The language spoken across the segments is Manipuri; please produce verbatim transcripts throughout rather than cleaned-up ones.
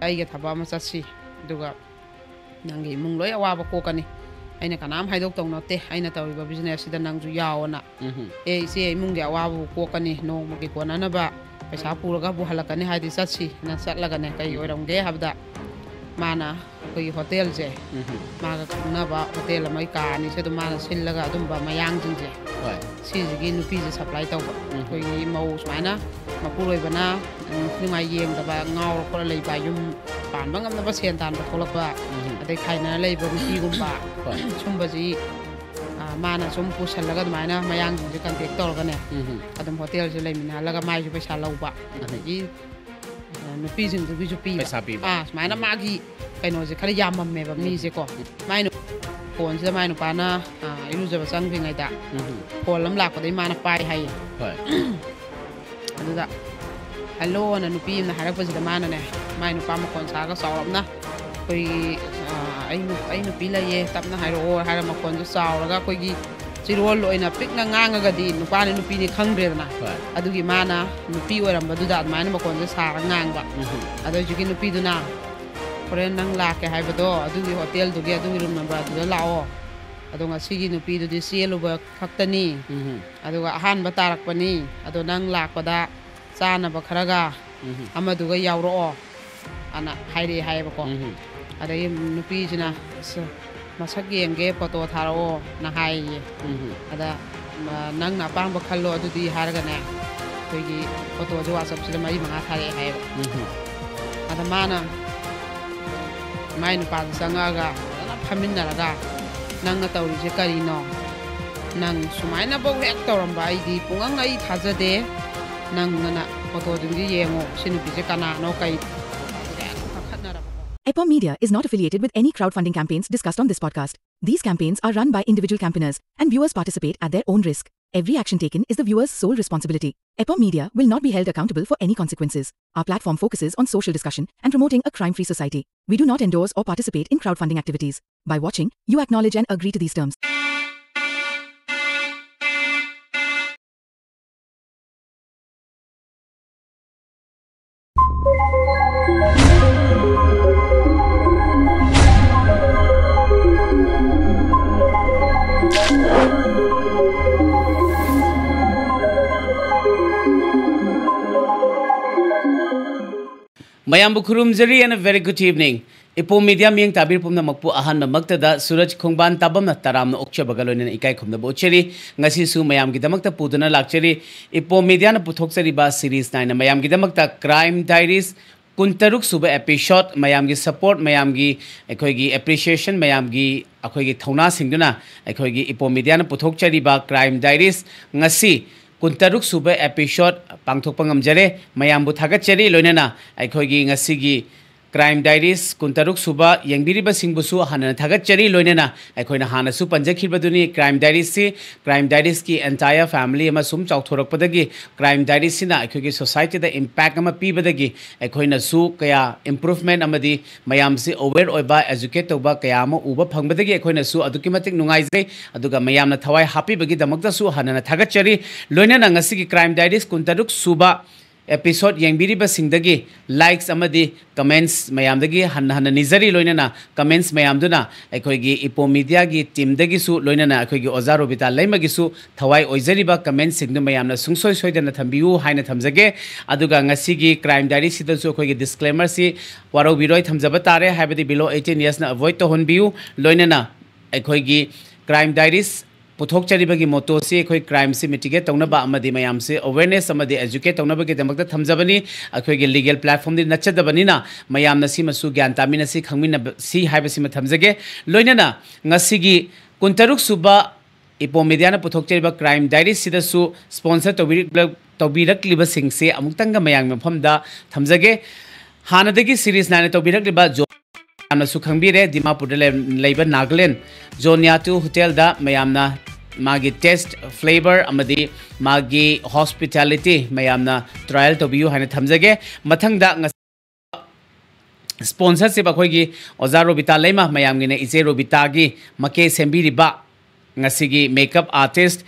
ꯑꯩꯒ ꯊꯕꯛ ꯑꯃ ꯆꯠꯁꯤ, ꯑꯗꯨꯒ ꯅꯪꯒꯤ ꯏꯃꯨꯡ ꯂꯣꯏ ꯑꯋꯥꯕ ꯀꯣꯛꯀꯅꯤ꯫ ꯑꯩꯅ ꯀꯅꯥꯝ ꯍꯥꯏꯗꯣꯛꯇꯧ ꯅꯠꯇꯦ, ꯑꯩꯅ ꯇꯧꯔꯤꯕ ꯕꯤꯖꯤꯅꯦꯁꯁꯤꯗ ꯅꯪꯁꯨ ꯌꯥꯎꯑꯣꯅ꯫ ꯎꯝꯍꯨꯝ꯫ "ꯑꯦ ꯏꯆꯦ, ꯏꯃꯨꯡꯒꯤ ꯑꯋꯥꯕꯕꯨ ꯀꯣꯛꯀꯅꯤ, ꯅꯣꯡꯃꯒꯤ ꯀꯣꯟꯅꯅꯕ ꯄꯩꯁꯥ ꯄꯨꯔꯒꯕꯨ ꯍꯜꯂꯛꯀꯅꯤ ꯍꯥꯏꯗꯤ ꯆꯠꯁꯤ, ꯅꯪ ꯆꯠꯂꯒꯅꯦ ꯀꯩ ꯎꯝ꯫ ꯑꯣꯏꯔꯝꯒꯦ ꯍꯥꯏꯕꯗ, ꯃꯥꯅ ꯑꯩꯈꯣꯏꯒꯤ ꯍꯣꯇꯦꯜꯁꯦ ꯎꯝꯍꯨꯝ꯫ ꯃꯥꯒ ꯈꯪꯅꯕ ꯍꯣꯇꯦꯜ ꯑꯃꯒꯤ ꯀꯥ ꯑꯅꯤꯁꯦ ꯑꯗꯨꯝ ꯃꯥꯅ ꯁꯤꯜꯂꯒ ꯑꯗꯨꯝꯕ ꯃꯌꯥꯡꯁꯤꯡꯁꯦ ꯍꯣꯏ꯫ ꯁꯤꯁꯤꯒꯤ ꯅꯨꯄꯤꯁꯦ ꯁꯄ꯭ꯂꯥꯏ ꯇꯧꯕ꯫ ꯎꯝ꯫ ꯑꯩꯈꯣꯏꯒꯤ ꯃꯧ ꯁꯨꯃꯥꯏꯅ ꯃꯄꯨꯔꯣꯏꯕꯅ, ꯎꯝ, ꯅꯨꯡꯉꯥꯏ ꯌꯦꯡꯗꯕ, ꯉꯥꯎꯔ ꯈꯣꯠꯂ ꯂꯩꯕ, ꯌꯨꯝ ꯄꯥꯟꯕ ꯉꯝꯅꯕ ꯁꯦꯟ ꯇꯥꯟꯕ ꯊꯣꯛꯂꯛꯄ, ꯎꯝ꯫ ꯑꯗꯩ ꯈꯥꯏꯅꯔ ꯂꯩꯕ ꯅꯨꯄꯤꯒꯨꯝꯕ, ꯍꯣꯏ꯫ ꯁꯨꯝꯕꯁꯤ, ꯑ, ꯃꯥꯅ ꯁꯨꯝ ꯄꯨꯁꯜꯂꯒ ꯑꯗꯨꯃꯥꯏꯅ ꯃꯌꯥꯡꯁꯤꯡꯁꯦ ꯀꯟꯇꯦꯛ ꯇꯧꯔꯒꯅꯦ, ꯎꯝ꯫ ꯑꯗꯨꯝ ꯍꯣꯇꯦꯜꯁꯦ ꯂꯩꯃꯤꯟꯅꯍꯜꯂꯒ ꯃꯥꯏꯁꯨ ꯄꯩꯁꯥ ꯂꯧꯕ, ꯎꯝ꯫ ꯑꯗꯒꯤ, ꯑ, ꯅꯨꯄꯤꯁꯤꯡꯗꯨꯒꯤꯁꯨ ꯄꯤꯕ꯫ ꯄꯩꯁꯥ ꯄꯤꯕ꯫ ꯑꯥ, ꯁꯨꯃꯥꯏꯅ ꯎꯝ꯫ ꯃꯥꯒꯤ ꯀꯩꯅꯣꯁꯦ ꯈꯔ ꯌꯥꯝꯃꯝꯃꯦꯕ ꯎꯝ꯫ ꯃꯤꯁꯦꯀꯣ꯫ ꯃꯥꯏ ꯅꯨ-, ꯐꯣꯟꯁꯤꯗ ꯃꯥꯏ ꯅꯨꯄꯥꯅ, ꯑ, ꯏꯔꯨꯖꯕ ꯆꯪꯗ꯭ꯔꯤꯉꯩꯗ ꯎꯝ꯫ ꯐꯣꯟ ꯑꯃ ꯂꯥꯛꯄꯗꯒꯤ ꯃꯥꯅ ꯄꯥꯏ ꯍꯥꯏꯌꯦ꯫ ꯍꯣꯏ꯫ ꯑꯗꯨꯗ "ꯍꯜꯂꯣꯅ" ꯅꯨꯄꯤ ꯑꯃꯅ ꯍꯥꯏꯔꯛꯄꯁꯤꯗ ꯃꯥꯅꯅꯦ, ꯃꯥꯏ ꯅꯨꯄꯥ ꯃꯈꯣꯟ ꯁꯥꯔꯒ ꯆꯥꯎꯔꯞꯅ ꯑꯩꯈꯣꯏꯒꯤ, ꯑ, "ꯑꯩ ꯅꯨ-, ꯑꯩ ꯅꯨꯄꯤ ꯂꯩꯌꯦ, ꯇꯞꯅ ꯍꯥꯏꯔꯛꯑꯣ" ꯍꯥꯏꯔ ꯃꯈꯣꯟꯁꯨ ꯆꯥꯎꯔꯒ ꯑꯩꯈꯣꯏꯒꯤ ꯆꯤꯔꯣꯜ ꯑꯣꯏꯅ ꯄꯤꯛꯅ ꯉꯥꯡꯉꯒꯗꯤ ꯅꯨꯄꯥꯅꯤ ꯅꯨꯄꯤꯅꯤ ꯈꯪꯗ꯭ꯔꯦꯗꯅ꯫ ꯍꯣꯏ꯫ ꯑꯗꯨꯒꯤ ꯃꯥꯅ ꯅꯨꯄꯤ ꯑꯣꯏꯔꯝꯕꯗꯨꯗ ꯑꯗꯨꯃꯥꯏꯅ ꯃꯈꯣꯟꯁꯦ ꯁꯥꯔꯒ ꯉꯥꯡꯕ꯫ ꯎꯝ꯫ ꯑꯗꯣ ꯍꯧꯖꯤꯛꯀꯤ ꯅꯨꯄꯤꯗꯨꯅ, "ꯍꯣꯔꯦꯟ ꯅꯪ ꯂꯥꯛꯀꯦ ꯍꯥꯏꯕꯗꯣ ꯑꯗꯨꯒꯤ ꯍꯣꯇꯦꯜꯗꯨꯒꯤ ꯑꯗꯨꯒꯤ ꯔꯨꯝ ꯅꯝꯕꯔ ꯑꯗꯨꯗ ꯂꯥꯛꯑꯣ꯫ ꯑꯗꯣ ꯉꯁꯤꯒꯤ ꯅꯨꯄꯤꯗꯨꯗꯤ ꯆꯦꯜꯂꯨꯕ ꯈꯛꯇꯅꯤ꯫ ꯎꯝ꯫ ꯑꯗꯨꯒ ꯑꯍꯥꯟꯕ ꯇꯥꯔꯛꯄꯅꯤ꯫ ꯑꯗꯣ ꯅꯪ ꯂꯥꯛꯄꯗ ꯆꯥꯅꯕ ꯈꯔꯒ ꯎꯝ꯫ ꯑꯃꯗꯨꯒ ꯌꯥꯎꯔꯛꯑꯣ" ꯑꯅ ꯍꯥꯏꯔꯛꯑꯦ ꯍꯥꯏꯌꯦꯕꯀꯣ꯫ ꯎꯝ꯫ ꯑꯗꯒꯤ ꯅꯨꯄꯤꯁꯤꯅ, "ꯑꯁ, ꯃꯁꯛ ꯌꯦꯡꯒꯦ, ꯐꯣꯇꯣ ꯊꯥꯔꯛꯑꯣꯅ" ꯍꯥꯏꯌꯦ꯫ ꯎꯝ꯫ ꯑꯗ, "ꯃ-, ꯅꯪꯅ ꯑꯄꯥꯝꯕ ꯈꯜꯂꯣ ꯑꯗꯨꯗꯤ" ꯍꯥꯏꯔꯒꯅꯦ, ꯑꯩꯈꯣꯏꯒꯤ ꯐꯣꯇꯣꯁꯦ WhatsApp-ꯁꯤꯗ ꯃꯔꯤ ꯃꯉꯥ ꯊꯥꯔꯛꯑꯦ ꯍꯥꯏꯌꯦꯕ꯫ ꯎꯝ꯫ ꯑꯗ ꯃꯥꯅ ꯃꯥꯏ ꯅꯨꯄꯥꯗꯨ ꯆꯪꯉꯛꯑꯒ ꯐꯖꯅ ꯐꯝꯃꯤꯟꯅꯔꯒ, "ꯅꯪꯅ ꯇꯧꯔꯤꯁꯦ ꯀꯔꯤꯅꯣ? ꯅꯪ ꯁꯨꯃꯥꯏꯅꯐꯧ ꯍꯦꯛ ꯇꯧꯔꯝꯕ ꯑꯩꯗꯤ ꯄꯨꯡꯉꯪ ꯑꯩ ꯊꯥꯖꯗꯦ꯫ ꯅꯪꯅ ꯐꯣꯇꯣꯗꯨꯗꯤ ꯌꯦꯡꯉꯣ, ꯁꯤ ꯅꯨꯄꯤꯁꯦ ꯀꯅꯥꯅꯣ, ꯀꯩ?" ꯀꯥꯈꯠꯅꯔꯕꯀꯣ꯫ Epom Media is not affiliated with any crowdfunding campaigns discussed on this podcast. These campaigns are run by individual campaigners, and viewers participate at their own risk. Every action taken is the viewer's sole responsibility. Epom Media will not be held accountable for any consequences. Our platform focuses on social discussion and promoting a crime-free society. We do not endorse or participate in crowdfunding activities. By watching, you acknowledge and agree to these terms. ꯃꯌꯥꯝꯕꯨ ꯈꯨꯔꯨꯝꯖꯔꯤ and a very good evening. Ipom media ꯃꯤꯠꯌꯦꯡ ꯇꯥꯕꯤꯔꯛꯄ ꯄꯨꯝꯅꯃꯛꯄꯨ ꯑꯍꯥꯟꯕꯃꯛꯇꯗ ꯁꯨꯔꯖ ꯈꯣꯡꯕꯥꯟ ꯇꯥꯕꯝꯅ ꯇꯔꯥꯝꯅ ꯑꯣꯛꯆꯕꯒ ꯂꯣꯏꯅꯅ ꯏꯀꯥꯏ ꯈꯨꯝꯅꯕ ꯎꯠꯆꯔꯤ꯫ ꯉꯁꯤꯁꯨ ꯃꯌꯥꯝꯒꯤꯗꯃꯛꯇ ꯄꯨꯗꯨꯅ ꯂꯥꯛꯆꯔꯤ꯫ ꯏꯄꯣꯝ ꯃꯤꯗꯤꯌꯥꯅ ꯄꯨꯊꯣꯛꯆꯔꯤꯕ ꯁꯤꯔꯤꯁ ꯅꯥꯏꯅ ꯃꯌꯥꯝꯒꯤꯗꯃꯛꯇ ꯀ꯭ꯔꯥꯏꯝ ꯗꯥꯏꯔꯤꯁ ꯀꯨꯟꯇꯔꯨꯛ ꯁꯨꯕ ꯑꯦꯄꯤꯁꯣꯗ, ꯃꯌꯥꯝꯒꯤ ꯁꯄꯣꯔꯠ, ꯃꯌꯥꯝꯒꯤ ꯑꯩꯈꯣꯏꯒꯤ ꯑꯦꯄ꯭ꯔꯤꯁꯤꯌꯦꯁꯟ, ꯃꯌꯥꯝꯒꯤ ꯑꯩꯈꯣꯏꯒꯤ ꯊꯧꯅꯥꯁꯤꯡꯗꯨꯅ ꯑꯩꯈꯣꯏꯒꯤ ꯏꯄꯣꯝ ꯃꯤꯗꯤꯌꯥꯅ ꯄꯨꯊꯣꯛꯆꯔꯤꯕ ꯀ꯭ꯔꯥꯏꯝ ꯗꯥꯏꯔꯤꯁ ꯉꯁꯤ ꯀꯨꯟꯇꯔꯨꯛ ꯁꯨꯕ ꯑꯦꯄꯤꯁꯣꯗ ꯄꯥꯡꯊꯣꯛꯄ ꯉꯝꯖꯔꯦ꯫ ꯃꯌꯥꯝꯕꯨ ꯊꯥꯒꯠꯆꯔꯤ꯫ ꯂꯣꯏꯅꯅ ꯑꯩꯈꯣꯏꯒꯤ ꯉꯁꯤꯒꯤ ꯀ꯭ꯔꯥꯏꯝ ꯗꯥꯏꯔꯤꯁ ꯀꯨꯟꯇꯔꯨꯛ ꯁꯨꯕ ꯌꯦꯡꯕꯤꯔꯤꯕꯁꯤꯡꯕꯨꯁꯨ ꯍꯟꯅ ꯊꯥꯒꯠꯆꯔꯤ꯫ ꯂꯣꯏꯅꯅ ꯑꯩꯈꯣꯏꯅ ꯍꯥꯟꯅꯁꯨ ꯄꯟꯖꯈꯤꯕꯗꯨꯅꯤ, ꯀ꯭ꯔꯥꯏꯝ ꯗꯥꯏꯔꯤꯁꯁꯤ, ꯀ꯭ꯔꯥꯏꯝ ꯗꯥꯏꯔꯤꯁꯀꯤ ꯑꯦꯟꯇꯥꯌꯔ ꯐꯦꯃꯤꯂꯤ ꯑꯃ ꯁꯨꯝ ꯆꯥꯎꯊꯣꯔꯛꯄꯗꯒꯤ ꯀ꯭ꯔꯥꯏꯝ ꯗꯥꯏꯔꯤꯁꯁꯤꯅ ꯑꯩꯈꯣꯏꯒꯤ ꯁꯣꯁꯥꯏꯇꯤꯗ ꯏꯝꯄꯦꯛ ꯑꯃ ꯄꯤꯕꯗꯒꯤ ꯑꯩꯈꯣꯏꯅꯁꯨ ꯀꯌꯥ ꯏꯝꯄ꯭ꯔꯨꯚꯃꯦꯟ ꯑꯃꯗꯤ ꯃꯌꯥꯝꯁꯤ ꯑꯦꯋꯦꯌꯔ ꯑꯣꯏꯕ, ꯑꯦꯖꯨꯀꯦꯠ ꯇꯧꯕ ꯀꯌꯥ ꯑꯃ ꯎꯕ ꯐꯪꯕꯗꯒꯤ ꯑꯩꯈꯣꯏꯅꯁꯨ ꯑꯗꯨꯛꯀꯤ ꯃꯇꯤꯛ ꯅꯨꯡꯉꯥꯏꯖꯩ꯫ ꯑꯗꯨꯒ ꯃꯌꯥꯝꯅ ꯊꯋꯥꯏ ꯍꯥꯞꯄꯤꯕꯒꯤꯗꯃꯛꯇꯁꯨ ꯍꯟꯅ ꯊꯥꯒꯠꯆꯔꯤ꯫ ꯂꯣꯏꯅꯅ ꯉꯁꯤꯒꯤ ꯀ꯭ꯔꯥꯏꯝ ꯗꯥꯏꯔꯤꯁ ꯀꯨꯟꯇꯔꯨꯛ ꯁꯨꯕ ꯑꯦꯄꯤꯁꯣꯗ ꯌꯦꯡꯕꯤꯔꯤꯕꯁꯤꯡꯗꯒꯤ ꯂꯥꯏꯛꯁ ꯑꯃꯗꯤ ꯀꯃꯦꯟꯠꯁ ꯃꯌꯥꯝꯗꯒꯤ ꯍꯟꯅ ꯍꯟꯅ ꯅꯤꯖꯔꯤ꯫ ꯂꯣꯏꯅꯅ ꯀꯃꯦꯟꯠꯁ ꯃꯌꯥꯝꯗꯨꯅ ꯑꯩꯈꯣꯏꯒꯤ ꯏꯄꯣꯝ ꯃꯤꯗꯤꯌꯥꯒꯤ ꯇꯤꯝꯗꯒꯤꯁꯨ, ꯂꯣꯏꯅꯅ ꯑꯩꯈꯣꯏꯒꯤ ꯑꯣꯖꯥ ꯔꯣꯕꯤꯇꯥ ꯂꯩꯃꯒꯤꯁꯨ ꯊꯋꯥꯏ ꯑꯣꯏꯖꯔꯤꯕ ꯀꯃꯦꯟꯠꯁꯤꯡꯗꯨ ꯃꯌꯥꯝꯅ ꯁꯨꯡꯁꯣꯏ ꯁꯣꯏꯗꯅ ꯊꯝꯕꯤꯌꯨ ꯍꯥꯏꯅ ꯊꯝꯖꯒꯦ꯫ ꯑꯗꯨꯒ ꯉꯁꯤꯒꯤ ꯀ꯭ꯔꯥꯏꯝ ꯗꯥꯏꯔꯤꯁꯤꯗꯁꯨ ꯑꯩꯈꯣꯏꯒꯤ ꯗꯤꯁꯀ꯭ꯂꯦꯃꯔꯁꯤ ꯋꯥꯔꯧꯕꯤꯔꯣꯏ ꯊꯝꯖꯕ ꯇꯥꯔꯦ, ꯍꯥꯏꯕꯗꯤ below eighteen yearsꯅ ꯑꯦꯚꯣꯏꯗ ꯇꯧꯍꯟꯕꯤꯌꯨ꯫ ꯂꯣꯏꯅꯅ ꯑꯩꯈꯣꯏꯒꯤ ꯀ꯭ꯔꯥꯏꯝ ꯗꯥꯏꯔꯤꯁ ꯄꯨꯊꯣꯛꯆꯔꯤꯕꯒꯤ ꯃꯣꯇꯣꯁꯤ ꯑꯩꯈꯣꯏ ꯀ꯭ꯔꯥꯏꯝꯁꯤ ꯃꯤꯇꯤꯒꯦꯠ ꯇꯧꯅꯕ ꯑꯃꯗꯤ ꯃꯌꯥꯝꯁꯤ ꯑꯦꯋꯦꯌꯔꯅꯦꯁ ꯑꯃꯗꯤ ꯑꯦꯖꯨꯀꯦꯠ ꯇꯧꯅꯕꯒꯤꯗꯃꯛꯇ ꯊꯝꯖꯕꯅꯤ꯫ ꯑꯩꯈꯣꯏꯒꯤ ꯂꯤꯒꯦꯜ ꯄ꯭ꯂꯦꯠꯐꯣꯝꯗꯤ ꯅꯠꯆꯗꯕꯅꯤꯅ ꯃꯌꯥꯝꯅ ꯁꯤꯃꯁꯨ ꯒ꯭ꯌꯥꯟ ꯇꯥꯃꯤꯟꯅꯁꯤ, ꯈꯪꯃꯤꯟꯅꯁꯤ ꯍꯥꯏꯕꯁꯤꯃ ꯊꯝꯖꯒꯦ꯫ ꯂꯣꯏꯅꯅ ꯉꯁꯤꯒꯤ ꯀꯨꯟꯇꯔꯨꯛ ꯁꯨꯕ ꯏꯄꯣꯝ ꯃꯤꯗꯤꯌꯥꯅ ꯄꯨꯊꯣꯛꯆꯔꯤꯕ ꯀ꯭ꯔꯥꯏꯝ ꯗꯥꯏꯔꯤꯁꯤꯗꯁꯨ ꯁ꯭ꯄꯣꯟꯁꯔ ꯇꯧꯕꯤꯔꯛꯂ-, ꯇꯧꯕꯤꯔꯛꯂꯤꯕꯁꯤꯡꯁꯦ ꯑꯃꯨꯛꯇꯪꯒ ꯃꯌꯥꯝꯒꯤ ꯃꯐꯝꯗ ꯊꯝꯖꯒꯦ꯫ ꯍꯥꯟꯅꯗꯒꯤ ꯁꯤꯔꯤꯁ ꯅꯥꯏꯅ ꯇꯧꯕꯤꯔꯛꯂꯤꯕ ꯖꯣ-, ꯃꯌꯥꯝꯅꯁꯨ ꯈꯪꯕꯤꯔꯦ, ꯗꯤꯃꯥꯄꯨꯔꯗ ꯂꯩ-, ꯂꯩꯕ ꯅꯥꯒꯥꯂꯦꯟ ꯖꯣꯟꯌꯥꯇꯨ ꯍꯣꯇꯦꯜꯗ ꯃꯌꯥꯝꯅ ꯃꯥꯒꯤ ꯇꯦꯁ, ꯐ꯭ꯂꯦꯕꯔ ꯑꯃꯗꯤ ꯃꯥꯒꯤ ꯍꯣꯁꯄꯤꯇꯥꯂꯤꯇꯤ ꯃꯌꯥꯝꯅ ꯇ꯭ꯔꯥꯏꯌꯦꯜ ꯇꯧꯕꯤꯌꯨ ꯍꯥꯏꯅ ꯊꯝꯖꯒꯦ꯫ ꯃꯊꯪꯗ ꯉꯁ-, ꯁ꯭ꯄꯣꯟꯁꯔꯁꯤꯞ ꯑꯩꯈꯣꯏꯒꯤ ꯑꯣꯖꯥ ꯔꯣꯕꯤꯇꯥ ꯂꯩꯃ, ꯃꯌꯥꯝꯒꯤꯅ ꯏꯆꯦ ꯔꯣꯕꯤꯇꯥꯒꯤ ꯃꯀꯦ ꯁꯦꯝꯕꯤꯔꯤꯕ ꯉꯁꯤꯒꯤ makeup artist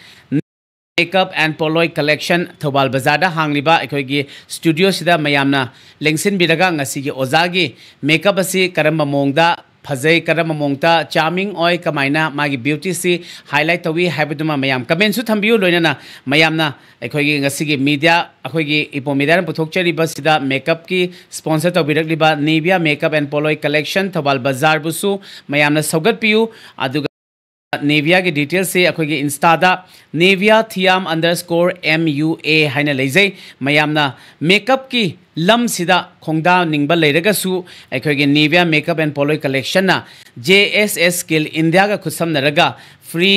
makeup and Poloi collection, Thoubal ꯕꯖꯥꯔꯗ ꯍꯥꯡꯂꯤꯕ ꯑꯩꯈꯣꯏꯒꯤ ꯁ꯭ꯇꯨꯗꯤꯑꯣꯁꯤꯗ ꯃꯌꯥꯝꯅ ꯂꯦꯡꯁꯤꯟꯕꯤꯔꯒ ꯉꯁꯤꯒꯤ ꯑꯣꯖꯥꯒꯤ ꯃꯦꯀꯞ ꯑꯁꯤ ꯀꯔꯝꯕ ꯃꯑꯣꯡꯗ ꯐꯖꯩ, ꯀꯔꯝꯕ ꯃꯑꯣꯡꯗ ꯆꯥꯔꯃꯤꯡ ꯑꯣꯏ, ꯀꯃꯥꯏꯅ ꯃꯥꯒꯤ ꯕ꯭ꯌꯨꯇꯤꯁꯤ ꯍꯥꯏꯂꯥꯏꯠ ꯇꯧꯏ ꯍꯥꯏꯕꯗꯨꯃ ꯃꯌꯥꯝ ꯀꯃꯦꯟꯁꯨ ꯊꯝꯕꯤꯌꯨ꯫ ꯂꯣꯏꯅꯅ ꯃꯌꯥꯝꯅ ꯑꯩꯈꯣꯏꯒꯤ ꯉꯁꯤꯒꯤ ꯃꯤꯗꯤꯌꯥ, ꯑꯩꯈꯣꯏꯒꯤ ꯏꯄꯣ ꯃꯤꯗꯤꯌꯥꯅ ꯄꯨꯊꯣꯛꯆꯔꯤꯕꯁꯤꯗ ꯃꯦꯀꯞꯀꯤ ꯁ꯭ꯄꯣꯟꯁꯔ ꯇꯧꯕꯤꯔꯛꯂꯤꯕ Nivia makeup and Poloi collection Thoubal ꯕꯖꯥꯔꯕꯨꯁꯨ ꯃꯌꯥꯝꯅ ꯁꯧꯒꯠꯄꯤꯌꯨ꯫ ꯑꯗꯨꯒ ꯅꯤꯚꯤꯌꯥꯒꯤ ꯗꯤꯇꯦꯜꯁꯁꯤ ꯑꯩꯈꯣꯏꯒꯤ ꯏꯟꯁꯇꯥꯗ Nivia Thiyam underscore M U A ꯍꯥꯏꯅ ꯂꯩꯖꯩ꯫ ꯃꯌꯥꯝꯅ ꯃꯦꯀꯞꯀꯤ ꯂꯝꯁꯤꯗ ꯈꯣꯡꯗꯥꯅꯤꯡꯕ ꯂꯩꯔꯒꯁꯨ ꯑꯩꯈꯣꯏꯒꯤ ꯅꯤꯚꯤꯌꯥ ꯃꯦꯀꯞ ꯑꯦꯟ ꯄꯣꯂꯣꯏ ꯀꯂꯦꯛꯁꯟꯅ ꯖꯦ ꯑꯦꯁ ꯑꯦꯁ ꯁ꯭ꯀꯤꯜ ꯏꯟꯗꯤꯌꯥꯒ ꯈꯨꯠꯁꯝꯅꯔꯒ ꯐ꯭ꯔꯤ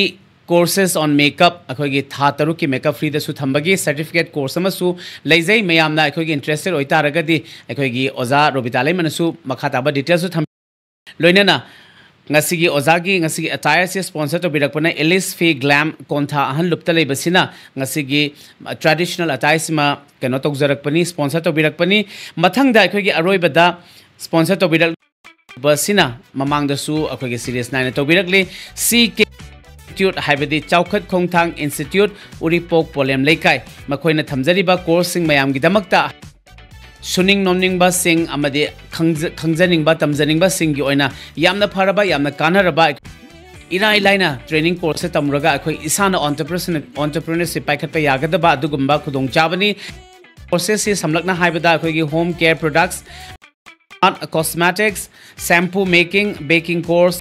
ꯀꯣꯔꯁꯦꯁ ꯑꯣꯟ ꯃꯦꯀꯞ, ꯑꯩꯈꯣꯏꯒꯤ ꯊꯥ ꯇꯔꯨꯛꯀꯤ ꯃꯦꯀꯞ ꯐ꯭ꯔꯤꯗꯁꯨ ꯊꯝꯕꯒꯤ ꯁꯔꯇꯤꯐꯤꯀꯦꯠ ꯀꯣꯔꯁ ꯑꯃꯁꯨ ꯂꯩꯖꯩ꯫ ꯃꯌꯥꯝꯅ ꯑꯩꯈꯣꯏꯒꯤ ꯏꯟꯇꯔꯦꯁꯇꯦꯠ ꯑꯣꯏꯇꯥꯔꯒꯗꯤ ꯑꯩꯈꯣꯏꯒꯤ ꯑꯣꯖꯥ ꯔꯣꯕꯤꯇꯥ ꯂꯩꯃꯅꯁꯨ ꯃꯈꯥ ꯇꯥꯕ ꯗꯤꯇꯦꯜꯁꯁꯨ ꯊꯝ-, ꯂꯣꯏꯅꯅ ꯉꯁꯤꯒꯤ ꯑꯣꯖꯥꯒꯤ ꯉꯁꯤꯒꯤ ꯑꯦꯇꯥꯌꯔꯁꯤ ꯁ꯭ꯄꯣꯟꯁꯔ ꯇꯧꯕꯤꯔꯛꯄꯅ ꯑꯦꯂꯤꯁ ꯐꯤ ꯒ꯭ꯂꯥꯝ ꯀꯣꯟꯊꯥ ꯑꯍꯟ ꯂꯨꯞꯇ ꯂꯩꯕꯁꯤꯅ ꯉꯁꯤꯒꯤ ꯇ꯭ꯔꯦꯗꯤꯁꯅꯦꯜ ꯑꯦꯇꯥꯌꯔꯁꯤꯃ ꯀꯩꯅꯣ ꯇꯧꯖꯔꯛꯄꯅꯤ, ꯁ꯭ꯄꯣꯟꯁꯔ ꯇꯧꯕꯤꯔꯛꯄꯅꯤ꯫ ꯃꯊꯪꯗ ꯑꯩꯈꯣꯏꯒꯤ ꯑꯔꯣꯏꯕꯗ ꯁ꯭ꯄꯣꯟꯁꯔ ꯇꯧꯕꯤꯔꯛ- ꯕꯁꯤꯅ ꯃꯃꯥꯡꯗꯁꯨ ꯑꯩꯈꯣꯏꯒꯤ ꯁꯤꯔꯤꯁ ꯅꯥꯏꯅ ꯇꯧꯕꯤꯔꯛꯂꯤ꯫ ꯁꯤ ꯀꯦ ꯏꯟꯁꯇꯤꯇ꯭ꯌꯨꯠ ꯍꯥꯏꯕꯗꯤ ꯆꯥꯎꯈꯠ ꯈꯣꯡꯊꯥꯡ ꯏꯟꯁꯇꯤꯇ꯭ꯌꯨꯠ ꯎꯔꯤꯄꯣꯛ ꯄꯣꯂꯦꯝ ꯂꯩꯀꯥꯏ, ꯃꯈꯣꯏꯅ ꯊꯝꯖꯔꯤꯕ ꯀꯣꯔꯁꯁꯤꯡ ꯃꯌꯥꯝꯒꯤꯗꯃꯛꯇ ꯁꯨꯅꯤꯡ ꯅꯣꯝꯅꯤꯡꯕꯁꯤꯡ ꯑꯃꯗꯤ ꯈꯪꯖ-, ꯈꯪꯖꯅꯤꯡꯕ ꯇꯝꯖꯅꯤꯡꯕꯁꯤꯡꯒꯤ ꯑꯣꯏꯅ ꯌꯥꯝꯅ ꯐꯔꯕ, ꯌꯥꯝꯅ ꯀꯥꯟꯅꯔꯕ, ꯏꯔꯥꯏ ꯂꯥꯏꯅ ꯇ꯭ꯔꯦꯅꯤꯡ ꯀꯣꯔꯁꯁꯦ ꯇꯝꯂꯒ ꯑꯩꯈꯣꯏ ꯏꯁꯥꯅ ꯑꯣꯟꯇꯔꯄ꯭ꯔꯤꯅꯔꯁꯤꯞ, ꯑꯣꯟꯇꯔꯄ꯭ꯔꯤꯅꯔꯁꯤꯞ ꯄꯥꯏꯈꯠꯄ ꯌꯥꯒꯗꯕ ꯑꯗꯨꯒꯨꯝꯕ ꯈꯨꯗꯣꯡꯆꯥꯕꯅꯤ꯫ ꯀꯣꯔꯁꯦꯁꯁꯤ ꯁꯝꯂꯞꯅ ꯍꯥꯏꯕꯗ ꯑꯩꯈꯣꯏꯒꯤ home care products, cosmetics, shampoo making, baking course,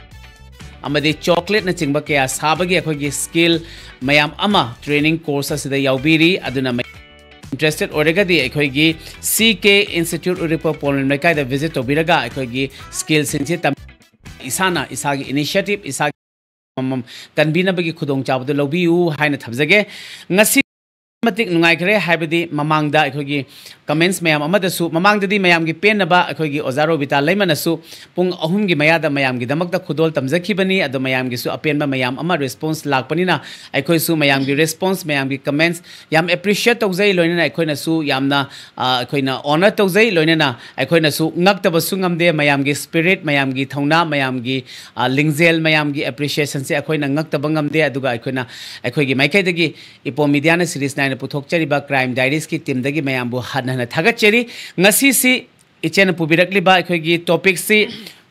ꯑꯃꯗꯤ ꯆꯣꯀ꯭ꯂꯦꯠꯅꯆꯤꯡꯕ ꯀꯌꯥ ꯁꯥꯕꯒꯤ ꯑꯩꯈꯣꯏꯒꯤ ꯁ꯭ꯀꯤꯜ ꯃꯌꯥꯝ ꯑꯃ ꯇ꯭ꯔꯦꯅꯤꯡ ꯀꯣꯔꯁ ꯑꯁꯤꯗ ꯌꯥꯎꯕꯤꯔꯤ꯫ ꯑꯗꯨꯅ ꯃꯌꯥꯝ ꯏꯟꯇꯔꯦꯁꯇꯦꯠ ꯑꯣꯏꯔꯒꯗꯤ ꯑꯩꯈꯣꯏꯒꯤ ꯁꯤ ꯀꯦ ꯏꯟꯁꯇꯤꯇ꯭ꯌꯨꯠ ꯎꯔꯤꯄꯣꯛ ꯄꯣꯂꯦꯝ ꯂꯩꯀꯥꯏꯗ ꯚꯤꯖꯤꯠ ꯇꯧꯕꯤꯔꯒ ꯑꯩꯈꯣꯏꯒꯤ ꯁ꯭ꯀꯤꯜꯁꯤꯡꯁꯤ ꯇꯝ-, ꯏꯁꯥꯅ ꯏꯁꯥꯒꯤ ꯏꯅꯤꯁꯤꯌꯦꯇꯤꯞ, ꯏꯁꯥꯒꯤ ꯑꯃꯃꯝ ꯀꯟꯕꯤꯅꯕꯒꯤ ꯈꯨꯗꯣꯡꯆꯥꯕꯗꯨ ꯂꯧꯕꯤꯌꯨ ꯍꯥꯏꯅ ꯊꯝꯖꯒꯦ꯫ ꯉꯁꯤ ꯃꯇꯤꯛ ꯅꯨꯡꯉꯥꯏꯈ꯭ꯔꯦ, ꯍꯥꯏꯕꯗꯤ ꯃꯃꯥꯡꯗ ꯑꯩꯈꯣꯏꯒꯤ ꯀꯃꯦꯟꯁ ꯃꯌꯥꯝ ꯑꯃꯗꯁꯨ, ꯃꯃꯥꯡꯗꯗꯤ ꯃꯌꯥꯝꯒꯤ ꯄꯦꯟꯅꯕ ꯑꯩꯈꯣꯏꯒꯤ ꯑꯣꯖꯥ ꯔꯣꯕꯤꯇꯥ ꯂꯩꯃꯅꯁꯨ ꯄꯨꯡ ꯑꯍꯨꯝꯒꯤ ꯃꯌꯥꯗ ꯃꯌꯥꯝꯒꯤꯗꯃꯛꯇ ꯈꯨꯗꯣꯜ ꯇꯝꯖꯈꯤꯕꯅꯤ꯫ ꯑꯗꯣ ꯃꯌꯥꯝꯒꯤꯁꯨ ꯑꯄꯦꯟꯕ ꯃꯌꯥꯝ ꯑꯃ ꯔꯦꯁꯄꯣꯟꯁ ꯂꯥꯛꯄꯅꯤꯅ ꯑꯩꯈꯣꯏꯁꯨ ꯃꯌꯥꯝꯒꯤ ꯔꯦꯁꯄꯣꯟꯁ, ꯃꯌꯥꯝꯒꯤ ꯀꯃꯦꯟꯁ ꯌꯥꯝ ꯑꯦꯄ꯭ꯔꯤꯁꯤꯌꯦꯠ ꯇꯧꯖꯩ꯫ ꯂꯣꯏꯅꯅ ꯑꯩꯈꯣꯏꯅꯁꯨ ꯌꯥꯝꯅ, ꯑ, ꯑꯩꯈꯣꯏꯅ ꯑꯣꯅꯔ ꯇꯧꯖꯩ꯫ ꯂꯣꯏꯅꯅ ꯑꯩꯈꯣꯏꯅꯁꯨ ꯉꯛꯇꯕꯁꯨ ꯉꯝꯗꯦ꯫ ꯃꯌꯥꯝꯒꯤ ꯁ꯭ꯄꯤꯔꯤꯠ, ꯃꯌꯥꯝꯒꯤ ꯊꯧꯅꯥ, ꯃꯌꯥꯝꯒꯤ, ꯑ, ꯂꯤꯡꯖꯦꯜ, ꯃꯌꯥꯝꯒꯤ ꯑꯦꯄ꯭ꯔꯤꯁꯤꯌꯦꯁꯟꯁꯦ ꯑꯩꯈꯣꯏꯅ ꯉꯛꯇꯕ ꯉꯝꯗꯦ꯫ ꯑꯗꯨꯒ ꯑꯩꯈꯣꯏꯅ ꯑꯩꯈꯣꯏꯒꯤ ꯃꯥꯏꯀꯩꯗꯒꯤ ꯏꯄꯣ ꯃꯤꯗꯤꯌꯥꯅ ꯁꯤꯔꯤꯁ ꯅꯥꯏꯅ ꯄꯨꯊꯣꯛꯆꯔꯤꯕ ꯀ꯭ꯔꯥꯏꯝ ꯗꯥꯏꯔꯤꯁꯀꯤ ꯇꯤꯝꯗꯒꯤ ꯃꯌꯥꯝꯕꯨ ꯍꯟꯅ ꯍꯟꯅ ꯊꯥꯒꯠꯆꯔꯤ꯫ ꯉꯁꯤꯁꯤ ꯏꯆꯦꯅ ꯄꯨꯕꯤꯔꯛꯂꯤꯕ ꯑꯩꯈꯣꯏꯒꯤ ꯇꯣꯄꯤꯛꯁꯤ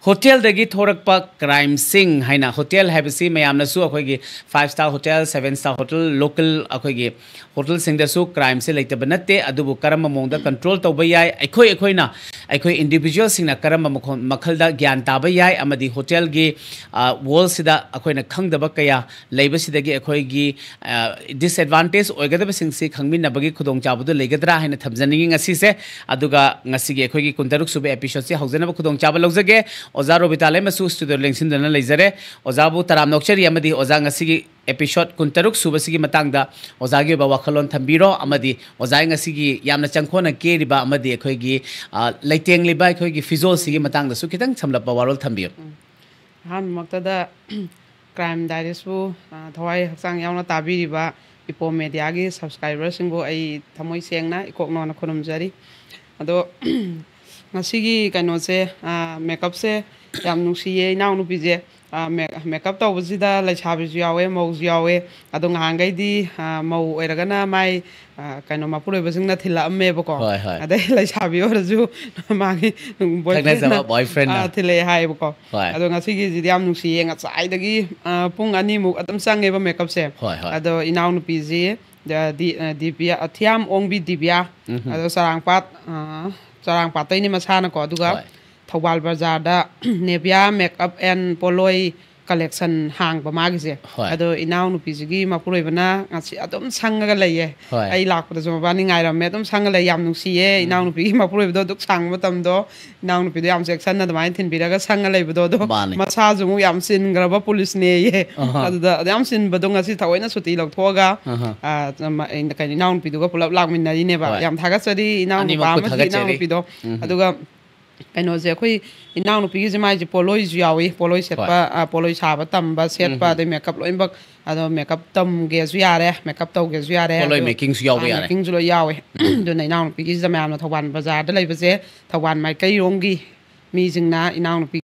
ꯍꯣꯇꯦꯜꯗꯒꯤ ꯊꯣꯔꯛꯄ ꯀ꯭ꯔꯥꯏꯝꯁꯤꯡ ꯍꯥꯏꯅ, ꯍꯣꯇꯦꯜ ꯍꯥꯏꯕꯁꯤ ꯃꯌꯥꯝꯅꯁꯨ ꯑꯩꯈꯣꯏꯒꯤ five star hotel, seven star hotel, local ꯑꯩꯈꯣꯏꯒꯤ ꯍꯣꯇꯦꯜꯁꯤꯡꯗꯁꯨ ꯀ꯭ꯔꯥꯏꯝꯁꯦ ꯂꯩꯇꯕ ꯅꯠꯇꯦ꯫ ꯑꯗꯨꯕꯨ ꯀꯔꯝꯕ ꯃꯑꯣꯡꯗ ꯀꯟꯇ꯭ꯔꯣꯜ ꯇꯧꯕ ꯌꯥꯏ, ꯑꯩꯈꯣꯏ ꯑꯩꯈꯣꯏꯅ, ꯑꯩꯈꯣꯏ ꯏꯟꯗꯤꯕꯤꯖꯨꯋꯦꯜꯁꯤꯡꯅ ꯀꯔꯝꯕ ꯃꯈꯣ-, ꯃꯈꯜꯗ ꯒ꯭ꯌꯥꯟ ꯇꯥꯕ ꯌꯥꯏ, ꯑꯃꯗꯤ ꯍꯣꯇꯦꯜꯒꯤ, ꯑ, ꯋꯥꯔꯜꯁꯤꯗ ꯑꯩꯈꯣꯏꯅ ꯈꯪꯗꯕ ꯀꯌꯥ ꯂꯩꯕꯁꯤꯗꯒꯤ ꯑꯩꯈꯣꯏꯒꯤ, ꯑ, ꯗꯤꯁꯑꯦꯗꯚꯥꯟꯇꯦꯖ ꯑꯣꯏꯒꯗꯕꯁꯤꯡꯁꯤ ꯈꯪꯃꯤꯟꯅꯕꯒꯤ ꯈꯨꯗꯣꯡꯆꯥꯕꯗꯨ ꯂꯩꯒꯗ꯭ꯔꯥ ꯍꯥꯏꯅ ꯊꯝꯖꯅꯤꯡꯉꯤ ꯉꯁꯤꯁꯦ꯫ ꯑꯗꯨꯒ ꯉꯁꯤꯒꯤ ꯑꯩꯈꯣꯏꯒꯤ ꯀꯨꯟꯇꯔꯨꯛ ꯁꯨꯕ ꯑꯦꯄꯤꯁꯣꯗꯁꯤ ꯍꯧꯖꯅꯕ ꯈꯨꯗꯣꯡꯆꯥꯕ ꯂꯧꯖꯒꯦ꯫ ꯑꯣꯖꯥ ꯔꯣꯕꯤꯇꯥ ꯂꯩꯃꯁꯨ ꯁ꯭ꯇꯨꯗꯤꯑꯣ ꯂꯦꯡꯁꯤꯟꯗꯨꯅ ꯂꯩꯖꯔꯦ꯫ ꯑꯣꯖꯥꯕꯨ ꯇꯔꯥꯝꯅ ꯑꯣꯛꯆꯔꯤ, ꯑꯃꯗꯤ ꯑꯣꯖꯥ ꯉꯁꯤꯒꯤ ꯑꯦꯄꯤꯁꯣꯗ ꯀꯨꯟꯇꯔꯨꯛ ꯁꯨꯕꯁꯤꯒꯤ ꯃꯇꯥꯡꯗ ꯑꯣꯖꯥꯒꯤ ꯑꯣꯏꯕ ꯋꯥꯈꯜꯂꯣꯟ ꯊꯝꯕꯤꯔꯣ, ꯑꯃꯗꯤ ꯑꯣꯖꯥ ꯉꯁꯤꯒꯤ ꯌꯥꯝꯅ ꯆꯪꯈꯣꯟꯅ ꯀꯦꯔꯤꯕ ꯑꯃꯗꯤ ꯑꯩꯈꯣꯏꯒꯤ, ꯑ, ꯂꯩꯇꯦꯡꯂꯤꯕ ꯑꯩꯈꯣꯏꯒꯤ ꯐꯤꯖꯣꯜꯁꯤꯒꯤ ꯃꯇꯥꯡꯗꯁꯨ ꯈꯤꯇꯪ ꯁꯝꯂꯞꯄ ꯋꯥꯔꯣꯜ ꯊꯝꯕꯤꯌꯨ꯫ ꯎꯝ꯫ ꯑꯍꯥꯟꯕꯃꯛꯇꯗ ꯀ꯭ꯔꯥꯏꯝ ꯗꯥꯏꯔꯤꯁꯄꯨ, ꯑ, ꯊꯋꯥꯏ ꯍꯛꯆꯥꯡ ꯌꯥꯎꯅ ꯇꯥꯕꯤꯔꯤꯕ ꯏꯄꯣꯝ ꯃꯦꯗꯤꯌꯥꯒꯤ ꯁꯕꯁꯀ꯭ꯔꯥꯏꯕꯔꯁꯤꯡꯕꯨ ꯑꯩ ꯊꯃꯣꯏ ꯁꯦꯡꯅ ꯏꯀꯣꯛ ꯅꯧꯅ ꯈꯨꯔꯨꯝꯖꯔꯤ꯫ ꯑꯗꯣ ꯉꯁꯤꯒꯤ ꯀꯩꯅꯣꯁꯦ, ꯑ, ꯃꯦꯀꯞꯁꯦ ꯌꯥꯝ ꯅꯨꯡꯁꯤꯌꯦ ꯏꯅꯥꯎꯅꯨꯄꯤꯁꯦ꯫ ꯑ, ꯃꯦ-, ꯃꯦꯀꯞ ꯇꯧꯕꯁꯤꯗ ꯂꯩꯁꯥꯕꯤꯁꯨ ꯌꯥꯎꯋꯦ, ꯃꯧꯁꯨ ꯌꯥꯎꯋꯦ꯫ ꯑꯗꯣ ꯉꯍꯥꯟꯈꯩꯗꯤ, ꯑ, ꯃꯧ ꯑꯣꯏꯔꯒꯅ ꯃꯥꯏ, ꯑ, ꯀꯩꯅꯣ ꯃꯄꯨꯔꯣꯏꯕꯁꯤꯡꯅ ꯊꯤꯜꯂꯛꯑꯝꯃꯦꯕꯀꯣ꯫ ꯍꯣꯏ, ꯍꯣꯏ꯫ ꯑꯗꯩ ꯂꯩꯁꯥꯕꯤ ꯑꯣꯏꯔꯁꯨ ꯃꯥꯒꯤ boyfriend ꯈꯪꯅꯖꯕ ꯅ, boyfriend ꯅ꯫ ꯑ, ꯊꯤꯜꯂꯛꯑꯦ ꯍꯥꯏꯌꯦꯕꯀꯣ꯫ ꯍꯣꯏ꯫ ꯑꯗꯣ ꯉꯁꯤꯒꯤꯁꯤꯗꯤ ꯌꯥꯝ ꯅꯨꯡꯁꯤꯌꯦ꯫ ꯉꯁꯥꯏꯗꯒꯤ, ꯑ, ꯄꯨꯡ ꯑꯅꯤꯃꯨꯛ ꯑꯗꯨꯝ ꯆꯪꯉꯦꯕ ꯃꯦꯀꯞꯁꯦ꯫ ꯍꯣꯏ, ꯍꯣꯏ꯫ ꯑꯗꯣ ꯏꯅꯥꯎꯅꯨꯄꯤꯁꯤ, ꯑ, ꯗꯤ-, ꯑ, ꯗꯤꯕꯤꯌꯥ, ꯑ, ꯊꯤꯌꯥꯝ ꯑꯣꯡꯕꯤ ꯗꯤꯕꯤꯌꯥ꯫ ꯎꯝꯍꯨꯝ꯫ ꯑꯗꯣ ꯆꯔꯥꯡꯄꯥꯠ, ꯑ, ꯆꯔꯥꯡꯄꯥꯠꯇꯩꯅꯦ ꯃꯁꯥꯅꯀꯣ꯫ ꯑꯗꯨꯒ ꯍꯣꯏ꯫ ꯊꯧꯕꯥꯜ ꯕꯖꯥꯔꯗ Nivea makeup and Poloi collection ꯍꯥꯡꯕ ꯃꯥꯒꯤꯁꯦ꯫ ꯍꯣꯏ꯫ ꯑꯗꯣ ꯏꯅꯥꯎꯅꯨꯄꯤꯁꯤꯒꯤ ꯃꯄꯨꯔꯣꯏꯕꯅ ꯉꯁꯤ ꯑꯗꯨꯝ ꯁꯪꯉꯒ ꯂꯩꯌꯦ꯫ ꯍꯣꯏ꯫ ꯑꯩ ꯂꯥꯛꯄꯗꯁꯨ ꯃꯕꯥꯅꯤ ꯉꯥꯏꯔꯝꯃꯦ꯫ ꯑꯗꯨꯝ ꯁꯪꯉ ꯂꯩ꯫ ꯌꯥꯝ ꯅꯨꯡꯁꯤꯌꯦ꯫ ꯎꯝ꯫ ꯏꯅꯥꯎꯅꯨꯄꯤꯒꯤ ꯃꯄꯨꯔꯣꯏꯕꯗꯣ ꯑꯗꯨꯛ ꯁꯥꯡꯕ ꯃꯇꯝꯗꯣ ꯏꯅꯥꯎꯅꯨꯄꯤꯗꯣ ꯌꯥꯝ ꯆꯦꯛꯁꯤꯟꯅ ꯑꯗꯨꯃꯥꯏꯅ ꯊꯤꯟꯕꯤꯔꯒ ꯁꯪꯉ ꯂꯩꯕꯗꯣ꯫ ꯑꯗꯣ ꯃꯥꯅꯦ꯫ ꯃꯁꯥꯁꯨ ꯑꯃꯨꯛ ꯌꯥꯝ ꯆꯤꯟꯈ꯭ꯔꯕ ꯄꯨꯂꯤꯁꯅꯦꯌꯦ꯫ ꯑꯍꯥ꯫ ꯑꯗꯨꯗ ꯑꯗꯨ ꯌꯥꯝ ꯆꯤꯟꯕꯗꯣ ꯉꯁꯤ ꯊꯑꯣꯏꯅ ꯁꯨꯇꯤ ꯂꯧꯊꯣꯛꯑꯒ, ꯑꯍꯥ꯫ ꯑ, ꯃ-, ꯀꯩꯅꯣ, ꯏꯅꯥꯎꯅꯨꯄꯤꯗꯨꯒ ꯄꯨꯂꯞ ꯂꯥꯛꯃꯤꯟꯅꯔꯤꯅꯦꯕ꯫ ꯍꯣꯏ꯫ ꯌꯥꯝ ꯊꯥꯒꯠꯆꯔꯤ ꯏꯅꯥꯎꯅꯨꯄꯥ ꯑꯅꯤꯃꯛꯄꯨ ꯑꯃꯁꯨꯡ ꯊꯥꯒꯠꯆꯔꯤ꯫ ꯏꯅꯥꯎꯅꯨꯄꯤꯗꯣ꯫ ꯎꯝ꯫ ꯑꯗꯨꯒ ꯀꯩꯅꯣꯁꯦ, ꯑꯩꯈꯣꯏ ꯏꯅꯥꯎꯅꯨꯄꯤꯒꯤꯁꯦ ꯃꯥꯏꯁꯦ ꯄꯣꯠꯂꯣꯏꯁꯨ ꯌꯥꯎꯏ, ꯄꯣꯠꯂꯣꯏ ꯁꯦꯠꯄ, ꯍꯣꯏ꯫ ꯑ, ꯄꯣꯠꯂꯣꯏ ꯁꯥꯕ ꯇꯝꯕ, ꯁꯦꯠꯄ, ꯎꯝ꯫ ꯑꯗꯩ ꯃꯦꯀꯞ ꯂꯣꯏꯅꯃꯛ꯫ ꯑꯗꯣ ꯃꯦꯀꯞ ꯇꯝꯒꯦꯁꯨ ꯌꯥꯔꯦ, ꯃꯦꯀꯞ ꯇꯧꯒꯦꯁꯨ ꯌꯥꯔꯦ, ꯄꯣꯠꯂꯣꯏ ꯑꯗꯨ, ꯃꯦꯀꯤꯡꯁꯨ ꯌꯥꯎꯕ ꯑ, ꯌꯥꯔꯦ꯫ ꯃꯦꯀꯤꯡꯁꯨ ꯂꯣꯏ ꯌꯥꯎꯋꯦ꯫ ꯎꯝ꯫ ꯑꯗꯨꯅ ꯏꯅꯥꯎꯅꯨꯄꯤꯒꯤꯁꯤꯗ ꯃꯌꯥꯝꯅ ꯊꯧꯕꯥꯜ ꯕꯖꯥꯔꯗ ꯂꯩꯕꯁꯦ, ꯊꯧꯕꯥꯜ ꯃꯥꯏꯀꯩꯔꯣꯝꯒꯤ ꯃꯤꯁꯤꯡꯅ ꯏꯅꯥꯎꯅꯨꯄꯤ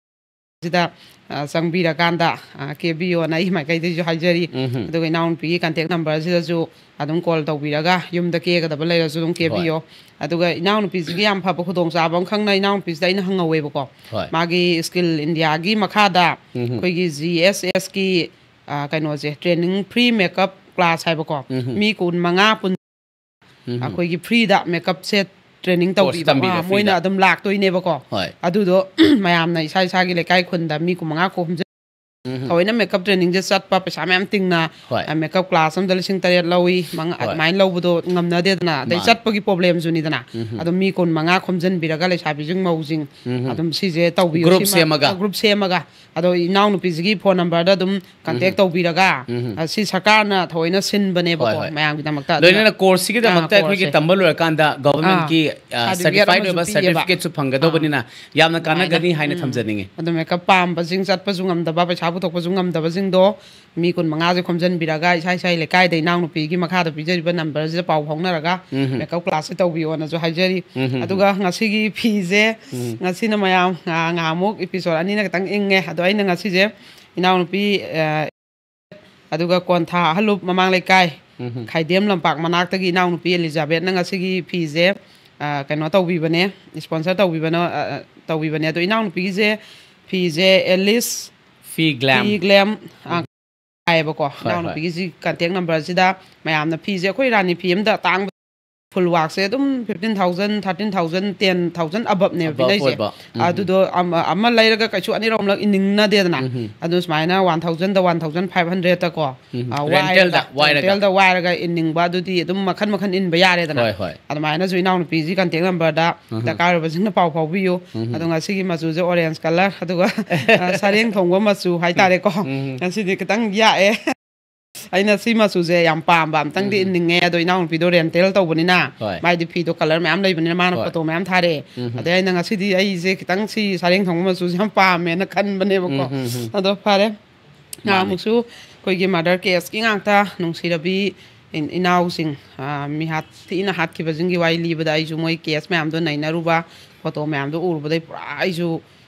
ꯁꯤꯗ, ꯑ, ꯆꯪꯕꯤꯔꯀꯥꯟꯗ, ꯑ, ꯀꯦꯕꯤꯌꯣꯅ ꯑꯩ ꯃꯥꯏꯀꯩꯗꯒꯤꯁꯨ ꯍꯥꯏꯖꯔꯤ꯫ ꯎꯝꯍꯨꯝ꯫ ꯑꯗꯨꯒ ꯏꯅꯥꯎꯅꯨꯄꯤꯒꯤ contact number ꯁꯤꯗꯁꯨ ꯑꯗꯨꯝ call ꯇꯧꯕꯤꯔꯒ ꯌꯨꯝꯗ ꯀꯦꯒꯗꯕ ꯂꯩꯔꯁꯨ ꯑꯗꯨꯝ ꯀꯦꯕꯤꯌꯣ꯫ ꯍꯣꯏ꯫ ꯑꯗꯨꯒ ꯏꯅꯥꯎꯅꯨꯄꯤꯁꯤꯒꯤ ꯌꯥꯝ ꯐꯕ ꯈꯨꯗꯣꯡꯆꯥꯕ ꯑꯃꯈꯛꯅ ꯏꯅꯥꯎꯅꯨꯄꯤꯁꯤꯗ ꯑꯩꯅ ꯍꯪꯍꯧꯋꯦꯕꯀꯣ꯫ ꯍꯣꯏ꯫ ꯃꯥꯒꯤ Skill Indiaꯒꯤ ꯃꯈꯥꯗ ꯎꯝꯍꯨꯝ꯫ ꯑꯩꯈꯣꯏꯒꯤ G S Sꯀꯤ, ꯑ, ꯀꯩꯅꯣꯁꯦ, training free makeup class ꯍꯥꯏꯕꯀꯣ꯫ ꯎꯝꯍꯨꯝ꯫ ꯃꯤ ꯀꯨꯟꯃꯉꯥ ꯄꯨꯟ-, ꯎꯝꯍꯨꯝ꯫ ꯑꯩꯈꯣꯏꯒꯤ freeꯗ makeupꯁꯦ training course ꯇꯧꯕꯤꯕ, ꯇꯝꯕꯤꯕ ꯑ, ꯃꯣꯏꯅ freeꯗ꯫ ꯑꯗꯨꯝ ꯂꯥꯛꯇꯣꯏꯅꯦꯕꯀꯣ꯫ ꯍꯣꯏ꯫ ꯑꯗꯨꯗꯣ ꯃꯌꯥꯝꯅ ꯏꯁꯥ ꯏꯁꯥꯒꯤ ꯂꯩꯀꯥꯏ ꯈꯨꯟꯗ ꯃꯤ ꯀꯨꯟꯃꯉꯥ ꯀꯨꯟꯍꯨꯝꯗꯣꯏ ꯎꯝꯍꯨꯝ꯫ ꯊꯑꯣꯏꯅ makeup trainingꯁꯦ ꯆꯠꯄ ꯄꯩꯁꯥ ꯃꯌꯥꯝ ꯇꯤꯡꯅ, ꯍꯣꯏ꯫ ꯑ, makeup class ꯑꯃꯗ ꯂꯤꯁꯤꯡ ꯇꯔꯦꯠ ꯂꯧꯏ, ꯃꯉꯥ, ꯍꯣꯏ꯫ ꯑꯗꯨꯃꯥꯏꯅ ꯂꯧꯕꯗꯣ ꯉꯝꯅꯗꯦꯗꯅ꯫ ꯑꯗꯩ ꯃꯥꯅꯦ꯫ ꯆꯠꯄꯒꯤ problemꯁꯨꯅꯤꯗꯅ꯫ ꯎꯝꯍꯨꯝ꯫ ꯑꯗꯣ ꯃꯤ ꯀꯨꯟꯃꯉꯥ ꯈꯣꯝꯖꯤꯟꯕꯤꯔꯒ ꯂꯩꯁꯥꯕꯤꯁꯤꯡ ꯃꯧꯁꯤꯡ ꯎꯝꯍꯨꯝ꯫ ꯑꯗꯨꯝ ꯁꯤꯁꯦ ꯇꯧꯕꯤꯌꯨ, group ꯁꯤꯃ, ꯁꯦꯝꯃꯒ꯫ ꯑ, group ꯁꯦꯝꯃꯒ꯫ ꯑꯗꯣ ꯏꯅꯥꯎꯅꯨꯄꯤꯁꯤꯒꯤ phone numberꯗ ꯑꯗꯨꯝ contact ꯎꯝꯍꯨꯝ꯫ ꯇꯧꯕꯤꯔꯒ, ꯎꯝꯍꯨꯝ꯫ ꯑ, ꯁꯤ ꯁꯔꯀꯥꯔꯅ ꯊꯑꯣꯏꯅ ꯁꯤꯟꯕꯅꯦꯕꯀꯣ, ꯍꯣꯏ, ꯍꯣꯏ꯫ ꯃꯌꯥꯝꯒꯤꯗꯃꯛꯇ꯫ ꯑꯗꯨꯅ ꯂꯣꯏꯅꯅ courseꯁꯤꯒꯤꯗꯃꯛꯇ ꯑꯥ, ꯑꯩꯈꯣꯏꯒꯤ courseꯁꯦ꯫ ꯇꯝꯕ ꯂꯣꯏꯔꯀꯥꯟꯗ governmentꯀꯤ, ꯑꯥ, ꯑ, certificate certified ꯑꯃꯁꯨ ꯑꯣꯏꯕ ꯄꯤꯌꯦꯕ꯫ Certificateꯁꯨ ꯐꯪꯒꯗꯧꯕꯅꯤꯅ ꯑꯥ꯫ ꯌꯥꯝꯅ ꯑꯗꯨꯃꯥꯏꯅ꯫ ꯀꯥꯟꯅꯒꯅꯤ ꯍꯥꯏꯅ ꯎꯝ꯫ ꯊꯝꯖꯅꯤꯡꯉꯤ꯫ ꯑꯗꯣ makeup ꯄꯥꯝꯕꯁꯤꯡ, ꯆꯠꯄꯁꯨ ꯉꯝꯗꯕ, ꯄꯩꯁꯥ ꯄꯨꯊꯣꯛꯄꯁꯨ ꯉꯝꯗꯕꯁꯤꯡꯗꯣ ꯃꯤ ꯀꯨꯟꯃꯉꯥꯁꯦ ꯈꯣꯝꯖꯤꯟꯕꯤꯔꯒ ꯏꯁꯥ ꯏꯁꯥꯒꯤ ꯂꯩꯀꯥꯏꯗ ꯏꯅꯥꯎꯅꯨꯄꯤꯒꯤ ꯃꯈꯥꯗ ꯄꯤꯖꯔꯤꯕ numberꯁꯤꯗ ꯄꯥꯎ ꯐꯥꯎꯅꯔꯒ ꯎꯝꯍꯨꯝ꯫ Makeup classꯁꯦ ꯇꯧꯕꯤꯌꯣꯅꯁꯨ ꯍꯥꯏꯖꯔꯤ꯫ ꯎꯝꯍꯨꯝ꯫ ꯑꯗꯨꯒ ꯉꯁꯤꯒꯤ ꯐꯤꯁꯦ, ꯎꯝ꯫ ꯉꯁꯤꯅ ꯃꯌꯥꯝ, ꯑ, ꯉꯍꯥꯟꯃꯨꯛ episode ꯑꯅꯤꯅ ꯈꯤꯇꯪ ꯏꯪꯉꯦ, ꯑꯗꯣ ꯑꯩꯅ ꯉꯁꯤꯁꯦ ꯏꯅꯥꯎꯅꯨꯄꯤ, ꯑ, ꯑꯗꯨꯒ ꯀꯣꯟꯊꯥ ꯑꯍꯜꯂꯨꯞ ꯃꯃꯥꯡ ꯂꯩꯀꯥꯏ, ꯎꯝꯍꯨꯝ꯫ ꯈꯥꯏꯗꯦꯝ ꯂꯝꯄꯥꯛ ꯃꯅꯥꯛꯇꯒꯤ ꯏꯅꯥꯎꯅꯨꯄꯤ ꯑꯦꯂꯤꯖꯥꯕꯦꯠꯅ ꯉꯁꯤꯒꯤ ꯐꯤꯁꯦ, ꯑ, ꯀꯩꯅꯣ ꯇꯧꯕꯤꯕꯅꯦ, sponsor ꯇꯧꯕꯤꯕꯅ, ꯑ, ꯑ, ꯇꯧꯕꯤꯕꯅꯦ꯫ ꯑꯗꯣ ꯏꯅꯥꯎꯅꯨꯄꯤꯒꯤꯁꯦ ꯐꯤꯁꯦ ꯑꯦꯂꯤꯁ ꯐꯤ ꯒ꯭ꯂꯥꯝ꯫ ꯐꯤ ꯒ꯭ꯂꯥꯝ, ꯑ, ꯎꯝ꯫ ꯍꯥꯏꯌꯦꯕꯀꯣ꯫ ꯍꯣꯏ, ꯍꯣꯏ꯫ ꯏꯅꯥꯎꯅꯨꯄꯤꯒꯤꯁꯤ contact numberꯁꯤꯗ ꯃꯌꯥꯝꯅ ꯐꯤꯁꯦ, ꯑꯩꯈꯣꯏ ꯔꯥꯅꯤ ꯐꯤ ꯑꯃꯗ ꯑꯇꯥꯡꯕ full workꯁꯦ ꯑꯗꯨꯝ fifteen thousand, thirteen thousand, ten thousand aboveꯅꯦꯕ above ꯄꯤꯅꯩꯁꯦ꯫ ꯑꯣꯏꯕ꯫ ꯎꯝ꯫ ꯑꯗꯨꯗꯣ ꯑꯃ, ꯑꯃ ꯂꯩꯔꯒ ꯀꯩꯁꯨ ꯑꯅꯤꯔꯛ ꯑꯍꯨꯝꯂꯛ ꯏꯟꯅꯤꯡꯅꯗꯦꯗꯅ꯫ ꯎꯝ꯫ ꯑꯗꯨ ꯁꯨꯃꯥꯏꯅ one thousandꯗ, one thousand five hundredꯇꯀꯣ, ꯎꯝ꯫ ꯑ, rentalꯗ ꯋꯥꯏꯔꯒ, ꯋꯥꯏꯔꯒ꯫ Rentalꯗ ꯋꯥꯏꯔꯒ ꯏꯟꯅꯤꯡꯕ, ꯑꯗꯨꯗꯤ ꯑꯗꯨꯝ ꯃꯈꯟ ꯃꯈꯟ ꯏꯟꯕ ꯌꯥꯔꯦꯗꯅ꯫ ꯍꯣꯏ, ꯍꯣꯏ꯫ ꯑꯗꯨꯃꯥꯏꯅꯁꯨ ꯏꯅꯥꯎꯅꯨꯄꯤꯁꯤ contact numberꯗ ꯎꯝ꯫ ꯗꯔꯀꯥꯔ ꯑꯣꯏꯕꯁꯤꯡꯅ ꯄꯥꯎ ꯐꯥꯎꯕꯤꯌꯨ꯫ ꯎꯝ꯫ ꯑꯗꯣ ꯉꯁꯤꯒꯤ ꯃꯆꯨꯁꯦ orange colour, ꯑꯗꯨꯒ, ꯑ, ꯁꯔꯦꯡ ꯊꯣꯡꯕ ꯃꯆꯨ ꯍꯥꯏꯇꯥꯔꯦꯀꯣ꯫ ꯎꯝ꯫ ꯉꯁꯤꯗꯤ ꯈꯤꯇꯪ ꯌꯥꯛꯑꯦ꯫ ꯑꯩꯅ ꯁꯤ ꯃꯆꯨꯁꯦ ꯌꯥꯝ ꯄꯥꯝꯕ, ꯑꯝꯇꯪꯗꯤ ꯎꯝ꯫ ꯏꯟꯅꯤꯡꯉꯦ꯫ ꯑꯗꯣ ꯏꯅꯥꯎꯅꯨꯄꯤꯗꯣ rental ꯇꯧꯕꯅꯤꯅ, ꯍꯣꯏ꯫ ꯃꯥꯏꯗꯤ ꯐꯤꯗꯣ colour ꯃꯌꯥꯝ ꯂꯩꯕꯅꯤꯅ ꯃꯥꯅ ꯍꯣꯏ꯫ Photo ꯃꯌꯥꯝ ꯊꯥꯔꯛꯑꯦ꯫ ꯎꯝ꯫ ꯑꯗꯩ ꯑꯩꯅ ꯉꯁꯤꯗꯤ ꯑꯩꯁꯦ ꯈꯤꯇꯪ ꯁꯤ ꯁꯔꯦꯡ ꯊꯣꯡꯕ ꯃꯆꯨꯁꯦ ꯌꯥꯝ ꯄꯥꯝꯃꯦꯅ ꯈꯟꯕꯅꯦꯕꯀꯣ꯫ ꯎꯝ, ꯎꯝ, ꯎꯝ꯫ ꯑꯗꯣ ꯐꯔꯦ꯫ ꯃꯥꯅꯤ꯫ ꯅꯍꯥꯟꯃꯨꯛꯁꯨ ꯑꯩꯈꯣꯏꯒꯤ mother caseꯀꯤ ꯉꯥꯛꯇ ꯅꯨꯡꯁꯤꯔꯕꯤ ꯏꯟ-, ꯏꯅꯥꯎꯁꯤꯡ, ꯑ, ꯃꯤꯍꯥꯠ ꯊꯤꯅ ꯍꯥꯠꯈꯤꯕꯁꯤꯡꯒꯤ ꯋꯥꯔꯤ ꯂꯤꯕꯗ ꯑꯩꯁꯨ ꯃꯣꯏ case ꯃꯌꯥꯝꯗꯣ ꯅꯩꯅꯔꯨꯕ, photo ꯃꯌꯥꯝꯗꯣ ꯎꯔꯨꯕꯗꯩ ꯄꯨꯔꯥ ꯑꯩꯁꯨ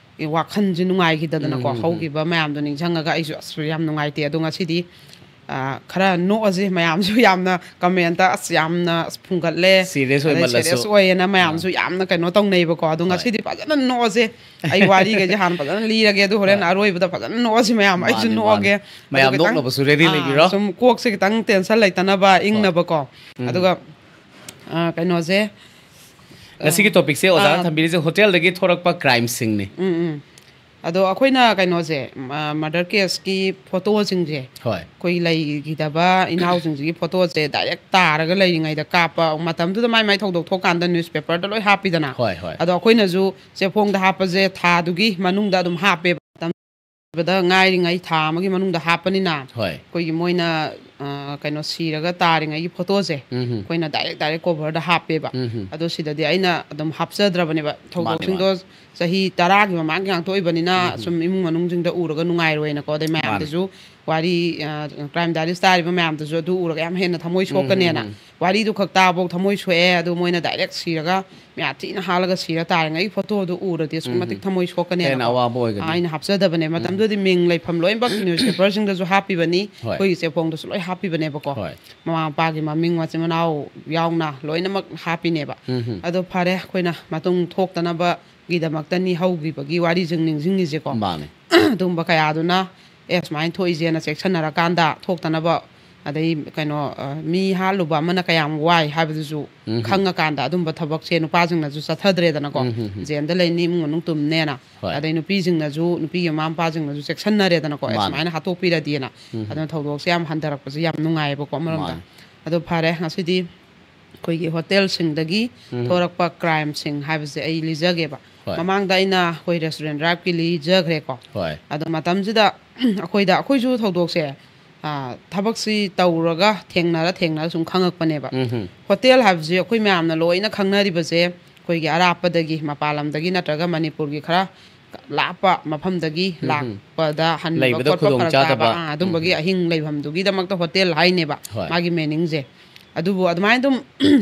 ꯋꯥꯈꯜꯁꯦ ꯅꯨꯡꯉꯥꯏꯈꯤꯗꯗꯅꯀꯣ꯫ ꯎꯝ, ꯎꯝ, ꯎꯝ꯫ ꯍꯧꯈꯤꯕ ꯃꯌꯥꯝꯗꯣ ꯅꯤꯡꯁꯤꯡꯉꯒ ꯑꯩꯁꯨ ꯑꯁ ꯌꯥꯝ ꯅꯨꯡꯉꯥꯏꯇꯦ꯫ ꯑꯗꯣ ꯉꯁꯤꯗꯤ, ꯑ, ꯈꯔ ꯅꯣꯛꯑꯁꯦ꯫ ꯃꯌꯥꯝꯁꯨ ꯌꯥꯝꯅ comment ꯑꯁ ꯌꯥꯝꯅ ꯑꯁ ꯐꯨꯡꯒꯠꯂꯦ, serious ꯑꯗꯩ ꯑꯣꯏꯃꯜꯂꯁꯨ꯫ Serious ꯑꯣꯏꯌꯦꯅ ꯃꯌꯥꯝꯁꯨ ꯑꯥ꯫ ꯌꯥꯝꯅ ꯀꯩꯅꯣ ꯇꯧꯅꯩꯕꯀꯣ꯫ ꯑꯗꯣ ꯍꯣꯏ꯫ ꯉꯁꯤꯗꯤ ꯐꯖꯅ ꯅꯣꯛꯑꯁꯦ꯫ ꯑꯩ ꯋꯥꯔꯤꯈꯩꯁꯦ ꯍꯥꯟꯅ ꯐꯖꯅ ꯂꯤꯔꯒꯦ, ꯑꯗꯨ ꯍꯣꯔꯦꯟ ꯍꯣꯏ꯫ ꯑꯔꯣꯏꯕꯗ ꯐꯖꯅ ꯅꯣꯛꯑꯁꯤ ꯃꯌꯥꯝ꯫ ꯑꯩꯁꯨ ꯃꯥꯅꯦ, ꯅꯣꯛꯑꯒꯦ꯫ ꯃꯥꯅꯦ꯫ ꯃꯌꯥꯝ ꯑꯗꯨ ꯈꯤꯇꯪ, ꯅꯣꯛꯅꯕꯁꯨ ready ꯑꯥ, ꯂꯩꯕꯤꯔꯣ꯫ ꯁꯨꯝ ꯀꯣꯛꯁꯦ ꯈꯤꯇꯪ tension ꯂꯩꯇꯅꯕ, ꯍꯣꯏ꯫ ꯏꯪꯅꯕꯀꯣ꯫ ꯎꯝ꯫ ꯑꯗꯨꯒ, ꯑ, ꯀꯩꯅꯣꯁꯦ, ꯉꯁꯤꯒꯤ ꯑ, topicꯁꯦ ꯑꯣꯖꯥꯅ ꯑꯥ꯫ ꯊꯝꯕꯤꯔꯤꯁꯦ ꯍꯣꯇꯦꯜꯗꯒꯤ ꯊꯣꯔꯛꯄ crimeꯁꯤꯡꯅꯤ꯫ ꯎꯝ, ꯎꯝ꯫ ꯑꯗꯣ ꯑꯩꯈꯣꯏꯅ ꯀꯩꯅꯣꯁꯦ, ꯃ-, murder caseꯀꯤ photoꯁꯤꯡꯁꯦ, ꯍꯣꯏ꯫ ꯑꯩꯈꯣꯏ ꯂꯩꯈꯤꯗꯕ ꯏꯅꯥꯎꯁꯤꯡꯁꯤꯒꯤ photoꯁꯦ direct ꯇꯥꯔꯒ ꯂꯩꯔꯤꯉꯩꯗ ꯀꯥꯞꯄ, ꯃꯇꯝꯗꯨꯗ ꯃꯥꯏ ꯃꯥꯏ ꯊꯧꯗꯣꯛ ꯊꯣꯛꯀꯥꯟꯗ newspaperꯗ ꯂꯣꯏ ꯍꯥꯞꯄꯤꯗꯅ꯫ ꯍꯣꯏ, ꯍꯣꯏ꯫ ꯑꯗꯣ ꯑꯩꯈꯣꯏꯅꯁꯨ ꯆꯦꯐꯣꯡꯗ ꯍꯥꯞꯄꯁꯦ ꯊꯥꯗꯨꯒꯤ ꯃꯅꯨꯡꯗ ꯑꯗꯨꯝ ꯍꯥꯞꯄꯦꯕ꯫ ꯃꯇꯝꯗ ꯉꯥꯏꯔꯤꯉꯩ ꯊꯥ ꯑꯃꯒꯤ ꯃꯅꯨꯡꯗ ꯍꯥꯞꯄꯅꯤꯅ, ꯍꯣꯏ꯫ ꯑꯩꯈꯣꯏꯒꯤ ꯃꯣꯏꯅ, ꯑ, ꯀꯩꯅꯣ, ꯁꯤꯔꯒ ꯇꯥꯔꯤꯉꯩꯒꯤ photoꯁꯦ ꯎꯝ ꯍꯝ꯫ ꯑꯩꯈꯣꯏꯅ direct direct coverꯗ ꯍꯥꯞꯄꯦꯕ꯫ ꯎꯝ ꯍꯝ꯫ ꯑꯗꯣ ꯁꯤꯗꯗꯤ ꯑꯩꯅ ꯑꯗꯨꯝ ꯍꯥꯞꯆꯗ꯭ꯔꯕꯅꯦꯕ꯫ ꯃꯥꯅꯦ, ꯊꯧꯗꯣꯛꯁꯤꯡꯗꯣ ꯃꯥꯅꯦ꯫ ꯆꯍꯤ ꯇꯔꯥꯒꯤ ꯃꯃꯥꯡꯒꯤ ꯉꯥꯛꯇ ꯑꯣꯏꯕꯅꯤꯅ ꯎꯝ ꯍꯝ꯫ ꯁꯨꯝ ꯏꯃꯨꯡ ꯃꯅꯨꯡꯁꯤꯡꯗ ꯎꯔꯒ ꯅꯨꯡꯉꯥꯏꯔꯣꯏꯅꯀꯣ꯫ ꯑꯗꯩ ꯃꯥꯅꯦ꯫ ꯃꯌꯥꯝꯗꯁꯨ ꯋꯥꯔꯤ, ꯑ, Crime Diaries ꯇꯥꯔꯤꯕ ꯃꯌꯥꯝꯗꯁꯨ ꯑꯗꯨ ꯎꯔꯒ ꯌꯥꯝ ꯍꯦꯟꯅ ꯊꯃꯣꯏ ꯎꯝ ꯍꯝ ꯁꯣꯛꯀꯅꯦꯅ꯫ ꯍꯝ꯫ ꯋꯥꯔꯤꯗꯨ ꯈꯛ ꯇꯥꯕꯧ ꯊꯃꯣꯏ ꯁꯣꯛꯑꯦ, ꯑꯗꯨ ꯃꯣꯏꯅ direct ꯁꯤꯔꯒ ꯃꯌꯥꯝ ꯊꯤꯅ ꯍꯥꯜꯂꯒ ꯁꯤꯔ ꯇꯥꯔꯤꯉꯩꯒꯤ photoꯗꯨ ꯎꯔꯗꯤ ꯑꯁꯨꯛꯀꯤ ꯎꯝ ꯃꯇꯤꯛ ꯍꯝ꯫ ꯊꯃꯣꯏ ꯁꯣꯛꯀꯅꯦꯅꯀꯣ꯫ ꯍꯦꯟꯅ ꯑꯋꯥꯕ ꯑꯣꯏꯒꯅꯤ꯫ ꯑ, ꯑꯩꯅ ꯍꯥꯞꯆꯗꯕꯅꯦ꯫ ꯎꯝ꯫ ꯃꯇꯝꯗꯨꯗꯤ ꯃꯤꯡ ꯂꯩꯐꯝ ꯂꯣꯏꯅꯃꯛ newspaperꯁꯤꯡꯗꯁꯨ ꯍꯥꯞꯄꯤꯕꯅꯤ, ꯍꯣꯏ꯫ ꯑꯩꯈꯣꯏꯒꯤ ꯆꯦꯐꯣꯡꯗꯁꯨ ꯂꯣꯏ ꯍꯥꯞꯄꯤꯕꯅꯦꯕꯀꯣ꯫ ꯍꯣꯏ꯫ ꯃꯃꯥ ꯃꯄꯥꯒꯤ ꯃꯃꯤꯡ, ꯃꯆꯤꯟ ꯃꯅꯥꯎ ꯌꯥꯎꯅ ꯂꯣꯏꯅꯃꯛ ꯍꯥꯞꯄꯤꯅꯦꯕ꯫ ꯎꯝ ꯍꯝ꯫ ꯑꯗꯣ ꯐꯔꯦ, ꯑꯩꯈꯣꯏꯅ ꯃꯇꯨꯡ ꯊꯣꯛꯇꯅꯕꯒꯤꯗꯃꯛꯇꯅꯤ ꯍꯧꯈꯤꯕꯒꯤ ꯋꯥꯔꯤꯁꯤꯡ ꯅꯤꯡꯁꯤꯡꯉꯤꯁꯦꯀꯣ꯫ ꯃꯥꯅꯦ꯫ ꯑꯗꯨꯒꯨꯝꯕ ꯀꯌꯥꯗꯨꯅ ꯑꯦ ꯁꯨꯃꯥꯏꯅ ꯊꯣꯛꯏꯁꯦꯅ ꯆꯦꯛꯁꯤꯟꯅꯔꯀꯥꯟꯗ ꯊꯣꯛꯇꯅꯕ, ꯑꯗꯩ ꯀꯩꯅꯣ, ꯑ, ꯃꯤ ꯍꯥꯠꯂꯨꯕ ꯑꯃꯅ ꯀꯌꯥꯝ ꯋꯥꯏ ꯍꯥꯏꯕꯗꯨꯁꯨ ꯎꯝ ꯍꯝ꯫ ꯈꯪꯉꯀꯥꯟꯗ ꯑꯗꯨꯝꯕ ꯊꯕꯛꯁꯦ ꯅꯨꯄꯥꯁꯤꯡꯅꯁꯨ ꯆꯠꯊꯗ꯭ꯔꯦꯗꯅꯀꯣ꯫ ꯎꯝ ꯍꯝ ꯍꯝ꯫ ꯖꯦꯜꯗ ꯂꯩꯅꯤ, ꯏꯃꯨꯡ ꯃꯅꯨꯡ ꯇꯨꯝꯅꯦꯅ꯫ ꯍꯣꯏ꯫ ꯑꯗꯩ ꯅꯨꯄꯤꯁꯤꯡꯅꯁꯨ, ꯅꯨꯄꯤꯒꯤ ꯃꯃꯥ ꯃꯄꯥꯁꯤꯡꯅꯁꯨ ꯆꯦꯛꯁꯤꯟꯅꯔꯦꯗꯅꯀꯣ꯫ ꯑꯦ ꯃꯥꯅꯦ꯫ ꯁꯨꯃꯥꯏꯅ ꯍꯥꯠꯇꯣꯛꯄꯤꯔꯗꯤꯅ꯫ ꯎꯝ ꯍꯝ꯫ ꯑꯗꯨꯅ ꯊꯧꯗꯣꯛꯁꯦ ꯌꯥꯝ ꯍꯟꯊꯔꯛꯄꯁꯦ ꯌꯥꯝ ꯅꯨꯡꯉꯥꯏꯌꯦꯕꯀꯣ ꯑꯃꯔꯣꯝꯗ꯫ ꯃꯥꯅꯦ꯫ ꯑꯗꯣ ꯐꯔꯦ, ꯉꯁꯤꯗꯤ ꯑꯩꯈꯣꯏꯒꯤ ꯍꯣꯇꯦꯜꯁꯤꯡꯗꯒꯤ ꯎꯝ꯫ ꯊꯣꯔꯛꯄ crimeꯁꯤꯡ ꯍꯥꯏꯕꯁꯦ ꯑꯩ ꯂꯤꯖꯒꯦꯕ꯫ ꯍꯣꯏ꯫ ꯃꯃꯥꯡꯗ ꯑꯩꯅ ꯑꯩꯈꯣꯏ restaurant driveꯀꯤ ꯂꯤꯖꯈ꯭ꯔꯦꯀꯣ꯫ ꯍꯣꯏ꯫ ꯑꯗꯣ ꯃꯇꯝꯁꯤꯗ ꯑꯩꯈꯣꯏꯗ, ꯑꯩꯈꯣꯏꯁꯨ ꯊꯧꯗꯣꯛꯁꯦ, ꯑ, ꯊꯕꯛꯁꯤ ꯇꯧꯔꯒ ꯊꯦꯡꯅꯔ ꯊꯦꯡꯅꯔ ꯁꯨꯝ ꯈꯪꯉꯛꯄꯅꯦꯕ꯫ ꯎꯝ ꯍꯝ꯫ ꯍꯣꯇꯦꯜ ꯍꯥꯏꯕꯁꯤ ꯑꯩꯈꯣꯏ ꯃꯌꯥꯝꯅ ꯂꯣꯏꯅ ꯈꯪꯅꯔꯤꯕꯁꯦ, ꯑꯩꯈꯣꯏꯒꯤ ꯑꯔꯥꯞꯄꯗꯒꯤ, ꯃꯄꯥꯟ ꯂꯝꯗꯒꯤ ꯅꯠꯇ꯭ꯔꯒ ꯃꯅꯤꯄꯨꯔꯒꯤ ꯈꯔ ꯂꯥꯞꯄ ꯃꯐꯝꯗꯒꯤ ꯎꯝ ꯍꯝ꯫ ꯂꯥꯛꯄꯗ ꯍꯟꯕ ꯂꯩꯕꯗ ꯈꯣꯠꯄ ꯐꯔꯛ ꯈꯨꯗꯣꯡꯆꯥꯗꯕ꯫ ꯇꯥꯕ, ꯑꯥ, ꯎꯝ ꯑꯗꯨꯝꯕꯒꯤ ꯍꯝ꯫ ꯑꯍꯤꯡ ꯂꯩꯐꯝꯗꯨꯒꯤꯗꯃꯛꯇ ꯍꯣꯇꯦꯜ ꯍꯥꯏꯅꯦꯕ ꯍꯣꯏ꯫ ꯃꯥꯒꯤ meaningꯁꯦ꯫ ꯑꯗꯨꯕꯨ ꯑꯗꯨꯃꯥꯏꯅ ꯑꯗꯨꯝ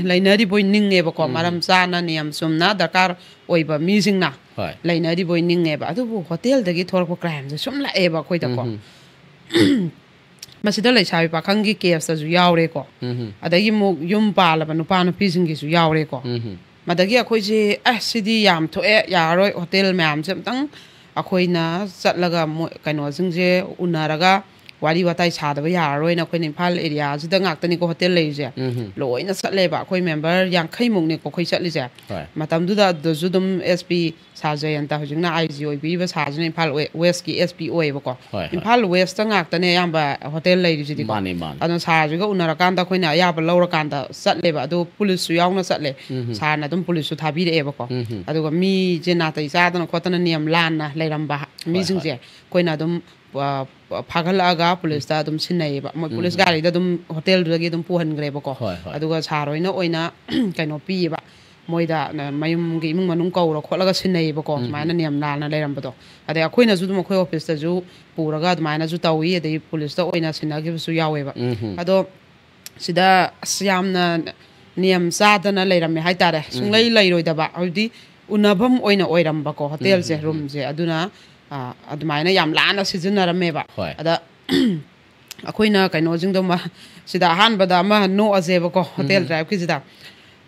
ꯂꯩꯅꯔꯤꯕꯣꯏ ꯅꯤꯡꯉꯦꯕꯀꯣ꯫ ꯎꯝ꯫ ꯃꯔꯝ ꯆꯥꯅ, ꯅꯤꯌꯝ ꯆꯨꯝꯅ, ꯗꯔꯀꯥꯔ ꯑꯣꯏꯕ ꯃꯤꯁꯤꯡꯅ ꯍꯣꯏ꯫ ꯂꯩꯅꯔꯤꯕꯣꯏ ꯅꯤꯡꯉꯦꯕ꯫ ꯑꯗꯨꯕꯨ ꯍꯣꯇꯦꯜꯗꯒꯤ ꯊꯣꯛꯂꯛꯄ ꯀ꯭ꯔꯥꯏꯝꯁꯦ ꯁꯨꯝ ꯂꯥꯛꯑꯦꯕ ꯑꯩꯈꯣꯏꯗꯀꯣ꯫ ꯎꯝ꯫ ꯃꯁꯤꯗ ꯂꯩꯁꯥꯕꯤ ꯄꯥꯈꯪꯒꯤ ꯀꯦꯁꯇꯁꯨ ꯌꯥꯎꯔꯦꯀꯣ꯫ ꯎꯝ꯫ ꯑꯗꯒꯤ ꯑꯃꯨꯛ ꯌꯨꯝ ꯄꯥꯜꯂꯕ ꯅꯨꯄꯥ ꯅꯨꯄꯤꯁꯤꯡꯒꯤꯁꯨ ꯌꯥꯎꯔꯦꯀꯣ꯫ ꯎꯝ꯫ ꯃꯗꯒꯤ ꯑꯩꯈꯣꯏꯁꯦ ꯑꯁ ꯁꯤꯗꯤ ꯌꯥꯝ ꯊꯣꯛꯑꯦ, ꯌꯥꯔꯔꯣꯏ, ꯍꯣꯇꯦꯜ ꯃꯌꯥꯝꯁꯦ ꯑꯝꯇꯪ ꯑꯩꯈꯣꯏꯅ ꯆꯠꯂꯒ ꯃꯣꯏ ꯀꯩꯅꯣꯁꯤꯡꯁꯦ ꯎꯅꯔꯒ ꯋꯥꯔꯤ ꯋꯥꯇꯥꯏ ꯁꯥꯗꯕ ꯌꯥꯔꯔꯣꯏꯅ ꯑꯩꯈꯣꯏꯅ ꯏꯝꯐꯥꯜ ꯑꯦꯔꯤꯌꯥꯁꯤꯗ ꯉꯥꯛꯇꯅꯤꯀꯣ ꯍꯣꯇꯦꯜ ꯂꯩꯔꯤꯁꯦ꯫ ꯎꯝ꯫ ꯂꯣꯏꯅ ꯆꯠꯂꯦꯕ꯫ ꯑꯩꯈꯣꯏ ꯃꯦꯝꯕꯔ ꯌꯥꯡꯈꯩꯃꯨꯛꯅꯦꯀꯣ ꯑꯩꯈꯣꯏ ꯆꯠꯂꯤꯁꯦ꯫ ꯍꯣꯏ꯫ ꯃꯇꯝꯗꯨꯗ ꯑꯗꯨꯁꯨ ꯑꯗꯨꯝ ꯑꯦꯁ ꯄꯤ ꯁꯥꯔ ꯖꯌꯟꯇ, ꯍꯧꯖꯤꯛꯅ ꯑꯥꯏ ꯖꯤ ꯑꯣꯏꯕꯤꯔꯤꯕ ꯁꯥꯔꯁꯤꯅ ꯏꯝꯐꯥꯜ ꯋꯦ-, ꯋꯦꯁꯀꯤ ꯑꯦꯁ ꯄꯤ ꯑꯣꯏꯌꯦꯕꯀꯣ꯫ ꯍꯣꯏ, ꯍꯣꯏ꯫ ꯏꯝꯐꯥꯜ ꯋꯦꯁꯇ ꯉꯥꯛꯇꯅꯦ ꯑꯌꯥꯝꯕ ꯍꯣꯇꯦꯜ ꯂꯩꯔꯤꯁꯤꯗꯤꯀꯣ꯫ ꯃꯥꯅꯦ, ꯃꯥꯅꯦ꯫ ꯑꯗꯨꯅ ꯁꯥꯔꯁꯤꯒ ꯎꯅꯔꯀꯥꯟꯗ ꯑꯩꯈꯣꯏꯅ ꯑꯌꯥꯕ ꯂꯧꯔꯀꯥꯟꯗ ꯆꯠꯂꯦꯕ꯫ ꯑꯗꯨ ꯄꯨꯂꯤꯁꯁꯨ ꯌꯥꯎꯅ ꯆꯠꯂꯦ꯫ ꯎꯝ꯫ ꯁꯥꯔꯅ ꯑꯗꯨꯝ ꯄꯨꯂꯤꯁꯁꯨ ꯊꯥꯕꯤꯔꯛꯑꯦꯕꯀꯣ꯫ ꯎꯝ꯫ ꯑꯗꯨꯒ ꯃꯤꯁꯦ ꯅꯥꯇꯩ ꯆꯥꯗꯅ ꯈꯣꯠꯇꯅ ꯅꯤꯌꯝ ꯂꯥꯟꯅ ꯂꯩꯔꯝꯕ ꯍꯣꯏ, ꯃꯤꯁꯤꯡꯁꯦ ꯍꯣꯏ꯫ ꯑꯩꯈꯣꯏꯅ ꯑꯗꯨꯝ, ꯑ, ꯐꯥꯒꯠꯂꯛꯑꯒ ꯄꯨꯂꯤꯁꯇ ꯑꯗꯨꯝ ꯁꯤꯟꯅꯩꯌꯦꯕ꯫ ꯃꯣꯏ ꯄꯨꯂꯤꯁ ꯎꯝ꯫ ꯒꯥꯔꯤꯗ ꯑꯗꯨꯝ ꯍꯣꯇꯦꯜꯗꯨꯗꯒꯤ ꯑꯗꯨꯝ ꯄꯨꯍꯟꯈ꯭ꯔꯦꯕꯀꯣ꯫ ꯍꯣꯏ, ꯍꯣꯏ꯫ ꯑꯗꯨꯒ ꯁꯥꯔ ꯍꯣꯏꯅ ꯑꯣꯏꯅ ꯀꯩꯅꯣ ꯄꯤꯌꯦꯕ꯫ ꯃꯣꯏꯗ ꯅ-, ꯃꯌꯨꯝꯒꯤ ꯏꯃꯨꯡ ꯃꯅꯨꯡ ꯀꯧꯔ ꯈꯣꯠꯂꯒ ꯁꯤꯟꯅꯩꯌꯦꯕꯀꯣ꯫ ꯎꯝ꯫ ꯁꯨꯃꯥꯏꯅ ꯅꯤꯌꯝ ꯂꯥꯟꯅ ꯂꯩꯔꯝꯕꯗꯣ꯫ ꯑꯗꯩ ꯑꯩꯈꯣꯏꯅꯁꯨ ꯑꯗꯨꯝ ꯑꯩꯈꯣꯏ ꯑꯣꯐꯤꯁꯇꯁꯨ ꯄꯨꯔꯒ ꯑꯗꯨꯃꯥꯏꯅꯁꯨ ꯇꯧꯏ꯫ ꯑꯗꯩ ꯄꯨꯂꯤꯁꯇ ꯑꯣꯏꯅ ꯁꯤꯟꯅꯈꯤꯕꯁꯨ ꯌꯥꯎꯋꯦꯕ꯫ ꯎꯝ꯫ ꯑꯗꯣ ꯁꯤꯗ ꯑꯁ ꯌꯥꯝꯅ ꯅꯤꯌꯝ ꯆꯥꯗꯅ ꯂꯩꯔꯝꯃꯦ ꯍꯥꯏꯇꯥꯔꯦ꯫ ꯁꯨꯡꯂꯩ ꯂꯩꯔꯣꯏꯗꯕ, ꯍꯥꯏꯕꯗꯤ ꯎꯅꯐꯝ ꯑꯣꯏꯅ ꯑꯣꯏꯔꯝꯕꯀꯣ ꯍꯣꯇꯦꯜꯁꯦ, ꯎꯝ, ꯎꯝ, ꯎꯝ꯫ ꯔꯨꯝꯁꯦ꯫ ꯑꯗꯨꯅ, ꯑ, ꯑꯗꯨꯃꯥꯏꯅ ꯌꯥꯝ ꯂꯥꯟꯅ ꯁꯤꯖꯤꯟꯅꯔꯝꯃꯦꯕ꯫ ꯍꯣꯏ꯫ ꯑꯗ ꯑꯩꯈꯣꯏꯅ ꯀꯩꯅꯣꯁꯤꯡꯗꯣ ꯃ-, ꯁꯤꯗ ꯑꯍꯥꯟꯕꯗ ꯑꯃ ꯅꯣꯛꯑꯁꯦꯕꯀꯣ, ꯍꯣꯇꯦꯜ ꯎꯝ꯫ ꯗ꯭ꯔꯥꯏꯚꯀꯤꯁꯤꯗ꯫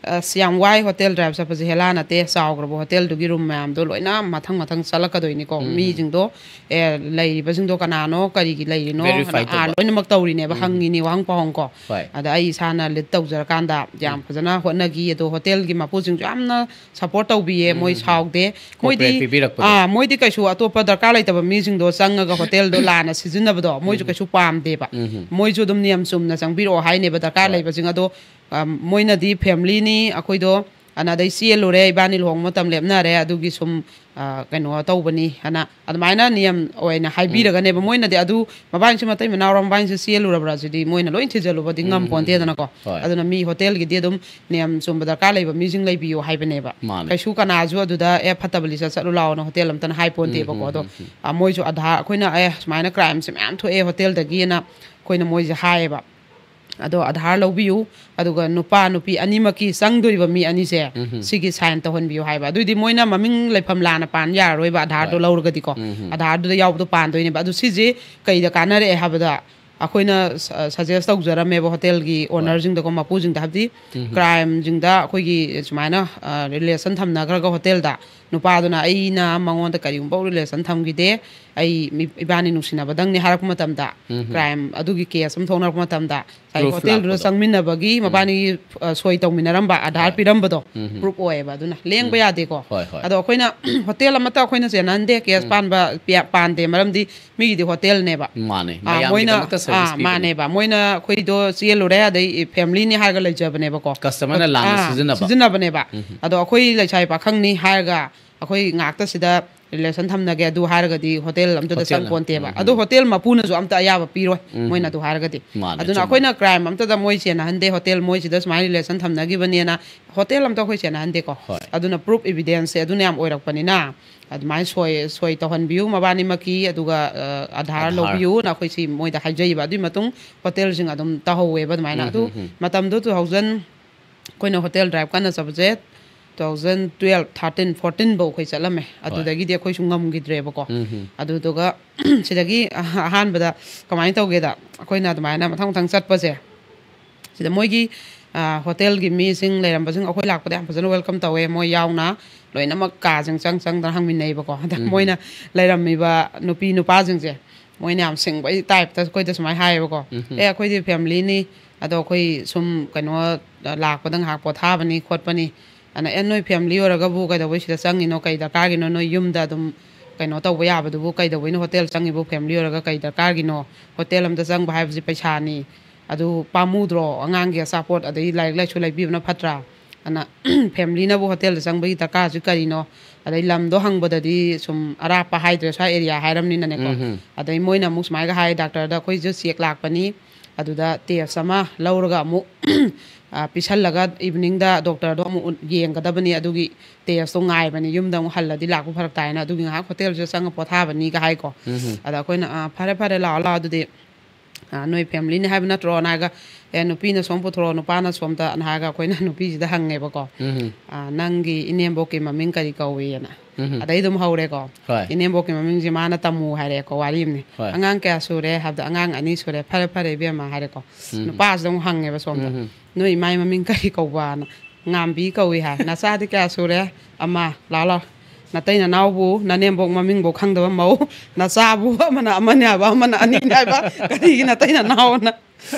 ꯑꯁ, ꯌꯥꯝ ꯋꯥꯏ ꯍꯣꯇꯦꯜ ꯗ꯭ꯔꯥꯏꯚ ꯆꯠꯄꯁꯦ, ꯍꯦꯂꯥ ꯅꯠꯇꯦ, ꯆꯥꯎꯈ꯭ꯔꯕ ꯍꯣꯇꯦꯜꯗꯨꯒꯤ ꯔꯨꯝ ꯃꯌꯥꯝꯗꯣ ꯂꯣꯏꯅ ꯃꯊꯪ ꯃꯊꯪ ꯆꯠꯂꯛꯀꯗꯣꯏꯅꯤꯀꯣ꯫ ꯎꯝ꯫ ꯃꯤꯁꯤꯡꯗꯣ, ꯑꯦ, ꯂꯩꯔꯤꯕꯁꯤꯡꯗꯣ ꯀꯅꯥꯅꯣ, ꯀꯔꯤꯒꯤ ꯂꯩꯔꯤꯅꯣ, Verify ꯍꯥꯏꯅ, ꯑꯥ, ꯇꯧꯕ꯫ ꯂꯣꯏꯅꯃꯛ ꯇꯧꯔꯤꯅꯦꯕ, ꯎꯝ꯫ ꯍꯪꯉꯤꯅꯤ ꯋꯥꯍꯪ ꯄꯥꯎꯍꯪꯀꯣ꯫ ꯍꯣꯏ꯫ ꯑꯗ ꯑꯩ ꯏꯁꯥꯅ ꯂꯤꯗ ꯇꯧꯖꯔꯀꯥꯟꯗ ꯌꯥꯝ ꯐꯖꯅ ꯍꯣꯠꯅꯈꯤ꯫ ꯑꯗꯣ ꯍꯣꯇꯦꯜꯒꯤ ꯃꯄꯨꯁꯤꯡꯁꯨ ꯌꯥꯝꯅ ꯁꯞꯄꯣꯔꯠ ꯇꯧꯕꯤꯌꯦ, ꯎꯝ, ꯃꯣꯏ ꯎꯝ, ꯎꯝ꯫ ꯁꯥꯎꯗꯦ꯫ Cooperate ꯃꯣꯏꯗꯤ, ꯄꯤꯕꯤꯔꯛꯄꯗꯣ꯫ ꯑꯥ, ꯃꯣꯏꯗꯤ ꯀꯩꯁꯨ ꯑꯇꯣꯞꯄ ꯗꯔꯀꯥꯔ ꯂꯩꯇꯕ ꯃꯤꯁꯤꯡꯗꯣ ꯆꯪꯉꯒ ꯍꯣꯇꯦꯜꯗꯣ ꯂꯥꯟꯅ ꯁꯤꯖꯤꯟꯅꯕꯗꯣ ꯃꯣꯏꯁꯨ ꯀꯩꯁꯨ ꯄꯥꯝꯗꯦꯕ꯫ ꯎꯝ꯫ ꯃꯣꯏꯁꯨ ꯑꯗꯨꯝ ꯅꯤꯌꯝ ꯆꯨꯝꯅ ꯆꯪꯕꯤꯔꯛꯑꯣ ꯍꯥꯏꯅꯦꯕ, ꯗꯔꯀꯥꯔ ꯍꯣꯏ꯫ ꯂꯩꯕꯁꯤꯡ ꯑꯗꯣ, ꯑ, ꯃꯣꯏꯅꯗꯤ ꯐꯦꯃꯤꯂꯤꯅꯤ, ꯑꯩꯈꯣꯏꯗꯣ ꯑꯅꯥꯗꯩ ꯆꯦꯜꯂꯨꯔꯦ, ꯏꯕꯥꯅꯤ ꯂꯨꯍꯣꯡꯕ ꯃꯇꯝ ꯂꯦꯞꯅꯔꯦ, ꯑꯗꯨꯒꯤ ꯁꯨꯝ, ꯑ, ꯀꯩꯅꯣ ꯇꯧꯕꯅꯤ ꯍꯥꯏꯅ ꯑꯗꯨꯃꯥꯏꯅ ꯅꯤꯌꯝ ꯑꯣꯏꯅ ꯍꯥꯏꯕꯤꯔꯒꯅꯦꯕ꯫ ꯃꯣꯏꯅꯗꯤ ꯑꯗꯨ ꯃꯕꯥꯏꯅꯤꯁꯦ ꯃꯇꯩ ꯃꯅꯥꯎꯔ, ꯃꯕꯥꯏꯅꯤꯁꯦ ꯆꯦꯜꯂꯨꯔꯕ꯭ꯔꯥ ꯁꯤꯗꯤ ꯃꯣꯏꯅ ꯂꯣꯏ ꯊꯤꯖꯤꯜꯂꯨꯕꯗꯤ ꯎꯝ, ꯉꯝꯄꯣꯟꯇꯦꯗꯅꯀꯣ꯫ ꯍꯣꯏ꯫ ꯑꯗꯨꯅ ꯃꯤ ꯍꯣꯇꯦꯜꯒꯤꯗꯤ ꯑꯗꯨꯝ ꯅꯤꯌꯝ ꯆꯨꯝꯕ ꯗꯔꯀꯥꯔ ꯂꯩꯕ ꯃꯤꯁꯤꯡ ꯂꯩꯕꯤꯌꯣ ꯍꯥꯏꯕꯅꯦꯕ꯫ ꯃꯥꯅꯦ꯫ ꯀꯩꯁꯨ ꯀꯅꯥꯁꯨ ꯑꯗꯨꯗ, "ꯑꯦ, ꯐꯠꯇꯕ ꯂꯤꯁ ꯆꯠꯂꯨ ꯂꯥꯛꯑꯣꯅ" ꯍꯣꯇꯦꯜ ꯑꯝꯇꯅ ꯍꯥꯏ ꯄꯣꯟꯇꯦꯕꯀꯣ꯫ ꯎꯝ, ꯑꯗꯣ, ꯎꯝ, ꯎꯝ꯫ ꯑ, ꯃꯣꯏꯁꯨ ꯑꯙꯥ, ꯑꯩꯈꯣꯏꯅ, "ꯑꯦ, ꯁꯨꯃꯥꯏꯅ ꯀ꯭ꯔꯥꯏꯝꯁꯦ ꯃꯌꯥꯝ ꯊꯣꯛꯑꯦ ꯍꯣꯇꯦꯜꯗꯒꯤꯅ" ꯑꯩꯈꯣꯏꯅ ꯃꯣꯏꯁꯦ ꯍꯥꯏꯌꯦꯕ꯫ ꯑꯗꯣ ꯑꯙꯥꯔ ꯂꯧꯕꯤꯌꯨ, ꯑꯗꯨꯒ ꯅꯨꯄꯥ ꯅꯨꯄꯤ ꯑꯅꯤꯃꯛꯀꯤ ꯆꯪꯗꯣꯔꯤꯕ ꯃꯤ ꯑꯅꯤꯁꯦ ꯁꯤꯒꯤ ꯁꯥꯏꯟ ꯇꯧꯍꯟꯕꯤꯌꯨ ꯍꯥꯏꯕ꯫ ꯑꯗꯨꯏꯗꯤ ꯃꯣꯏꯅ ꯃꯃꯤꯡ ꯂꯩꯐꯝ ꯂꯥꯟꯅ ꯄꯥꯟ ꯌꯥꯔꯔꯣꯏꯕ ꯑꯙꯥꯔꯗꯣ ꯂꯧꯔꯒꯗꯤꯀꯣ꯫ ꯑꯙꯥꯔꯗꯨꯗ ꯌꯥꯎꯕꯗꯣ ꯄꯥꯟꯗꯣꯏꯅꯦꯕ꯫ ꯑꯗꯨ ꯁꯤꯁꯦ ꯀꯩꯗ ꯀꯥꯟꯅꯔꯛꯑꯦ ꯍꯥꯏꯕꯗ, ꯑꯩꯈꯣꯏꯅ ꯁꯖꯦꯁ ꯇꯧꯖꯔꯝꯃꯦꯕ ꯍꯣꯇꯦꯜꯒꯤ ꯑꯣꯅꯔꯁꯤꯡꯗꯀꯣ, ꯃꯄꯨꯁꯤꯡꯗ, ꯍꯥꯏꯕꯗꯤ ꯀ꯭ꯔꯥꯏꯝꯁꯤꯡꯗ ꯑꯩꯈꯣꯏꯒꯤ ꯁꯨꯃꯥꯏꯅ ꯔꯤꯂꯦꯁꯟ ꯊꯝꯅꯈ꯭ꯔꯒ ꯍꯣꯇꯦꯜꯗ, ꯅꯨꯄꯥꯗꯨꯅ ꯑꯩꯅ ꯃꯉꯣꯟꯗ ꯀꯔꯤꯒꯨꯝꯕ ꯔꯤꯂꯦꯁꯟ ꯊꯝꯈꯤꯗꯦ, ꯑꯩ ꯃꯤ- ꯏꯕꯥꯅꯤ ꯅꯨꯡꯁꯤꯅꯕꯗꯪꯅꯤ ꯍꯥꯏꯔꯛꯄ ꯃꯇꯝꯗ, ꯀ꯭ꯔꯥꯏꯝ ꯑꯗꯨꯒꯤ ꯀꯦꯁ ꯑꯃ ꯊꯣꯛꯅꯔꯛꯄ ꯃꯇꯝꯗ, ꯉꯁꯥꯏꯒꯤ ꯄ꯭ꯔꯨꯐ ꯍꯣꯇꯦꯜꯗꯨꯗ ꯂꯥꯛꯄꯗꯣ꯫ ꯆꯪꯃꯤꯟꯅꯕꯒꯤ ꯃꯕꯥꯅꯤꯒꯤ ꯑ, ꯁꯣꯏ ꯇꯧꯃꯤꯟꯅꯔꯝꯕ, ꯑꯙꯥꯔ ꯄꯤꯔꯝꯕꯗꯣ ꯄ꯭ꯔꯨꯐ ꯑꯣꯏꯌꯦꯕ꯫ ꯑꯗꯨꯅ ꯂꯦꯡꯕ ꯌꯥꯗꯦꯀꯣ꯫ ꯍꯣꯏ, ꯍꯣꯏ꯫ ꯑꯗꯣ ꯑꯩꯈꯣꯏꯅ ꯍꯣꯇꯦꯜ ꯑꯃꯠꯇ ꯑꯩꯈꯣꯏꯅ ꯆꯦꯟꯍꯟꯗꯦ, ꯀꯦꯁ ꯄꯥꯟꯕ ꯄꯤꯌꯥ- ꯄꯥꯟꯗꯦ, ꯃꯔꯝꯗꯤ ꯃꯤꯒꯤꯗꯤ ꯍꯣꯇꯦꯜꯅꯦꯕ꯫ ꯃꯥꯅꯦ, ꯑꯥ, ꯃꯣꯏꯅ ꯃꯌꯥꯝꯒꯤꯗꯃꯛꯇ ꯁꯔꯚꯤꯁ ꯑꯥ, ꯄꯤꯕꯅꯦ꯫ ꯃꯥꯅꯦꯕ꯫ ꯃꯣꯏꯅ ꯑꯩꯈꯣꯏꯗꯣ ꯆꯦꯜꯂꯨꯔꯦ, ꯑꯗꯩ ꯐꯦꯃꯤꯂꯤꯅꯤ ꯍꯥꯏꯔꯒ ꯂꯩꯖꯕꯅꯦꯕꯀꯣ꯫ ꯀꯁꯇꯃꯔꯅ ꯂꯥꯟꯅ ꯑꯥ, ꯁꯤꯖꯤꯟꯅꯕ꯫ ꯁꯤꯖꯤꯟꯅꯕꯅꯦꯕ꯫ ꯑꯗꯣ ꯑꯩꯈꯣꯏ ꯂꯩꯁꯥꯕꯤ ꯄꯥꯈꯪꯅꯤ ꯍꯥꯏꯔꯒ ꯑꯩꯈꯣꯏ ꯉꯥꯛꯇ ꯁꯤꯗ ꯔꯤꯂꯦꯁꯟ ꯊꯝꯅꯒꯦ ꯑꯗꯨ ꯍꯥꯏꯔꯒꯗꯤ ꯍꯣꯇꯦꯜ ꯑꯝꯇꯗ ꯍꯣꯇꯦꯜꯅ꯫ ꯆꯪ ꯄꯣꯟꯇꯦꯕ꯫ ꯑꯗꯣ ꯍꯣꯇꯦꯜ ꯃꯄꯨꯅꯁꯨ ꯑꯝꯇ ꯑꯌꯥꯕ ꯄꯤꯔꯣꯏ, ꯃꯣꯏꯅ ꯑꯗꯨ ꯍꯥꯏꯔꯒꯗꯤ꯫ ꯃꯥꯅꯦ, ꯑꯗꯨꯅ ꯆꯨꯝꯃꯦ꯫ ꯑꯩꯈꯣꯏꯅ ꯀ꯭ꯔꯥꯏꯝ ꯑꯝꯇꯗ ꯃꯣꯏ ꯆꯦꯟꯅꯍꯟꯗꯦ, ꯍꯣꯇꯦꯜ ꯃꯣꯏꯁꯤꯗ ꯁꯨꯃꯥꯏꯅ ꯔꯤꯂꯦꯁꯟ ꯊꯝꯅꯈꯤꯕꯅꯦꯅ ꯍꯣꯇꯦꯜ ꯑꯝꯇ ꯑꯩꯈꯣꯏ ꯆꯦꯟꯅꯍꯟꯗꯦꯀꯣ꯫ ꯍꯣꯏ꯫ ꯑꯗꯨꯅ ꯄ꯭ꯔꯨꯐ ꯏꯕꯤꯗꯦꯟꯁꯁꯦ ꯑꯗꯨꯅ ꯌꯥꯝ ꯑꯣꯏꯔꯛꯄꯅꯤꯅ, ꯑꯗꯨꯃꯥꯏꯅ ꯁꯣꯏ ꯁꯣꯏ ꯇꯧꯍꯟꯕꯤꯌꯨ ꯃꯕꯥꯅꯤꯃꯛꯀꯤ, ꯑꯗꯨꯒ ꯑ, ꯑꯙꯥꯔ ꯑꯙꯥꯔ꯫ ꯂꯧꯕꯤꯌꯨꯅ ꯑꯩꯈꯣꯏ ꯁꯤ ꯃꯣꯏꯗ ꯍꯥꯏꯖꯩꯕ꯫ ꯑꯗꯨꯒꯤ ꯃꯇꯨꯡ ꯍꯣꯇꯦꯜꯁꯤꯡ ꯑꯗꯨꯝ ꯇꯧꯍꯧꯋꯦꯕ ꯑꯗꯨꯃꯥꯏꯅ꯫ ꯑꯗꯨ ꯃꯇꯝꯗꯣ two thousand, ꯑꯩꯈꯣꯏꯅ ꯍꯣꯇꯦꯜ ꯗ꯭ꯔꯥꯏꯚ ꯀꯟꯅ ꯆꯠꯄꯁꯦ two thousand twelve, thirteen, fourteen ꯐꯧ ꯑꯩꯈꯣꯏ ꯆꯠꯂꯝꯃꯦ꯫ ꯍꯣꯏ꯫ ꯑꯗꯨꯗꯒꯤꯗꯤ ꯑꯩꯈꯣꯏꯁꯨ ꯉꯝꯈꯤꯗ꯭ꯔꯦꯕꯀꯣ꯫ ꯑꯗꯨꯗꯨꯒ ꯁꯤꯗꯒꯤ ꯑꯍꯥꯟꯕꯗ ꯀꯃꯥꯏꯅ ꯇꯧꯒꯦꯗ, ꯑꯩꯈꯣꯏꯅ ꯑꯗꯨꯃꯥꯏꯅ ꯃꯊꯪ ꯃꯊꯪ ꯆꯠꯄꯁꯦ, ꯁꯤꯗ ꯃꯣꯏꯒꯤ, ꯑ, ꯍꯣꯇꯦꯜꯒꯤ ꯃꯤꯁꯤꯡ ꯂꯩꯔꯝꯕꯁꯤꯡ ꯑꯩꯈꯣꯏ ꯂꯥꯛꯄꯗ ꯌꯥꯝ ꯐꯖꯅ ꯋꯦꯜꯀꯝ ꯇꯧꯋꯦ꯫ ꯃꯣꯏ ꯌꯥꯎꯅ ꯂꯣꯏꯅꯃꯛ ꯀꯥꯁꯤꯡ ꯆꯪ ꯆꯪꯗꯅ ꯍꯪꯃꯤꯟꯅꯩꯕꯀꯣ꯫ ꯑꯗ ꯃꯣꯏꯅ ꯂꯩꯔꯝꯃꯤꯕ ꯅꯨꯄꯤ ꯅꯨꯄꯥꯁꯤꯡꯁꯦ, ꯃꯣꯏꯅ ꯌꯥꯝ ꯁꯤꯡꯕꯒꯤ ꯇꯥꯏꯞꯇ ꯑꯩꯈꯣꯏꯗ ꯁꯨꯃꯥꯏꯅ ꯍꯥꯏꯌꯦꯕꯀꯣ, "ꯑꯦ, ꯑꯩꯈꯣꯏꯗꯤ ꯐꯦꯃꯤꯂꯤꯅꯤ, ꯑꯗꯣ ꯑꯩꯈꯣꯏ ꯁꯨꯝ ꯀꯩꯅꯣ ꯂꯥꯛꯄꯗ ꯉꯥꯏꯍꯥꯛ ꯄꯣꯊꯥꯕꯅꯤ ꯈꯣꯠꯄꯅꯤ", ꯑꯅ, "ꯑꯦ, ꯅꯣꯏ ꯐꯦꯃꯤꯂꯤ ꯑꯣꯏꯔꯒꯕꯨ ꯀꯩꯗꯧꯕꯩ ꯁꯤꯗ ꯆꯪꯉꯤꯅꯣ? ꯀꯩ ꯗꯔꯀꯥꯔꯒꯤꯅꯣ? ꯅꯣꯏ ꯌꯨꯝꯗ ꯑꯗꯨꯝ ꯀꯩꯅꯣ ꯇꯧꯕ ꯌꯥꯕꯗꯨꯕꯨ ꯀꯩꯗꯧꯕꯩꯅꯣ ꯍꯣꯇꯦꯜ ꯆꯪꯉꯤꯕꯨ? ꯐꯦꯃꯤꯂꯤ ꯑꯣꯏꯔꯒ ꯀꯩ ꯗꯔꯀꯥꯔꯒꯤꯅꯣ? ꯍꯣꯇꯦꯜ ꯑꯝꯗ ꯆꯪꯕ ꯍꯥꯏꯕꯁꯤ ꯄꯩꯁꯥꯅꯤ, ꯑꯗꯨ ꯄꯥꯝꯃꯨꯗ꯭ꯔꯣ? ꯑꯉꯥꯡꯒꯤ ꯑꯆꯥꯄꯣꯠ ꯑꯗꯩ ꯂꯥꯏꯔꯤꯛ ꯂꯥꯏꯁꯨ ꯂꯩꯕꯤꯕꯅ ꯐꯠꯇ꯭ꯔꯥ?" ꯑꯅ, "ꯐꯦꯃꯤꯂꯤꯅꯕꯨ ꯍꯣꯇꯦꯜꯗ ꯆꯪꯕꯒꯤ ꯗꯔꯀꯥꯔꯁꯤ ꯀꯔꯤꯅꯣ?" ꯑꯗꯩ ꯂꯝꯗꯣ ꯍꯪꯕꯗꯗꯤ ꯁꯨꯝ ꯑꯔꯥꯞꯄ ꯍꯥꯏꯗ꯭ꯔꯦ, ꯁ꯭ꯋꯥꯏ ꯑꯦꯔꯤꯌꯥ ꯍꯥꯏꯔꯝꯅꯤꯅꯅꯦꯀꯣ꯫ ꯑꯗꯩ ꯃꯣꯏꯅ ꯑꯃꯨꯛ ꯁꯨꯃꯥꯏꯒ ꯍꯥꯏ, "ꯗꯥꯛꯇꯔꯗ ꯑꯩꯈꯣꯏꯁꯨ ꯆꯦꯛ ꯂꯥꯛꯄꯅꯤ, ꯑꯗꯨꯗ ꯇꯦꯁ ꯑꯃ ꯂꯧꯔꯒ ꯑꯃꯨꯛ ꯑ, ꯄꯤꯁꯜꯂꯒ ꯏꯚꯤꯅꯤꯡꯗ ꯗꯣꯛꯇꯔꯗꯣ ꯑꯃꯨꯛ ꯎꯟ- ꯌꯦꯡꯒꯗꯕꯅꯤ, ꯑꯗꯨꯒꯤ ꯇꯦꯁꯇꯣ ꯉꯥꯏꯕꯅꯤ, ꯌꯨꯝꯗ ꯑꯃꯨꯛ ꯍꯜꯂꯗꯤ ꯂꯥꯛꯄ ꯐꯔꯛ ꯇꯥꯏꯅ ꯑꯗꯨꯒꯤ ꯉꯥꯏꯍꯥꯛ ꯍꯣꯇꯦꯜꯁꯤꯗ ꯆꯪꯉ ꯄꯣꯊꯥꯕꯅꯤꯒ" ꯍꯥꯏꯀꯣ꯫ ꯑꯗ ꯑꯩꯈꯣꯏꯅ, "ꯑ, ꯐꯔꯦ, ꯐꯔꯦ, ꯂꯥꯛꯑꯣ, ꯂꯥꯛꯑꯣ, ꯑꯗꯨꯗꯤ "ꯑ, ꯅꯣꯏ ꯐꯦꯃꯤꯂꯤꯅꯤ ꯍꯥꯏꯕ ꯅꯠꯇ꯭ꯔꯣꯅ?" ꯍꯥꯏꯔꯒ, "ꯑꯦ, ꯅꯨꯄꯤꯅ ꯁꯣꯝ ꯄꯨꯊꯣꯔꯛꯑꯣ, ꯅꯨꯄꯥꯅ ꯁꯣꯝꯗ"ꯅ ꯍꯥꯏꯔꯒ ꯑꯩꯈꯣꯏꯅ ꯅꯨꯄꯤꯁꯤꯗ ꯍꯪꯉꯦꯕꯀꯣ꯫ ꯎꯝ꯫ "ꯑ, ꯅꯪꯒꯤ ꯏꯅꯦꯝꯕꯣꯛꯀꯤ ꯃꯃꯤꯡ ꯀꯔꯤ ꯀꯧꯏꯅ?" ꯎꯝ꯫ ꯑꯗꯩ ꯑꯗꯨꯝ ꯍꯧꯔꯦꯀꯣ꯫ ꯍꯣꯏ꯫ "ꯏꯅꯦꯝꯕꯣꯛꯀꯤ ꯃꯃꯤꯡꯁꯦ ꯃꯥꯅ ꯇꯝꯃꯨ" ꯍꯥꯏꯔꯦꯀꯣ, ꯋꯥꯔꯤ ꯑꯃꯅꯤ꯫ ꯍꯣꯏ꯫ "ꯑꯉꯥꯡ ꯀꯌꯥ ꯁꯨꯔꯦ?" ꯍꯥꯏꯕꯗ, "ꯑꯉꯥꯡ ꯑꯅꯤ ꯁꯨꯔꯦ"꯫ "ꯐꯔꯦ, ꯐꯔꯦ, ꯏꯕꯦꯝꯃ" ꯍꯥꯏꯔꯦꯀꯣ꯫ ꯎꯝ꯫ ꯅꯨꯄꯥꯁꯤꯗ ꯑꯃꯨꯛ ꯍꯪꯉꯦꯕ ꯁꯣꯝꯗ, ꯎꯝ꯫ "ꯅꯣꯏ ꯏꯃꯥꯏ ꯃꯃꯤꯡ ꯀꯔꯤ ꯀꯧꯕꯅ?" "ꯉꯥꯝꯕꯤ ꯀꯧꯏ" ꯍꯥꯏ꯫ "ꯅꯆꯥꯗꯤ ꯀꯌꯥ ꯁꯨꯔꯦ?" "ꯑꯃ"꯫ "ꯂꯥꯛꯑꯣ, ꯂꯥꯛꯑꯣ꯫ ꯅꯇꯩ ꯅꯅꯥꯎꯕꯨ, ꯅꯅꯦꯝꯕꯣꯛ ꯃꯃꯤꯡꯕꯨ ꯈꯪꯗꯕ ꯃꯧ, ꯅꯆꯥꯕꯨ ꯑꯃꯅ ꯑꯃꯅꯤ ꯍꯥꯏꯕ, ꯑꯃꯅ ꯑꯅꯤꯅꯤ ꯍꯥꯏꯕ, ꯀꯔꯤꯒꯤ ꯅꯇꯩ ꯅꯅꯥꯎꯅ?"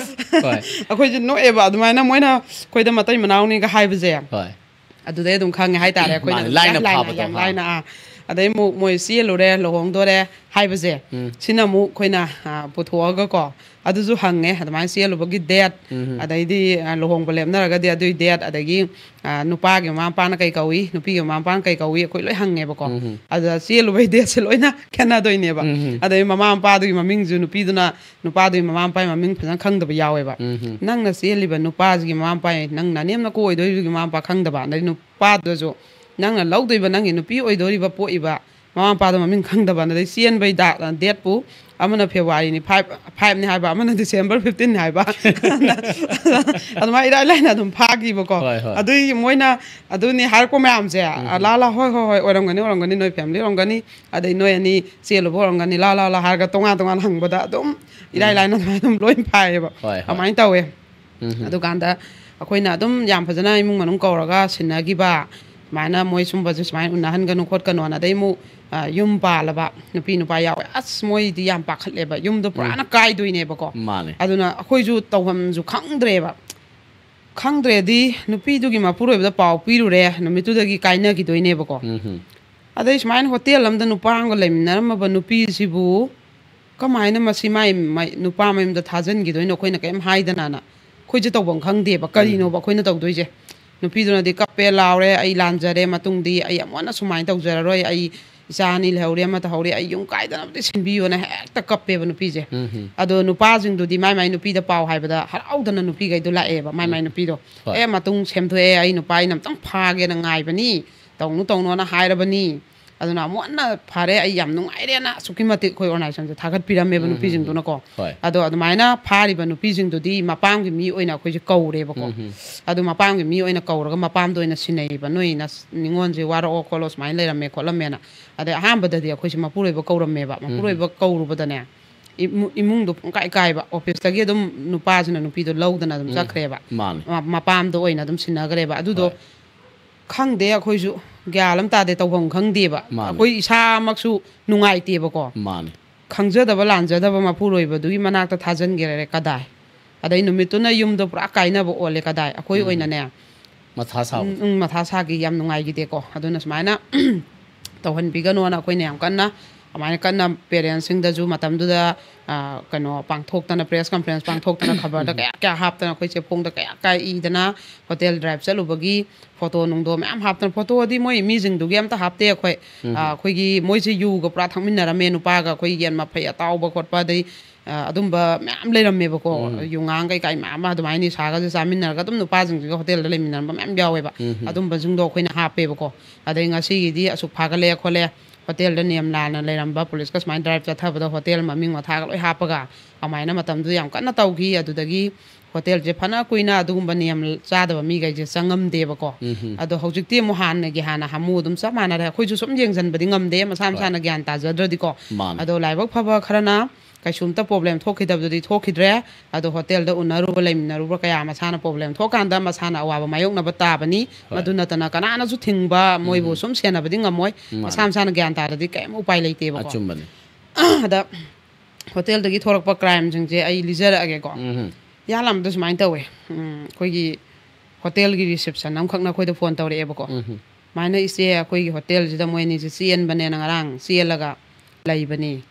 ꯍꯣꯏ꯫ ꯑꯩꯈꯣꯏꯁꯦ ꯅꯣꯛꯑꯦꯕ, ꯑꯗꯨꯃꯥꯏꯅ ꯃꯣꯏꯅ ꯑꯩꯈꯣꯏꯗ ꯃꯇꯩ ꯃꯅꯥꯎꯅꯤꯒ ꯍꯥꯏꯕꯁꯦ꯫ ꯍꯣꯏ꯫ ꯑꯗꯨꯗꯩ ꯑꯗꯨꯝ ꯈꯪꯉꯦ ꯍꯥꯏꯇꯥꯔꯦ ꯑꯩꯈꯣꯏꯅ꯫ ꯃꯥꯅꯦ, ꯑꯗꯨꯝ ꯂꯥꯏꯅ ꯌꯥꯝ ꯂꯥꯏꯅ, ꯐꯥꯕꯗꯣ, ꯌꯥꯝ ꯍꯥ꯫ ꯂꯥꯏꯅ, ꯑꯥ꯫ ꯑꯗꯩ ꯑꯃꯨꯛ ꯃꯣꯏ ꯆꯦꯜꯂꯨꯔꯦ, ꯂꯨꯍꯣꯡꯗꯣꯔꯦ ꯍꯥꯏꯕꯁꯦ, ꯎꯝ꯫ ꯁꯤꯅ ꯑꯃꯨꯛ ꯑꯩꯈꯣꯏꯅ, ꯑꯥ, ꯄꯨꯊꯣꯛꯑꯒꯀꯣ, ꯑꯗꯨꯁꯨ ꯍꯪꯉꯦ, ꯑꯗꯨꯃꯥꯏꯅ ꯆꯦꯜꯂꯨꯕꯒꯤ ꯗꯦꯠ, ꯎꯝ꯫ ꯑꯗꯩꯗꯤ, ꯑꯥ, ꯂꯨꯍꯣꯡꯕ ꯂꯦꯞꯅꯔꯒꯗꯤ ꯑꯗꯨꯏ ꯗꯦꯠ, ꯑꯗꯒꯤ, ꯑꯥ, ꯅꯨꯄꯥꯒꯤ ꯃꯃꯥ ꯃꯄꯥꯅ ꯀꯩ ꯀꯧꯏ, ꯅꯨꯄꯤꯒꯤ ꯃꯃꯥ ꯃꯄꯥꯅ ꯀꯩ ꯀꯧꯏ, ꯑꯩꯈꯣꯏ ꯂꯣꯏ ꯍꯪꯉꯦꯕꯀꯣ꯫ ꯎꯝ꯫ ꯑꯗꯨꯗ ꯆꯦꯜꯂꯨꯕꯩ ꯗꯦꯠꯁꯦ ꯂꯣꯏꯅ ꯈꯦꯠꯅꯗꯣꯏꯅꯦꯕ꯫ ꯎꯝ꯫ ꯑꯗꯩ ꯃꯃꯥ ꯃꯄꯥꯗꯨꯒꯤ ꯃꯃꯤꯡꯁꯨ ꯅꯨꯄꯤꯗꯨꯅ ꯅꯨꯄꯥꯗꯨꯒꯤ ꯃꯃꯥ ꯃꯄꯥꯒꯤ ꯃꯃꯤꯡ ꯐꯖꯅ ꯈꯪꯗꯕ ꯌꯥꯎꯋꯦꯕ꯫ ꯎꯝ꯫ ꯅꯪꯅ ꯆꯦꯜꯂꯤꯕ ꯅꯨꯄꯥꯁꯤꯒꯤ ꯃꯃꯥ ꯃꯄꯥ, ꯅꯪ ꯅꯅꯦꯝ ꯅꯀꯨ ꯑꯣꯏꯗꯣꯔꯤꯕꯒꯤ ꯃꯃꯥ ꯃꯄꯥ ꯈꯪꯗꯕ, ꯑꯗꯩ ꯅꯨꯄꯥꯗꯨꯁꯨ ꯅꯪꯅ ꯂꯧꯗꯣꯏꯕ ꯅꯪꯒꯤ ꯅꯨꯄꯤ ꯑꯣꯏꯗꯣꯔꯤꯕ ꯄꯣꯛꯏꯕ ꯃꯃꯥ ꯃꯄꯥꯗꯣ ꯃꯃꯤꯡ ꯈꯪꯗꯕ, ꯑꯗꯩ ꯆꯦꯟꯕꯩ ꯗꯥ-, ꯗꯦꯠꯄꯨ ꯑꯃꯅ ꯐꯦꯕꯋꯥꯔꯤꯅꯤ, ꯐꯥꯏꯚ, ꯐꯥꯏꯚꯅꯤ ꯍꯥꯏꯕ, ꯑꯃꯅ ꯗꯤꯁꯦꯝꯕꯔ ꯐꯤꯐꯇꯤꯟꯅꯤ ꯍꯥꯏꯕ꯫ ꯑꯗꯨꯃꯥꯏꯅ ꯏꯔꯥꯏ ꯂꯥꯏꯅ ꯑꯗꯨꯝ ꯐꯥꯈꯤꯕꯀꯣ꯫ ꯍꯣꯏ, ꯍꯣꯏ꯫ ꯑꯗꯨꯏ ꯃꯣꯏꯅ ꯑꯗꯨꯅꯤ ꯍꯥꯏꯔꯛꯄ ꯃꯌꯥꯝꯁꯦ, ꯎꯝ꯫ "ꯂꯥ, ꯂꯥ, ꯍꯣꯏ, ꯍꯣꯏ, ꯍꯣꯏ, ꯑꯣꯏꯔꯝꯒꯅꯤ, ꯑꯣꯏꯔꯝꯒꯅꯤ, ꯅꯣꯏ ꯐꯦꯃꯤꯂꯤ ꯑꯣꯏꯔꯝꯒꯅꯤ, ꯑꯗꯩ ꯅꯣꯏ ꯑꯅꯤ ꯆꯦꯜꯂꯨꯕ ꯑꯣꯏꯔꯝꯒꯅꯤ, ꯂꯥ, ꯂꯥ, ꯂꯥ" ꯍꯥꯏꯔꯒ ꯇꯣꯉꯥꯟ ꯇꯣꯉꯥꯟ ꯍꯪꯕꯗ ꯑꯗꯨꯝ ꯏꯔꯥꯏ ꯎꯝ꯫ ꯂꯥꯏꯅ ꯑꯗꯨꯃꯥꯏꯅ ꯑꯗꯨꯝ ꯂꯣꯏ ꯐꯥꯏꯌꯦꯕ꯫ ꯍꯣꯏ, ꯍꯣꯏ꯫ ꯑꯗꯨꯃꯥꯏꯅ ꯇꯧꯋꯦ꯫ ꯎꯝ꯫ ꯑꯗꯨꯀꯥꯟꯗ ꯑꯩꯈꯣꯏꯅ ꯑꯗꯨꯝ ꯌꯥꯝ ꯐꯖꯅ ꯏꯃꯨꯡ ꯃꯅꯨꯡ ꯀꯧꯔꯒ ꯁꯤꯟꯅꯈꯤꯕ, ꯁꯨꯃꯥꯏꯅ ꯃꯣꯏ ꯁꯨꯝꯕꯁꯨ ꯁꯨꯃꯥꯏꯅ ꯎꯅꯍꯟꯒꯅꯨ ꯈꯣꯠꯀꯅꯣꯅ꯫ ꯑꯗꯩ ꯑꯃꯨꯛ, ꯑ, ꯌꯨꯝ ꯄꯥꯜꯂꯕ ꯅꯨꯄꯤ ꯅꯨꯄꯥ ꯌꯥꯎꯋꯦ꯫ ꯑꯁ, ꯃꯣꯏꯗꯤ ꯌꯥꯝ ꯄꯥꯈꯠꯂꯦꯕ, ꯌꯨꯝꯗꯣ ꯄꯨꯔꯥꯅ ꯎꯝ꯫ ꯀꯥꯏꯗꯣꯏꯅꯦꯕꯀꯣ꯫ ꯃꯥꯅꯦ꯫ ꯑꯗꯨꯅ ꯑꯩꯈꯣꯏꯁꯨ ꯇꯧꯐꯝꯁꯨ ꯈꯪꯗ꯭ꯔꯦꯕ꯫ ꯈꯪꯗ꯭ꯔꯦꯗꯤ, ꯅꯨꯄꯤꯗꯨꯒꯤ ꯃꯄꯨꯔꯣꯏꯕꯗ ꯄꯥꯎ ꯄꯤꯔꯨꯔꯦ, ꯅꯨꯃꯤꯠꯇꯨꯗꯒꯤ ꯀꯥꯏꯅꯈꯤꯗꯣꯏꯅꯦꯕꯀꯣ꯫ ꯎꯝ꯫ ꯑꯗꯩ ꯁꯨꯃꯥꯏꯅ ꯍꯣꯇꯦꯜ ꯑꯃꯗ ꯅꯨꯄꯥ ꯑꯃꯒ ꯂꯩꯃꯤꯟꯅꯔꯝꯃꯕ ꯅꯨꯄꯤꯁꯤꯕꯨ ꯀꯃꯥꯏꯅ ꯃꯁꯤ ꯃꯥꯏ, ꯃꯥꯏ ꯅꯨꯄꯥ ꯃꯌꯨꯝꯗ ꯊꯥꯖꯤꯟꯈꯤꯗꯣꯏꯅꯣ? ꯑꯩꯈꯣꯏꯅ ꯀꯔꯤꯝ ꯍꯥꯏꯗꯅꯅ ꯑꯩꯈꯣꯏꯁꯦ ꯇꯧꯐꯝ ꯈꯪꯗꯦꯕ꯫ ꯎꯝ꯫ ꯀꯔꯤꯅꯣꯕ ꯑꯩꯈꯣꯏꯅ ꯇꯧꯗꯣꯏꯁꯦ? ꯅꯨꯄꯤꯗꯨꯅꯗꯤ ꯀꯞꯄꯦ, ꯂꯥꯎꯔꯦ, "ꯑꯩ ꯂꯥꯟꯖꯔꯦ, ꯃꯇꯨꯡꯗꯤ ꯑꯩ ꯑꯃꯨꯛ ꯍꯟꯅ ꯁꯨꯃꯥꯏꯅ ꯇꯧꯖꯔꯔꯣꯏ, ꯑꯩ ꯏꯆꯥ ꯑꯅꯤ ꯂꯩꯍꯧꯔꯦ, ꯑꯃ ꯇꯧꯍꯧꯔꯦ, ꯑꯩ ꯌꯨꯝ ꯀꯥꯏꯗꯅꯕꯗꯤ ꯁꯤꯟꯕꯤꯌꯣꯅ" ꯍꯦꯛꯇ ꯀꯞꯄꯦꯕ ꯅꯨꯄꯤꯁꯦ꯫ ꯎꯝ꯫ ꯑꯗꯣ ꯅꯨꯄꯥꯁꯤꯡꯗꯨꯗꯤ ꯃꯥꯏ ꯃꯥꯏ ꯅꯨꯄꯤꯗ ꯄꯥꯎ ꯍꯥꯏꯕꯗ ꯍꯔꯥꯎꯗꯅ ꯅꯨꯄꯤꯈꯩꯗꯣ ꯂꯥꯛꯑꯦꯕ, ꯃꯥꯏ ꯃꯥꯏ ꯎꯝ꯫ ꯅꯨꯄꯤꯗꯣ꯫ ꯍꯣꯏ꯫ "ꯑꯦ, ꯃꯇꯨꯡ ꯁꯦꯝꯗꯣꯛꯑꯦ, ꯑꯩ ꯅꯨꯄꯥ ꯑꯩꯅ ꯑꯝꯇꯪ ꯐꯥꯒꯦꯅ ꯉꯥꯏꯕꯅꯤ, ꯇꯧꯅꯨ ꯇꯧꯅꯨꯅ ꯍꯥꯏꯔꯕꯅꯤ"꯫ ꯑꯗꯨꯅ ꯑꯃꯨꯛ ꯍꯟꯅ "ꯐꯔꯦ, ꯑꯩ ꯌꯥꯝ ꯅꯨꯡꯉꯥꯏꯔꯦꯅ" ꯑꯁꯨꯛꯀꯤ ꯃꯇꯤꯛ ꯑꯩꯈꯣꯏ organization ꯁꯦ ꯊꯥꯒꯠꯄꯤꯔꯝꯃꯦꯕ ꯅꯨꯄꯤꯁꯤꯡꯗꯨꯅꯀꯣ꯫ ꯍꯣꯏ꯫ ꯑꯗꯣ ꯑꯗꯨꯃꯥꯏꯅ ꯐꯥꯔꯤꯕ ꯅꯨꯄꯤꯁꯤꯡꯗꯨꯗꯤ ꯃꯄꯥꯝꯒꯤ ꯃꯤ ꯑꯣꯏꯅ ꯑꯩꯈꯣꯏꯁꯦ ꯀꯧꯔꯦꯕꯀꯣ꯫ ꯑꯗꯨ ꯃꯄꯥꯝꯒꯤ ꯃꯤ ꯑꯣꯏꯅ ꯀꯧꯔꯒ ꯃꯄꯥꯝꯗ ꯑꯣꯏꯅ ꯁꯤꯟꯅꯩꯌꯦꯕ, "ꯅꯣꯏ ꯅꯁ-, ꯅꯤꯉꯣꯟꯁꯦ ꯋꯥꯔꯛꯑꯣ ꯈꯣꯠꯂꯣ ꯁꯨꯃꯥꯏꯅ ꯂꯩꯔꯝꯃꯦ ꯈꯣꯠꯂꯝꯃꯦꯅ"꯫ ꯑꯗꯩ ꯑꯍꯥꯟꯕꯗꯗꯤ ꯑꯩꯈꯣꯏꯁꯦ ꯃꯄꯨꯔꯣꯏꯕ ꯀꯧꯔꯝꯃꯦꯕ꯫ ꯃꯄꯨꯔꯣꯏꯕ ꯀꯧꯔꯨꯕꯗꯅꯦ, ꯏꯃꯨ-, ꯏꯃꯨꯡꯗꯣ ꯄꯨꯡꯀꯥꯏ ꯀꯥꯏꯕ꯫ Office ꯇꯒꯤ ꯑꯗꯨꯝ ꯅꯨꯄꯥꯁꯤꯅ ꯅꯨꯄꯤꯗꯣ ꯂꯧꯗꯅ ꯑꯗꯨꯝ ꯆꯠꯈ꯭ꯔꯦꯕ꯫ ꯃꯥꯅꯦ꯫ ꯃ-, ꯃꯄꯥꯝꯗ ꯑꯣꯏꯅ ꯑꯗꯨꯝ ꯁꯤꯟꯅꯈ꯭ꯔꯦꯕ꯫ ꯑꯗꯨꯗꯣ ꯍꯣꯏ꯫ ꯈꯪꯗꯦ, ꯑꯩꯈꯣꯏꯁꯨ ꯒ꯭ꯌꯥꯟ ꯑꯃ ꯇꯥꯗꯦ, ꯇꯧꯐꯝ ꯈꯪꯗꯦꯕ꯫ ꯃꯥꯅꯦ꯫ ꯑꯩꯈꯣꯏ ꯏꯁꯥꯃꯛꯁꯨ ꯅꯨꯡꯉꯥꯏꯇꯦꯕꯀꯣ꯫ ꯃꯥꯅꯦ꯫ ꯈꯪꯖꯗꯕ ꯂꯥꯟꯖꯗꯕ ꯃꯄꯨꯔꯣꯏꯕꯗꯨꯒꯤ ꯃꯅꯥꯛꯇ ꯊꯥꯖꯤꯟꯈ꯭ꯔꯦ ꯀꯗꯥꯏ? ꯑꯗꯩ ꯅꯨꯃꯤꯠꯇꯨꯅ ꯌꯨꯝꯗꯣ ꯄꯨꯔꯥ ꯀꯥꯏꯅꯕ ꯑꯣꯜꯂꯦ ꯀꯗꯥꯏ? ꯑꯩꯈꯣꯏ ꯎꯝ꯫ ꯑꯣꯏꯅꯅꯦ, ꯃꯊꯥ ꯁꯥꯕ꯫ ꯎꯝ, ꯎꯝ, ꯃꯊꯥ ꯁꯥꯈꯤ, ꯌꯥꯝ ꯅꯨꯡꯉꯥꯏꯈꯤꯗꯦꯀꯣ꯫ ꯑꯗꯨꯅ ꯁꯨꯃꯥꯏꯅ ꯇꯧꯍꯟꯕꯤꯒꯅꯣꯅ ꯑꯩꯈꯣꯏꯅ ꯌꯥꯝ ꯀꯟꯅ, ꯑꯗꯨꯃꯥꯏꯅ ꯀꯟꯅ parents ꯁꯤꯡꯗꯁꯨ ꯃꯇꯝꯗꯨꯗ, ꯑ, ꯀꯩꯅꯣ ꯄꯥꯡꯊꯣꯛꯇꯅ, press conference ꯄꯥꯡꯊꯣꯛꯇꯅ, ꯈꯕꯔꯗ ꯀꯌꯥ ꯀꯌꯥ ꯍꯥꯞꯇꯅ, ꯑꯩꯈꯣꯏ ꯆꯦꯐꯣꯡꯗ ꯀꯌꯥ ꯀꯌꯥ ꯏꯗꯅ, hotel drive ꯆꯠꯂꯨꯕꯒꯤ photo ꯅꯨꯡꯗꯣ ꯃꯌꯥꯝ ꯍꯥꯞꯇꯅ꯫ Photo ꯗꯤ ꯃꯣꯏ ꯃꯤꯁꯤꯡꯗꯨꯒꯤ ꯑꯝꯇ ꯍꯥꯞꯇꯦ ꯑꯩꯈꯣꯏ꯫ ꯑ, ꯑꯩꯈꯣꯏꯒꯤ ꯃꯣꯏꯁꯦ ꯌꯨꯒ ꯄꯨꯔꯥ ꯊꯛꯃꯤꯟꯅꯔꯝꯃꯦ, ꯅꯨꯄꯥꯒ ꯑꯩꯈꯣꯏ ꯌꯦꯟ ꯃꯐꯩ ꯑꯇꯥꯎꯕ ꯈꯣꯠꯄ, ꯑꯗꯩ ꯑ, ꯑꯗꯨꯝꯕ ꯃꯌꯥꯝ ꯂꯩꯔꯝꯃꯦꯕꯀꯣ꯫ ꯌꯨꯉꯥꯡ ꯀꯩꯀꯥ ꯃꯌꯥꯝ ꯑꯃ ꯑꯗꯨꯃꯥꯏꯅ ꯅꯤꯁꯥꯒꯁꯦ ꯆꯥꯃꯤꯟꯅꯔꯒ ꯑꯗꯨꯝ ꯅꯨꯄꯥꯁꯤꯡꯁꯤꯒ hotel ꯗ ꯂꯩꯃꯤꯟꯅꯔꯝꯕ ꯃꯌꯥꯝ ꯌꯥꯎꯋꯦꯕ꯫ ꯑꯗꯨꯝꯕꯁꯤꯡꯗꯣ ꯑꯩꯈꯣꯏꯅ ꯍꯥꯞꯄꯦꯕꯀꯣ꯫ ꯑꯗꯩ ꯉꯁꯤꯒꯤꯗꯤ ꯑꯁꯨꯛ ꯐꯥꯒꯠꯂꯦ ꯈꯣꯠꯂꯦ, hotel ꯗ ꯅꯤꯌꯝ ꯂꯥꯟꯅ ꯂꯩꯔꯝꯕ, police ꯀ ꯁꯨꯃꯥꯏꯅ drive ꯆꯠꯊꯕꯗ hotel ꯃꯃꯤꯡ ꯃꯊꯥꯒ ꯂꯣꯏ ꯍꯥꯞꯄꯒ ꯑꯗꯨꯃꯥꯏꯅ ꯃꯇꯝꯗꯨꯗ ꯌꯥꯝ ꯀꯟꯅ ꯇꯧꯈꯤ꯫ ꯑꯗꯨꯗꯒꯤ hotel ꯁꯦ ꯐꯅ ꯀꯨꯏꯅ ꯑꯗꯨꯒꯨꯝꯕ ꯅꯤꯌꯝ ꯆꯥꯗꯕ ꯃꯤꯈꯩꯁꯦ ꯆꯪꯉꯝꯗꯦꯕꯀꯣ꯫ ꯑꯗꯣ ꯍꯧꯖꯤꯛꯇꯤ ꯑꯃꯨꯛ ꯍꯥꯟꯅꯒꯤ ꯍꯥꯟꯅ ꯍꯥꯃꯨ ꯑꯗꯨꯝ ꯆꯞ ꯃꯥꯟꯅꯔꯦ꯫ ꯑꯩꯈꯣꯏꯁꯨ ꯁꯨꯝ ꯌꯦꯡꯁꯤꯟꯕꯗꯤ ꯉꯝꯗꯦ, ꯃꯁꯥ ꯃꯁꯥꯅ ꯒ꯭ꯌꯥꯟ ꯇꯥꯖꯗ꯭ꯔꯗꯤꯀꯣ꯫ ꯃꯥꯅꯦ꯫ ꯑꯗꯣ ꯂꯥꯏꯕꯛ ꯐꯕ ꯈꯔꯅ ꯀꯩꯁꯨꯝꯇ problem ꯊꯣꯛꯈꯤꯗꯕꯗꯨꯗꯤ ꯊꯣꯛꯈꯤꯗ꯭ꯔꯦ꯫ ꯑꯗꯣ hotel ꯗ ꯎꯅꯔꯨꯕ, ꯂꯩꯃꯤꯟꯅꯔꯨꯕ ꯀꯌꯥ ꯃꯁꯥꯅ problem ꯊꯣꯛꯀꯥꯟꯗ ꯃꯁꯥꯅ ꯑꯋꯥꯕ ꯃꯥꯌꯣꯛꯅꯕ ꯇꯥꯕꯅꯤ꯫ ꯍꯣꯏ꯫ ꯃꯗꯨ ꯅꯠꯇꯅ ꯀꯅꯥꯅꯁꯨ ꯊꯤꯡꯕ, ꯃꯣꯏꯕꯨ ꯁꯨꯝ ꯁꯦꯟꯅꯕꯗꯤ ꯉꯝꯃꯣꯏ꯫ ꯃꯥꯅꯦ꯫ ꯃꯁꯥ ꯃꯁꯥꯅ ꯒ꯭ꯌꯥꯟ ꯇꯥꯔꯗꯤ ꯀꯔꯤꯝ ꯎꯄꯥꯏ ꯂꯩꯇꯦꯕꯀꯣ꯫ ꯑꯆꯨꯝꯕꯅꯤ꯫ ꯑꯗ hotel ꯗꯒꯤ ꯊꯣꯛꯂꯛꯄ crime ꯁꯤꯡꯁꯦ ꯑꯩ ꯂꯤꯖꯔꯛꯑꯒꯦꯀꯣ꯫ ꯎꯝ꯫ ꯏꯍꯥꯟ ꯍꯥꯟꯕꯗ ꯁꯨꯃꯥꯏꯅ ꯇꯧꯋꯦ꯫ ꯎꯝ, ꯑꯩꯈꯣꯏꯒꯤ hotel ꯒꯤ reception ꯑꯃꯈꯛꯅ ꯑꯩꯈꯣꯏꯗ phone ꯇꯧꯔꯛꯑꯦꯕꯀꯣ꯫ ꯎꯝ꯫ "ꯁꯨꯃꯥꯏꯅ ꯏꯆꯦ, ꯑꯩꯈꯣꯏꯒꯤ hotel ꯁꯤꯗ ꯃꯣꯏ ꯑꯅꯤꯁꯦ ꯆꯦꯟꯕꯅꯦꯅ ꯉꯔꯥꯡ ꯆꯦꯜꯂꯒ ꯂꯩꯕꯅꯤ,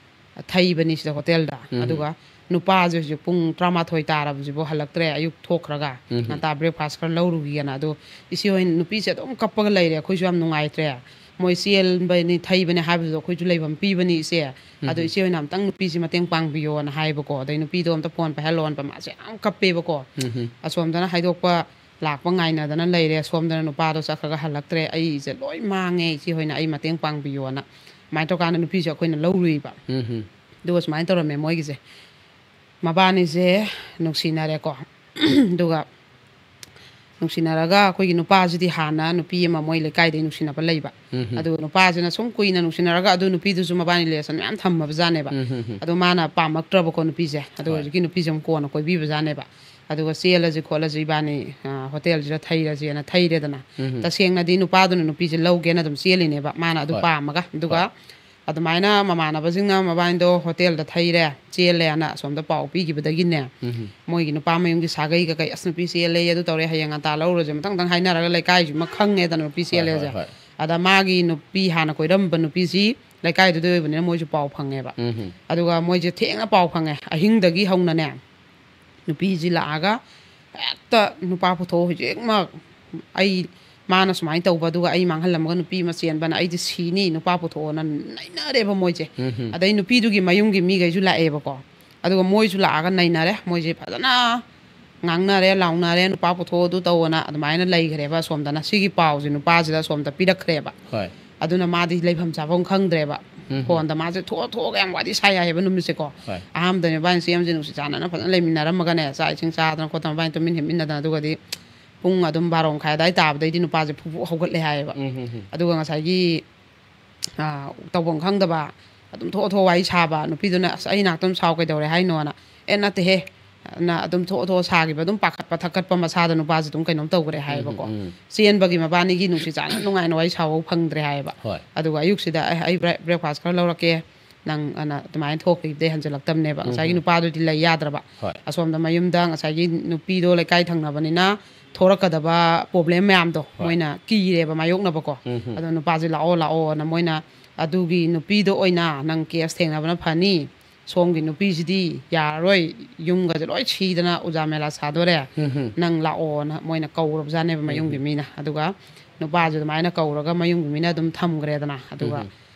ꯊꯩꯕꯅꯤ ꯁꯤꯗ hotel ꯗ꯫ ꯑꯗꯨꯒ ꯅꯨꯄꯥꯁꯦ ꯍꯧꯖꯤꯛ ꯄꯨꯡ ꯇꯔꯥꯃꯥꯊꯣꯏ ꯇꯥꯔꯕꯁꯤꯕꯨ ꯍꯜꯂꯛꯇ꯭ꯔꯦ, ꯑꯌꯨꯛ ꯊꯣꯛꯈ꯭ꯔꯒ꯫ ꯉꯟꯇꯥ breakfast ꯈꯔ ꯂꯧꯔꯨꯒꯦꯅ"꯫ ꯑꯗꯣ ꯏꯆꯦ ꯍꯣꯏ ꯅꯨꯄꯤꯁꯦ ꯑꯗꯨꯝ ꯀꯞꯄꯒ ꯂꯩꯔꯦ, ꯑꯩꯈꯣꯏꯁꯨ ꯌꯥꯝ ꯅꯨꯡꯉꯥꯏꯇ꯭ꯔꯦ꯫ "ꯃꯣꯏ ꯆꯦꯟꯕꯅꯤ, ꯊꯩꯕꯅꯤ ꯍꯥꯏꯕꯗꯨꯗ ꯑꯩꯈꯣꯏꯁꯨ ꯂꯩꯐꯝ ꯄꯤꯕꯅꯤ ꯏꯆꯦ꯫ ꯑꯗꯣ ꯏꯆꯦ ꯍꯣꯏꯅ ꯑꯝꯇꯪ ꯅꯨꯄꯤꯁꯤ ꯃꯇꯦꯡ ꯄꯥꯡꯕꯤꯌꯣꯅ" ꯍꯥꯏꯕꯀꯣ꯫ ꯑꯗꯩ ꯅꯨꯄꯤꯗꯣ ꯑꯝꯇ phone ꯄꯥꯏꯍꯜꯂꯣꯅ, ꯃꯥꯁꯦ ꯌꯥꯝ ꯀꯞꯄꯦꯕꯀꯣ꯫ ꯑꯁꯣꯝꯗꯅ ꯍꯥꯏꯗꯣꯛꯄ ꯂꯥꯛꯄ ꯉꯥꯏꯅꯗꯅ ꯂꯩꯔꯦ꯫ ꯁꯣꯝꯗꯅ ꯅꯨꯄꯥꯗꯣ ꯆꯠꯈ꯭ꯔꯒ ꯍꯜꯂꯛꯇ꯭ꯔꯦ, ꯑꯩꯁꯦ ꯂꯣꯏ ꯃꯥꯡꯉꯦ, ꯏꯆꯦ ꯍꯣꯏꯅ ꯑꯩ ꯃꯇꯦꯡ ꯄꯥꯡꯕꯤꯌꯣꯅ꯫ ꯑꯗꯨꯃꯥꯏꯅ ꯇꯧꯔꯀꯥꯟꯗ ꯅꯨꯄꯤꯁꯦ ꯑꯩꯈꯣꯏꯅ ꯂꯧꯔꯨꯏꯕ꯫ ꯎꯝ ꯍꯝ. ꯑꯗꯨꯒ ꯁꯨꯃꯥꯏꯅ ꯇꯧꯔꯝꯃꯦ ꯃꯣꯏꯒꯤꯁꯦ꯫ ꯃꯕꯥꯅꯤꯁꯦ ꯅꯨꯡꯁꯤꯅꯔꯦꯀꯣ꯫ ꯑꯗꯨꯒ ꯅꯨꯡꯁꯤꯅꯔꯒ ꯑꯩꯈꯣꯏꯒꯤ ꯅꯨꯄꯥꯁꯤꯗꯤ ꯍꯥꯟꯅ ꯅꯨꯄꯤ ꯑꯃ ꯃꯣꯏ ꯂꯩꯀꯥꯏꯗꯒꯤ ꯅꯨꯡꯁꯤꯅꯕ ꯂꯩꯕ꯫ ꯎꯝ ꯍꯝ. ꯑꯗꯨꯒ ꯅꯨꯄꯥꯁꯤꯅ ꯁꯨꯝ ꯀꯨꯏꯅ ꯅꯨꯡꯁꯤꯅꯔꯒ ꯑꯗꯨ ꯅꯨꯄꯤꯗꯨꯁꯨ ꯃꯕꯥꯅꯤ ꯔꯤꯂꯦꯁꯟ ꯃꯌꯥꯝ ꯊꯝꯃꯕꯖꯥꯠꯅꯦꯕ꯫ ꯎꯝ ꯍꯝ ꯍꯝ. ꯑꯗꯣ ꯃꯥꯅ ꯄꯥꯝꯃꯛꯇ꯭ꯔꯕꯀꯣ ꯅꯨꯄꯤꯁꯦ꯫ ꯑꯗꯨ ꯍꯣꯏ. ꯍꯧꯖꯤꯛꯀꯤ ꯅꯨꯄꯤꯁꯦ ꯑꯃꯨꯛ ꯀꯣꯟꯅ ꯀꯣꯏꯕꯤꯕꯖꯥꯠꯅꯦꯕ꯫ ꯑꯗꯨꯒ ꯆꯦꯜꯂꯁꯤ ꯈꯣꯠꯂꯁꯤ ꯏꯕꯥꯅꯤ, ꯑ, ꯍꯣꯇꯦꯜꯁꯤꯗ ꯊꯩꯔꯁꯦꯅ ꯊꯩꯔꯦꯗꯅ꯫ ꯎꯝ ꯍꯝ. ꯇꯁꯦꯡꯅꯗꯤ ꯅꯨꯄꯥꯗꯨꯅ ꯅꯨꯄꯤꯁꯦ ꯂꯧꯒꯦꯅ ꯑꯗꯨꯝ ꯆꯦꯜꯂꯤꯅꯦꯕ, ꯃꯥꯅ ꯑꯗꯨ ꯍꯣꯏ. ꯄꯥꯝꯃꯒ꯫ ꯑꯗꯨꯒ ꯍꯣꯏ. ꯑꯗꯨꯃꯥꯏꯅ ꯃꯃꯥꯟꯅꯕꯁꯤꯡꯅ ꯃꯕꯥꯅꯤꯗꯣ ꯍꯣꯇꯦꯜꯗ ꯊꯩꯔꯦ, ꯆꯦꯜꯂꯦꯅ ꯑꯁꯣꯝꯗ ꯄꯥꯎ ꯄꯤꯈꯤꯕꯗꯒꯤꯅꯦ, ꯎꯝ ꯍꯝ. ꯃꯣꯏꯒꯤ ꯅꯨꯄꯥ ꯃꯌꯨꯝꯒꯤ ꯁꯥꯒꯩ ꯀꯩꯀꯩ, "ꯑꯁ, ꯅꯨꯄꯤ ꯆꯦꯜꯂꯦ, ꯑꯗꯨ ꯇꯧꯔꯦ, ꯍꯌꯦꯡ ꯉꯟꯇꯥ ꯂꯧꯔꯨꯔꯁꯦ", ꯃꯊꯪ ꯃꯊꯪ ꯍꯥꯏꯅꯔꯒ ꯂꯩꯀꯥꯏꯁꯤꯃ ꯈꯪꯉꯦꯗꯅ ꯅꯨꯄꯤ ꯍꯣꯏ, ꯆꯦꯜꯂꯦꯁꯦ꯫ ꯍꯣꯏ. ꯑꯗ ꯃꯥꯒꯤ ꯅꯨꯄꯤ, ꯍꯥꯟꯅ ꯀꯣꯏꯔꯝꯕ ꯅꯨꯄꯤꯁꯤ ꯂꯩꯀꯥꯏꯗꯨꯗ ꯑꯣꯏꯕꯅꯤꯅ ꯃꯣꯏꯁꯨ ꯄꯥꯎ ꯐꯪꯉꯦꯕ꯫ ꯎꯝ ꯍꯝ. ꯑꯗꯨꯒ ꯃꯣꯏꯁꯦ ꯊꯦꯡꯅ ꯄꯥꯎ ꯐꯪꯉꯦ, ꯑꯍꯤꯡꯗꯒꯤ ꯍꯧꯅꯅꯦ ꯅꯨꯄꯤꯁꯤ ꯂꯥꯛꯑꯒ ꯍꯦꯛꯇ, "ꯅꯨꯄꯥ ꯄꯨꯊꯣꯛꯑꯣ ꯍꯧꯖꯤꯛꯃꯛ, ꯑꯩ, ꯃꯥꯅ ꯁꯨꯃꯥꯏꯅ ꯇꯧꯕ, ꯑꯗꯨꯒ ꯑꯩ ꯃꯥꯡꯍꯜꯂꯝꯃꯒ ꯅꯨꯄꯤ ꯑꯃ ꯆꯦꯟꯕꯅ ꯑꯩꯗꯤ ꯁꯤꯅꯤ, ꯅꯨꯄꯥ ꯄꯨꯊꯣꯛꯑꯣꯅ" ꯅꯩꯅꯔꯦꯕ ꯃꯣꯏꯁꯦ꯫ ꯎꯝ ꯍꯝ. ꯑꯗꯩ ꯅꯨꯄꯤꯗꯨꯒꯤ ꯃꯌꯨꯝꯒꯤ ꯃꯤꯈꯩꯁꯨ ꯂꯥꯛꯑꯦꯕꯀꯣ꯫ ꯑꯗꯨꯒ ꯃꯣꯏꯁꯨ ꯂꯥꯛꯑꯒ ꯅꯩꯅꯔꯦ, ꯃꯣꯏꯁꯦ ꯐꯖꯅ ꯉꯥꯡꯅꯔꯦ, ꯂꯥꯎꯅꯔꯦ, "ꯅꯨꯄꯥ ꯄꯨꯊꯣꯛꯑꯣ, ꯑꯗꯨ ꯇꯧꯑꯣꯅ" ꯑꯗꯨꯃꯥꯏꯅ ꯂꯩꯈ꯭ꯔꯦꯕ ꯑꯁꯣꯝꯗꯅ꯫ ꯁꯤꯒꯤ ꯄꯥꯎꯁꯦ ꯅꯨꯄꯥꯁꯤꯗ ꯑꯁꯣꯝꯗ ꯄꯤꯔꯛꯈ꯭ꯔꯦꯕ꯫ ꯍꯣꯏ. ꯑꯗꯨꯅ ꯃꯥꯗꯤ ꯂꯩꯐꯝ ꯆꯥꯐꯝ ꯈꯪꯗ꯭ꯔꯦꯕ꯫ ꯎꯝ. ꯐꯣꯟꯗ ꯃꯥꯁꯦ ꯊꯣꯛꯑ ꯊꯣꯛꯑꯒ ꯌꯥꯝ ꯋꯥꯔꯤ ꯁꯥꯏ ꯍꯥꯏꯌꯦꯕ ꯅꯨꯃꯤꯠꯁꯦꯀꯣ꯫ ꯍꯣꯏ. ꯑꯍꯥꯟꯕꯗꯅꯦ ꯃꯕꯥꯅꯤ ꯆꯦꯝꯁꯦ ꯅꯨꯡꯁꯤ ꯆꯥꯟꯅꯅ ꯐꯖꯅ ꯂꯩꯃꯤꯟꯅꯔꯝꯃꯒꯅꯦ, ꯆꯥꯛ ꯏꯁꯤꯡ ꯆꯥꯗꯅ ꯈꯣꯠꯇꯅ ꯃꯕꯥꯅꯤ ꯇꯨꯃꯤꯟ ꯍꯤꯞꯃꯤꯟꯅꯗꯅ, ꯑꯗꯨꯒꯗꯤ ꯄꯨꯡ ꯑꯗꯨꯝ ꯕꯥꯔꯣ ꯃꯈꯥꯏ ꯑꯗꯨꯋꯥꯏ ꯇꯥꯕꯗꯩꯗꯤ ꯅꯨꯄꯥꯁꯦ ꯐꯨ ꯐꯨ ꯍꯧꯒꯠꯂꯦ ꯍꯥꯏꯌꯦꯕ꯫ ꯎꯝ ꯍꯝ ꯍꯝ. ꯑꯗꯨꯒ ꯉꯁꯥꯏꯒꯤ, ꯑ, ꯇꯧꯐꯝ ꯈꯪꯗꯕ, ꯑꯗꯨꯝ ꯊꯣꯛꯑ ꯊꯣꯛꯑ ꯋꯥꯔꯤ ꯁꯥꯕ ꯅꯨꯄꯤꯗꯨꯅ, "ꯑꯁ, ꯑꯩ ꯅꯥꯛꯇ ꯑꯗꯨꯝ ꯁꯥꯎ, ꯀꯩꯗꯧꯔꯦ ꯍꯥꯏꯅꯣꯅ", "ꯑꯦ, ꯅꯠꯇꯦꯍꯦ", ꯅ ꯑꯗꯨꯝ ꯊꯣꯛꯑ ꯊꯣꯛꯑ ꯁꯥꯈꯤꯕ, ꯑꯗꯨꯝ ꯄꯥꯈꯠꯄ ꯊꯛꯀꯠꯄ ꯃꯁꯥꯗ ꯅꯨꯄꯥꯁꯦ ꯑꯗꯨꯝ ꯀꯩꯅꯣꯝ ꯇꯧꯈ꯭ꯔꯦ ꯍꯥꯏꯌꯦꯕꯀꯣ꯫ ꯎꯝ, ꯎꯝ. ꯆꯦꯟꯕꯒꯤ ꯃꯕꯥꯅꯤꯒꯤ ꯅꯨꯡꯁꯤ ꯆꯥꯟꯅ ꯅꯨꯡꯉꯥꯏꯅ ꯋꯥꯔꯤ ꯁꯥꯕ ꯐꯪꯗ꯭ꯔꯦ ꯍꯥꯏꯌꯦꯕ꯫ ꯍꯣꯏ. ꯑꯗꯨꯒ ꯑꯌꯨꯛꯁꯤꯗ, "ꯑꯦ, ꯑꯩ ꯕ꯭ꯔꯦꯛ-, ꯕ꯭ꯔꯦꯛꯐꯥꯁ ꯈꯔ ꯂꯧꯔꯛꯀꯦ", ꯅꯪ ꯑꯅ ꯑꯗꯨꯃꯥꯏꯅ ꯊꯣꯛꯈꯤꯕꯗꯩ ꯍꯟꯖꯤꯜꯂꯛꯇꯕꯅꯦꯕ꯫ ꯎꯝ, ꯉꯁꯥꯏꯒꯤ ꯎꯝ. ꯅꯨꯄꯥꯗꯨꯗꯤ ꯂꯩ ꯌꯥꯗ꯭ꯔꯕ꯫ ꯍꯣꯏ. ꯑꯁꯣꯝꯗ ꯃꯌꯨꯝꯗ ꯉꯁꯥꯏꯒꯤ ꯅꯨꯄꯤꯗꯣ ꯂꯩꯀꯥꯏ ꯊꯪꯅꯕꯅꯤꯅ ꯊꯣꯔꯛꯀꯗꯕ ꯄ꯭ꯔꯣꯕ꯭ꯂꯦꯝ ꯃꯌꯥꯝꯗꯣ ꯍꯣꯏ. ꯃꯣꯏꯅ ꯀꯤꯔꯦꯕ ꯃꯥꯌꯣꯛꯅꯕꯀꯣ꯫ ꯎꯝ, ꯎꯝ. ꯑꯗꯣ ꯅꯨꯄꯥꯁꯦ ꯂꯥꯛꯑꯣ ꯂꯥꯛꯑꯣꯅ ꯃꯣꯏꯅ ꯑꯗꯨꯒꯤ ꯅꯨꯄꯤꯗꯣ ꯑꯣꯏꯅ ꯅꯪ ꯀꯦꯁ ꯊꯦꯡꯅꯕꯅ ꯐꯅꯤ, ꯁꯣꯝꯒꯤ ꯅꯨꯄꯤꯁꯤꯗꯤ ꯌꯥꯔꯔꯣꯏ, ꯌꯨꯝꯒꯁꯦ ꯂꯣꯏ ꯁꯤꯗꯅ ꯎꯖꯥ ꯃꯦꯂꯥ ꯁꯥꯗꯣꯔꯦ, ꯎꯝ, ꯎꯝ. ꯅꯪ ꯂꯥꯛꯑꯣꯅ ꯃꯣꯏꯅ ꯀꯧꯔꯕꯖꯥꯠꯅꯦꯕ ꯃꯌꯨꯝꯒꯤ ꯎꯝ. ꯃꯤꯅ꯫ ꯑꯗꯨꯒ ꯅꯨꯄꯥꯁꯦ ꯑꯗꯨꯃꯥꯏꯅ ꯀꯧꯔꯒ ꯃꯌꯨꯝꯒꯤ ꯃꯤꯅ ꯑꯗꯨꯝ ꯊꯝꯈ꯭ꯔꯦꯗꯅ꯫ ꯑꯗꯨꯒ ꯎꯝ.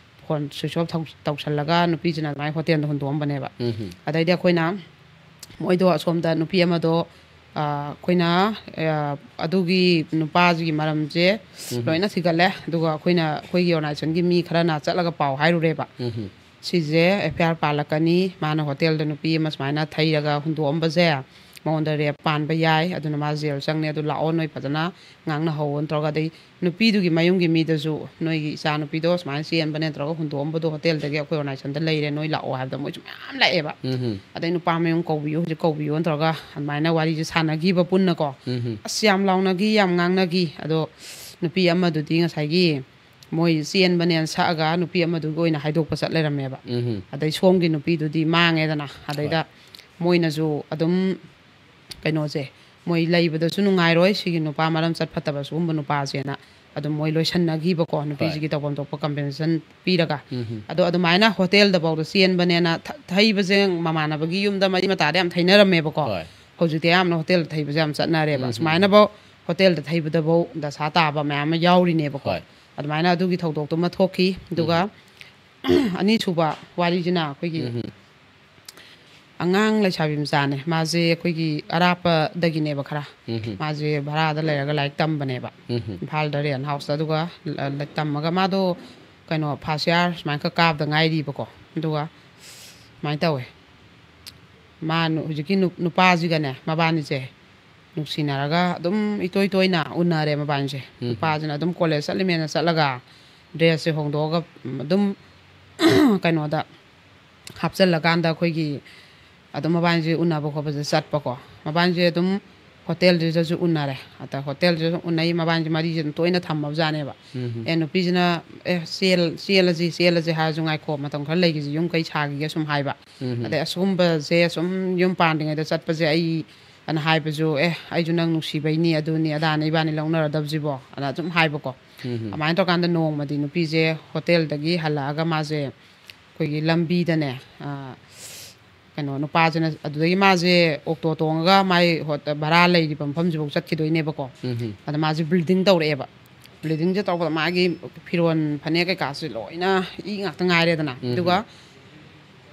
ꯐꯣꯟ ꯁ꯭ꯋꯤꯆ ꯑꯣꯐ ꯇꯧꯁꯜꯂꯒ ꯅꯨꯄꯤꯁꯤꯅ ꯑꯗꯨꯃꯥꯏꯅ ꯍꯣꯇꯦꯜꯗ ꯍꯨꯟꯗꯣꯛꯑꯝꯕꯅꯦꯕ꯫ ꯎꯝ, ꯎꯝ. ꯑꯗꯩꯗꯤ ꯑꯩꯈꯣꯏꯅ ꯃꯣꯏꯗꯣ ꯑꯁꯣꯝꯗ ꯅꯨꯄꯤ ꯑꯃꯗꯣ ꯑꯩꯈꯣꯏꯅ ꯑꯗꯨꯒꯤ ꯅꯨꯄꯥꯁꯤꯒꯤ ꯃꯔꯝꯁꯦ ꯂꯣꯏꯅ ꯊꯤꯒꯠꯂꯦ꯫ ꯑꯗꯨꯒ ꯑꯩꯈꯣꯏꯅ, ꯑꯩꯈꯣꯏꯒꯤ ꯑꯣꯔꯒꯅꯥꯏꯖꯦꯁꯟꯒꯤ ꯃꯤ ꯈꯔꯅ ꯆꯠꯂꯒ ꯄꯥꯎ ꯍꯥꯏꯔꯨꯔꯦꯕ꯫ ꯁꯤꯁꯦ ꯑꯦꯐ ꯑꯥꯏ ꯑꯥꯔ ꯄꯥꯜꯂꯛꯀꯅꯤ, ꯃꯥꯅ ꯍꯣꯇꯦꯜꯗ ꯅꯨꯄꯤ ꯑꯃ ꯁꯨꯃꯥꯏꯅ ꯊꯩꯔꯒ ꯍꯨꯟꯗꯣꯛꯑꯝꯕꯁꯦ ꯃꯉꯣꯟꯗ ꯔꯦꯞ ꯄꯥꯟꯕ ꯌꯥꯏ, ꯑꯗꯨꯅ ꯃꯥ ꯖꯦꯜ ꯆꯪꯅꯤ, ꯑꯗꯨ ꯂꯥꯛꯑꯣ, ꯅꯣꯏ ꯐꯖꯅ ꯉꯥꯡꯅꯍꯧꯅ ꯇꯧꯔꯒ, ꯑꯗꯩ ꯅꯨꯄꯤꯗꯨꯒꯤ ꯃꯌꯨꯝꯒꯤ ꯃꯤꯗꯁꯨ, "ꯅꯣꯏꯒꯤ ꯏꯆꯥ ꯅꯨꯄꯤꯗꯣ ꯁꯨꯃꯥꯏꯅ ꯆꯦꯟꯕꯅꯦ ꯇꯧꯔꯒ ꯍꯨꯟꯗꯣꯛꯑꯝꯕꯗꯣ ꯍꯣꯇꯦꯜꯗꯒꯤ, ꯑꯩꯈꯣꯏ ꯑꯣꯔꯒꯅꯥꯏꯖꯦꯁꯟꯗ ꯂꯩꯔꯦ, ꯅꯣꯏ ꯂꯥꯛꯑꯣ" ꯍꯥꯏꯕꯗ ꯃꯣꯏꯁꯨ ꯃꯌꯥꯝ ꯂꯥꯛꯑꯦꯕ꯫ ꯑꯗꯩ ꯅꯨꯄꯥ ꯃꯌꯨꯝ ꯀꯧꯕꯤꯌꯨ, ꯍꯧꯖꯤꯛ ꯀꯧꯕꯤꯌꯨꯅ ꯇꯧꯔꯒ ꯑꯗꯨꯃꯥꯏꯅ ꯋꯥꯔꯤꯁꯦ ꯁꯥꯟꯅꯈꯤꯕ ꯄꯨꯟꯅꯀꯣ꯫ ꯑꯁ, ꯌꯥꯝ ꯂꯥꯎꯅꯈꯤ, ꯌꯥꯝ ꯉꯥꯡꯅꯈꯤ꯫ ꯑꯗꯣ ꯅꯨꯄꯤ ꯑꯃꯗꯨꯗꯤ ꯉꯁꯥꯏꯒꯤ ꯃꯣꯏ ꯆꯦꯟꯕꯅꯦꯅ ꯁꯛꯑꯒ ꯅꯨꯄꯤ ꯑꯃꯗꯨꯒꯤ ꯑꯣꯏꯅ ꯍꯥꯏꯗꯣꯛꯄ ꯆꯠ ꯂꯩꯔꯝꯃꯦꯕ꯫ ꯑꯗꯩ ꯁꯣꯝꯒꯤ ꯅꯨꯄꯤꯗꯨꯗꯤ ꯃꯥꯡꯉꯦꯗꯅ꯫ ꯑꯗꯩꯗ ꯃꯣꯏꯅꯁꯨ ꯑꯗꯨꯝ ꯀꯩꯅꯣꯁꯦ, ꯃꯣꯏ ꯂꯩꯕꯗꯁꯨ ꯅꯨꯡꯉꯥꯏꯔꯣꯏ, ꯁꯤꯒꯤ ꯅꯨꯄꯥ ꯃꯔꯝ ꯆꯠ ꯐꯠꯇꯕ ꯁꯤꯒꯨꯝꯕ ꯅꯨꯄꯥꯁꯦꯅ ꯑꯗꯨꯝ ꯃꯣꯏ ꯂꯣꯏꯁꯟꯅꯈꯤꯕꯀꯣ, ꯅꯨꯄꯤꯁꯤꯒꯤ ꯇꯧꯐꯝ ꯊꯣꯛꯄ ꯀꯝꯄꯦꯟꯁꯦꯁꯟ ꯄꯤꯔꯒ꯫ ꯑꯗꯣ ꯑꯗꯨꯃꯥꯏꯅ ꯍꯣꯇꯦꯜꯗꯐꯥꯎꯗ ꯆꯦꯟꯕꯅꯦꯅ ꯊ-, ꯊꯩꯕꯁꯦ ꯃꯃꯥꯟꯅꯕꯒꯤ ꯌꯨꯝꯗ ꯃꯔꯤ ꯃꯇꯥꯗ ꯌꯥꯝ ꯊꯩꯅꯔꯝꯃꯦꯕꯀꯣ꯫ ꯍꯣꯏ꯫ ꯍꯧꯖꯤꯛꯇꯤ ꯑꯌꯥꯝꯕꯅ ꯍꯣꯇꯦꯜꯗ ꯊꯩꯕꯁꯦ ꯌꯥꯝ ꯆꯠꯅꯔꯦꯕ꯫ ꯎꯝ, ꯎꯝ, ꯁꯨꯃꯥꯏꯅꯐꯧ ꯍꯣꯇꯦꯜꯗ ꯊꯩꯕꯗꯐꯧ ꯗꯁꯥ ꯇꯥꯕ ꯃꯌꯥꯝ ꯑꯃ ꯌꯥꯎꯔꯤꯅꯦꯕꯀꯣ꯫ ꯍꯣꯏ꯫ ꯑꯗꯨꯃꯥꯏꯅ ꯑꯗꯨꯒꯤ ꯊꯧꯗꯣꯛꯇꯨꯃ ꯊꯣꯛꯈꯤ꯫ ꯑꯗꯨꯒ ꯎꯝ꯫ ꯑꯅꯤꯁꯨꯕ ꯋꯥꯔꯤꯁꯤꯅ ꯑꯩꯈꯣꯏꯒꯤ ꯎꯝ, ꯎꯝ꯫ ꯑꯉꯥꯡ ꯂꯩꯁꯥꯕꯤ ꯃꯆꯥꯅꯦ꯫ ꯃꯥꯁꯦ ꯑꯩꯈꯣꯏꯒꯤ ꯑꯔꯥꯞꯄꯗꯒꯤꯅꯦꯕ ꯈꯔ꯫ ꯎꯝ, ꯎꯝ꯫ ꯃꯥꯁꯦ ꯚꯔꯥꯗ ꯂꯩꯔꯒ ꯂꯥꯏꯔꯤꯛ ꯇꯝꯕꯅꯦꯕ꯫ ꯎꯝ, ꯎꯝ꯫ ꯏꯝꯐꯥꯜꯗ ꯔꯦꯟ ꯍꯥꯎꯁꯇ꯫ ꯑꯗꯨꯒ ꯂ-, ꯂ-, ꯇꯝꯃꯒ ꯃꯥꯗꯣ ꯀꯩꯅꯣ ꯐꯥꯔꯁ ꯏꯌꯥꯔ ꯁꯨꯃꯥꯏꯅ ꯈꯛ ꯀꯥꯕꯗ ꯉꯥꯏꯔꯤꯕꯀꯣ꯫ ꯑꯗꯨꯒ ꯁꯨꯃꯥꯏꯅ ꯇꯧꯋꯦ꯫ ꯃꯥ ꯅꯨ-, ꯍꯧꯖꯤꯛꯀꯤ ꯅꯨ-, ꯅꯨꯄꯥꯁꯤꯒꯅꯦ, ꯃꯕꯥꯅꯤꯁꯦ ꯅꯨꯡꯁꯤꯅꯔꯒ ꯑꯗꯨꯝ ꯏꯇꯣꯏ ꯇꯣꯏꯅ ꯎꯅꯔꯦ ꯃꯕꯥꯅꯤꯁꯦ꯫ ꯎꯝ꯫ ꯅꯨꯄꯥꯁꯤꯅ ꯑꯗꯨꯝ ꯀꯣꯂꯦꯖ ꯆꯠꯂꯤꯃꯦꯅ ꯆꯠꯂꯒ ꯗ꯭ꯔꯦꯁꯁꯦ ꯍꯣꯡꯗꯣꯛꯑꯒ, ꯎꯝ, ꯑꯗꯨꯝ ꯀꯩꯅꯣꯗ ꯍꯥꯞꯆꯜꯂꯀꯥꯟꯗ ꯑꯩꯈꯣꯏꯒꯤ ꯑꯗꯨꯝ ꯃꯕꯥꯅꯤꯁꯦ ꯎꯅꯕ ꯈꯣꯠꯄꯁꯦ ꯆꯠꯄꯀꯣ꯫ ꯃꯕꯥꯅꯤꯁꯦ ꯑꯗꯨꯝ ꯍꯣꯇꯦꯜꯁꯤꯗꯁꯨ ꯎꯅꯔꯦ꯫ ꯑꯗ ꯍꯣꯇꯦꯜꯁꯤꯗꯁꯨ ꯎꯅꯩ, ꯃꯕꯥꯅꯤꯁꯦ ꯃꯔꯤꯁꯦ ꯑꯗꯨꯝ ꯇꯣꯏꯅ ꯊꯝꯃꯕꯖꯥꯠꯅꯦꯕ꯫ ꯎꯝ꯫ ꯑꯦ, ꯅꯨꯄꯤꯁꯤꯅ, "ꯑꯦ, ꯆꯦꯜ-, ꯆꯦꯜꯂꯁꯤ, ꯆꯦꯜꯂꯁꯤ ꯍꯥꯏꯔꯁꯨ ꯉꯥꯏꯈꯣ, ꯃꯇꯝ ꯈꯔ ꯂꯩꯈꯤꯁꯤ, ꯌꯨꯝ ꯀꯩ ꯁꯥꯈꯤꯒꯦ" ꯁꯨꯝ ꯍꯥꯏꯕ꯫ ꯎꯝ꯫ ꯑꯗꯩ ꯑꯁꯤꯒꯨꯝꯕꯁꯦ ꯁꯨꯝ ꯌꯨꯝ ꯄꯥꯟꯗ꯭ꯔꯤꯉꯩꯗ ꯆꯠꯄꯁꯦ ꯑꯩ ꯑꯅ ꯍꯥꯏꯕꯁꯨ, "ꯑꯦ, ꯑꯩꯁꯨ ꯅꯪ ꯅꯨꯡꯁꯤꯕꯩꯅꯤ, ꯑꯗꯨꯅꯤ ꯑꯗꯥꯅꯤ ꯏꯕꯥꯅꯤ ꯂꯧꯅꯔꯗꯕꯁꯤꯕꯣ?" ꯑꯅ ꯑꯗꯨꯝ ꯍꯥꯏꯕꯀꯣ꯫ ꯎꯝ꯫ ꯑꯗꯨꯃꯥꯏꯅ ꯇꯧꯔꯀꯥꯟꯗ ꯅꯣꯡꯃꯗꯤ ꯅꯨꯄꯤꯁꯦ ꯍꯣꯇꯦꯜꯗꯒꯤ ꯍꯜꯂꯛꯑꯒ ꯃꯥꯁꯦ ꯑꯩꯈꯣꯏꯒꯤ ꯂꯝꯕꯤꯗꯅꯦ, ꯑ, ꯀꯩꯅꯣ, ꯅꯨꯄꯥꯁꯤꯅ ꯑꯗꯨꯗꯒꯤ ꯃꯥꯁꯦ ꯑꯣꯛꯇꯣ ꯇꯣꯡꯉꯒ ꯃꯥꯏ ꯍꯣꯠ-, ꯚꯔꯥ ꯂꯩꯔꯤꯕ ꯃꯐꯝꯁꯤꯐꯥꯎ ꯆꯠꯈꯤꯗꯣꯏꯅꯦꯕꯀꯣ꯫ ꯎꯝ꯫ ꯑꯗ ꯃꯥꯁꯦ ꯕ꯭ꯂꯤꯗꯤꯡ ꯇꯧꯔꯛꯑꯦꯕ꯫ ꯕ꯭ꯂꯤꯗꯤꯡꯁꯦ ꯇꯧꯕꯗ ꯃꯥꯒꯤ ꯐꯤꯔꯣꯜ, ꯐꯅꯦꯛ ꯀꯩꯀꯥꯁꯦ ꯂꯣꯏꯅ ꯏ ꯉꯥꯛꯇ ꯉꯥꯏꯔꯦꯗꯅ꯫ ꯎꯝ꯫ ꯑꯗꯨꯒ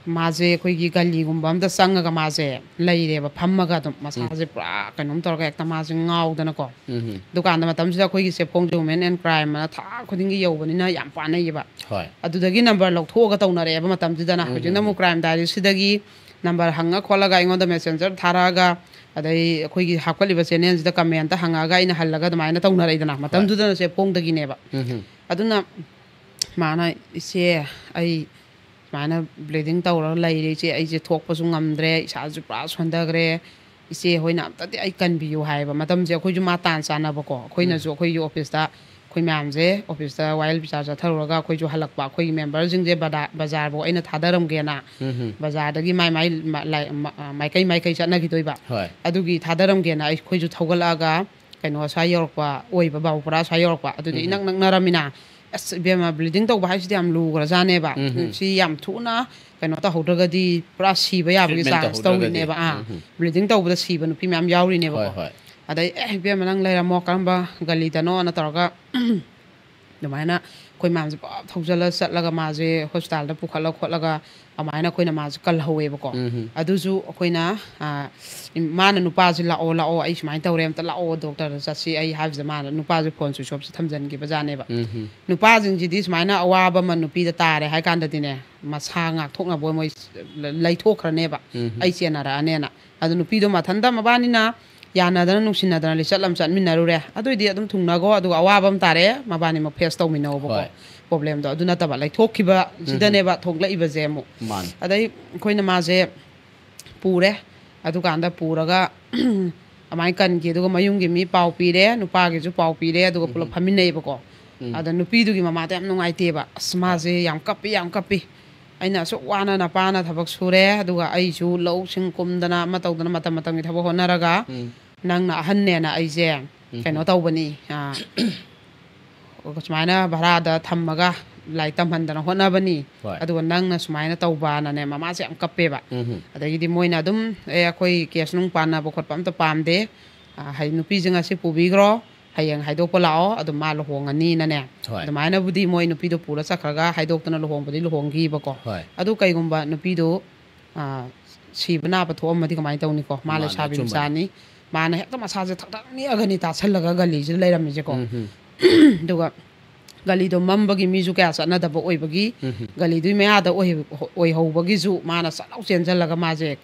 ꯃꯥꯁꯦ ꯑꯩꯈꯣꯏꯒꯤ ꯒꯂꯤꯒꯨꯝꯕ ꯑꯝꯗ ꯆꯪꯉꯒ ꯃꯥꯁꯦ ꯂꯩꯔꯦꯕ, ꯐꯝꯃꯒ ꯑꯗꯨꯝ ꯃꯁꯥꯁꯦ ꯄꯨꯔꯥ ꯀꯩꯅꯣꯝ ꯇꯧꯔꯒ ꯍꯦꯛꯇ ꯃꯥꯁꯦ ꯉꯥꯎꯗꯅꯀꯣ꯫ ꯎꯝ꯫ ꯗꯨꯀꯥꯟꯗ ꯃꯇꯝꯁꯤꯗ ꯑꯩꯈꯣꯏꯒꯤ ꯆꯦꯐꯣꯡꯁꯦ Women and Crime ꯑꯅ ꯊꯥ ꯈꯨꯗꯤꯡꯒꯤ ꯌꯧꯕꯅꯤꯅ ꯌꯥꯝ ꯄꯥꯅꯩꯌꯦꯕ꯫ ꯍꯣꯏ꯫ ꯑꯗꯨꯗꯒꯤ ꯅꯝꯕꯔ ꯂꯧꯊꯣꯛꯑꯒ ꯇꯧꯅꯔꯛꯑꯦꯕ ꯃꯇꯝꯁꯤꯗꯅ꯫ ꯎꯝ, ꯍꯧꯖꯤꯛꯅ ꯎꯝ, ꯑꯃꯨꯛ Crime Diaryꯁꯤꯗꯒꯤ ꯅꯝꯕꯔ ꯍꯪꯉ ꯈꯣꯠꯂꯒ ꯑꯩꯉꯣꯟꯗ messenger ꯊꯥꯔꯛꯑꯒ, ꯑꯗꯩ ꯑꯩꯈꯣꯏꯒꯤ ꯍꯥꯞꯀꯠꯂꯤꯕ channelꯁꯤꯗ commentꯇ ꯍꯪꯉꯛꯑꯒ ꯑꯩꯅ ꯍꯜꯂꯒ ꯑꯗꯨꯃꯥꯏꯅ ꯇꯧꯅꯔꯛꯏꯗꯅ꯫ ꯃꯇꯝꯗꯨꯗꯅ ꯆꯦꯐꯣꯡꯗꯒꯤꯅꯦꯕ꯫ ꯎꯝ, ꯎꯝ꯫ ꯑꯗꯨꯅ ꯃꯥꯅ, "ꯏꯆꯦ, ꯑꯩ ꯁꯨꯃꯥꯏꯅ bleeding ꯇꯧꯔꯒ ꯂꯩꯔꯦ ꯏꯆꯦ, ꯑꯩꯁꯦ ꯊꯣꯛꯄꯁꯨ ꯉꯝꯗ꯭ꯔꯦ, ꯏꯁꯥꯁꯨ ꯄꯨꯔꯥ ꯁꯣꯟꯊꯈ꯭ꯔꯦ, ꯏꯆꯦ ꯍꯣꯏꯅ ꯑꯝꯇꯗꯤ ꯑꯩ ꯀꯟꯕꯤꯌꯨ" ꯍꯥꯏꯌꯦꯕ꯫ ꯃꯇꯝꯁꯦ ꯑꯩꯈꯣꯏꯁꯨ ꯃꯥ ꯇꯥꯟ ꯆꯥꯟꯅꯕꯀꯣ, ꯑꯩꯈꯣꯏꯅꯁꯨ ꯑꯩꯈꯣꯏꯒꯤ officeꯇ ꯑꯩꯈꯣꯏ ꯃꯌꯥꯝꯁꯦ officeꯇ ꯋꯥꯌꯦꯜ ꯕꯤꯆꯥꯔ ꯆꯠꯊꯔꯨꯔꯒ ꯑꯩꯈꯣꯏꯁꯨ ꯍꯜꯂꯛꯄ, ꯑꯩꯈꯣꯏꯒꯤ memberꯁꯤꯡꯁꯦ ꯕꯗꯥ-, ꯕꯖꯥꯔꯐꯥꯎ ꯑꯩꯅ ꯊꯥꯗꯔꯝꯒꯦꯅ, ꯎꯝ, ꯎꯝ꯫ ꯕꯖꯥꯔꯗꯒꯤ ꯃꯥꯏ ꯃꯥꯏ ꯃ-, ꯂꯥꯏ-, ꯃ-, ꯑ, ꯃꯥꯏꯀꯩ ꯃꯥꯏꯀꯩ ꯆꯠꯅꯈꯤꯗꯣꯏꯕ꯫ ꯍꯣꯏ꯫ ꯑꯗꯨꯒꯤ ꯊꯥꯗꯔꯝꯒꯦꯅ ꯑꯩꯈꯣꯏꯁꯨ ꯊꯧꯒꯠꯂꯛꯑꯒ ꯀꯩꯅꯣ ꯁ꯭ꯋꯥꯏ ꯌꯧꯔꯛꯄ ꯑꯣꯏꯕ, ꯕꯥꯕꯨꯄꯨꯔꯥ ꯁ꯭ꯋꯥꯏ ꯌꯧꯔꯛꯄ꯫ ꯑꯗꯨꯗꯤ ꯎꯝ, ꯏꯅꯛ ꯎꯝ꯫ ꯅꯛꯅꯔꯝꯃꯤꯅ, "ꯑꯁ ꯏꯕꯦꯝꯃ, bleeding ꯇꯧꯕ ꯍꯥꯏꯁꯤꯗꯤ ꯌꯥꯝ ꯂꯨꯈ꯭ꯔꯖꯥꯠꯅꯦꯕ꯫ ꯎꯝ, ꯎꯝ꯫ ꯁꯤ ꯌꯥꯝ ꯊꯨꯅ ꯀꯩꯅꯣ ꯇꯧꯍꯧꯗ꯭ꯔꯒꯗꯤ ꯄꯨꯔꯥ ꯁꯤꯕ ꯌꯥꯕꯒꯤ Treatment chance ꯇꯧꯍꯧꯗ꯭ꯔꯒꯗꯤ꯫ ꯇꯧꯔꯤꯅꯦꯕ"꯫ ꯑꯥ, ꯎꯝ, ꯎꯝ꯫ bleeding ꯇꯧꯕꯗ ꯁꯤꯕ ꯅꯨꯄꯤ ꯃꯌꯥꯝ ꯌꯥꯎꯔꯤꯅꯦꯕꯀꯣ꯫ ꯍꯣꯏ, ꯍꯣꯏ꯫ ꯑꯗꯩ, "ꯑꯦ ꯏꯕꯦꯝꯃ, ꯅꯪ ꯂꯩꯔꯝꯃꯣ, ꯀꯔꯝꯕ ꯒꯂꯤꯗꯅꯣꯅ" ꯇꯧꯔꯒ ꯑꯗꯨꯃꯥꯏꯅ ꯑꯩꯈꯣꯏ ꯃꯌꯥꯝꯁꯦ ꯄꯨꯂꯞ ꯊꯧꯖꯜꯂ ꯆꯠꯂꯒ ꯃꯥꯁꯦ hospitalꯗ ꯄꯨꯈꯠꯂ ꯈꯣꯠꯂꯒ ꯑꯗꯨꯃꯥꯏꯅ ꯑꯩꯈꯣꯏꯅ ꯃꯥꯁꯦ ꯀꯜꯍꯧꯋꯦꯕꯀꯣ꯫ ꯎꯝ, ꯎꯝ꯫ ꯑꯗꯨꯁꯨ ꯑꯩꯈꯣꯏꯅ, ꯑ, ꯃꯥꯅ ꯅꯨꯄꯥꯁꯦ "ꯂꯥꯛꯑꯣ, ꯂꯥꯛꯑꯣ, ꯑꯩ ꯁꯨꯃꯥꯏꯅ ꯇꯧꯔꯦ, ꯑꯝꯇ ꯂꯥꯛꯑꯣ, doctorꯗ ꯆꯠꯁꯤ" ꯑꯩ ꯍꯥꯏꯕꯁꯦ ꯃꯥꯅ ꯅꯨꯄꯥꯁꯦ phone switch offꯁꯦ ꯊꯝꯖꯤꯟꯈꯤꯕ ꯖꯥꯠꯅꯦꯕ꯫ ꯎꯝ, ꯎꯝ꯫ ꯅꯨꯄꯥꯁꯤꯡꯁꯤꯗꯤ ꯁꯨꯃꯥꯏꯅ ꯑꯋꯥꯕ ꯑꯃ ꯅꯨꯄꯤꯗ ꯇꯥꯔꯦ ꯍꯥꯏ ꯀꯥꯟꯗꯗꯤꯅꯦ, ꯃꯁꯥ ꯉꯥꯛꯊꯣꯛꯅꯕ ꯃꯣꯏ ꯂꯩꯊꯣꯛꯈ꯭ꯔꯅꯦꯕ, ꯎꯝ, ꯎꯝ꯫ "ꯑꯩ ꯆꯦꯟꯅꯔꯛꯑꯅꯦꯅ"꯫ ꯑꯗꯣ ꯅꯨꯄꯤꯗꯣ ꯃꯊꯟꯇ ꯃꯕꯥꯅꯤꯅ ꯌꯥꯅꯗꯅ ꯅꯨꯡꯁꯤꯅꯗꯅ ꯂꯤꯆꯠ ꯑꯃ ꯆꯠꯃꯤꯟꯅꯔꯨꯔꯦ꯫ ꯑꯗꯨꯏꯗꯤ ꯑꯗꯨꯝ ꯊꯨꯡꯅꯈꯣ, ꯑꯗꯨꯒ ꯑꯋꯥꯕ ꯑꯃ ꯇꯥꯔꯦ, ꯃꯕꯥꯅꯤꯃꯛ face ꯇꯧꯃꯤꯟꯅꯧꯕꯀꯣ꯫ ꯍꯣꯏ꯫ Problemꯗꯣ ꯑꯗꯨ ꯅꯠꯇꯕ ꯂꯩꯊꯣꯛꯈꯤꯕꯁꯤꯗꯅꯦꯕ ꯊꯣꯛꯂꯛꯏꯕꯁꯦ ꯑꯃꯨꯛ꯫ ꯃꯥꯅꯤ꯫ ꯑꯗꯩ ꯑꯩꯈꯣꯏꯅ ꯃꯥꯁꯦ ꯄꯨꯔꯦ꯫ ꯑꯗꯨꯀꯥꯟꯗ ꯄꯨꯔꯒ ꯑꯗꯨꯃꯥꯏꯅ ꯀꯟꯈꯤ꯫ ꯑꯗꯨꯒ ꯃꯌꯨꯝꯒꯤ ꯃꯤ ꯄꯥꯎ ꯄꯤꯔꯦ, ꯅꯨꯄꯥꯒꯤꯁꯨ ꯄꯥꯎ ꯄꯤꯔꯦ, ꯑꯗꯨꯒ ꯄꯨꯂꯞ ꯐꯝꯃꯤꯟꯅꯩꯌꯦꯕꯀꯣ꯫ ꯎꯝ꯫ ꯑꯗ ꯅꯨꯄꯤꯗꯨꯒꯤ ꯃꯃꯥꯗ ꯌꯥꯝ ꯅꯨꯡꯉꯥꯏꯇꯦꯕ꯫ "ꯑꯁ, ꯃꯥꯁꯦ ꯌꯥꯝ ꯀꯞꯄꯤ, ꯌꯥꯝ ꯀꯞꯄꯤ꯫ ꯑꯩꯅ ꯑꯁꯨꯛ ꯋꯥꯅ ꯅꯄꯥꯅ ꯊꯕꯛ ꯁꯨꯔꯦ, ꯑꯗꯨꯒ ꯑꯩꯁꯨ ꯂꯧꯁꯤꯡ ꯀꯨꯝꯗꯅ ꯑꯃ ꯇꯧꯗꯅ ꯃꯇꯝ ꯃꯇꯝꯒꯤ ꯊꯕꯛ ꯍꯣꯠꯅꯔꯒ ꯎꯝ꯫ ꯅꯪꯅ ꯑꯍꯟꯅꯦꯅ ꯑꯩꯁꯦ ꯎꯝ꯫ ꯀꯩꯅꯣ ꯇꯧꯕꯅꯤ, ꯑ, ꯁꯨꯃꯥꯏꯅ ꯚꯔꯥꯗ ꯊꯝꯃꯒ ꯂꯥꯏꯔꯤꯛ ꯇꯝꯍꯟꯗꯅ ꯍꯣꯠꯅꯕꯅꯤ꯫ ꯍꯣꯏ꯫ ꯑꯗꯨꯒ ꯅꯪꯅ ꯁꯨꯃꯥꯏꯅ ꯇꯧꯕꯅꯅꯦ", ꯃꯃꯥꯁꯦ ꯌꯥꯝ ꯀꯞꯄꯦꯕ꯫ ꯎꯝ꯫ ꯑꯗꯒꯤꯗꯤ ꯃꯣꯏꯅ ꯑꯗꯨꯝ, "ꯑꯦ, ꯑꯩꯈꯣꯏ case ꯅꯨꯡ ꯄꯥꯟꯅꯕ ꯈꯣꯠꯄ ꯑꯝꯇ ꯄꯥꯝꯗꯦ꯫ ꯑ, ꯍꯥꯏꯗꯤ ꯅꯨꯄꯤꯁꯦ ꯉꯁꯤ ꯄꯨꯕꯤꯈ꯭ꯔꯣ, ꯍꯌꯦꯡ ꯍꯥꯏꯗꯣꯛꯄ ꯂꯥꯛꯑꯣ, ꯑꯗꯨꯝ ꯃꯥ ꯂꯨꯍꯣꯡꯉꯅꯤꯅꯅꯦ꯫ ꯍꯣꯏ꯫ ꯑꯗꯨꯃꯥꯏꯅꯕꯨꯗꯤ ꯃꯣꯏ ꯅꯨꯄꯤꯗꯣ ꯄꯨꯔ ꯆꯠꯈ꯭ꯔꯒ ꯍꯥꯏꯗꯣꯛꯇꯅ ꯂꯨꯍꯣꯡꯕꯗꯤ ꯂꯨꯍꯣꯡꯈꯤꯕꯀꯣ꯫ ꯍꯣꯏ꯫ ꯑꯗꯨ ꯀꯩꯒꯨꯝꯕ ꯅꯨꯄꯤꯗꯨ, ꯑ, ꯁꯤꯕ ꯅꯥꯕ ꯊꯣꯛꯑꯝꯃꯗꯤ ꯀꯃꯥꯏꯅ ꯇꯧꯅꯤꯀꯣ? ꯃꯥ ꯃꯥꯅꯦ, ꯂꯩꯁꯥꯕꯤ ꯑꯆꯨꯝꯕꯅꯦ꯫ ꯃꯆꯥꯅꯤ꯫ ꯃꯥꯅ ꯍꯦꯛꯇ ꯃꯁꯥꯁꯦ ꯊꯛꯊꯛ ꯅꯤꯛꯑꯒꯅꯤ ꯇꯥꯁꯜꯂꯒ ꯒꯂꯤꯁꯤꯗ ꯂꯩꯔꯝꯃꯤꯁꯦꯀꯣ꯫ ꯎꯝ ꯍꯝ꯫ ꯑꯗꯨꯒ ꯒꯂꯤꯗꯣ ꯃꯝꯕꯒꯤ ꯃꯤꯁꯨ ꯀꯌꯥ ꯆꯠꯅꯗꯕ ꯑꯣꯏꯕꯒꯤ, ꯎꯝ ꯍꯝ꯫ ꯒꯂꯤꯗꯨꯒꯤ ꯃꯌꯥꯗ ꯑꯣꯏ-, ꯑꯣꯏꯍꯧꯕꯒꯤꯁꯨ ꯃꯥꯅ ꯁꯠ ꯂꯥꯎ ꯆꯦꯟꯁꯤꯜꯂꯒ ꯃꯥꯁꯦ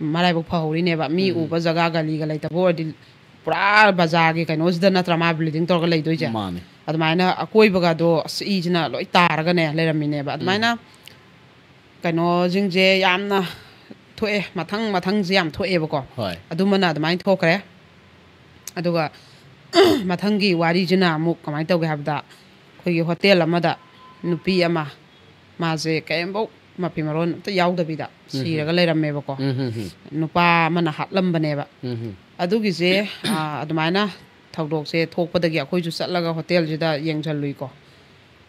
ꯃꯔꯥꯏꯕꯛ ꯐꯍꯧꯔꯤꯅꯦꯕ꯫ ꯃꯤ ꯎꯝ꯫ ꯎꯕ ꯖꯒꯥ ꯒꯂꯤꯒ ꯂꯩꯇꯕ ꯑꯣꯏꯔꯗꯤ ꯄꯨꯔꯥ ꯕꯖꯥꯔꯒꯤ ꯀꯩꯅꯣꯁꯤꯗ ꯅꯠꯇ꯭ꯔꯥ ꯃꯥ ꯕ꯭ꯂꯤꯗꯤꯡ ꯇꯧꯔꯒ ꯂꯩꯗꯣꯏꯁꯦ꯫ ꯃꯥꯅꯦ꯫ ꯑꯗꯨꯃꯥꯏꯅ ꯑꯀꯣꯏꯕꯒꯗꯣ ꯑꯁ ꯏꯁꯤꯅ ꯂꯣꯏ ꯇꯥꯔꯒꯅꯦ ꯂꯩꯔꯝꯃꯤꯅꯦꯕ꯫ ꯑꯗꯨꯃꯥꯏꯅ ꯀꯩꯅꯣꯁꯤꯡꯁꯦ ꯌꯥꯝꯅ ꯊꯣꯛꯑꯦ, ꯃꯊꯪ ꯃꯊꯪꯁꯦ ꯌꯥꯝ ꯊꯣꯛꯑꯦꯕꯀꯣ꯫ ꯍꯣꯏ꯫ ꯑꯗꯨꯃꯅ ꯑꯗꯨꯃꯥꯏꯅ ꯊꯣꯛꯈ꯭ꯔꯦ꯫ ꯑꯗꯨꯒ ꯃꯊꯪꯒꯤ ꯋꯥꯔꯤꯁꯤꯅ ꯑꯃꯨꯛ ꯀꯃꯥꯏꯅ ꯇꯧꯒꯦ ꯍꯥꯏꯕꯗ, ꯑꯩꯈꯣꯏꯒꯤ ꯍꯣꯇꯦꯜ ꯑꯃꯗ ꯅꯨꯄꯤ ꯑꯃ, ꯃꯥꯁꯦ ꯀꯔꯤꯝꯐꯧ ꯃꯐꯤ ꯃꯔꯣꯟ ꯑꯝꯇ ꯌꯥꯎꯗꯕꯤꯗ ꯁꯤꯔꯒ ꯂꯩꯔꯝꯃꯦꯕꯀꯣ꯫ ꯎꯝ ꯍꯝ ꯍꯝ꯫ ꯅꯨꯄꯥ ꯑꯃꯅ ꯍꯥꯠꯂꯝꯕꯅꯦꯕ꯫ ꯎꯝ ꯍꯝ꯫ ꯑꯗꯨꯒꯤꯁꯦ, ꯑ, ꯑꯗꯨꯃꯥꯏꯅ ꯊꯧꯗꯣꯛꯁꯦ ꯊꯣꯛꯄꯗꯒꯤ ꯑꯩꯈꯣꯏꯁꯨ ꯆꯠꯂꯒ ꯍꯣꯇꯦꯜꯁꯤꯗ ꯌꯦꯡꯁꯜꯂꯨꯏꯀꯣ꯫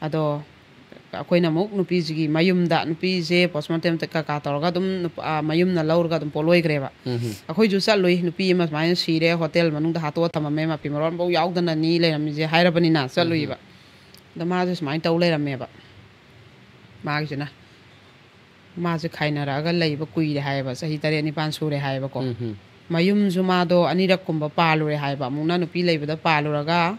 ꯑꯗꯣ ꯑꯩꯈꯣꯏꯅ ꯑꯃꯨꯛ ꯅꯨꯄꯤꯁꯤꯒꯤ ꯃꯌꯨꯝꯗ, ꯅꯨꯄꯤꯁꯦ ꯄꯣꯁꯃꯣꯔꯇꯦꯝ ꯀꯩꯀꯥ ꯇꯧꯔꯒ ꯑꯗꯨꯝ ꯅꯨꯄꯥ, ꯑ, ꯃꯌꯨꯝꯅ ꯂꯧꯔꯒ ꯑꯗꯨꯝ ꯄꯣꯠꯂꯣꯏꯈ꯭ꯔꯦꯕ꯫ ꯎꯝ ꯍꯝ꯫ ꯑꯩꯈꯣꯏꯁꯨ ꯆꯠꯂꯨꯏ, ꯅꯨꯄꯤ ꯑꯃ ꯁꯨꯃꯥꯏꯅ ꯁꯤꯔꯦ, ꯍꯣꯇꯦꯜ ꯃꯅꯨꯡꯗ ꯍꯥꯠꯇꯣꯛꯑ ꯊꯝꯃꯝꯃꯦ, ꯃꯐꯤ ꯃꯔꯣꯟꯐꯧ ꯌꯥꯎꯗꯅꯅꯤ ꯂꯩꯔꯝꯃꯤꯁꯦ ꯍꯥꯏꯔꯕꯅꯤꯅ ꯆꯠꯂꯨꯏꯕ꯫ ꯑꯗꯣ ꯃꯥꯁꯦ ꯁꯨꯃꯥꯏꯅ ꯇꯧ ꯂꯩꯔꯝꯃꯦꯕ꯫ ꯃꯥꯒꯤꯁꯤꯅ ꯃꯥꯁꯦ ꯈꯥꯏꯅꯔꯛꯑꯒ ꯂꯩꯕ ꯀꯨꯏꯔꯦ ꯍꯥꯏꯌꯦꯕ, ꯆꯍꯤ ꯇꯔꯦꯠ ꯅꯤꯄꯥꯟ ꯁꯨꯔꯦ ꯍꯥꯏꯌꯦꯕꯀꯣ꯫ ꯎꯝ ꯍꯝ꯫ ꯃꯌꯨꯝꯁꯨ ꯃꯥꯗꯣ ꯑꯅꯤꯔꯛꯀꯨꯝꯕ ꯄꯥꯜꯂꯨꯔꯦ ꯍꯥꯏꯕ꯫ ꯑꯃꯨꯛꯅ ꯅꯨꯄꯤ ꯂꯩꯕꯗ ꯄꯥꯜꯂꯨꯔꯒ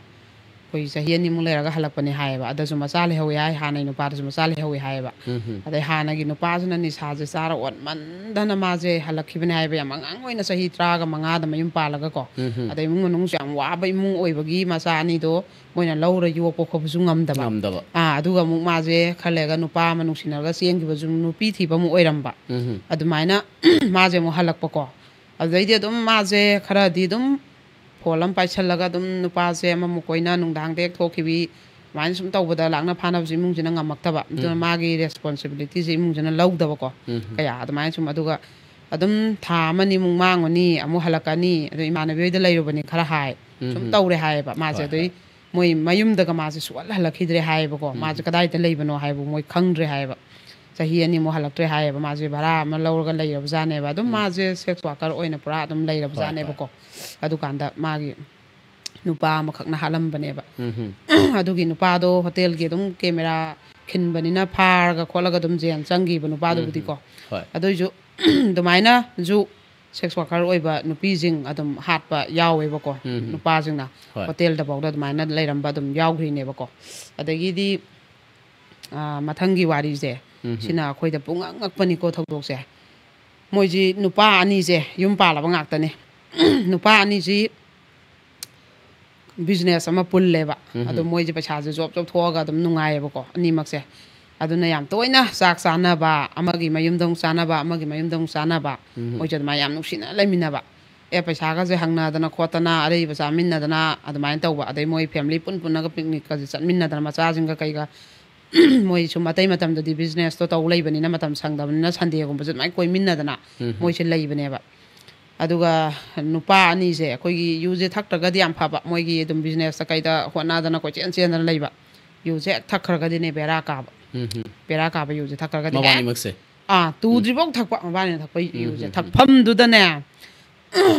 ꯑꯩꯈꯣꯏ ꯆꯍꯤ ꯑꯅꯤꯃꯨꯛ ꯂꯩꯔꯒ ꯍꯜꯂꯛꯄꯅꯦ ꯍꯥꯏꯌꯦꯕ꯫ ꯑꯗꯁꯨ ꯃꯆꯥ ꯂꯩꯍꯧꯋꯦ ꯍꯥꯏ, ꯍꯥꯟꯅꯩ ꯅꯨꯄꯥꯗꯁꯨ ꯃꯆꯥ ꯂꯩꯍꯧꯋꯦ ꯍꯥꯏꯌꯦꯕ꯫ ꯎꯝ ꯍꯝ꯫ ꯑꯗꯩ ꯍꯥꯟꯅꯒꯤ ꯅꯨꯄꯥꯁꯤꯅ ꯅꯤꯁꯥꯁꯦ ꯆꯥꯔ ꯑꯣꯟꯃꯟꯗꯅ ꯃꯥꯁꯦ ꯍꯜꯂꯛꯈꯤꯕꯅꯦ ꯍꯥꯏꯌꯦꯕ, ꯌꯥꯝ ꯑꯉꯥꯡ ꯑꯣꯏꯅ ꯆꯍꯤ ꯇꯔꯥꯒ ꯃꯉꯥꯗ ꯃꯌꯨꯝ ꯄꯥꯜꯂꯒꯀꯣ꯫ ꯎꯝ ꯍꯝ꯫ ꯑꯗꯩ ꯏꯃꯨꯡ ꯃꯅꯨꯡꯁꯨ ꯌꯥꯝ ꯋꯥꯕ ꯏꯃꯨꯡ ꯑꯣꯏꯕꯒꯤ ꯃꯆꯥ ꯑꯅꯤꯗꯣ ꯃꯣꯏꯅ ꯂꯧꯔ ꯌꯣꯛꯄ ꯈꯣꯠꯄꯁꯨ ꯉꯝꯗꯕ꯫ ꯉꯝꯗꯕ꯫ ꯑꯥ, ꯑꯗꯨꯒ ꯑꯃꯨꯛ ꯃꯥꯁꯦ ꯈꯔ ꯂꯩꯔꯒ ꯅꯨꯄꯥ ꯑꯃ ꯅꯨꯡꯁꯤꯅꯔꯒ ꯆꯦꯟꯈꯤꯕꯁꯨ ꯅꯨꯄꯤ ꯊꯤꯕ ꯑꯃꯨꯛ ꯑꯣꯏꯔꯝꯕ꯫ ꯎꯝ ꯍꯝ꯫ ꯑꯗꯨꯃꯥꯏꯅ ꯃꯥꯁꯦ ꯑꯃꯨꯛ ꯍꯜꯂꯛꯄꯀꯣ꯫ ꯑꯗꯨꯗꯩꯗꯤ ꯑꯗꯨꯝ ꯃꯥꯁꯦ ꯈꯔꯗꯤ ꯑꯗꯨꯝ ꯐꯣꯟ ꯑꯃ ꯄꯥꯏꯁꯜꯂꯒ ꯑꯗꯨꯝ ꯅꯨꯄꯥꯁꯦ ꯑꯃꯃꯨꯛ ꯀꯣꯏꯅ ꯅꯨꯡꯗꯥꯡꯗ ꯍꯦꯛ ꯊꯣꯛꯈꯤꯕꯤ, ꯑꯗꯨꯃꯥꯏꯅ ꯁꯨꯝ ꯇꯧꯕꯗ ꯂꯥꯛꯅ ꯐꯥꯅꯕꯁꯦ ꯏꯃꯨꯡꯁꯤꯅ ꯉꯝꯃꯛꯇꯕ꯫ ꯑꯗꯨꯅ ꯎꯝ꯫ ꯃꯥꯒꯤ ꯔꯦꯁꯄꯣꯟꯁꯤꯕꯤꯂꯤꯇꯤꯁꯦ ꯏꯃꯨꯡꯁꯤꯅ ꯂꯧꯗꯕꯀꯣ꯫ ꯎꯝ꯫ ꯀꯌꯥ ꯑꯗꯨꯃꯥꯏꯅ ꯁꯨꯝ, ꯑꯗꯨꯒ ꯑꯗꯨꯝ ꯊꯥ ꯑꯃꯅꯤꯃꯨꯛ ꯃꯥꯡꯉꯨꯅꯤ, ꯑꯃꯨꯛ ꯍꯜꯂꯛꯀꯅꯤ, ꯑꯗꯣ ꯏꯃꯥꯟꯅꯕꯤ ꯍꯣꯏꯗ ꯂꯩꯔꯨꯕꯅꯤ ꯈꯔ ꯍꯥꯏ꯫ ꯁꯨꯝ ꯎꯝ꯫ ꯇꯧꯔꯦ ꯍꯥꯏꯌꯦꯕ ꯃꯥꯁꯦ꯫ ꯍꯣꯏ, ꯑꯗꯩ ꯍꯣꯏ꯫ ꯃꯣꯏ ꯃꯌꯨꯝꯗꯒ ꯃꯥꯁꯦ ꯁꯨꯛꯍꯜ ꯍꯜꯂꯛꯈꯤꯗ꯭ꯔꯦ ꯍꯥꯏꯌꯦꯕꯀꯣ꯫ ꯎꯝ꯫ ꯃꯥꯁꯦ ꯀꯗꯥꯏꯗ ꯂꯩꯕꯅꯣ ꯍꯥꯏꯕ ꯃꯣꯏ ꯈꯪꯗ꯭ꯔꯦ ꯍꯥꯏꯌꯦꯕ꯫ ꯆꯍꯤ ꯑꯅꯤꯃꯨꯛ ꯍꯜꯂꯛꯇ꯭ꯔꯦ ꯍꯥꯏꯌꯦꯕ꯫ ꯃꯥꯁꯦ ꯚꯔꯥ ꯑꯃ ꯂꯧꯔꯒ ꯂꯩꯔꯕꯖꯥꯠꯅꯦꯕ꯫ ꯑꯗꯨꯝ ꯎꯝ꯫ ꯃꯥꯁꯦ ꯁꯦꯛꯁ ꯋꯥꯔꯀꯔ ꯑꯣꯏꯅ ꯄꯨꯔꯥ ꯑꯗꯨꯝ ꯍꯣꯏ, ꯍꯣꯏ꯫ ꯂꯩꯔꯕꯖꯥꯠꯅꯦꯕꯀꯣ꯫ ꯑꯗꯨꯀꯥꯟꯗ ꯃꯥꯒꯤ ꯅꯨꯄꯥ ꯑꯃꯈꯛꯅ ꯍꯥꯠꯂꯝꯕꯅꯦꯕ꯫ ꯑꯗꯨꯒꯤ ꯅꯨꯄꯥꯗꯣ ꯍꯣꯇꯦꯜꯒꯤ ꯑꯗꯨꯝ ꯀꯦꯃꯦꯔꯥ ꯈꯤꯟꯕꯅꯤꯅ ꯐꯥꯔꯒ ꯈꯣꯠꯂꯒ ꯑꯗꯨꯝ ꯖꯦꯜ ꯆꯪꯈꯤꯕ ꯅꯨꯄꯥꯗꯨꯕꯨꯗꯤꯀꯣ꯫ ꯍꯣꯏ꯫ ꯑꯗꯨꯏꯁꯨ ꯑꯗꯨꯃꯥꯏꯅꯁꯨ ꯁꯦꯛꯁ ꯋꯥꯔꯀꯔ ꯑꯣꯏꯕ ꯅꯨꯄꯤꯁꯤꯡ ꯑꯗꯨꯝ ꯍꯥꯠꯄ ꯌꯥꯎꯋꯦꯕꯀꯣ꯫ ꯅꯨꯄꯥꯁꯤꯡꯅ ꯍꯣꯏ꯫ ꯍꯣꯇꯦꯜꯗꯐꯥꯎꯗ ꯑꯗꯨꯃꯥꯏꯅ ꯂꯩꯔꯝꯕ ꯑꯗꯨꯝ ꯌꯥꯎꯈ꯭ꯔꯤꯅꯦꯕꯀꯣ꯫ ꯑꯗꯒꯤꯗꯤ ꯑꯥ, ꯃꯊꯪꯒꯤ ꯋꯥꯔꯤꯁꯦ ꯁꯤꯅ ꯑꯩꯈꯣꯏꯗ ꯄꯨꯡꯉꯛ ꯉꯛꯄꯅꯤꯀꯣ ꯊꯧꯗꯣꯛꯁꯦ꯫ ꯃꯣꯏꯁꯤ ꯅꯨꯄꯥ ꯑꯅꯤꯁꯦ ꯌꯨꯝ ꯄꯥꯜꯂꯕ ꯉꯥꯛꯇꯅꯤ꯫ ꯅꯨꯄꯥ ꯑꯅꯤꯁꯤ ꯕꯤꯖꯤꯅꯦꯁ ꯑꯃ ꯄꯨꯜꯂꯦꯕ꯫ ꯑꯗꯣ ꯃꯣꯏꯁꯦ ꯄꯩꯁꯥꯁꯦ ꯖꯣꯕ ꯖꯣꯕ ꯊꯣꯛꯑꯒ ꯑꯗꯨꯝ ꯅꯨꯡꯉꯥꯏꯌꯦꯕꯀꯣ ꯑꯅꯤꯃꯛꯁꯦ꯫ ꯑꯗꯨꯅ ꯌꯥꯝ ꯇꯣꯏꯅ ꯆꯥꯛ ꯆꯥꯅꯕ, ꯑꯃꯒꯤ ꯃꯌꯨꯝꯗ ꯑꯃꯨꯛ ꯆꯥꯅꯕ, ꯑꯃꯒꯤ ꯃꯌꯨꯝꯗ ꯑꯃꯨꯛ ꯆꯥꯅꯕ꯫ ꯃꯣꯏꯁꯦ ꯑꯗꯨꯃꯥꯏꯅ ꯌꯥꯝ ꯅꯨꯡꯁꯤꯅ ꯂꯩꯃꯤꯟꯅꯕ꯫ ꯑꯦ, ꯄꯩꯁꯥꯒꯁꯦ ꯍꯪꯅꯗꯅ ꯈꯣꯠꯇꯅ, ꯑꯔꯩꯕ ꯆꯥꯃꯤꯟꯅꯗꯅ ꯑꯗꯨꯃꯥꯏꯅ ꯇꯧꯕ꯫ ꯑꯗꯩ ꯃꯣꯏ ꯐꯦꯃꯤꯂꯤ ꯄꯨꯟ ꯄꯨꯟꯅꯒ ꯄꯤꯛꯅꯤꯛꯀꯁꯦ ꯆꯠꯃꯤꯟꯅꯗꯅ ꯃꯆꯥꯁꯤꯡꯒ ꯀꯩꯒ꯫ ꯃꯣꯏ ꯁꯨꯝ ꯑꯇꯩ ꯃꯇꯝꯗꯗꯤ ꯕꯤꯖꯤꯅꯦꯁꯇꯣ ꯇꯧ ꯂꯩꯕꯅꯤꯅ ꯃꯇꯝ ꯁꯪꯗꯕꯅꯤꯅ ꯁꯟꯗꯦꯒꯨꯝꯕꯁꯦ ꯑꯗꯨꯃꯥꯏꯅ ꯀꯣꯏꯃꯤꯟꯅꯗꯅ ꯃꯣꯏꯁꯦ ꯂꯩꯕꯅꯦꯕ꯫ ꯑꯗꯨꯒ ꯅꯨꯄꯥ ꯑꯅꯤꯁꯦ ꯑꯩꯈꯣꯏꯒꯤ ꯌꯨꯁꯦ ꯊꯛꯇ꯭ꯔꯒꯗꯤ ꯌꯥꯝ ꯐꯕ, ꯃꯣꯏꯒꯤ ꯑꯗꯨꯝ ꯕꯤꯖꯤꯅꯦꯁꯇ ꯀꯩꯗ ꯍꯣꯠꯅꯗꯅ ꯀꯣꯏꯆꯦꯟ ꯆꯦꯟꯗꯅ ꯂꯩꯕ꯫ ꯌꯨꯁꯦ ꯍꯦꯛ ꯊꯛꯈ꯭ꯔꯒꯗꯤꯅꯦ ꯕꯦꯔꯥ ꯀꯥꯕ꯫ ꯕꯦꯔꯥ ꯀꯥꯕ ꯌꯨꯁꯦ ꯊꯛꯈ꯭ꯔꯒꯗꯤ ꯍꯦꯛ ꯃꯕꯥꯅꯤꯃꯛꯁꯦ꯫ ꯑꯥ, ꯇꯨꯗ꯭ꯔꯤꯐꯥꯎ ꯊꯛꯄ, ꯃꯕꯥꯅꯤꯅ ꯊꯛꯄ ꯌꯨꯁꯦ ꯊꯛꯐꯝꯗꯨꯗꯅꯦ꯫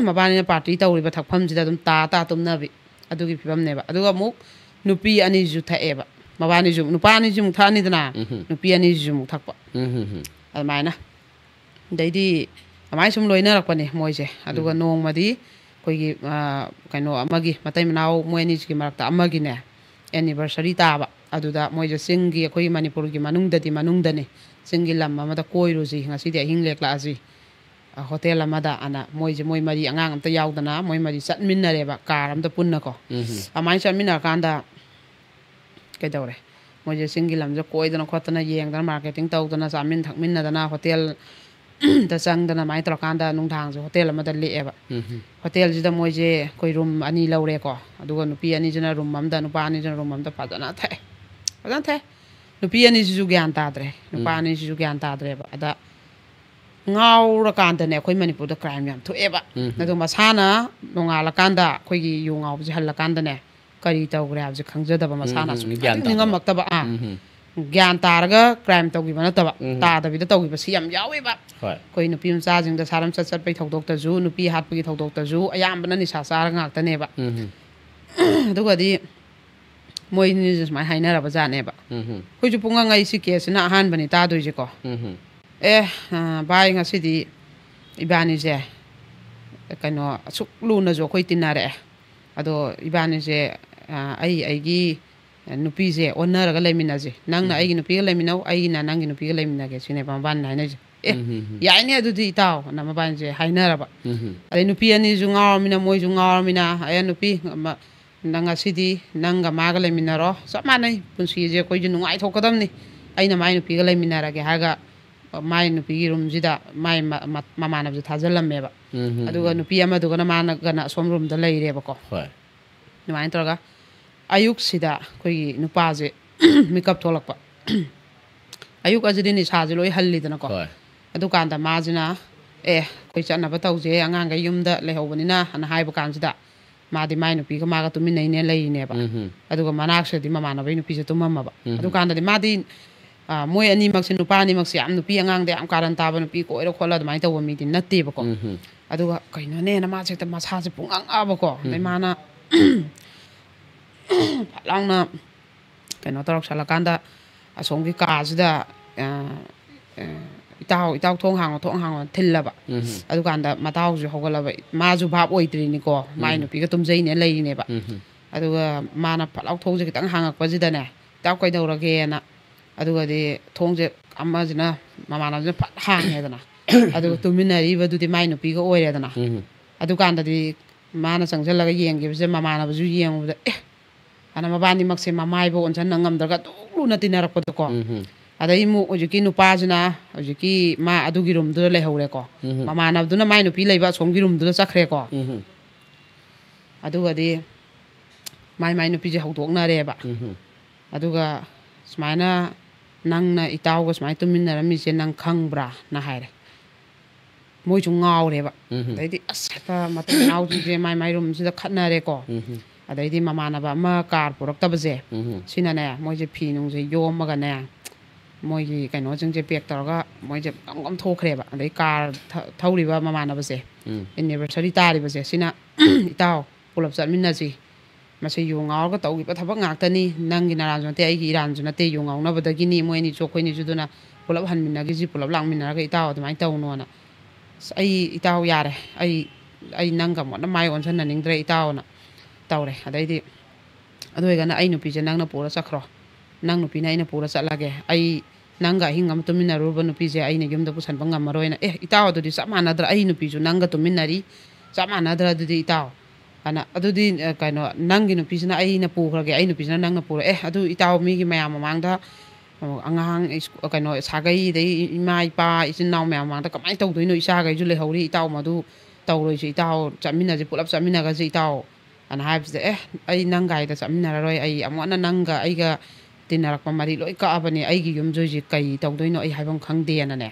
ꯃꯕꯥꯅꯤꯅ ꯄꯥꯔꯇꯤ ꯇꯧꯔꯤꯕ ꯊꯛꯐꯝꯁꯤꯗ ꯑꯗꯨꯝ ꯇꯥ ꯇꯥ ꯇꯨꯝꯅꯕꯤ, ꯑꯗꯨꯒꯤ ꯐꯤꯕꯝꯅꯦꯕ꯫ ꯑꯗꯨꯒ ꯑꯃꯨꯛ ꯅꯨꯄꯤ ꯑꯅꯤꯁꯨ ꯊꯛꯑꯦꯕ꯫ ꯃꯕꯥꯅꯤꯁꯨ, ꯅꯨꯄꯥ ꯑꯅꯤꯁꯨ ꯑꯃꯨꯛ ꯊꯛꯑꯅꯤꯗꯅ, ꯅꯨꯄꯤ ꯑꯅꯤꯁꯤꯁꯨ ꯑꯃꯨꯛ ꯊꯛꯄ꯫ ꯑꯗꯨꯃꯥꯏꯅ꯫ ꯑꯗꯩꯗꯤ ꯑꯗꯨꯃꯥꯏꯅ ꯁꯨꯝ ꯂꯣꯏꯅꯔꯛꯄꯅꯦ ꯃꯣꯏꯁꯦ꯫ ꯑꯗꯨꯒ ꯅꯣꯡꯃꯗꯤ ꯑꯩꯈꯣꯏꯒꯤ, ꯑ, ꯀꯩꯅꯣ ꯑꯃꯒꯤ, ꯃꯇꯩ ꯃꯅꯥꯎ ꯃꯣꯏ ꯑꯅꯤꯁꯤꯒꯤ ꯃꯔꯛꯇ ꯑꯃꯒꯤꯅꯦ, ꯑꯦꯅꯤꯚꯔꯁꯔꯤ ꯇꯥꯕ꯫ ꯑꯗꯨꯗ ꯃꯣꯏꯁꯦ ꯆꯤꯡꯒꯤ, ꯑꯩꯈꯣꯏꯒꯤ ꯃꯅꯤꯄꯨꯔꯒꯤ ꯃꯅꯨꯡꯗꯗꯤ ꯃꯅꯨꯡꯗꯅꯤ, ꯆꯤꯡꯒꯤ ꯂꯝ ꯑꯃꯗ ꯀꯣꯏꯔꯨꯁꯤ, ꯉꯁꯤꯗꯤ ꯑꯍꯤꯡ ꯂꯦꯛꯂꯛꯑꯁꯤ, ꯑ, ꯍꯣꯇꯦꯜ ꯑꯃꯗ ꯑꯅ ꯃꯣꯏꯁꯦ, ꯃꯣꯏ ꯃꯔꯤ, ꯑꯉꯥꯡ ꯑꯝꯇ ꯌꯥꯎꯗꯅ ꯃꯣꯏ ꯃꯔꯤ ꯆꯠꯃꯤꯟꯅꯔꯦꯕ, ꯀꯥꯔ ꯑꯝꯗ ꯄꯨꯟꯅꯀꯣ꯫ ꯑꯗꯨꯃꯥꯏꯅ ꯆꯠꯃꯤꯟꯅꯔꯀꯥꯟꯗ ꯀꯩꯗꯧꯔꯦ? ꯃꯣꯏꯁꯦ ꯆꯤꯡꯒꯤ ꯂꯝꯁꯦ ꯀꯣꯏꯗꯅ ꯈꯣꯠꯇꯅ, ꯌꯦꯡꯗꯅ, ꯃꯥꯔꯀꯦꯇꯤꯡ ꯇꯧꯗꯅ, ꯆꯥꯃꯤꯟ ꯊꯛꯃꯤꯟꯅꯗꯅ, ꯍꯣꯇꯦꯜꯗ ꯆꯪꯗꯅ ꯑꯗꯨꯃꯥꯏꯅ ꯇꯧꯔꯀꯥꯟꯗ ꯅꯨꯡꯗꯥꯡꯁꯦ ꯍꯣꯇꯦꯜ ꯑꯃꯗ ꯂꯦꯛꯑꯦꯕ꯫ ꯍꯣꯇꯦꯜꯁꯤꯗ ꯃꯣꯏꯁꯦ ꯑꯩꯈꯣꯏ ꯔꯨꯝ ꯑꯅꯤ ꯂꯧꯔꯦꯀꯣ꯫ ꯑꯗꯨꯒ ꯅꯨꯄꯤ ꯑꯅꯤꯁꯤꯅ ꯔꯨꯝ ꯑꯃꯗ, ꯅꯨꯄꯥ ꯑꯅꯤꯁꯤꯅ ꯔꯨꯝ ꯑꯃꯗ ꯐꯖꯅ ꯊꯛꯑꯦ꯫ ꯐꯖꯅ ꯊꯛꯑꯦ꯫ ꯅꯨꯄꯤ ꯑꯅꯤꯁꯤꯁꯨ ꯒ꯭ꯌꯥꯟ ꯇꯥꯗ꯭ꯔꯦ꯫ ꯅꯨꯄꯥ ꯑꯅꯤꯁꯤꯁꯨ ꯒ꯭ꯌꯥꯟ ꯇꯥꯗ꯭ꯔꯦꯕ꯫ ꯑꯗ ꯉꯥꯎꯔꯀꯥꯟꯗꯅꯦ ꯑꯩꯈꯣꯏ ꯃꯅꯤꯄꯨꯔꯗ ꯀ꯭ꯔꯥꯏꯝ ꯌꯥꯝ ꯊꯣꯛꯑꯦꯕ꯫ ꯑꯗꯣ ꯃꯁꯥꯅ ꯅꯣꯡꯉꯥꯜꯂꯀꯥꯟꯗ ꯑꯩꯈꯣꯏꯒꯤ ꯌꯨ ꯉꯥꯎꯕꯁꯦ ꯍꯜꯂꯀꯥꯟꯗꯅꯦ ꯀꯔꯤ ꯇꯧꯈ꯭ꯔꯦ ꯍꯥꯏꯕꯁꯦ ꯈꯪꯖꯗꯕ, ꯃꯁꯥꯅ ꯎꯝ, ꯁꯨꯝ ꯒ꯭ꯌꯥꯟ ꯇꯥꯗꯕ꯫ ꯅꯤꯡꯉꯝꯃꯛꯇꯕ꯫ ꯑꯥ꯫ ꯒ꯭ꯌꯥꯟ ꯇꯥꯔꯒ ꯀ꯭ꯔꯥꯏꯝ ꯇꯧꯈꯤꯕ ꯅꯠꯇꯕ, ꯇꯥꯗꯕꯤꯗ ꯇꯧꯈꯤꯕ ꯁꯤ ꯌꯥꯝ ꯌꯥꯎꯋꯦꯕ꯫ ꯍꯣꯏ꯫ ꯑꯩꯈꯣꯏ ꯅꯨꯄꯤ ꯃꯆꯥꯁꯤꯡꯗ ꯁꯥꯔꯝ ꯆꯠ ꯆꯠꯄꯩ ꯊꯧꯗꯣꯛꯇꯁꯨ, ꯅꯨꯄꯤ ꯍꯥꯠꯄꯒꯤ ꯊꯧꯗꯣꯛꯇꯁꯨ ꯑꯌꯥꯝꯕꯅ ꯅꯤꯁꯥ ꯆꯥꯔ ꯉꯥꯛꯇꯅꯦꯕ꯫ ꯑꯗꯨꯒꯗꯤ ꯃꯣꯏꯅꯤꯁꯦ ꯁꯨꯃꯥꯏꯅ ꯍꯥꯏꯅꯔꯕ ꯖꯥꯠꯅꯦꯕ꯫ ꯎꯝ ꯍꯝ꯫ ꯑꯩꯈꯣꯏꯁꯨ ꯄꯨꯡꯉꯪ ꯑꯩ ꯁꯤ ꯀꯦꯁꯁꯤꯅ ꯑꯍꯥꯟꯕꯅꯤ ꯇꯥꯗꯣꯏꯁꯦꯀꯣ꯫ ꯎꯝ ꯍꯝ꯫ ꯑꯦ ꯑ, ꯚꯥꯏ, ꯉꯁꯤꯗꯤ ꯏꯕꯥꯅꯤꯁꯦ ꯀꯩꯅꯣ ꯑꯁꯨꯛ ꯂꯨꯅꯁꯨ ꯑꯩꯈꯣꯏ ꯇꯤꯟꯅꯔꯛꯑꯦ꯫ ꯑꯗꯣ ꯏꯕꯥꯅꯤꯁꯦ, ꯑ, ꯑꯩ ꯑꯩꯒꯤ ꯅꯨꯄꯤꯁꯦ ꯑꯣꯟꯅꯔꯒ ꯂꯩꯃꯤꯟꯅꯁꯦ꯫ ꯅꯪꯅ ꯎꯝ꯫ ꯑꯩꯒꯤ ꯅꯨꯄꯤꯒ ꯂꯩꯃꯤꯟꯅꯧ, ꯑꯩꯒꯤꯅ ꯅꯪꯒꯤ ꯅꯨꯄꯤꯒ ꯂꯩꯃꯤꯟꯅꯒꯦ ꯁꯤꯅꯦꯕ ꯃꯕꯥꯅꯤꯅ ꯍꯥꯏꯅꯩꯁꯦ꯫ ꯑꯦ, ꯎꯝ ꯍꯝ ꯍꯝ꯫ ꯌꯥꯏꯅꯦ ꯑꯗꯨꯗꯤ ꯏꯇꯥꯎ, ꯑꯅ ꯃꯕꯥꯅꯤꯁꯦ ꯍꯥꯏꯅꯔꯕ꯫ ꯎꯝ ꯍꯝ꯫ ꯑꯗꯩ ꯅꯨꯄꯤ ꯑꯅꯤꯁꯨ ꯉꯥꯎꯔꯃꯤꯅ, ꯃꯣꯏꯁꯨ ꯉꯥꯎꯔꯃꯤꯅ, ꯑꯦ, ꯅꯨꯄꯤ ꯑꯃ, ꯅꯪ ꯉꯁꯤꯗꯤ ꯅꯪꯒ ꯃꯥꯒ ꯂꯩꯃꯤꯟꯅꯔꯣ, ꯆꯞ ꯃꯥꯟꯅꯩ, ꯄꯨꯟꯁꯤꯁꯦ ꯑꯩꯈꯣꯏꯁꯨ ꯅꯨꯡꯉꯥꯏꯊꯣꯛꯀꯗꯕꯅꯤ, ꯑꯩꯅ ꯃꯥꯏ ꯅꯨꯄꯤꯒ ꯂꯩꯃꯤꯟꯅꯔꯒꯦ ꯍꯥꯏꯔꯒ, ꯃꯥꯏ ꯅꯨꯄꯤꯒꯤ ꯔꯨꯝꯁꯤꯗ ꯃꯥꯏ ꯃ-, ꯃ-, ꯃꯃꯥꯟꯅꯕꯁꯦ ꯊꯥꯖꯤꯜꯂꯝꯃꯦꯕ꯫ ꯎꯝ ꯍꯝ ꯑꯗꯨꯒ ꯍꯝ꯫ ꯅꯨꯄꯤ ꯑꯃꯗꯨꯒꯅ ꯃꯥꯅꯒꯅ ꯑꯁꯣꯝ ꯔꯨꯝꯗ ꯂꯩꯔꯦꯕꯀꯣ꯫ ꯍꯣꯏ꯫ ꯑꯗꯨꯃꯥꯏꯅ ꯇꯧꯔꯒ ꯑꯌꯨꯛꯁꯤꯗ ꯑꯩꯈꯣꯏꯒꯤ ꯅꯨꯄꯥꯁꯦ ꯃꯤꯀꯞ ꯊꯣꯛꯂꯛꯄ꯫ ꯑꯌꯨꯛ ꯑꯁꯤꯗꯤ ꯅꯤꯁꯥꯁꯦ ꯂꯣꯏ ꯍꯜꯂꯤꯗꯅꯀꯣ꯫ ꯍꯣꯏ꯫ ꯑꯗꯨꯀꯥꯟꯗ ꯃꯥꯁꯤꯅ, "ꯑꯦ, ꯑꯩꯈꯣꯏ ꯆꯠꯅꯕ ꯇꯧꯁꯦ, ꯑꯉꯥꯡꯈꯩ ꯌꯨꯝꯗ ꯂꯩꯍꯧꯕꯅꯤꯅ" ꯑꯅ ꯍꯥꯏꯕ ꯀꯥꯟꯁꯤꯗ, ꯃꯥꯗꯤ ꯃꯥꯏ ꯅꯨꯄꯤꯒ ꯃꯥꯒ ꯇꯨꯃꯤꯟꯅꯩꯅꯦ ꯂꯩꯔꯤꯅꯦꯕ꯫ ꯎꯝ ꯍꯝ꯫ ꯑꯗꯨꯒ ꯃꯅꯥꯛꯁꯤꯗꯗꯤ ꯃꯃꯥꯟꯅꯕꯩ ꯅꯨꯄꯤꯁꯦ ꯇꯨꯝꯃꯝꯃꯕ꯫ ꯎꯝ꯫ ꯑꯗꯨꯀꯥꯟꯗꯗꯤ ꯃꯥꯗꯤ, ꯑ, ꯃꯣꯏ ꯑꯅꯤꯃꯛꯁꯦ, ꯅꯨꯄꯥ ꯑꯅꯤꯃꯛꯁꯦ ꯌꯥꯝ, ꯅꯨꯄꯤ ꯑꯉꯥꯡꯗ ꯌꯥꯝ ꯀꯥꯔꯟ ꯇꯥꯕ, ꯅꯨꯄꯤ ꯀꯣꯏꯔ ꯈꯣꯠꯂ ꯑꯗꯨꯃꯥꯏꯅ ꯇꯧꯕ ꯃꯤꯗꯤ ꯅꯠꯇꯦꯕꯀꯣ꯫ ꯎꯝ ꯍꯝ꯫ ꯑꯗꯨꯒ ꯀꯩꯅꯣꯅꯦꯅ ꯃꯥꯁꯦ ꯍꯦꯛꯇ ꯃꯁꯥꯁꯦ ꯄꯨꯡꯉꯛꯉꯛꯑꯕꯀꯣ꯫ ꯑꯗꯩ ꯎꯝ꯫ ꯃꯥꯅ ꯐꯠ ꯂꯥꯎꯅ ꯀꯩꯅꯣ ꯇꯧꯔꯛꯁꯜꯂꯀꯥꯟꯗ, ꯑꯁꯣꯝꯒꯤ ꯀꯥꯁꯤꯗ, ꯑ, ꯑ, "ꯏꯇꯥꯎ, ꯏꯇꯥꯎ, ꯊꯣꯡ ꯍꯥꯡꯉꯣ, ꯊꯣꯡ ꯍꯥꯡꯉꯣ" ꯊꯤꯜꯂꯕ꯫ ꯎꯝ꯫ ꯑꯗꯨꯀꯥꯟꯗ ꯃꯇꯥꯎꯁꯦ ꯍꯧꯒꯠꯂꯕ, ꯃꯥꯁꯨ ꯚꯥꯞ ꯑꯣꯏꯗ꯭ꯔꯤꯅꯤꯀꯣ, ꯃꯥꯏ ꯎꯝ꯫ ꯅꯨꯄꯤꯒ ꯇꯨꯝꯖꯩꯅꯦ ꯂꯩꯔꯤꯅꯦꯕ꯫ ꯎꯝ꯫ ꯑꯗꯨꯒ ꯃꯥꯅ ꯐꯠ ꯂꯥꯎ ꯊꯣꯡꯁꯦ ꯈꯤꯇꯪ ꯍꯥꯡꯉꯛꯄꯁꯤꯗꯅꯦ, "ꯏꯇꯥꯎ, ꯀꯩꯗꯧꯔꯒꯦꯅ?" ꯑꯗꯨꯒꯗꯤ ꯊꯣꯡꯁꯦ ꯑꯃꯁꯤꯅ, ꯃꯃꯥꯟꯅꯕꯁꯤꯅ ꯐꯠ ꯍꯥꯡꯉꯦꯗꯅ꯫ ꯑꯗꯨꯒ ꯇꯨꯃꯤꯟꯅꯔꯤꯕꯗꯨꯗꯤ ꯃꯥꯏ ꯅꯨꯄꯤꯒ ꯑꯣꯏꯔꯦꯗꯅ꯫ ꯎꯝ꯫ ꯑꯗꯨꯀꯥꯟꯗꯗꯤ ꯃꯥꯅ ꯆꯪꯁꯤꯜꯂꯒ ꯌꯦꯡꯈꯤꯕꯁꯦ, ꯃꯃꯥꯟꯅꯕꯁꯨ ꯌꯦꯡꯉꯨꯕꯗ, ꯑꯦ, ꯑꯅ ꯃꯕꯥꯅꯤꯃꯛꯁꯦ ꯃꯃꯥꯏꯕꯨ ꯑꯣꯟꯁꯟꯅ ꯉꯝꯗ꯭ꯔꯒ ꯑꯗꯨꯛ ꯂꯨꯅ ꯇꯤꯟꯅꯔꯛꯄꯗꯣꯀꯣ꯫ ꯎꯝ꯫ ꯑꯗꯩ ꯑꯃꯨꯛ ꯍꯧꯖꯤꯛꯀꯤ ꯅꯨꯄꯥꯁꯤꯅ ꯍꯧꯖꯤꯛꯀꯤ ꯃꯥ ꯑꯗꯨꯒꯤ ꯔꯨꯝꯗꯨꯗ ꯂꯩꯍꯧꯔꯦꯀꯣ꯫ ꯎꯝ꯫ ꯃꯃꯥꯟꯅꯕꯗꯨꯅ ꯃꯥꯏ ꯅꯨꯄꯤ ꯂꯩꯕ ꯑꯁꯣꯝꯒꯤ ꯔꯨꯝꯗꯨꯗ ꯆꯠꯈ꯭ꯔꯦꯀꯣ꯫ ꯎꯝ꯫ ꯑꯗꯨꯒꯗꯤ ꯃꯥꯏ ꯃꯥꯏ ꯅꯨꯄꯤꯁꯦ ꯍꯧꯗꯣꯛꯅꯔꯦꯕ꯫ ꯎꯝ꯫ ꯑꯗꯨꯒ ꯁꯨꯃꯥꯏꯅ, "ꯅꯪꯅ ꯏꯇꯥꯎꯒ ꯁꯨꯃꯥꯏꯅ ꯇꯨꯃꯤꯟꯅꯔꯝꯃꯤꯁꯦ ꯅꯪ ꯈꯪꯕ꯭ꯔꯥꯅ?" ꯍꯥꯏꯔꯦ꯫ ꯃꯣꯏꯁꯨ ꯉꯥꯎꯔꯦꯕ꯫ ꯎꯝ꯫ ꯑꯗꯩꯗꯤ ꯑꯁ, ꯍꯦꯛꯇ ꯃꯇꯩ ꯃꯅꯥꯎꯁꯤꯡꯁꯦ ꯃꯥꯏ ꯃꯥꯏ ꯔꯨꯝꯁꯤꯗ ꯈꯠꯅꯔꯦꯀꯣ꯫ ꯎꯝ꯫ ꯑꯗꯩꯗꯤ ꯃꯃꯥꯟꯅꯕ ꯑꯃ ꯀꯥꯔ ꯄꯨꯔꯛꯇꯕꯁꯦ, ꯎꯝ꯫ ꯁꯤꯅꯅꯦ, ꯃꯣꯏꯁꯦ ꯐꯤ ꯅꯨꯡꯁꯦ ꯌꯣꯝꯃꯒꯅꯦ, ꯃꯣꯏꯒꯤ ꯀꯩꯅꯣꯁꯤꯡꯁꯦ ꯄꯦꯛ ꯇꯧꯔꯒ ꯃꯣꯏꯁꯦ ꯄꯪꯒꯝ ꯊꯣꯛꯈ꯭ꯔꯦꯕ꯫ ꯑꯗꯩ ꯀꯥꯔ ꯊ-, ꯊꯧꯔꯤꯕ ꯃꯃꯥꯟꯅꯕꯁꯦ, ꯎꯝ꯫ ꯑꯦꯅꯤꯚꯔꯁꯔꯤ ꯇꯥꯔꯤꯕꯁꯦ, ꯁꯤꯅ, "ꯏꯇꯥꯎ, ꯄꯨꯂꯞ ꯆꯠꯃꯤꯟꯅꯁꯤ, ꯃꯁꯤ ꯌꯨ ꯉꯥꯎꯔꯒ ꯇꯧꯈꯤꯕ ꯊꯕꯛ ꯉꯥꯛꯇꯅꯤ꯫ ꯅꯪꯒꯤ ꯅꯔꯥꯟꯁꯨ ꯅꯠꯇꯦ, ꯑꯩꯒꯤ ꯏꯔꯥꯟꯁꯨ ꯅꯠꯇꯦ꯫ ꯌꯨ ꯉꯥꯎꯅꯕꯗꯒꯤꯅꯤ ꯃꯣꯏ ꯑꯅꯤꯁꯨ, ꯑꯩꯈꯣꯏ ꯑꯅꯤꯁꯨ꯫ ꯑꯗꯨꯅ ꯄꯨꯂꯞ ꯍꯟꯃꯤꯟꯅꯈꯤꯁꯤ, ꯄꯨꯂꯞ ꯂꯥꯛꯃꯤꯟꯅꯔꯒ ꯏꯇꯥꯎ ꯑꯗꯨꯃꯥꯏꯅ ꯇꯧꯅꯣꯅ꯫ "ꯑꯁ, ꯑꯩ ꯏꯇꯥꯎ ꯌꯥꯔꯦ, ꯑꯩ ꯑꯩ ꯅꯪꯒ ꯑꯃꯨꯛ ꯍꯟꯅ ꯃꯥꯏ ꯑꯣꯟꯁꯤꯟꯅꯅꯤꯡꯗ꯭ꯔꯦ ꯏꯇꯥꯎꯅ" ꯇꯧꯔꯦ꯫ ꯑꯗꯩꯗꯤ, "ꯑꯗꯨ ꯑꯣꯏꯔꯒꯅ ꯑꯩ ꯅꯨꯄꯤꯁꯦ ꯅꯪꯅ ꯄꯨꯔ ꯆꯠꯈ꯭ꯔꯣ, ꯅꯪ ꯅꯨꯄꯤꯅ ꯑꯩꯅ ꯄꯨꯔ ꯆꯠꯂꯒꯦ꯫ ꯑꯩ ꯅꯪꯒ ꯑꯍꯤꯡ ꯑꯃ ꯇꯨꯃꯤꯟꯅꯔꯨꯔꯕ ꯅꯨꯄꯤꯁꯦ ꯑꯩꯅ ꯌꯨꯝꯗ ꯄꯨꯁꯟꯕ ꯉꯝꯃꯔꯣꯏꯅ"꯫ "ꯑꯦ ꯏꯇꯥꯎ, ꯑꯗꯨꯗꯤ ꯆꯞ ꯃꯥꯟꯅꯗ꯭ꯔꯥ? ꯑꯩ ꯅꯨꯄꯤꯁꯨ ꯅꯪꯒ ꯇꯨꯃꯤꯟꯅꯔꯤ, ꯆꯞ ꯃꯥꯟꯅꯗ꯭ꯔꯥ ꯑꯗꯨꯗꯤ ꯏꯇꯥꯎ?" ꯑꯅ, "ꯑꯗꯨꯗꯤ, ꯑ, ꯀꯩꯅꯣ, ꯅꯪꯒꯤ ꯅꯨꯄꯤꯁꯤꯅ ꯑꯩꯅ ꯄꯨꯈ꯭ꯔꯒꯦ, ꯑꯩ ꯅꯨꯄꯤꯁꯤꯅ ꯅꯪꯅ ꯄꯨꯔꯣ"꯫ "ꯑꯦ, ꯑꯗꯨ ꯏꯇꯥꯎ, ꯃꯤꯒꯤ ꯃꯌꯥꯝ ꯃꯃꯥꯡꯗ, ꯑ, ꯑꯉꯥꯡ ꯏꯁ-, ꯀꯩꯅꯣ, ꯁꯥꯒꯩ, ꯑꯗꯩ ꯏꯃꯥ ꯏꯄꯥ ꯏꯆꯤꯟ ꯏꯅꯥꯎ ꯃꯌꯥꯝ ꯃꯃꯥꯡꯗ ꯀꯃꯥꯏꯅ ꯇꯧꯗꯣꯏꯅꯣ? ꯏꯆꯥꯈꯩꯁꯨ ꯂꯩꯍꯧꯔꯤ ꯏꯇꯥꯎ, ꯃꯗꯨ ꯇꯧꯔꯣꯏꯁꯤ ꯏꯇꯥꯎ, ꯆꯠꯃꯤꯟꯅꯁꯤ, ꯄꯨꯂꯞ ꯆꯠꯃꯤꯟꯅꯈ꯭ꯔꯁꯤ ꯏꯇꯥꯎ" ꯑꯅ ꯍꯥꯏꯕꯁꯤꯗ, "ꯑꯦ, ꯑꯩ ꯅꯪ ꯒꯥꯔꯤꯗ ꯆꯠꯃꯤꯟꯅꯔꯔꯣꯏ, ꯑꯩ ꯑꯃꯨꯛ ꯍꯟꯅ ꯅꯪꯒ ꯑꯩꯒ ꯇꯤꯟꯅꯔꯛꯄ ꯃꯔꯤ ꯂꯣꯏ ꯀꯛꯑꯕꯅꯤ, ꯑꯩꯒꯤ ꯌꯨꯝ ꯖꯣꯏꯁꯤ ꯀꯩ ꯇꯧꯗꯣꯏꯅꯣ ꯑꯩ ꯍꯥꯏꯐꯝ ꯈꯪꯗꯦꯅꯅꯦ"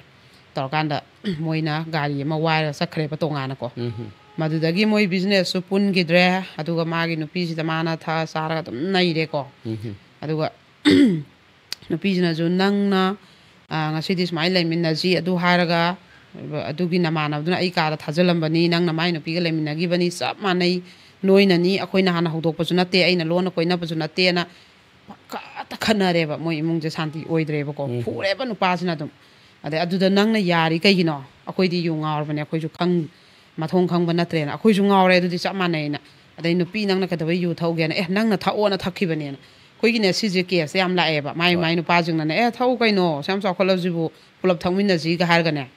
ꯇꯧꯔꯀꯥꯟꯗ ꯃꯣꯏꯅ ꯒꯥꯔꯤ ꯑꯃ ꯋꯥꯏꯔꯒ ꯆꯠꯈ꯭ꯔꯦꯕ ꯇꯣꯉꯥꯟꯅꯀꯣ꯫ ꯎꯝ꯫ ꯃꯗꯨꯗꯒꯤ ꯃꯣꯏ ꯕꯤꯖꯤꯅꯦꯁꯁꯨ ꯄꯨꯟꯈꯤꯗ꯭ꯔꯦ꯫ ꯑꯗꯨꯒ ꯃꯥꯒꯤ ꯅꯨꯄꯤꯁꯤꯗ ꯃꯥꯅ ꯊꯛꯑ ꯆꯥꯔꯒ ꯑꯗꯨꯝ ꯅꯩꯔꯦꯀꯣ꯫ ꯎꯝ꯫ ꯑꯗꯨꯒ ꯅꯨꯄꯤꯁꯤꯅꯁꯨ, "ꯅꯪꯅ, ꯑ, ꯉꯁꯤꯗꯤ ꯁꯨꯃꯥꯏꯅ ꯂꯩꯃꯤꯟꯅꯁꯤ" ꯑꯗꯨ ꯍꯥꯏꯔꯒ, "ꯑꯗꯨꯒꯤ ꯅꯃꯥꯟꯅꯕꯗꯨꯅ ꯑꯩ ꯀꯥꯗ ꯊꯥꯖꯤꯜꯂꯝꯕꯅꯤ, ꯅꯪꯅ ꯃꯥꯏ ꯅꯨꯄꯤꯒ ꯂꯩꯃꯤꯟꯅꯈꯤꯕꯅꯤ, ꯆꯞ ꯃꯥꯟꯅꯩ, ꯅꯣꯏꯅꯅꯤ, ꯑꯩꯈꯣꯏꯅ ꯍꯥꯟꯅ ꯍꯧꯗꯣꯛꯄꯁꯨ ꯅꯠꯇꯦ, ꯑꯩꯅ ꯂꯣꯟꯅ ꯀꯣꯏꯅꯕꯁꯨ ꯅꯠꯇꯦꯅ" ꯄꯪꯈꯠꯇ ꯈꯠꯅꯔꯦꯕ꯫ ꯃꯣꯏ ꯏꯃꯨꯡꯁꯦ ꯁꯥꯟꯇꯤ ꯑꯣꯏꯗ꯭ꯔꯦꯕꯀꯣ꯫ ꯎꯝ꯫ ꯐꯨꯔꯦꯕ ꯅꯨꯄꯥꯁꯤꯅ ꯑꯗꯨꯝ꯫ ꯑꯗꯩ, "ꯑꯗꯨꯗ ꯅꯪꯅ ꯌꯥꯔꯤ ꯀꯩꯒꯤꯅꯣ? ꯑꯩꯈꯣꯏꯗꯤ ꯌꯨ ꯉꯥꯎꯔꯕꯅꯦ, ꯑꯩꯈꯣꯏꯁꯨ ꯈꯪ-, ꯃꯊꯣꯡ ꯈꯪꯕ ꯅꯠꯇ꯭ꯔꯦꯅ, ꯑꯩꯈꯣꯏꯁꯨ ꯉꯥꯎꯔꯦ, ꯑꯗꯨꯗꯤ ꯆꯞ ꯃꯥꯟꯅꯩꯅ꯫ ꯑꯗꯩ ꯅꯨꯄꯤ ꯅꯪꯅ ꯀꯩꯗꯧꯕꯩ ꯌꯨ ꯊꯛꯎꯒꯦꯅ?" "ꯑꯦ, ꯅꯪꯅ ꯊꯛꯑꯣꯅ ꯊꯛꯈꯤꯕꯅꯦꯅ"꯫ ꯑꯩꯈꯣꯏꯒꯤꯅꯦ ꯁꯤꯁꯦ ꯀꯦꯁꯁꯦ ꯌꯥꯝ ꯂꯥꯛꯑꯦꯕ꯫ ꯃꯥꯏ, ꯍꯣꯏ꯫ ꯃꯥꯏ ꯅꯨꯄꯥꯁꯤꯡꯅꯅꯦ, "ꯑꯦ, ꯊꯛꯎ ꯀꯩꯅꯣ, ꯑꯁꯨꯛ ꯌꯥꯝ ꯆꯥꯎꯈꯠꯂꯁꯤꯕꯨ ꯄꯨꯂꯞ ꯊꯛꯃꯤꯟꯅꯁꯤꯒ" ꯍꯥꯏꯔꯒꯅꯦ,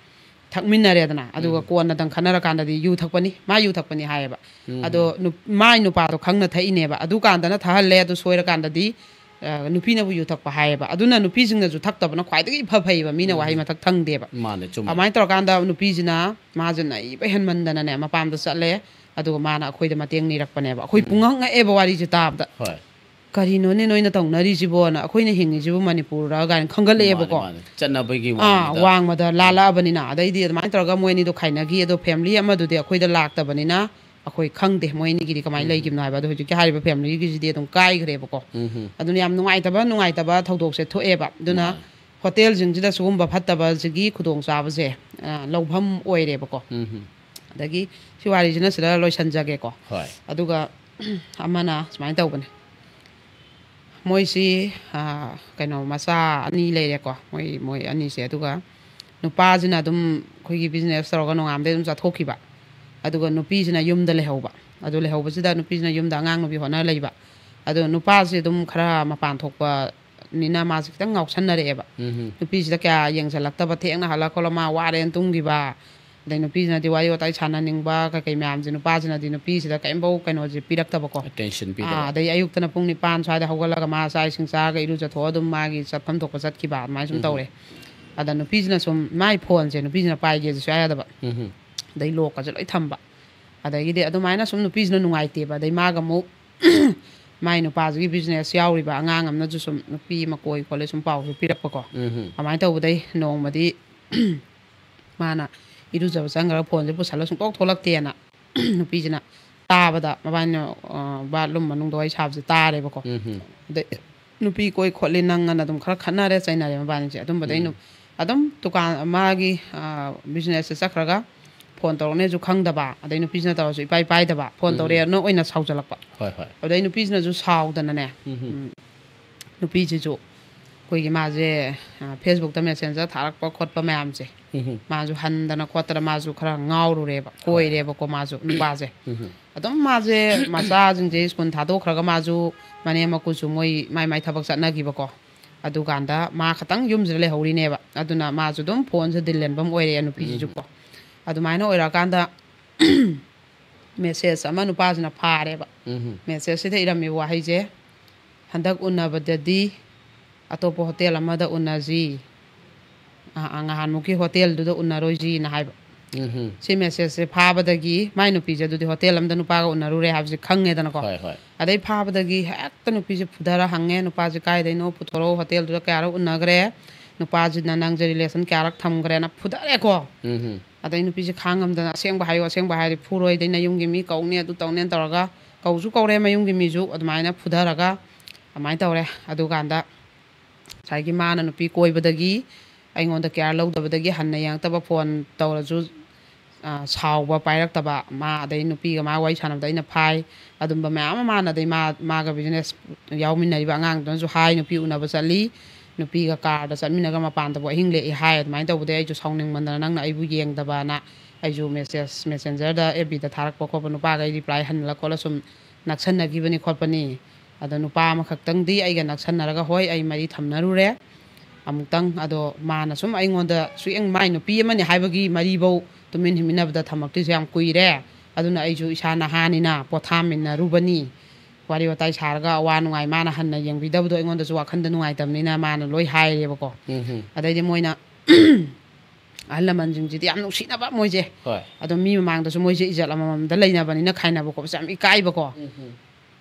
ꯊꯛꯃꯤꯟꯅꯔꯦꯗꯅ꯫ ꯑꯗꯨꯒ ꯎꯝ꯫ ꯀꯣꯟꯅꯗꯪ ꯈꯠꯅꯔꯀꯥꯟꯗꯗꯤ ꯌꯨ ꯊꯛꯄꯅꯤ, ꯃꯥ ꯌꯨ ꯊꯛꯄꯅꯤ ꯍꯥꯏꯌꯦꯕ꯫ ꯎꯝ꯫ ꯑꯗꯣ ꯅꯨ-, ꯃꯥꯏ ꯅꯨꯄꯥꯗꯣ ꯈꯪꯅ ꯊꯛꯏꯅꯦꯕ꯫ ꯑꯗꯨꯀꯥꯟꯗꯅ ꯊꯛꯍꯜꯂꯦ, ꯑꯗꯨ ꯁꯣꯏꯔꯀꯥꯟꯗꯗꯤ, ꯑ, ꯅꯨꯄꯤꯅꯕꯨ ꯌꯨ ꯊꯛꯄ ꯍꯥꯏꯌꯦꯕ꯫ ꯑꯗꯨꯅ ꯅꯨꯄꯤꯁꯤꯡꯅꯁꯨ ꯊꯛꯇꯕꯅ ꯈ꯭ꯋꯥꯏꯗꯒꯤ ꯏꯐ ꯐꯩꯌꯦꯕ, ꯃꯤꯅ ꯎꯝ꯫ ꯋꯥꯍꯩ ꯃꯊꯛ ꯊꯪꯗꯦꯕ꯫ ꯃꯥꯅꯦ, ꯆꯨꯝꯃꯦ꯫ ꯑꯗꯨꯃꯥꯏꯅ ꯇꯧꯔꯀꯥꯟꯗ ꯅꯨꯄꯤꯁꯤꯅ, ꯃꯥꯁꯦ ꯅꯩꯕ ꯍꯦꯟꯃꯟꯗꯅꯅꯦ, ꯃꯄꯥꯝꯗ ꯆꯠꯂꯦ꯫ ꯑꯗꯨꯒ ꯃꯥꯅ ꯑꯩꯈꯣꯏꯗ ꯃꯇꯦꯡ ꯅꯤꯔꯛꯄꯅꯦꯕ꯫ ꯑꯩꯈꯣꯏ ꯎꯝ꯫ ꯄꯨꯡꯉꯛ ꯉꯛꯑꯦꯕ ꯋꯥꯔꯤꯁꯦ ꯇꯥꯕꯗ꯫ ꯍꯣꯏ꯫ "ꯀꯔꯤꯅꯣꯅꯦ ꯅꯣꯏꯅ ꯇꯧꯅꯔꯤꯁꯤꯕꯣꯅ, ꯑꯩꯈꯣꯏꯅ ꯍꯤꯡꯉꯤꯁꯤꯕꯨ ꯃꯅꯤꯄꯨꯔꯔ?" ꯀꯥꯏꯅ ꯈꯟꯒꯠꯂꯛꯑꯦꯕꯀꯣ꯫ ꯃꯥꯅꯦ, ꯃꯥꯅꯦ꯫ ꯆꯠꯅꯕꯒꯤ ꯑꯥ, ꯋꯥꯡꯃꯗ꯫ ꯋꯥꯡꯃꯗ ꯂꯥꯜꯂꯛꯑꯕꯅꯤꯅ꯫ ꯑꯗꯩꯗꯤ ꯑꯗꯨꯃꯥꯏꯅ ꯇꯧꯔꯒ ꯃꯣꯏ ꯑꯅꯤꯗꯣ ꯈꯥꯏꯅꯈꯤ꯫ ꯑꯗꯣ ꯐꯦꯃꯤꯂꯤ ꯑꯃꯗꯨꯗꯤ ꯑꯩꯈꯣꯏꯗ ꯂꯥꯛꯇꯕꯅꯤꯅ ꯑꯩꯈꯣꯏ ꯈꯪꯗꯦ ꯃꯣꯏ ꯑꯅꯤꯒꯤꯗꯤ ꯀꯃꯥꯏꯅ ꯎꯝ꯫ ꯂꯩꯈꯤꯕꯅꯣ ꯍꯥꯏꯕ꯫ ꯑꯗꯣ ꯍꯧꯖꯤꯛꯀꯤ ꯍꯥꯏꯔꯤꯕ ꯐꯦꯃꯤꯂꯤꯒꯤꯁꯤꯗꯤ ꯑꯗꯨꯝ ꯀꯥꯏꯈ꯭ꯔꯦꯕꯀꯣ꯫ ꯎꯝ꯫ ꯑꯗꯨꯅ ꯌꯥꯝ ꯅꯨꯡꯉꯥꯏꯇꯕ, ꯅꯨꯡꯉꯥꯏꯇꯕ ꯊꯧꯗꯣꯛꯁꯦ ꯊꯣꯛꯑꯦꯕ꯫ ꯑꯗꯨꯅ ꯃꯥꯅꯦ꯫ ꯍꯣꯇꯦꯜꯁꯤꯡꯁꯤꯗ ꯁꯤꯒꯨꯝꯕ ꯐꯠꯇꯕꯁꯤꯒꯤ ꯈꯨꯗꯣꯡꯆꯥꯕꯁꯦ, ꯑ, ꯂꯧꯐꯝ ꯑꯣꯏꯔꯦꯕꯀꯣ꯫ ꯎꯝ꯫ ꯑꯗꯒꯤ ꯁꯤ ꯋꯥꯔꯤꯁꯤꯅ ꯁꯤꯗ ꯂꯣꯏꯁꯤꯟꯖꯒꯦꯀꯣ꯫ ꯍꯣꯏ꯫ ꯑꯗꯨꯒ ꯑꯃꯅ ꯁꯨꯃꯥꯏꯅ ꯇꯧꯕꯅꯦ꯫ ꯃꯣꯏꯁꯤ, ꯑꯥ, ꯀꯩꯅꯣ, ꯃꯆꯥ ꯑꯅꯤ ꯂꯩꯔꯦꯀꯣ, ꯃꯣꯏ, ꯃꯣꯏ ꯑꯅꯤꯁꯦ꯫ ꯑꯗꯨꯒ ꯅꯨꯄꯥꯁꯤꯅ ꯑꯗꯨꯝ ꯑꯩꯈꯣꯏꯒꯤ business ꯇꯧꯔꯒ ꯅꯣꯡꯉꯥꯟꯕꯗꯩ ꯑꯗꯨꯝ ꯆꯠꯊꯣꯛꯈꯤꯕ꯫ ꯑꯗꯨꯒ ꯅꯨꯄꯤꯁꯤꯅ ꯌꯨꯝꯗ ꯂꯩꯍꯧꯕ꯫ ꯑꯗꯨ ꯂꯩꯍꯧꯕꯁꯤꯗ ꯅꯨꯄꯤꯁꯤꯅ ꯌꯨꯝꯗ ꯑꯉꯥꯡ ꯅꯨꯄꯤ ꯍꯣꯠꯅ ꯂꯩꯕ꯫ ꯑꯗꯣ ꯅꯨꯄꯥꯁꯤ ꯑꯗꯨꯝ ꯈꯔ ꯃꯄꯥꯟ ꯊꯣꯛꯄꯅꯤꯅ ꯃꯥꯁꯤ ꯈꯤꯇꯪ ꯉꯥꯎꯁꯟꯅꯔꯛꯑꯦꯕ꯫ ꯎꯝ꯫ ꯅꯨꯄꯤꯁꯤꯗ ꯀꯌꯥ ꯌꯦꯡꯁꯤꯜꯂꯛꯇꯕ, ꯊꯦꯡꯅ ꯍꯜꯂꯛ ꯈꯣꯠꯂ ꯃꯥ ꯋꯥꯔꯦꯅ ꯇꯨꯝꯈꯤꯕ, ꯑꯗꯩ ꯅꯨꯄꯤꯁꯤꯅꯗꯤ ꯋꯥꯔꯤ ꯋꯥꯇꯥꯏ ꯁꯥꯟꯅꯅꯤꯡꯕ ꯀꯩꯀꯩ ꯃꯌꯥꯝꯁꯦ ꯅꯨꯄꯥꯁꯤꯅꯗꯤ ꯅꯨꯄꯤꯁꯤꯗ ꯀꯔꯤꯝꯐꯧ ꯀꯩꯅꯣꯁꯦ ꯄꯤꯔꯛꯇꯕꯀꯣ꯫ ꯑꯥ, ꯑꯗꯩ ꯑꯌꯨꯛꯇꯅ ꯄꯨꯡ ꯅꯤꯄꯥꯟ ꯁ꯭ꯋꯥꯏꯗ ꯍꯧꯒꯠꯂꯒ ꯃꯥ ꯆꯥꯛ ꯏꯁꯤꯡ ꯆꯥꯔꯒ ꯏꯔꯨꯖꯊꯣꯛꯑ ꯑꯗꯨꯝ ꯃꯥꯒꯤ ꯆꯠꯐꯝ ꯊꯣꯛꯄ ꯆꯠꯈꯤꯕ, ꯑꯗꯨꯃꯥꯏꯅ ꯁꯨꯝ ꯎꯝ꯫ ꯇꯧꯔꯦ꯫ ꯑꯗ ꯅꯨꯄꯤꯁꯤꯅ ꯁꯨꯝ ꯃꯥꯏ ꯐꯣꯟꯁꯦ ꯅꯨꯄꯤꯁꯤꯅ ꯄꯥꯏꯒꯦꯁꯨ ꯁꯨꯡꯌꯥ ꯌꯥꯗꯕ꯫ ꯎꯝ꯫ ꯑꯗꯩ lockꯀꯁꯦ ꯂꯣꯏ ꯊꯝꯕ꯫ ꯑꯗꯒꯤꯗꯤ ꯑꯗꯨꯃꯥꯏꯅ ꯁꯨꯝ ꯅꯨꯄꯤꯁꯤꯅ ꯅꯨꯡꯉꯥꯏꯇꯦꯕ꯫ ꯑꯗꯩ ꯃꯥꯒ ꯑꯃꯨꯛ ꯃꯥꯏ ꯅꯨꯄꯥꯁꯤꯒꯤ business ꯌꯥꯎꯔꯤꯕ ꯑꯉꯥꯡ ꯑꯃꯅꯁꯨ ꯁꯨꯝ ꯅꯨꯄꯤ ꯑꯃ ꯀꯣꯏ ꯈꯣꯠꯂꯦ ꯁꯨꯝ ꯄꯥꯎꯁꯨ ꯄꯤꯔꯛꯄꯀꯣ꯫ ꯎꯝ꯫ ꯑꯗꯨꯃꯥꯏꯅ ꯇꯧꯕꯗꯩ ꯅꯣꯡꯃꯗꯤ ꯃꯥꯅ ꯏꯔꯨꯖꯕ ꯆꯪꯈ꯭ꯔꯒ ꯐꯣꯟꯁꯦ ꯄꯨꯁꯜꯂ ꯁꯨꯡꯇꯣꯛ ꯊꯣꯛꯂꯛꯇꯦꯅ ꯅꯨꯄꯤꯁꯤꯅ ꯇꯥꯕꯗ, ꯃꯕꯥꯅꯤ, ꯑ, bathroom ꯃꯅꯨꯡꯗ ꯋꯥꯔꯤ ꯁꯥꯕꯁꯦ ꯇꯥꯔꯦꯕꯀꯣ꯫ ꯎꯝ꯫ ꯑꯗꯩ ꯅꯨꯄꯤ ꯀꯣꯏ ꯈꯣꯠꯂꯤ ꯅꯪ ꯑꯅ ꯑꯗꯨꯝ ꯈꯔ ꯈꯠꯅꯔꯦ ꯆꯩꯅꯔꯦ ꯃꯕꯥꯅꯤꯁꯦ꯫ ꯑꯗꯨꯝꯕꯗꯩ ꯎꯝ꯫ ꯅꯨ-, ꯑꯗꯨꯝ ꯗꯨꯀꯥꯟ ꯃꯥꯒꯤ, ꯑ, businessꯁꯦ ꯆꯠꯈ꯭ꯔꯒ ꯐꯣꯟ ꯇꯧꯔꯛꯅꯦꯁꯨ ꯈꯪꯗꯕ, ꯑꯗꯩ ꯅꯨꯄꯤꯁꯤꯅ ꯇꯧꯔꯁꯨ ꯏꯄꯥꯏ ꯄꯥꯏꯗꯕ, ꯐꯣꯟ ꯎꯝ꯫ ꯇꯧꯔꯛꯑꯦꯅ ꯑꯣꯏꯅ ꯁꯥꯎꯖꯜꯂꯛꯄ꯫ ꯍꯣꯏ, ꯍꯣꯏ꯫ ꯑꯗꯩ ꯅꯨꯄꯤꯁꯤꯅꯁꯨ ꯁꯥꯎꯗꯅꯅꯦ, ꯎꯝ꯫ ꯎꯝ, ꯅꯨꯄꯤꯁꯤꯁꯨ ꯑꯩꯈꯣꯏꯒꯤ ꯃꯥꯁꯦ, ꯑ, Facebookꯇ messenger ꯊꯥꯔꯛꯄ ꯈꯣꯠꯄ ꯃꯌꯥꯝꯁꯦ, ꯎꯝ꯫ ꯃꯥꯁꯨ ꯍꯟꯗꯅ ꯈꯣꯠꯇꯅ ꯃꯥꯁꯨ ꯈꯔ ꯉꯥꯎꯔꯨꯔꯦꯕ, ꯍꯣꯏ꯫ ꯀꯣꯏꯔꯦꯕꯀꯣ ꯃꯥꯁꯨ ꯅꯨꯄꯥꯁꯦ꯫ ꯎꯝ꯫ ꯑꯗꯨꯝ ꯃꯥꯁꯦ ꯃꯆꯥꯁꯤꯡꯁꯦ ꯁ꯭ꯀꯨꯜ ꯊꯥꯗꯣꯛꯈ꯭ꯔꯒ ꯃꯥꯁꯨ ꯃꯅꯦꯝ ꯃꯀꯨꯁꯨ ꯃꯣꯏ ꯃꯥꯏ ꯃꯥꯏ ꯊꯕꯛ ꯆꯠꯅꯈꯤꯕꯀꯣ꯫ ꯑꯗꯨꯀꯥꯟꯗ ꯃꯥ ꯈꯇꯪ ꯌꯨꯝꯁꯤꯗ ꯂꯩꯍꯧꯔꯤꯅꯦꯕ꯫ ꯑꯗꯨꯅ ꯃꯥꯁꯨ ꯑꯗꯨꯝ ꯐꯣꯟꯁꯦ ꯗꯤꯜ ꯂꯦꯟꯕ ꯑꯃ ꯑꯣꯏꯔꯦ ꯅꯨꯄꯤꯁꯤꯁꯨꯀꯣ꯫ ꯎꯝ꯫ ꯑꯗꯨꯃꯥꯏꯅ ꯑꯣꯏꯔꯛꯑꯀꯥꯟꯗ message ꯑꯃ ꯅꯨꯄꯥꯁꯤꯅ ꯐꯥꯔꯦꯕ꯫ ꯎꯝ꯫ Messageꯁꯤꯗ ꯏꯔꯝꯃꯤꯕ ꯋꯥꯍꯩꯁꯦ, "ꯍꯟꯗꯛ ꯎꯅꯕꯗꯗꯤ ꯑꯇꯣꯞꯄ ꯍꯣꯇꯦꯜ ꯑꯃꯗ ꯎꯅꯁꯤ꯫ ꯑ, ꯑ, ꯉꯍꯥꯟꯃꯨꯛꯀꯤ ꯍꯣꯇꯦꯜꯗꯨꯗ ꯎꯅꯔꯣꯏꯁꯤꯅ" ꯍꯥꯏꯕ꯫ ꯎꯝ꯫ ꯁꯤ messageꯁꯦ ꯐꯥꯕꯗꯒꯤ ꯃꯥꯏ ꯅꯨꯄꯤꯁꯦ ꯑꯗꯨꯗꯤ ꯍꯣꯇꯦꯜ ꯑꯃꯗ ꯅꯨꯄꯥꯒ ꯎꯅꯔꯨꯔꯦ ꯍꯥꯏꯕꯁꯦ ꯈꯪꯉꯦꯗꯅꯀꯣ꯫ ꯍꯣꯏ, ꯍꯣꯏ꯫ ꯑꯗꯩ ꯐꯥꯕꯗꯒꯤ ꯍꯦꯛꯇ ꯅꯨꯄꯤꯁꯦ ꯐꯨꯊꯔ ꯍꯪꯉꯦ, "ꯅꯨꯄꯥꯁꯦ ꯀꯥꯏꯗꯩꯅꯣ? ꯄꯨꯊꯣꯔꯛꯑꯣ, ꯍꯣꯇꯦꯜꯗꯨꯗ ꯀꯌꯥꯔꯛ ꯎꯅꯈ꯭ꯔꯦ? ꯅꯨꯄꯥꯁꯤꯅ ꯅꯪꯁꯦ relation ꯀꯌꯥꯔꯛ ꯊꯝꯈ꯭ꯔꯦꯅ?" ꯐꯨꯊꯔꯦꯀꯣ꯫ ꯎꯝ꯫ ꯑꯗꯩ ꯅꯨꯄꯤꯁꯦ ꯈꯥꯡꯉꯝꯗꯅ, "ꯑꯁꯦꯡꯕ ꯍꯥꯏꯌꯨ, ꯑꯁꯦꯡꯕ ꯍꯥꯏꯔꯗꯤ ꯐꯨꯔꯣꯏ, ꯑꯗꯩ ꯅꯌꯨꯝꯒꯤ ꯃꯤ ꯀꯧꯅꯤ, ꯑꯗꯨ ꯇꯧꯅꯤꯅ" ꯇꯧꯔꯒ ꯀꯧꯁꯨ ꯀꯧꯔꯦ ꯃꯌꯨꯝꯒꯤ ꯃꯤꯁꯨ, ꯑꯗꯨꯃꯥꯏꯅ ꯐꯨꯊꯔꯒ ꯑꯗꯨꯃꯥꯏꯅ ꯇꯧꯔꯦ꯫ ꯑꯗꯨꯀꯥꯟꯗ ꯉꯁꯥꯏꯒꯤ ꯃꯥꯅ ꯅꯨꯄꯤ ꯀꯣꯏꯕꯗꯒꯤ, ꯑꯩꯉꯣꯟꯗ care ꯂꯧꯗꯕꯗꯒꯤ, ꯍꯟꯅ ꯌꯦꯡꯉꯛꯇꯕ, ꯐꯣꯟ ꯇꯧꯔꯁꯨ ꯑ, ꯁꯥꯎꯕ ꯄꯥꯏꯔꯛꯇꯕ, ꯃꯥ ꯑꯗꯩ ꯅꯨꯄꯤꯒ ꯃꯥ ꯋꯥꯔꯤ ꯁꯥꯟꯅꯕꯗ ꯑꯩꯅ ꯐꯥꯏ꯫ ꯑꯗꯨꯝꯕ ꯃꯌꯥꯝ ꯑꯃ ꯃꯥꯅ, ꯑꯗꯩ ꯃꯥ, ꯃꯥꯒ business ꯌꯥꯎꯃꯤꯟꯅꯔꯤꯕ ꯑꯉꯥꯡꯗꯨꯅꯁꯨ ꯍꯥꯏ, "ꯅꯨꯄꯤ ꯎꯅꯕ ꯆꯠꯂꯤ, ꯅꯨꯄꯤꯒ car ꯗ ꯆꯠꯃꯤꯟꯅꯒ ꯃꯄꯥꯟꯗꯕꯨ ꯑꯍꯤꯡ ꯂꯦꯛꯏ" ꯍꯥꯏ꯫ ꯑꯗꯨꯃꯥꯏꯅ ꯇꯧꯕꯗꯩ ꯑꯩꯁꯨ ꯁꯥꯎꯅꯤꯡꯃꯟꯗꯅ ꯅꯪꯅ ꯑꯩꯕꯨ ꯌꯦꯡꯗꯕꯅ ꯑꯩꯁꯨ message, Messenger ꯗ, F B ꯗ ꯊꯥꯔꯛꯄ ꯈꯣꯠꯄ ꯅꯨꯄꯥꯈꯩ reply ꯍꯟꯅ ꯈꯣꯠꯂ ꯁꯨꯝ ꯅꯛꯁꯟꯅꯈꯤꯕꯅꯤ ꯈꯣꯠꯄꯅꯤ꯫ ꯑꯗꯣ ꯅꯨꯄꯥ ꯑꯃꯈꯛꯇꯪꯗꯤ ꯑꯩꯒ ꯅꯛꯁꯟꯅꯔꯒ, ꯍꯣꯏ, ꯑꯩ ꯃꯔꯤ ꯊꯝꯅꯔꯨꯔꯦ ꯑꯃꯨꯛꯇꯪ꯫ ꯑꯗꯣ ꯃꯥꯅ ꯁꯨꯝ ꯑꯩꯉꯣꯟꯗ ꯁꯨꯌꯦꯡ, ꯃꯥꯏ ꯅꯨꯄꯤ ꯑꯃꯅꯤ ꯍꯥꯏꯕꯒꯤ ꯃꯔꯤꯐꯧ ꯇꯨꯃꯤꯟ ꯍꯤꯡꯃꯤꯟꯅꯕꯗ ꯊꯝꯃꯛꯇ꯭ꯔꯤꯁꯦ ꯌꯥꯝ ꯀꯨꯏꯔꯦ꯫ ꯑꯗꯨꯅ ꯑꯩꯁꯨ ꯏꯁꯥ ꯅꯍꯥꯅꯤꯅ ꯄꯣꯊꯥꯃꯤꯟꯅꯔꯨꯕꯅꯤ꯫ ꯋꯥꯔꯤ ꯋꯥꯇꯥꯏ ꯁꯥꯔꯒ ꯑꯋꯥ ꯅꯨꯡꯉꯥꯏ ꯃꯥꯅ ꯍꯟꯅ ꯌꯦꯡꯕꯤꯗꯕꯗꯣ ꯑꯩꯉꯣꯟꯗꯁꯨ ꯋꯥꯈꯟꯗ ꯅꯨꯡꯉꯥꯏꯇꯕꯅꯤꯅ ꯃꯥꯅ ꯂꯣꯏ ꯍꯥꯏꯔꯦꯕꯀꯣ꯫ ꯎꯝ ꯍꯝ꯫ ꯑꯗꯩꯗꯤ ꯃꯣꯏꯅ ꯑꯍꯜ ꯂꯃꯟꯁꯤꯡꯁꯤꯗꯤ ꯌꯥꯝ ꯅꯨꯡꯁꯤꯅꯕ ꯃꯣꯏꯁꯦ꯫ ꯍꯣꯏ꯫ ꯑꯗꯣ ꯃꯤ ꯃꯃꯥꯡꯗꯁꯨ ꯃꯣꯏꯁꯦ ꯏꯖꯠ ꯑꯃꯃꯝꯗ ꯂꯩꯅꯕꯅꯤꯅ ꯈꯥꯏꯅꯕ ꯈꯣꯠꯄꯁꯦ ꯌꯥꯝ ꯏꯀꯥꯏꯕꯀꯣ꯫ ꯎꯝ ꯍꯝ꯫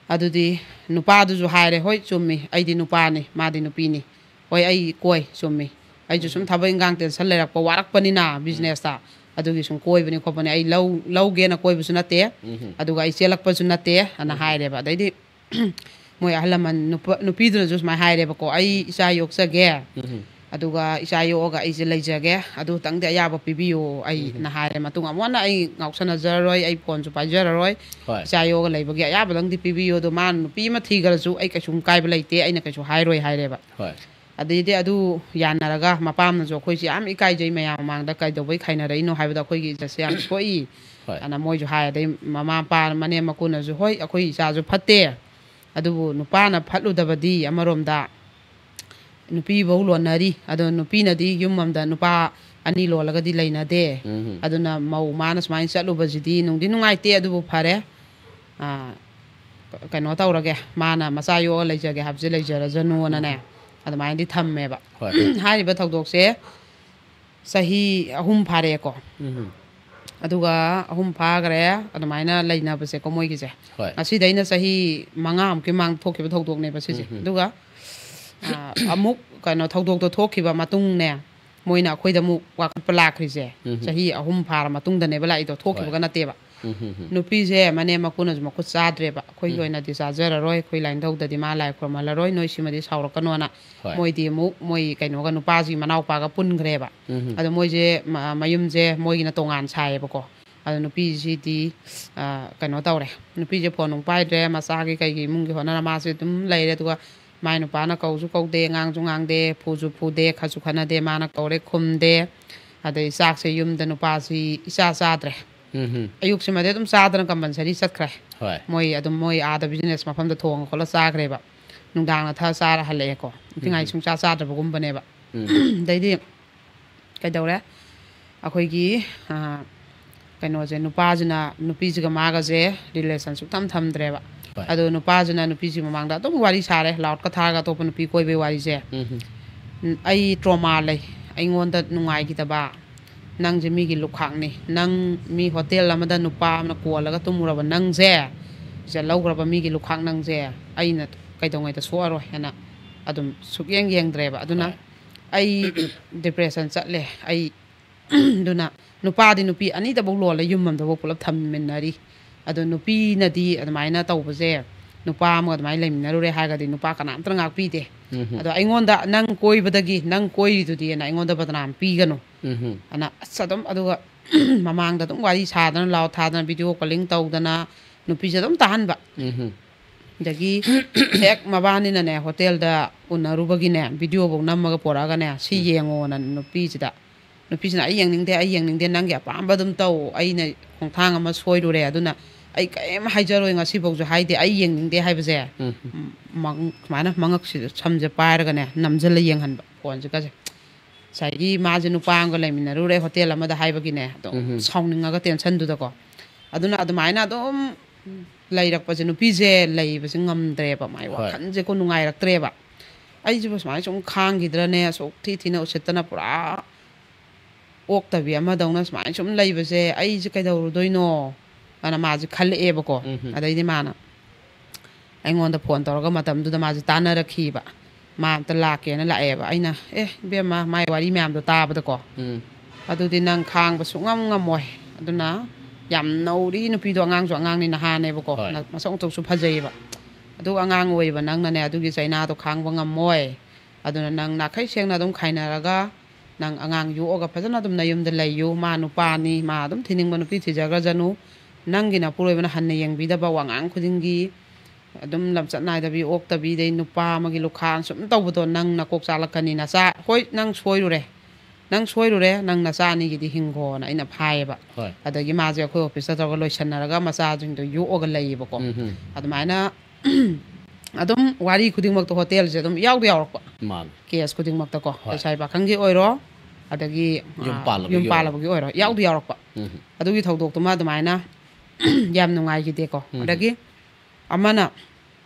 ꯑꯗꯨꯗꯤ ꯅꯨꯄꯥꯗꯨꯁꯨ ꯍꯥꯏꯔꯦ, "ꯍꯣꯏ, ꯆꯨꯝꯃꯤ, ꯑꯩꯗꯤ ꯅꯨꯄꯥꯅꯤ, ꯃꯥꯗꯤ ꯅꯨꯄꯤꯅꯤ꯫ ꯍꯣꯏ, ꯑꯩ ꯀꯣꯏ, ꯆꯨꯝꯃꯤ꯫ ꯑꯩꯁꯨ ꯁꯨꯝ ꯎꯝ꯫ ꯊꯕꯛ ꯏꯟꯈꯥꯡ tension ꯂꯩꯔꯛꯄ, ꯋꯥꯔꯛꯄꯅꯤꯅ ꯎꯝ꯫ Business ꯇ, ꯑꯗꯨꯒꯤ ꯁꯨꯝ ꯀꯣꯏꯕꯅꯤ ꯈꯣꯠꯄꯅꯤ꯫ ꯑꯩ ꯂꯧ, ꯂꯧꯒꯦꯅ ꯀꯣꯏꯕꯁꯨ ꯅꯠꯇꯦ, ꯎꯝ꯫ ꯑꯗꯨꯒ ꯑꯩ ꯆꯦꯜꯂꯛꯄꯁꯨ ꯅꯠꯇꯦ", ꯑꯅ ꯎꯝ꯫ ꯍꯥꯏꯔꯦꯕ꯫ ꯑꯗꯩꯗꯤ ꯃꯣꯏ ꯑꯍꯜ ꯂꯃꯟ ꯅꯨꯄꯥ, ꯅꯨꯄꯤꯗꯨꯅꯁꯨ ꯁꯨꯃꯥꯏꯅ ꯍꯥꯏꯔꯦꯕꯀꯣ, "ꯑꯩ ꯏꯆꯥ ꯌꯣꯛꯆꯒꯦ, ꯎꯝ꯫ ꯑꯗꯨꯒ ꯏꯆꯥ ꯌꯣꯛꯑꯒ ꯑꯩꯁꯦ ꯂꯩꯖꯒꯦ, ꯑꯗꯨꯇꯪꯗꯤ ꯑꯌꯥꯕ ꯄꯤꯕꯤꯌꯨ", ꯑꯩ ꯎꯝ꯫ ꯅ ꯍꯥꯏꯔꯦ꯫ "ꯃꯇꯨꯡ ꯑꯃꯨꯛ ꯍꯟꯅ ꯑꯩ ꯉꯥꯎꯁꯟꯅꯖꯔꯔꯣꯏ, ꯑꯩ phone ꯁꯨ ꯄꯥꯏꯖꯔꯔꯣꯏ, ꯍꯣꯏ꯫ ꯏꯆꯥ ꯌꯣꯛꯑꯒ ꯂꯩꯕꯒꯤ ꯑꯌꯥꯕꯗꯪꯗꯤ ꯄꯤꯕꯤꯌꯨ, ꯑꯗꯣ ꯃꯥꯅ ꯅꯨꯄꯤ ꯑꯃ ꯊꯤꯈ꯭ꯔꯁꯨ ꯑꯩ ꯀꯩꯁꯨꯝ ꯀꯥꯏꯕ ꯂꯩꯇꯦ, ꯑꯩꯅ ꯀꯩꯁꯨ ꯍꯥꯏꯔꯣꯏ", ꯍꯥꯏꯔꯦꯕ꯫ ꯍꯣꯏ꯫ ꯑꯗꯩꯗꯤ ꯑꯗꯨ ꯌꯥꯅꯔꯒ ꯃꯄꯥꯝꯅꯁꯨ ꯑꯩꯈꯣꯏꯁꯦ ꯌꯥꯝ ꯏꯀꯥꯏꯖꯩ, ꯃꯌꯥꯝ ꯃꯃꯥꯡꯗ ꯀꯩꯗꯧꯕꯩ ꯈꯥꯏꯅꯔꯛꯏꯅꯣ ꯍꯥꯏꯕꯗ ꯑꯩꯈꯣꯏꯒꯤ ꯏꯖꯠꯁꯦ ꯌꯥꯝ ꯁꯣꯛꯏ꯫ ꯍꯣꯏ꯫ ꯑꯅ ꯃꯣꯏꯁꯨ ꯍꯥꯏ꯫ ꯑꯗꯩ ꯃꯃꯥ ꯃꯄꯥ, ꯃꯅꯦꯝ ꯃꯀꯨꯅꯁꯨ, "ꯍꯣꯏ, ꯑꯩꯈꯣꯏ ꯏꯆꯥꯁꯨ ꯐꯠꯇꯦ, ꯑꯗꯨꯕꯨ ꯅꯨꯄꯥꯅ ꯐꯠꯂꯨꯗꯕꯗꯤ ꯑꯃꯔꯣꯝꯗ ꯅꯨꯄꯤꯐꯧ ꯂꯣꯟꯅꯔꯤ, ꯑꯗꯣ ꯅꯨꯄꯤꯅꯗꯤ ꯌꯨꯝ ꯑꯃꯗ ꯅꯨꯄꯥ ꯑꯅꯤ ꯂꯣꯜꯂꯒꯗꯤ ꯂꯩꯅꯗꯦ꯫ ꯎꯝ꯫ ꯑꯗꯨꯅ ꯃꯧ ꯃꯥꯅ ꯁꯨꯃꯥꯏꯅ ꯆꯠꯂꯨꯕꯁꯤꯗꯤ ꯅꯨꯡꯗꯤ ꯅꯨꯡꯉꯥꯏꯇꯦ, ꯑꯗꯨꯕꯨ ꯐꯔꯦ, ꯑꯥ, ꯀꯩꯅꯣ ꯇꯧꯔꯒꯦ, ꯃꯥꯅ ꯃꯆꯥ ꯌꯣꯛꯑ ꯂꯩꯖꯒꯦ ꯍꯥꯏꯕꯁꯦ ꯂꯩꯖꯔꯖꯅꯨꯅꯅꯦ", ꯎꯝ꯫ ꯑꯗꯨꯃꯥꯏꯅꯗꯤ ꯊꯝꯃꯦꯕ꯫ ꯍꯣꯏ꯫ ꯍꯥꯏꯔꯤꯕ ꯊꯧꯗꯣꯛꯁꯦ ꯆꯍꯤ ꯑꯍꯨꯝ ꯐꯥꯔꯦꯀꯣ꯫ ꯎꯝ꯫ ꯑꯗꯨꯒ ꯑꯍꯨꯝ ꯐꯥꯈ꯭ꯔꯦ ꯑꯗꯨꯃꯥꯏꯅ ꯂꯩꯅꯕꯁꯦꯀꯣ ꯃꯣꯏꯒꯤꯁꯦ꯫ ꯍꯣꯏ꯫ ꯉꯁꯤꯗꯩꯅ ꯆꯍꯤ ꯃꯉꯥꯃꯨꯛꯀꯤ ꯃꯃꯥꯡ ꯊꯣꯛꯈꯤꯕ ꯊꯧꯗꯣꯛꯅꯦꯕ ꯁꯤꯁꯦ꯫ ꯎꯝ, ꯎꯝ꯫ ꯑꯗꯨꯒ, ꯑ, ꯑꯃꯨꯛ ꯀꯩꯅꯣ, ꯊꯧꯗꯣꯛꯇꯣ ꯊꯣꯛꯈꯤꯕ ꯃꯇꯨꯡꯅꯦ, ꯃꯣꯏꯅ ꯑꯩꯈꯣꯏꯗ ꯑꯃꯨꯛ ꯋꯥꯀꯠꯄ ꯂꯥꯛꯈ꯭ꯔꯤꯁꯦ ꯎꯝ, ꯎꯝ꯫ ꯆꯍꯤ ꯑꯍꯨꯝ ꯐꯥꯔ ꯃꯇꯨꯡꯗꯅꯦꯕ ꯂꯥꯛꯏꯗꯣ, ꯊꯣꯛꯈꯤꯕꯒ ꯍꯣꯏ꯫ ꯅꯠꯇꯦꯕ꯫ ꯎꯝ, ꯍꯝ, ꯍꯝ꯫ ꯅꯨꯄꯤꯁꯦ ꯃꯅꯦꯝ ꯃꯀꯨꯅꯁꯨ ꯃꯈꯨꯠ ꯆꯥꯗ꯭ꯔꯦꯕ, "ꯑꯩꯈꯣꯏꯒꯤ ꯎꯝ꯫ ꯑꯣꯏꯅꯗꯤ ꯆꯥꯖꯔꯔꯣꯏ, ꯑꯩꯈꯣꯏ ꯂꯥꯏꯅꯤꯡꯊꯧꯗꯗꯤ ꯃꯥ ꯂꯥꯏ ꯈꯨꯔꯨꯝꯍꯜꯂꯔꯣꯏ, ꯅꯣꯏ ꯁꯤꯃꯗꯤ ꯁꯥꯎꯔꯛꯀꯅꯣꯅ"꯫ ꯍꯣꯏ꯫ ꯃꯣꯏꯗꯤ ꯑꯃꯨꯛ ꯃꯣꯏ ꯀꯩꯅꯣꯒ, ꯅꯨꯄꯥꯁꯤꯒꯤ ꯃꯅꯥꯎꯄꯥꯒ ꯄꯨꯟꯈ꯭ꯔꯦꯕ꯫ ꯎꯝ, ꯍꯝ꯫ ꯑꯗꯣ ꯃꯣꯏꯁꯦ ꯃ-, ꯃꯌꯨꯝꯁꯦ ꯃꯣꯏꯒꯤꯅ ꯇꯣꯉꯥꯟ ꯁꯥꯏꯌꯦꯕꯀꯣ꯫ ꯑꯗꯣ ꯅꯨꯄꯤꯁꯤꯗꯤ, ꯑ, ꯀꯩꯅꯣ ꯇꯧꯔꯦ, ꯅꯨꯄꯤꯁꯦ ꯐꯣꯟ ꯅꯨꯡ ꯄꯥꯏꯗ꯭ꯔꯦ, ꯃꯆꯥꯒꯤ ꯀꯩꯒꯤ ꯏꯃꯨꯡꯒꯤ ꯍꯣꯠꯅꯔ ꯃꯥꯁꯦ ꯑꯗꯨꯝ ꯂꯩꯔꯦ꯫ ꯑꯗꯨꯒ ꯃꯥꯏ ꯅꯨꯄꯥꯅ ꯀꯧꯁꯨ ꯀꯧꯗꯦ, ꯉꯥꯡꯁꯨ ꯉꯥꯡꯗꯦ, ꯐꯨꯁꯨ ꯐꯨꯗꯦ, ꯈꯠꯁꯨ ꯈꯠꯅꯗꯦ, ꯃꯥꯅ ꯀꯧꯔꯦ ꯈꯨꯝꯗꯦ꯫ ꯑꯗꯩ ꯆꯥꯛꯁꯦ ꯌꯨꯝꯗ ꯅꯨꯄꯥꯁꯤ ꯏꯆꯥ ꯆꯥꯗ꯭ꯔꯦ꯫ ꯎꯝ, ꯍꯝ꯫ ꯑꯌꯨꯛꯁꯤꯃꯗꯤ ꯑꯗꯨꯝ ꯆꯥꯗꯅ compulsory ꯆꯠꯈ꯭ꯔꯦ꯫ ꯍꯣꯏ꯫ ꯃꯣꯏ ꯑꯗꯨꯝ ꯃꯣꯏ ꯑꯥꯗ business ꯃꯐꯝꯗ ꯊꯣꯡꯉ ꯈꯣꯠꯂ ꯆꯥꯈ꯭ꯔꯦꯕ꯫ ꯅꯨꯡꯗꯥꯡꯅ ꯊꯛꯑ ꯆꯥꯔ ꯍꯜꯂꯛꯑꯦꯀꯣ꯫ ꯅꯨꯄꯤꯉꯥꯏ ꯎꯝ꯫ ꯁꯨꯡꯆꯥ ꯆꯥꯗ꯭ꯔꯕꯒꯨꯝꯕꯅꯦꯕ꯫ ꯎꯝ꯫ ꯑꯗꯩꯗꯤ ꯀꯩꯗꯧꯔꯦ? ꯑꯩꯈꯣꯏꯒꯤ, ꯑ, ꯀꯩꯅꯣꯁꯦ, ꯅꯨꯄꯥꯁꯤꯅ ꯅꯨꯄꯤꯁꯤꯒ ꯃꯥꯒꯁꯦ relation ꯁꯨꯛꯊꯝ ꯊꯝꯗ꯭ꯔꯦꯕ꯫ ꯍꯣꯏ꯫ ꯑꯗꯣ ꯅꯨꯄꯥꯁꯤꯅ ꯅꯨꯄꯤꯁꯤ ꯃꯃꯥꯡꯗ ꯑꯗꯨꯝ ꯋꯥꯔꯤ ꯁꯥꯔꯦ, loud ꯀ ꯊꯥꯔꯒ ꯑꯇꯣꯞꯄ ꯅꯨꯄꯤ ꯀꯣꯏꯕꯩ ꯋꯥꯔꯤꯁꯦ꯫ ꯎꯝ, ꯍꯝ꯫ "ꯎꯝ, ꯑꯩ trauma ꯂꯩ, ꯑꯩꯉꯣꯟꯗ ꯅꯨꯡꯉꯥꯏꯈꯤꯗꯕ, ꯅꯪꯁꯦ ꯃꯤꯒꯤ ꯂꯨꯈꯥꯛꯅꯤ, ꯅꯪ ꯃꯤ hotel ꯑꯃꯗ ꯅꯨꯄꯥ ꯑꯃꯅ ꯀꯣꯜꯂꯒ ꯇꯨꯝꯃꯨꯔꯕ ꯅꯪꯁꯦ, ꯁꯤꯗ ꯂꯧꯈ꯭ꯔꯕ ꯃꯤꯒꯤ ꯂꯨꯈꯥꯛ ꯅꯪꯁꯦ ꯑꯩꯅ ꯀꯩꯗꯧꯉꯩꯗ ꯁꯣꯛꯑꯔꯣꯏ" ꯍꯥꯏꯅ ꯑꯗꯨꯝ ꯁꯨꯛꯌꯦꯡ ꯌꯦꯡꯗ꯭ꯔꯦꯕ꯫ ꯑꯗꯨꯅ ꯍꯣꯏ꯫ ꯑꯩ depression ꯆꯠꯂꯦ꯫ ꯑꯩ ꯑꯗꯨꯅ ꯅꯨꯄꯥꯗꯤ ꯅꯨꯄꯤ ꯑꯅꯤꯗꯐꯧ ꯂꯣꯜꯂꯦ, ꯌꯨꯝ ꯑꯃꯗꯐꯧ ꯄꯨꯂꯞ ꯊꯝꯃꯤꯟꯅꯔꯤ꯫ ꯑꯗꯣ ꯅꯨꯄꯤꯅꯗꯤ ꯑꯗꯨꯃꯥꯏꯅ ꯇꯧꯕꯁꯦ, ꯅꯨꯄꯥ ꯑꯃꯒ ꯑꯗꯨꯃꯥꯏꯅ ꯂꯩꯃꯤꯟꯅꯔꯨꯔꯦ ꯍꯥꯏꯔꯒꯗꯤ ꯅꯨꯄꯥ ꯀꯅꯥꯝꯇꯅ ꯉꯥꯛꯄꯤꯗꯦ꯫ ꯎꯝ, ꯍꯝ꯫ ꯑꯗꯣ ꯑꯩꯉꯣꯟꯗ, "ꯅꯪ ꯀꯣꯏꯕꯗꯒꯤ, ꯅꯪ ꯀꯣꯏꯔꯤꯗꯨꯗꯤ" ꯑꯅ ꯑꯩꯉꯣꯟꯗ ꯕꯗꯅꯥꯝ ꯄꯤꯒꯅꯨ꯫ ꯎꯝ, ꯍꯝ꯫ ꯑꯅ ꯑꯁ ꯑꯗꯨꯝ, ꯑꯗꯨꯒ ꯃꯃꯥꯡꯗ ꯑꯗꯨꯝ ꯋꯥꯔꯤ ꯁꯥꯗꯅ, loud ꯊꯥꯗꯅ, video calling ꯇꯧꯗꯅ ꯅꯨꯄꯤꯁꯦ ꯑꯗꯨꯝ ꯇꯥꯍꯟꯕ꯫ ꯎꯝ, ꯍꯝ꯫ ꯑꯗꯒꯤ ꯍꯦꯛ ꯃꯕꯥꯅꯤꯅꯅꯦ, hotel ꯗ ꯎꯅꯔꯨꯕꯒꯤꯅꯦ, video ꯐꯧ ꯅꯝꯃꯒ ꯄꯣꯔꯛꯑꯒꯅꯦ, "ꯁꯤ ꯎꯝ꯫ ꯌꯦꯡꯉꯣꯅ" ꯅꯨꯄꯤꯁꯤꯗ꯫ ꯅꯨꯄꯤꯁꯤꯅ, "ꯑꯩ ꯌꯦꯡꯅꯤꯡꯗꯦ, ꯑꯩ ꯌꯦꯡꯅꯤꯡꯗꯦ, ꯅꯪꯒꯤ ꯑꯄꯥꯝꯕ ꯑꯗꯨꯝ ꯇꯧ, ꯑꯩꯅ ꯈꯣꯡꯊꯥꯡ ꯑꯃ ꯁꯣꯏꯔꯨꯔꯦ, ꯑꯗꯨꯅ ꯑꯩ ꯀꯔꯤꯝ ꯍꯥꯏꯖꯔꯣꯏ, ꯉꯁꯤꯐꯥꯎꯁꯨ ꯍꯥꯏꯗꯦ, ꯑꯩ ꯌꯦꯡꯅꯤꯡꯗꯦ" ꯍꯥꯏꯕꯁꯦ꯫ ꯎꯝ꯫ ꯎꯝ, ꯃꯪ-, ꯁꯨꯃꯥꯏꯅ ꯃꯉꯛꯁꯤꯗ ꯁꯝꯁꯦ ꯄꯥꯏꯔꯒꯅꯦ, ꯅꯝꯁꯤꯜꯂ ꯌꯦꯡꯍꯟꯕ ꯐꯣꯟꯁꯤꯒꯁꯦ꯫ ꯉꯁꯥꯏꯒꯤ ꯃꯥꯁꯦ ꯅꯨꯄꯥ ꯑꯃꯒ ꯂꯩꯃꯤꯟꯅꯔꯨꯔꯦ hotel ꯑꯃꯗ ꯍꯥꯏꯕꯒꯤꯅꯦ, ꯑꯗꯨꯝ ꯎꯝ꯫ ꯁꯥꯎꯅꯤꯡꯉꯒ tension ꯗꯨꯗꯀꯣ꯫ ꯑꯗꯨꯅ ꯑꯗꯨꯃꯥꯏꯅ ꯑꯗꯨꯝ ꯂꯩꯔꯛꯄꯁꯦ, ꯅꯨꯄꯤꯁꯦ ꯂꯩꯕꯁꯦ ꯉꯝꯗ꯭ꯔꯦꯕ, ꯃꯥꯏ ꯍꯣꯏ꯫ ꯋꯥꯈꯜꯁꯦꯀꯣ ꯅꯨꯡꯉꯥꯏꯔꯛꯇ꯭ꯔꯦꯕ꯫ ꯑꯩꯁꯤꯕꯨ ꯁꯨꯃꯥꯏꯅ ꯁꯨꯝ ꯈꯥꯡꯈꯤꯗ꯭ꯔꯅꯦ, ꯑꯁꯨꯛ ꯊꯤ ꯊꯤꯅ ꯎꯁꯤꯠꯇꯅ ꯄꯨꯔꯥ ꯑꯣꯛꯇꯕꯤ ꯑꯃꯗꯧꯅ ꯁꯨꯃꯥꯏꯅ ꯁꯨꯝ ꯂꯩꯕꯁꯦ ꯑꯩꯁꯦ ꯀꯩꯗꯧꯔꯨꯗꯣꯏꯅꯣ ꯑꯅ ꯃꯥꯁꯦ ꯈꯜꯂꯛꯑꯦꯕꯀꯣ꯫ ꯎꯝ ꯍꯝ꯫ ꯑꯗꯩꯗꯤ ꯃꯥꯅ ꯑꯩꯉꯣꯟꯗ ꯐꯣꯟ ꯇꯧꯔꯒ ꯃꯇꯝꯗꯨꯗ ꯃꯥꯁꯦ ꯇꯥꯟꯅꯔꯛꯈꯤꯕ꯫ ꯃꯥ ꯑꯝꯇ ꯂꯥꯛꯀꯦꯅ ꯂꯥꯛꯑꯦꯕ꯫ ꯑꯩꯅ, "ꯑꯦ, ꯏꯕꯦꯝꯃ, ꯃꯥꯏ ꯋꯥꯔꯤ ꯃꯌꯥꯝꯗꯣ ꯇꯥꯕꯗꯀꯣ, ꯎꯝ꯫ ꯑꯗꯨꯗꯤ ꯅꯪ ꯈꯥꯡꯕ ꯁꯨꯡꯉꯝ ꯉꯝꯃꯣꯏ꯫ ꯑꯗꯨꯅ ꯌꯥꯝ ꯅꯧꯔꯤ ꯅꯨꯄꯤꯗꯣ, ꯑꯉꯥꯡꯁꯨ ꯑꯉꯥꯡꯅꯤ, ꯅꯍꯥꯅꯦꯕꯀꯣ꯫ ꯍꯣꯏ꯫ ꯅ-, ꯃꯁꯛ ꯃꯇꯧꯁꯨ ꯐꯖꯩꯌꯦꯕ꯫ ꯑꯗꯨ ꯑꯉꯥꯡ ꯑꯣꯏꯕ ꯅꯪꯅꯅꯦ, ꯑꯗꯨꯒꯤ ꯆꯩꯅꯥꯗꯣ ꯈꯥꯡꯕ ꯉꯝꯃꯣꯏ꯫ ꯑꯗꯨꯅ ꯅꯪ ꯅꯥꯈꯩ ꯁꯦꯡꯅ ꯑꯗꯨꯝ ꯈꯥꯏꯅꯔꯒ, ꯅꯪ ꯑꯉꯥꯡ ꯌꯣꯛꯑꯒ ꯐꯖꯅ ꯑꯗꯨꯝ ꯅꯌꯨꯝꯗ ꯂꯩꯌꯨ꯫ ꯃꯥ ꯅꯨꯄꯥꯅꯤ, ꯃꯥ ꯑꯗꯨꯝ ꯊꯤꯅꯤꯡꯕ ꯅꯨꯄꯤ ꯊꯤꯖꯈ꯭ꯔꯖꯅꯨ꯫ ꯅꯪꯒꯤ ꯅꯄꯨꯔꯣꯏꯕꯅ ꯍꯟꯅ ꯌꯦꯡꯕꯤꯗꯕ, ꯋꯥꯉꯥꯡ ꯈꯨꯗꯤꯡꯒꯤ ꯑꯗꯨꯝ ꯂꯝꯆꯠ ꯅꯥꯏꯗꯕꯤ, ꯑꯣꯛꯇꯕꯤ, ꯑꯗꯩ ꯅꯨꯄꯥ ꯑꯃꯒꯤ ꯂꯨꯈꯥꯡ ꯁꯨꯝ ꯇꯧꯕꯗꯣ ꯅꯪ ꯅꯀꯣꯛ ꯆꯥꯛꯂꯛꯀꯅꯤ꯫ ꯅꯆꯥ, ꯍꯣꯏ, ꯅꯪ ꯁꯣꯏꯔꯨꯔꯦ, ꯅꯪ ꯁꯣꯏꯔꯨꯔꯦ, ꯅꯪ ꯅꯆꯥ ꯑꯅꯤꯒꯤꯗꯤ ꯍꯤꯡꯒꯣꯅ ꯑꯩꯅ ꯐꯥꯏꯌꯦꯕ꯫ ꯍꯣꯏ꯫ ꯑꯗꯒꯤ ꯃꯥꯁꯦ ꯑꯩꯈꯣꯏ ꯑꯣꯐꯤꯁꯇ ꯇꯧꯔꯒ ꯂꯣꯏꯁꯟꯅꯔꯒ ꯃꯆꯥꯁꯤꯡꯗꯣ ꯌꯣꯛꯑꯒ ꯂꯩꯌꯦꯕꯀꯣ꯫ ꯎꯝ ꯍꯝ꯫ ꯑꯗꯨꯃꯥꯏꯅ ꯑꯗꯨꯝ ꯋꯥꯔꯤ ꯈꯨꯗꯤꯡꯃꯛꯇ ꯍꯣꯇꯦꯜꯁꯦ ꯑꯗꯨꯝ ꯌꯥꯎꯗ ꯌꯥꯎꯔꯛꯄ꯫ ꯃꯥꯅꯦ꯫ ꯀꯦꯁ ꯈꯨꯗꯤꯡꯃꯛꯇꯀꯣ, ꯍꯣꯏ꯫ ꯂꯩꯁꯥꯕꯤ ꯄꯥꯈꯪꯒꯤ ꯑꯣꯏꯔꯣ, ꯑꯗꯒꯤ, ꯌꯨꯝ ꯑꯥ, ꯄꯥꯜꯂꯕꯒꯤ ꯌꯨꯝ ꯑꯣꯏꯔꯣ꯫ ꯄꯥꯜꯂꯕꯒꯤ ꯑꯣꯏꯔꯣ, ꯌꯥꯎꯗ ꯌꯥꯎꯔꯛꯄ꯫ ꯎꯝ꯫ ꯑꯗꯨꯒꯤ ꯊꯧꯗꯣꯛꯇꯨꯃ ꯑꯗꯨꯃꯥꯏꯅ ꯌꯥꯝ ꯅꯨꯡꯉꯥꯏꯈꯤꯗꯦꯀꯣ꯫ ꯎꯝ꯫ ꯑꯗꯒꯤ ꯑꯃꯅ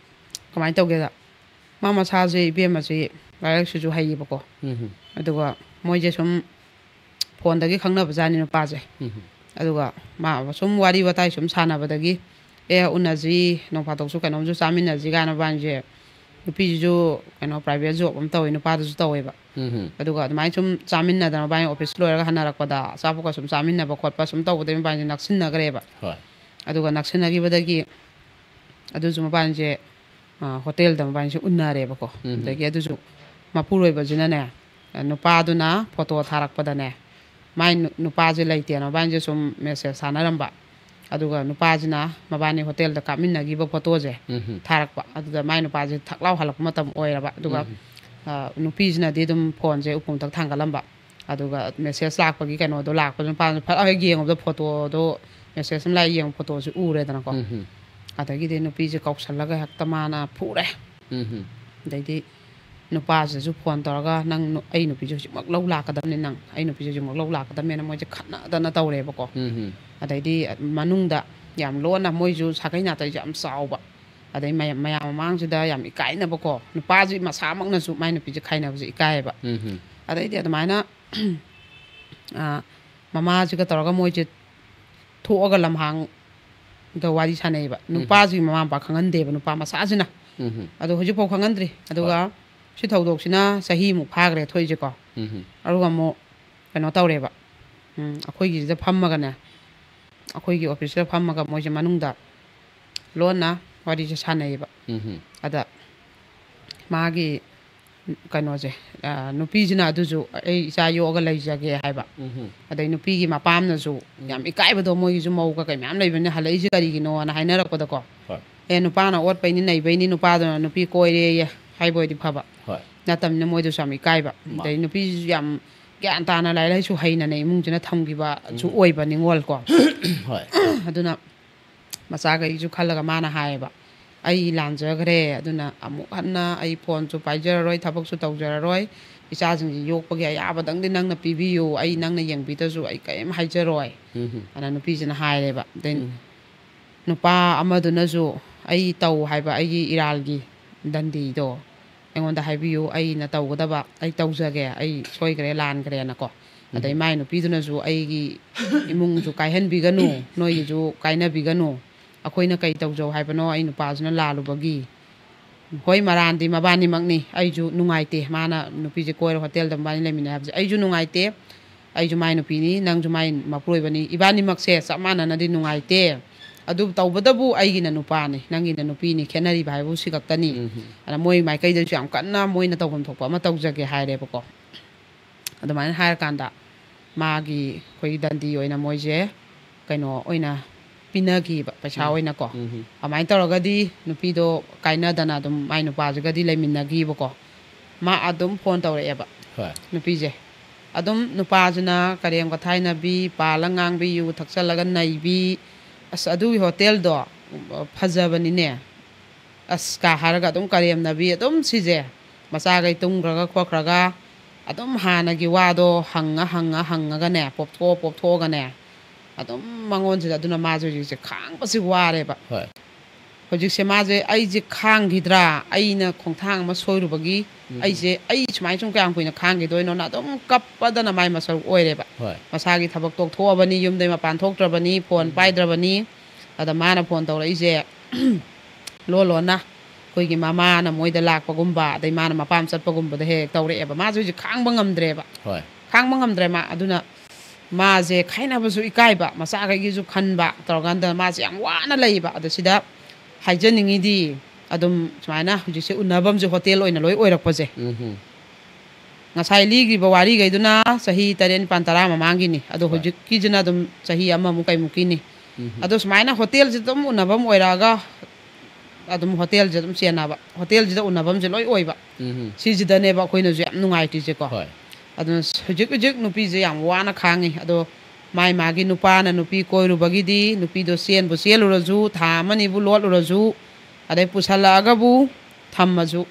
ꯀꯃꯥꯏꯅ ꯇꯧꯒꯦꯗ, ꯃꯥ ꯃꯁꯥꯁꯦ ꯏꯕꯦꯝꯃꯁꯦ ꯂꯥꯏꯔꯤꯛ ꯂꯥꯏꯁꯨꯁꯨ ꯍꯩꯌꯦꯕꯀꯣ꯫ ꯎꯝ꯫ ꯑꯗꯨꯒ ꯃꯣꯏꯁꯦ ꯁꯨꯝ ꯐꯣꯟꯗꯒꯤ ꯈꯪꯅꯕꯖꯥꯠꯅꯤ ꯅꯨꯄꯥꯁꯦ꯫ ꯎꯝ꯫ ꯑꯗꯨꯒ ꯃꯥ ꯁꯨꯝ ꯋꯥꯔꯤ ꯋꯥꯇꯥꯏ ꯁꯨꯝ ꯁꯥꯟꯅꯕꯗꯒꯤ, "ꯑꯦ, ꯎꯅꯁꯤ, ꯅꯣꯡ ꯐꯥꯗꯣꯛꯁꯨ ꯀꯩꯅꯣꯝꯁꯨ ꯆꯥꯃꯤꯟꯅꯁꯤ" ꯀꯥꯏꯅ ꯃꯕꯥꯅꯤꯁꯦ, ꯅꯨꯄꯤꯁꯤꯁꯨ ꯀꯩꯅꯣ, ꯄ꯭ꯔꯥꯏꯚꯦꯠ ꯖꯣꯕ ꯑꯃ ꯇꯧꯋꯦ, ꯅꯨꯄꯥꯗꯨꯁꯨ ꯇꯧꯋꯦꯕ꯫ ꯎꯝ꯫ ꯑꯗꯨꯒ ꯑꯗꯨꯃꯥꯏꯅ ꯁꯨꯝ ꯆꯥꯃꯤꯟꯅꯗꯅ ꯃꯕꯥꯅꯤ ꯑꯣꯐꯤꯁ ꯂꯣꯏꯔꯒ ꯍꯟꯅꯔꯛꯄꯗ ꯑꯆꯥꯄꯣꯠꯀ ꯁꯨꯝ ꯆꯥꯃꯤꯟꯅꯕ ꯈꯣꯠꯄ ꯁꯨꯝ ꯇꯧꯕꯗꯒꯤ ꯃꯕꯥꯅꯤꯁꯦ ꯅꯛꯁꯤꯟꯅꯈ꯭ꯔꯦꯕ꯫ ꯍꯣꯏ꯫ ꯑꯗꯨꯒ ꯅꯛꯁꯤꯟꯅꯈꯤꯕꯗꯒꯤ ꯑꯗꯨꯁꯨ ꯃꯕꯥꯅꯤꯁꯦ, ꯑ, ꯍꯣꯇꯦꯜꯗ ꯃꯕꯥꯅꯤꯁꯦ ꯎꯅꯔꯦꯕꯀꯣ꯫ ꯎꯝ꯫ ꯑꯗꯒꯤ ꯑꯗꯨꯁꯨ ꯃꯄꯨꯔꯣꯏꯕꯁꯤꯅꯅꯦ, ꯅꯨꯄꯥꯗꯨꯅ ꯐꯣꯇꯣ ꯊꯥꯔꯛꯄꯗꯅꯦ, ꯃꯥꯏ ꯅꯨ-, ꯅꯨꯄꯥꯁꯦ ꯂꯩꯇꯦꯅ ꯃꯕꯥꯅꯤꯁꯦ ꯁꯨꯝ ꯃꯦꯁꯦꯖ ꯊꯥꯅꯔꯝꯕ꯫ ꯑꯗꯨꯒ ꯅꯨꯄꯥꯁꯤꯅ ꯃꯕꯥꯅꯤ ꯍꯣꯇꯦꯜꯗ ꯀꯥꯞꯃꯤꯟꯅꯈꯤꯕ ꯐꯣꯇꯣꯁꯦ ꯎꯝ꯫ ꯊꯥꯔꯛꯄ꯫ ꯑꯗꯨꯗ ꯃꯥꯏ ꯅꯨꯄꯥꯁꯦ ꯊꯛ ꯂꯥꯎ ꯍꯜꯂꯛꯄ ꯃꯇꯝ ꯑꯣꯏꯔꯕ꯫ ꯑꯗꯨꯒ, ꯎꯝ꯫ ꯑ, ꯅꯨꯄꯤꯁꯤꯅꯗꯤ ꯑꯗꯨꯝ ꯐꯣꯟꯁꯦ ꯎꯄꯨ ꯃꯊꯛ ꯊꯥꯡꯒꯠꯂꯝꯕ꯫ ꯑꯗꯨꯒ ꯃꯦꯁꯦꯖ ꯂꯥꯛꯄꯒꯤ ꯀꯩꯅꯣꯗꯣ ꯂꯥꯛꯄꯗꯨ ꯅꯨꯄꯥꯗꯨꯅ ꯐꯠ ꯍꯦꯛ ꯌꯦꯡꯉꯨꯕꯗ ꯐꯣꯇꯣꯗꯣ, ꯃꯦꯁꯦꯖ ꯑꯃ ꯂꯥꯛꯑꯦ ꯌꯦꯡꯉꯨ, ꯐꯣꯇꯣꯁꯦ ꯎꯔꯦꯗꯅꯀꯣ꯫ ꯎꯝ꯫ ꯑꯗꯒꯤꯗꯤ ꯅꯨꯄꯤꯁꯦ ꯀꯧꯁꯜꯂꯒ ꯍꯦꯛꯇ ꯃꯥꯅ ꯐꯨꯔꯦ꯫ ꯎꯝ꯫ ꯑꯗꯩꯗꯤ ꯅꯨꯄꯥꯁꯤꯗꯁꯨ ꯐꯣꯟ ꯇꯧꯔꯒ, "ꯅꯪ ꯅꯨ-, ꯑꯩ ꯅꯨꯄꯤꯁꯦ ꯍꯧꯖꯤꯛꯃꯛ ꯂꯧ ꯂꯥꯛꯀꯗꯕꯅꯤ, ꯅꯪ ꯑꯩ ꯅꯨꯄꯤꯁꯦ ꯍꯧꯖꯤꯛꯃꯛ ꯂꯧ ꯂꯥꯛꯀꯗꯕꯅꯦꯅ" ꯃꯣꯏꯁꯦ ꯈꯠꯅꯗꯅ ꯇꯧꯔꯦꯕꯀꯣ꯫ ꯎꯝ꯫ ꯑꯗꯩꯗꯤ ꯃꯅꯨꯡꯗ ꯌꯥꯝ ꯂꯣꯟꯅ, ꯃꯣꯏꯁꯨ ꯁꯥꯒꯩ ꯅꯥꯇꯩꯁꯨ ꯌꯥꯝ ꯆꯥꯎꯕ, ꯑꯗꯩ ꯃꯌꯥꯝ, ꯃꯌꯥꯝ ꯃꯃꯥꯡꯁꯤꯗ ꯌꯥꯝ ꯏꯀꯥꯏꯅꯕꯀꯣ, ꯅꯨꯄꯥꯁꯤ ꯃꯁꯥꯃꯛꯅꯁꯨ ꯃꯥꯏ ꯅꯨꯄꯤꯁꯦ ꯈꯥꯏꯅꯕꯁꯦ ꯏꯀꯥꯏꯌꯦꯕ꯫ ꯎꯝ꯫ ꯑꯗꯩꯗꯤ ꯑꯗꯨꯃꯥꯏꯅ, ꯑ, ꯃꯃꯥꯁꯤꯒ ꯇꯧꯔꯒ ꯃꯣꯏꯁꯦ ꯊꯣꯛꯑꯒ ꯂꯝꯍꯥꯡꯗ ꯋꯥꯔꯤ ꯁꯥꯟꯅꯩꯌꯦꯕ꯫ ꯎꯝ꯫ ꯅꯨꯄꯥꯁꯤꯒꯤ ꯃꯃꯥ ꯃꯄꯥ ꯈꯪꯍꯟꯗꯦꯕ, ꯅꯨꯄꯥ ꯃꯆꯥꯁꯤꯅ꯫ ꯎꯝ꯫ ꯑꯗꯣ ꯍꯧꯖꯤꯛꯐꯥꯎ ꯈꯪꯍꯟꯗ꯭ꯔꯤ꯫ ꯑꯗꯨꯒ ꯍꯣꯏ꯫ ꯁꯤ ꯊꯧꯗꯣꯛꯁꯤꯅ ꯆꯍꯤꯃꯨꯛ ꯐꯥꯈ꯭ꯔꯦ ꯊꯣꯛꯏꯁꯦꯀꯣ꯫ ꯎꯝ꯫ ꯑꯗꯨꯒ ꯑꯃꯨꯛ ꯀꯩꯅꯣ ꯇꯧꯔꯦꯕ, ꯎꯝ, ꯑꯩꯈꯣꯏꯒꯤꯁꯤꯗ ꯐꯝꯃꯒꯅꯦ, ꯑꯩꯈꯣꯏꯒꯤ ꯑꯣꯐꯤꯁꯇ ꯐꯝꯃꯒ ꯃꯣꯏꯁꯦ ꯃꯅꯨꯡꯗ ꯂꯣꯟꯅ ꯋꯥꯔꯤꯁꯦ ꯁꯥꯟꯅꯩꯌꯦꯕ꯫ ꯎꯝ ꯑꯗ ꯃꯥꯒꯤ ꯀꯩꯅꯣꯁꯦ, ꯑ, ꯅꯨꯄꯤꯁꯤꯅ ꯑꯗꯨꯁꯨ ꯑꯩ ꯏꯆꯥ ꯌꯣꯛꯑꯒ ꯂꯩꯖꯒꯦ ꯍꯥꯏꯕ꯫ ꯎꯝ ꯑꯗꯩ ꯅꯨꯄꯤꯒꯤ ꯃꯄꯥꯝꯅꯁꯨ ꯌꯥꯝ ꯏꯀꯥꯏꯕꯗꯣ, ꯃꯣꯏꯒꯤꯁꯨ ꯃꯧ ꯀꯩꯀꯩ ꯃꯌꯥꯝ ꯂꯩꯕꯅꯤꯅ ꯍꯜꯂꯛꯏꯁꯦ ꯀꯔꯤꯒꯤꯅꯣꯅ ꯍꯥꯏꯅꯔꯛꯄꯗꯀꯣ, ꯍꯣꯏ ꯑꯦ, ꯅꯨꯄꯥꯅ ꯑꯣꯠꯄꯩꯅꯤ ꯅꯩꯕꯩꯅꯤ, ꯅꯨꯄꯥꯗꯨꯅ ꯅꯨꯄꯤ ꯀꯣꯏꯔꯦꯌꯦ ꯍꯥꯏꯕ ꯑꯣꯏꯗꯤ ꯐꯕ꯫ ꯍꯣꯏ ꯅꯠꯇꯕꯅꯤꯅ ꯃꯣꯏꯗꯁꯨ ꯌꯥꯝ ꯏꯀꯥꯏꯕ꯫ ꯃꯥ- ꯑꯗꯩ ꯅꯨꯄꯤꯁꯤꯁꯨ ꯌꯥꯝ ꯒ꯭ꯌꯥꯟ ꯇꯥꯅ ꯂꯥꯏꯔꯤꯛ ꯂꯥꯏꯁꯨ ꯍꯩꯅꯅꯦ ꯏꯃꯨꯡꯁꯤꯅ ꯊꯝꯈꯤꯕꯁꯨ ꯑꯣꯏꯕ ꯅꯤꯉꯣꯜ ꯀꯣ꯫ ꯍꯣꯏ ꯑꯗꯨꯅ ꯃꯆꯥꯈꯩꯁꯨ ꯈꯜꯂꯒ ꯃꯥꯅ ꯍꯥꯏꯌꯦꯕ, "ꯑꯩ ꯂꯥꯟꯖꯈ꯭ꯔꯦ, ꯑꯗꯨꯅ ꯑꯃꯨꯛ ꯍꯟꯅ ꯑꯩ ꯐꯣꯟꯁꯨ ꯄꯥꯏꯖꯔꯔꯣꯏ, ꯊꯕꯛꯁꯨ ꯇꯧꯖꯔꯔꯣꯏ, ꯏꯆꯥꯁꯤꯡꯁꯤ ꯌꯣꯛꯄꯒꯤ ꯑꯌꯥꯕꯗꯪꯗꯤ ꯅꯪꯅ ꯄꯤꯕꯤꯌꯨ, ꯑꯩ ꯅꯪꯅ ꯌꯦꯡꯕꯤꯗ꯭ꯔꯁꯨ ꯑꯩ ꯀꯔꯤꯝ ꯍꯥꯏꯖꯔꯣꯏ" ꯎꯝ ꯑꯅ ꯅꯨꯄꯤꯁꯤꯅ ꯍꯥꯏꯔꯦꯕ꯫ ꯑꯗꯩ ꯎꯝ ꯅꯨꯄꯥ ꯑꯃꯗꯨꯅꯁꯨ ꯑꯩ ꯇꯧ ꯍꯥꯏꯕ ꯑꯩꯒꯤ ꯏꯔꯥꯜꯒꯤ ꯗꯟꯗꯤꯗꯣ ꯑꯩꯉꯣꯟꯗ ꯍꯥꯏꯕꯤꯌꯨ, ꯑꯩꯅ ꯇꯧꯒꯗꯕ ꯑꯩ ꯇꯧꯖꯒꯦ, ꯑꯩ ꯁꯣꯏꯈ꯭ꯔꯦ ꯂꯥꯟꯈ꯭ꯔꯦꯅꯀꯣ꯫ ꯑꯗꯩ ꯃꯥꯏ ꯅꯨꯄꯤꯗꯨꯅꯁꯨ ꯑꯩꯒꯤ ꯏꯃꯨꯡꯁꯨ ꯀꯥꯏꯍꯟꯕꯤꯒꯅꯨ, ꯅꯣꯏꯒꯤꯁꯨ ꯀꯥꯏꯅꯕꯤꯒꯅꯨ, ꯑꯩꯈꯣꯏꯅ ꯀꯩ ꯇꯧꯖꯧ ꯍꯥꯏꯕꯅꯣ, ꯑꯩ ꯅꯨꯄꯥꯁꯤꯅ ꯂꯥꯜꯂꯨꯕꯒꯤ꯫ ꯍꯣꯏ, ꯃꯔꯥꯟꯗꯤ ꯃꯕꯥꯅꯤꯃꯛꯅꯤ, ꯑꯩꯁꯨ ꯅꯨꯡꯉꯥꯏꯇꯦ, ꯃꯥꯅ ꯅꯨꯄꯤꯁꯦ ꯀꯣꯏꯔ ꯍꯣꯇꯦꯜꯗ ꯃꯕꯥꯅꯤ ꯂꯩꯃꯤꯟꯅꯩ ꯍꯥꯏꯕꯁꯦ ꯑꯩꯁꯨ ꯅꯨꯡꯉꯥꯏꯇꯦ꯫ ꯑꯩꯁꯨ ꯃꯥꯏ ꯅꯨꯄꯤꯅꯤ, ꯅꯪꯁꯨ ꯃꯥꯏ ꯃꯄꯨꯔꯣꯏꯕꯅꯤ, ꯏꯕꯥꯅꯤꯃꯛꯁꯦ ꯆꯞ ꯃꯥꯟꯅꯅꯗꯤ ꯅꯨꯡꯉꯥꯏꯇꯦ꯫ ꯑꯗꯨ ꯇꯧꯕꯗꯕꯨ ꯑꯩꯒꯤꯅ ꯅꯨꯄꯥꯅꯤ, ꯅꯪꯒꯤꯅ ꯅꯨꯄꯤꯅꯤ, ꯈꯦꯠꯅꯔꯤꯕ ꯍꯥꯏꯕꯕꯨ ꯁꯤ ꯈꯛꯇꯅꯤ꯫ ꯎꯝ ꯑꯗ ꯃꯣꯏ ꯃꯥꯏꯀꯩꯗꯁꯨ ꯌꯥꯝ ꯀꯟꯅ ꯃꯣꯏꯅ ꯇꯧꯐꯝ ꯊꯣꯛꯄ ꯑꯃ ꯇꯧꯖꯒꯦ ꯍꯥꯏꯔꯦꯕꯀꯣ꯫ ꯑꯗꯨꯃꯥꯏꯅ ꯍꯥꯏꯔꯀꯥꯟꯗ ꯃꯥꯒꯤ ꯑꯩꯈꯣꯏꯒꯤ ꯗꯟꯗꯤ ꯑꯣꯏꯅ ꯃꯣꯏꯁꯦ ꯀꯩꯅꯣ ꯑꯣꯏꯅ ꯄꯤꯅꯈꯤꯕ, ꯄꯩꯁꯥ ꯑꯣꯏꯅꯀꯣ꯫ ꯎꯝ ꯑꯗꯨꯃꯥꯏꯅ ꯇꯧꯔꯒꯗꯤ ꯅꯨꯄꯤꯗꯣ ꯀꯥꯏꯅꯗꯅ ꯑꯗꯨꯝ ꯃꯥꯏ ꯅꯨꯄꯥꯁꯤꯒꯗꯤ ꯂꯩꯃꯤꯟꯅꯈꯤꯕꯀꯣ꯫ ꯃꯥ ꯑꯗꯨꯝ ꯐꯣꯟ ꯇꯧꯔꯛꯑꯦꯕ, ꯍꯣꯏ ꯅꯨꯄꯤꯁꯦ꯫ ꯑꯗꯨꯝ ꯅꯨꯄꯥꯁꯤꯅ ꯀꯔꯦꯝ ꯀꯊꯥꯏꯅꯕꯤ, ꯄꯥꯜꯂ ꯉꯥꯡꯕꯤ, ꯌꯨ ꯊꯛꯆꯜꯂꯒ ꯅꯩꯕꯤ, "ꯑꯁ, ꯑꯗꯨꯒꯤ ꯍꯣꯇꯦꯜꯗꯣ ꯐꯖꯕꯅꯤꯅꯦ, ꯑꯁ" ꯀ ꯍꯥꯏꯔꯒ ꯑꯗꯨꯝ ꯀꯔꯦꯝꯅꯕꯤ꯫ ꯑꯗꯨꯝ ꯁꯤꯁꯦ ꯃꯆꯥꯈꯩ ꯇꯨꯝꯈ꯭ꯔꯒ ꯈꯣꯠꯈ꯭ꯔꯒ ꯑꯗꯨꯝ ꯍꯥꯟꯅꯒꯤ ꯋꯥꯗꯣ ꯍꯪꯉ ꯍꯪꯉ ꯍꯪꯉꯒꯅꯦ, ꯄꯣꯞꯊꯣꯛꯑ ꯄꯣꯞꯊꯣꯛꯑꯒꯅꯦ, ꯑꯗꯨꯝ ꯃꯉꯣꯟꯁꯤꯗ꯫ ꯑꯗꯨꯅ ꯃꯥꯁꯦ ꯍꯧꯖꯤꯛꯁꯦ ꯈꯥꯡꯕꯁꯤ ꯋꯥꯔꯦꯕ꯫ ꯍꯣꯏ ꯍꯧꯖꯤꯛꯁꯦ ꯃꯥꯁꯦ, "ꯑꯩꯁꯦ ꯈꯥꯡꯈꯤꯗ꯭ꯔꯥ? ꯑꯩꯅ ꯈꯣꯡꯊꯥꯡ ꯑꯃ ꯁꯣꯏꯔꯨꯕꯒꯤ ꯑꯩꯁꯦ, ꯑꯩ ꯁꯨꯃꯥꯏꯅ ꯁꯨꯝ ꯀꯌꯥꯝ ꯀꯨꯏꯅ ꯈꯥꯡꯈꯤꯗꯣꯏꯅꯣꯅ?" ꯑꯗꯨꯝ ꯀꯞꯄꯗꯅ ꯃꯥꯏ ꯃꯁꯔꯨꯛ ꯑꯣꯏꯔꯦꯕ꯫ ꯍꯣꯏ ꯃꯁꯥꯒꯤ ꯊꯕꯛ ꯇꯣꯛꯊꯣꯛꯑꯕꯅꯤ, ꯌꯨꯝꯗꯩ ꯃꯄꯥꯟ ꯊꯣꯛꯇ꯭ꯔꯕꯅꯤ, ꯐꯣꯟ ꯄꯥꯏꯗ꯭ꯔꯕꯅꯤ꯫ ꯑꯗ ꯃꯥꯅ ꯐꯣꯟ ꯇꯧꯔꯛꯏꯁꯦ ꯂꯣꯟ ꯂꯣꯟꯅ ꯑꯩꯈꯣꯏꯒꯤ ꯃꯃꯥꯅ ꯃꯣꯏꯗ ꯂꯥꯛꯄꯒꯨꯝꯕ, ꯑꯗꯩ ꯃꯥꯅ ꯃꯄꯥꯝ ꯆꯠꯄꯒꯨꯝꯕꯗ ꯍꯦꯛ ꯍꯦꯛ ꯇꯧꯔꯛꯑꯦꯕ꯫ ꯃꯥꯁꯨ ꯍꯧꯖꯤꯛ ꯈꯥꯡꯕ ꯉꯝꯗ꯭ꯔꯦꯕ꯫ ꯍꯣꯏ ꯈꯥꯡꯕ ꯉꯝꯗ꯭ꯔꯦ ꯃꯥ꯫ ꯑꯗꯨꯅ ꯃꯥꯁꯦ ꯈꯥꯏꯅꯕꯁꯨ ꯏꯀꯥꯏꯕ, ꯃꯆꯥꯈꯩꯒꯤꯁꯨ ꯈꯟꯕ ꯇꯧꯔꯀꯥꯟꯗ ꯃꯥꯁꯦ ꯌꯥꯝ ꯋꯥꯅ ꯂꯩꯕ꯫ ꯑꯗꯣ ꯁꯤꯗ ꯍꯥꯏꯖꯅꯤꯡꯉꯤꯗꯤ, ꯑꯗꯨꯝ ꯁꯨꯃꯥꯏꯅ ꯍꯧꯖꯤꯛꯁꯦ ꯎꯅꯐꯝꯁꯦ ꯍꯣꯇꯦꯜ ꯑꯣꯏꯅ ꯂꯣꯏ ꯑꯣꯏꯔꯛꯄꯁꯦ꯫ ꯎꯝ꯫ ꯉꯁꯥꯏ ꯂꯤꯈ꯭ꯔꯤꯕ ꯋꯥꯔꯤꯈꯩꯗꯨꯅ ꯆꯍꯤ ꯇꯔꯦꯠ, ꯅꯤꯄꯥꯟ, ꯇꯔꯥ ꯃꯃꯥꯡꯒꯤꯅꯤ꯫ ꯑꯗꯣ ꯍꯣꯏ꯫ ꯍꯧꯖꯤꯛꯀꯤꯁꯤꯅ ꯑꯗꯨꯝ ꯆꯍꯤ ꯑꯃꯃꯨꯛ ꯀꯩꯃꯨꯛꯀꯤꯅꯤ꯫ ꯎꯝ꯫ ꯑꯗꯣ ꯁꯨꯃꯥꯏꯅ ꯍꯣꯇꯦꯜꯁꯤꯗ ꯑꯗꯨꯝ ꯎꯅꯐꯝ ꯑꯣꯏꯔꯛꯑꯒ ꯑꯗꯨꯝ ꯍꯣꯇꯦꯜꯁꯦ ꯑꯗꯨꯝ ꯆꯦꯟꯅꯕ, ꯍꯣꯇꯦꯜꯁꯤꯗ ꯎꯅꯐꯝꯁꯦ ꯂꯣꯏ ꯑꯣꯏꯕ꯫ ꯎꯝ꯫ ꯁꯤꯁꯤꯗꯅꯦꯕ ꯑꯩꯈꯣꯏꯅꯁꯨ ꯌꯥꯝ ꯅꯨꯡꯉꯥꯏꯇ꯭ꯔꯤꯁꯦꯀꯣ꯫ ꯍꯣꯏ꯫ ꯑꯗꯨꯅ ꯍꯧꯖꯤꯛ ꯍꯧꯖꯤꯛ ꯅꯨꯄꯤꯁꯦ ꯌꯥꯝ ꯋꯥꯅ ꯈꯥꯡꯉꯤ꯫ ꯑꯗꯣ ꯃꯥꯏ ꯃꯥꯒꯤ ꯅꯨꯄꯥꯅ ꯅꯨꯄꯤ ꯀꯣꯏꯔꯨꯕꯒꯤꯗꯤ ꯅꯨꯄꯤꯗꯣ ꯆꯦꯟꯕꯨ ꯆꯦꯜꯂꯨꯔꯁꯨ, ꯊꯥ ꯑꯃꯅꯤꯕꯨ ꯂꯣꯠꯂꯨꯔꯁꯨ, ꯑꯗꯩ ꯄꯨꯁꯜꯂꯛꯑꯒꯕꯨ ꯊꯝꯃꯁꯨ,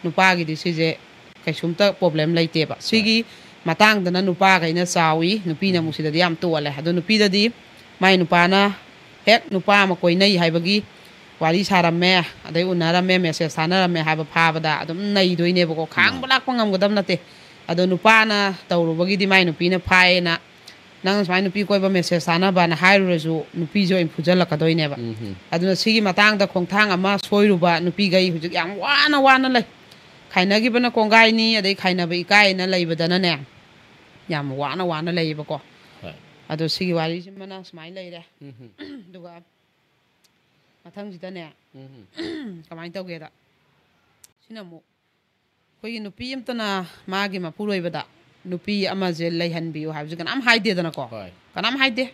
ꯅꯨꯄꯥꯒꯤꯗꯤ ꯁꯤꯁꯦ ꯀꯩꯁꯨꯝꯇ ꯄ꯭ꯔꯣꯕ꯭ꯂꯦꯝ ꯂꯩꯇꯦꯕ꯫ ꯍꯣꯏ꯫ ꯁꯤꯒꯤ ꯃꯇꯥꯡꯗꯅ ꯅꯨꯄꯥꯈꯩꯅ ꯆꯥꯎꯏ, ꯅꯨꯄꯤꯅ ꯎꯝ꯫ ꯑꯃꯨꯛ ꯁꯤꯗꯗꯤ ꯌꯥꯝ ꯇꯣꯜꯂꯦ꯫ ꯑꯗꯣ ꯅꯨꯄꯤꯗꯗꯤ ꯃꯥꯏ ꯅꯨꯄꯥꯅ ꯍꯦꯛ ꯅꯨꯄꯥ ꯑꯃ ꯀꯣꯏꯅꯩ ꯍꯥꯏꯕꯒꯤ ꯋꯥꯔꯤ ꯁꯥꯔꯝꯃꯦ, ꯑꯗꯩ ꯎꯅꯔꯝꯃꯦ, ꯃꯦꯁꯦꯖ ꯊꯥꯅꯔꯝꯃꯦ ꯍꯥꯏꯕ ꯐꯥꯕꯗ ꯑꯗꯨꯝ ꯅꯩꯗꯣꯏꯅꯦꯕꯀꯣ꯫ ꯈꯥꯡꯕ ꯎꯝ꯫ ꯂꯥꯛꯄ ꯉꯝꯒꯗꯕ ꯅꯠꯇꯦ꯫ ꯑꯗꯣ ꯅꯨꯄꯥꯅ ꯇꯧꯔꯨꯕꯒꯤꯗꯤ ꯃꯥꯏ ꯅꯨꯄꯤꯅ ꯐꯥꯏꯌꯦꯅ, "ꯅꯪ ꯁꯨꯃꯥꯏꯅ ꯅꯨꯄꯤ ꯀꯣꯏꯕ ꯃꯦꯁꯦꯖ ꯊꯥꯅꯕꯅ" ꯍꯥꯏꯔꯨꯔꯁꯨ ꯅꯨꯄꯤꯁꯦ ꯑꯣꯏꯅ ꯐꯨꯖꯜꯂꯛꯀꯗꯣꯏꯅꯦꯕ꯫ ꯎꯝ꯫ ꯑꯗꯨꯅ ꯁꯤꯒꯤ ꯃꯇꯥꯡꯗ ꯈꯣꯡꯊꯥꯡ ꯑꯃ ꯁꯣꯏꯔꯨꯕ ꯅꯨꯄꯤꯈꯩ ꯍꯧꯖꯤꯛ ꯌꯥꯝ ꯋꯥꯅ ꯋꯥꯅ ꯂꯩ꯫ ꯈꯥꯏꯅꯈꯤꯕꯅ ꯀꯣꯡꯒꯥꯏꯅꯤ, ꯑꯗꯩ ꯈꯥꯏꯅꯕ ꯏꯀꯥꯏꯅ ꯂꯩꯕꯗꯅꯅꯦ, ꯌꯥꯝ ꯋꯥꯅ ꯋꯥꯅ ꯂꯩꯌꯦꯕꯀꯣ꯫ ꯍꯣꯏ꯫ ꯑꯗꯣ ꯁꯤꯒꯤ ꯋꯥꯔꯤꯁꯤꯃꯅ ꯁꯨꯃꯥꯏꯅ ꯂꯩꯔꯦ꯫ ꯎꯝ꯫ ꯑꯗꯨꯒ ꯃꯊꯪꯁꯤꯗꯅꯦ, ꯎꯝ꯫ ꯀꯃꯥꯏꯅ ꯇꯧꯒꯦꯗ, ꯁꯤꯅ ꯑꯃꯨꯛ ꯑꯩꯈꯣꯏꯒꯤ ꯅꯨꯄꯤ ꯑꯃꯇꯅ ꯃꯥꯒꯤ ꯃꯄꯨꯔꯣꯏꯕꯗ ꯅꯨꯄꯤ ꯑꯃꯁꯦ ꯂꯩꯍꯟꯕꯤꯌꯨ ꯍꯥꯏꯕꯁꯦ ꯀꯅꯥꯝ ꯍꯥꯏꯗꯦꯗꯅꯀꯣ꯫ ꯍꯣꯏ꯫ ꯀꯅꯥꯝ ꯍꯥꯏꯗꯦ꯫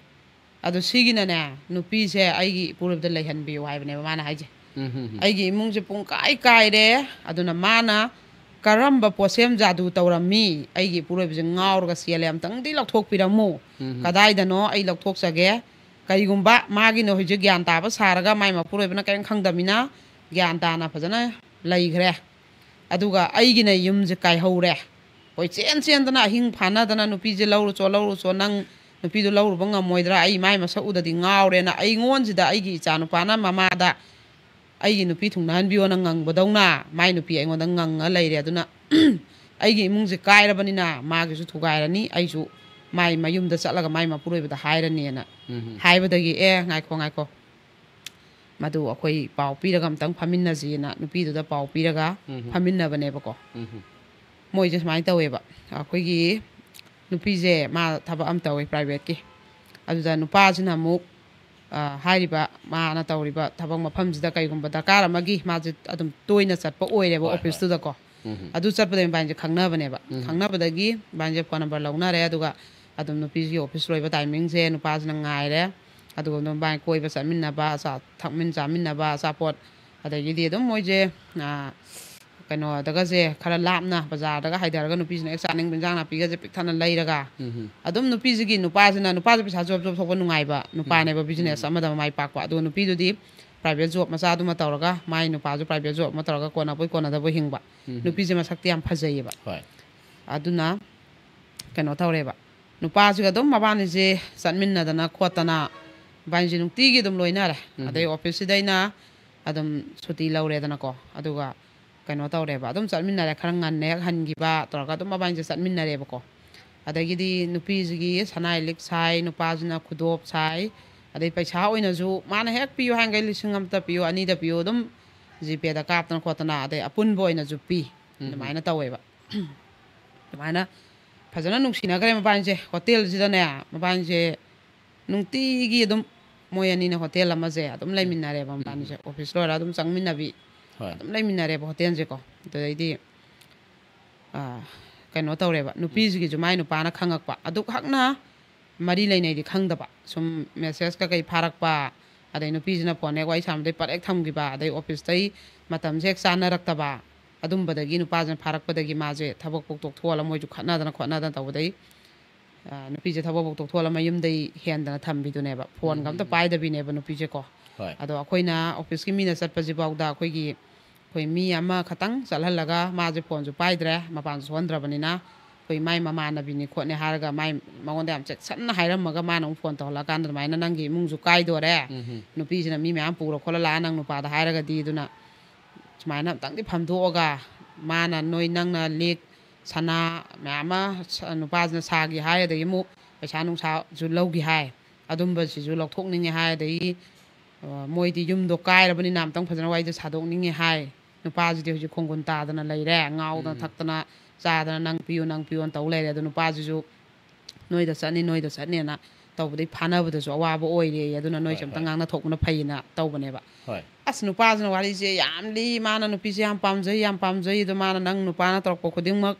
ꯑꯗꯣ ꯁꯤꯒꯤꯅꯅꯦ, ꯅꯨꯄꯤꯁꯦ ꯑꯩꯒꯤ ꯏꯄꯨꯔꯣꯏꯕꯗ ꯂꯩꯍꯟꯕꯤꯌꯨ ꯍꯥꯏꯕꯅꯦꯕ ꯃꯥꯅ ꯍꯥꯏꯁꯦ꯫ ꯎꯝ, ꯍꯝ, ꯍꯝ꯫ "ꯑꯩꯒꯤ ꯏꯃꯨꯡꯁꯦ ꯄꯨꯡ ꯀꯥꯏ ꯀꯥꯏꯔꯦ, ꯑꯗꯨꯅ ꯃꯥꯅ ꯀꯔꯝꯕ ꯄꯣꯠꯁꯦꯝ ꯖꯥꯗꯨ ꯇꯧꯔꯝꯃꯤ? ꯑꯩꯒꯤ ꯏꯄꯨꯔꯣꯏꯕꯁꯦ ꯉꯥꯎꯔꯒ ꯆꯦꯜꯂꯦ, ꯑꯝꯇꯪꯗꯤ ꯂꯧꯊꯣꯛꯄꯤꯔꯝꯃꯨ꯫ ꯎꯝ, ꯍꯝ꯫ ꯀꯗꯥꯏꯗꯅꯣ ꯑꯩ ꯂꯧꯊꯣꯛꯆꯒꯦ꯫ ꯀꯔꯤꯒꯨꯝꯕ ꯃꯥꯒꯤꯅ ꯍꯧꯖꯤꯛ ꯒ꯭ꯌꯥꯟ ꯇꯥꯕ ꯁꯥꯔꯒ ꯃꯥꯏ ꯃꯄꯨꯔꯣꯏꯕꯅ ꯀꯔꯤꯝ ꯈꯪꯗꯃꯤꯅ ꯒ꯭ꯌꯥꯟ ꯇꯥꯅ ꯐꯖꯅ ꯂꯩꯈ꯭ꯔꯦ꯫ ꯑꯗꯨꯒ ꯑꯩꯒꯤꯅ ꯌꯨꯝꯁꯦ ꯀꯥꯏꯍꯧꯔꯦ꯫ ꯀꯣꯏꯆꯦꯟ ꯆꯦꯟꯗꯅ ꯑꯍꯤꯡ ꯐꯥꯅꯗꯅ ꯅꯨꯄꯤꯁꯦ ꯂꯧꯔꯨꯆꯣ, ꯂꯧꯔꯨꯆꯣ, ꯅꯪ ꯅꯨꯄꯤꯗꯣ ꯂꯧꯔꯨꯕ ꯉꯝꯃꯣꯏꯗ꯭ꯔꯥ? ꯑꯩ ꯃꯥꯏ ꯃꯁꯛ ꯎꯗꯗꯤ ꯉꯥꯎꯔꯦꯅ ꯑꯩꯉꯣꯟꯁꯤꯗ ꯑꯩꯒꯤ ꯏꯆꯥ ꯅꯨꯄꯥꯅ ꯃꯃꯥꯗ ꯑꯩꯒꯤ ꯅꯨꯄꯤ ꯊꯨꯡꯅꯍꯟꯕꯤꯌꯣꯅ ꯉꯪꯕꯗꯧꯅ ꯃꯥꯏ ꯅꯨꯄꯤ ꯑꯩꯉꯣꯟꯗ ꯉꯪꯉ ꯂꯩꯔꯦ꯫ ꯑꯗꯨꯅ ꯑꯩꯒꯤ ꯏꯃꯨꯡꯁꯦ ꯀꯥꯏꯔꯕꯅꯤꯅ ꯃꯥꯒꯤꯁꯨ ꯊꯨꯒꯥꯏꯔꯅꯤ, ꯑꯩꯁꯨ ꯃꯥꯏ ꯃꯌꯨꯝꯗ ꯆꯠꯂꯒ ꯃꯥꯏ ꯃꯄꯨꯔꯣꯏꯕꯗ ꯍꯥꯏꯔꯅꯤꯅ" ꯎꯝ꯫ ꯍꯥꯏꯕꯗꯒꯤ, "ꯑꯦ, ꯉꯥꯏꯈꯣ, ꯉꯥꯏꯈꯣ, ꯃꯗꯨ ꯑꯩꯈꯣꯏ ꯄꯥꯎ ꯄꯤꯔꯒ ꯑꯝꯇꯪ ꯐꯝꯃꯤꯟꯅꯁꯤꯅ" ꯅꯨꯄꯤꯗꯨꯗ ꯄꯥꯎ ꯄꯤꯔꯒ ꯎꯝ꯫ ꯐꯝꯃꯤꯟꯅꯕꯅꯦꯕꯀꯣ꯫ ꯎꯝ꯫ ꯃꯣꯏꯁꯦ ꯁꯨꯃꯥꯏꯅ ꯇꯧꯋꯦꯕ, ꯑꯩꯈꯣꯏꯒꯤ ꯅꯨꯄꯤꯁꯦ ꯃꯥ ꯊꯕꯛ ꯑꯃ ꯇꯧꯋꯤ ꯄ꯭ꯔꯥꯏꯚꯦꯠꯀꯤ꯫ ꯑꯗꯨꯗ ꯅꯨꯄꯥꯁꯤꯅ ꯑꯃꯨꯛ, ꯑ, ꯍꯥꯏꯔꯤꯕ ꯃꯥꯅ ꯇꯧꯔꯤꯕ ꯊꯕꯛ ꯃꯐꯝꯁꯤꯗ ꯀꯩꯒꯨꯝꯕ ꯗꯔꯀꯥꯔ ꯑꯃꯒꯤ ꯃꯥꯁꯦ ꯑꯗꯨꯝ ꯇꯣꯏꯅ ꯆꯠꯄ ꯑꯣꯏꯔꯦꯕ, ꯍꯣꯏ, ꯍꯣꯏ꯫ ꯑꯣꯐꯤꯁꯇꯨꯗꯀꯣ꯫ ꯎꯝ꯫ ꯑꯗꯨ ꯆꯠꯄꯗ ꯏꯕꯥꯅꯤꯁꯦ ꯈꯪꯅꯕꯅꯦꯕ꯫ ꯎꯝ꯫ ꯈꯪꯅꯕꯗꯒꯤ ꯏꯕꯥꯅꯤꯁꯦ ꯐꯣꯟ ꯅꯝꯕꯔ ꯂꯧꯅꯔꯦ, ꯑꯗꯨꯒ ꯑꯗꯨꯝ ꯅꯨꯄꯤꯁꯤꯒꯤ ꯑꯣꯐꯤꯁ ꯂꯣꯏꯕ ꯇꯥꯏꯃꯤꯡꯁꯦ ꯅꯨꯄꯥꯁꯤꯅ ꯉꯥꯏꯔꯦ, ꯑꯗꯨꯒ ꯑꯗꯨꯝ ꯏꯕꯥꯅꯤ ꯀꯣꯏꯕ ꯆꯠꯃꯤꯟꯅꯕ, ꯑꯆꯥ-, ꯊꯛꯃꯤꯟ ꯆꯥꯃꯤꯟꯅꯕ, ꯑꯆꯥꯄꯣꯠ, ꯑꯗꯒꯤꯗꯤ ꯑꯗꯨꯝ ꯃꯣꯏꯁꯦ, ꯑ, ꯀꯩꯅꯣꯗꯒꯁꯦ ꯈꯔ ꯂꯥꯞꯅ ꯕꯖꯥꯔꯗꯒ ꯍꯥꯏꯊꯔꯒ ꯅꯨꯄꯤꯁꯤꯅ ꯍꯦꯛ ꯆꯥꯅꯤꯡꯕ ꯏꯟꯖꯥꯡ ꯅꯥꯄꯤꯒꯁꯦ ꯄꯤꯛ ꯊꯟꯅ ꯂꯩꯔꯒ, ꯎꯝ꯫ ꯑꯗꯨꯝ ꯅꯨꯄꯤꯁꯤꯒꯤ, ꯅꯨꯄꯥꯁꯤꯅ, ꯅꯨꯄꯥꯁꯦ ꯄꯩꯁꯥ ꯖꯣꯕ ꯖꯣꯕ ꯊꯣꯛꯄ ꯅꯨꯡꯉꯥꯏꯕ ꯅꯨꯄꯥꯅꯦꯕ, ꯎꯝ꯫ ꯕꯤꯖꯤꯅꯦꯁ ꯎꯝ꯫ ꯑꯃꯗ ꯃꯥꯏ ꯄꯥꯛꯄ꯫ ꯑꯗꯨꯒ ꯅꯨꯄꯤꯗꯨꯗꯤ ꯄ꯭ꯔꯥꯏꯚꯦꯠ ꯖꯣꯕ ꯃꯆꯥꯗꯨꯃ ꯇꯧꯔꯒ, ꯃꯥꯏ ꯅꯨꯄꯥꯁꯨ ꯄ꯭ꯔꯥꯏꯚꯦꯠ ꯖꯣꯕ ꯑꯃ ꯇꯧꯔꯒ ꯀꯣꯟꯅꯕꯣꯏ ꯀꯣꯟꯅꯗꯕꯣꯏ ꯍꯤꯡꯕ꯫ ꯎꯝ꯫ ꯅꯨꯄꯤꯁꯦ ꯃꯁꯛꯇꯤ ꯌꯥꯝ ꯐꯖꯩꯌꯦꯕ꯫ ꯍꯣꯏ꯫ ꯑꯗꯨꯅ ꯀꯩꯅꯣ ꯇꯧꯔꯦꯕ, ꯅꯨꯄꯥꯁꯤꯒ ꯑꯗꯨꯝ ꯃꯕꯥꯅꯤꯁꯦ ꯆꯠꯃꯤꯟꯅꯗꯅ ꯈꯣꯠꯇꯅ, ꯃꯕꯥꯅꯤꯁꯦ ꯅꯨꯡꯇꯤꯒꯤ ꯑꯗꯨꯝ ꯂꯣꯏꯅꯔꯦ꯫ ꯎꯝ꯫ ꯑꯗꯩ ꯑꯣꯐꯤꯁꯁꯤꯗ ꯑꯩꯅ ꯑꯗꯨꯝ ꯁꯨꯇꯤ ꯂꯧꯔꯦꯗꯅꯀꯣ, ꯑꯗꯨꯒ ꯀꯩꯅꯣ ꯇꯧꯔꯦꯕ, ꯑꯗꯨꯝ ꯆꯠꯃꯤꯟꯅꯔꯦ, ꯈꯔ ꯉꯟꯅ ꯍꯦꯛ ꯍꯟꯈꯤꯕ ꯇꯧꯔꯒ ꯑꯗꯨꯝ ꯃꯕꯥꯅꯤꯁꯦ ꯆꯠꯃꯤꯟꯅꯔꯦꯕꯀꯣ꯫ ꯑꯗꯒꯤꯗꯤ ꯅꯨꯄꯤꯁꯤꯒꯤ ꯁꯅꯥꯏ ꯂꯤꯛ ꯁꯥꯏ, ꯅꯨꯄꯥꯁꯤꯅ ꯈꯨꯗꯣꯞ ꯁꯥꯏ, ꯑꯗꯩ ꯄꯩꯁꯥ ꯑꯣꯏꯅꯁꯨ ꯃꯥꯅ ꯍꯦꯛ ꯄꯤꯌꯨ ꯍꯥꯏꯔꯒꯩ ꯂꯤꯁꯤꯡ ꯑꯃꯇ ꯄꯤꯌꯨ, ꯑꯅꯤꯗ ꯄꯤꯌꯨ, ꯑꯗꯨꯝ ꯖꯤꯄꯦꯗ ꯀꯥꯞꯇꯅ ꯈꯣꯠꯇꯅ, ꯑꯗꯩ ꯑꯄꯨꯟꯕ ꯑꯣꯏꯅꯁꯨ ꯄꯤ꯫ ꯎꯝ꯫ ꯑꯗꯨꯃꯥꯏꯅ ꯇꯧꯋꯦꯕ꯫ ꯑꯗꯨꯃꯥꯏꯅ ꯐꯖꯅ ꯅꯨꯡꯁꯤꯅꯈ꯭ꯔꯦ ꯃꯕꯥꯅꯤꯁꯦ꯫ ꯍꯣꯇꯦꯜꯁꯤꯗꯅꯦ, ꯃꯕꯥꯅꯤꯁꯦ ꯅꯨꯡꯇꯤꯒꯤ ꯑꯗꯨꯝ ꯃꯣꯏ ꯑꯅꯤꯅ ꯍꯣꯇꯦꯜ ꯑꯃꯁꯦ ꯑꯗꯨꯝ ꯂꯩꯃꯤꯟꯅꯔꯦꯕ꯫ ꯎꯝ꯫ ꯃꯕꯥꯅꯤꯁꯦ ꯑꯣꯐꯤꯁ ꯂꯣꯏꯔ ꯑꯗꯨꯝ ꯆꯪꯃꯤꯟꯅꯕꯤ, ꯍꯣꯏ꯫ ꯑꯗꯨꯝ ꯂꯩꯃꯤꯟꯅꯔꯦꯕ ꯍꯣꯇꯦꯜꯁꯦꯀꯣ꯫ ꯑꯗꯨꯗꯩꯗꯤ, ꯑꯥ, ꯀꯩꯅꯣ ꯇꯧꯔꯦꯕ, ꯎꯝ꯫ ꯅꯨꯄꯤꯁꯤꯒꯤꯁꯨ ꯃꯥꯏ ꯅꯨꯄꯥꯅ ꯈꯪꯉꯛꯄ꯫ ꯑꯗꯨꯛ ꯍꯛꯅ ꯃꯔꯤ ꯂꯩꯅꯩꯗꯤ ꯈꯪꯗꯕ꯫ ꯁꯨꯝ ꯃꯦꯁꯦꯖ ꯀꯩꯀꯩ ꯐꯥꯔꯛꯄ, ꯑꯗꯩ ꯅꯨꯄꯤꯁꯤꯅ ꯐꯣꯟ ꯍꯦꯛ ꯋꯥꯔꯤ ꯁꯥꯟꯅꯕꯗꯩ ꯄꯠ ꯍꯦꯛ ꯊꯝꯈꯤꯕ, ꯑꯗꯩ ꯑꯣꯐꯤꯁꯇꯩ ꯃꯇꯝꯁꯦ ꯍꯦꯛ ꯆꯥꯟꯅꯔꯛꯇꯕ, ꯑꯗꯨꯝꯕꯗꯒꯤ ꯅꯨꯄꯥꯁꯤꯅ ꯐꯥꯔꯛꯄꯗꯒꯤ ꯃꯥꯁꯦ ꯊꯕꯛ ꯄꯣꯛ ꯇꯣꯛꯊꯣꯛꯍꯜꯂ ꯃꯣꯏꯁꯨ ꯈꯠꯅꯗꯅ ꯈꯣꯠꯅꯗꯅ ꯇꯧꯕꯗꯩ, ꯑ, ꯅꯨꯄꯤꯁꯦ ꯊꯕꯛ ꯄꯣꯛ ꯇꯣꯛꯊꯣꯛꯍꯜꯂ ꯃꯌꯨꯝꯗꯩ ꯍꯦꯟꯗꯅ ꯊꯝꯕꯤꯗꯨꯅꯦꯕ꯫ ꯐꯣꯟꯒ ꯑꯝꯇ ꯎꯝ꯫ ꯄꯥꯏꯗꯕꯤꯅꯦꯕ ꯅꯨꯄꯤꯁꯦꯀꯣ꯫ ꯍꯣꯏ꯫ ꯑꯗꯣ ꯑꯩꯈꯣꯏꯅ ꯑꯣꯐꯤꯁꯀꯤ ꯃꯤꯅ ꯆꯠꯄꯁꯤꯐꯥꯎꯗ ꯑꯩꯈꯣꯏꯒꯤ, ꯑꯩꯈꯣꯏ ꯃꯤ ꯑꯃꯈꯛꯇꯪ ꯆꯠꯍꯜꯂꯒ ꯃꯥꯁꯦ ꯐꯣꯟꯁꯨ ꯄꯥꯏꯗ꯭ꯔꯦ, ꯃꯄꯥꯟꯁꯨ ꯊꯣꯛꯍꯟꯗ꯭ꯔꯕꯅꯤꯅ, ꯑꯩꯈꯣꯏ ꯃꯥꯏ ꯃꯃꯥꯟꯅꯕꯤꯅꯤ ꯈꯣꯠꯅꯤ ꯍꯥꯏꯔꯒ ꯃꯥꯏ, ꯃꯉꯣꯟꯗ ꯌꯥꯝ ꯆꯦꯛꯁꯟꯅ ꯍꯥꯏꯔꯝꯃꯒ ꯃꯥꯅ ꯑꯃꯨꯛ ꯐꯣꯟ ꯇꯧꯍꯜꯂꯛꯑꯀꯥꯟꯗ ꯑꯗꯨꯃꯥꯏꯅ ꯅꯪꯒꯤ ꯏꯃꯨꯡꯁꯨ ꯀꯥꯏꯗꯣꯔꯦ, ꯎꯝ꯫ ꯅꯨꯄꯤꯁꯤꯅ ꯃꯤ ꯃꯌꯥꯝ ꯄꯨꯔ ꯈꯣꯠꯂ ꯂꯥꯛꯑ ꯅꯪ ꯅꯨꯄꯥꯗ ꯍꯥꯏꯔꯒꯗꯤ, ꯑꯗꯨꯅ ꯁꯨꯃꯥꯏꯅ ꯑꯝꯇꯪꯗꯤ ꯐꯝꯗꯣꯛꯑꯒ ꯃꯥꯅ ꯅꯣꯏ, ꯅꯪꯅ ꯂꯤꯛ ꯁꯅꯥ ꯃꯌꯥꯝ ꯑꯃ ꯁ-, ꯅꯨꯄꯥꯁꯤꯅ ꯁꯥꯒꯤ ꯍꯥꯏ, ꯑꯗꯒꯤ ꯑꯃꯨꯛ ꯄꯩꯁꯥ ꯅꯨꯡꯁꯥꯁꯨ ꯂꯧꯈꯤ ꯍꯥꯏ, ꯑꯗꯨꯝꯕꯁꯤꯁꯨ ꯂꯧꯊꯣꯛꯅꯤꯡꯉꯦ ꯍꯥꯏ, ꯑꯗꯒꯤ, ꯑ, ꯃꯣꯏꯗꯤ ꯌꯨꯝꯗꯣ ꯀꯥꯏꯔꯕꯅꯤꯅ ꯑꯝꯇꯪ ꯐꯖꯅ ꯋꯥꯔꯤꯗꯣ ꯁꯥꯗꯣꯛꯅꯤꯡꯉꯦ ꯍꯥꯏ꯫ ꯅꯨꯄꯥꯁꯤꯗꯤ ꯍꯧꯖꯤꯛ ꯈꯣꯡꯒꯨꯟ ꯇꯥꯗꯅ ꯂꯩꯔꯦ, ꯉꯥꯎꯗꯅ ꯎꯝ꯫ ꯊꯛꯇꯅ ꯆꯥꯗꯅ ꯅꯪ ꯄꯤꯌꯨ, ꯅꯪ ꯄꯤꯌꯨꯅ ꯇꯧ ꯂꯩꯔꯦ꯫ ꯑꯗꯣ ꯅꯨꯄꯥꯁꯤꯁꯨ ꯅꯣꯏꯗ ꯆꯠꯅꯤ, ꯅꯣꯏꯗ ꯆꯠꯅꯦꯅ ꯇꯧꯕꯗꯩ ꯐꯥꯅꯕꯗꯁꯨ ꯑꯋꯥꯕ ꯑꯣꯏꯔꯦ꯫ ꯑꯗꯨꯅ ꯅꯣꯏꯁꯦ ꯍꯣꯏ, ꯑꯝꯇ ꯍꯣꯏ꯫ ꯉꯥꯡꯅ ꯊꯣꯛꯄꯅ ꯐꯩꯌꯦꯅ ꯇꯧꯕꯅꯦꯕ꯫ ꯍꯣꯏ꯫ ꯑꯁ, ꯅꯨꯄꯥꯁꯤꯅ ꯋꯥꯔꯤꯁꯦ ꯌꯥꯝ ꯂꯤ, ꯃꯥꯅ ꯅꯨꯄꯤꯁꯦ ꯌꯥꯝ ꯄꯥꯝꯖꯩ, ꯌꯥꯝ ꯄꯥꯝꯖꯩ, ꯑꯗꯣ ꯃꯥꯅ, "ꯅꯪ ꯅꯨꯄꯥꯅ ꯇꯧꯔꯛꯄ ꯈꯨꯗꯤꯡꯃꯛ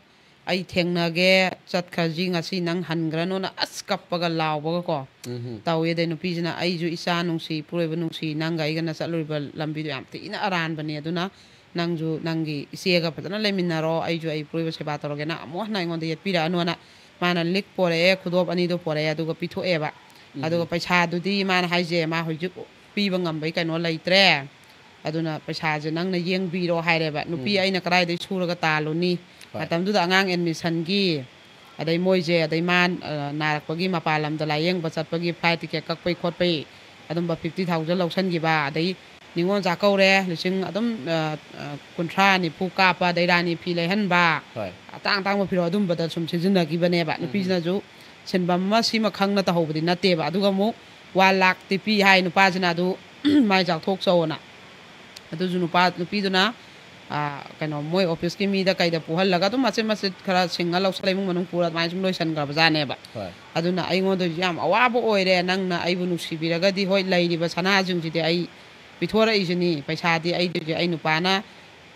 ꯑꯩ ꯊꯦꯡꯅꯒꯦ, ꯆꯠꯈ꯭ꯔꯁꯤ, ꯉꯁꯤ ꯅꯪ ꯍꯟꯈ꯭ꯔꯅꯣꯅ" ꯑꯁ ꯀꯞꯄꯒ ꯂꯥꯎꯕꯒꯀꯣ ꯎꯝ꯫ ꯇꯧꯋꯤ꯫ ꯑꯗꯩ ꯅꯨꯄꯤꯁꯤꯅ, "ꯑꯩꯁꯨ ꯏꯆꯥ ꯅꯨꯡꯁꯤ, ꯏꯄꯨꯔꯣꯏꯕ ꯅꯨꯡꯁꯤ, ꯅꯪꯒ ꯑꯩꯒꯅ ꯆꯠꯂꯨꯔꯤꯕ ꯂꯝꯕꯤꯗꯣ ꯌꯥꯝ ꯊꯤꯅ ꯑꯔꯥꯟꯕꯅꯦ, ꯑꯗꯨꯅ ꯅꯪꯁꯨ ꯅꯪꯒꯤ ꯏꯆꯦꯒ ꯐꯖꯅ ꯂꯩꯃꯤꯟꯅꯔꯣ, ꯑꯩꯁꯨ ꯑꯩ ꯏꯄꯨꯔꯣꯏꯕ ꯁꯦꯕꯥ ꯇꯧꯔꯒꯦ, ꯅꯪ ꯑꯃꯨꯛ ꯍꯟꯅ ꯑꯩꯉꯣꯟꯗ ꯌꯦꯠꯄꯤꯔꯛꯑꯅꯣꯅ" ꯃꯥꯅ ꯂꯤꯛ ꯄꯣꯔꯛꯑꯦ, ꯈꯨꯗꯣꯞ ꯑꯅꯤꯗꯣ ꯄꯣꯔꯛꯑꯦ, ꯑꯗꯨꯒ ꯄꯤꯊꯣꯛꯑꯦꯕ꯫ ꯎꯝ꯫ ꯑꯗꯨꯒ ꯄꯩꯁꯥꯗꯨꯗꯤ ꯃꯥꯅ ꯍꯥꯏꯁꯦ, ꯃꯥ ꯍꯧꯖꯤꯛ ꯄꯤꯕ ꯉꯝꯕꯒꯤ ꯀꯩꯅꯣ ꯂꯩꯇ꯭ꯔꯦ, ꯑꯗꯨꯅ ꯄꯩꯁꯥꯁꯦ ꯅꯪꯅ ꯌꯦꯡꯕꯤꯔꯣ ꯍꯥꯏꯔꯦꯕ꯫ "ꯅꯨꯄꯤ ꯎꯝ꯫ ꯑꯩꯅ ꯀꯗꯥꯏꯗꯩ ꯁꯨꯔꯒ ꯇꯥꯜꯂꯨꯅꯤ?" ꯍꯣꯏ꯫ ꯃꯇꯝꯗꯨꯗ ꯑꯉꯥꯡ ꯑꯦꯗꯃꯤꯁꯟꯒꯤ, ꯑꯗꯩ ꯃꯣꯏꯁꯦ, ꯑꯗꯩ ꯃꯥ, ꯑ, ꯅꯥꯔꯛꯄꯒꯤ ꯃꯄꯥꯟ ꯂꯝꯗ ꯂꯥꯏꯌꯦꯡꯕ ꯆꯠꯄꯒꯤ ꯐ꯭ꯂꯥꯏꯠ ꯇꯤꯀꯦꯠ ꯀꯛꯄꯩ ꯈꯣꯠꯄꯩ ꯑꯗꯨꯝꯕ ꯐꯤꯐꯇꯤ ꯊꯥꯎꯖꯟ ꯂꯧꯁꯟꯈꯤꯕ, ꯑꯗꯩ ꯅꯤꯉꯣꯜ ꯆꯥꯛꯀꯧꯔꯦ, ꯂꯤꯁꯤꯡ ꯑꯗꯨꯝ, ꯑ, ꯑ, ꯀꯨꯟꯊ꯭ꯔꯥ ꯅꯤꯐꯨ ꯀꯥꯞꯄ, ꯑꯗꯩ ꯔꯥꯅꯤ ꯐꯤ ꯂꯩꯍꯟꯕ, ꯍꯣꯏ꯫ ꯑꯇꯥꯡ ꯑꯇꯥꯡꯕ ꯐꯤꯔꯣꯜ ꯑꯗꯨꯝꯕꯗ ꯁꯨꯝ ꯁꯤꯖꯤꯟꯅꯈꯤꯕꯅꯦꯕ꯫ ꯎꯝ꯫ ꯅꯨꯄꯤꯁꯤꯅꯁꯨ ꯁꯤꯟꯐꯝ ꯑꯃ ꯁꯤꯃ ꯈꯪꯅ ꯇꯧꯍꯧꯕꯗꯤ ꯅꯠꯇꯦꯕ꯫ ꯑꯗꯨꯒ ꯑꯃꯨꯛ ꯋꯥꯟ ꯂꯥꯛꯇꯤ ꯄꯤ ꯍꯥꯏ ꯅꯨꯄꯥꯁꯤꯅ, ꯑꯗꯨ ꯃꯥꯏ ꯆꯥꯎꯊꯣꯛꯆꯧꯅ꯫ ꯑꯗꯨꯁꯨ ꯅꯨꯄꯥ, ꯅꯨꯄꯤꯗꯨꯅ, ꯑ, ꯀꯩꯅꯣ, ꯃꯣꯏ ꯑꯣꯐꯤꯁꯀꯤ ꯃꯤꯗ ꯀꯩꯗ ꯄꯨꯍꯜꯂꯒ ꯑꯗꯨꯝ ꯃꯆꯤꯠ ꯃꯆꯤꯠ ꯈꯔ ꯁꯤꯡꯉ ꯂꯧꯁꯜꯂ ꯏꯃꯨꯡ ꯃꯅꯨꯡ ꯄꯨꯔ ꯑꯗꯨꯃꯥꯏꯅ ꯁꯨꯝ ꯂꯣꯏꯁꯟꯈ꯭ꯔꯕꯖꯥꯠꯅꯦꯕ꯫ ꯍꯣꯏ꯫ ꯑꯗꯨꯅ ꯑꯩꯉꯣꯟꯗꯁꯨ ꯌꯥꯝ ꯑꯋꯥꯕ ꯑꯣꯏꯔꯦ, ꯅꯪꯅ ꯑꯩꯕꯨ ꯅꯨꯡꯁꯤꯕꯤꯔꯒꯗꯤ, ꯍꯣꯏ, ꯂꯩꯔꯤꯕ ꯁꯅꯥꯁꯤꯡꯁꯤꯗꯤ ꯑꯩ ꯄꯤꯊꯣꯔꯛꯏꯁꯤꯅꯤ, ꯄꯩꯁꯥꯗꯤ ꯑꯩꯗꯨꯒꯤ ꯑꯩ ꯅꯨꯄꯥꯅ,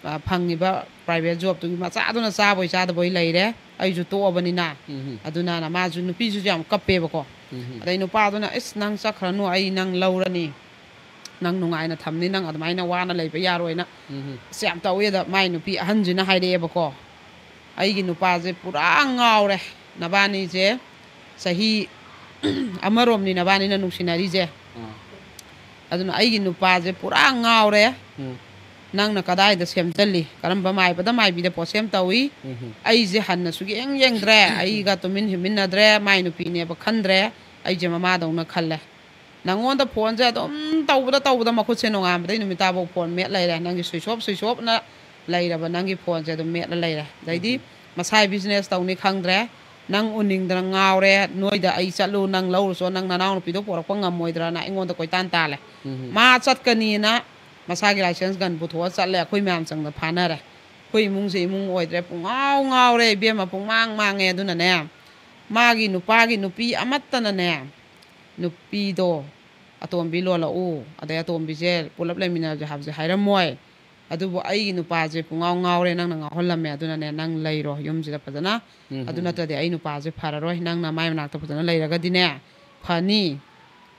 ꯑ, ꯐꯪꯉꯤꯕ ꯄ꯭ꯔꯥꯏꯚꯦꯠ ꯖꯣꯕꯇꯨꯒꯤ ꯃꯆꯥꯗꯨꯅ ꯆꯥꯕꯣꯏ ꯆꯥꯗꯕꯣꯏ ꯂꯩꯔꯦ, ꯑꯩꯁꯨ ꯇꯣꯛꯑꯕꯅꯤꯅ꯫ ꯎꯝ꯫ ꯑꯗꯨꯅ ꯃꯥꯁꯨ, ꯅꯨꯄꯤꯁꯤꯁꯨ ꯌꯥꯝ ꯀꯞꯄꯦꯕꯀꯣ꯫ ꯎꯝ꯫ ꯑꯗꯩ ꯅꯨꯄꯥꯗꯨꯅ, "ꯏꯁ, ꯅꯪ ꯆꯠꯈ꯭ꯔꯅꯨ, ꯑꯩ ꯅꯪ ꯂꯧꯔꯅꯤ, ꯅꯪ ꯅꯨꯡꯉꯥꯏꯅ ꯊꯝꯅꯤ, ꯅꯪ ꯑꯗꯨꯃꯥꯏꯅ ꯋꯥꯅ ꯂꯩꯕ ꯌꯥꯔꯣꯏꯅ" ꯎꯝ꯫ ꯑꯁ, ꯌꯥꯝ ꯇꯧꯋꯦꯗ ꯃꯥꯏ ꯅꯨꯄꯤ ꯑꯍꯟꯁꯤꯅ ꯍꯥꯏꯔꯛꯑꯦꯕꯀꯣ, "ꯑꯩꯒꯤ ꯅꯨꯄꯥꯁꯦ ꯄꯨꯔꯥ ꯉꯥꯎꯔꯦ, ꯅꯕꯥꯅꯤꯁꯦ ꯆꯍꯤ ꯑꯃꯔꯣꯝꯅꯤ ꯅꯕꯥꯅꯤꯅ ꯅꯨꯡꯁꯤꯅꯔꯤꯁꯦ, ꯑꯥ꯫ ꯑꯗꯨꯅ ꯑꯩꯒꯤ ꯅꯨꯄꯥꯁꯦ ꯄꯨꯔꯥ ꯉꯥꯎꯔꯦ, ꯎꯝ꯫ ꯅꯪꯅ ꯀꯗꯥꯏꯗ ꯁꯦꯝꯖꯜꯂꯤ, ꯀꯔꯝꯕ ꯃꯥꯏꯕꯗ ꯃꯥꯏꯕꯤꯗ ꯄꯣꯠꯁꯦꯝ ꯇꯧꯏ, ꯎꯝ꯫ ꯑꯩꯁꯦ ꯍꯟꯅ ꯁꯨꯛꯌꯦꯡ ꯌꯦꯡꯗ꯭ꯔꯦ, ꯑꯩꯒ ꯇꯨꯃꯤꯟ ꯍꯤꯞꯃꯤꯟꯅꯗ꯭ꯔꯦ, ꯃꯥꯏ ꯅꯨꯄꯤꯅꯦꯕ ꯈꯟꯗ꯭ꯔꯦ, ꯑꯩꯁꯦ ꯃꯃꯥꯗꯧꯅ ꯈꯜꯂꯦ꯫ ꯅꯪꯉꯣꯟꯗ ꯐꯣꯟꯁꯦ ꯑꯗꯨꯝ ꯇꯧꯕꯗ ꯇꯧꯕꯗ ꯃꯈꯨꯠꯁꯦ ꯅꯣꯡꯉꯥꯟꯕꯗꯩ ꯅꯨꯃꯤꯠ ꯇꯥꯐꯥꯎ ꯐꯣꯟ ꯃꯦꯠ ꯂꯩꯔꯦ, ꯅꯪꯒꯤ ꯁ꯭ꯋꯤꯆ ꯑꯣꯐ ꯁ꯭ꯋꯤꯆ ꯑꯣꯐꯅ ꯂꯩꯔꯕ ꯅꯪꯒꯤ ꯐꯣꯟꯁꯦ ꯑꯗꯨꯝ ꯃꯦꯠꯂ ꯂꯩꯔꯦ꯫ ꯑꯗꯩꯗꯤ ꯎꯝ꯫ ꯃꯁꯥꯏ ꯕꯤꯖꯤꯅꯦꯁ ꯇꯧꯅꯤ ꯈꯪꯗ꯭ꯔꯦ, ꯅꯪ ꯎꯅꯤꯡꯗꯅ ꯉꯥꯎꯔꯦ, ꯅꯣꯏꯗ ꯑꯩ ꯆꯠꯂꯨ, ꯅꯪ ꯂꯧꯔꯨꯆꯣ, ꯅꯪ ꯅꯅꯥꯎꯅꯨꯄꯤꯗꯣ ꯄꯣꯔꯛꯄ ꯉꯝꯃꯣꯏꯗ꯭ꯔꯅ ꯑꯩꯉꯣꯟꯗ ꯀꯣꯏꯇꯥꯟ ꯇꯥꯜꯂꯦ꯫ ꯎꯝ꯫ ꯃꯥ ꯆꯠꯀꯅꯤꯅ ꯃꯁꯥꯒꯤ ꯂꯥꯏꯁꯦꯟꯁ ꯒꯟ ꯄꯨꯊꯣꯛꯑ ꯆꯠꯂꯦ, ꯑꯩꯈꯣꯏ ꯃꯌꯥꯝ ꯆꯪꯗ ꯐꯥꯅꯔꯦ꯫ ꯑꯩꯈꯣꯏ ꯏꯃꯨꯡꯁꯦ ꯏꯃꯨꯡ ꯑꯣꯏꯗ꯭ꯔꯦ, ꯄꯨꯡꯉꯥꯎ ꯉꯥꯎꯔꯦ ꯏꯕꯦꯝꯃ, ꯄꯨꯡꯃꯥꯡ ꯃꯥꯡꯉꯦ꯫ ꯑꯗꯨꯅꯅꯦ, ꯃꯥꯒꯤ ꯅꯨꯄꯥꯒꯤ ꯅꯨꯄꯤ ꯑꯃꯠꯇꯅꯅꯦ, ꯅꯨꯄꯤꯗꯣ ꯑꯇꯣꯝꯕꯤ ꯂꯣꯜꯂꯛꯎ, ꯑꯗꯩ ꯑꯇꯣꯝꯕꯤꯁꯦ ꯄꯨꯂꯞ ꯂꯩꯃꯤꯟꯅꯔꯁꯦ ꯍꯥꯏꯕꯁꯦ ꯍꯥꯏꯔꯝꯃꯣꯏ꯫ ꯑꯗꯨꯕꯨ ꯑꯩꯒꯤ ꯅꯨꯄꯥꯁꯦ ꯄꯨꯡꯉꯥꯎ ꯉꯥꯎꯔꯦ, ꯅꯪꯅ ꯉꯥꯎꯍꯜꯂꯝꯃꯦ, ꯑꯗꯨꯅꯅꯦ ꯅꯪ ꯂꯩꯔꯣ ꯌꯨꯝꯁꯤꯗ ꯐꯖꯅ꯫ ꯑꯗꯨ ꯅꯠꯇ꯭ꯔꯗꯤ ꯑꯩ ꯅꯨꯄꯥꯁꯦ ꯐꯔꯔꯣꯏ, ꯅꯪꯅ ꯃꯥꯏ ꯃꯅꯥꯛꯇ ꯐꯖꯅ ꯂꯩꯔꯒꯗꯤꯅꯦ ꯐꯅꯤ꯫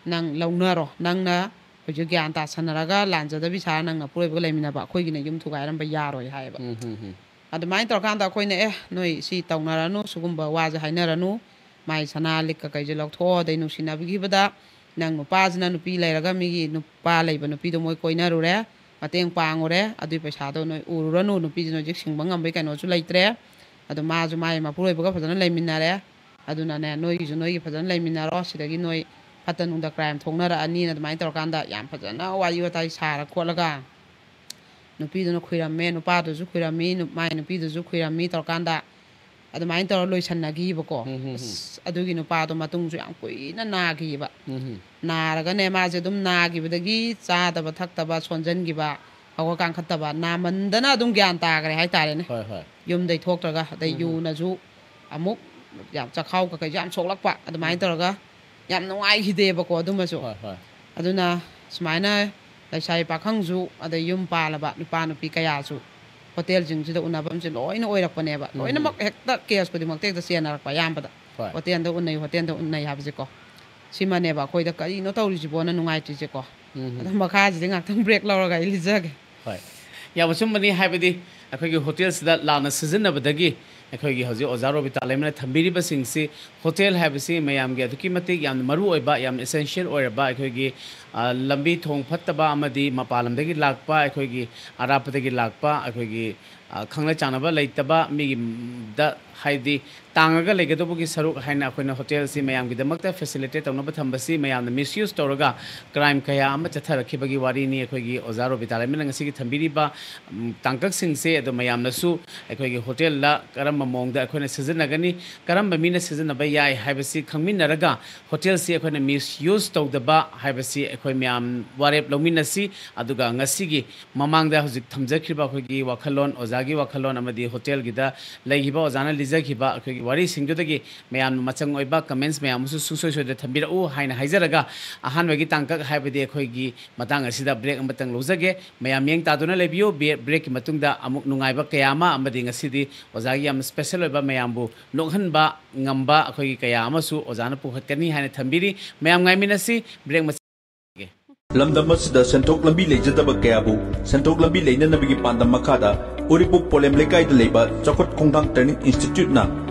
ꯅꯪ ꯂꯧꯅꯔꯣ, ꯅꯪꯅ ꯍꯧꯖꯤꯛ ꯒ꯭ꯌꯥꯟ ꯇꯥꯁꯟꯅꯔꯒ ꯂꯥꯟꯖꯗꯕꯤ ꯁꯥꯔ ꯅꯪ ꯅꯄꯨꯔꯣꯏꯕꯒ ꯂꯩꯃꯤꯟꯅꯕ, ꯑꯩꯈꯣꯏꯒꯤꯅ ꯌꯨꯝ ꯊꯨꯒꯥꯏꯔꯝꯕ ꯌꯥꯔꯣꯏ ꯍꯥꯏꯌꯦꯕ꯫ ꯎꯝ, ꯎꯝ, ꯎꯝ꯫ ꯑꯗꯨꯃꯥꯏꯅ ꯇꯧꯔꯀꯥꯟꯗ ꯑꯩꯈꯣꯏꯅ, "ꯑꯦ, ꯅꯣꯏ ꯁꯤ ꯇꯧꯅꯔꯅꯨ, ꯁꯤꯒꯨꯝꯕ ꯋꯥꯁꯦ ꯍꯥꯏꯅꯔꯅꯨ, ꯃꯥꯏ ꯁꯅꯥ ꯂꯤꯛ ꯀꯀꯩꯁꯦ ꯂꯧꯊꯣꯛꯑꯣ, ꯑꯗꯩ ꯅꯨꯡꯁꯤꯅꯕꯤꯈꯤꯕꯗ ꯅꯪ ꯅꯨꯄꯥꯁꯤꯅ ꯅꯨꯄꯤ ꯂꯩꯔꯒ ꯃꯤꯒꯤ ꯅꯨꯄꯥ ꯂꯩꯕ ꯅꯨꯄꯤꯗꯣ ꯃꯣꯏ ꯀꯣꯏꯅꯔꯨꯔꯦ, ꯃꯇꯦꯡ ꯄꯥꯡꯉꯨꯔꯦ, ꯑꯗꯨꯏ ꯄꯩꯁꯥꯗꯣ ꯅꯣꯏ ꯎꯔꯨꯔꯅꯨ, ꯅꯨꯄꯤꯁꯤꯅ ꯍꯧꯖꯤꯛ ꯁꯤꯡꯕ ꯉꯝꯕꯩ ꯀꯩꯅꯣꯁꯨ ꯂꯩꯇ꯭ꯔꯦ, ꯑꯗꯣ ꯃꯥꯁꯨ ꯃꯥꯏ ꯃꯄꯨꯔꯣꯏꯕꯒ ꯐꯖꯅ ꯂꯩꯃꯤꯟꯅꯔꯦ, ꯑꯗꯨꯅꯅꯦ ꯅꯣꯏꯒꯤꯁꯨ ꯅꯣꯏꯒꯤ ꯐꯖꯅ ꯂꯩꯃꯤꯟꯅꯔꯣ, ꯁꯤꯗꯒꯤ ꯅꯣꯏ ꯐꯠꯇ ꯅꯨꯡꯗ ꯀ꯭ꯔꯥꯏꯝ ꯊꯣꯛꯅꯔꯛꯑꯅꯤꯅ" ꯑꯗꯨꯃꯥꯏꯅ ꯇꯧꯔꯀꯥꯟꯗ ꯌꯥꯝ ꯐꯖꯅ ꯋꯥꯔꯤ ꯋꯥꯇꯥꯏ ꯁꯥꯔ ꯈꯣꯠꯂꯒ ꯅꯨꯄꯤꯗꯨꯅ ꯈꯨꯏꯔꯝꯃꯦ, ꯅꯨꯄꯥꯗꯨꯁꯨ ꯈꯨꯏꯔꯝꯃꯤ, ꯅꯨ-, ꯃꯥꯏ ꯅꯨꯄꯤꯗꯨꯁꯨ ꯈꯨꯏꯔꯝꯃꯤ ꯇꯧꯔꯀꯥꯟꯗ ꯑꯗꯨꯃꯥꯏꯅ ꯇꯧꯔ ꯂꯣꯏꯁꯟꯅꯈꯤꯕꯀꯣ꯫ ꯎꯝ, ꯎꯝ, ꯎꯝ꯫ ꯑꯁ, ꯑꯗꯨꯒꯤ ꯅꯨꯄꯥꯗꯣ ꯃꯇꯨꯡꯁꯨ ꯌꯥꯝ ꯀꯨꯏꯅ ꯅꯥꯈꯤꯕ꯫ ꯎꯝ, ꯎꯝ꯫ ꯅꯥꯔꯒꯅꯦ, ꯃꯥꯁꯦ ꯑꯗꯨꯝ ꯅꯥꯈꯤꯕꯗꯒꯤ ꯆꯥꯗꯕ ꯊꯛꯇꯕ, ꯁꯣꯟꯖꯟꯈꯤꯕ, ꯍꯧꯒꯠ ꯀꯥꯡꯈꯠꯇꯕ, ꯅꯥꯃꯟꯗꯅ ꯑꯗꯨꯝ ꯒ꯭ꯌꯥꯟ ꯇꯥꯈ꯭ꯔꯦ ꯍꯥꯏꯇꯥꯔꯦꯅꯦ꯫ ꯍꯣꯏ, ꯍꯣꯏ꯫ ꯌꯨꯝꯗꯩ ꯊꯣꯛꯇ꯭ꯔꯒ, ꯑꯗꯩ ꯎꯝ, ꯎꯝ꯫ ꯌꯨꯅꯁꯨ ꯑꯃꯨꯛ ꯌꯥꯝ ꯆꯈꯥꯎ ꯀꯀꯩꯁꯨ ꯌꯥꯝ ꯁꯣꯛꯂꯛꯄ, ꯑꯗꯨꯃꯥꯏꯅ ꯎꯝ꯫ ꯇꯧꯔꯒ ꯌꯥꯝ ꯅꯨꯡꯉꯥꯏꯈꯤꯗꯦꯕꯀꯣ ꯑꯗꯨꯃꯁꯨ꯫ ꯍꯣꯏ, ꯍꯣꯏ꯫ ꯑꯗꯨꯅ ꯁꯨꯃꯥꯏꯅ ꯂꯩꯁꯥꯕꯤ ꯄꯥꯈꯪꯁꯨ, ꯑꯗꯩ ꯌꯨꯝ ꯄꯥꯜꯂꯕ ꯅꯨꯄꯥ ꯅꯨꯄꯤ ꯀꯌꯥꯁꯨ ꯍꯣꯇꯦꯜꯁꯤꯡꯁꯤꯗ ꯎꯅꯐꯝꯁꯦ ꯂꯣꯏꯅ ꯑꯣꯏꯔꯛꯄꯅꯦꯕ꯫ ꯎꯝ꯫ ꯂꯣꯏꯅꯃꯛ ꯍꯦꯛꯇ ꯀꯦꯁ ꯈꯨꯗꯤꯡꯃꯛꯇ ꯍꯦꯛꯇ ꯆꯦꯟꯅꯔꯛꯄ ꯑꯌꯥꯝꯕꯗ꯫ ꯍꯣꯏ꯫ ꯍꯣꯇꯦꯜꯗ ꯎꯅꯩ, ꯍꯣꯇꯦꯜꯗ ꯎꯅꯩ ꯍꯥꯏꯕꯁꯦꯀꯣ꯫ ꯁꯤꯃꯅꯦꯕ ꯑꯩꯈꯣꯏꯗ ꯀꯔꯤꯅꯣ ꯇꯧꯔꯤꯁꯤꯕꯣꯅ ꯅꯨꯡꯉꯥꯏꯇ꯭ꯔꯤꯁꯦꯀꯣ꯫ ꯎꯝ꯫ ꯑꯗꯣ ꯃꯈꯥꯁꯤꯗꯤ ꯉꯥꯛꯇꯪ ꯕ꯭ꯔꯦꯛ ꯂꯧꯔꯒ ꯑꯩ ꯂꯤꯖꯒꯦ꯫ ꯍꯣꯏ꯫ ꯌꯥꯝ ꯑꯆꯨꯝꯕꯅꯤ, ꯍꯥꯏꯕꯗꯤ ꯑꯩꯈꯣꯏꯒꯤ ꯍꯣꯇꯦꯜꯁꯤꯗ ꯂꯥꯟꯅ ꯁꯤꯖꯤꯟꯅꯕꯗꯒꯤ ꯑꯩꯈꯣꯏꯒꯤ ꯍꯧꯖꯤꯛ ꯑꯣꯖꯥ ꯔꯣꯕꯤꯇꯥ ꯂꯩꯃꯅ ꯊꯝꯕꯤꯔꯤꯕꯁꯤꯡꯁꯤ, ꯍꯣꯇꯦꯜ ꯍꯥꯏꯕꯁꯤ ꯃꯌꯥꯝꯒꯤ ꯑꯗꯨꯛꯀꯤ ꯃꯇꯤꯛ ꯌꯥꯝꯅ ꯃꯔꯨ ꯑꯣꯏꯕ, ꯌꯥꯝꯅ ꯑꯦꯁꯦꯟꯁꯤꯌꯦꯜ ꯑꯣꯏꯔꯕ, ꯑꯩꯈꯣꯏꯒꯤ, ꯑ, ꯂꯝꯕꯤ ꯊꯣꯡ ꯐꯠꯇꯕ ꯑꯃꯗꯤ ꯃꯄꯥꯟ ꯂꯝꯗꯒꯤ ꯂꯥꯛꯄ, ꯑꯩꯈꯣꯏꯒꯤ ꯑꯔꯥꯞꯄꯗꯒꯤ ꯂꯥꯛꯄ, ꯑꯩꯈꯣꯏꯒꯤ, ꯑ, ꯈꯪꯅ ꯆꯥꯟꯅꯕ ꯂꯩꯇꯕ ꯃꯤꯒꯤ, ꯗ ꯍꯥꯏꯗꯤ ꯇꯥꯡꯉꯒ ꯂꯩꯒꯗꯧꯕꯒꯤ ꯁꯔꯨꯛ ꯍꯥꯏꯅ ꯑꯩꯈꯣꯏꯅ ꯍꯣꯇꯦꯜꯁꯤ ꯃꯌꯥꯝꯒꯤꯗꯃꯛꯇ ꯐꯦꯁꯤꯂꯤꯇꯦꯠ ꯇꯧꯅꯕ ꯊꯝꯕꯁꯤ ꯃꯌꯥꯝꯅ ꯃꯤꯁꯌꯨꯁ ꯇꯧꯔꯒ ꯀ꯭ꯔꯥꯏꯝ ꯀꯌꯥ ꯑꯃ ꯆꯠꯊꯔꯛꯈꯤꯕꯒꯤ ꯋꯥꯔꯤꯅꯤ꯫ ꯑꯩꯈꯣꯏꯒꯤ ꯑꯣꯖꯥ ꯔꯣꯕꯤꯇꯥ ꯂꯩꯃꯅ ꯉꯁꯤꯒꯤ ꯊꯝꯕꯤꯔꯤꯕ, ꯎꯝ, ꯇꯥꯡꯀꯛꯁꯤꯡꯁꯦ ꯑꯗꯣ ꯃꯌꯥꯝꯅꯁꯨ ꯑꯩꯈꯣꯏꯒꯤ ꯍꯣꯇꯦꯜꯗ ꯀꯔꯝꯕ ꯃꯑꯣꯡꯗ ꯑꯩꯈꯣꯏꯅ ꯁꯤꯖꯤꯟꯅꯒꯅꯤ, ꯀꯔꯝꯕ ꯃꯤꯅ ꯁꯤꯖꯤꯟꯅꯕ ꯌꯥꯏ ꯍꯥꯏꯕꯁꯤ ꯈꯪꯃꯤꯟꯅꯔꯒ ꯍꯣꯇꯦꯜꯁꯤ ꯑꯩꯈꯣꯏꯅ ꯃꯤꯁꯌꯨꯁ ꯇꯧꯗꯕ ꯍꯥꯏꯕꯁꯤ ꯑꯩꯈꯣꯏ ꯃꯌꯥꯝ ꯋꯥꯔꯦꯞ ꯂꯧꯃꯤꯟꯅꯁꯤ꯫ ꯑꯗꯨꯒ ꯉꯁꯤꯒꯤ ꯃꯃꯥꯡꯗ ꯍꯧꯖꯤꯛ ꯊꯝꯖꯈ꯭ꯔꯤꯕ ꯑꯩꯈꯣꯏꯒꯤ ꯋꯥꯈꯜꯂꯣꯟ ꯑꯣꯖꯥꯒꯤ ꯒꯤ ꯋꯥꯈꯜꯂꯣꯟ ꯑꯃꯗꯤ ꯍꯣꯇꯦꯜꯒꯤꯗ ꯂꯩꯈꯤꯕ ꯑꯣꯖꯥꯅ ꯂꯤꯖꯈꯤꯕ ꯑꯩꯈꯣꯏꯒꯤ ꯋꯥꯔꯤꯁꯤꯡꯗꯨꯗꯒꯤ ꯃꯌꯥꯝꯅ ꯃꯆꯪ ꯑꯣꯏꯕ comments ꯃꯌꯥꯝ ꯑꯃꯁꯨ ꯁꯨꯡꯁꯣꯏ ꯁꯣꯏꯗꯅ ꯊꯝꯕꯤꯔꯛꯎ ꯍꯥꯏꯅ ꯍꯥꯏꯖꯔꯒ, ꯑꯍꯥꯟꯕꯒꯤ ꯇꯥꯡꯀꯛ, ꯍꯥꯏꯕꯗꯤ ꯑꯩꯈꯣꯏꯒꯤ ꯃꯇꯥꯡ ꯑꯁꯤꯗ break ꯑꯃꯇꯪ ꯂꯧꯖꯒꯦ꯫ ꯃꯌꯥꯝ ꯃꯤꯠꯌꯦꯡ ꯇꯥꯗꯨꯅ ꯂꯩꯕꯤꯌꯨ꯫ ꯕꯦ-, breakꯀꯤ ꯃꯇꯨꯡꯗ ꯑꯃꯨꯛ ꯅꯨꯡꯉꯥꯏꯕ ꯀꯌꯥ ꯑꯃ ꯑꯃꯗꯤ ꯉꯁꯤꯗꯤ ꯑꯣꯖꯥꯒꯤ ꯌꯥꯝꯅ special ꯑꯣꯏꯕ, ꯃꯌꯥꯝꯕꯨ ꯅꯣꯛꯍꯟꯕ ꯉꯝꯕ ꯑꯩꯈꯣꯏꯒꯤ ꯀꯌꯥ ꯑꯃꯁꯨ ꯑꯣꯖꯥꯅ ꯄꯨꯈꯠꯀꯅꯤ ꯍꯥꯏꯅ ꯊꯝꯕꯤꯔꯤ꯫ ꯃꯌꯥꯝ ꯉꯥꯏꯃꯤꯟꯅꯁꯤ꯫ Break ꯃꯆꯥ ꯂꯝꯗꯝ ꯑꯁꯤꯗ ꯁꯦꯟꯊꯣꯛ ꯂꯝꯕꯤ ꯂꯩꯖꯗꯕ ꯀꯌꯥꯕꯨ ꯁꯦꯟꯊꯣꯛ ꯂꯝꯕꯤ ꯂꯩꯅꯅꯕꯒꯤ ꯄꯥꯟꯗꯝ ꯃꯈꯥꯗ ꯎꯔꯤꯄꯣꯛ ꯄꯣꯂꯦꯝ ꯂꯩꯀꯥꯏꯗ ꯂꯩꯕ ꯆꯥꯎꯈꯠ ꯈꯣꯡꯊꯥꯡ Training Instituteꯅ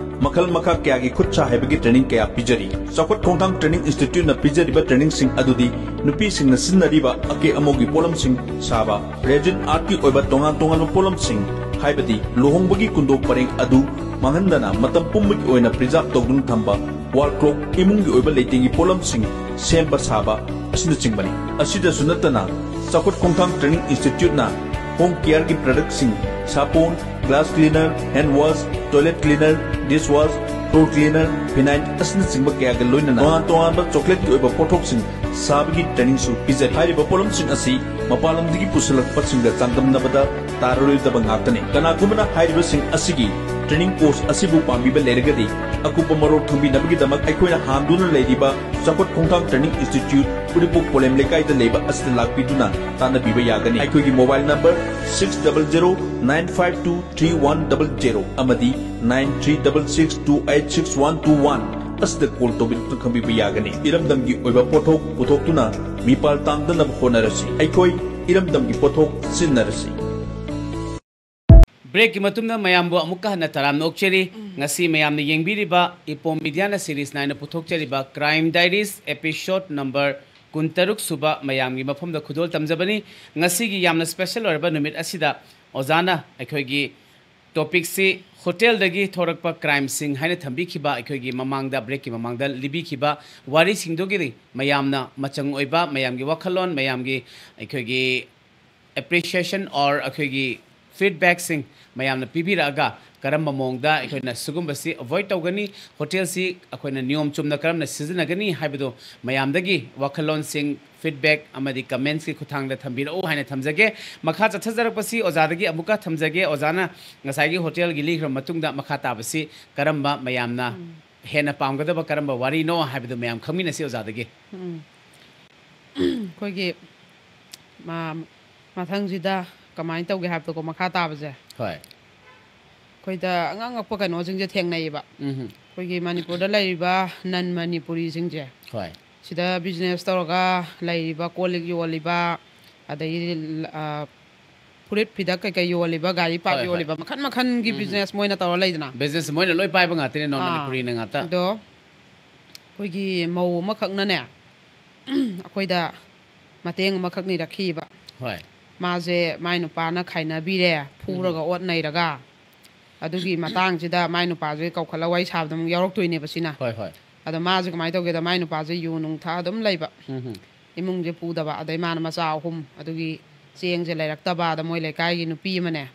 ꯃꯈꯜ ꯃꯈꯥ ꯀꯌꯥꯒꯤ ꯈꯨꯠ ꯁꯥ ꯍꯩꯕꯒꯤ training ꯀꯌꯥ ꯄꯤꯖꯔꯤ꯫ ꯆꯥꯎꯈꯠ ꯈꯣꯡꯊꯥꯡ Training Instituteꯅ ꯄꯤꯖꯔꯤꯕ trainingꯁꯤꯡ ꯑꯗꯨꯗꯤ ꯅꯨꯄꯤꯁꯤꯡꯅ ꯁꯤꯖꯤꯟꯅꯔꯤꯕ ꯑꯀꯦ ꯑꯃꯧꯒꯤ ꯄꯣꯠꯂꯝꯁꯤꯡ ꯁꯥꯕ, resin artꯀꯤ ꯑꯣꯏꯕ ꯇꯣꯉꯥꯟ ꯇꯣꯉꯥꯟꯕ ꯄꯣꯠꯂꯝꯁꯤꯡ, ꯍꯥꯏꯕꯗꯤ ꯂꯨꯍꯣꯡꯕꯒꯤ ꯀꯨꯟꯗꯣ ꯄꯔꯦꯡ ꯑꯗꯨ ꯃꯥꯡꯍꯟꯗꯅ ꯃꯇꯝ ꯄꯨꯝꯕꯒꯤ ꯑꯣꯏꯅ preserve ꯇꯧꯗꯨꯅ ꯊꯝꯕ, wall clock, ꯏꯃꯨꯡꯒꯤ ꯑꯣꯏꯕ ꯂꯩꯇꯦꯡꯒꯤ ꯄꯣꯠꯂꯝꯁꯤꯡ ꯁꯦꯝꯕ ꯁꯥꯕ ꯑꯁꯤꯅꯆꯤꯡꯕꯅꯤ꯫ ꯑꯁꯤꯗꯁꯨ ꯅꯠꯇꯅ ꯆꯥꯎꯈꯠ ꯈꯣꯡꯊꯥꯡ Training Instituteꯅ home careꯒꯤ productꯁꯤꯡ, ꯁꯥꯄꯣꯟ, glass cleaner, hand wash, toilet cleaner, dish wash, floor cleaner, phenyl ꯑꯁꯤꯅꯆꯤꯡꯕ ꯀꯌꯥꯒ ꯂꯣꯏꯅꯅ ꯇꯣꯉꯥꯟ ꯇꯣꯉꯥꯟꯕ chocolateꯀꯤ ꯑꯣꯏꯕ ꯄꯣꯠꯊꯣꯛꯁꯤꯡ ꯁꯥꯕꯒꯤ trainingꯁꯨ ꯄꯤꯖꯔꯤ꯫ ꯍꯥꯏꯔꯤꯕ ꯄꯣꯠꯂꯝꯁꯤꯡ ꯑꯁꯤ ꯃꯄꯥꯟ ꯂꯝꯗꯒꯤ ꯄꯨꯁꯤꯜꯂꯛꯄꯁꯤꯡꯒ ꯆꯥꯡꯗꯝꯅꯕꯗ ꯇꯥꯔꯔꯣꯏꯗꯕ ꯉꯥꯛꯇꯅꯤ꯫ ꯀꯅꯥꯒꯨꯝꯕꯅ ꯍꯥꯏꯔꯤꯕꯁꯤꯡ ꯑꯁꯤꯒꯤ training course ꯑꯁꯤꯕꯨ ꯄꯥꯝꯕꯤꯕ ꯂꯩꯔꯒꯗꯤ ꯑꯀꯨꯞꯄ ꯃꯔꯣꯜ ꯈꯪꯕꯤꯅꯕꯒꯤꯗꯃꯛ ꯑꯩꯈꯣꯏꯅ ꯍꯥꯡꯗꯨꯅ ꯂꯩꯔꯤꯕ ꯆꯥꯎꯈꯠ ꯈꯣꯡꯊꯥꯡ Training Institute, ꯎꯔꯤꯄꯣꯛ ꯄꯣꯂꯦꯝ ꯂꯩꯀꯥꯏꯗ ꯂꯩꯕ ꯑꯁꯤꯗ ꯂꯥꯛꯄꯤꯗꯨꯅ ꯇꯥꯟꯅꯕꯤꯕ ꯌꯥꯒꯅꯤ꯫ ꯑꯩꯈꯣꯏꯒꯤ mobile number six double zero nine five two three one double zero ꯑꯃꯗꯤ nine three double six two eight six one two one ꯑꯁꯤꯗ call ꯇꯧꯕꯤꯗꯨꯅ ꯈꯪꯕꯤꯕ ꯌꯥꯒꯅꯤ꯫ ꯏꯔꯝꯗꯝꯒꯤ ꯑꯣꯏꯕ ꯄꯣꯠꯊꯣꯛ ꯄꯨꯊꯣꯛꯇꯨꯅ ꯃꯤꯄꯥꯜ ꯇꯥꯡꯗꯅꯕ ꯍꯣꯠꯅꯔꯁꯤ꯫ ꯑꯩꯈꯣꯏ ꯏꯔꯝꯗꯝꯒꯤ ꯄꯣꯠꯊꯣꯛ ꯁꯤꯖꯤꯟꯅꯔꯁꯤ꯫ Breakꯀꯤ ꯃꯇꯨꯡꯗ ꯃꯌꯥꯝꯕꯨ ꯑꯃꯨꯛꯀ ꯍꯟꯅ ꯇꯔꯥꯝꯅ ꯑꯣꯛꯆꯔꯤ꯫ ꯉꯁꯤ ꯃꯌꯥꯝꯅ ꯌꯦꯡꯕꯤꯔꯤꯕ ꯏꯄꯣꯝ Mediaꯅ series nine ꯄꯨꯊꯣꯛꯆꯔꯤꯕ Crime Diaries episode number ꯀꯨꯟꯇꯔꯨꯛ ꯁꯨꯕ ꯃꯌꯥꯝꯒꯤ ꯃꯐꯝꯗ ꯈꯨꯗꯣꯜ ꯇꯝꯖꯕꯅꯤ꯫ ꯉꯁꯤꯒꯤ ꯌꯥꯝꯅ special ꯑꯣꯏꯔꯕ ꯅꯨꯃꯤꯠ ꯑꯁꯤꯗ ꯑꯣꯖꯥꯅ ꯑꯩꯈꯣꯏꯒꯤ topicꯁꯤ ꯍꯣꯇꯦꯜꯗꯒꯤ ꯊꯣꯔꯛꯄ crimeꯁꯤꯡ ꯍꯥꯏꯅ ꯊꯝꯕꯤꯈꯤꯕ, ꯑꯩꯈꯣꯏꯒꯤ ꯃꯃꯥꯡꯗ, breakꯀꯤ ꯃꯃꯥꯡꯗ ꯂꯤꯕꯤꯈꯤꯕ ꯋꯥꯔꯤꯁꯤꯡꯗꯨꯒꯤ ꯃꯌꯥꯝꯅ ꯃꯆꯪ ꯑꯣꯏꯕ, ꯃꯌꯥꯝꯒꯤ ꯋꯥꯈꯜꯂꯣꯟ, ꯃꯌꯥꯝꯒꯤ ꯑꯩꯈꯣꯏꯒꯤ appreciation or ꯑꯩꯈꯣꯏꯒꯤ feedbackꯁꯤꯡ ꯃꯌꯥꯝꯅ ꯄꯤꯕꯤꯔꯛꯑꯒ ꯀꯔꯝꯕ ꯃꯑꯣꯡꯗ ꯑꯩꯈꯣꯏꯅ ꯁꯤꯒꯨꯝꯕꯁꯤ ꯑꯦꯚꯣꯏꯗ ꯇꯧꯒꯅꯤ, ꯍꯣꯇꯦꯜꯁꯤ ꯑꯩꯈꯣꯏꯅ ꯅꯤꯌꯣꯝ ꯆꯨꯝꯅ ꯀꯔꯝꯅ ꯁꯤꯖꯤꯟꯅꯒꯅꯤ ꯍꯥꯏꯕꯗꯨ ꯃꯌꯥꯝꯗꯒꯤ ꯋꯥꯈꯜꯂꯣꯟꯁꯤꯡ, ꯐꯤꯗꯕꯦꯛ ꯑꯃꯗꯤ ꯀꯃꯦꯟꯠꯁꯀꯤ ꯈꯨꯠꯊꯥꯡꯗ ꯊꯝꯕꯤꯔꯛꯎ ꯍꯥꯏꯅ ꯊꯝꯖꯒꯦ꯫ ꯃꯈꯥ ꯆꯠꯊꯖꯔꯛꯄꯁꯤ ꯑꯣꯖꯥꯗꯒꯤ ꯑꯃꯨꯛꯀ ꯊꯝꯖꯒꯦ꯫ ꯑꯣꯖꯥꯅ ꯉꯁꯥꯏꯒꯤ ꯍꯣꯇꯦꯜꯒꯤ ꯂꯤꯈ꯭ꯔ ꯃꯇꯨꯡꯗ ꯃꯈꯥ ꯇꯥꯕꯁꯤ ꯀꯔꯝꯕ ꯃꯌꯥꯝꯅ ꯍꯦꯟꯅ ꯄꯥꯝꯒꯗꯕ ꯀꯔꯝꯕ ꯋꯥꯔꯤꯅꯣ ꯍꯥꯏꯕꯗꯨ ꯃꯌꯥꯝ ꯈꯪꯃꯤꯟꯅꯁꯤ ꯑꯣꯖꯥꯗꯒꯤ꯫ ꯑꯩꯈꯣꯏꯒꯤ ꯃ- ꯃꯊꯪꯁꯤꯗ ꯀꯃꯥꯏꯅ ꯇꯧꯒꯦ ꯍꯥꯏꯕꯗꯣꯀꯣ, ꯃꯈꯥ ꯇꯥꯕꯁꯦ꯫ ꯍꯣꯏ꯫ ꯑꯩꯈꯣꯏꯗ ꯑꯉꯛ ꯑꯉꯛꯄ ꯀꯩꯅꯣꯁꯤꯡꯁꯦ ꯊꯦꯡꯅꯩꯌꯦꯕ꯫ ꯎꯝ꯫ ꯑꯩꯈꯣꯏꯒꯤ ꯃꯅꯤꯄꯨꯔꯗ ꯂꯩꯔꯤꯕ ꯅꯟ ꯃꯅꯤꯄꯨꯔꯤꯁꯤꯡꯁꯦ, ꯍꯣꯏ꯫ ꯁꯤꯗ ꯕꯤꯖꯤꯅꯦꯁ ꯇꯧꯔꯒ ꯂꯩꯔꯤꯕ, ꯀꯣꯜ ꯂꯤꯛ ꯌꯣꯜꯂꯤꯕ, ꯑꯗꯒꯤ ꯐꯨꯔꯤꯠ ꯐꯤꯗꯛ ꯀꯩꯀꯩ ꯌꯣꯜꯂꯤꯕ, ꯒꯥꯔꯤ ꯄꯥꯔꯠ ꯍꯣꯏ, ꯍꯣꯏ꯫ ꯌꯣꯜꯂꯤꯕ, ꯃꯈꯟ ꯃꯈꯟꯒꯤ ꯕꯤꯖꯤꯅꯦꯁ ꯃꯣꯏꯅ ꯇꯧꯔ ꯂꯩꯗꯅ꯫ ꯕꯤꯖꯤꯅꯦꯁ ꯃꯣꯏꯅ ꯂꯣꯏ ꯄꯥꯏꯕ ꯉꯥꯛꯇꯅꯤ, ꯅꯣꯟ ꯑꯥ, ꯃꯅꯤꯄꯨꯔꯤꯅ ꯉꯥꯛꯇ꯫ ꯑꯗꯣ ꯑꯩꯈꯣꯏꯒꯤ ꯃꯧ ꯑꯃꯈꯛꯅꯅꯦ, ꯑꯩꯈꯣꯏꯗ ꯃꯇꯦꯡ ꯑꯃꯈꯛ ꯅꯤꯔꯛꯈꯤꯕ꯫ ꯍꯣꯏ꯫ ꯃꯥꯁꯦ ꯃꯥꯏ ꯅꯨꯄꯥꯅ ꯈꯥꯏꯅꯕꯤꯔꯦ, ꯐꯨꯔꯒ ꯑꯣꯠ ꯅꯩꯔꯒ꯫ ꯑꯗꯨꯒꯤ ꯃꯇꯥꯡꯁꯤꯗ ꯃꯥꯏ ꯅꯨꯄꯥꯁꯦ ꯀꯧꯈꯠꯂ ꯋꯥꯔꯤ ꯁꯥꯕꯗ ꯑꯃꯨꯛ ꯌꯥꯎꯔꯛꯇꯣꯏꯅꯦꯕ ꯁꯤꯅ꯫ ꯍꯣꯏ, ꯍꯣꯏ꯫ ꯑꯗꯣ ꯃꯥꯁꯦ ꯀꯃꯥꯏꯅ ꯇꯧꯒꯦꯗ, ꯃꯥꯏ ꯅꯨꯄꯥꯁꯦ ꯌꯨ ꯅꯨꯡ ꯊꯛꯑ ꯑꯗꯨꯝ ꯂꯩꯕ꯫ ꯎꯝ꯫ ꯏꯃꯨꯡꯁꯦ ꯄꯨꯗꯕ, ꯑꯗꯩ ꯃꯥꯅ ꯃꯆꯥ ꯑꯍꯨꯝ, ꯑꯗꯨꯒꯤ ꯆꯦꯡꯁꯦ ꯂꯩꯔꯛꯇꯕ, ꯑꯗ ꯃꯣꯏ ꯂꯩꯀꯥꯏꯒꯤ ꯅꯨꯄꯤ ꯑꯃꯅꯦ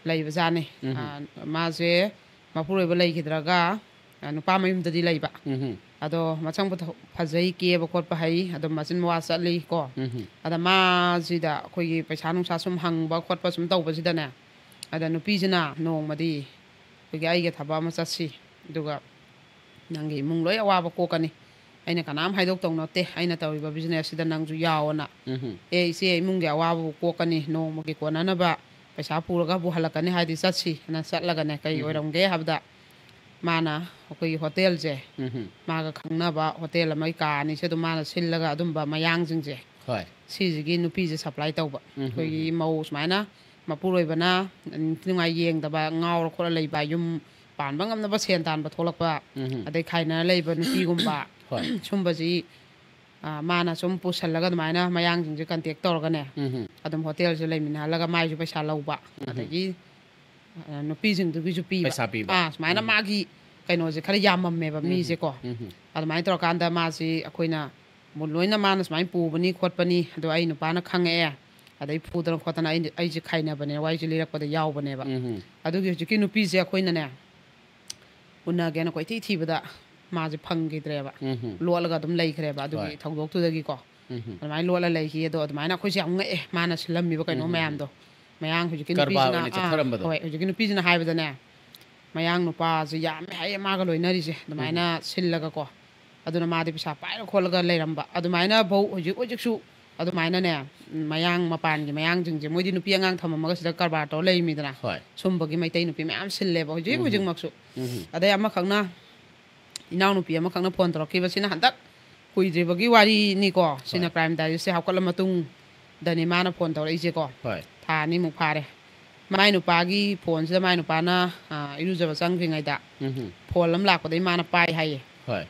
ꯂꯩꯕꯖꯥꯠꯅꯤ꯫ ꯎꯝ꯫ ꯑꯥ, ꯃꯥꯁꯦ ꯃꯄꯨꯔꯣꯏꯕ ꯂꯩꯈꯤꯗ꯭ꯔꯒ, ꯑꯥ, ꯅꯨꯄꯥ ꯃꯌꯨꯝꯗꯗꯤ ꯂꯩꯕ꯫ ꯎꯝ꯫ ꯑꯗꯣ ꯃꯁꯛ ꯃꯇꯧ ꯐꯖꯩ, ꯀꯦꯕ ꯈꯣꯠꯄ ꯍꯩ, ꯑꯗꯨꯝ ꯃꯆꯤꯟ ꯃꯋꯥ ꯆꯠꯂꯤ ꯀꯣ꯫ ꯎꯝ꯫ ꯑꯗ ꯃꯥꯁꯤꯗ ꯑꯩꯈꯣꯏꯒꯤ ꯄꯩꯁꯥ ꯅꯨꯡꯁꯥ ꯁꯨꯝ ꯍꯪꯕ ꯈꯣꯠꯄ ꯁꯨꯝ ꯇꯧꯕꯁꯤꯗꯅꯦ, ꯑꯗ ꯅꯨꯄꯤꯁꯤꯅ ꯅꯣꯡꯃꯗꯤ ꯑꯩꯈꯣꯏꯒꯤ "ꯑꯩꯒ ꯊꯕꯛ ꯑꯃ ꯆꯠꯁꯤ, ꯑꯗꯨꯒ ꯅꯪꯒꯤ ꯏꯃꯨꯡ ꯂꯣꯏ ꯑꯋꯥꯕ ꯀꯣꯛꯀꯅꯤ, ꯑꯩꯅ ꯀꯅꯥꯝ ꯍꯥꯏꯗꯣꯛꯇꯧ ꯅꯠꯇꯦ, ꯑꯩꯅ ꯇꯧꯔꯤꯕ ꯕꯤꯖꯤꯅꯦꯁꯁꯤꯗ ꯅꯪꯁꯨ ꯌꯥꯎꯑꯣꯅ꯫ ꯎꯝ꯫ ꯑꯦ ꯏꯆꯦ, ꯏꯃꯨꯡꯒꯤ ꯑꯋꯥꯕꯕꯨ ꯀꯣꯛꯀꯅꯤ, ꯅꯣꯡꯃꯒꯤ ꯀꯣꯟꯅꯅꯕ ꯄꯩꯁꯥ ꯄꯨꯔꯒꯕꯨ ꯍꯜꯂꯛꯀꯅꯤ ꯍꯥꯏꯗꯤ ꯆꯠꯁꯤ" ꯍꯥꯏꯅ ꯆꯠꯂꯒꯅꯦ, ꯀꯩ ꯑꯣꯏꯔꯝꯒꯦ ꯍꯥꯏꯕꯗ, ꯃꯥꯅ ꯑꯩꯈꯣꯏꯒꯤ ꯍꯣꯇꯦꯜꯁꯦ, ꯎꯝ꯫ ꯃꯥꯒ ꯈꯪꯅꯕ ꯍꯣꯇꯦꯜ ꯑꯃꯒꯤ ꯀꯥ ꯑꯅꯤꯁꯦ ꯑꯗꯨꯝ ꯃꯥꯅ ꯁꯤꯜꯂꯒ, ꯑꯗꯨꯝꯕ ꯃꯌꯥꯡꯁꯤꯡꯁꯦ, ꯍꯣꯏ꯫ ꯁꯤꯁꯤꯒꯤ ꯅꯨꯄꯤꯁꯦ ꯁꯄ꯭ꯂꯥꯏ ꯇꯧꯕ꯫ ꯎꯝ꯫ ꯑꯩꯈꯣꯏꯒꯤ ꯃꯧ ꯁꯨꯃꯥꯏꯅ ꯃꯄꯨꯔꯣꯏꯕꯅ ꯅꯤꯡꯊꯤ ꯅꯨꯡꯉꯥꯏ ꯌꯦꯡꯗꯕ, ꯉꯥꯎꯔ ꯈꯣꯠꯂ ꯂꯩꯕ, ꯌꯨꯝ ꯄꯥꯟꯕ ꯉꯝꯅꯕ ꯁꯦꯟ ꯇꯥꯟꯕ ꯊꯣꯛꯂꯛꯄ, ꯎꯝ꯫ ꯑꯗꯩ ꯈꯥꯏꯅꯔ ꯂꯩꯕ ꯅꯨꯄꯤꯒꯨꯝꯕ, ꯍꯣꯏ꯫ ꯁꯨꯝꯕꯁꯤ, ꯑ, ꯃꯥꯅ ꯁꯨꯝ ꯄꯨꯁꯜꯂꯒ ꯑꯗꯨꯃꯥꯏꯅ ꯃꯌꯥꯡꯁꯤꯡꯁꯦ ꯀꯟꯇꯦꯛ ꯇꯧꯔꯒꯅꯦ, ꯎꯝ꯫ ꯑꯗꯨꯝ ꯍꯣꯇꯦꯜꯁꯦ ꯂꯩꯃꯤꯟꯅꯍꯜꯂꯒ ꯃꯥꯏꯁꯨ ꯄꯩꯁꯥ ꯂꯧꯕ, ꯑꯗꯒꯤ, ꯑ, ꯅꯨꯄꯤꯁꯤꯡꯗꯨꯒꯤꯁꯨ ꯄꯤꯕ꯫ ꯄꯩꯁꯥ ꯄꯤꯕ꯫ ꯑꯥ, ꯁꯨꯃꯥꯏꯅ ꯃꯥꯒꯤ ꯀꯩꯅꯣꯁꯦ ꯈꯔ ꯌꯥꯝꯃꯝꯃꯦꯕ, ꯃꯤꯁꯦꯀꯣ꯫ ꯎꯝ꯫ ꯑꯗꯨꯃꯥꯏꯅ ꯇꯧꯔꯀꯥꯟꯗ ꯃꯥꯁꯤ ꯑꯩꯈꯣꯏꯅ ꯃꯨ-, ꯂꯣꯏꯅ ꯃꯥꯅ ꯁꯨꯃꯥꯏꯅ ꯄꯨꯕꯅꯤ ꯈꯣꯠꯄꯅꯤ, ꯑꯗꯣ ꯑꯩ ꯅꯨꯄꯥꯅ ꯈꯪꯉꯛꯑꯦ, ꯑꯗꯩ ꯐꯨꯗꯅ ꯈꯣꯠꯇꯅ ꯑꯩ ꯑꯩꯁꯦ ꯈꯥꯏꯅꯕꯅꯦ, ꯋꯥꯔꯤꯁꯦ ꯂꯤꯔꯛꯄꯗ ꯌꯥꯎꯕꯅꯦꯕ꯫ ꯎꯝ ꯑꯗꯨꯒꯤ ꯍꯧꯖꯤꯛꯀꯤ ꯅꯨꯄꯤꯁꯦ ꯑꯩꯈꯣꯏꯅꯅꯦ, ꯎꯅꯒꯦꯅ ꯀꯣꯏꯊꯤ ꯊꯤꯕꯗ ꯃꯥꯁꯦ ꯐꯪꯈꯤꯗ꯭ꯔꯦꯕ꯫ ꯎꯝ ꯂꯣꯠꯂꯒ ꯑꯗꯨꯝ ꯂꯩꯈ꯭ꯔꯦꯕ ꯑꯗꯨꯒꯤ ꯍꯣꯏ꯫ ꯊꯧꯗꯣꯛꯇꯨꯗꯒꯤꯀꯣ꯫ ꯎꯝ ꯑꯗꯨꯃꯥꯏꯅ ꯂꯣꯠꯂ ꯂꯩꯈꯤ꯫ ꯑꯗꯣ ꯑꯗꯨꯃꯥꯏꯅ ꯑꯩꯈꯣꯏꯁꯦ ꯌꯥꯝ ꯉꯛꯑꯦ, ꯃꯥꯅ ꯁꯤꯜꯂꯝꯃꯤꯕ ꯀꯩꯅꯣ ꯎꯝ꯫ ꯃꯌꯥꯝꯗꯣ꯫ ꯃꯌꯥꯡ ꯍꯧꯖꯤꯛꯀꯤ ꯀꯔꯕꯥꯔ ꯅꯨꯄꯤꯁꯤꯅ ꯑꯣꯏꯅ ꯑꯥ, ꯆꯠꯊꯔꯝꯕꯗꯣ꯫ ꯍꯣꯏ, ꯍꯧꯖꯤꯛꯀꯤ ꯅꯨꯄꯤꯁꯤꯅ ꯍꯥꯏꯕꯗꯅꯦ, ꯃꯌꯥꯡ ꯅꯨꯄꯥꯁꯦ ꯌꯥꯝꯃꯦ ꯍꯥꯏꯌꯦ ꯃꯥꯒ ꯂꯣꯏꯅꯔꯤꯁꯦ ꯑꯗꯨꯃꯥꯏꯅ ꯁꯤꯜꯂꯒꯀꯣ꯫ ꯑꯗꯨꯅ ꯃꯥꯗꯤ ꯄꯩꯁꯥ ꯄꯥꯏꯔ ꯈꯣꯠꯂꯒ ꯂꯩꯔꯝꯕ ꯑꯗꯨꯃꯥꯏꯅ ꯐꯧ ꯍꯧꯖꯤꯛ ꯍꯧꯖꯤꯛꯁꯨ ꯑꯗꯨꯃꯥꯏꯅꯅꯦ, ꯎꯝ, ꯃꯌꯥꯡ ꯃꯄꯥꯟꯒꯤ ꯃꯌꯥꯡꯁꯤꯡꯁꯦ, ꯃꯣꯏꯗꯤ ꯅꯨꯄꯤ ꯑꯉꯥꯡ ꯊꯝꯃꯝꯃꯒ ꯁꯤꯗ ꯀꯔꯕꯥꯔ ꯇꯧꯔ ꯂꯩꯔꯤꯃꯤꯗꯅ꯫ ꯍꯣꯏ꯫ ꯁꯨꯝꯕꯒꯤ ꯃꯩꯇꯩ ꯅꯨꯄꯤ ꯃꯌꯥꯝ ꯁꯤꯜꯂꯦꯕ ꯍꯧꯖꯤꯛ ꯎꯝ꯫ ꯍꯧꯖꯤꯛꯃꯛꯁꯨ꯫ ꯎꯝ ꯑꯗꯩ ꯑꯃꯈꯛꯅ, ꯏꯅꯥꯎꯅꯨꯄꯤ ꯑꯃꯈꯛꯅ ꯐꯣꯟ ꯇꯧꯔꯛꯈꯤꯕꯁꯤꯅ ꯍꯟꯗꯛ ꯀꯨꯏꯗ꯭ꯔꯤꯕꯒꯤ ꯋꯥꯔꯤꯅꯤꯀꯣ꯫ ꯁꯤꯅ ꯍꯣꯏ꯫ ꯀ꯭ꯔꯥꯏꯝ ꯗꯥꯏꯔꯤꯁꯦ ꯍꯥꯞꯀꯠꯂ ꯃꯇꯨꯡꯗꯅꯤ ꯃꯥꯅ ꯐꯣꯟ ꯇꯧꯔꯛꯏꯁꯦꯀꯣ꯫ ꯍꯣꯏ꯫ ꯊꯥ ꯑꯅꯤꯃꯨꯛ ꯐꯥꯔꯦ꯫ ꯃꯥꯏ ꯅꯨꯄꯥꯒꯤ ꯐꯣꯟꯁꯤꯗ ꯃꯥꯏ ꯅꯨꯄꯥꯅ, ꯑ, ꯏꯔꯨꯖꯕ ꯆꯪꯗ꯭ꯔꯤꯉꯩꯗ ꯎꯝ ꯐꯣꯟ ꯑꯃ ꯂꯥꯛꯄꯗꯩ ꯃꯥꯅ ꯄꯥꯏ ꯍꯥꯏꯌꯦ꯫ ꯍꯣꯏ꯫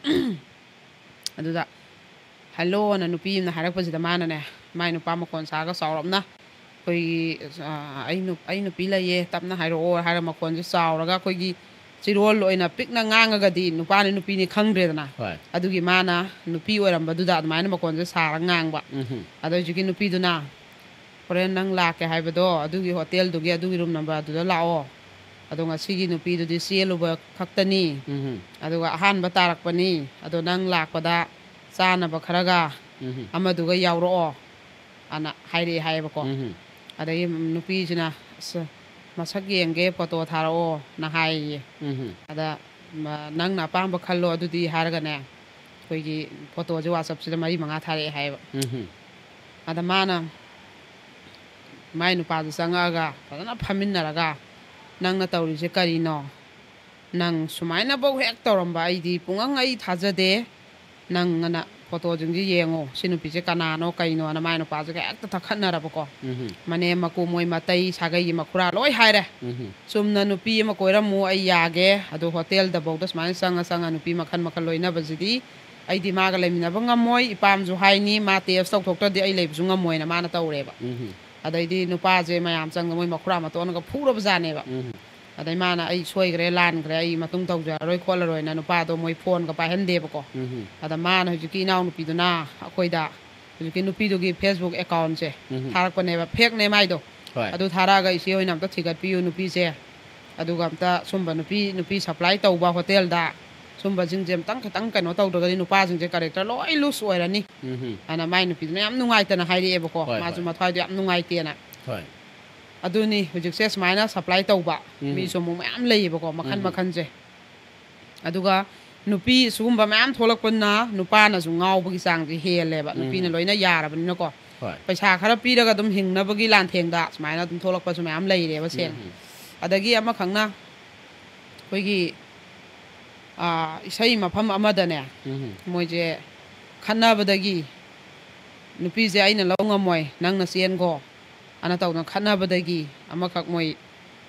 ꯑꯗꯨꯗ "ꯍꯜꯂꯣꯅ" ꯅꯨꯄꯤ ꯑꯃꯅ ꯍꯥꯏꯔꯛꯄꯁꯤꯗ ꯃꯥꯅꯅꯦ, ꯃꯥꯏ ꯅꯨꯄꯥ ꯃꯈꯣꯟ ꯁꯥꯔꯒ ꯆꯥꯎꯔꯞꯅ ꯑꯩꯈꯣꯏꯒꯤ, ꯑ, "ꯑꯩ ꯅꯨ-, ꯑꯩ ꯅꯨꯄꯤ ꯂꯩꯌꯦ, ꯇꯞꯅ ꯍꯥꯏꯔꯛꯑꯣ" ꯍꯥꯏꯔ ꯃꯈꯣꯟꯁꯦ ꯆꯥꯎꯔꯒ ꯑꯩꯈꯣꯏꯒꯤ ꯆꯤꯔꯣꯜ ꯑꯣꯏꯅ ꯄꯤꯛꯅ ꯉꯥꯡꯉꯒꯗꯤ ꯅꯨꯄꯥꯅꯤ ꯅꯨꯄꯤꯅꯤ ꯈꯪꯗ꯭ꯔꯦꯗꯅ꯫ ꯍꯣꯏ꯫ ꯑꯗꯨꯒꯤ ꯃꯥꯅ ꯅꯨꯄꯤ ꯑꯣꯏꯔꯝꯕꯗꯨꯗ ꯑꯗꯨꯃꯥꯏꯅ ꯃꯈꯣꯟꯁꯦ ꯁꯥꯔꯒ ꯉꯥꯡꯕ꯫ ꯎꯝ ꯑꯗꯣ ꯍꯧꯖꯤꯛꯀꯤ ꯅꯨꯄꯤꯗꯨꯅ, "ꯍꯣꯔꯦꯟ ꯅꯪ ꯂꯥꯛꯀꯦ ꯍꯥꯏꯕꯗꯣ ꯑꯗꯨꯒꯤ ꯍꯣꯇꯦꯜꯗꯨꯒꯤ ꯑꯗꯨꯒꯤ ꯔꯨꯝ ꯅꯝꯕꯔ ꯑꯗꯨꯗ ꯂꯥꯛꯑꯣ꯫ ꯑꯗꯣ ꯉꯁꯤꯒꯤ ꯅꯨꯄꯤꯗꯨꯗꯤ ꯆꯦꯜꯂꯨꯕ ꯈꯛꯇꯅꯤ꯫ ꯎꯝ ꯑꯗꯨꯒ ꯑꯍꯥꯟꯕ ꯇꯥꯔꯛꯄꯅꯤ꯫ ꯑꯗꯣ ꯅꯪ ꯂꯥꯛꯄꯗ ꯆꯥꯅꯕ ꯈꯔꯒ ꯎꯝ ꯑꯃꯗꯨꯒ ꯌꯥꯎꯔꯛꯑꯣ" ꯑꯅ ꯍꯥꯏꯔꯛꯑꯦ ꯍꯥꯏꯌꯦꯕꯀꯣ꯫ ꯎꯝ ꯑꯗꯒꯤ ꯅꯨꯄꯤꯁꯤꯅ, "ꯑꯁ, ꯃꯁꯛ ꯌꯦꯡꯒꯦ, ꯐꯣꯇꯣ ꯊꯥꯔꯛꯑꯣꯅ" ꯍꯥꯏꯌꯦ꯫ ꯎꯝ ꯑꯗ, "ꯃ-, ꯅꯪꯅ ꯑꯄꯥꯝꯕ ꯈꯜꯂꯣ ꯑꯗꯨꯗꯤ" ꯍꯥꯏꯔꯒꯅꯦ, ꯑꯩꯈꯣꯏꯒꯤ ꯐꯣꯇꯣꯁꯦ WhatsApp-ꯁꯤꯗ ꯃꯔꯤ ꯃꯉꯥ ꯊꯥꯔꯛꯑꯦ ꯍꯥꯏꯌꯦꯕ꯫ ꯎꯝ ꯑꯗ ꯃꯥꯅ ꯃꯥꯏ ꯅꯨꯄꯥꯁꯦ ꯆꯪꯉꯛꯑꯒ ꯐꯖꯅ ꯐꯝꯃꯤꯟꯅꯔꯒ, "ꯅꯪꯅ ꯇꯧꯔꯤꯁꯦ ꯀꯔꯤꯅꯣ? ꯅꯪ ꯁꯨꯃꯥꯏꯅꯐꯧ ꯍꯦꯛ ꯇꯧꯔꯝꯕ ꯑꯩꯗꯤ ꯄꯨꯡꯉꯪ ꯑꯩ ꯊꯥꯖꯗꯦ꯫ ꯅꯪ" ꯑꯅ, "ꯐꯣꯇꯣꯁꯤꯡꯁꯦ ꯌꯦꯡꯉꯣ, ꯁꯤ ꯅꯨꯄꯤꯁꯦ ꯀꯅꯥꯅꯣ ꯀꯩꯅꯣꯅ" ꯃꯥꯏ ꯅꯨꯄꯥꯁꯤꯒ ꯍꯦꯛꯇ ꯊꯛꯈꯠꯅꯔꯕꯀꯣ꯫ ꯎꯝ ꯃꯅꯦꯝ ꯃꯀꯨ, ꯃꯣꯏ ꯃꯇꯩ ꯁꯥꯒꯩꯒꯤ ꯃꯈꯨꯔꯥ ꯂꯣꯏ ꯍꯥꯏꯔꯦ꯫ ꯎꯝ "ꯆꯨꯝꯅ ꯅꯨꯄꯤ ꯑꯃ ꯀꯣꯏꯔꯝꯃꯨ, ꯑꯩ ꯌꯥꯒꯦ, ꯑꯗꯣ ꯍꯣꯇꯦꯜꯗꯐꯧꯗ ꯁꯨꯃꯥꯏꯅ ꯆꯪꯉ ꯆꯪꯉ ꯅꯨꯄꯤ ꯃꯈꯜ ꯃꯈꯜ ꯂꯣꯏꯅꯕꯁꯤꯗꯤ ꯑꯩꯗꯤ ꯃꯥꯒ ꯂꯩꯃꯤꯟꯅꯕ ꯉꯝꯃꯣꯏ, ꯏꯄꯥꯝꯁꯨ ꯍꯥꯏꯅꯤ, ꯃꯥ ꯇꯦꯁ ꯇꯧꯊꯣꯛꯇ꯭ꯔꯗꯤ ꯑꯩ ꯂꯩꯕꯁꯨ ꯉꯝꯃꯣꯏꯅ" ꯃꯥꯅ ꯇꯧꯔꯦꯕ꯫ ꯎꯝ ꯑꯗꯩꯗꯤ ꯅꯨꯄꯥꯁꯦ ꯃꯌꯥꯝ ꯆꯪꯗ ꯃꯣꯏ ꯃꯈꯨꯔꯥ ꯃꯇꯣꯟꯒ ꯐꯨꯔꯕꯖꯥꯠꯅꯦꯕ꯫ ꯎꯝ ꯑꯗꯩ ꯃꯥꯅ "ꯑꯩ ꯁꯣꯏꯈ꯭ꯔꯦ, ꯂꯥꯟꯈ꯭ꯔꯦ, ꯑꯩ ꯃꯇꯨꯡ ꯇꯧꯖꯔꯔꯣꯏ ꯈꯣꯠꯂꯔꯣꯏꯅ" ꯅꯨꯄꯥꯗꯣ ꯃꯣꯏ ꯐꯣꯟꯒ ꯄꯥꯏꯍꯟꯗꯦꯕꯀꯣ꯫ ꯎꯝ ꯑꯗ ꯃꯥꯅ ꯍꯧꯖꯤꯛꯀꯤ ꯏꯅꯥꯎꯅꯨꯄꯤꯗꯨꯅ ꯑꯩꯈꯣꯏꯗ ꯍꯧꯖꯤꯛꯀꯤ ꯅꯨꯄꯤꯗꯨꯒꯤ Facebook account ꯁꯦ ꯎꯝ꯫ ꯊꯥꯔꯛꯄꯅꯦꯕ, fake ꯅꯦ ꯃꯥꯏꯗꯣ꯫ ꯍꯣꯏ꯫ ꯑꯗꯨ ꯊꯥꯔꯛꯑꯒ, "ꯏꯆꯦ ꯍꯣꯏꯅ ꯑꯝꯇ ꯊꯤꯒꯠꯄꯤꯌꯨ ꯅꯨꯄꯤꯁꯦ, ꯑꯗꯨꯒ ꯑꯝꯇ ꯁꯨꯝꯕ ꯅꯨꯄꯤ, ꯅꯨꯄꯤ supply ꯇꯧꯕ ꯍꯣꯇꯦꯜꯗ ꯁꯨꯝꯕꯁꯤꯡꯁꯦ ꯑꯝꯇꯪ ꯈꯤꯇꯪ ꯀꯩꯅꯣ ꯇꯧꯗ꯭ꯔꯒꯗꯤ ꯅꯨꯄꯥꯁꯤꯡꯁꯦ character ꯂꯣꯏ loose ꯑꯣꯏꯔꯅꯤ" ꯎꯝ꯫ ꯍꯥꯏꯅ ꯃꯥꯏ ꯅꯨꯄꯤꯗꯨꯅ ꯌꯥꯝ ꯅꯨꯡꯉꯥꯏꯇꯅ ꯍꯥꯏꯔꯛꯑꯦꯕꯀꯣ꯫ ꯍꯣꯏ, ꯃꯥꯁꯨ ꯍꯣꯏ꯫ ꯃꯊ꯭ꯋꯥꯏꯗꯣ ꯌꯥꯝ ꯅꯨꯡꯉꯥꯏꯇꯦꯅ꯫ ꯍꯣꯏ꯫ ꯑꯗꯨꯅꯤ ꯍꯧꯖꯤꯛꯁꯦ ꯁꯨꯃꯥꯏꯅ supply ꯇꯧꯕ ꯎꯝ꯫ ꯃꯤꯁꯨ ꯑꯃꯨꯛ ꯃꯌꯥꯝ ꯂꯩꯌꯦꯕꯀꯣ, ꯃꯈꯜ ꯎꯝ꯫ ꯃꯈꯜꯁꯦ꯫ ꯑꯗꯨꯒ ꯅꯨꯄꯤ ꯁꯤꯒꯨꯝꯕ ꯃꯌꯥꯝ ꯊꯣꯛꯂꯛꯄꯅ ꯅꯨꯄꯥꯅꯁꯨ ꯉꯥꯎꯕꯒꯤ ꯆꯥꯡꯁꯦ ꯍꯦꯜꯂꯦꯕ, ꯎꯝ꯫ ꯅꯨꯄꯤꯅ ꯂꯣꯏꯅ ꯌꯥꯔꯕꯅꯤꯅꯀꯣ꯫ ꯍꯣꯏ꯫ ꯄꯩꯁꯥ ꯈꯔ ꯄꯤꯔꯒ ꯑꯗꯨꯝ ꯍꯤꯡꯅꯕꯒꯤ ꯂꯥꯟꯊꯦꯡꯗ ꯁꯨꯃꯥꯏꯅ ꯑꯗꯨꯝ ꯊꯣꯛꯂꯛꯄꯁꯨ ꯃꯌꯥꯝ ꯂꯩꯔꯦꯕ, ꯁꯦꯡꯅ꯫ ꯎꯝ꯫ ꯑꯗꯒꯤ ꯑꯃꯈꯛꯅ ꯑꯩꯈꯣꯏꯒꯤ, ꯑꯥ, ꯏꯁꯩ ꯃꯐꯝ ꯑꯃꯗꯅꯦ, ꯎꯝ꯫ ꯃꯣꯏꯁꯦ ꯈꯠꯅꯕꯗꯒꯤ, "ꯅꯨꯄꯤꯁꯦ ꯑꯩꯅ ꯂꯧ ꯉꯝꯃꯣꯏ, ꯅꯪꯅ ꯆꯦꯟꯈꯣ" ꯑꯅ ꯇꯧꯗꯅ ꯈꯠꯅꯕꯗꯒꯤ ꯑꯃꯈꯛ ꯃꯣꯏ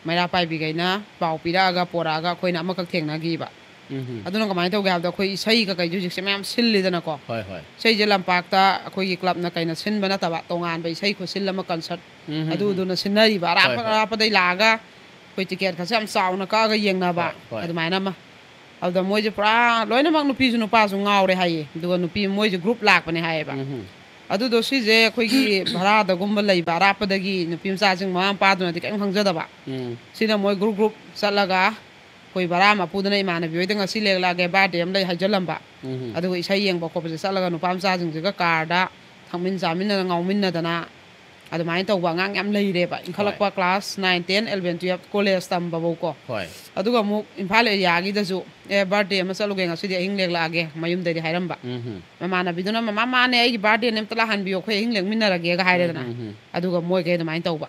ꯃꯩꯔꯥ ꯄꯥꯏꯕꯤꯈꯩꯅ ꯄꯥꯎ ꯄꯤꯔꯛꯑꯒ, ꯄꯣꯔꯛꯑꯒ ꯑꯩꯈꯣꯏꯅ ꯑꯃꯈꯛ ꯊꯦꯡꯅꯈꯤꯕ꯫ ꯎꯝ꯫ ꯑꯗꯨꯅ ꯀꯃꯥꯏꯅ ꯇꯧꯒꯦ ꯍꯥꯏꯕꯗ, ꯑꯩꯈꯣꯏ ꯏꯁꯩ ꯀꯀꯩꯁꯨ ꯍꯧꯖꯤꯛꯁꯦ ꯃꯌꯥꯝ ꯁꯤꯜꯂꯤꯗꯅꯀꯣ꯫ ꯍꯣꯏ, ꯍꯣꯏ꯫ ꯏꯁꯩꯁꯦ ꯂꯝꯄꯥꯛꯇ ꯑꯩꯈꯣꯏꯒꯤ club ꯅ ꯀꯩꯅ ꯁꯤꯟꯕ ꯅꯠꯇꯕ, ꯇꯣꯉꯥꯟꯕ ꯏꯁꯩ ꯈꯨꯠꯁꯤꯜ ꯑꯃ, concert, ꯎꯝ, ꯎꯝ, ꯑꯗꯨꯗꯨꯅ ꯎꯝ꯫ ꯁꯤꯟꯅꯔꯤꯕ꯫ ꯑꯔꯥꯞꯄ ꯍꯣꯏ, ꯍꯣꯏ꯫ ꯑꯔꯥꯞꯄꯗꯩ ꯂꯥꯛꯑꯒ ꯑꯩꯈꯣꯏ ticket ꯈꯁꯦ ꯌꯥꯝ ꯆꯥꯎꯅ ꯀꯛꯑꯒ ꯌꯦꯡꯅꯕ, ꯍꯣꯏ, ꯍꯣꯏ꯫ ꯑꯗꯨꯃꯥꯏꯅ ꯑꯃ꯫ ꯑꯗꯨꯗ ꯃꯣꯏꯁꯦ ꯄꯨꯔꯥ ꯂꯣꯏꯅꯃꯛ ꯅꯨꯄꯤꯁꯨ ꯅꯨꯄꯥꯁꯨ ꯉꯥꯎꯔꯦ ꯍꯥꯏꯌꯦ꯫ ꯑꯗꯨꯒ ꯅꯨꯄꯤ ꯃꯣꯏꯁꯦ group ꯂꯥꯛꯄꯅꯦ ꯍꯥꯏꯌꯦꯕ꯫ ꯎꯝ꯫ ꯑꯗꯨꯗꯣ ꯁꯤꯁꯦ ꯑꯩꯈꯣꯏꯒꯤ ꯚꯔꯥꯗꯒꯨꯝꯕ ꯂꯩꯕ ꯑꯔꯥꯞꯄꯗꯒꯤ ꯅꯨꯄꯤ ꯃꯆꯥꯁꯤꯡ ꯃꯃꯥ ꯃꯄꯥꯗꯨꯅꯗꯤ ꯀꯔꯤꯝ ꯈꯪꯖꯗꯕ꯫ ꯎꯝ꯫ ꯁꯤꯅ ꯃꯣꯏ group group ꯆꯠꯂꯒ ꯑꯩꯈꯣꯏ ꯚꯔꯥ ꯃꯄꯨꯗꯨꯅ ꯏꯃꯥꯟꯅꯕꯤ ꯍꯣꯏꯗ ꯉꯁꯤ ꯂꯦꯛꯂꯛꯑꯒꯦ, birthday ꯑꯃ ꯂꯩ ꯍꯥꯏꯖꯜꯂꯝꯕ꯫ ꯎꯝ꯫ ꯑꯗꯨꯒ ꯏꯁꯩ ꯌꯦꯡꯕ ꯈꯣꯠꯄꯁꯦ ꯆꯠꯂꯒ ꯅꯨꯄꯥ ꯃꯆꯥꯁꯤꯡꯁꯤꯒ car ꯗ ꯊꯛꯃꯤꯟ ꯆꯥꯃꯤꯟꯅꯗꯅ ꯉꯥꯎꯃꯤꯟꯅꯗꯅ ꯑꯗꯨꯃꯥꯏꯅ ꯇꯧꯕ ꯑꯉꯥꯡ ꯌꯥꯝ ꯂꯩꯔꯦꯕ, ꯏꯟꯈꯠꯂꯛꯄ꯫ ꯍꯣꯏ꯫ Class nine, ten, eleven, twelve, college ꯇꯝꯕꯐꯧꯀꯣ꯫ ꯍꯣꯏ꯫ ꯑꯗꯨꯒ ꯑꯃꯨꯛ ꯏꯝꯐꯥꯜ area ꯒꯤꯗꯁꯨ, "ꯑꯦ, birthday ꯑꯃ ꯆꯠꯂꯨꯒꯦ, ꯉꯁꯤꯗꯤ ꯑꯍꯤꯡ ꯂꯦꯛꯂꯛꯑꯒꯦ" ꯃꯌꯨꯝꯗꯩꯗꯤ ꯍꯥꯏꯔꯝꯕ꯫ ꯎꯝ꯫ ꯃꯃꯥꯟꯅꯕꯤꯗꯨꯅ, "ꯃꯃꯥ, ꯃꯥꯅꯦ, ꯑꯩꯒꯤ birthday ꯅꯦ, ꯑꯝꯇ ꯂꯥꯛꯍꯟꯕꯤꯌꯣ, ꯑꯩꯈꯣꯏ ꯑꯍꯤꯡ ꯂꯦꯛꯃꯤꯟꯅꯔꯒꯦꯒ" ꯍꯥꯏꯔꯦꯗꯅ꯫ ꯎꯝ, ꯎꯝ, ꯎꯝ꯫ ꯑꯗꯨꯒ ꯃꯣꯏꯈꯩ ꯑꯗꯨꯃꯥꯏꯅ ꯇꯧꯕ꯫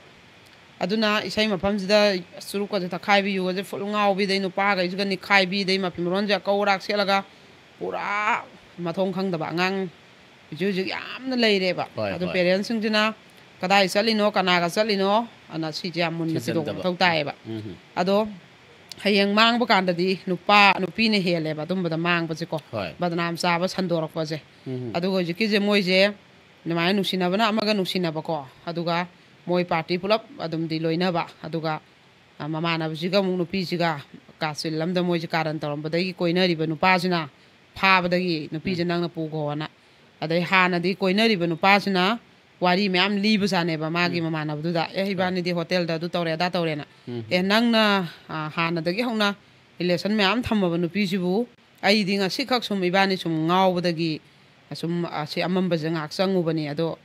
ꯑꯗꯨꯅ ꯏꯁꯩ ꯃꯐꯝꯁꯤꯗ ꯆꯨꯔꯨꯞꯀꯁꯦ ꯊꯛꯈꯥꯏꯕꯤ, ꯌꯨꯒꯁꯦ full ꯉꯥꯎꯕꯤꯗꯩ, ꯅꯨꯄꯥꯈꯩꯁꯤꯒ ꯅꯤꯛꯈꯥꯏꯕꯤꯗꯩ, ꯃꯐꯤ ꯃꯔꯣꯟꯁꯦ ꯑꯀꯧ ꯑꯔꯥꯛ ꯁꯦꯠꯂꯒ ꯄꯨꯔꯥ ꯃꯊꯣꯡ ꯈꯪꯗꯕ ꯑꯉꯥꯡ ꯍꯧꯖꯤꯛ ꯍꯧꯖꯤꯛ ꯌꯥꯝꯅ ꯂꯩꯔꯦꯕ꯫ ꯍꯣꯏ, ꯑꯗꯨ ꯍꯣꯏ꯫ Parents ꯁꯤꯡꯁꯤꯅ ꯀꯗꯥꯏ ꯆꯠꯂꯤꯅꯣ, ꯀꯅꯥꯒ ꯆꯠꯂꯤꯅꯣ ꯑꯅ ꯁꯤꯁꯦ ꯌꯥꯝ ꯃꯨꯟꯅ ꯊꯤꯗꯣꯛꯄ ꯊꯤꯖꯤꯟꯗꯕ꯫ ꯃꯊꯧ ꯇꯥꯏꯌꯦꯕ꯫ ꯎꯝ꯫ ꯑꯗꯣ ꯍꯌꯦꯡ ꯃꯥꯡꯕ ꯀꯥꯟꯗꯗꯤ ꯅꯨꯄꯥ, ꯅꯨꯄꯤꯅ ꯍꯦꯜꯂꯦꯕ ꯑꯗꯨꯝꯕꯗ ꯃꯥꯡꯕꯁꯦꯀꯣ꯫ ꯍꯣꯏ꯫ ꯕꯗꯅꯥꯝ ꯆꯥꯕ ꯁꯟꯗꯣꯔꯛꯄꯁꯦ꯫ ꯎꯝ꯫ ꯑꯗꯨꯒ ꯍꯧꯖꯤꯛꯀꯤꯁꯦ ꯃꯣꯏꯁꯦ ꯑꯗꯨꯃꯥꯏꯅ ꯅꯨꯡꯁꯤꯅꯕꯅ ꯑꯃꯒ ꯅꯨꯡꯁꯤꯅꯕꯀꯣ, ꯑꯗꯨꯒ ꯃꯣꯏ party ꯄꯨꯂꯞ ꯑꯗꯨꯝꯗꯤ ꯂꯣꯏꯅꯕ, ꯑꯗꯨꯒ, ꯑ, ꯃꯃꯥꯟꯅꯕꯁꯤꯒ ꯑꯃꯨꯛ ꯅꯨꯄꯤꯁꯤꯒ castle ꯑꯃꯗ ꯃꯣꯏꯁꯦ ꯀꯥꯔꯟ ꯇꯧꯔꯝꯕꯗꯒꯤ ꯀꯣꯏꯅꯔꯤꯕ ꯅꯨꯄꯥꯁꯤꯅ ꯐꯥꯕꯗꯒꯤ ꯅꯨꯄꯤꯁꯦ, ꯎꯝ꯫ "ꯅꯪꯅ ꯄꯨꯈꯣꯅ" ꯑꯗꯩ ꯍꯥꯟꯅꯗꯤ ꯀꯣꯏꯅꯔꯤꯕ ꯅꯨꯄꯥꯁꯤꯅ ꯋꯥꯔꯤ ꯃꯌꯥꯝ ꯂꯤꯕꯖꯥꯠꯅꯦꯕ ꯃꯥꯒꯤ ꯎꯝ꯫ ꯃꯃꯥꯟꯅꯕꯗꯨꯗ, "ꯑꯦ, ꯍꯣꯏ꯫ ꯏꯕꯥꯅꯤꯗꯤ ꯍꯣꯇꯦꯜꯗ ꯑꯗꯨ ꯇꯧꯔꯦ, ꯑꯗꯥ ꯇꯧꯔꯦꯅ꯫ ꯎꯝ꯫ ꯑꯦ, ꯅꯪꯅ, ꯑ, ꯍꯥꯟꯅꯗꯒꯤ ꯍꯧꯅ relation ꯃꯌꯥꯝ ꯊꯝꯃꯕ ꯅꯨꯄꯤꯁꯤꯕꯨ ꯑꯩꯗꯤ ꯉꯁꯤꯈꯛ ꯁꯨꯝ ꯏꯕꯥꯅꯤ ꯁꯨꯝ ꯉꯥꯎꯕꯗꯒꯤ ꯁꯨꯝ ꯑꯁꯤ ꯑꯃꯝꯕꯁꯦ ꯉꯥꯏꯍꯥꯛ ꯆꯪꯉꯨꯕꯅꯤ꯫ ꯑꯗꯣ,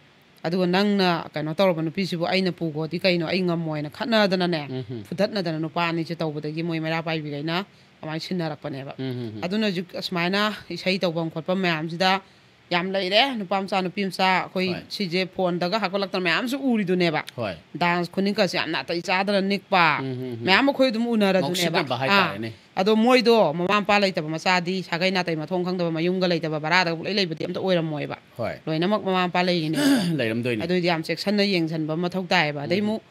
ꯑꯗꯨꯒ ꯅꯪꯅ ꯀꯩꯅꯣ ꯇꯧꯔꯕ ꯅꯨꯄꯤꯁꯤꯕꯨ ꯑꯩꯅ ꯄꯨꯒꯣꯗꯤ ꯀꯩꯅꯣ, ꯑꯩ ꯉꯝꯃꯣꯏꯅ" ꯈꯠꯅꯗꯅꯅꯦ, ꯎꯝ꯫ ꯐꯨꯗꯠꯅꯗꯅ ꯅꯨꯄꯥ ꯑꯅꯤꯁꯦ ꯇꯧꯕꯗꯒꯤ ꯃꯣꯏ ꯃꯩꯔꯥ ꯄꯥꯏꯕꯤꯈꯩꯅ ꯑꯗꯨꯃꯥꯏꯅ ꯁꯤꯟꯅꯔꯛꯄꯅꯦꯕ꯫ ꯎꯝ꯫ ꯑꯗꯨꯅ ꯍꯧꯖꯤꯛ ꯑꯁꯨꯃꯥꯏꯅ ꯏꯁꯩ ꯇꯧꯐꯝ ꯈꯣꯠꯐꯝ ꯃꯌꯥꯝꯁꯤꯗ ꯌꯥꯝ ꯂꯩꯔꯦ꯫ ꯅꯨꯄꯥ ꯃꯆꯥ, ꯅꯨꯄꯤ ꯃꯆꯥ, ꯑꯩꯈꯣꯏ ꯍꯣꯏ꯫ ꯁꯤꯁꯦ ꯐꯣꯟꯗꯒ ꯍꯥꯀꯠꯂꯛꯇꯅ ꯃꯌꯥꯝꯁꯨ ꯎꯔꯤꯗꯨꯅꯦꯕ꯫ ꯍꯣꯏ꯫ Dance ꯈꯨꯅꯤꯡꯀꯁꯦ ꯌꯥꯝ ꯅꯥꯇꯩ ꯆꯥꯗꯅ ꯅꯤꯛꯄ ꯎꯝ, ꯎꯝ, ꯎꯝ꯫ ꯃꯌꯥꯝ ꯑꯩꯈꯣꯏ ꯑꯗꯨꯝ ꯎꯅꯔꯗꯨꯅꯦꯕ꯫ ꯉꯥꯎꯁꯤꯟꯅꯕ ꯑꯥ꯫ ꯍꯥꯏꯇꯥꯔꯦꯅꯦ꯫ ꯑꯗꯣ ꯃꯣꯏꯗꯣ ꯃꯃꯥ ꯃꯄꯥ ꯂꯩꯇꯕ ꯃꯆꯥꯗꯤ, ꯁꯥꯒꯩ ꯅꯥꯇꯩ ꯃꯊꯣꯡ ꯈꯪꯗꯕ, ꯃꯌꯨꯝꯒ ꯂꯩꯇꯕ, ꯚꯔꯥꯗ ꯄꯨꯂꯩ ꯂꯩꯕꯗꯤ ꯑꯝꯇ ꯑꯣꯏꯔꯝꯃꯣꯏꯕ꯫ ꯍꯣꯏ꯫ ꯂꯣꯏꯅꯃꯛ ꯃꯃꯥ ꯃꯄꯥ ꯂꯩꯔꯤꯅꯦꯕ꯫ ꯂꯩꯔꯝꯗꯣꯏꯅꯤ꯫ ꯑꯗꯨꯏꯗꯤ ꯌꯥꯝ ꯆꯦꯛꯁꯤꯟꯅ ꯌꯦꯡꯁꯤꯟꯕ ꯃꯊꯧ ꯇꯥꯏꯌꯦꯕ꯫ ꯑꯗꯩ ꯎꯝ꯫ ꯑꯃꯨꯛ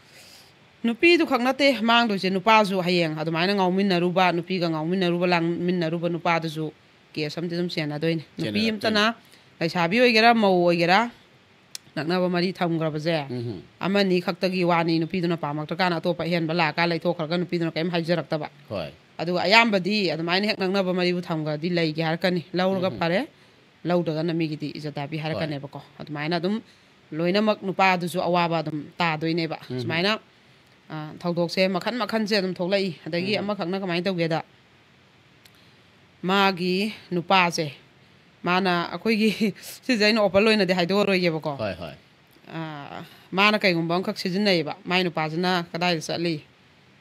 ꯅꯨꯄꯤꯗꯨ ꯈꯛ ꯅꯠꯇꯦ ꯃꯥꯡꯗꯣꯏꯁꯦ, ꯅꯨꯄꯥꯁꯨ ꯍꯌꯦꯡ ꯑꯗꯨꯃꯥꯏꯅ ꯉꯥꯎꯃꯤꯟꯅꯔꯨꯕ, ꯅꯨꯄꯤꯒ ꯉꯥꯎꯃꯤꯟꯅꯔꯨꯕ, ꯂꯥꯡꯃꯤꯟꯅꯔꯨꯕ ꯅꯨꯄꯥꯗꯨꯁꯨ case ꯑꯃꯗꯤ ꯑꯗꯨꯝ ꯆꯦꯟꯅꯗꯣꯏꯅꯤ꯫ ꯅꯨꯄꯤ ꯆꯦꯟꯅꯔꯛꯇꯣꯏꯅꯤ꯫ ꯑꯃꯇꯅ, ꯂꯩꯁꯥꯕꯤ ꯑꯣꯏꯒꯦꯔꯥ, ꯃꯧ ꯑꯣꯏꯒꯦꯔꯥ, ꯅꯛꯅꯕ ꯃꯔꯤ ꯊꯝꯈ꯭ꯔꯕꯁꯦ, ꯎꯝ꯫ ꯑꯃꯅꯤ ꯈꯛꯇꯒꯤ ꯋꯥꯅꯤ, ꯅꯨꯄꯤꯗꯨꯅ ꯄꯥꯝꯃꯛꯇ꯭ꯔꯀꯥꯟꯗ ꯑꯇꯣꯞꯄ ꯑꯍꯦꯟꯕ ꯂꯥꯛꯑꯀꯥꯟ ꯂꯩꯊꯣꯛꯈ꯭ꯔꯒ ꯅꯨꯄꯤꯗꯨꯅ ꯀꯔꯤꯝ ꯍꯥꯏꯖꯔꯛꯇꯕ꯫ ꯍꯣꯏ꯫ ꯑꯗꯨꯒ ꯑꯌꯥꯝꯕꯗꯤ ꯑꯗꯨꯃꯥꯏꯅ ꯍꯦꯛ ꯅꯛꯅꯕ ꯃꯔꯤꯕꯨ ꯊꯝꯈ꯭ꯔꯗꯤ ꯂꯩꯒꯦ ꯍꯥꯏꯔꯛꯀꯅꯤ, ꯂꯧꯔꯒ ꯎꯝ꯫ ꯐꯔꯦ, ꯂꯧꯗ꯭ꯔꯒꯅ ꯃꯤꯒꯤꯗꯤ ꯏꯖꯠ ꯇꯥꯕꯤ ꯍꯣꯏ꯫ ꯍꯥꯏꯔꯛꯀꯅꯦꯕꯀꯣ꯫ ꯑꯗꯨꯃꯥꯏꯅ ꯑꯗꯨꯝ ꯂꯣꯏꯅꯃꯛ ꯅꯨꯄꯥꯗꯨꯁꯨ ꯑꯋꯥꯕ ꯑꯗꯨꯝ ꯇꯥꯗꯣꯏꯅꯦꯕ꯫ ꯎꯝ꯫ ꯁꯨꯃꯥꯏꯅ, ꯑ, ꯊꯧꯗꯣꯛꯁꯦ ꯃꯈꯟ ꯃꯈꯟꯁꯦ ꯑꯗꯨꯝ ꯊꯣꯛꯂꯛꯏ꯫ ꯑꯗꯒꯤ ꯎꯝ꯫ ꯑꯃꯈꯛꯅ ꯀꯃꯥꯏꯅ ꯇꯧꯒꯦꯗ, ꯃꯥꯒꯤ ꯅꯨꯄꯥꯁꯦ, ꯃꯥꯅ ꯑꯩꯈꯣꯏꯒꯤ ꯁꯤꯁꯦ ꯑꯩꯅ open ꯑꯣꯏꯅꯗꯤ ꯍꯥꯏꯗꯣꯛꯑꯔꯣꯏꯒꯦꯕꯀꯣ꯫ ꯍꯣꯏ, ꯍꯣꯏ꯫ ꯑ, ꯃꯥꯅ ꯀꯩꯒꯨꯝꯕ ꯑꯃꯈꯛ ꯁꯤꯖꯤꯟꯅꯩꯌꯦꯕ, ꯃꯥꯏ ꯅꯨꯄꯥꯁꯤꯅ ꯀꯗꯥꯏꯗ ꯆꯠꯂꯤ,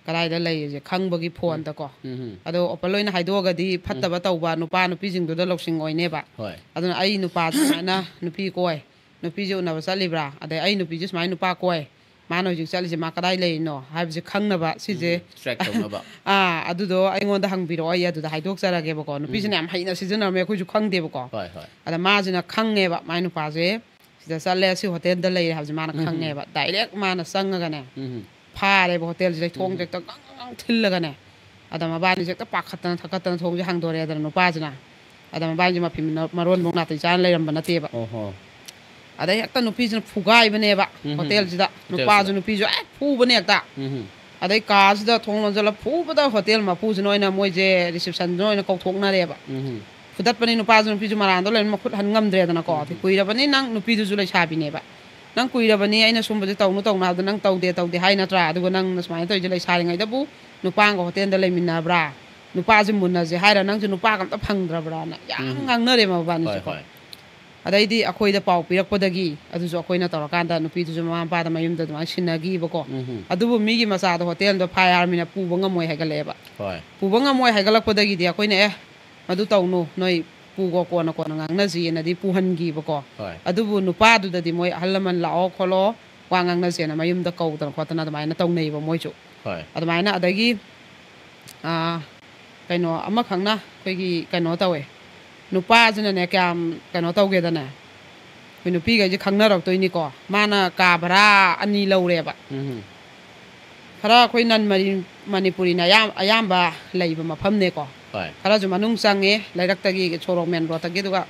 ꯀꯗꯥꯏꯗ ꯂꯩꯔꯤꯁꯦ ꯈꯪꯕꯒꯤ ꯐꯣꯟꯗꯀꯣ꯫ ꯎꯝ, ꯎꯝ꯫ ꯑꯗꯣ open ꯑꯣꯏꯅ ꯍꯥꯏꯗꯣꯛꯑꯒꯗꯤ ꯐꯠꯇꯕ ꯎꯝ꯫ ꯇꯧꯕ ꯅꯨꯄꯥ ꯅꯨꯄꯤꯁꯤꯡꯗꯨꯗ ꯂꯧꯁꯤꯡ ꯑꯣꯏꯅꯦꯕ꯫ ꯍꯣꯏ꯫ ꯑꯗꯨꯅ ꯑꯩ ꯅꯨꯄꯥꯁꯦ ꯁꯨꯃꯥꯏꯅ ꯅꯨꯄꯤ ꯀꯣꯏ, ꯅꯨꯄꯤꯁꯦ ꯎꯅꯕ ꯆꯠꯂꯤꯕ꯭ꯔꯥ, ꯑꯗꯩ ꯑꯩ ꯅꯨꯄꯤꯁꯦ ꯁꯨꯃꯥꯏꯅ ꯅꯨꯄꯥ ꯀꯣꯏ, ꯃꯥꯅ ꯍꯧꯖꯤꯛ ꯆꯠꯂꯤꯁꯦ ꯃꯥ ꯀꯗꯥꯏ ꯂꯩꯔꯤꯅꯣ ꯍꯥꯏꯕꯁꯦ ꯈꯪꯅꯕ ꯁꯤꯁꯦ꯫ ꯎꯝ, track ꯇꯧꯅꯕ꯫ ꯑꯥ, ꯑꯗꯨꯗꯣ ꯑꯩꯉꯣꯟꯗ ꯍꯪꯕꯤꯔꯛꯑꯣ, ꯑꯩ ꯑꯗꯨꯗ ꯍꯥꯏꯗꯣꯛꯆꯔꯒꯦꯕꯀꯣ꯫ ꯅꯨꯄꯤꯁꯤꯅ ꯎꯝ꯫ ꯌꯥꯝ ꯍꯩꯅ ꯁꯤꯖꯤꯟꯅꯔꯝꯃꯦ, ꯑꯩꯈꯣꯏꯁꯨ ꯈꯪꯗꯦꯕꯀꯣ꯫ ꯍꯣꯏ, ꯍꯣꯏ꯫ ꯑꯗ ꯃꯥꯁꯤꯅ ꯈꯪꯉꯦꯕ, ꯃꯥꯏ ꯅꯨꯄꯥꯁꯦ ꯁꯤꯗ ꯆꯠꯂꯦ, ꯁꯤ ꯍꯣꯇꯦꯜꯗ ꯂꯩꯔꯦ ꯍꯥꯏꯕꯁꯦ ꯃꯥꯅ ꯎꯝ꯫ ꯈꯪꯉꯦꯕ꯫ Direct ꯃꯥꯅ ꯆꯪꯉꯒꯅꯦ, ꯎꯝ꯫ ꯐꯥꯔꯦꯕ ꯍꯣꯇꯦꯜꯁꯤꯗ, ꯊꯣꯡꯁꯦ ꯎꯝ꯫ ꯍꯦꯛꯇ ꯒꯪ ꯒꯪ ꯒꯪ ꯊꯤꯜꯂꯒꯅꯦ꯫ ꯑꯗ ꯃꯕꯥꯅꯤꯁꯦ ꯍꯦꯛꯇ ꯄꯥꯈꯠꯇꯅ ꯊꯛꯀꯠꯇꯅ ꯊꯣꯡꯁꯦ ꯍꯥꯡꯗꯣꯔꯛꯑꯦꯗꯅ ꯅꯨꯄꯥꯁꯤꯅ꯫ ꯑꯗ ꯃꯕꯥꯅꯤꯁꯦ ꯃꯐꯤ ꯃꯔꯣꯟꯐꯧ ꯅꯥꯇꯩ ꯆꯥꯅ ꯂꯩꯔꯝꯕ ꯅꯠꯇꯦꯕ꯫ ꯑꯣꯍꯣ꯫ ꯑꯗꯩ ꯍꯦꯛꯇ ꯅꯨꯄꯤꯁꯤꯅ ꯐꯨꯒꯥꯏꯕꯅꯦꯕ ꯎꯝ꯫ ꯍꯣꯇꯦꯜꯁꯤꯗ꯫ ꯍꯣꯇꯦꯜꯁꯤꯗ꯫ ꯅꯨꯄꯥꯁꯨ ꯅꯨꯄꯤꯁꯨ ꯍꯦꯛ ꯐꯨꯕꯅꯦ ꯍꯦꯛꯇ꯫ ꯎꯝ꯫ ꯑꯗꯩ ꯀꯥꯁꯤꯗ ꯊꯣꯡ ꯂꯣꯟꯁꯤꯜꯂ ꯐꯨꯕꯗ ꯍꯣꯇꯦꯜ ꯃꯄꯨꯁꯤꯅ ꯑꯣꯏꯅ ꯃꯣꯏꯁꯦ receptionꯗꯨꯅ ꯑꯣꯏꯅ ꯀꯧꯊꯣꯛꯅꯔꯦꯕ꯫ ꯎꯝ꯫ ꯐꯨꯗꯠꯄꯅꯤ ꯅꯨꯄꯥꯁꯨ ꯅꯨꯄꯤꯁꯨ, ꯃꯔꯥꯟꯗꯣ ꯂꯩꯔꯝꯅꯤ, ꯃꯈꯨꯠ ꯍꯟ ꯉꯝꯗ꯭ꯔꯦꯗꯅꯀꯣ꯫ ꯎꯝ꯫ ꯀꯨꯏꯔꯕꯅꯤ ꯅꯪ ꯅꯨꯄꯤꯗꯨꯁꯨ ꯂꯩꯁꯥꯕꯤꯅꯦꯕ, ꯅꯪ ꯀꯨꯏꯔꯕꯅꯤ ꯑꯩꯅ ꯁꯨꯝꯕꯁꯦ ꯇꯧꯅꯨ ꯇꯧꯅꯨ ꯍꯥꯏꯕꯗ ꯅꯪ ꯇꯧꯗꯦ ꯇꯧꯗꯦ ꯍꯥꯏ ꯅꯠꯇ꯭ꯔꯥ? ꯑꯗꯨꯒ ꯅꯪꯅ ꯁꯨꯃꯥꯏꯅ ꯇꯧꯔꯤꯁꯦ ꯂꯩꯁꯥꯔꯤꯉꯩꯗꯕꯨ ꯅꯨꯄꯥ ꯑꯃꯒ ꯍꯣꯇꯦꯜꯗ ꯂꯩꯃꯤꯟꯅꯕ꯭ꯔꯥ? ꯅꯨꯄꯥꯁꯦ ꯃꯨꯟꯅꯁꯦ ꯍꯥꯏꯔ ꯅꯪꯁꯨ ꯅꯨꯄꯥꯒ ꯑꯝꯇ ꯐꯪꯗ꯭ꯔꯕ꯭ꯔꯥꯅ ꯌꯥꯝ ꯎꯝ꯫ ꯉꯥꯡꯅꯔꯦ ꯍꯣꯏ, ꯃꯕꯥꯅꯤꯁꯦꯀꯣ꯫ ꯍꯣꯏ꯫ ꯑꯗꯩꯗꯤ ꯑꯩꯈꯣꯏꯗ ꯄꯥꯎ ꯄꯤꯔꯛꯄꯗꯒꯤ ꯑꯗꯨꯁꯨ ꯑꯩꯈꯣꯏꯅ ꯇꯧꯔꯀꯥꯟꯗ ꯅꯨꯄꯤꯗꯨꯁꯨ ꯃꯃꯥ ꯃꯄꯥꯗ ꯃꯌꯨꯝꯗ ꯑꯗꯨꯃꯥꯏꯅ ꯁꯤꯟꯅꯈꯤꯕꯀꯣ꯫ ꯎꯝ꯫ ꯑꯗꯨꯕꯨ ꯃꯤꯒꯤ ꯃꯆꯥꯗꯣ ꯍꯣꯇꯦꯜꯗ ꯐꯥꯏ ꯍꯥꯏꯔꯃꯤꯅ ꯄꯨꯕ ꯉꯝꯃꯣꯏ ꯍꯥꯏꯒꯠꯂꯛꯑꯦꯕ꯫ ꯍꯣꯏ꯫ ꯄꯨꯕ ꯉꯝꯃꯣꯏ ꯍꯥꯏꯒꯠꯂꯛꯄꯗꯒꯤꯗꯤ ꯑꯩꯈꯣꯏꯅ, "ꯑꯦ, ꯃꯗꯨ ꯇꯧꯅꯨ, ꯅꯣꯏ ꯄꯨꯒꯣ, ꯀꯣꯟꯅ ꯀꯣꯟꯅ ꯉꯥꯡꯅꯁꯤꯅꯗꯤ" ꯄꯨꯍꯟꯈꯤꯕꯀꯣ꯫ ꯍꯣꯏ꯫ ꯑꯗꯨꯕꯨ ꯅꯨꯄꯥꯗꯨꯗꯗꯤ ꯃꯣꯏ ꯑꯍꯜ ꯂꯃꯟ ꯂꯥꯛꯑꯣ ꯈꯣꯠꯂꯣ, ꯋꯥ ꯉꯥꯡꯅꯁꯦꯅ ꯃꯌꯨꯝꯗ ꯀꯧꯗꯅ ꯈꯣꯠꯇꯅ ꯑꯗꯨꯃꯥꯏꯅ ꯇꯧꯅꯩꯕ ꯃꯣꯏꯁꯨ꯫ ꯍꯣꯏ꯫ ꯑꯗꯨꯃꯥꯏꯅ ꯑꯗꯒꯤ, ꯑꯥ, ꯀꯩꯅꯣ ꯑꯃꯈꯛꯅ ꯑꯩꯈꯣꯏꯒꯤ ꯀꯩꯅꯣ ꯇꯧꯋꯦ, ꯅꯨꯄꯥꯁꯤꯅꯅꯦ ꯀꯌꯥꯝ ꯀꯩꯅꯣ ꯇꯧꯒꯦꯗꯅꯦ, ꯑꯩꯈꯣꯏ ꯅꯨꯄꯤꯈꯩꯁꯦ ꯈꯪꯅꯔꯛꯇꯣꯏꯅꯤꯀꯣ꯫ ꯃꯥꯅ ꯀꯥ ꯚꯔꯥ ꯑꯅꯤ ꯂꯧꯔꯦꯕ꯫ ꯎꯝ꯫ ꯈꯔ ꯑꯩꯈꯣꯏ ꯅꯟ ꯃꯅꯤ-, ꯃꯅꯤꯄꯨꯔꯤꯅ ꯑꯌꯥꯝ-, ꯑꯌꯥꯝꯕ ꯂꯩꯕ ꯃꯐꯝꯅꯦꯀꯣ꯫ ꯍꯣꯏ꯫ ꯈꯔꯁꯨ ꯃꯅꯨꯡ ꯆꯪꯉꯦ, ꯂꯩꯔꯛꯇꯒꯤ, ꯁꯣꯔꯣꯛ ꯃꯦꯟ ꯔꯣꯗꯇꯒꯤ꯫ ꯑꯗꯨꯒ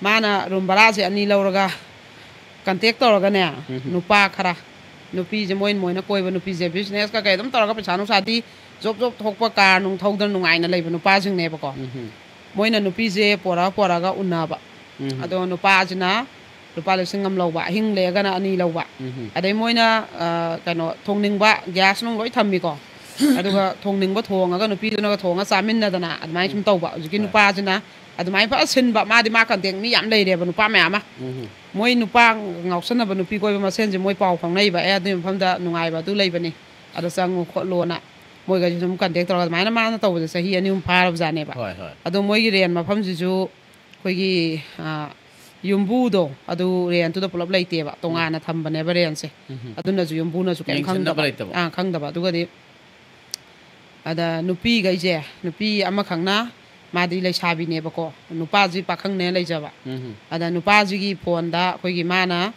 ꯃꯥꯅ ꯔꯨꯝ ꯚꯔꯥꯁꯦ ꯑꯅꯤ ꯂꯧꯔꯒ ꯀꯟꯇꯦꯛ ꯇꯧꯔꯒꯅꯦ, ꯎꯝ꯫ ꯅꯨꯄꯥ ꯈꯔ, ꯅꯨꯄꯤꯁꯦ ꯃꯣꯏꯅ, ꯃꯣꯏꯅ ꯀꯣꯏꯕ ꯅꯨꯄꯤꯁꯦ ꯕꯤꯖꯤꯅꯦꯁ ꯀꯩꯀꯩ ꯑꯗꯨꯝ ꯇꯧꯔꯒ ꯄꯩꯁꯥ ꯅꯨꯡꯁꯥꯗꯤ ꯖꯣꯕ ꯖꯣꯕ ꯊꯣꯛꯄ, ꯀꯥꯔ ꯅꯨꯡ ꯊꯧꯗꯅ ꯅꯨꯡꯉꯥꯏꯅ ꯂꯩꯕ ꯅꯨꯄꯥꯁꯤꯡꯅꯦꯕꯀꯣ꯫ ꯎꯝ꯫ ꯃꯣꯏꯅ ꯅꯨꯄꯤꯁꯦ ꯄꯣꯔꯛꯑ ꯄꯣꯔꯛꯑꯒ ꯎꯅꯕ꯫ ꯎꯝ꯫ ꯑꯗꯣ ꯅꯨꯄꯥꯁꯤꯅ ꯂꯨꯄꯥ ꯂꯤꯁꯤꯡ ꯑꯃ ꯂꯧꯕ, ꯑꯍꯤꯡ ꯂꯦꯛꯑꯒꯅ ꯑꯅꯤ ꯂꯧꯕ꯫ ꯎꯝ꯫ ꯑꯗꯩ ꯃꯣꯏꯅ, ꯑ, ꯀꯩꯅꯣ, ꯊꯣꯡꯅꯤꯡꯕ ꯒ꯭ꯌꯥꯁ ꯅꯨꯡ ꯂꯣꯏ ꯊꯝꯃꯤꯀꯣ꯫ ꯑꯗꯨꯒ ꯊꯣꯡꯅꯤꯡꯕ ꯊꯣꯡꯉꯒ ꯅꯨꯄꯤꯗꯨꯅꯒ ꯊꯣꯡꯉ ꯆꯥꯃꯤꯟꯅꯗꯅ ꯑꯗꯨꯃꯥꯏꯅ ꯁꯨꯝ ꯎꯝ꯫ ꯇꯧꯕ꯫ ꯍꯧꯖꯤꯛꯀꯤ ꯍꯣꯏ꯫ ꯅꯨꯄꯥꯁꯤꯅ ꯑꯗꯨꯃꯥꯏꯅ ꯐꯖ ꯁꯤꯟꯕ꯫ ꯃꯥꯗꯤ ꯃꯥ ꯀꯟꯇꯦꯛ ꯃꯤ ꯌꯥꯝ ꯂꯩꯔꯦꯕ, ꯅꯨꯄꯥ ꯃꯌꯥꯝ ꯑꯃ꯫ ꯎꯝ꯫ ꯃꯣꯏ ꯅꯨꯄꯥ ꯉꯥꯎꯁꯟꯅꯕ ꯅꯨꯄꯤ ꯀꯣꯏꯕ ꯃꯁꯦꯟꯁꯦ ꯃꯣꯏ ꯄꯥꯎ ꯐꯥꯎꯅꯩꯕ, "ꯑꯦ, ꯑꯗꯨꯒꯤ ꯃꯐꯝꯗ ꯅꯨꯡꯉꯥꯏꯕ ꯑꯗꯨ ꯂꯩꯕꯅꯤ, ꯑꯗ ꯆꯪꯉꯨ ꯈꯣꯠꯂꯨꯅ"꯫ ꯃꯣꯏꯒꯁꯨ ꯁꯨꯝ ꯀꯟꯇꯦꯛ ꯇꯧꯔꯒ ꯑꯗꯨꯃꯥꯏꯅ ꯃꯥꯅ ꯇꯧꯕꯁꯦ ꯆꯍꯤ ꯑꯅꯤ ꯑꯍꯨꯝ ꯐꯥꯔꯕꯖꯥꯠꯅꯦꯕ꯫ ꯍꯣꯏ, ꯍꯣꯏ꯫ ꯑꯗꯣ ꯃꯣꯏꯒꯤ ꯔꯦꯟ ꯃꯐꯝꯁꯤꯁꯨ ꯑꯩꯈꯣꯏꯒꯤ, ꯑ, ꯌꯨꯝꯕꯨꯗꯣ ꯑꯗꯨ ꯔꯦꯟꯠꯇꯨꯗ ꯄꯨꯂꯞ ꯂꯩꯇꯦꯕ, ꯎꯝ꯫ ꯇꯣꯉꯥꯟꯅ ꯊꯝꯕꯅꯦꯕ ꯔꯦꯟꯠꯁꯦ꯫ ꯎꯝ꯫ ꯑꯗꯨꯅꯁꯨ ꯌꯨꯝꯕꯨꯅꯁꯨ ꯀꯩꯝ ꯌꯦꯡꯁꯤꯟꯅꯕ ꯈꯪꯗꯕ꯫ ꯂꯩꯇꯕ꯫ ꯑꯥ, ꯈꯪꯗꯕ꯫ ꯑꯗꯨꯒꯗꯤ ꯑꯗ ꯅꯨꯄꯤꯈꯩꯁꯦ, ꯅꯨꯄꯤ ꯑꯃꯈꯛꯅ, ꯃꯥꯗꯤ ꯂꯩꯁꯥꯕꯤꯅꯦꯕꯀꯣ, ꯅꯨꯄꯥꯁꯤ ꯄꯥꯈꯪꯅꯦ ꯂꯩꯖꯕ꯫ ꯎꯝ꯫ ꯑꯗ ꯅꯨꯄꯥꯁꯤꯒꯤ ꯐꯣꯟꯗ ꯑꯩꯈꯣꯏꯒꯤ ꯃꯥꯅ,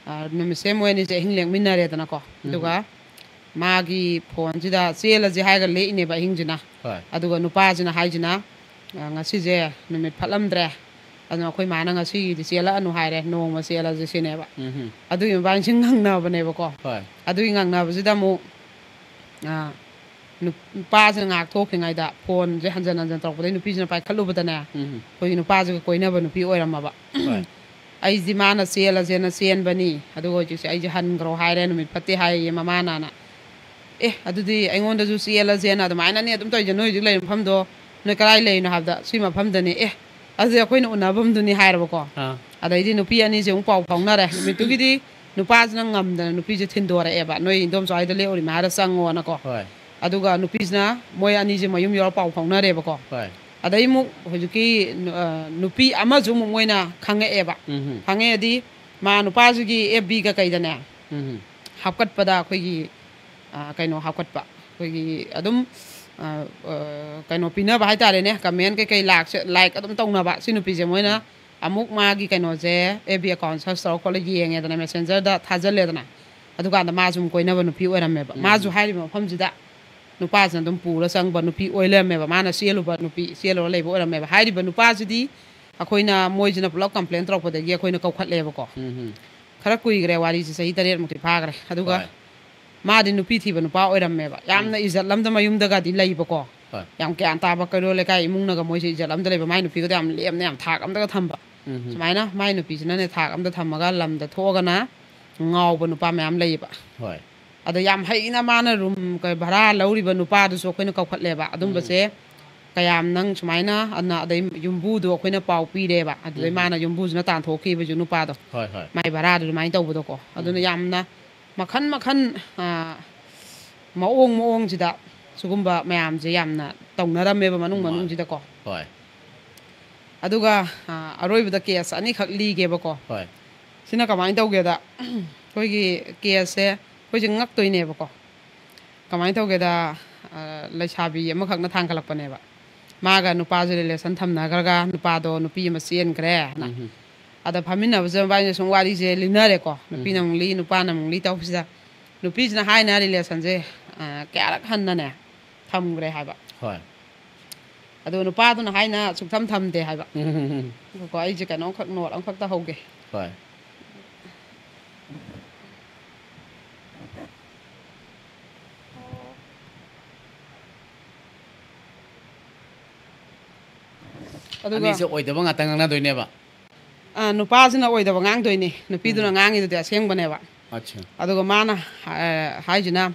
ꯑ, ꯅꯨꯃꯤꯠꯁꯦ ꯃꯣꯏ ꯑꯅꯤꯁꯦ ꯑꯍꯤꯡ ꯂꯦꯛꯃꯤꯟꯅꯔꯦꯗꯅꯀꯣ꯫ ꯎꯝ꯫ ꯑꯗꯨꯒ ꯃꯥꯒꯤ ꯐꯣꯟꯁꯤꯗ ꯆꯦꯜꯂꯁꯦ ꯍꯥꯏꯔꯒ ꯂꯦꯛꯏꯅꯦꯕ ꯑꯍꯤꯡꯁꯤꯅ꯫ ꯍꯣꯏ꯫ ꯑꯗꯨꯒ ꯅꯨꯄꯥꯁꯤꯅ ꯍꯥꯏꯁꯤꯅ, "ꯑ, ꯉꯁꯤꯁꯦ ꯅꯨꯃꯤꯠ ꯐꯠꯂꯝꯗ꯭ꯔꯦ, ꯑꯗꯨꯅ ꯑꯩꯈꯣꯏ ꯃꯥꯅ ꯉꯁꯤꯒꯤꯗꯤ ꯆꯦꯜꯂꯛꯑꯅꯨ ꯍꯥꯏꯔꯦ, ꯅꯣꯡꯃ ꯆꯦꯜꯂꯁꯦ" ꯁꯤꯅꯦꯕ꯫ ꯎꯝ꯫ ꯑꯗꯨꯒꯤ ꯃꯕꯥꯅꯤꯁꯤ ꯉꯪꯅꯕꯅꯦꯕꯀꯣ꯫ ꯍꯣꯏ꯫ ꯑꯗꯨꯒꯤ ꯉꯪꯅꯕꯁꯤꯗ ꯑꯃꯨꯛ, ꯑ, ꯅꯨ- ꯅꯨꯄꯥꯁꯤꯅ ꯉꯥꯏꯍꯥꯛ ꯊꯣꯛꯈ꯭ꯔꯤꯉꯩꯗ ꯐꯣꯟꯁꯦ ꯍꯟꯖꯟ ꯍꯟꯖꯟ ꯇꯧꯔꯛꯄꯗꯩ ꯅꯨꯄꯤꯁꯤꯅ ꯄꯥꯏꯈꯠꯂꯨꯕꯗꯅꯦ, ꯎꯝ. ꯑꯩꯈꯣꯏꯒꯤ ꯅꯨꯄꯥꯁꯤꯒ ꯀꯣꯏꯅꯕ ꯅꯨꯄꯤ ꯑꯣꯏꯔꯝꯃꯕ꯫ ꯍꯣꯏ. ꯑꯩꯁꯤ ꯃꯥꯅ ꯆꯦꯜꯂꯁꯦꯅ ꯆꯦꯟꯕꯅꯤ, ꯑꯗꯨꯒ ꯍꯧꯖꯤꯛꯁꯦ ꯑꯩꯁꯦ ꯍꯟꯈ꯭ꯔꯣ ꯍꯥꯏꯔꯦ, ꯅꯨꯃꯤꯠ ꯐꯠꯇꯦ ꯍꯥꯏꯌꯦ ꯃꯃꯥꯅꯅ꯫ ꯑꯦ, ꯑꯗꯨꯗꯤ ꯑꯩꯉꯣꯟꯗꯁꯨ ꯆꯦꯜꯂꯁꯦꯅ ꯑꯗꯨꯃꯥꯏꯅꯅꯦ ꯑꯗꯨꯝ ꯇꯧꯔꯤꯁꯦ, ꯅꯣꯏ ꯍꯧꯖꯤꯛ ꯂꯩꯔꯤꯕ ꯃꯐꯝꯗꯣ ꯅꯣꯏ ꯀꯗꯥꯏ ꯂꯩꯔꯤꯅꯣ ꯍꯥꯏꯕꯗ, ꯁꯤ ꯃꯐꯝꯗꯅꯦ꯫ ꯑꯦ, ꯑꯗꯨꯗꯤ ꯑꯩꯈꯣꯏꯅ ꯎꯅꯐꯝꯗꯨꯅꯤ ꯍꯥꯏꯔꯕꯀꯣ꯫ ꯑꯥ. ꯑꯗꯩꯗꯤ ꯅꯨꯄꯤ ꯑꯅꯤꯁꯦ ꯑꯃꯨꯛ ꯄꯥꯎ ꯐꯥꯎꯅꯔꯦ꯫ ꯅꯨꯃꯤꯠꯇꯨꯒꯤꯗꯤ ꯅꯨꯄꯥꯁꯤꯅ ꯉꯝꯗꯅ ꯅꯨꯄꯤꯁꯦ ꯊꯤꯟꯗꯣꯔꯛꯑꯦꯕ, "ꯅꯣꯏ ꯏꯟꯗꯣꯝꯆꯥ ꯍꯣꯏꯗ ꯂꯦꯛꯎꯔꯤꯃꯦ ꯍꯥꯏꯔ ꯆꯪꯉꯣꯅꯀꯣ"꯫ ꯍꯣꯏ. ꯑꯗꯨꯒ ꯅꯨꯄꯤꯁꯤꯅ ꯃꯣꯏ ꯑꯅꯤꯁꯦ ꯃꯌꯨꯝ ꯌꯧꯔ ꯄꯥꯎ ꯐꯥꯎꯅꯔꯦꯕꯀꯣ꯫ ꯍꯣꯏ. ꯑꯗꯩ ꯑꯃꯨꯛ ꯍꯧꯖꯤꯛꯀꯤ ꯑ, ꯅꯨꯄꯤ ꯑꯃꯁꯨ ꯑꯃꯨꯛ ꯃꯣꯏꯅ ꯈꯪꯉꯛꯑꯦꯕ꯫ ꯎꯝ. ꯈꯪꯉꯛꯑꯗꯤ ꯃꯥ ꯅꯨꯄꯥꯁꯤꯒꯤ ꯑꯦꯐ ꯕꯤꯒ ꯀꯩꯗꯅꯦ ꯎꯝ. ꯍꯥꯞꯀꯠꯄꯗ ꯑꯩꯈꯣꯏꯒꯤ ꯑ, ꯀꯩꯅꯣ ꯍꯥꯞꯀꯠꯄ, ꯑꯩꯈꯣꯏꯒꯤ ꯑꯗꯨꯝ ꯑ, ꯑ, ꯀꯩꯅꯣ ꯄꯤꯅꯕ ꯍꯥꯏꯇꯥꯔꯦꯅꯦ, ꯀꯃꯦꯟ ꯀꯩꯀꯩ ꯂꯥꯛꯁꯦ, ꯂꯥꯏꯛ ꯑꯗꯨꯝ ꯇꯧꯅꯕ꯫ ꯁꯤ ꯅꯨꯄꯤꯁꯦ ꯃꯣꯏꯅ ꯑꯃꯨꯛ ꯃꯥꯒꯤ ꯀꯩꯅꯣꯁꯦ, ꯑꯦꯐ ꯕꯤ ꯑꯦꯀꯥꯎꯟ ꯁꯔꯁ ꯇꯧꯔ ꯈꯣꯠꯂ ꯌꯦꯡꯉꯦꯗꯅ, ꯃꯦꯁꯦꯟꯖꯔꯗ ꯊꯥꯖꯤꯜꯂꯦꯗꯅ, ꯑꯗꯨꯀꯥꯟꯗ ꯃꯥꯁꯨ ꯑꯃꯨꯛ ꯀꯣꯏꯅꯕ ꯅꯨꯄꯤ ꯑꯣꯏꯔꯝꯃꯦꯕ꯫ ꯎꯝ. ꯃꯥꯁꯨ ꯍꯥꯏꯔꯤꯕ ꯃꯐꯝꯁꯤꯗ ꯅꯨꯄꯥꯁꯤꯅ ꯑꯗꯨꯝ ꯄꯨꯔ ꯆꯪꯕ ꯅꯨꯄꯤ ꯑꯣꯏ ꯂꯩꯔꯝꯃꯦꯕ꯫ ꯃꯥꯅ ꯆꯦꯜꯂꯨꯕ ꯅꯨꯄꯤ, ꯆꯦꯜꯂꯨꯔ ꯂꯩꯕ ꯑꯣꯏꯔꯝꯃꯦꯕ꯫ ꯍꯥꯏꯔꯤꯕ ꯅꯨꯄꯥꯁꯤꯗꯤ ꯑꯩꯈꯣꯏꯅ, ꯃꯣꯏꯁꯤꯅ ꯄꯨꯂꯞ ꯀꯝꯄ꯭ꯂꯦꯟ ꯇꯧꯔꯛꯄꯗꯒꯤ ꯑꯩꯈꯣꯏꯅ ꯀꯧꯈꯠꯂꯦꯕꯀꯣ꯫ ꯎꯝ. ꯈꯔ ꯀꯨꯏꯈ꯭ꯔꯦ ꯋꯥꯔꯤꯁꯦ, ꯆꯍꯤ ꯇꯔꯦꯠꯃꯨꯛꯇꯤ ꯐꯥꯈ꯭ꯔꯦ꯫ ꯑꯗꯨꯒ ꯍꯣꯏ. ꯃꯥꯗꯤ ꯅꯨꯄꯤ ꯊꯤꯕ ꯅꯨꯄꯥ ꯑꯣꯏꯔꯝꯃꯦꯕ, ꯌꯥꯝꯅ ꯏꯖꯠ ꯑꯝꯗ ꯃꯌꯨꯝꯗꯒꯗꯤ ꯂꯩꯕꯀꯣ꯫ ꯍꯣꯏ. ꯌꯥꯝ ꯒ꯭ꯌꯥꯟ ꯇꯥꯕ ꯀꯩꯔꯣꯜ ꯂꯩꯀꯥꯏ ꯏꯃꯨꯡꯅꯒ ꯃꯣꯏꯁꯦ ꯏꯖꯠ ꯑꯝꯗ ꯂꯩꯕ, ꯃꯥꯏ ꯅꯨꯄꯤꯒꯗꯣ ꯌꯥꯝ ꯂꯦꯝꯅ, ꯌꯥꯝ ꯊꯥꯛ ꯑꯝꯗꯒ ꯊꯝꯕ꯫ ꯎꯝ. ꯁꯨꯃꯥꯏꯅ ꯃꯥꯏ ꯅꯨꯄꯤꯁꯤꯅꯅꯦ ꯊꯥꯛ ꯑꯝꯗ ꯊꯝꯃꯒ ꯂꯝꯗ ꯊꯣꯛꯑꯒꯅ ꯉꯥꯎꯕ ꯅꯨꯄꯥ ꯃꯌꯥꯝ ꯂꯩꯌꯦꯕ꯫ ꯍꯣꯏ. ꯑꯗ ꯌꯥꯝ ꯍꯩꯅ ꯃꯥꯅ ꯔꯨꯝ ꯀ-, ꯚꯔꯥ ꯂꯧꯔꯤꯕ ꯅꯨꯄꯥꯗꯨꯁꯨ ꯑꯩꯈꯣꯏꯅ ꯀꯧꯈꯠꯂꯦꯕ꯫ ꯑꯗꯨꯝꯕꯁꯦ ꯀꯌꯥꯝ ꯅꯪ ꯁꯨꯃꯥꯏꯅ ꯑꯅ-, ꯑꯗꯩ ꯌꯨꯝꯕꯨꯗꯣ ꯑꯩꯈꯣꯏꯅ ꯄꯥꯎ ꯄꯤꯔꯦꯕ꯫ ꯑꯗꯨꯗꯩ ꯎꯝ. ꯃꯥꯅ ꯌꯨꯝꯕꯨꯁꯤꯅ ꯇꯥꯟꯊꯣꯛꯈꯤꯕꯁꯨ ꯅꯨꯄꯥꯗꯣ꯫ ꯍꯣꯏ, ꯍꯣꯏ. ꯃꯥꯏ ꯚꯔꯥꯗꯣ ꯑꯗꯨꯃꯥꯏꯅ ꯇꯧꯕꯗꯣꯀꯣ꯫ ꯑꯗꯨꯅ ꯎꯝ. ꯌꯥꯝꯅ ꯃꯈꯟ ꯃꯈꯟ, ꯑ, ꯃꯑꯣꯡ ꯃꯑꯣꯡꯁꯤꯗ ꯁꯤꯒꯨꯝꯕ ꯃꯌꯥꯝꯁꯦ ꯌꯥꯝꯅ ꯇꯧꯅꯔꯝꯃꯦꯕ ꯃꯅꯨꯡ ꯃꯥꯅꯦ. ꯃꯅꯨꯡꯁꯤꯗꯀꯣ꯫ ꯍꯣꯏ. ꯑꯗꯨꯒ, ꯑ, ꯑꯔꯣꯏꯕꯗ ꯀꯦꯁ ꯑꯅꯤꯈꯛ ꯂꯤꯒꯦꯕꯀꯣ꯫ ꯍꯣꯏ. ꯁꯤꯅ ꯀꯃꯥꯏꯅ ꯇꯧꯒꯦꯗ, ꯑꯩꯈꯣꯏꯒꯤ ꯀꯦꯁꯁꯦ ꯑꯩꯈꯣꯏꯁꯦ ꯉꯛꯇꯣꯏꯅꯦꯕꯀꯣ꯫ ꯀꯃꯥꯏꯅ ꯇꯧꯒꯦꯗ, ꯑ, ꯂꯩꯁꯥꯕꯤ ꯑꯃꯈꯛꯅ ꯊꯥꯡꯒꯠꯂꯛꯄꯅꯦꯕ꯫ ꯃꯥꯒ ꯅꯨꯄꯥꯁꯦ ꯔꯤꯂꯦꯁꯟ ꯊꯝꯅꯈ꯭ꯔꯒ ꯅꯨꯄꯥꯗꯣ ꯅꯨꯄꯤ ꯑꯃ ꯆꯦꯟꯈ꯭ꯔꯦꯅ꯫ ꯎꯝ. ꯑꯗ ꯐꯝꯃꯤꯟꯅꯕꯁꯦ ꯃꯕꯥꯅꯤꯁꯦ ꯁꯨꯝ ꯋꯥꯔꯤꯁꯦ ꯂꯤꯅꯔꯦꯀꯣ꯫ ꯅꯨꯄꯤꯅ ꯎꯝ. ꯑꯃꯨꯛ ꯂꯤ, ꯅꯨꯄꯥꯅ ꯑꯃꯨꯛ ꯂꯤ ꯇꯧꯕꯁꯤꯗ ꯅꯨꯄꯤꯁꯤꯅ ꯍꯥꯏꯅ ꯔꯤꯂꯦꯁꯟꯁꯦ, ꯑ, ꯀꯌꯥꯔꯛ ꯍꯟꯅꯅꯦ ꯊꯝꯈ꯭ꯔꯦ ꯍꯥꯏꯕ꯫ ꯍꯣꯏ. ꯑꯗꯣ ꯅꯨꯄꯥꯗꯨꯅ ꯍꯥꯏꯅ ꯁꯨꯛꯊꯝ ꯊꯝꯗꯦ ꯍꯥꯏꯕ꯫ ꯎꯝ. ꯉꯥꯏꯈꯣꯀꯣ, ꯑꯩꯁꯦ ꯀꯩꯅꯣꯝꯈꯛ ꯅꯣꯠ ꯑꯃꯈꯛ ꯇꯧꯍꯧꯒꯦ꯫ ꯍꯣꯏ. ꯑꯗꯨꯒ ꯑꯅꯤꯁꯦ ꯑꯣꯏꯗꯕ ꯉꯥꯛꯇ ꯉꯥꯡꯅꯗꯣꯏꯅꯦꯕ꯫ ꯑ, ꯅꯨꯄꯥꯁꯤꯅ ꯑꯣꯏꯗꯕ ꯉꯥꯡꯗꯣꯏꯅꯤ, ꯅꯨꯄꯤꯗꯨꯅ ꯉꯥꯡꯉꯤꯗꯨꯗꯤ ꯑꯁꯦꯡꯕꯅꯦꯕ꯫ ꯑꯠꯆꯥ꯫ ꯑꯗꯨꯒ ꯃꯥꯅ ꯑ, ꯍꯥꯏꯁꯤꯅ,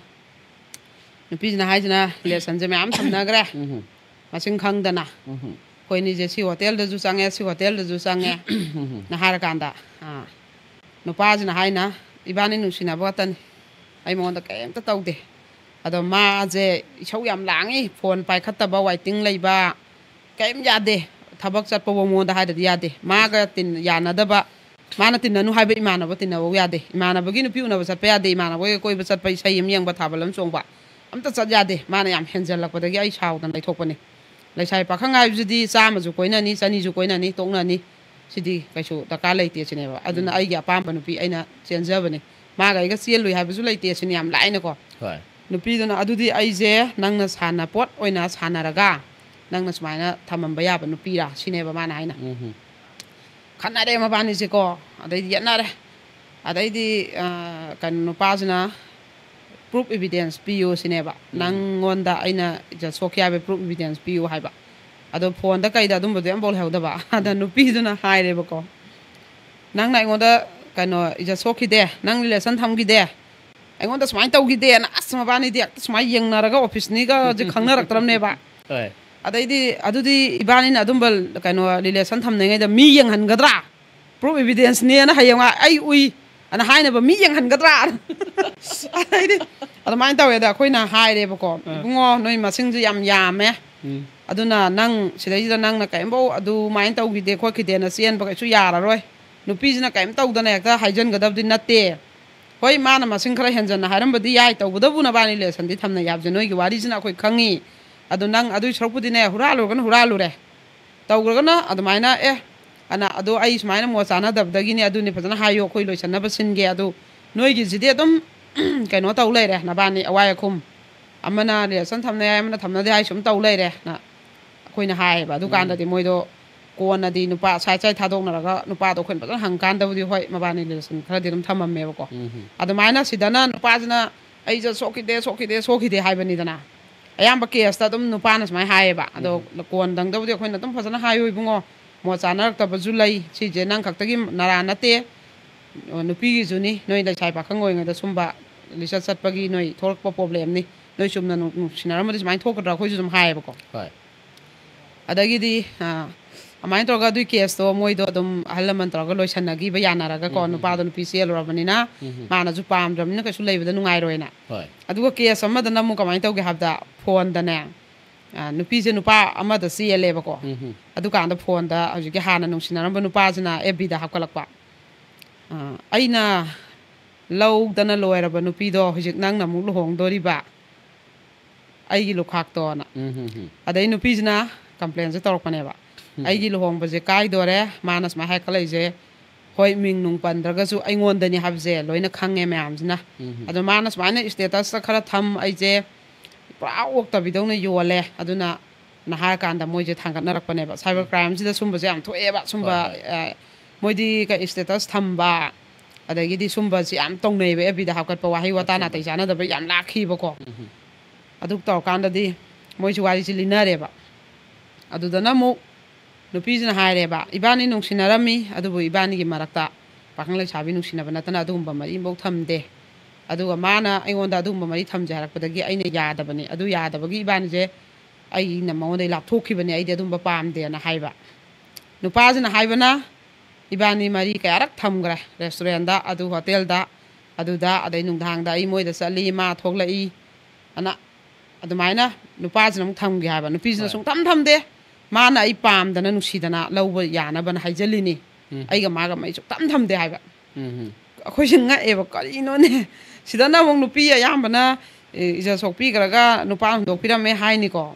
ꯅꯨꯄꯤꯁꯤꯅ ꯍꯥꯏꯁꯤꯅ ꯂꯦꯁꯟꯁꯦ ꯃꯌꯥꯝ ꯊꯝꯅꯈ꯭ꯔꯦ, ꯎꯝ꯫ ꯃꯁꯤꯡ ꯈꯪꯗꯅ꯫ ꯎꯝ꯫ ꯑꯩꯈꯣꯏꯅꯤꯁꯦ ꯁꯤ ꯍꯣꯇꯦꯜꯗꯁꯨ ꯆꯪꯉꯦ, ꯁꯤ ꯍꯣꯇꯦꯜꯗꯁꯨ ꯆꯪꯉꯦ ꯎꯝ꯫ ꯅ ꯍꯥꯏꯔꯀꯥꯟꯗ, ꯑꯥ, ꯅꯨꯄꯥꯁꯤꯅ ꯍꯥꯏꯅ, "ꯏꯕꯥꯅꯤ ꯅꯨꯡꯁꯤꯅꯕ ꯈꯛꯇꯅꯤ, ꯑꯩ ꯃꯉꯣꯟꯗ ꯀꯔꯤꯝꯇ ꯇꯧꯗꯦ꯫ ꯑꯗꯣ ꯃꯥꯁꯦ ꯏꯁꯧ ꯌꯥꯝ ꯂꯥꯡꯉꯤ, ꯐꯣꯟ ꯄꯥꯏꯈꯠꯇꯕ, ꯋꯥꯏꯇꯤꯡ ꯂꯩꯕ, ꯀꯔꯤꯝ ꯌꯥꯗꯦ꯫ ꯊꯕꯛ ꯆꯠꯄꯕꯨ ꯃꯉꯣꯟꯗ ꯍꯥꯏꯗꯗꯤ ꯌꯥꯗꯦ꯫ ꯃꯥꯒ ꯇꯤꯟ-, ꯌꯥꯅꯗꯕ, ꯃꯥꯅ ꯇꯤꯟꯅꯅꯨ ꯍꯥꯏꯕ ꯏꯃꯥꯟꯅꯕ ꯇꯤꯟꯅꯕ ꯌꯥꯗꯦ꯫ ꯏꯃꯥꯟꯅꯕꯒꯤ ꯅꯨꯄꯤ ꯎꯅꯕ ꯆꯠꯄ ꯌꯥꯗꯦ꯫ ꯏꯃꯥꯟꯅꯕꯒꯤ ꯀꯣꯏꯕ ꯆꯠꯄ, ꯏꯁꯩ ꯑꯃ ꯌꯦꯡꯕ, ꯊꯥꯕꯜ ꯑꯃ ꯆꯣꯡꯕ, ꯑꯝꯇ ꯆꯠ ꯌꯥꯗꯦ꯫ ꯃꯥꯅ ꯌꯥꯝ ꯍꯦꯟꯖꯜꯂꯛꯄꯗꯒꯤ ꯑꯩ ꯁꯥꯎꯗꯅ ꯂꯩꯊꯣꯛꯄꯅꯤ꯫ ꯂꯩꯁꯥꯕꯤ ꯄꯥꯈꯪ ꯍꯥꯏꯕꯁꯤꯗꯤ ꯆꯥꯝꯃꯁꯨ ꯀꯣꯏꯅꯅꯤ, ꯆꯅꯤꯁꯨ ꯀꯣꯏꯅꯅꯤ, ꯇꯣꯛꯅꯅꯤ꯫ ꯁꯤꯗꯤ ꯀꯩꯁꯨ ꯗꯔꯀꯥꯔ ꯂꯩꯇꯦ ꯁꯤꯅꯦꯕ꯫ ꯑꯗꯨꯅ ꯑꯩꯒꯤ ꯑꯄꯥꯝꯕ ꯅꯨꯄꯤ ꯑꯩꯅ ꯆꯦꯟꯖꯕꯅꯤ꯫ ꯃꯥꯒ ꯑꯩꯒ ꯆꯦꯜꯂꯨꯏ ꯍꯥꯏꯕꯁꯨ ꯂꯩꯇꯦ ꯁꯤꯅꯤ ꯌꯥꯝ ꯂꯥꯏꯅꯀꯣ꯫ ꯍꯣꯏ꯫ ꯅꯨꯄꯤꯗꯨꯅ, "ꯑꯗꯨꯗꯤ ꯑꯩꯁꯦ ꯅꯪꯅ ꯁꯥꯟꯅꯄꯣꯠ ꯑꯣꯏꯅ ꯁꯥꯟꯅꯔꯒ ꯅꯪꯅ ꯁꯨꯃꯥꯏꯅ ꯊꯝꯃꯝꯕ ꯌꯥꯕ ꯅꯨꯄꯤꯔꯥ?" ꯁꯤꯅꯦꯕ ꯃꯥꯅ ꯍꯥꯏꯅ꯫ ꯎꯝ꯫ ꯈꯠꯅꯔꯦ ꯃꯕꯥꯅꯤꯁꯦꯀꯣ, ꯑꯗꯩꯗꯤ ꯌꯦꯠꯅꯔꯦ꯫ ꯑꯗꯩꯗꯤ, ꯑ, ꯀꯩꯅꯣ, ꯅꯨꯄꯥꯁꯤꯅ proof evidence ꯄꯤꯌꯨ ꯁꯤꯅꯦꯕ꯫ "ꯅꯪꯉꯣꯟꯗ ꯑꯩꯅ ꯏꯖꯠ ꯁꯣꯛꯈꯤ ꯍꯥꯏꯕ proof evidence ꯄꯤꯌꯨ" ꯍꯥꯏꯕ꯫ ꯑꯗꯣ ꯐꯣꯟꯗ ꯀꯩꯗ ꯑꯗꯨꯝꯕꯗꯣ ꯑꯝꯐꯥꯎ ꯂꯩꯍꯧꯗꯕ꯫ ꯑꯗ ꯅꯨꯄꯤꯗꯨꯅ ꯍꯥꯏꯔꯦꯕꯀꯣ, "ꯅꯪꯅ ꯑꯩꯉꯣꯟꯗ, ꯀꯩꯅꯣ, ꯏꯖꯠ ꯁꯣꯛꯈꯤꯗꯦ, ꯅꯪ relation ꯊꯝꯈꯤꯗꯦ, ꯑꯩꯉꯣꯟꯗ ꯁꯨꯃꯥꯏꯅ ꯇꯧꯈꯤꯗꯦꯅ", ꯑꯁ, ꯃꯕꯥꯅꯤꯗꯤ ꯍꯦꯛꯇ ꯁꯨꯃꯥꯏꯅ ꯌꯦꯡꯅꯔꯒ ꯑꯣꯐꯤꯁꯅꯤꯒꯁꯦ ꯈꯪꯅꯔꯛꯇ꯭ꯔꯕꯅꯦꯕ꯫ ꯍꯣꯏ꯫ ꯑꯗꯩꯗꯤ, "ꯑꯗꯨꯗꯤ ꯏꯕꯥꯅꯤꯅ ꯑꯗꯨꯝꯕ, ꯀꯩꯅꯣ, relation ꯊꯝꯅꯉꯩꯗ ꯃꯤ ꯌꯦꯡꯍꯟꯒꯗ꯭ꯔꯥ? Proof evidence ꯅꯦꯅ ꯍꯌꯦꯡꯋꯥꯏ ꯑꯩ ꯎꯏ ꯑꯅ ꯍꯥꯏꯅꯕ ꯃꯤ ꯌꯦꯡꯍꯟꯒꯗ꯭ꯔꯥ?" ꯑꯗꯩꯗꯤ ꯑꯗꯨꯃꯥꯏꯅ ꯇꯧꯋꯦꯗ ꯑꯩꯈꯣꯏꯅ ꯍꯥꯏꯔꯦꯕꯀꯣ, "ꯏꯕꯨꯡꯉꯣ, ꯅꯣꯏ ꯃꯁꯤꯡꯁꯨ ꯌꯥꯝ ꯌꯥꯝꯃꯦ, ꯎꯝ꯫ ꯑꯗꯨꯅ ꯅꯪ ꯁꯤꯗꯩꯁꯤꯗ ꯅꯪꯅ ꯀꯔꯤꯝꯐꯧ ꯑꯗꯨꯃꯥꯏꯅ ꯇꯧꯈꯤꯗꯦ ꯈꯣꯠꯈꯤꯗꯦꯅ ꯆꯦꯟꯕ ꯀꯩꯁꯨ ꯌꯥꯔꯔꯣꯏ꯫ ꯅꯨꯄꯤꯁꯤꯅ ꯀꯔꯤꯝ ꯇꯧꯗꯅ ꯍꯦꯛꯇ ꯍꯥꯏꯖꯤꯟꯒꯗꯕꯗꯤ ꯅꯠꯇꯦ꯫ ꯍꯣꯏ, ꯃꯥꯅ ꯃꯁꯤꯡ ꯈꯔ ꯍꯦꯟꯖꯟꯅ ꯍꯥꯏꯔꯝꯕꯗꯤ ꯌꯥꯏ, ꯇꯧꯕꯇꯕꯨ ꯅꯕꯥꯅꯤ relation ꯗꯤ ꯊꯝꯅꯩ ꯍꯥꯏꯕꯁꯦ ꯅꯣꯏꯒꯤ ꯋꯥꯔꯤꯁꯤꯅ ꯑꯩꯈꯣꯏ ꯈꯪꯉꯤ꯫ ꯑꯗꯨ ꯅꯪ ꯑꯗꯨꯏ ꯁꯔꯨꯛꯄꯨꯗꯤꯅꯦ, ꯍꯨꯔꯥꯜꯂꯨꯔꯒꯅ ꯍꯨꯔꯥꯜꯂꯨꯔꯦ, ꯇꯧꯈ꯭ꯔꯒꯅ ꯑꯗꯨꯃꯥꯏꯅ, ꯑꯦ, ꯑꯅ, ꯑꯗꯣ ꯑꯩ ꯁꯨꯃꯥꯏꯅ ꯃꯣꯠ ꯆꯥꯅꯗꯕꯗꯒꯤꯅꯦ, ꯑꯗꯨꯅꯤ, ꯐꯖꯅ ꯍꯥꯏꯌꯣ, ꯑꯩꯈꯣꯏ ꯂꯣꯏꯁꯟꯅꯕ ꯁꯤꯟꯒꯦ꯫ ꯑꯗꯨ ꯅꯣꯏꯒꯤꯁꯤꯗꯤ ꯑꯗꯨꯝ ꯀꯩꯅꯣ ꯇꯧ ꯂꯩꯔꯦ, ꯅꯕꯥꯅꯤ ꯑꯋꯥꯏ ꯑꯈꯨꯝ, ꯑꯃꯅ relation ꯊꯝꯅꯩ ꯍꯥꯏ, ꯑꯃꯅ ꯊꯝꯅꯗꯦ ꯍꯥꯏ, ꯁꯨꯝ ꯇꯧ ꯂꯩꯔꯦꯅ ꯑꯩꯈꯣꯏꯅ ꯍꯥꯏꯌꯦꯕ꯫ ꯑꯗꯨꯀꯥꯟꯗꯗꯤ ꯃꯣꯏꯗꯣ ꯀꯣꯟꯅꯗꯤ ꯅꯨꯄꯥ ꯁꯥꯏ ꯁꯥꯏ ꯊꯥꯗꯣꯛꯅꯔꯒ ꯅꯨꯄꯥꯗꯣ ꯑꯩꯈꯣꯏꯅ ꯐꯖꯅ ꯍꯪꯀꯥꯟꯗꯕꯨꯗꯤ, ꯍꯣꯏ, ꯃꯕꯥꯅꯤ relation ꯈꯔꯗꯤ ꯑꯗꯨꯝ ꯊꯝꯃꯝꯃꯦꯕꯀꯣ꯫ ꯎꯝ꯫ ꯑꯗꯨꯃꯥꯏꯅ ꯁꯤꯗꯅ ꯅꯨꯄꯥꯁꯤꯅ ꯑꯩꯁꯦ ꯁꯣꯛꯈꯤꯗꯦ, ꯁꯣꯛꯈꯤꯗꯦ, ꯁꯣꯛꯈꯤꯗꯦ ꯍꯥꯏꯕꯅꯤꯗꯅ꯫ ꯑꯌꯥꯝꯕ ꯀꯦꯁꯇ ꯑꯗꯨꯝ ꯅꯨꯄꯥꯅ ꯁꯨꯃꯥꯏꯅ ꯍꯥꯏꯌꯦꯕ꯫ ꯑꯗꯣ ꯀꯣꯟꯗꯪꯗꯕꯨꯗꯤ ꯑꯩꯈꯣꯏꯅ ꯑꯗꯨꯝ ꯐꯖꯅ ꯍꯥꯏꯌꯨ, "ꯏꯕꯨꯡꯉꯣ, ꯃꯣꯠ ꯆꯥꯅꯔꯛꯇꯕꯁꯨ ꯂꯩ, ꯁꯤꯁꯦ ꯅꯪ ꯈꯛꯇꯒꯤ ꯅꯔꯥ ꯅꯠꯇꯦ, ꯅꯨꯄꯤꯒꯤꯁꯨꯅꯤ, ꯅꯣꯏ ꯂꯩꯁꯥꯕꯤ ꯄꯥꯈꯪ ꯑꯣꯏꯔꯤꯉꯩꯗ ꯁꯨꯝꯕ ꯂꯤꯆꯠ ꯆꯠꯄꯒꯤ ꯅꯣꯏ ꯊꯣꯛꯂꯛꯄ ꯄ꯭ꯔꯣꯕ꯭ꯂꯦꯝꯅꯤ, ꯅꯣꯏ ꯆꯨꯝꯅ ꯅꯨꯡ- ꯅꯨꯡꯁꯤꯅꯔꯝꯃꯗꯤ ꯁꯨꯃꯥꯏꯅ ꯊꯣꯛꯀꯗ꯭ꯔꯥ?" ꯑꯩꯈꯣꯏꯁꯨ ꯑꯗꯨꯝ ꯍꯥꯏꯌꯦꯕꯀꯣ꯫ ꯍꯣꯏ꯫ ꯑꯗꯒꯤꯗꯤ ꯑꯥ, ꯑꯗꯨꯃꯥꯏꯅ ꯇꯧꯔꯒ ꯑꯗꯨꯒꯤ ꯀꯦꯁꯇꯣ ꯃꯣꯏꯗꯣ ꯑꯗꯨꯝ ꯑꯍꯜ ꯂꯃꯟ ꯇꯧꯔꯒ ꯂꯣꯏꯁꯟꯅꯈꯤꯕ ꯌꯥꯅꯔꯒꯀꯣ꯫ ꯅꯨꯄꯥꯗꯣ ꯅꯨꯄꯤ ꯆꯦꯜꯂꯨꯔꯕꯅꯤꯅ ꯃꯥꯅꯁꯨ ꯄꯥꯝꯗ꯭ꯔꯕꯅꯤꯅ ꯀꯩꯁꯨ ꯂꯩꯕꯗ ꯅꯨꯡꯉꯥꯏꯔꯣꯏꯅ꯫ ꯍꯣꯏ꯫ ꯑꯗꯨꯒ ꯀꯦꯁ ꯑꯃꯗꯅ ꯑꯃꯨꯛ ꯀꯃꯥꯏꯅ ꯇꯧꯒꯦ ꯍꯥꯏꯕꯗ, ꯐꯣꯟꯗꯅꯦ, ꯑꯥ, ꯅꯨꯄꯤꯁꯦ ꯅꯨꯄꯥ ꯑꯃꯗ ꯆꯦꯜꯂꯦꯕꯀꯣ꯫ ꯑꯗꯨꯀꯥꯟꯗ ꯐꯣꯟꯗ ꯍꯧꯖꯤꯛꯀꯤ ꯍꯥꯟꯅ ꯅꯨꯡꯁꯤꯅꯔꯝꯕ ꯅꯨꯄꯥꯁꯤꯅ ꯑꯦꯐ ꯕꯤꯗ ꯍꯥꯞꯀꯠꯂꯛꯄ, ꯑꯥ, "ꯑꯩꯅ ꯂꯧꯗꯅ ꯂꯣꯏꯔꯕ ꯅꯨꯄꯤꯗꯣ ꯍꯧꯖꯤꯛ ꯅꯪꯅ ꯑꯃꯨꯛ ꯂꯨꯍꯣꯡꯗꯣꯔꯤꯕ, ꯑꯩꯒꯤ ꯂꯨꯈꯥꯛꯇꯣꯅ"꯫ ꯑꯗꯩ ꯅꯨꯄꯤꯁꯤꯅ ꯀꯝꯄ꯭ꯂꯦꯟꯁꯦ ꯇꯧꯔꯛꯄꯅꯦꯕ, "ꯑꯩꯒꯤ ꯂꯨꯍꯣꯡꯕꯁꯦ ꯀꯥꯏꯗꯣꯔꯦ, ꯃꯥꯅ ꯁꯨꯃꯥꯏꯅ ꯍꯥꯏꯔꯛꯀꯠꯂꯛꯏꯁꯦ, ꯍꯣꯏ, ꯃꯤꯡ ꯅꯨꯡ ꯄꯟꯗ꯭ꯔꯒꯁꯨ ꯑꯩꯉꯣꯟꯗꯅꯤ ꯍꯥꯏꯕꯁꯦ ꯂꯣꯏꯅ ꯈꯪꯉꯦ ꯃꯌꯥꯝꯁꯤꯅ"꯫ ꯑꯗꯣ ꯃꯥꯅ ꯁꯨꯃꯥꯏꯅ ꯏꯁꯇꯦꯇꯁꯇ ꯈꯔ ꯊꯝ, ꯑꯩꯁꯦ ꯄꯨꯔꯥ ꯑꯣꯛꯇꯕꯤꯗꯧꯅ ꯌꯣꯜꯂꯦ꯫ ꯑꯗꯨꯅ ꯅ ꯍꯥꯏꯔꯀꯥꯟꯗ ꯃꯣꯏꯁꯦ ꯊꯥꯡꯒꯠꯅꯔꯛꯄꯅꯦꯕ꯫ ꯁꯥꯏꯕꯔ ꯀ꯭ꯔꯥꯏꯝꯁꯤꯗ ꯁꯨꯝꯕꯁꯦ ꯌꯥꯝ ꯊꯣꯛꯑꯦꯕ꯫ ꯁꯨꯝꯕ, ꯍꯣꯏ, ꯍꯣꯏ꯫ ꯑ, ꯃꯣꯏꯗꯤ ꯀ-, ꯏꯁꯇꯦꯇꯁ ꯊꯝꯕ, ꯑꯗꯒꯤꯗꯤ ꯁꯨꯝꯕꯁꯦ ꯌꯥꯝ ꯇꯧꯅꯩꯌꯦꯕ꯫ ꯑꯦꯐ ꯕꯤꯗ ꯍꯥꯞꯀꯠꯄ ꯋꯥꯍꯩ ꯋꯥꯇꯥ ꯅꯥꯇꯩ ꯆꯥꯟꯅꯗꯕ ꯌꯥꯝ ꯂꯥꯛꯈꯤꯕꯀꯣ꯫ ꯑꯗꯨ ꯇꯧꯔꯀꯥꯟꯗꯗꯤ ꯃꯣꯏꯁꯨ ꯋꯥꯔꯤꯁꯦ ꯂꯤꯅꯔꯦꯕ꯫ ꯑꯗꯨꯗꯅ ꯑꯃꯨꯛ ꯅꯨꯄꯤꯁꯤꯅ ꯍꯥꯏꯔꯦꯕ, "ꯏꯕꯥꯅꯤ ꯅꯨꯡꯁꯤꯅꯔꯝꯃꯤ, ꯑꯗꯨꯕꯨ ꯏꯕꯥꯅꯤꯒꯤ ꯃꯔꯛꯇ ꯄꯥꯈꯪ ꯂꯩꯁꯥꯕꯤ ꯅꯨꯡꯁꯤꯅꯕ ꯅꯠꯇꯅ ꯑꯗꯨꯒꯨꯝꯕ ꯃꯔꯤ ꯑꯃꯐꯥꯎ ꯊꯝꯗꯦ꯫ ꯑꯗꯨꯒ ꯃꯥꯅ ꯑꯩꯉꯣꯟꯗ ꯑꯗꯨꯒꯨꯝꯕ ꯃꯔꯤ ꯊꯝꯁꯦ ꯍꯥꯏꯔꯛꯄꯗꯒꯤ ꯑꯩꯅ ꯌꯥꯗꯕꯅꯤ꯫ ꯑꯗꯨ ꯌꯥꯗꯕꯒꯤ ꯏꯕꯥꯅꯤꯁꯦ, ꯑꯩꯅ ꯃꯉꯣꯟꯗꯒꯤ ꯂꯥꯞꯊꯣꯛꯈꯤꯕꯅꯦ, ꯑꯩꯗꯤ ꯑꯗꯨꯝꯕ ꯄꯥꯝꯗꯦꯅ" ꯍꯥꯏꯕ꯫ ꯅꯨꯄꯥꯁꯤꯅ ꯍꯥꯏꯕꯅ, "ꯏꯕꯥꯅꯤ ꯃꯔꯤ ꯀꯌꯥꯔꯛ ꯊꯝꯈ꯭ꯔꯦ, ꯔꯦꯁꯇꯨꯔꯦꯟꯗ, ꯑꯗꯨ ꯍꯣꯇꯦꯜꯗ, ꯑꯗꯨꯗ, ꯑꯗꯩ ꯅꯨꯡꯗꯥꯡꯗ ꯑꯩ ꯃꯣꯏꯗ ꯆꯠꯂꯤ, ꯃꯥ ꯊꯣꯛꯂꯛꯏ" ꯑꯅ꯫ ꯑꯗꯨꯃꯥꯏꯅ ꯅꯨꯄꯥꯁꯤꯅ ꯑꯃꯨꯛ ꯊꯝꯒꯦ ꯍꯥꯏꯕ, ꯅꯨꯄꯤꯁꯤꯅ ꯍꯣꯏ꯫ ꯁꯨꯡꯊꯝ ꯊꯝꯗꯦ꯫ ꯃꯥꯅ ꯑꯩ ꯄꯥꯝꯗꯅ ꯅꯨꯡꯁꯤꯗꯅ ꯂꯧꯕ ꯌꯥꯅꯕꯅ ꯍꯥꯏꯖꯜꯂꯤꯅꯤ꯫ ꯑꯩꯒ ꯃꯥꯒ ꯃꯔꯤ ꯁꯨꯡꯊꯝ ꯊꯝꯗꯦ ꯍꯥꯏꯕ꯫ ꯑꯩꯈꯣꯏꯁꯦ ꯉꯛꯑꯦꯕ, "ꯀꯔꯤꯅꯣꯅꯦ?" ꯁꯤꯗꯅ ꯑꯃꯨꯛ ꯅꯨꯄꯤ ꯑꯌꯥꯝꯕꯅ, ꯑꯦ, ꯏꯖꯠ ꯁꯣꯛꯄꯤꯈ꯭ꯔꯒ ꯅꯨꯄꯥ ꯍꯨꯟꯗꯣꯛꯄꯤꯔꯝꯃꯦ ꯍꯥꯏꯅꯤꯀꯣ꯫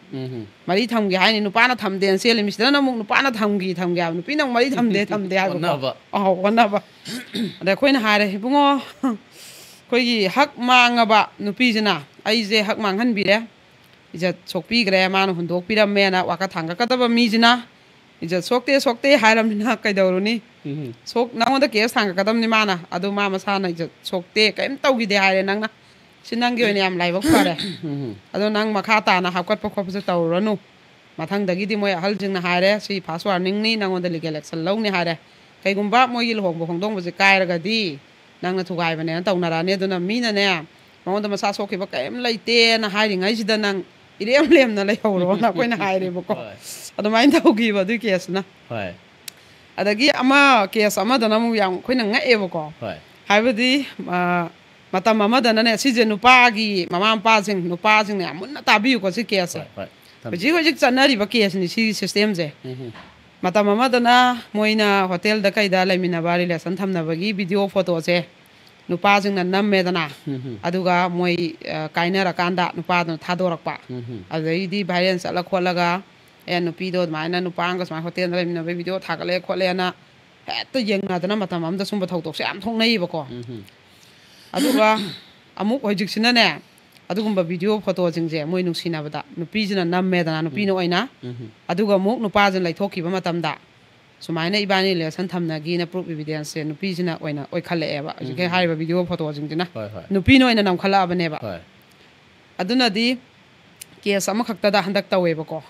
ꯃꯔꯤ ꯊꯝꯒꯦ ꯍꯥꯏꯅꯤ, ꯅꯨꯄꯥꯅ ꯊꯝꯗꯦꯅ ꯆꯦꯜꯂꯤ, ꯃꯤꯁꯤꯗꯅ ꯑꯃꯨꯛ ꯅꯨꯄꯥꯅ ꯊꯝꯒꯤ ꯊꯝꯒꯦ ꯍꯥꯏꯕ, ꯅꯨꯄꯤꯅ ꯑꯃꯨꯛ ꯃꯔꯤ ꯊꯝꯗꯦ ꯊꯝꯗꯦ ꯍꯥꯏꯕꯀꯣ꯫ ꯑꯣꯟꯅꯕ꯫ ꯑꯧ, ꯑꯣꯟꯅꯕ꯫ ꯑꯗ ꯑꯩꯈꯣꯏꯅ ꯍꯥꯏꯔꯦ, "ꯏꯕꯨꯡꯉꯣ, ꯑꯩꯈꯣꯏꯒꯤ ꯍꯛ ꯃꯥꯡꯉꯕ ꯅꯨꯄꯤꯁꯤꯅ ꯑꯩꯁꯦ ꯍꯛ ꯃꯥꯡꯍꯟꯕꯤꯔꯦ, ꯏꯖꯠ ꯁꯣꯛꯄꯤꯈ꯭ꯔꯦ, ꯃꯥꯅ ꯍꯨꯟꯗꯣꯛꯄꯤꯔꯝꯃꯦꯅ ꯋꯥꯀꯠ ꯊꯥꯡꯒꯠꯀꯗꯕ ꯃꯤꯁꯤꯅ ꯏꯖꯠ ꯁꯣꯛꯇꯦ, ꯁꯣꯛꯇꯦ ꯍꯥꯏꯔꯝꯅꯤꯅ ꯀꯩꯗꯧꯔꯨꯅꯤ? ꯁꯣꯛ-, ꯅꯪꯉꯣꯟꯗ ꯀꯦꯁ ꯊꯥꯡꯒꯠꯀꯗꯕꯅꯤ ꯃꯥꯅ, ꯑꯗꯨ ꯃꯥ ꯃꯁꯥꯅ ꯏꯖꯠ ꯁꯣꯛꯇꯦ, ꯀꯔꯤꯝ ꯇꯧꯈꯤꯗꯦ ꯍꯥꯏꯔꯦ ꯅꯪꯅ꯫ ꯁꯤ ꯅꯪꯒꯤ ꯑꯣꯏꯅ ꯌꯥꯝ ꯂꯥꯏꯕꯛ ꯐꯔꯦ꯫ ꯑꯗꯣ ꯅꯪ ꯃꯈꯥ ꯇꯥꯅ ꯍꯥꯞꯀꯠꯄ ꯈꯣꯠꯄꯁꯦ ꯇꯧꯔꯨꯔꯅꯨ꯫ ꯃꯊꯪꯗꯒꯤꯗꯤ ꯃꯣꯏ ꯑꯍꯜꯁꯤꯡꯅ ꯍꯥꯏꯔꯦ, "ꯁꯤ first warningꯅꯤ, ꯅꯪꯉꯣꯟꯗ legal action ꯂꯧꯅꯤ" ꯍꯥꯏꯔꯦ꯫ ꯀꯩꯒꯨꯝꯕ ꯃꯣꯏꯒꯤ ꯂꯨꯍꯣꯡꯕ ꯈꯣꯡꯗꯣꯡꯕꯁꯦ ꯀꯥꯏꯔꯒꯗꯤ ꯅꯪꯅ ꯊꯨꯒꯥꯏꯕꯅꯦꯅ ꯇꯧꯅꯔꯛꯑꯅꯤ꯫ ꯑꯗꯨꯅ ꯃꯤꯅꯅꯦ, "ꯃꯉꯣꯟꯗ ꯃꯁꯥ ꯁꯣꯛꯈꯤꯕ ꯀꯔꯤꯝ ꯂꯩꯇꯦꯅ" ꯍꯥꯏꯔꯤꯉꯩꯁꯤꯗ ꯅꯪ ꯏꯔꯦꯝ ꯂꯦꯝꯅ ꯂꯩꯍꯧꯔꯣꯅ ꯑꯩꯈꯣꯏꯅ ꯍꯥꯏꯔꯦꯕꯀꯣ꯫ ꯍꯣꯏ꯫ ꯑꯗꯨꯃꯥꯏꯅ ꯇꯧꯈꯤꯕ ꯑꯗꯨꯒꯤ caseꯇꯨꯅ꯫ ꯍꯣꯏ꯫ ꯑꯗꯒꯤ ꯑꯃ case ꯑꯃꯗꯅ ꯑꯃꯨꯛ ꯌꯥꯝ ꯑꯩꯈꯣꯏꯅ ꯉꯛꯑꯦꯕꯀꯣ꯫ ꯍꯣꯏ꯫ ꯍꯥꯏꯕꯗꯤ, ꯑ, ꯃꯇꯝ ꯑꯃꯗꯅꯅꯦ, ꯁꯤꯁꯦ ꯅꯨꯄꯥꯒꯤ ꯃꯃꯥ ꯃꯄꯥꯁꯤꯡ, ꯅꯨꯄꯥꯁꯤꯡꯅ ꯌꯥꯝ ꯃꯨꯟꯅ ꯇꯥꯕꯤꯌꯨꯀꯣ ꯁꯤ caseꯁꯦ꯫ ꯍꯣꯏ, ꯍꯣꯏ꯫ ꯊꯝ-, ꯍꯧꯖꯤꯛ ꯍꯧꯖꯤꯛ ꯆꯠꯅꯔꯤꯕ caseꯅꯤ ꯁꯤꯒꯤ systemꯁꯦ꯫ ꯎꯝ, ꯎꯝ꯫ ꯃꯇꯝ ꯑꯃꯗꯅ ꯃꯣꯏꯅ hotelꯗ ꯀꯩꯗ ꯂꯩꯃꯤꯟꯅꯕ relation ꯊꯝꯅꯕꯒꯤ video photoꯁꯦ ꯅꯨꯄꯥꯁꯤꯡꯅ ꯅꯝꯃꯦꯗꯅ꯫ ꯎꯝ, ꯎꯝ꯫ ꯑꯗꯨꯒ ꯃꯣꯏ, ꯑ, ꯀꯥꯏꯅꯔꯀꯥꯟꯗ ꯅꯨꯄꯥꯗꯨꯅ ꯊꯥꯗꯣꯔꯛꯄ꯫ ꯎꯝ, ꯎꯝ꯫ ꯑꯗꯨꯗꯩꯗꯤ viral ꯆꯠꯂ ꯈꯣꯠꯂꯒ, "ꯑꯦ, ꯅꯨꯄꯤꯗꯣ ꯑꯗꯨꯃꯥꯏꯅ ꯅꯨꯄꯥ ꯑꯃꯒ ꯁꯨꯃꯥꯏꯅ hotelꯗ ꯂꯩꯃꯤꯟꯅꯕꯒꯤ video ꯊꯥꯒꯠꯂꯦ ꯈꯣꯠꯂꯦꯅ" ꯍꯦꯛꯇ ꯌꯦꯡꯅꯗꯅ ꯃꯇꯝ ꯑꯃꯗ ꯁꯨꯝꯕ ꯊꯧꯗꯣꯛꯁꯦ ꯌꯥꯝ ꯊꯣꯛꯅꯩꯌꯦꯕꯀꯣ꯫ ꯎꯝ, ꯎꯝ꯫ ꯑꯗꯨꯒ ꯑꯃꯨꯛ ꯍꯧꯖꯤꯛꯁꯤꯅꯅꯦ, ꯑꯗꯨꯒꯨꯝꯕ video photoꯁꯤꯡꯁꯦ ꯃꯣꯏ ꯅꯨꯡꯁꯤꯅꯕꯗ ꯅꯨꯄꯤꯁꯤꯅ ꯅꯝꯃꯦꯗꯅ, ꯅꯨꯄꯤꯅ ꯑꯣꯏꯅ꯫ ꯎꯝ, ꯎꯝ꯫ ꯑꯗꯨꯒ ꯑꯃꯨꯛ ꯅꯨꯄꯥꯁꯤꯅ ꯂꯩꯊꯣꯛꯈꯤꯕ ꯃꯇꯝꯗ, "ꯁꯨꯃꯥꯏꯅ ꯏꯕꯥꯅꯤ relation ꯊꯝꯅꯒꯤꯅ" proof evidenceꯁꯦ ꯅꯨꯄꯤꯁꯤꯅ ꯑꯣꯏꯅ ꯑꯣꯏꯈꯠꯂꯛꯑꯦꯕ꯫ ꯍꯧꯖꯤꯛꯀꯤ ꯎꯝ, ꯎꯝ꯫ ꯍꯥꯏꯔꯤꯕ video photoꯁꯤꯡꯁꯤꯅ ꯍꯣꯏ, ꯍꯣꯏ꯫ ꯅꯨꯄꯤꯅ ꯑꯣꯏꯅ ꯅꯝꯈꯠꯂꯛꯑꯕꯅꯦꯕ꯫ ꯍꯣꯏ꯫ ꯑꯗꯨꯅꯗꯤ case ꯑꯃꯈꯛꯇꯗ ꯍꯟꯗꯛ ꯇꯧꯋꯦꯕꯀꯣ꯫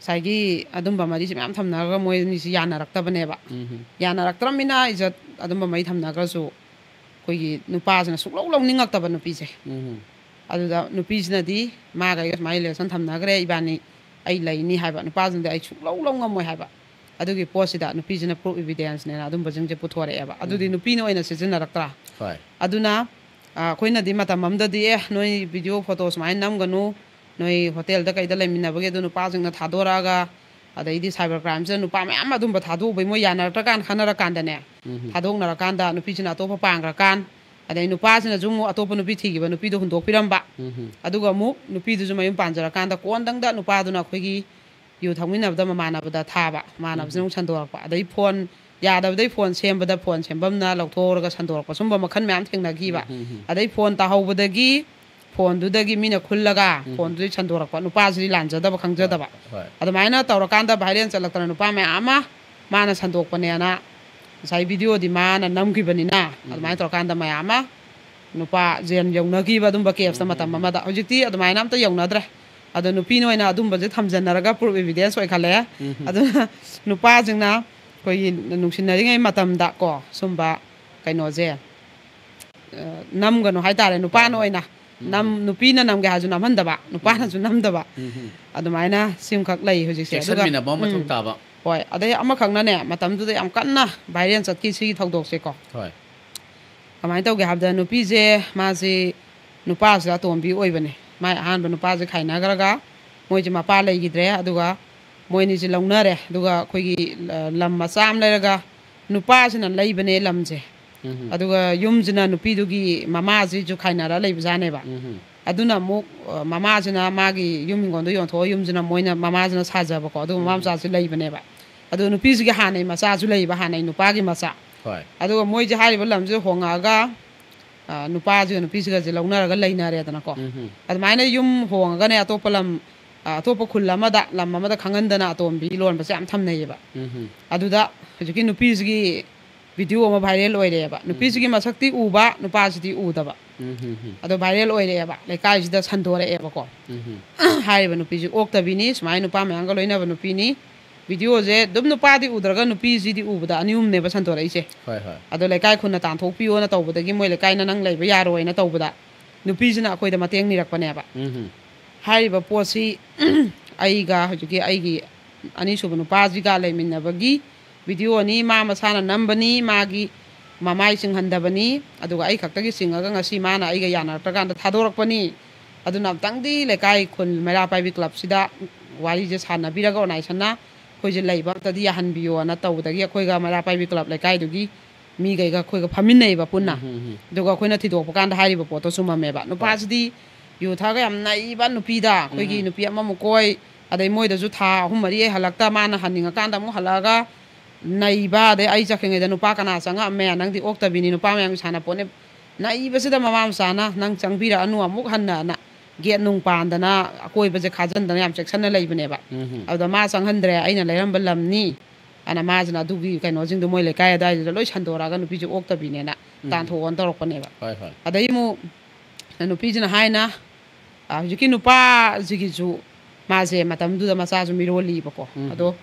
ꯉꯁꯥꯏꯒꯤ ꯑꯗꯨꯝꯕ ꯃꯔꯤꯁꯦ ꯃꯌꯥꯝ ꯊꯝꯅꯔꯒ ꯃꯣꯏ ꯑꯅꯤꯁꯤ ꯌꯥꯅꯔꯛꯇꯕꯅꯦꯕ꯫ ꯎꯝ, ꯎꯝ꯫ ꯌꯥꯅꯔꯛꯇ꯭ꯔꯕꯅꯤꯅ ꯏꯖꯠ ꯑꯗꯨꯝꯕ ꯃꯔꯤ ꯊꯝꯅꯈ꯭ꯔꯁꯨ ꯑꯩꯈꯣꯏꯒꯤ ꯅꯨꯄꯥꯁꯤꯅ ꯁꯨꯡꯂꯧ ꯂꯧꯅꯤꯡꯉꯛꯇꯕ ꯅꯨꯄꯤꯁꯦ꯫ ꯎꯝ, ꯎꯝ꯫ ꯑꯗꯨꯗ ꯅꯨꯄꯤꯁꯤꯅꯗꯤ ꯃꯥꯒ ꯑꯩꯒ ꯁꯨꯃꯥꯏꯅ relation ꯊꯝꯅꯈ꯭ꯔꯦ, ꯏꯕꯥꯅꯤ, ꯑꯩ ꯂꯩꯅꯤ ꯍꯥꯏꯕ, ꯅꯨꯄꯥꯁꯤꯅꯗꯤ "ꯑꯩ ꯁꯨꯡꯂꯧ ꯂꯧ ꯉꯝꯃꯣꯏ" ꯍꯥꯏꯕ꯫ ꯑꯗꯨꯒꯤ ꯄꯣꯠꯁꯤꯗ ꯅꯨꯄꯤꯁꯤꯅ proof evidenceꯅꯦꯅ ꯑꯗꯨꯝꯕꯁꯤꯡꯁꯦ ꯄꯨꯊꯣꯔꯛꯑꯦꯕ꯫ ꯑꯗꯨꯗꯤ ꯎꯝ꯫ ꯅꯨꯄꯤꯅ ꯑꯣꯏꯅ ꯁꯤꯖꯤꯟꯅꯔꯛꯇ꯭ꯔꯥ? ꯍꯣꯏ꯫ ꯑꯗꯨꯅ, ꯑ, ꯑꯩꯈꯣꯏꯅꯗꯤ ꯃꯇꯝ ꯑꯃꯗꯗꯤ, "ꯑꯦ, ꯅꯣꯏ video photo ꯁꯨꯃꯥꯏꯅ ꯅꯝꯒꯅꯨ, ꯅꯣꯏ hotelꯗ ꯀꯩꯗ ꯂꯩꯃꯤꯟꯅꯕꯒꯤ ꯑꯗꯨ ꯅꯨꯄꯥꯁꯤꯡꯅ ꯊꯥꯗꯣꯔꯛꯑꯒ", ꯑꯗꯩꯗꯤ cyber crimeꯁꯤꯗ ꯅꯨꯄꯥ ꯃꯌꯥꯝ ꯑꯗꯨꯝꯕ ꯊꯥꯗꯣꯛꯎꯕꯩ ꯃꯣꯏ ꯌꯥꯅꯔꯛꯇ꯭ꯔꯀꯥꯟ, ꯈꯟꯅꯔꯀꯥꯟꯗꯅꯦ, ꯎꯝ, ꯎꯝ꯫ ꯊꯥꯗꯣꯛꯅꯔꯀꯥꯟꯗ ꯅꯨꯄꯤꯁꯤꯅ ꯑꯇꯣꯞꯄ ꯄꯥꯡꯈ꯭ꯔꯀꯥꯟ, ꯑꯗꯩ ꯅꯨꯄꯥꯁꯤꯅꯁꯨ ꯑꯃꯨꯛ ꯑꯇꯣꯞꯄ ꯅꯨꯄꯤ ꯊꯤꯈꯤꯕ, ꯅꯨꯄꯤꯗꯣ ꯍꯨꯟꯗꯣꯛꯄꯤꯔꯝꯕ꯫ ꯎꯝ, ꯎꯝ꯫ ꯑꯗꯨꯒ ꯑꯃꯨꯛ ꯅꯨꯄꯤꯗꯨꯁꯨ ꯃꯌꯨꯝ ꯄꯥꯟꯖꯔꯀꯥꯟꯗ ꯀꯣꯟꯗꯪꯗ ꯅꯨꯄꯥꯗꯨꯅ ꯑꯩꯈꯣꯏꯒꯤ ꯌꯨ ꯊꯛꯃꯤꯟꯅꯕꯗ ꯃꯃꯥꯟꯅꯕꯗ ꯊꯥꯕ, ꯃꯃꯥꯟꯅꯕꯁꯤꯅ ꯎꯝ꯫ ꯑꯃꯨꯛ ꯁꯟꯗꯣꯔꯛꯄ꯫ ꯑꯗꯩ phone ꯌꯥꯗꯕꯗꯩ phone ꯁꯦꯝꯕꯗ phone ꯁꯦꯝꯐꯝꯅ ꯂꯧꯊꯣꯛꯍꯧꯔꯒ ꯁꯟꯗꯣꯔꯛꯄ, ꯁꯨꯝꯕ ꯃꯈꯜ ꯃꯌꯥꯝ ꯊꯦꯡꯅꯈꯤꯕ꯫ ꯎꯝ, ꯎꯝ, ꯎꯝ꯫ ꯑꯗꯩ phone ꯇꯥꯍꯧꯕꯗꯒꯤ phoneꯗꯨꯗꯒꯤ ꯃꯤꯅ ꯈꯨꯜꯂꯒ ꯎꯝ꯫ phoneꯗꯨꯗꯩ ꯁꯟꯗꯣꯔꯛꯄ, ꯅꯨꯄꯥꯁꯤꯗꯤ ꯂꯥꯟꯖꯗꯕ ꯈꯪꯖꯗꯕ꯫ ꯍꯣꯏ꯫ ꯑꯗꯨꯃꯥꯏꯅ ꯇꯧꯔꯀꯥꯟꯗ viral ꯆꯠꯂꯛꯇꯅ ꯅꯨꯄꯥ ꯃꯌꯥꯝ ꯑꯃ ꯃꯥꯅ ꯁꯟꯗꯣꯛꯄꯅꯦꯅ ꯉꯁꯥꯏ videoꯗꯤ ꯃꯥꯅ ꯅꯝꯈꯤꯕꯅꯤꯅ, ꯎꯝ꯫ ꯑꯗꯨꯃꯥꯏꯅ ꯇꯧꯔꯀꯥꯟꯗ ꯃꯌꯥꯝ ꯑꯃ ꯅꯨꯄꯥ ꯖꯦꯜ ꯌꯧꯅꯈꯤꯕ ꯑꯗꯨꯝꯕ ꯀꯦꯁꯇ ꯃꯇꯝ ꯑꯃꯗ꯫ ꯍꯧꯖꯤꯛꯇꯤ ꯑꯗꯨꯃꯥꯏꯅ ꯑꯝꯇ ꯌꯧꯅꯗ꯭ꯔꯦ꯫ ꯑꯗꯣ ꯅꯨꯄꯤꯅ ꯑꯣꯏꯅ ꯑꯗꯨꯝꯕꯁꯦ ꯊꯝꯖꯟꯅꯔꯒ ꯄ꯭ꯔꯨꯐ ꯑꯦꯚꯤꯗꯦꯟꯁ ꯑꯣꯏꯈꯠꯂꯛꯑꯦ꯫ ꯑꯗꯨꯅ ꯅꯨꯄꯥꯁꯤꯡꯅ ꯑꯩꯈꯣꯏꯒꯤ ꯅꯨꯡꯁꯤꯅꯔꯤꯉꯩ ꯃꯇꯝꯗ ꯀꯣ ꯁꯨꯝꯕ ꯀꯩꯅꯣꯁꯦ, ꯑ, ꯅꯝꯒꯅꯨ ꯍꯥꯏꯇꯥꯔꯦ꯫ ꯅꯨꯄꯥꯅ ꯑꯣꯏꯅ ꯅꯝ-, ꯅꯨꯄꯤꯅ ꯅꯝꯒꯦ ꯍꯥꯏꯔꯁꯨ ꯅꯝꯍꯟꯗꯕ, ꯅꯨꯄꯥꯅꯁꯨ ꯅꯝꯗꯕ꯫ ꯑꯗꯨꯃꯥꯏꯅ ꯁꯤꯝꯈꯛ ꯂꯩ ꯍꯧꯖꯤꯛꯁꯦ꯫ ꯑꯗꯨꯒ, ꯆꯦꯛꯁꯤꯟꯃꯤꯟꯅꯕ ꯑꯃ ꯃꯊꯧ ꯎꯝ, ꯇꯥꯕ꯫ ꯍꯣꯏ꯫ ꯑꯗꯩ ꯑꯃꯈꯛꯅꯅꯦ, ꯃꯇꯝꯗꯨꯗ ꯌꯥꯝ ꯀꯟꯅ ꯚꯥꯏꯔꯦꯜ ꯆꯠꯈꯤ ꯁꯤꯒꯤ ꯊꯧꯗꯣꯛꯁꯦꯀꯣ꯫ ꯍꯣꯏ꯫ ꯀꯃꯥꯏꯅ ꯇꯧꯒꯦ ꯍꯥꯏꯕꯗ, ꯅꯨꯄꯤꯁꯦ ꯃꯥꯁꯤ ꯅꯨꯄꯥꯁꯤꯗ ꯑꯇꯣꯝꯕꯤ ꯑꯣꯏꯕꯅꯦ꯫ ꯃꯥꯏ ꯑꯍꯥꯟꯕ ꯅꯨꯄꯥꯁꯦ ꯈꯥꯏꯅꯈ꯭ꯔꯒ ꯃꯣꯏꯁꯦ ꯃꯄꯥ ꯂꯩꯈꯤꯗ꯭ꯔꯦ꯫ ꯑꯗꯨꯒ ꯃꯣꯏ ꯑꯅꯤꯁꯦ ꯂꯧꯅꯔꯦ꯫ ꯑꯗꯨꯒ ꯑꯩꯈꯣꯏꯒꯤ, ꯑ, ꯂꯝ ꯃꯆꯥ ꯑꯃ ꯂꯩꯔꯒ ꯅꯨꯄꯥꯁꯤꯅ ꯂꯩꯕꯅꯦ ꯂꯝꯁꯦ꯫ ꯑꯗꯨꯒ ꯌꯨꯝꯁꯤꯅ ꯅꯨꯄꯤꯗꯨꯒꯤ ꯃꯃꯥꯁꯤꯁꯨ ꯈꯥꯏꯅꯔ ꯂꯩꯕꯖꯥꯠꯅꯦꯕ꯫ ꯑꯗꯨꯅ ꯑꯃꯨꯛ, ꯑ, ꯃꯃꯥꯁꯤꯅ ꯃꯥꯒꯤ ꯌꯨꯝ ꯍꯤꯡꯒꯣꯜꯗꯣ ꯌꯣꯟꯊꯣꯛꯑ ꯌꯨꯝꯁꯤꯅ ꯃꯣꯏꯅ, ꯃꯃꯥꯁꯤꯅ ꯁꯥꯖꯕꯀꯣ꯫ ꯑꯗꯨꯒ ꯃꯃꯥ ꯃꯆꯥꯁꯤ ꯂꯩꯕꯅꯦꯕ꯫ ꯑꯗꯨ ꯅꯨꯄꯤꯁꯤꯒꯤ ꯍꯥꯟꯅꯩ ꯃꯆꯥꯁꯨ ꯂꯩꯕ, ꯍꯥꯟꯅꯩ ꯅꯨꯄꯥꯒꯤ ꯃꯆꯥ꯫ ꯍꯣꯏ꯫ ꯑꯗꯨꯒ ꯃꯣꯏꯁꯦ ꯍꯥꯏꯔꯤꯕ ꯂꯝꯁꯤꯗ ꯍꯣꯡꯉꯛꯑꯒ, ꯑ, ꯅꯨꯄꯥꯁꯤꯒ ꯅꯨꯄꯤꯁꯤꯒꯁꯦ ꯂꯧꯅꯔꯒ ꯂꯩꯅꯔꯦꯗꯅꯀꯣ꯫ ꯑꯗꯨꯃꯥꯏꯅ ꯌꯨꯝ ꯍꯣꯡꯉꯒꯅꯦ ꯑꯇꯣꯞꯄ ꯂꯝ, ꯑ, ꯑꯇꯣꯞꯄ ꯈꯨꯜ ꯑꯃꯗ, ꯂꯝ ꯑꯃꯗ ꯈꯪꯍꯟꯗꯅ ꯑꯇꯣꯝꯕꯤ ꯂꯣꯟꯕꯁꯦ ꯌꯥꯝ ꯊꯝꯅꯩꯌꯦꯕ꯫ ꯑꯗꯨꯗ ꯍꯧꯖꯤꯛꯀꯤ ꯅꯨꯄꯤꯁꯤꯒꯤ ꯚꯤꯗꯤꯑꯣ ꯑꯃ ꯚꯥꯏꯔꯦꯜ ꯑꯣꯏꯔꯛꯑꯦꯕ꯫ ꯅꯨꯄꯤꯁꯤꯒꯤ ꯃꯁꯛꯇꯤ ꯎꯕ, ꯅꯨꯄꯥꯁꯤꯗꯤ ꯎꯗꯕ꯫ ꯑꯗꯣ ꯚꯥꯏꯔꯦꯜ ꯑꯣꯏꯔꯛꯑꯦꯕ, ꯂꯩꯀꯥꯏꯁꯤꯗ ꯁꯟꯗꯣꯔꯛꯑꯦꯕꯀꯣ꯫ ꯍꯥꯏꯔꯤꯕ ꯅꯨꯄꯤꯁꯤ ꯑꯣꯛꯇꯕꯤꯅꯤ, ꯁꯨꯃꯥꯏꯅ ꯅꯨꯄꯥ ꯃꯌꯥꯝꯒ ꯂꯣꯏꯅꯕ ꯅꯨꯄꯤꯅꯤ꯫ ꯚꯤꯗꯤꯑꯣꯁꯦ ꯑꯗꯨꯝ ꯅꯨꯄꯥꯗꯤ ꯎꯗ꯭ꯔꯒ ꯅꯨꯄꯤꯁꯤꯗꯤ ꯎꯕꯗ ꯑꯅꯤ ꯑꯍꯨꯝꯅꯦꯕ ꯁꯟꯗꯣꯔꯛꯏꯁꯦ꯫ ꯍꯣꯏ, ꯍꯣꯏ꯫ ꯑꯗꯣ ꯂꯩꯀꯥꯏ ꯈꯨꯟꯅ ꯇꯥꯟꯊꯣꯛꯄꯤꯌꯣꯅ ꯇꯧꯕꯗꯒꯤ ꯃꯣꯏ ꯂꯩꯀꯥꯏꯅ ꯅꯪ ꯂꯩꯕ ꯌꯥꯔꯣꯏꯅ ꯇꯧꯕꯗ ꯅꯨꯄꯤꯁꯤꯅ ꯑꯩꯈꯣꯏꯗ ꯃꯇꯦꯡ ꯅꯤꯔꯛꯄꯅꯦꯕ꯫ ꯍꯥꯏꯔꯤꯕ ꯄꯣꯠꯁꯤ ꯑꯩꯒ ꯍꯧꯖꯤꯛꯀꯤ ꯑꯩꯒꯤ ꯑꯅꯤꯁꯨꯕ ꯅꯨꯄꯥꯁꯤꯒ ꯂꯩꯃꯤꯟꯅꯕꯒꯤ ꯚꯤꯗꯤꯑꯣꯅꯤ, ꯃꯥ ꯃꯁꯥꯅ ꯅꯝꯕꯅꯤ, ꯃꯥꯒꯤ ꯃꯃꯥꯏ ꯆꯤꯡꯍꯟꯗꯕꯅꯤ, ꯑꯗꯨꯒ ꯑꯩ ꯈꯛꯇꯒꯤ ꯆꯤꯡꯉꯒ ꯉꯁꯤ ꯃꯥꯅ ꯑꯩꯒ ꯌꯥꯅꯔꯛꯇ꯭ꯔꯀꯥꯟꯗ ꯊꯥꯗꯣꯔꯛꯄꯅꯤ꯫ ꯑꯗꯨꯅ ꯑꯃꯨꯛꯇꯪꯗꯤ ꯂꯩꯀꯥꯏ ꯈꯨꯜ ꯃꯩꯔꯥ ꯄꯥꯏꯕꯤ ꯀ꯭ꯂꯕꯁꯤꯗ ꯋꯥꯔꯤꯁꯦ ꯁꯥꯟꯅꯕꯤꯔꯒ ꯑꯣꯔꯒꯅꯥꯏꯖꯦꯁꯟꯅ ꯑꯩꯈꯣꯏꯁꯦ ꯂꯩꯕ ꯑꯝꯇꯗꯤ ꯌꯥꯍꯟꯕꯤꯌꯣꯅ ꯇꯧꯕꯗꯒꯤ ꯑꯩꯈꯣꯏꯒ ꯃꯩꯔꯥ ꯄꯥꯏꯕꯤ ꯀ꯭ꯂꯕ ꯂꯩꯀꯥꯏꯗꯨꯒꯤ ꯃꯤꯈꯩꯒ ꯑꯩꯈꯣꯏꯒ ꯐꯝꯃꯤꯟꯅꯩꯕ ꯄꯨꯟꯅ꯫ ꯑꯗꯨꯒ ꯑꯩꯈꯣꯏꯅ ꯊꯤꯗꯣꯛꯄ ꯀꯥꯟꯗ ꯍꯥꯏꯔꯤꯕ ꯄꯣꯠꯇꯣ ꯆꯨꯝꯃꯝꯃꯦꯕ꯫ ꯅꯨꯄꯥꯁꯤꯗꯤ ꯌꯨ ꯊꯛꯑꯒ ꯌꯥꯝ ꯅꯩꯕ ꯅꯨꯄꯤꯗ, ꯑꯩꯈꯣꯏꯒꯤ ꯅꯨꯄꯤ ꯑꯃꯃꯨꯛ ꯀꯣꯏ, ꯑꯗꯩ ꯃꯣꯏꯗꯁꯨ ꯊꯥ ꯑꯍꯨꯝ ꯃꯔꯤ ꯑꯩ ꯍꯜꯂꯛꯇ, ꯃꯥꯅ ꯍꯟꯅꯤꯡꯉꯀꯥꯟꯗ ꯑꯃꯨꯛ ꯍꯜꯂꯛꯑꯒ ꯅꯩꯕ, ꯑꯗꯩ ꯑꯩ ꯆꯠꯈ꯭ꯔꯤꯉꯩꯗ ꯅꯨꯄꯥ ꯀꯅꯥ ꯆꯪꯉꯛꯑꯝꯃꯦ, ꯅꯪꯗꯤ ꯑꯣꯛꯇꯕꯤꯅꯤ, ꯅꯨꯄꯥ ꯃꯌꯥꯝꯒꯤ ꯁꯥꯟꯅꯄꯣꯠꯅꯦ꯫ ꯅꯩꯕꯁꯤꯗ ꯃꯃꯥ ꯃꯆꯥꯅ ꯅꯪ ꯆꯪꯕꯤꯔꯛꯑꯅꯨ ꯑꯃꯨꯛ ꯍꯟꯅꯅ ꯒꯦꯠ ꯅꯨꯡ ꯄꯥꯟꯗꯅ ꯑꯀꯣꯏꯕꯁꯦ ꯈꯥꯖꯤꯟꯗꯅ ꯌꯥꯝ ꯆꯦꯛꯁꯤꯟꯅ ꯂꯩꯕꯅꯦꯕ꯫ ꯑꯗꯨꯗ ꯃꯥ ꯆꯪꯍꯟꯗ꯭ꯔꯦ, ꯑꯩꯅ ꯂꯩꯔꯝꯕ ꯂꯝꯅꯤ, ꯑꯅ ꯃꯥꯁꯤꯅ ꯑꯗꯨꯒꯤ ꯀꯩꯅꯣꯁꯤꯡꯗꯣ ꯃꯣꯏ ꯂꯩꯀꯥꯏ ꯑꯗꯨꯋꯥꯏꯗꯨꯗ ꯂꯣꯏ ꯁꯟꯗꯣꯔꯛꯑꯒ ꯅꯨꯄꯤꯁꯦ ꯑꯣꯛꯇꯕꯤꯅꯦꯅ ꯎꯝ꯫ ꯇꯥꯟꯊꯣꯛꯑꯣꯅ ꯇꯧꯔꯛꯄꯅꯦꯕ꯫ ꯍꯣꯏ ꯍꯣꯏ꯫ ꯑꯗꯩ ꯑꯃꯨꯛ ꯅꯨꯄꯤꯁꯤꯅ ꯍꯥꯏꯅ, ꯑ, ꯍꯧꯖꯤꯛꯀꯤ ꯅꯨꯄꯥꯁꯤꯒꯤꯁꯨ ꯃꯥꯁꯦ ꯃꯇꯝꯗꯨꯗ ꯃꯆꯥꯁꯨ ꯃꯤꯔꯣꯜꯂꯤꯕꯀꯣ꯫ ꯎꯝ꯫ ꯑꯗꯣ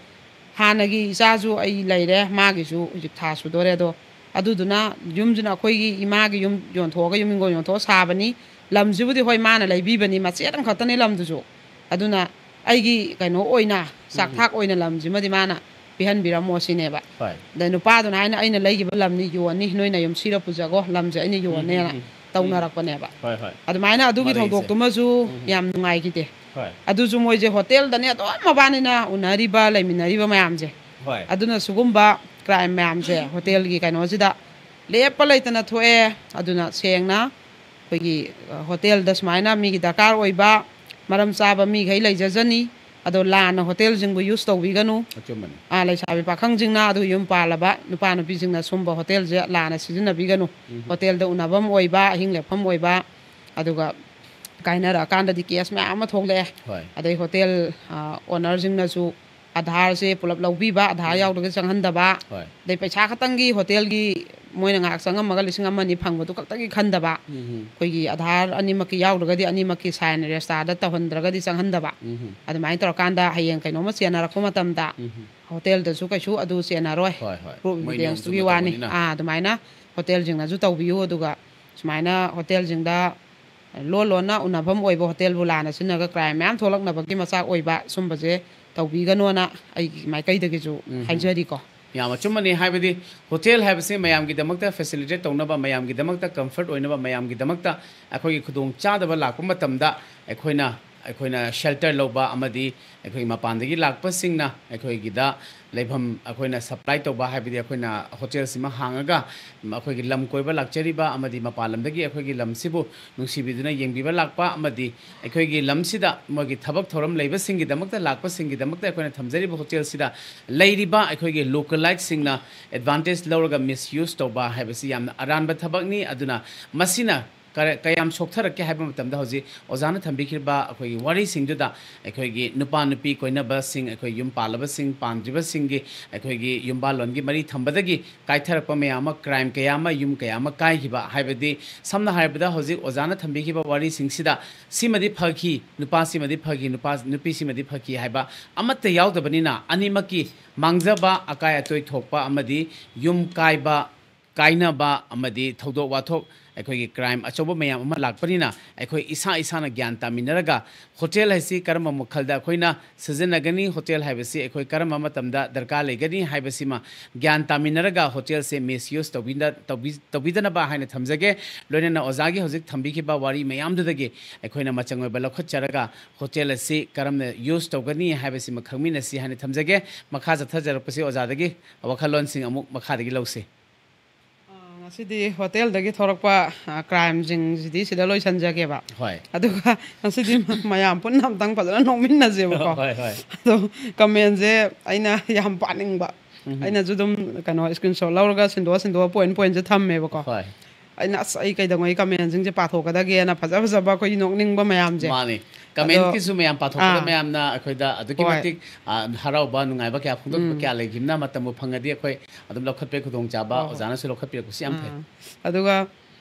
ꯍꯥꯟꯅꯒꯤ ꯏꯆꯥꯁꯨ ꯑꯩ ꯂꯩꯔꯦ, ꯃꯥꯒꯤꯁꯨ ꯍꯧꯖꯤꯛ ꯊꯥ ꯁꯨꯗꯣꯔꯦ꯫ ꯑꯗꯣ ꯑꯗꯨꯗꯨꯅ ꯌꯨꯝꯁꯤꯅ ꯑꯩꯈꯣꯏꯒꯤ ꯏꯃꯥꯒꯤ ꯌꯨꯝ ꯌꯣꯟꯊꯣꯛꯑꯒ, ꯌꯨꯝ ꯍꯤꯡꯒꯣꯜ ꯌꯣꯟꯊꯣꯛꯑ ꯁꯥꯕꯅꯤ꯫ ꯂꯝꯁꯤꯕꯨꯗꯤ ꯍꯣꯏ ꯃꯥꯅ ꯂꯩꯕꯤꯕꯅꯤ, ꯃꯆꯦꯠ ꯑꯃꯈꯛꯇꯅꯤ ꯂꯝꯗꯨꯁꯨ꯫ ꯑꯗꯨꯅ ꯑꯩꯒꯤ ꯀꯩꯅꯣ ꯑꯣꯏꯅ, ꯆꯥꯛꯊꯥꯛ ꯑꯣꯏꯅ ꯂꯝꯁꯤꯃꯗꯤ ꯃꯥꯅ ꯄꯤꯍꯟꯕꯤꯔꯝꯃꯣ ꯁꯤꯅꯦꯕ꯫ ꯍꯣꯏ꯫ ꯑꯗꯩ ꯅꯨꯄꯥꯗꯨꯅ ꯍꯥꯏꯅ, "ꯑꯩꯅ ꯂꯩꯈꯤꯕ ꯂꯝꯅꯤ, ꯌꯣꯟꯅꯤ, ꯅꯣꯏꯅ ꯌꯨꯝ ꯁꯤꯔ ꯄꯨꯖꯒꯣ, ꯂꯝꯁꯦ ꯑꯩꯅ ꯌꯣꯟꯅꯦꯅ" ꯎꯝ, ꯎꯝ, ꯎꯝ꯫ ꯇꯧꯅꯔꯛꯄꯅꯦꯕ꯫ ꯍꯣꯏ ꯍꯣꯏ꯫ ꯑꯗꯨꯃꯥꯏꯅ ꯑꯗꯨꯒꯤ ꯃꯔꯩꯁꯦ꯫ ꯊꯧꯗꯣꯛꯇꯨꯃꯁꯨ ꯎꯝ꯫ ꯌꯥꯝ ꯅꯨꯡꯉꯥꯏꯈꯤꯗꯦ꯫ ꯍꯣꯏ꯫ ꯑꯗꯨꯁꯨ ꯃꯣꯏꯁꯦ ꯍꯣꯇꯦꯜꯗꯅꯦ ꯑꯗꯨꯝ ꯃꯕꯥꯅꯤꯅ ꯎꯅꯔꯤꯕ, ꯂꯩꯃꯤꯟꯅꯔꯤꯕ ꯃꯌꯥꯝꯁꯦ꯫ ꯍꯣꯏ꯫ ꯑꯗꯨꯅ ꯁꯤꯒꯨꯝꯕ ꯀ꯭ꯔꯥꯏꯝ ꯃꯌꯥꯝꯁꯦ ꯍꯣꯇꯦꯜꯒꯤ ꯀꯩꯅꯣꯁꯤꯗ ꯂꯦꯞꯄ ꯂꯩꯇꯅ ꯊꯣꯛꯑꯦ꯫ ꯑꯗꯨꯅ ꯁꯦꯡꯅ ꯑꯩꯈꯣꯏꯒꯤ, ꯑ, ꯍꯣꯇꯦꯜꯗ ꯁꯨꯃꯥꯏꯅ ꯃꯤꯒꯤ ꯗꯔꯀꯥꯔ ꯑꯣꯏꯕ ꯃꯔꯝ ꯆꯥꯕ ꯃꯤꯈꯩ ꯂꯩꯖꯖꯅꯤ꯫ ꯑꯗꯣ ꯂꯥꯟꯅ ꯍꯣꯇꯦꯜꯁꯤꯡꯕꯨ ꯌꯨꯁ ꯇꯧꯕꯤꯒꯅꯨ꯫ ꯑꯆꯨꯝꯕꯅꯤ꯫ ꯑꯥ, ꯂꯩꯁꯥꯕꯤ ꯄꯥꯈꯪꯁꯤꯡꯅ, ꯑꯗꯨꯒ ꯌꯨꯝ ꯄꯥꯜꯂꯕ ꯅꯨꯄꯥ ꯅꯨꯄꯤꯁꯤꯡꯅ ꯁꯨꯝꯕ ꯍꯣꯇꯦꯜꯁꯦ ꯂꯥꯟꯅ ꯁꯤꯖꯤꯟꯅꯕꯤꯒꯅꯨ꯫ ꯎꯝ꯫ ꯍꯣꯇꯦꯜꯗ ꯎꯅꯐꯝ ꯑꯣꯏꯕ, ꯑꯍꯤꯡ ꯂꯦꯛꯐꯝ ꯑꯣꯏꯕ, ꯑꯗꯨꯒ ꯀꯥꯏꯅꯔꯛꯑꯀꯥꯟꯗꯗꯤ ꯀꯦꯁ ꯃꯌꯥꯝ ꯑꯃ ꯊꯣꯛꯂꯛꯑꯦ꯫ ꯍꯣꯏ꯫ ꯑꯗꯩ ꯍꯣꯇꯦꯜ, ꯑ, ꯑꯣꯅꯔꯁꯤꯡꯅꯁꯨ ꯑꯙꯥꯔꯁꯦ ꯄꯨꯂꯞ ꯂꯧꯕꯤꯕ, ꯑꯙꯥꯔ ꯎꯝ꯫ ꯌꯥꯎꯗ꯭ꯔꯒꯗꯤ ꯆꯪꯍꯟꯗꯕ꯫ ꯍꯣꯏ꯫ ꯑꯗꯩ ꯄꯩꯁꯥ ꯈꯛꯇꯪꯒꯤ ꯍꯣꯇꯦꯜꯒꯤ ꯃꯣꯏꯅ ꯉꯥꯏꯍꯥꯛ ꯆꯪꯉꯝꯃꯒ ꯂꯤꯁꯤꯡ ꯑꯃ ꯑꯅꯤ ꯐꯪꯕꯗꯨ ꯈꯛꯇꯒꯤ ꯈꯟꯗꯕ꯫ ꯎꯝ꯫ ꯑꯩꯈꯣꯏꯒꯤ ꯑꯙꯥꯔ ꯑꯅꯤꯃꯛꯀꯤ ꯌꯥꯎꯗ꯭ꯔꯒꯗꯤ, ꯑꯅꯤꯃꯛꯀꯤ ꯁꯥꯏꯟ ꯔꯦꯖꯤꯁꯇꯥꯔꯗ ꯇꯧꯍꯟꯗ꯭ꯔꯒꯗꯤ ꯆꯪꯍꯟꯗꯕ꯫ ꯎꯝ꯫ ꯑꯗꯨꯃꯥꯏꯅ ꯇꯧꯔꯀꯥꯟꯗ ꯍꯌꯦꯡ ꯀꯩꯅꯣꯝꯃ ꯆꯦꯟꯅꯔꯛꯄ ꯃꯇꯝꯗ ꯎꯝ꯫ ꯍꯣꯇꯦꯜꯗꯁꯨ ꯀꯩꯁꯨ ꯑꯗꯨ ꯆꯦꯟꯅꯔꯣꯏ꯫ ꯍꯣꯏ, ꯍꯣꯏ꯫ ꯄ꯭ꯔꯨꯐ ꯃꯣꯏ ꯏꯚꯤꯗꯦꯟꯁꯇꯨꯒꯤ ꯅꯤꯌꯣꯝ ꯆꯨꯝꯅ ꯋꯥꯅꯤ꯫ ꯇꯧꯕꯅꯤꯅ꯫ ꯑꯥ, ꯑꯗꯨꯃꯥꯏꯅ ꯍꯣꯇꯦꯜꯁꯤꯡꯅꯁꯨ ꯇꯧꯕꯤꯌꯨ꯫ ꯑꯗꯨꯒ ꯁꯨꯃꯥꯏꯅ ꯍꯣꯇꯦꯜꯁꯤꯡꯗ ꯂꯣꯟ ꯂꯣꯟꯅ ꯎꯅꯐꯝ ꯑꯣꯏꯕ ꯍꯣꯇꯦꯜꯕꯨ ꯂꯥꯟꯅ ꯁꯤꯖꯤꯟꯅꯔꯒ ꯀ꯭ꯔꯥꯏꯝ ꯃꯌꯥꯝ ꯊꯣꯛꯂꯛꯅꯕꯒꯤ ꯃꯆꯥꯛ ꯑꯣꯏꯕ ꯁꯨꯝꯕꯁꯦ ꯇꯧꯕꯤꯒꯅꯣꯅ ꯑꯩꯒꯤ ꯃꯥꯏꯀꯩꯗꯒꯤꯁꯨ ꯎꯝ꯫ ꯍꯥꯏꯖꯔꯤꯀꯣ꯫ ꯌꯥꯝ ꯑꯆꯨꯝꯕꯅꯤ꯫ ꯍꯥꯏꯕꯗꯤ ꯍꯣꯇꯦꯜ ꯍꯥꯏꯕꯁꯤ ꯃꯌꯥꯝꯒꯤꯗꯃꯛꯇ ꯐꯦꯁꯤꯂꯤꯇꯦꯠ ꯇꯧꯅꯕ, ꯃꯌꯥꯝꯒꯤꯗꯃꯛꯇ ꯀꯝꯐꯔꯠ ꯑꯣꯏꯅꯕ, ꯃꯌꯥꯝꯒꯤꯗꯃꯛꯇ ꯑꯩꯈꯣꯏꯒꯤ ꯈꯨꯗꯣꯡ ꯆꯥꯗꯕ ꯂꯥꯛꯄ ꯃꯇꯝꯗ ꯑꯩꯈꯣꯏꯅ, ꯑꯩꯈꯣꯏꯅ ꯁꯦꯜꯇꯔ ꯂꯧꯕ ꯑꯃꯗꯤ ꯑꯩꯈꯣꯏ ꯃꯄꯥꯟꯗꯒꯤ ꯂꯥꯛꯄꯁꯤꯡꯅ ꯑꯩꯈꯣꯏꯒꯤꯗ ꯂꯩꯐꯝ ꯑꯩꯈꯣꯏꯅ ꯁꯄ꯭ꯂꯥꯏ ꯇꯧꯕ, ꯍꯥꯏꯕꯗꯤ ꯑꯩꯈꯣꯏꯅ ꯍꯣꯇꯦꯜꯁꯤꯃ ꯍꯥꯡꯉꯒ ꯑꯩꯈꯣꯏꯒꯤ ꯂꯝ ꯀꯣꯏꯕ ꯂꯥꯛꯆꯔꯤꯕ ꯑꯃꯗꯤ ꯃꯄꯥꯟ ꯂꯝꯗꯒꯤ ꯑꯩꯈꯣꯏꯒꯤ ꯂꯝꯁꯤꯕꯨ ꯅꯨꯡꯁꯤꯕꯤꯗꯨꯅ ꯌꯦꯡꯕꯤꯕ ꯂꯥꯛꯄ ꯑꯃꯗꯤ ꯑꯩꯈꯣꯏꯒꯤ ꯂꯝꯁꯤꯗ ꯃꯣꯏꯒꯤ ꯊꯕꯛ ꯊꯧꯔꯝ ꯂꯩꯕꯁꯤꯡꯒꯤꯗꯃꯛꯇ, ꯂꯥꯛꯄꯁꯤꯡꯒꯤꯗꯃꯛꯇ ꯑꯩꯈꯣꯏꯅ ꯊꯝꯖꯔꯤꯕ ꯍꯣꯇꯦꯜꯁꯤꯗ ꯂꯩꯔꯤꯕ ꯑꯩꯈꯣꯏꯒꯤ ꯂꯣꯀꯦꯂꯥꯏꯠꯁꯤꯡꯅ ꯑꯦꯗꯚꯥꯟꯇꯦꯖ ꯂꯧꯔꯒ ꯃꯤꯁꯌꯨꯁ ꯇꯧꯕ ꯍꯥꯏꯕꯁꯤ ꯌꯥꯝꯅ ꯑꯔꯥꯟꯕ ꯊꯕꯛꯅꯤ꯫ ꯑꯗꯨꯅ ꯃꯁꯤꯅ ꯀꯔ-, ꯀꯌꯥꯝ ꯁꯣꯛꯊꯔꯛꯀꯦ ꯍꯥꯏꯕ ꯃꯇꯝꯗ, ꯍꯧꯖꯤꯛ ꯑꯣꯖꯥꯅ ꯊꯝꯕꯤꯈꯤꯕ ꯑꯩꯈꯣꯏꯒꯤ ꯋꯥꯔꯤꯁꯤꯡꯗꯨꯗ, ꯑꯩꯈꯣꯏꯒꯤ ꯅꯨꯄꯥ ꯅꯨꯄꯤ ꯀꯣꯏꯅꯕꯁꯤꯡ, ꯑꯩꯈꯣꯏ ꯌꯨꯝ ꯄꯥꯜꯂꯕꯁꯤꯡ, ꯄꯥꯟꯗ꯭ꯔꯤꯕꯁꯤꯡꯒꯤ, ꯑꯩꯈꯣꯏꯒꯤ ꯌꯨꯝꯕꯥꯜꯂꯣꯟꯒꯤ ꯃꯔꯤ ꯊꯝꯕꯗꯒꯤ ꯀꯥꯏꯊꯔꯛꯄ ꯃꯌꯥꯝ ꯑꯃ, ꯀ꯭ꯔꯥꯏꯝ ꯀꯌꯥ ꯑꯃ, ꯌꯨꯝ ꯀꯌꯥ ꯑꯃ ꯀꯥꯏꯈꯤꯕ, ꯍꯥꯏꯕꯗꯤ ꯁꯝꯅ ꯍꯥꯏꯔꯕꯗ ꯍꯧꯖꯤꯛ ꯑꯣꯖꯥꯅ ꯊꯝꯕꯤꯈꯤꯕ ꯋꯥꯔꯤꯁꯤꯡꯁꯤꯗ ꯁꯤꯃꯗꯤ ꯐꯈꯤ, ꯅꯨꯄꯥꯁꯤꯃꯗꯤ ꯐꯈꯤ, ꯅꯨꯄꯥ, ꯅꯨꯄꯤꯁꯤꯃꯗꯤ ꯐꯈꯤ ꯍꯥꯏꯕ ꯑꯃꯠꯇ ꯌꯥꯎꯗꯕꯅꯤꯅ, ꯑꯅꯤꯃꯛꯀꯤ ꯃꯥꯡꯖꯕ, ꯑꯀꯥꯏ ꯑꯇꯣꯏ ꯊꯣꯛꯄ ꯑꯃꯗꯤ ꯌꯨꯝ ꯀꯥꯏꯕ, ꯀꯥꯏꯅꯕ ꯑꯃꯗꯤ ꯊꯧꯗꯣꯛ ꯋꯥꯊꯣꯛ, ꯑꯩꯈꯣꯏꯒꯤ ꯀ꯭ꯔꯥꯏꯝ ꯑꯆꯧꯕ ꯃꯌꯥꯝ ꯑꯃ ꯂꯥꯛꯄꯅꯤꯅ, ꯑꯩꯈꯣꯏ ꯏꯁꯥ ꯏꯁꯥꯅ ꯒ꯭ꯌꯥꯟ ꯇꯥꯃꯤꯟꯅꯔꯒ ꯍꯣꯇꯦꯜ ꯍꯥꯏꯁꯤ ꯀꯔꯝꯕ ꯃꯈꯜꯗ ꯑꯩꯈꯣꯏꯅ ꯁꯤꯖꯤꯟꯅꯒꯅꯤ, ꯍꯣꯇꯦꯜ ꯍꯥꯏꯕꯁꯤ ꯑꯩꯈꯣꯏ ꯀꯔꯝꯕ ꯃꯇꯝꯗ ꯗꯔꯀꯥꯔ ꯂꯩꯒꯅꯤ ꯍꯥꯏꯕꯁꯤꯃ ꯒ꯭ꯌꯥꯟ ꯇꯥꯃꯤꯟꯅꯔꯒ ꯍꯣꯇꯦꯜꯁꯦ ꯃꯤꯁꯌꯨꯁ ꯇꯧꯕꯤꯗ-, ꯇꯧꯕꯤ-, ꯇꯧꯕꯤꯗꯅꯕ ꯍꯥꯏꯅ ꯊꯝꯖꯒꯦ꯫ ꯂꯣꯏꯅꯅ ꯑꯣꯖꯥꯒꯤ ꯍꯧꯖꯤꯛ ꯊꯝꯕꯤꯈꯤꯕ ꯋꯥꯔꯤ ꯃꯌꯥꯝꯗꯨꯗꯒꯤ ꯑꯩꯈꯣꯏꯅ ꯃꯆꯪ ꯑꯣꯏꯕ ꯂꯧꯈꯠꯆꯔꯒ ꯍꯣꯇꯦꯜ ꯑꯁꯤ ꯀꯔꯝꯅ ꯌꯨꯁ ꯇꯧꯒꯅꯤ ꯍꯥꯏꯕꯁꯤꯃ ꯈꯪꯃꯤꯟꯅꯁꯤ ꯍꯥꯏꯅ ꯊꯝꯖꯒꯦ꯫ ꯃꯈꯥ ꯆꯠꯊꯖꯔꯛꯄꯁꯤ ꯑꯣꯖꯥꯗꯒꯤ ꯋꯥꯈꯜꯂꯣꯟꯁꯤꯡ ꯑꯃꯨꯛ ꯃꯈꯥꯗꯒꯤ ꯂꯧꯁꯤ꯫ ꯑ, ꯉꯁꯤꯗꯤ ꯍꯣꯇꯦꯜꯗꯒꯤ ꯊꯣꯔꯛꯄ, ꯑ, ꯀ꯭ꯔꯥꯏꯝꯁꯤꯡꯁꯤꯗꯤ ꯁꯤꯗ ꯂꯣꯏꯁꯤꯟꯖꯒꯦꯕ꯫ ꯍꯣꯏ꯫ ꯑꯗꯨꯒ ꯉꯁꯤꯗꯤ ꯃꯌꯥꯝ ꯄꯨꯟꯅ ꯑꯝꯇꯪ ꯐꯖꯅ ꯅꯣꯛꯃꯤꯟꯅꯁꯦꯕꯀꯣ꯫ ꯍꯣꯏ, ꯍꯣꯏ꯫ ꯑꯗꯣ ꯀꯃꯦꯟꯁꯦ ꯑꯩꯅ ꯌꯥꯝ ꯄꯥꯅꯤꯡꯕ꯫ ꯎꯝ꯫ ꯑꯩꯅꯁꯨ ꯑꯗꯨꯝ ꯀꯩꯅꯣ ꯁ꯭ꯀ꯭ꯔꯤꯟ ꯁꯣꯠ ꯂꯧꯔꯒ ꯁꯤꯟꯗꯣꯛꯑ ꯁꯤꯟꯗꯣꯛꯑ ꯄꯣꯏꯟ ꯄꯣꯏꯟꯁꯦ ꯊꯝꯃꯦꯕꯀꯣ꯫ ꯍꯣꯏ꯫ ꯑꯩꯅ ꯑꯁ ꯑꯩ ꯀꯩꯗꯧꯉꯩ ꯀꯃꯦꯟꯁꯤꯡꯁꯦ ꯄꯥꯊꯣꯛꯀꯗꯒꯦꯅ ꯐꯖ ꯐꯖꯕ ꯑꯩꯈꯣꯏꯒꯤ ꯅꯣꯛꯅꯤꯡꯕ ꯃꯌꯥꯝꯁꯦ꯫ ꯃꯥꯅꯤ꯫ ꯑꯗꯣ ꯀꯃꯦꯟꯀꯤꯁꯨ ꯃꯌꯥꯝ ꯄꯥꯊꯣꯛꯄꯗ ꯑꯥ꯫ ꯃꯌꯥꯝꯅ ꯑꯩꯈꯣꯏꯗ ꯑꯗꯨꯛꯀꯤ ꯍꯣꯏ꯫ ꯃꯇꯤꯛ, ꯑ, ꯍꯔꯥꯎꯕ, ꯅꯨꯡꯉꯥꯏꯕ ꯀꯌꯥ ꯐꯣꯡꯗꯣꯛꯄ ꯎꯝ꯫ ꯀꯌꯥ ꯂꯩꯈꯤꯕꯅ ꯃꯇꯝꯕꯨ ꯐꯪꯉꯗꯤ ꯑꯩꯈꯣꯏ ꯑꯗꯨꯝ ꯂꯧꯈꯠꯄꯒꯤ ꯈꯨꯗꯣꯡꯆꯥꯕ ꯍꯣꯏ, ꯍꯣꯏ꯫ ꯑꯣꯖꯥꯅꯁꯨ ꯂꯧꯈꯠꯄꯤꯔꯛꯄꯁꯤ ꯌꯥꯝ ꯐꯩ꯫ ꯑꯥ꯫ ꯑꯗꯨꯒ,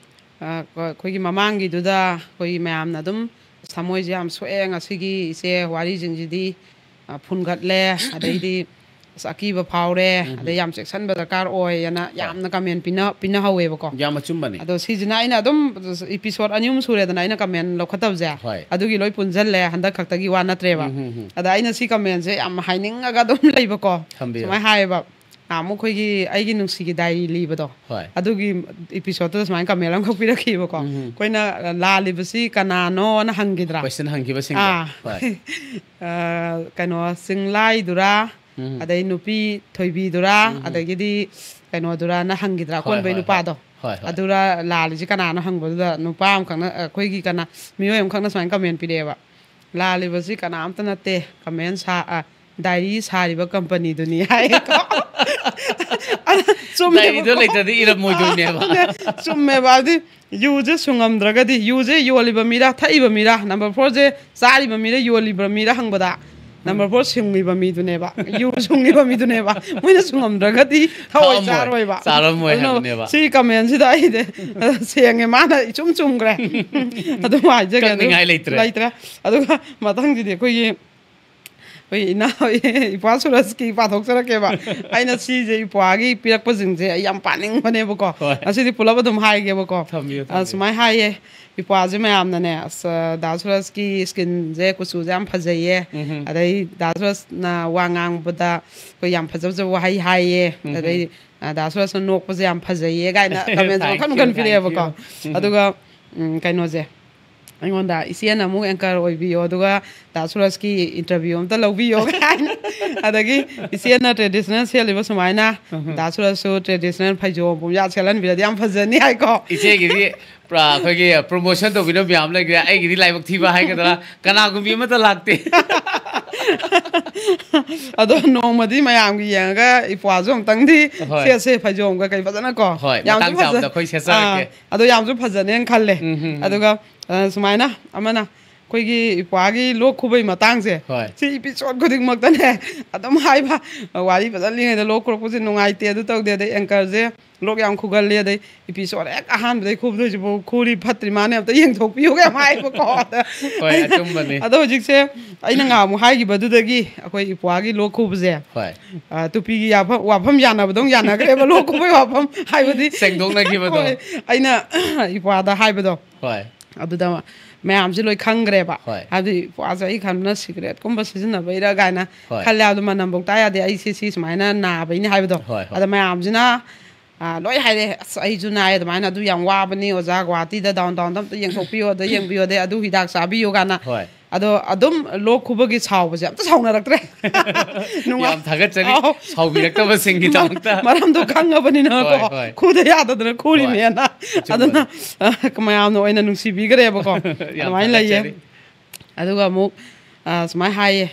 ꯑ, ꯑꯩꯈꯣꯏꯒꯤ ꯃꯃꯥꯡꯒꯤꯗꯨꯗ ꯑꯩꯈꯣꯏꯒꯤ ꯃꯌꯥꯝꯅ ꯑꯗꯨꯝ "ꯑꯁ, ꯊꯃꯣꯏꯁꯦ ꯌꯥꯝ ꯁꯣꯛꯑꯦ ꯉꯁꯤꯒꯤ ꯏꯆꯦ ꯋꯥꯔꯤꯁꯤꯡꯁꯤꯗꯤ, ꯑ, ꯐꯨꯟꯒꯠꯂꯦ", ꯑꯗꯩꯗꯤ "ꯑꯁ, ꯑꯀꯤꯕ ꯐꯥꯎꯔꯦ", ꯎꯝ꯫ ꯑꯗꯩ "ꯌꯥꯝ ꯆꯦꯛꯁꯤꯟꯕ ꯗꯔꯀꯥꯔ ꯑꯣꯏ" ꯑꯅ ꯍꯣꯏ꯫ ꯌꯥꯝꯅ ꯀꯃꯦꯟ ꯄꯤꯅ-, ꯄꯤꯅꯍꯧꯋꯦꯕꯀꯣ꯫ ꯌꯥꯝ ꯑꯆꯨꯝꯕꯅꯤ꯫ ꯑꯗꯣ ꯁꯤꯁꯤꯅ ꯑꯩꯅ ꯑꯗꯨꯝ ꯏꯄꯤꯁꯣꯠ ꯑꯅꯤ ꯑꯍꯨꯝ ꯁꯨꯔꯦꯗꯅ ꯑꯩꯅ ꯀꯃꯦꯟ ꯂꯧꯈꯠꯇꯕꯁꯦ꯫ ꯍꯣꯏ꯫ ꯑꯗꯨꯒꯤ ꯂꯣꯏ ꯄꯨꯟꯁꯤꯜꯂꯦ, ꯍꯟꯗꯛ ꯈꯛꯇꯒꯤ ꯋꯥ ꯅꯠꯇ꯭ꯔꯦꯕ꯫ ꯎꯝ, ꯎꯝ, ꯎꯝ꯫ ꯑꯗ ꯑꯩꯅ ꯁꯤ ꯀꯃꯦꯟꯁꯦ ꯌꯥꯝ ꯍꯥꯏꯅꯤꯡꯉꯒ ꯑꯗꯨꯝ ꯂꯩꯕꯀꯣ꯫ ꯊꯝꯕꯤꯌꯨ꯫ ꯁꯨꯃꯥꯏꯅ ꯍꯥꯏꯌꯦꯕ, ꯅꯍꯥꯟꯃꯨꯛ ꯑꯩꯈꯣꯏꯒꯤ ꯑꯩꯒꯤ ꯅꯨꯡꯁꯤꯒꯤ ꯗꯥꯏꯔꯤ ꯂꯤꯕꯗꯣ, ꯍꯣꯏ꯫ ꯑꯗꯨꯒꯤ ꯏꯄꯤꯁꯣꯠꯇꯨꯗ ꯁꯨꯃꯥꯏꯅ ꯀꯃꯦꯟ ꯑꯃꯈꯛ ꯄꯤꯔꯛꯈꯤꯕꯀꯣ꯫ ꯎꯝ꯫ ꯑꯩꯈꯣꯏꯅ "ꯂꯥꯜꯂꯤꯕꯁꯤ ꯀꯅꯥꯅꯣꯅ" ꯍꯪꯈꯤꯗ꯭ꯔꯥ? ꯀꯣꯏꯁꯟ ꯍꯪꯈꯤꯕꯁꯤꯡꯗꯣ꯫ ꯑꯥ꯫ ꯍꯣꯏ꯫ ꯑ, ꯀꯩꯅꯣ, ꯆꯤꯡꯂꯥꯏꯗꯨꯔꯥ, ꯎꯝ꯫ ꯑꯗꯩ ꯅꯨꯄꯤ ꯊꯣꯏꯕꯤꯗꯨꯔꯥ, ꯎꯝ꯫ ꯑꯗꯒꯤꯗꯤ ꯀꯩꯅꯣꯗꯨꯔꯥꯅ ꯍꯪꯈꯤꯗ꯭ꯔꯥ, ꯍꯣꯏ, ꯑꯀꯣꯟꯕꯩ ꯍꯣꯏ, ꯅꯨꯄꯥꯗꯣ? ꯍꯣꯏ, ꯍꯣꯏ꯫ ꯑꯗꯨꯔ ꯂꯥꯜꯂꯤꯁꯤ ꯀꯅꯥꯅꯣ ꯍꯪꯕꯗꯨꯗ ꯅꯨꯄꯥ ꯑꯃꯈꯛꯅ, ꯑꯩꯈꯣꯏꯒꯤ ꯀꯅꯥ, ꯃꯤꯑꯣꯏ ꯑꯃꯈꯛꯅ ꯁꯨꯃꯥꯏꯅ ꯀꯃꯦꯟ ꯄꯤꯔꯛꯑꯦꯕ, "ꯂꯥꯜꯂꯤꯕꯁꯤ ꯀꯅꯥꯝꯇ ꯅꯠꯇꯦ, ꯀꯃꯦꯟ ꯁꯥ-, ꯑ, ꯗꯥꯏꯔꯤ ꯁꯥꯔꯤꯕ ꯀꯝꯄꯅꯤꯗꯨꯅꯤ" ꯍꯥꯏꯌꯦꯀꯣ꯫ ꯑꯗ ꯆꯨꯝꯃꯦꯕꯀꯣ꯫ ꯗꯥꯏꯔꯤꯗꯣ ꯂꯩꯇ꯭ꯔꯗꯤ ꯏꯔꯝꯃꯣꯏꯗꯣꯏꯅꯦꯕ꯫ ꯆꯨꯝꯃꯦꯕ꯫ ꯍꯥꯏꯗꯤ ꯌꯨꯁꯦ ꯁꯨꯡꯉꯝꯗ꯭ꯔꯒꯗꯤ, ꯌꯨꯁꯦ ꯌꯣꯜꯂꯤꯕ ꯃꯤꯔꯥ, ꯊꯛꯏꯕ ꯃꯤꯔꯥ, ꯅꯝꯕꯔ ꯐꯣꯔꯁꯦ ꯆꯥꯔꯤꯕ ꯃꯤꯔꯥ, ꯌꯣꯜꯂꯤꯕ ꯃꯤꯔꯥ ꯍꯪꯕꯗ, ꯅꯝꯕꯔ ꯐꯣꯔ ꯁꯨꯡꯉꯤꯕ ꯃꯤꯗꯨꯅꯦꯕ, ꯌꯨ ꯁꯨꯡꯉꯤꯕ ꯃꯤꯗꯨꯅꯦꯕ꯫ ꯃꯣꯏꯅ ꯁꯨꯡꯉꯝꯗ꯭ꯔꯒꯗꯤ ꯊꯛꯑꯣꯏ, ꯊꯛꯑꯝꯃꯣꯏ, ꯆꯥꯔꯣꯏꯕ꯫ ꯆꯥꯔꯝꯃꯣꯏ ꯑꯗꯨꯅ ꯍꯥꯏꯕꯅꯦꯕ꯫ ꯁꯤ ꯀꯃꯦꯟꯁꯤꯗ ꯑꯩꯗꯤ ꯁꯦꯡꯉꯦ, ꯃꯥꯅ ꯏꯆꯨꯝ ꯆꯨꯝꯈ꯭ꯔꯦ꯫ ꯑꯗꯨꯝ ꯍꯥꯏꯖꯒꯦ꯫ ꯑꯗꯨ ꯀꯛꯅꯤꯡꯉꯥꯏ ꯂꯩꯇ꯭ꯔꯦ꯫ ꯂꯩꯇ꯭ꯔꯦ꯫ ꯑꯗꯨꯒ ꯃꯊꯪꯁꯤꯗꯤ ꯑꯩꯈꯣꯏꯒꯤ ꯑꯩꯈꯣꯏ ꯏꯅꯥꯎ ꯏꯄ꯭ꯋꯥ ꯁꯨꯔꯖꯀꯤ ꯄꯥꯊꯣꯛꯆꯔꯛꯀꯦꯕ꯫ ꯑꯩꯅ ꯁꯤꯁꯦ ꯏꯄ꯭ꯋꯥꯒꯤ ꯄꯤꯔꯛꯄꯁꯤꯡꯁꯦ ꯑꯩ ꯌꯥꯝ ꯄꯥꯅꯤꯡꯕꯅꯦꯕꯀꯣ꯫ ꯍꯣꯏ꯫ ꯉꯁꯤꯗꯤ ꯄꯨꯂꯞ ꯑꯗꯨꯝ ꯍꯥꯏꯒꯦꯕꯀꯣ꯫ ꯊꯝꯕꯤꯌꯨ, ꯑ, ꯊꯝꯕꯤꯌꯨ꯫ ꯁꯨꯃꯥꯏꯅ ꯍꯥꯏꯌꯦ ꯏꯄ꯭ꯋꯥꯁꯦ ꯃꯌꯥꯝꯅꯅꯦ, "ꯑꯁ, ꯗꯥ ꯁꯨꯔꯖꯀꯤ ꯁ꯭ꯀꯤꯟꯁꯦ, ꯀꯨꯆꯨꯁꯦ ꯌꯥꯝ ꯐꯖꯩꯌꯦ, ꯎꯝꯍꯨꯝ꯫ ꯑꯗꯩ ꯗꯥ ꯁꯨꯔꯖꯅ ꯋꯥ ꯉꯥꯡꯕꯗ ꯑꯩꯈꯣꯏ ꯌꯥꯝ ꯐꯖ ꯐꯖꯕ ꯋꯥꯍꯩ ꯍꯥꯏꯌꯦ, ꯎꯝꯍꯨꯝ꯫ ꯑꯗꯩ, ꯑ, ꯗꯥ ꯁꯨꯔꯖꯅ ꯅꯣꯛꯄꯁꯦ ꯌꯥꯝ ꯐꯖꯩꯌꯦ" ꯀꯥꯏꯅ ꯀꯃꯦꯟꯁꯦ Thank ꯃꯈꯜ you, ꯃꯈꯜ thank ꯄꯤꯔꯛꯑꯦꯕꯀꯣ꯫ you꯫ ꯎꯝ꯫ ꯑꯗꯨꯒ ꯎꯝ, ꯀꯩꯅꯣꯁꯦ, ꯑꯩꯉꯣꯟꯗ ꯏꯆꯦꯅ ꯑꯃꯨꯛ ꯑꯦꯡꯀꯔ ꯑꯣꯏꯕꯤꯌꯣ, ꯑꯗꯨꯒ ꯗꯥ ꯁꯨꯔꯖꯀꯤ ꯏꯟꯇꯔꯚꯤꯌꯨ ꯑꯝꯇ ꯂꯧꯕꯤꯌꯣ ꯀꯥꯏꯅ꯫ ꯑꯗꯒꯤ ꯏꯆꯦꯅ ꯇ꯭ꯔꯦꯗꯤꯁꯅꯦꯜ ꯁꯦꯠꯂꯤꯕ ꯁꯨꯃꯥꯏꯅ, ꯗꯥ ꯁꯨꯔꯖꯁꯨ ꯇ꯭ꯔꯦꯗꯤꯁꯅꯦꯜ ꯐꯩꯖꯣꯝ ꯄꯨꯝꯌꯥꯠ ꯁꯦꯠꯍꯟꯕꯤꯔꯗꯤ ꯌꯥꯝ ꯐꯖꯅꯤ ꯍꯥꯏꯀꯣ꯫ ꯏꯆꯦꯒꯤꯗꯤ ꯄꯨꯔꯥ ꯑꯩꯈꯣꯏꯒꯤ ꯄ꯭ꯔꯣꯃꯣꯁꯟ ꯇꯧꯕꯤꯅꯕ ꯃꯌꯥꯝ ꯂꯩꯈ꯭ꯔꯦ꯫ ꯑꯩꯒꯤꯗꯤ ꯂꯥꯏꯕꯛ ꯊꯤꯕ ꯍꯥꯏꯒꯗ꯭ꯔꯥ, ꯀꯅꯥꯒꯨꯝꯕꯤ ꯑꯃꯠꯇ ꯂꯥꯛꯇꯦ꯫ ꯑꯗꯣ ꯅꯣꯡꯃꯗꯤ ꯃꯌꯥꯝꯒꯤ ꯌꯦꯡꯉꯒ ꯏꯄ꯭ꯋꯥꯁꯨ ꯑꯃꯨꯛꯇꯪꯗꯤ ꯍꯣꯏ꯫ ꯁꯦꯠꯁꯦ, ꯐꯩꯖꯣꯝꯒ ꯀꯩ ꯐꯖꯅꯀꯣ꯫ ꯍꯣꯏ, ꯌꯥꯝꯁꯨ ꯃꯇꯥꯡ ꯆꯥꯕꯗ ꯐꯖ-, ꯑꯩꯈꯣꯏ ꯁꯦꯠꯆꯔꯛꯀꯦ꯫ ꯑꯥ, ꯑꯗꯣ ꯌꯥꯝꯁꯨ ꯐꯖꯅꯦꯅ ꯈꯜꯂꯦ꯫ ꯎꯝ, ꯎꯝ, ꯎꯝ꯫ ꯑꯗꯨꯒ ꯑ, ꯁꯨꯃꯥꯏꯅ ꯑꯃꯅ ꯑꯩꯈꯣꯏꯒꯤ ꯏꯄ꯭ꯋꯥꯒꯤ ꯂꯣꯛ ꯈꯨꯕꯩ ꯃꯇꯥꯡꯁꯦ, ꯍꯣꯏ꯫ ꯁꯤ ꯏꯄꯤꯁꯣꯠ ꯈꯨꯗꯤꯡꯃꯛꯇꯅꯦ ꯑꯗꯨꯝ ꯍꯥꯏꯕ, ꯋꯥꯔꯤ ꯐꯖꯅ ꯂꯤꯉꯩꯗ ꯂꯣꯛ ꯈꯨꯔꯛꯄꯁꯦ ꯅꯨꯡꯉꯥꯏꯇꯦ, ꯑꯗꯨ ꯇꯧꯗꯦ, ꯑꯗꯩ ꯑꯦꯡꯀꯔꯁꯦ ꯂꯣꯛ ꯌꯥꯝ ꯈꯨꯒꯜꯂꯤ, ꯑꯗꯩ ꯏꯄꯤꯁꯣꯠ ꯍꯦꯛ ꯑꯍꯥꯟꯕꯗꯩ ꯈꯨꯕꯗꯣꯏꯁꯤꯕꯨ ꯈꯨꯔꯤ ꯐꯠꯇ꯭ꯔꯤ, ꯃꯥꯅꯦ, ꯑꯝꯇ ꯌꯦꯡꯊꯣꯛꯄꯤꯌꯨꯒ ꯌꯥꯝ ꯍꯥꯏꯕꯀꯣ꯫ ꯍꯣꯏ, ꯑꯆꯨꯝꯕꯅꯤ꯫ ꯑꯗꯣ ꯍꯧꯖꯤꯛꯁꯦ ꯑꯩꯅ ꯉꯥꯃꯨꯛ ꯍꯥꯏꯈꯤꯕꯗꯨꯗꯒꯤ ꯑꯩꯈꯣꯏ ꯏꯄ꯭ꯋꯥꯒꯤ ꯂꯣꯛ ꯈꯨꯕꯁꯦ, ꯍꯣꯏ꯫ ꯑ, ꯇꯨꯄꯤꯒꯤ ꯌꯥꯐꯝ, ꯋꯥꯐꯝ ꯌꯥꯅꯕꯗꯧ ꯌꯥꯅꯈ꯭ꯔꯦꯕ, ꯂꯣꯛ ꯈꯨꯕꯩ ꯋꯥꯐꯝ ꯍꯥꯏꯕꯗꯤ꯫ ꯁꯦꯡꯗꯣꯛꯅꯈꯤꯕꯗꯣ꯫ ꯍꯣꯏ, ꯑꯩꯅ ꯏꯄ꯭ꯋꯥꯗ ꯍꯥꯏꯕꯗꯣ꯫ ꯍꯣꯏ꯫ ꯑꯗꯨꯗ ꯃꯌꯥꯝꯁꯦ ꯂꯣꯏ ꯈꯪꯈ꯭ꯔꯦꯕ꯫ ꯍꯣꯏ꯫ ꯍꯥꯏꯕꯗꯤ ꯏꯄ꯭ꯋꯥꯁꯦ ꯑꯩ ꯈꯟꯕꯅ ꯁꯤꯒꯔꯦꯠꯀꯨꯝꯕ ꯁꯤꯖꯤꯟꯅꯕꯩꯔ ꯀꯥꯏꯅ ꯍꯣꯏ꯫ ꯈꯜꯂꯦ꯫ ꯑꯗꯨ ꯃꯅꯝꯐꯧ ꯇꯥ ꯌꯥꯗꯦ, ꯑꯩ ꯁꯤ, ꯁꯤ ꯁꯨꯃꯥꯏꯅ ꯅꯥꯕꯩꯅꯦ ꯍꯥꯏꯕꯗꯣ꯫ ꯍꯣꯏ, ꯍꯣꯏ꯫ ꯑꯗ ꯃꯌꯥꯝꯁꯤꯅ, ꯑ, ꯂꯣꯏ ꯍꯥꯏꯔꯦ, "ꯑꯁ, ꯑꯩꯁꯨ ꯅꯥꯏ ꯑꯗꯨꯃꯥꯏꯅ, ꯑꯗꯨ ꯌꯥꯝ ꯋꯥꯕꯅꯤ ꯑꯣꯖꯥ, ꯒꯨꯍꯥꯇꯤꯗ ꯗꯥꯎꯟ ꯇꯥꯎꯟꯗ ꯑꯝꯇ ꯌꯦꯡꯊꯣꯛꯄꯤꯌꯣ, ꯑꯗ ꯌꯦꯡꯕꯤꯌꯣ, ꯑꯗꯩ ꯑꯗꯨ ꯍꯤꯗꯥꯛ ꯆꯥꯕꯤꯌꯣ" ꯀꯥꯏꯅ꯫ ꯍꯣꯏ꯫ ꯑꯗꯣ ꯑꯗꯨꯝ ꯂꯣꯛ ꯈꯨꯕꯒꯤ ꯁꯥꯎꯕꯁꯦ ꯑꯝꯇ ꯁꯥꯎꯅꯔꯛꯇ꯭ꯔꯦ꯫ ꯅꯨꯡꯉꯥꯏ-, ꯌꯥꯝ ꯊꯥꯒꯠꯆꯔꯤ ꯑꯥꯎ꯫ ꯁꯥꯎꯕꯤꯔꯛꯇꯕꯁꯤꯡꯒꯤꯗꯃꯛꯇ꯫ ꯃꯔꯝꯗꯣ ꯈꯪꯉꯕꯅꯤꯅꯀꯣ, ꯍꯣꯏ, ꯍꯣꯏ꯫ ꯈꯨꯗ ꯌꯥꯗꯗꯅ ꯈꯨꯔꯤꯅꯦꯅ꯫ ꯑꯆꯨꯝꯕꯅꯤ꯫ ꯑꯗꯨꯅ, ꯑ, ꯃꯌꯥꯝꯅ ꯑꯣꯏꯅ ꯅꯨꯡꯁꯤꯕꯤꯈ꯭ꯔꯦꯕꯀꯣ꯫ ꯌꯥꯝ ꯑꯗꯨꯃꯥꯏꯅ ꯂꯩꯌꯦ꯫ ꯊꯥꯒꯠꯆꯔꯤ꯫ ꯑꯗꯨꯒ ꯑꯃꯨꯛ, ꯑ, ꯁꯨꯃꯥꯏꯅ ꯍꯥꯏꯌꯦ꯫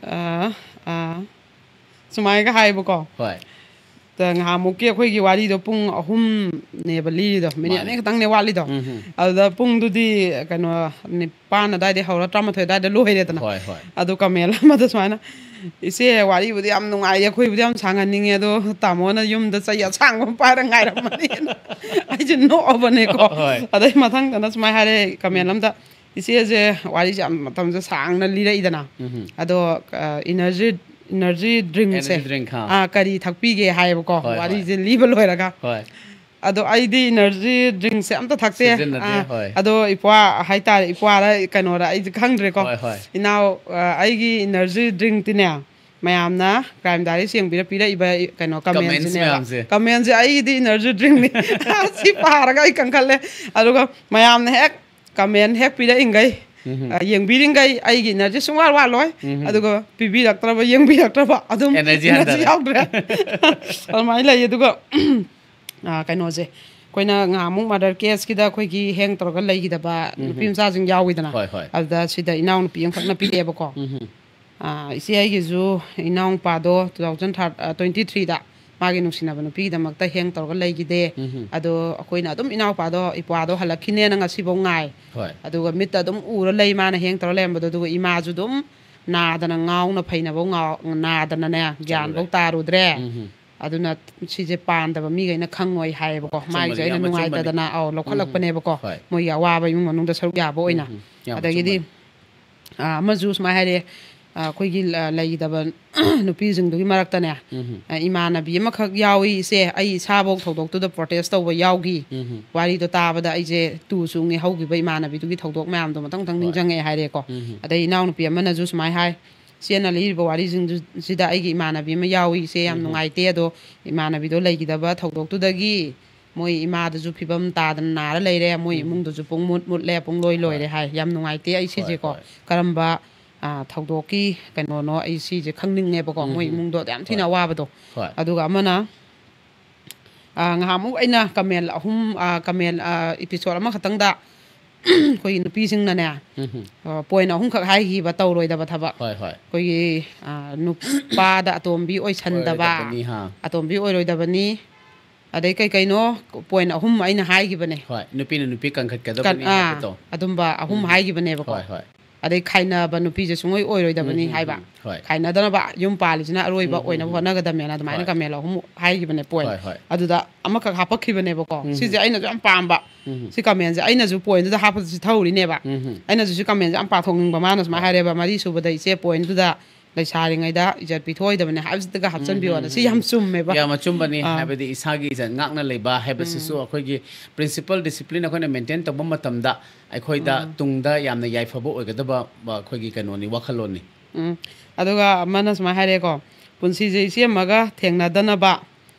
ꯑ, ꯑ, ꯁꯨꯃꯥꯏꯅꯒ ꯍꯥꯏꯌꯦꯕꯀꯣ꯫ ꯍꯣꯏ꯫ ꯉꯍꯥꯟꯃꯨꯛꯀꯤ ꯑꯩꯈꯣꯏꯒꯤ ꯋꯥꯔꯤꯗꯣ ꯄꯨꯡ ꯑꯍꯨꯝꯅꯦꯕ ꯂꯤꯔꯤꯗꯣ, ꯃꯤꯅꯤꯠ ꯃꯥꯅꯦ꯫ ꯑꯅꯤ ꯈꯛꯇꯪꯅꯦ ꯋꯥꯠꯂꯤꯗꯣ꯫ ꯎꯝ ꯍꯝ꯫ ꯑꯗꯨꯗ ꯄꯨꯡꯗꯨꯗꯤ ꯀꯩꯅꯣ, ꯅꯤꯄꯥꯟ ꯑꯗꯥꯏꯗꯩ ꯍꯧꯔ ꯇꯔꯥꯃꯥꯊꯣꯏ ꯑꯗꯥꯏꯗ ꯂꯣꯏꯔꯦꯗꯅ꯫ ꯍꯣꯏ ꯍꯣꯏ꯫ ꯑꯗꯨ ꯀꯃꯦꯟ ꯑꯃꯗ ꯁꯨꯃꯥꯏꯅ, "ꯏꯆꯦ, ꯋꯥꯔꯤꯕꯨꯗꯤ ꯌꯥꯝ ꯅꯨꯡꯉꯥꯏꯌꯦ, ꯑꯩꯈꯣꯏꯕꯨꯗꯤ ꯌꯥꯝ ꯁꯥꯡꯍꯟꯅꯤꯡꯉꯦ, ꯑꯗꯣ ꯇꯥꯃꯣꯅ ꯌꯨꯝꯗ ꯆꯩ ꯑꯁꯥꯡꯕ ꯑꯃ ꯄꯥꯏꯔ ꯉꯥꯏꯔꯝꯃꯅꯤꯅ" ꯑꯩꯁꯦ ꯅꯣꯛꯑꯕꯅꯦꯀꯣ꯫ ꯍꯣꯏ꯫ ꯑꯗꯩ ꯃꯊꯪꯗꯅ ꯁꯨꯃꯥꯏꯅ ꯍꯥꯏꯔꯦ ꯀꯃꯦꯟ ꯑꯃꯗ, "ꯏꯆꯦꯁꯦ ꯋꯥꯔꯤꯁꯦ ꯌꯥꯝ ꯃꯇꯝꯁꯦ ꯁꯥꯡꯅ ꯂꯤꯔꯛꯏꯗꯅ, ꯎꯝ ꯍꯝ꯫ ꯑꯗꯣ ꯏꯅꯔꯖꯤ, ꯏꯅꯔꯖꯤ ꯗ꯭ꯔꯤꯡꯁꯦ Energy drink, ꯍꯥ꯫ ꯑꯥ, ꯀꯔꯤ ꯊꯛꯄꯤꯒꯦ?" ꯍꯥꯏꯌꯦꯕꯀꯣ, ꯍꯣꯏ, ꯍꯣꯏ꯫ ꯋꯥꯔꯤꯁꯦ ꯂꯤꯕ ꯂꯣꯏꯔꯒ꯫ ꯍꯣꯏ꯫ ꯑꯗꯣ ꯑꯩꯗꯤ ꯏꯅꯔꯖꯤ ꯗ꯭ꯔꯤꯡꯁꯦ ꯑꯝꯇ ꯊꯛꯇꯦ꯫ ꯁꯤꯖꯤꯟꯅꯗꯦ, ꯑꯥ, ꯍꯣꯏ꯫ ꯑꯗꯣ ꯏꯄ꯭ꯋꯥ ꯍꯥꯏꯇꯥꯔꯦ, ꯏꯄ꯭ꯋꯥꯔ ꯀꯩꯅꯣꯔ ꯑꯩꯗꯤ ꯈꯪꯗ꯭ꯔꯦꯀꯣ꯫ ꯍꯣꯏ, ꯍꯣꯏ꯫ ꯏꯅꯥꯎ, ꯑ, ꯑꯩꯒꯤ ꯏꯅꯔꯖꯤ ꯗ꯭ꯔꯤꯡꯛꯇꯤꯅꯦ, ꯃꯌꯥꯝꯅ ꯀ꯭ꯔꯥꯏꯝ ꯗꯥꯏꯔꯤꯁ ꯌꯦꯡꯕꯤꯔ ꯄꯤꯔꯛꯏꯕ ꯀꯩꯅꯣ Comments ꯀꯃꯦꯟꯁꯤꯅꯦꯕ꯫ ꯃꯌꯥꯝꯁꯦ꯫ ꯀꯃꯦꯟꯁꯦ ꯑꯩꯒꯤꯗꯤ ꯏꯅꯔꯖꯤ ꯗ꯭ꯔꯤꯡꯅꯤ꯫ ꯁꯤ ꯄꯥꯔꯒ ꯑꯩ ꯀꯟꯈꯠꯂꯦ꯫ ꯑꯗꯨꯒ ꯃꯌꯥꯝꯅ ꯍꯦꯛ ꯀꯃꯦꯟ ꯍꯦꯛ ꯄꯤꯔꯛꯏꯈꯩ, ꯎꯝ꯫ ꯑ, ꯌꯦꯡꯕꯤꯔꯤꯈꯩ ꯑꯩꯒꯤ ꯏꯅꯔꯖꯤ ꯁꯨꯡꯋꯥꯠ ꯋꯥꯠꯂꯣꯏ꯫ ꯎꯝ꯫ ꯑꯗꯨꯒ ꯄꯤꯕꯤꯔꯛꯇ꯭ꯔꯕ, ꯌꯦꯡꯕꯤꯔꯛꯇ꯭ꯔꯕ, ꯑꯗꯨꯝ Energy ꯏꯅꯔꯖꯤ ꯍꯟꯊꯔꯦ꯫ ꯌꯥꯎꯗ꯭ꯔꯦ꯫ ꯑꯗꯨꯃꯥꯏꯅ ꯂꯩ꯫ ꯑꯗꯨꯒ ꯑ, ꯀꯩꯅꯣꯁꯦ, ꯑꯩꯈꯣꯏꯅ ꯉꯍꯥꯟꯃꯨꯛ ꯃꯔꯗꯔ ꯀꯦꯁꯀꯤꯗ ꯑꯩꯈꯣꯏꯒꯤ ꯍꯦꯡ ꯇꯧꯔꯒ ꯂꯩꯈꯤꯗꯕ ꯎꯝ꯫ ꯅꯨꯄꯤ ꯃꯆꯥꯁꯤꯡ ꯌꯥꯎꯋꯤꯗꯅ꯫ ꯍꯣꯏ, ꯍꯣꯏ꯫ ꯑꯗꯨꯗ ꯁꯤꯗ ꯏꯅꯥꯎꯅꯨꯄꯤ ꯑꯃꯈꯛꯅ ꯄꯤꯔꯛꯑꯦꯕꯀꯣ꯫ ꯎꯝ꯫ ꯑ, ꯏꯆꯦ ꯑꯩꯒꯤꯁꯨ ꯏꯅꯥꯎꯅꯨꯄꯥꯗꯣ two thousand twenty threeꯗ ꯃꯥꯒꯤ ꯅꯨꯡꯁꯤꯅꯕ ꯅꯨꯄꯤꯒꯤꯗꯃꯛꯇ ꯍꯦꯡ ꯇꯧꯔꯒ ꯂꯩꯈꯤꯗꯦ꯫ ꯎꯝ꯫ ꯑꯗꯣ ꯑꯩꯈꯣꯏꯅ ꯑꯗꯨꯝ ꯏꯅꯥꯎꯄꯥꯗꯣ, ꯏꯄ꯭ꯋꯥꯗꯣ ꯍꯜꯂꯛꯈꯤꯅꯦꯅ ꯉꯁꯤꯐꯥꯎ ꯉꯥꯏ꯫ ꯍꯣꯏ꯫ ꯑꯗꯨꯒ ꯃꯤꯠꯇ ꯑꯗꯨꯝ ꯎꯔ ꯂꯩ ꯃꯥꯅ ꯍꯦꯡ ꯇꯧꯔ ꯂꯩꯔꯝꯕꯗꯣ꯫ ꯑꯗꯨꯒ ꯏꯃꯥꯁꯨ ꯑꯗꯨꯝ ꯅꯥꯗꯅ, ꯉꯥꯎꯅ ꯐꯩꯅꯐꯧ ꯉꯥꯎ-, ꯅꯥꯗꯅꯅꯦ, ꯒ꯭ꯌꯥꯟꯐꯧ ꯇꯥꯔꯨꯗ꯭ꯔꯦ꯫ ꯎꯝ꯫ ꯑꯗꯨꯅ ꯁꯤꯁꯦ ꯄꯥꯟꯗꯕ ꯃꯤꯈꯩꯅ ꯈꯪꯉꯣꯏ ꯍꯥꯏꯌꯦꯕꯀꯣ꯫ ꯑꯆꯨꯝꯕꯅꯤ, ꯃꯥꯒꯤꯁꯦ ꯑꯩꯅ ꯌꯥꯝ ꯑꯆꯨꯝꯕꯅꯤ꯫ ꯅꯨꯡꯉꯥꯏꯇꯗꯅ, ꯑꯧ, ꯂꯧꯈꯠꯂꯛꯄꯅꯦꯕꯀꯣ꯫ ꯍꯣꯏ꯫ ꯃꯣꯏꯒꯤ ꯑꯋꯥꯕ ꯏꯃꯨꯡ ꯃꯅꯨꯡꯗ ꯁꯔꯨꯛ ꯌꯥꯕ ꯑꯣꯏꯅ꯫ ꯎꯝ, ꯌꯥꯝ ꯑꯗꯒꯤꯗꯤ, ꯑꯆꯨꯝꯕꯅꯤ꯫ ꯑ, ꯑꯃꯁꯨ ꯁꯨꯃꯥꯏꯅ ꯍꯥꯏꯔꯛꯑꯦ, ꯑ, ꯑꯩꯈꯣꯏꯒꯤ ꯂ-, ꯂꯩꯈꯤꯗꯕ ꯅꯨꯄꯤꯁꯤꯡꯗꯨꯒꯤ ꯃꯔꯛꯇꯅꯦ, ꯎꯝ꯫ ꯑ, ꯏꯃꯥꯟꯅꯕꯤ ꯑꯃꯈꯛ ꯌꯥꯎꯏ ꯏꯆꯦ, ꯑꯩ ꯏꯁꯥꯐꯧ ꯊꯧꯗꯣꯛꯇꯨꯗ ꯄ꯭ꯔꯣꯇꯦꯁ ꯇꯧꯕ ꯌꯥꯎꯈꯤ꯫ ꯎꯝ꯫ ꯋꯥꯔꯤꯗꯣ ꯇꯥꯕꯗ ꯑꯩꯁꯦ ꯇꯨ ꯆꯨꯡꯉꯦ, ꯍꯧꯈꯤꯕ ꯏꯃꯥꯟꯅꯕꯤꯗꯨꯒꯤ ꯊꯧꯗꯣꯛ ꯃꯌꯥꯝꯗꯣ ꯃꯊꯪ ꯃꯊꯪ ꯍꯣꯏ꯫ ꯅꯤꯡꯁꯤꯡꯉꯛꯑꯦ ꯍꯥꯏꯔꯦꯀꯣ꯫ ꯎꯝ꯫ ꯑꯗꯩ ꯏꯅꯥꯎꯅꯨꯄꯤ ꯑꯃꯅꯁꯨ ꯁꯨꯃꯥꯏꯅ ꯍꯥꯏ, "ꯏꯆꯦꯅ ꯂꯤꯔꯤꯕ ꯋꯥꯔꯤꯁꯤꯡꯁꯤꯗ ꯑꯩꯒꯤ ꯏꯃꯥꯟꯅꯕꯤ ꯑꯃ ꯌꯥꯎꯏ ꯏꯆꯦ, ꯌꯥꯝ ꯎꯝ꯫ ꯅꯨꯡꯉꯥꯏꯇꯦ, ꯑꯗꯣ ꯏꯃꯥꯟꯅꯕꯤꯗꯣ ꯂꯩꯈꯤꯗꯕ ꯊꯧꯗꯣꯛꯇꯨꯗꯒꯤ ꯃꯣꯏ ꯏꯃꯥꯗꯨꯁꯨ ꯐꯤꯕꯝ ꯇꯥꯗꯅ ꯅꯥꯔ ꯂꯩꯔꯦ, ꯃꯣꯏ ꯎꯝ꯫ ꯏꯃꯨꯡꯗꯨꯁꯨ ꯄꯨꯡ ꯃꯨꯠ ꯃꯨꯠꯂꯦ, ꯄꯨꯡ ꯂꯣꯏ ꯂꯣꯏꯔꯦ" ꯍꯥꯏ꯫ ꯌꯥꯝ ꯅꯨꯡꯉꯥꯏꯇꯦ ꯑꯩ ꯍꯣꯏ, ꯁꯤꯁꯦꯀꯣ꯫ ꯍꯣꯏ꯫ ꯀꯔꯝꯕ, ꯑ, ꯊꯧꯗꯣꯛꯀꯤ ꯀꯩꯅꯣꯅꯣ ꯑꯩ ꯁꯤꯁꯦ ꯈꯪꯅꯤꯡꯉꯦꯕꯀꯣ, ꯃꯣꯏ ꯎꯝ꯫ ꯏꯃꯨꯡꯗꯣ ꯌꯥꯝ ꯊꯤꯅ ꯍꯣꯏ꯫ ꯑꯋꯥꯕꯗꯣ꯫ ꯍꯣꯏ꯫ ꯑꯗꯨꯒ ꯑꯃꯅ, ꯑ, ꯉꯍꯥꯟꯃꯨꯛ ꯑꯩꯅ ꯀꯃꯦꯟ ꯑꯍꯨꯝ, ꯑ, ꯀꯃꯦꯟ, ꯑ, episode ꯑꯃꯈꯛꯇꯪꯗ ꯑꯩꯈꯣꯏꯒꯤ ꯅꯨꯄꯤꯁꯤꯡꯅꯅꯦ, ꯎꯝ. ꯄꯣꯏꯟ ꯑꯍꯨꯝꯈꯛ ꯍꯥꯏꯈꯤꯕ ꯇꯧꯔꯣꯏꯗꯕ ꯊꯕꯛ꯫ ꯍꯣꯏ, ꯍꯣꯏ. ꯑꯩꯈꯣꯏꯒꯤ ꯑ, ꯅꯨꯄꯥꯗ ꯑꯇꯣꯝꯕꯤ ꯑꯣꯏꯁꯟꯗꯕ, ꯑꯣꯏꯔꯣꯏꯗꯕꯅꯤ, ꯍꯥ. ꯑꯇꯣꯝꯕꯤ ꯑꯣꯏꯔꯣꯏꯗꯕꯅꯤ, ꯑꯗꯩ ꯀꯩ ꯀꯩꯅꯣ ꯄꯣꯏꯟ ꯑꯍꯨꯝ ꯑꯩꯅ ꯍꯥꯏꯈꯤꯕꯅꯦ꯫ ꯍꯣꯏ, ꯅꯨꯄꯤꯅ ꯅꯨꯄꯤ ꯀꯟ- ꯀꯟꯈꯠꯀꯗꯕꯅꯤ ꯑꯥ, ꯍꯥꯏꯕꯗꯣ. ꯑꯗꯨꯝꯕ ꯑꯍꯨꯝ ꯍꯥꯏꯈꯤꯕꯅꯦꯕꯀꯣ꯫ ꯍꯣꯏ, ꯍꯣꯏ. ꯑꯗꯩ ꯈꯥꯏꯅꯕ ꯅꯨꯄꯤꯁꯦ ꯁꯨꯡꯑꯣꯏ ꯑꯣꯏꯔꯣꯏꯗꯕꯅꯤ ꯎꯝ, ꯍꯥꯏꯕ꯫ ꯎꯝ, ꯍꯣꯏ. ꯈꯥꯏꯅꯗꯅꯕ ꯌꯨꯝ ꯄꯥꯜꯂꯤꯁꯤꯅ ꯑꯔꯣꯏꯕ ꯑꯣꯏꯅꯕ ꯍꯣꯠꯅꯒꯗꯕꯅꯦꯅ ꯑꯗꯨꯃꯥꯏꯅ ꯍꯣꯏ. ꯀꯃꯦꯟ ꯑꯍꯨꯝ ꯍꯥꯏꯈꯤꯕꯅꯦ ꯄꯣꯏꯟ꯫ ꯍꯣꯏ, ꯍꯣꯏ. ꯑꯗꯨꯗ ꯑꯃꯈꯛ ꯍꯥꯄꯛꯈꯤꯕꯅꯦꯕꯀꯣ꯫ ꯎꯝ. ꯁꯤꯁꯦ ꯑꯩꯅꯁꯨ ꯌꯥꯝ ꯄꯥꯝꯕ꯫ ꯎꯝ. ꯁꯤ ꯀꯃꯦꯟꯁꯦ ꯑꯩꯅꯁꯨ ꯄꯣꯏꯟꯗꯨꯗ ꯍꯥꯞꯄꯗ ꯁꯤ ꯊꯧꯔꯤꯅꯦꯕ꯫ ꯎꯝ. ꯑꯩꯅꯁꯨ ꯁꯤ ꯀꯃꯦꯟꯁꯦ ꯌꯥꯝ ꯄꯥꯊꯣꯛꯅꯤꯡꯕ꯫ ꯃꯥꯅ ꯁꯨꯃꯥꯏꯅ ꯍꯥꯏꯔꯦꯕ, "ꯃꯔꯤ ꯁꯨꯕꯗ ꯏꯆꯦ ꯄꯣꯏꯟꯗꯨꯗ ꯂꯩꯁꯥꯔꯤꯉꯩꯗ ꯏꯖꯠ ꯄꯤꯊꯣꯛꯑꯣꯏꯗꯕꯅꯦ ꯍꯥꯏꯕꯁꯤꯗꯒ ꯍꯥꯞꯆꯤꯟꯕꯤꯌꯣꯅ"꯫ ꯁꯤ ꯌꯥꯝ ꯆꯨꯝꯃꯦꯕ꯫ ꯌꯥꯝ ꯑꯆꯨꯝꯕꯅꯤ꯫ ꯑꯥ. ꯍꯥꯏꯕꯗꯤ ꯏꯁꯥꯒꯤ ꯏꯖꯠ ꯉꯥꯛꯅ ꯂꯩꯕ ꯍꯥꯏꯕꯁꯤꯁꯨ ꯑꯩꯈꯣꯏꯒꯤ ꯄ꯭ꯔꯤꯟꯁꯤꯄꯜ ꯗꯤꯁꯤꯄ꯭ꯂꯤꯟ ꯑꯩꯈꯣꯏꯅ ꯃꯦꯟꯇꯦꯟ ꯇꯧꯕ ꯃꯇꯝꯗ ꯑꯩꯈꯣꯏꯗ ꯇꯨꯡꯗ ꯌꯥꯝꯅ ꯌꯥꯏꯐꯕ ꯑꯣꯏꯒꯗꯕ ꯑꯩꯈꯣꯏꯒꯤ ꯀꯩꯅꯣꯅꯤ, ꯋꯥꯈꯜꯂꯣꯟꯅꯤ. ꯎꯝ. ꯑꯗꯨꯒ ꯑꯃꯅ ꯁꯨꯃꯥꯏꯅ ꯍꯥꯏꯔꯦꯀꯣ, "ꯄꯨꯟꯁꯤꯁꯦ ꯏꯆꯦ ꯑꯃꯒ ꯊꯦꯡꯅꯗꯅꯕ,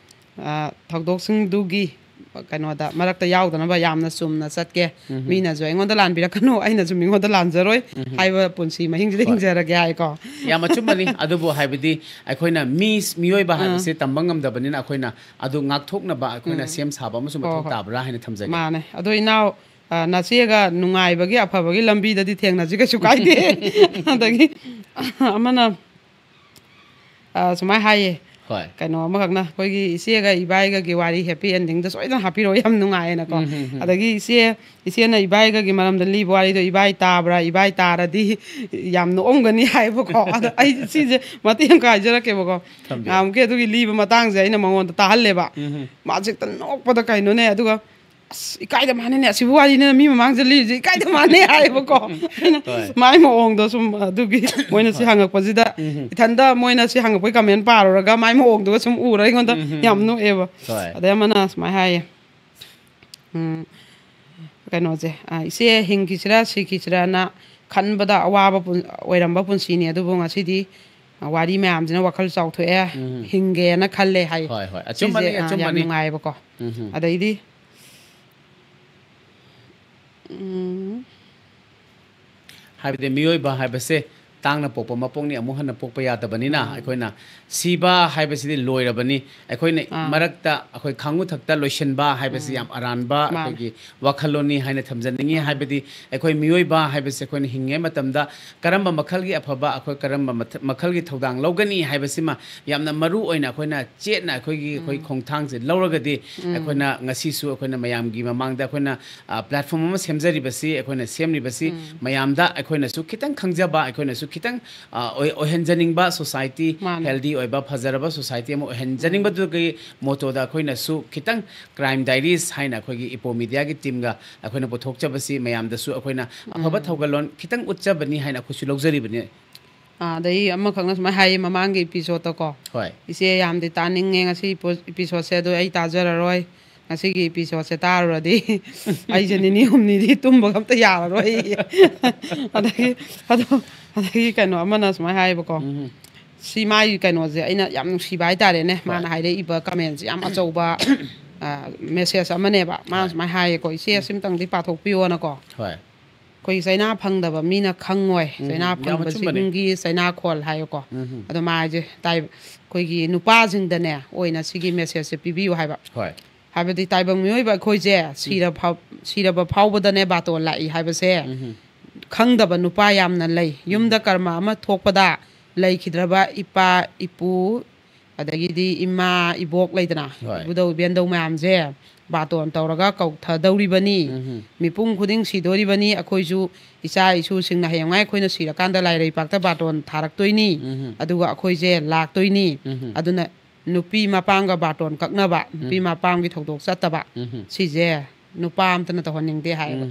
ꯑ, ꯊꯧꯗꯣꯛꯁꯤꯡꯗꯨꯒꯤ ꯀꯩꯅꯣꯗ ꯃꯔꯛꯇ ꯌꯥꯎꯗꯅꯕ ꯌꯥꯝꯅ ꯆꯨꯝꯅ ꯆꯠꯀꯦ꯫ ꯃꯤꯅꯁꯨ ꯑꯩꯉꯣꯟꯗ ꯂꯥꯟꯕꯤꯔꯛꯀꯅꯨ, ꯑꯩꯅꯁꯨ ꯃꯤꯉꯣꯟꯗ ꯂꯥꯟꯖꯔꯣꯏ ꯍꯥꯏꯕ ꯄꯨꯟꯁꯤ ꯃꯍꯤꯡꯁꯤꯗ ꯍꯤꯡꯖꯔꯒꯦ" ꯍꯥꯏꯀꯣ꯫ ꯌꯥꯝ ꯑꯆꯨꯝꯕꯅꯤ꯫ ꯑꯗꯨꯕꯨ ꯍꯥꯏꯕꯗꯤ ꯑꯩꯈꯣꯏꯅ ꯃꯤ, ꯃꯤꯑꯣꯏꯕ ꯍꯥꯏꯕꯁꯤ ꯇꯝꯕ ꯉꯝꯗꯕꯅꯤꯅ ꯑꯩꯈꯣꯏꯅ ꯑꯗꯨ ꯉꯥꯛꯊꯣꯛꯅꯕ ꯑꯩꯈꯣꯏꯅ ꯁꯦꯝ ꯁꯥꯕ ꯑꯃꯁꯨ ꯍꯣꯏ, ꯃꯊꯧ ꯍꯣꯏ. ꯇꯥꯕ꯭ꯔꯥ ꯍꯥꯏꯅ ꯊꯝꯖꯒꯦ. ꯃꯥꯅꯦ꯫ ꯑꯗꯣ ꯏꯅꯥꯎ, ꯑ, ꯅꯆꯦꯒ ꯅꯨꯡꯉꯥꯏꯕꯒꯤ ꯑꯐꯕꯒꯤ ꯂꯝꯕꯤꯗꯗꯤ ꯊꯦꯡꯅꯁꯤ, ꯀꯩꯁꯨ ꯀꯥꯏꯗꯦ꯫ ꯑꯗꯒꯤ ꯑꯃꯅ, ꯑ, ꯁꯨꯃꯥꯏꯅ ꯍꯥꯏꯌꯦ, ꯍꯣꯏ. ꯀꯩꯅꯣ ꯑꯃꯈꯛꯅ, ꯑꯩꯈꯣꯏꯒꯤ ꯏꯆꯦꯒ ꯏꯕꯥꯏꯒꯒꯤ ꯋꯥꯔꯤ ꯍꯦꯄꯤ ꯑꯦꯟꯗꯤꯡꯗ ꯁꯣꯏꯗꯅ ꯍꯥꯞꯄꯤꯔꯛꯑꯣ, ꯌꯥꯝ ꯅꯨꯡꯉꯥꯏꯌꯦꯅꯀꯣ꯫ ꯎꯝ, ꯎꯝ, ꯎꯝ. ꯑꯗꯒꯤ ꯏꯆꯦ, ꯏꯆꯦꯅ ꯏꯕꯥꯏꯒꯒꯤ ꯃꯔꯝꯗ ꯂꯤꯕ ꯋꯥꯔꯤꯗꯣ ꯏꯕꯥꯏ ꯇꯥꯕ꯭ꯔꯥ, ꯏꯕꯥꯏ ꯇꯥꯔꯗꯤ ꯌꯥꯝ ꯅꯣꯛꯑꯝꯒꯅꯤ ꯍꯥꯏꯕꯀꯣ꯫ ꯑꯗꯣ ꯑꯩ ꯁꯤꯁꯦ ꯃꯇꯦꯛ ꯑꯃ ꯍꯥꯏꯖꯔꯛꯀꯦꯕꯀꯣ꯫ ꯊꯝꯕꯤꯌꯨ. ꯅꯍꯥꯟꯃꯨꯛꯀꯤ ꯑꯗꯨꯒꯤ ꯂꯤꯕ ꯃꯇꯥꯡꯁꯦ ꯑꯩꯅ ꯃꯉꯣꯟꯗ ꯇꯥꯍꯜꯂꯦꯕ꯫ ꯎꯝ, ꯎꯝ. ꯃꯥꯁꯦ ꯍꯦꯛꯇ ꯅꯣꯛꯄꯗ ꯀꯩꯅꯣꯅꯦ꯫ ꯑꯗꯨꯒ, "ꯑꯁ, ꯏꯀꯥꯏꯗ ꯃꯥꯟꯅꯅꯦ, ꯑꯁꯤꯕꯨ ꯋꯥꯔꯤꯅꯦ ꯃꯤ ꯃꯃꯥꯡꯗ ꯂꯤꯔꯤꯁꯦ, ꯏꯀꯥꯏꯗ ꯃꯥꯟꯅꯦ" ꯍꯥꯏꯌꯦꯕꯀꯣ꯫ ꯑꯩꯅ ꯍꯣꯏ. ꯃꯥꯏ ꯃꯑꯣꯡꯗꯣ ꯁꯨꯝ ꯑꯗꯨꯒꯤ ꯃꯣꯏꯅ ꯁꯤ ꯍꯪꯉꯛꯄꯁꯤꯗ, ꯎꯝ. ꯏꯊꯟꯗ ꯃꯣꯏꯅ ꯁꯤ ꯍꯪꯉꯛꯄꯩ ꯀꯃꯦꯟ ꯄꯥꯔꯨꯔꯒ ꯃꯥꯏ ꯃꯑꯣꯡꯗꯨꯒ ꯁꯨꯝ ꯎꯔ ꯑꯩꯉꯣꯟꯗ ꯎꯝ. ꯌꯥꯝ ꯅꯣꯛꯑꯦꯕ꯫ ꯍꯣꯏ. ꯑꯗꯩ ꯑꯃꯅ ꯁꯨꯃꯥꯏꯅ ꯍꯥꯏꯌꯦ, ꯎꯝ, ꯀꯩꯅꯣꯁꯦ, ꯑ, "ꯏꯆꯦ, ꯍꯤꯡꯈꯤꯁꯤꯔꯥ ꯁꯤꯈꯤꯁꯤꯔꯥꯅ ꯈꯟꯕꯗ ꯑꯋꯥꯕ ꯄꯨꯟ-, ꯑꯣꯏꯔꯝꯕ ꯄꯨꯟꯁꯤꯅꯤ, ꯑꯗꯨꯕꯨ ꯉꯁꯤꯗꯤ, ꯑ, ꯋꯥꯔꯤ ꯃꯌꯥꯝꯁꯤꯅ ꯋꯥꯈꯜ ꯆꯥꯎꯊꯣꯛꯑꯦ, ꯎꯝ. ꯍꯤꯡꯒꯦꯅ ꯈꯜꯂꯦ" ꯍꯥꯏ꯫ ꯍꯣꯏ, ꯍꯣꯏ. ꯑꯆꯨꯝꯕꯅꯤ, ꯁꯤꯁꯦ, ꯑ, ꯌꯥꯝ ꯑꯆꯨꯝꯕꯅꯤ. ꯅꯨꯡꯉꯥꯏꯌꯦꯕꯀꯣ꯫ ꯎꯝ. ꯑꯗꯩꯗꯤ, ꯎꯝ, ꯍꯥꯏꯕꯗꯤ ꯃꯤꯑꯣꯏꯕ ꯍꯥꯏꯕꯁꯦ ꯇꯥꯡꯅ ꯄꯣꯛꯄ ꯃꯄꯣꯛꯅꯤ, ꯑꯃꯨꯛ ꯍꯟꯅ ꯄꯣꯛꯄ ꯌꯥꯗꯕꯅꯤꯅ꯫ ꯑꯩꯈꯣꯏꯅ ꯁꯤꯕ ꯍꯥꯏꯕꯁꯤꯗꯤ ꯂꯣꯏꯔꯕꯅꯤ꯫ ꯑꯩꯈꯣꯏꯅ ꯃꯔꯛꯇ ꯑꯩꯈꯣꯏ ꯈꯥꯡꯉꯨ ꯊꯛꯇ ꯂꯣꯏꯁꯤꯟꯕ ꯍꯥꯏꯕꯁꯤ ꯌꯥꯝ ꯑꯔꯥꯟꯕ ꯑꯩꯈꯣꯏꯒꯤ ꯋꯥꯈꯜꯂꯣꯟꯅꯤ ꯍꯥꯏꯅ ꯊꯝꯖꯅꯤꯡꯉꯤ꯫ ꯍꯥꯏꯕꯗꯤ ꯑꯩꯈꯣꯏ ꯃꯤꯑꯣꯏꯕ ꯍꯥꯏꯕꯁꯤ ꯑꯩꯈꯣꯏꯅ ꯍꯤꯡꯉꯤꯉꯩ ꯃꯇꯝꯗ ꯀꯔꯝꯕ ꯃꯈꯜꯒꯤ ꯑꯐꯕ, ꯑꯩꯈꯣꯏ ꯀꯔꯝꯕ ꯃꯊ-, ꯃꯈꯜꯒꯤ ꯊꯧꯗꯥꯡ ꯂꯧꯒꯅꯤ ꯍꯥꯏꯕꯁꯤꯃ ꯌꯥꯝꯅ ꯃꯔꯨ ꯑꯣꯏꯅ ꯑꯩꯈꯣꯏꯅ ꯆꯦꯠꯅ ꯑꯩꯈꯣꯏꯒꯤ, ꯑꯩꯈꯣꯏ ꯈꯣꯡꯊꯥꯡꯁꯦ ꯂꯧꯔꯒꯗꯤ ꯑꯩꯈꯣꯏꯅ ꯉꯁꯤꯁꯨ ꯑꯩꯈꯣꯏꯅ ꯃꯌꯥꯝꯒꯤ ꯃꯃꯥꯡꯗ ꯑꯩꯈꯣꯏꯅ, ꯑ, platform ꯑꯃ ꯁꯦꯝꯖꯔꯤꯕꯁꯤ, ꯑꯩꯈꯣꯏꯅ ꯁꯦꯝꯂꯤꯕꯁꯤ ꯃꯌꯥꯝꯗ ꯑꯩꯈꯣꯏꯅꯁꯨ ꯈꯤꯇꯪ ꯈꯪꯖꯕ, ꯑꯩꯈꯣꯏꯅꯁꯨ ꯈꯤꯇꯪ, ꯑ, ꯑꯣꯏ-, ꯑꯣꯏꯍꯟꯖꯅꯤꯡꯕ society, ꯃꯥꯅꯦ꯫ Healthy ꯑꯣꯏꯕ, ꯐꯖꯔꯕ society ꯑꯃ ꯑꯣꯏꯍꯟꯖꯅꯤꯡꯕꯗꯨꯒꯤ motto ꯗ ꯑꯩꯈꯣꯏꯅꯁꯨ ꯈꯤꯇꯪ Crime Diaries ꯍꯥꯏꯅ ꯑꯩꯈꯣꯏꯒꯤ ꯏꯄꯣ media ꯒꯤ team ꯒ ꯑꯩꯈꯣꯏꯅ ꯄꯨꯊꯣꯛꯆꯕꯁꯤ ꯃꯌꯥꯝꯗꯁꯨ ꯑꯩꯈꯣꯏꯅ ꯑꯐꯕ ꯊꯧꯒꯜꯂꯣꯟ ꯈꯤꯇꯪ ꯎꯠꯆꯕꯅꯤ ꯍꯥꯏꯅ ꯑꯩꯈꯣꯏꯁꯨ ꯂꯧꯖꯔꯤꯕꯅꯤ꯫ ꯑꯥ, ꯑꯗꯩ ꯑꯃꯈꯛꯅ ꯁꯨꯃꯥꯏꯅ ꯍꯥꯏꯌꯦ ꯃꯃꯥꯡꯒꯤ episode ꯇꯀꯣ, ꯍꯣꯏ꯫ "ꯏꯆꯦ, ꯌꯥꯝꯗꯤ ꯇꯥꯅꯤꯡꯉꯦ ꯉꯁꯤ episode ꯁꯦ, ꯑꯗꯣ ꯑꯩ ꯇꯥꯖꯔꯔꯣꯏ꯫ ꯉꯁꯤꯒꯤ episode ꯁꯦ ꯇꯥꯔꯨꯔꯗꯤ ꯑꯩꯁꯦ ꯅꯤꯅꯤ ꯍꯨꯝꯅꯤꯗꯤ ꯇꯨꯝꯕꯒ ꯑꯝꯇ ꯌꯥꯔꯔꯣꯏ"꯫ ꯑꯗꯒꯤ ꯑꯗꯣ, ꯑꯗꯒꯤ ꯀꯩꯅꯣ ꯑꯃꯅ ꯁꯨꯃꯥꯏꯅ ꯍꯥꯏꯌꯦꯕꯀꯣ, ꯁꯤ ꯃꯥꯒꯤ ꯀꯩꯅꯣꯁꯦ ꯑꯩꯅ ꯌꯥꯝ ꯅꯨꯡꯁꯤꯕ ꯍꯥꯏꯇꯥꯔꯦꯅꯦ꯫ ꯃꯥꯅ ꯍꯥꯏꯔꯛꯏꯕ comment ꯁꯦ ꯌꯥꯝ ꯑꯆꯧꯕ, ꯑ, message ꯑꯃꯅꯦꯕ꯫ ꯃꯥꯅ ꯁꯨꯃꯥꯏꯅ ꯍꯥꯏꯌꯦꯀꯣ, "ꯏꯆꯦ, ꯁꯤꯝꯇꯪꯗꯤ ꯄꯥꯊꯣꯛꯄꯤꯌꯣꯅꯀꯣ"꯫ ꯍꯣꯏ꯫ ꯑꯩꯈꯣꯏ ꯆꯩꯅꯥ ꯐꯪꯗꯕ ꯃꯤꯅ ꯈꯪꯉꯣꯏ꯫ ꯆꯩꯅꯥ ꯌꯥꯝ ꯑꯆꯨꯝꯕꯅꯦ꯫ ꯐꯪꯕꯁꯤꯡꯒꯤ ꯆꯩꯅꯥꯈꯣꯜ ꯍꯥꯏꯌꯨꯀꯣ꯫ ꯑꯗꯣ ꯃꯥ ꯍꯥꯏꯁꯦ ꯇꯥꯏ-, ꯑꯩꯈꯣꯏꯒꯤ ꯅꯨꯄꯥꯁꯤꯡꯗꯅꯦ ꯑꯣꯏꯅ ꯁꯤꯒꯤ message ꯁꯦ ꯄꯤꯕꯤꯌꯨ ꯍꯥꯏꯕ꯫ ꯍꯣꯏ꯫ ꯍꯥꯏꯕꯗꯤ ꯇꯥꯏꯕꯪ ꯃꯤꯑꯣꯏꯕ ꯑꯩꯈꯣꯏꯁꯦ ꯁꯤꯔ ꯐꯥꯎ-, ꯁꯤꯔꯕ ꯐꯥꯎꯕꯗꯅꯦ ꯕꯥꯇꯣꯟ ꯂꯥꯛꯏ ꯍꯥꯏꯕꯁꯦ ꯈꯪꯗꯕ ꯅꯨꯄꯥ ꯌꯥꯝꯅ ꯂꯩ꯫ ꯌꯨꯝꯗ ꯀꯔꯃ ꯑꯃ ꯊꯣꯛꯄꯗ ꯂꯩꯈꯤꯗ꯭ꯔꯕ ꯏꯄꯥ, ꯏꯄꯨ, ꯑꯗꯒꯤꯗꯤ ꯏꯃꯥ, ꯏꯕꯣꯛ ꯂꯩꯗꯅ, ꯍꯣꯏ꯫ ꯏꯕꯨꯙꯧ ꯏꯕꯦꯟꯗꯧ ꯃꯌꯥꯝꯁꯦ ꯕꯥꯇꯣꯟ ꯇꯧꯔꯒ ꯀꯧꯊꯗꯧꯔꯤꯕꯅꯤ꯫ ꯃꯤꯄꯨꯝ ꯈꯨꯗꯤꯡ ꯁꯤꯗꯣꯔꯤꯕꯅꯤ꯫ ꯑꯩꯈꯣꯏꯁꯨ ꯏꯆꯥ ꯏꯁꯨꯁꯤꯡꯅ ꯍꯌꯦꯡꯋꯥꯏ ꯑꯩꯈꯣꯏꯅ ꯁꯤꯔꯀꯥꯟꯗ ꯂꯥꯏꯔꯩꯄꯥꯛꯇ ꯕꯥꯇꯣꯟ ꯊꯥꯔꯛꯇꯣꯏꯅꯤ꯫ ꯑꯗꯨꯒ ꯑꯩꯈꯣꯏꯁꯦ ꯂꯥꯛꯇꯣꯏꯅꯤ꯫ ꯑꯗꯨꯅ ꯅꯨꯄꯤ ꯃꯄꯥꯝꯒ ꯕꯥꯇꯣꯟ ꯀꯛꯅꯕ, ꯅꯨꯄꯤ ꯃꯄꯥꯝꯒꯤ ꯊꯧꯗꯣꯛ ꯆꯠꯇꯕ, ꯁꯤꯁꯦ ꯅꯨꯄꯥ ꯑꯝꯇꯅ ꯇꯧꯍꯟꯅꯤꯡꯗꯦ ꯍꯥꯏꯌꯦꯕ꯫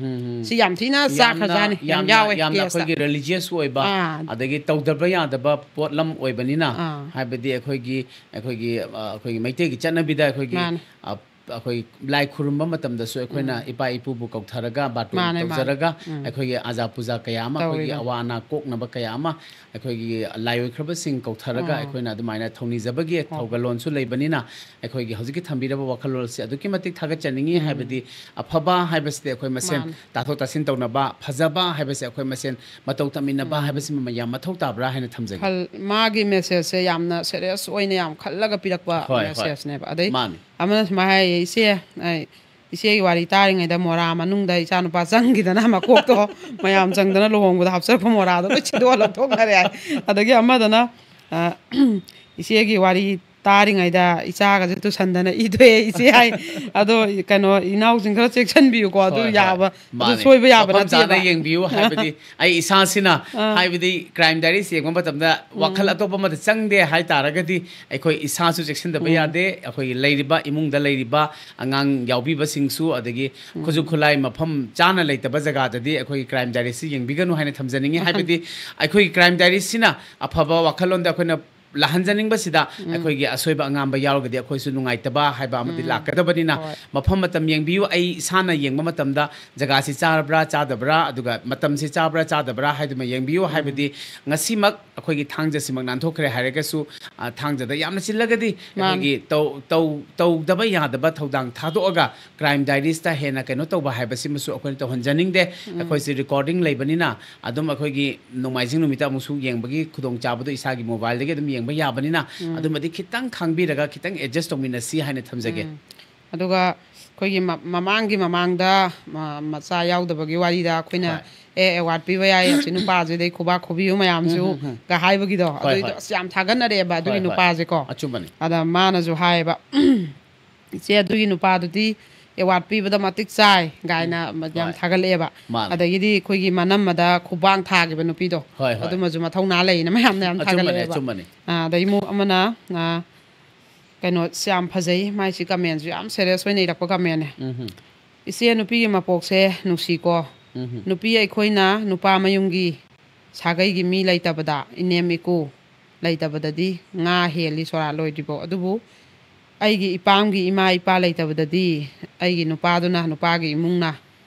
ꯁꯤ ꯌꯥꯝ ꯊꯤꯅ ꯆꯥꯈ꯭ꯔꯖꯥꯠꯅꯤ꯫ ꯌꯥꯝ ꯌꯥꯝꯅ, ꯌꯥꯎꯋꯦ ꯌꯥꯝꯅ case ꯇ꯫ ꯑꯩꯈꯣꯏꯒꯤ religious ꯑꯣꯏꯕ, ꯑꯥ꯫ ꯑꯗꯒꯤ ꯇꯧꯗꯕ ꯌꯥꯗꯕ ꯄꯣꯠꯂꯝ ꯑꯣꯏꯕꯅꯤꯅ, ꯑꯥ꯫ ꯍꯥꯏꯕꯗꯤ ꯑꯩꯈꯣꯏꯒꯤ, ꯑꯩꯈꯣꯏꯒꯤ, ꯑ, ꯑꯩꯈꯣꯏꯒꯤ ꯃꯩꯇꯩꯒꯤ ꯆꯠꯅꯕꯤꯗ ꯑꯩꯈꯣꯏꯒꯤ, ꯃꯥꯅꯦ꯫ ꯑ, ꯑꯩꯈꯣꯏ ꯂꯥꯏ ꯈꯨꯔꯨꯝꯕ ꯃꯇꯝꯗꯁꯨ ꯑꯩꯈꯣꯏꯅ ꯏꯄꯥ ꯏꯄꯨꯕꯨ ꯀꯧꯊꯔꯒ, ꯕꯥꯔꯇꯣꯟ ꯃꯥꯅꯦ, ꯃꯥꯅꯦ꯫ ꯇꯧꯖꯔꯒ, ꯎꯝ꯫ ꯑꯩꯈꯣꯏꯒꯤ ꯑꯖꯥ ꯄꯨꯖꯥ ꯀꯌꯥ ꯑꯃ, ꯑꯩꯈꯣꯏꯒꯤ ꯇꯧꯔꯤꯕꯅꯤ꯫ ꯑꯋꯥ ꯑꯅꯥ ꯀꯣꯛꯅꯕ ꯀꯌꯥ ꯑꯃ, ꯑꯩꯈꯣꯏꯒꯤ ꯂꯥꯏꯑꯣꯏꯈ꯭ꯔꯕꯁꯤꯡ ꯀꯧꯊꯔꯒ ꯑꯣ꯫ ꯑꯩꯈꯣꯏꯅ ꯑꯗꯨꯃꯥꯏꯅ ꯊꯧꯅꯤꯖꯕꯒꯤ ꯍꯣꯏ, ꯍꯣꯏ꯫ ꯊꯧꯒꯜꯂꯣꯟꯁꯨ ꯂꯩꯕꯅꯤꯅ, ꯑꯩꯈꯣꯏꯒꯤ ꯍꯧꯖꯤꯛꯀꯤ ꯊꯝꯕꯤꯔꯕ ꯋꯥꯈꯜꯂꯣꯟꯁꯦ ꯑꯗꯨꯛꯀꯤ ꯃꯇꯤꯛ ꯊꯥꯒꯠꯆꯅꯤꯡꯉꯤ꯫ ꯎꯝ꯫ ꯍꯥꯏꯕꯗꯤ ꯑꯐꯕ ꯍꯥꯏꯕꯁꯤꯗꯤ ꯑꯩꯈꯣꯏ ꯃꯁꯦꯟ ꯃꯥꯅꯦ꯫ ꯇꯥꯊꯣꯛ ꯇꯥꯁꯤꯟ ꯇꯧꯅꯕ, ꯐꯖꯕ ꯍꯥꯏꯕꯁꯦ ꯑꯩꯈꯣꯏ ꯃꯁꯦꯟ ꯃꯇꯧ ꯇꯝꯃꯤꯟꯅꯕ ꯎꯝ꯫ ꯍꯥꯏꯕꯁꯤꯃ ꯌꯥꯝ ꯃꯊꯧ ꯇꯥꯕ꯭ꯔꯥ ꯍꯥꯏꯅ ꯊꯝꯖꯒꯦ꯫ ꯈꯜ-, ꯃꯥꯒꯤ messageꯁꯦ ꯌꯥꯝꯅ serious ꯑꯣꯏꯅ ꯌꯥꯝ ꯈꯜꯂꯒ ꯄꯤꯔꯛꯄ ꯍꯣꯏ, ꯍꯣꯏ꯫ messageꯅꯦꯕ꯫ ꯑꯗꯩ ꯃꯥꯅꯦ꯫ ꯑꯃꯅ ꯁꯨꯃꯥꯏꯅ ꯍꯥꯏꯌꯦ, "ꯏꯆꯦ, ꯑꯩ, ꯏꯆꯦꯒꯤ ꯋꯥꯔꯤ ꯇꯥꯔꯤꯉꯩꯗ ꯃꯣꯔꯥ ꯃꯅꯨꯡꯗ ꯏꯆꯥꯅꯨꯄꯥ ꯆꯪꯈꯤꯗꯅ ꯃꯀꯣꯛꯇꯣ ꯃꯌꯥꯝ ꯆꯪꯗꯅ ꯂꯨꯍꯣꯡꯕꯗ ꯍꯥꯞꯆꯔꯛꯄ ꯃꯣꯔꯥꯗꯣ ꯂꯣꯏ ꯁꯤꯗꯣꯛꯑ ꯂꯧꯊꯣꯛꯅꯔꯦ" ꯍꯥꯏ꯫ ꯑꯗꯒꯤ ꯑꯃꯗꯅ, ꯑ, "ꯏꯆꯦꯒꯤ ꯋꯥꯔꯤ ꯇꯥꯔꯤꯉꯩꯗ ꯏꯆꯥꯒꯁꯦ ꯇꯨꯁꯟꯗꯅ ꯏ ꯊꯣꯛꯑꯦ ꯏꯆꯦ" ꯍꯥꯏ꯫ ꯑꯗꯣ ꯀꯩꯅꯣ, ꯏꯅꯥꯎꯁꯤꯡ ꯈꯔ ꯆꯦꯛꯁꯤꯟꯕꯤꯌꯨꯀꯣ, ꯑꯗꯨ ꯍꯣꯏ, ꯍꯣꯏ꯫ ꯌꯥꯕ, ꯑꯗꯨ ꯃꯥꯅꯦ꯫ ꯁꯣꯏꯕ ꯌꯥꯕ ꯃꯐꯝ ꯆꯥꯅ ꯅꯠꯇꯦꯕ꯫ ꯌꯦꯡꯕꯤꯌꯨ, ꯍꯥꯏꯕꯗꯤ ꯑꯩ ꯏꯁꯥꯁꯤꯅ, ꯑꯥ꯫ ꯍꯥꯏꯕꯗꯤ Crime Diaries ꯌꯦꯡꯕ ꯃꯇꯝꯗ ꯋꯥꯈꯜ ꯎꯝ꯫ ꯑꯇꯣꯞꯄ ꯑꯃꯗ ꯆꯪꯗꯦ ꯍꯥꯏ ꯇꯥꯔꯒꯗꯤ, ꯑꯩꯈꯣꯏ ꯏꯁꯥꯁꯨ ꯆꯦꯛꯁꯤꯟꯗꯕ ꯎꯝ꯫ ꯌꯥꯗꯦ, ꯑꯩꯈꯣꯏꯒꯤ ꯂꯩꯔꯤꯕ, ꯏꯃꯨꯡꯗ ꯂꯩꯔꯤꯕ ꯑꯉꯥꯡ ꯌꯥꯎꯕꯤꯕꯁꯤꯡꯁꯨ, ꯑꯗꯒꯤ ꯎꯝ꯫ ꯈꯨꯠꯁꯨ ꯈꯨꯠꯂꯥꯏ ꯃꯐꯝ ꯆꯥꯅ ꯂꯩꯇꯕ ꯖꯒꯥꯗꯗꯤ ꯑꯩꯈꯣꯏꯒꯤ Crime Diariesꯁꯤ ꯌꯦꯡꯕꯤꯒꯅꯨ ꯍꯥꯏꯅ ꯊꯝꯖꯅꯤꯡꯉꯤ꯫ ꯃꯥꯅꯤ꯫ ꯍꯥꯏꯕꯗꯤ ꯑꯩꯈꯣꯏꯒꯤ Crime Diariesꯁꯤꯅ ꯑꯐꯕ ꯋꯥꯈꯜꯂꯣꯟꯗ ꯑꯩꯈꯣꯏꯅ ꯂꯥꯛꯍꯟꯖꯅꯤꯡꯕꯁꯤꯗ, ꯎꯝ꯫ ꯑꯩꯈꯣꯏꯒꯤ ꯑꯁꯣꯏꯕ ꯑꯉꯥꯝꯕ ꯌꯥꯎꯔꯒꯗꯤ ꯑꯩꯈꯣꯏꯁꯨ ꯅꯨꯡꯉꯥꯏꯇꯕ ꯍꯥꯏꯕ ꯑꯃꯗꯤ ꯎꯝ꯫ ꯂꯥꯛꯀꯗꯕꯅꯤꯅ, ꯍꯣꯏ꯫ ꯃꯐꯝ ꯃꯇꯝ ꯌꯦꯡꯕꯤꯌꯨ꯫ ꯑꯩ ꯏꯁꯥꯅ ꯌꯦꯡꯕ ꯃꯇꯝꯗ ꯖꯒꯥꯁꯤ ꯆꯥꯔꯕ꯭ꯔꯥ ꯆꯥꯗꯕ꯭ꯔꯥ, ꯑꯗꯨꯒ ꯃꯇꯝꯁꯤ ꯆꯥꯕ꯭ꯔꯥ ꯆꯥꯗꯕ꯭ꯔꯥ ꯍꯥꯏꯗꯨꯃ ꯌꯦꯡꯕꯤꯌꯨ꯫ ꯎꯝ꯫ ꯍꯥꯏꯕꯗꯤ ꯉꯁꯤꯃꯛ ꯑꯩꯈꯣꯏꯒꯤ ꯊꯥꯡꯖꯁꯤꯃꯛ ꯅꯥꯟꯊꯣꯛꯈ꯭ꯔꯦ ꯍꯥꯏꯔꯒꯁꯨ, ꯑ, ꯊꯥꯡꯖꯗ ꯌꯥꯝꯅ ꯆꯤꯜꯂꯒꯗꯤ ꯃꯥꯅꯤ꯫ ꯑꯩꯈꯣꯏꯒꯤ ꯇꯧ-, ꯇꯧ-, ꯇꯧꯗꯕ ꯌꯥꯗꯕ ꯊꯧꯗꯥꯡ ꯊꯥꯗꯣꯛꯑꯒ Crime Diariesꯇ ꯍꯦꯟꯅ ꯀꯩꯅꯣ ꯇꯧꯕ ꯍꯥꯏꯕꯁꯤꯃꯁꯨ ꯑꯩꯈꯣꯏꯅ ꯇꯧꯍꯟꯖꯅꯤꯡꯗꯦ꯫ ꯎꯝ꯫ ꯑꯩꯈꯣꯏꯁꯤ recording ꯂꯩꯕꯅꯤꯅ, ꯑꯗꯨꯝ ꯑꯩꯈꯣꯏꯒꯤ ꯅꯣꯡꯃꯥꯏꯖꯤꯡ ꯅꯨꯃꯤꯠꯇ ꯑꯃꯨꯛꯁꯨ ꯌꯦꯡꯕꯒꯤ ꯈꯨꯗꯣꯡꯆꯥꯕꯗꯣ ꯏꯁꯥꯒꯤ mobileꯗꯒꯤ ꯑꯗꯨꯝ ꯌꯦꯡꯕ ꯌꯥꯕꯅꯤꯅ, ꯎꯝ꯫ ꯑꯗꯨꯃꯗꯤ ꯈꯤꯇꯪ ꯈꯪꯕꯤꯔꯒ ꯈꯤꯇꯪ adjust ꯇꯧꯃꯤꯟꯅꯁꯤ ꯍꯥꯏꯅ ꯊꯝꯖꯒꯦ꯫ ꯎꯝ꯫ ꯑꯗꯨꯒ ꯑꯩꯈꯣꯏꯒꯤ ꯃ-, ꯃꯃꯥꯡꯒꯤ ꯃꯃꯥꯡꯗ ꯃ-, ꯃꯆꯥ ꯌꯥꯎꯗꯕꯒꯤ ꯋꯥꯔꯤꯗ ꯑꯩꯈꯣꯏꯅ, ꯍꯣꯏ꯫ "ꯑꯦ, award ꯄꯤꯕ ꯌꯥꯏ, ꯑꯁꯤ ꯅꯨꯄꯥꯁꯤꯗꯩ ꯈꯨꯕꯥꯛ ꯈꯨꯕꯤꯌꯨ ꯃꯌꯥꯝꯁꯨ", ꯎꯝ, ꯎꯝ, ꯎꯝ꯫ ꯒ ꯍꯥꯏꯕꯒꯤꯗꯣ, ꯍꯣꯏ, ꯑꯗꯨꯏꯗꯣ ꯍꯣꯏ꯫ ꯑꯁ ꯌꯥꯝ ꯊꯥꯒꯠꯅꯔꯛꯑꯦꯕ ꯑꯗꯨꯒꯤ ꯍꯣꯏ, ꯍꯣꯏ꯫ ꯅꯨꯄꯥꯁꯦꯀꯣ꯫ ꯑꯆꯨꯝꯕꯅꯤ꯫ ꯑꯗ ꯃꯥꯅꯁꯨ ꯍꯥꯏꯌꯦꯕ, "ꯏꯆꯦ, ꯑꯗꯨꯒꯤ ꯅꯨꯄꯥꯗꯨꯗꯤ award ꯄꯤꯕꯗ ꯃꯇꯤꯛ ꯆꯥꯏ" ꯀꯥꯏꯅ ꯎꯝ꯫ ꯌꯥꯝ ꯍꯣꯏ꯫ ꯊꯥꯒꯠꯂꯛꯑꯦꯕ꯫ ꯃꯥꯅꯦ꯫ ꯑꯗꯒꯤꯗꯤ ꯑꯩꯈꯣꯏꯒꯤ ꯃꯅꯝꯃꯗ ꯈꯨꯕꯥꯡ ꯊꯥꯈꯤꯕ ꯅꯨꯄꯤꯗꯣ, ꯍꯣꯏ, ꯍꯣꯏ꯫ ꯑꯗꯨꯃꯁꯨ ꯃꯊꯧꯅꯥ ꯂꯩꯅ ꯃꯌꯥꯝꯅ ꯌꯥꯝ ꯑꯆꯨꯝꯕꯅꯦ, ꯊꯥꯒꯠꯂꯛꯑꯦꯕ꯫ ꯑꯆꯨꯝꯕꯅꯦ꯫ ꯑꯥ, ꯑꯗꯩ ꯑꯃꯨꯛ ꯑꯃꯅ, ꯑꯥ, ꯀꯩꯅꯣ, ꯌꯥꯝ ꯐꯖꯩ, ꯃꯥꯏꯁꯤ commentꯁꯨ ꯌꯥꯝ serious ꯑꯣꯏꯅ ꯏꯔꯛꯄ commentꯅꯦ꯫ ꯎꯝ ꯍꯝ꯫ "ꯏꯆꯦ, ꯅꯨꯄꯤꯒꯤ ꯃꯄꯣꯛꯁꯦ ꯅꯨꯡꯁꯤꯀꯣ꯫ ꯎꯝ ꯍꯝ꯫ ꯅꯨꯄꯤ ꯑꯩꯈꯣꯏꯅ ꯅꯨꯄꯥ ꯃꯌꯨꯝꯒꯤ ꯁꯥꯒꯩꯒꯤ ꯃꯤ ꯂꯩꯇꯕꯗ, ꯏꯅꯦꯝ ꯏꯀꯨ ꯂꯩꯇꯕꯗꯗꯤ ꯉꯥ ꯍꯦꯜꯂꯤ ꯁꯣꯔꯥ ꯂꯣꯏꯗ꯭ꯔꯤꯕꯧ꯫ ꯑꯗꯨꯕꯨ ꯑꯩꯒꯤ ꯏꯄꯥꯝꯒꯤ ꯏꯃꯥ ꯏꯄꯥ ꯂꯩꯇꯕꯗꯗꯤ ꯑꯩꯒꯤ ꯅꯨꯄꯥꯗꯨꯅ, ꯅꯨꯄꯥꯒꯤ ꯏꯃꯨꯡꯅ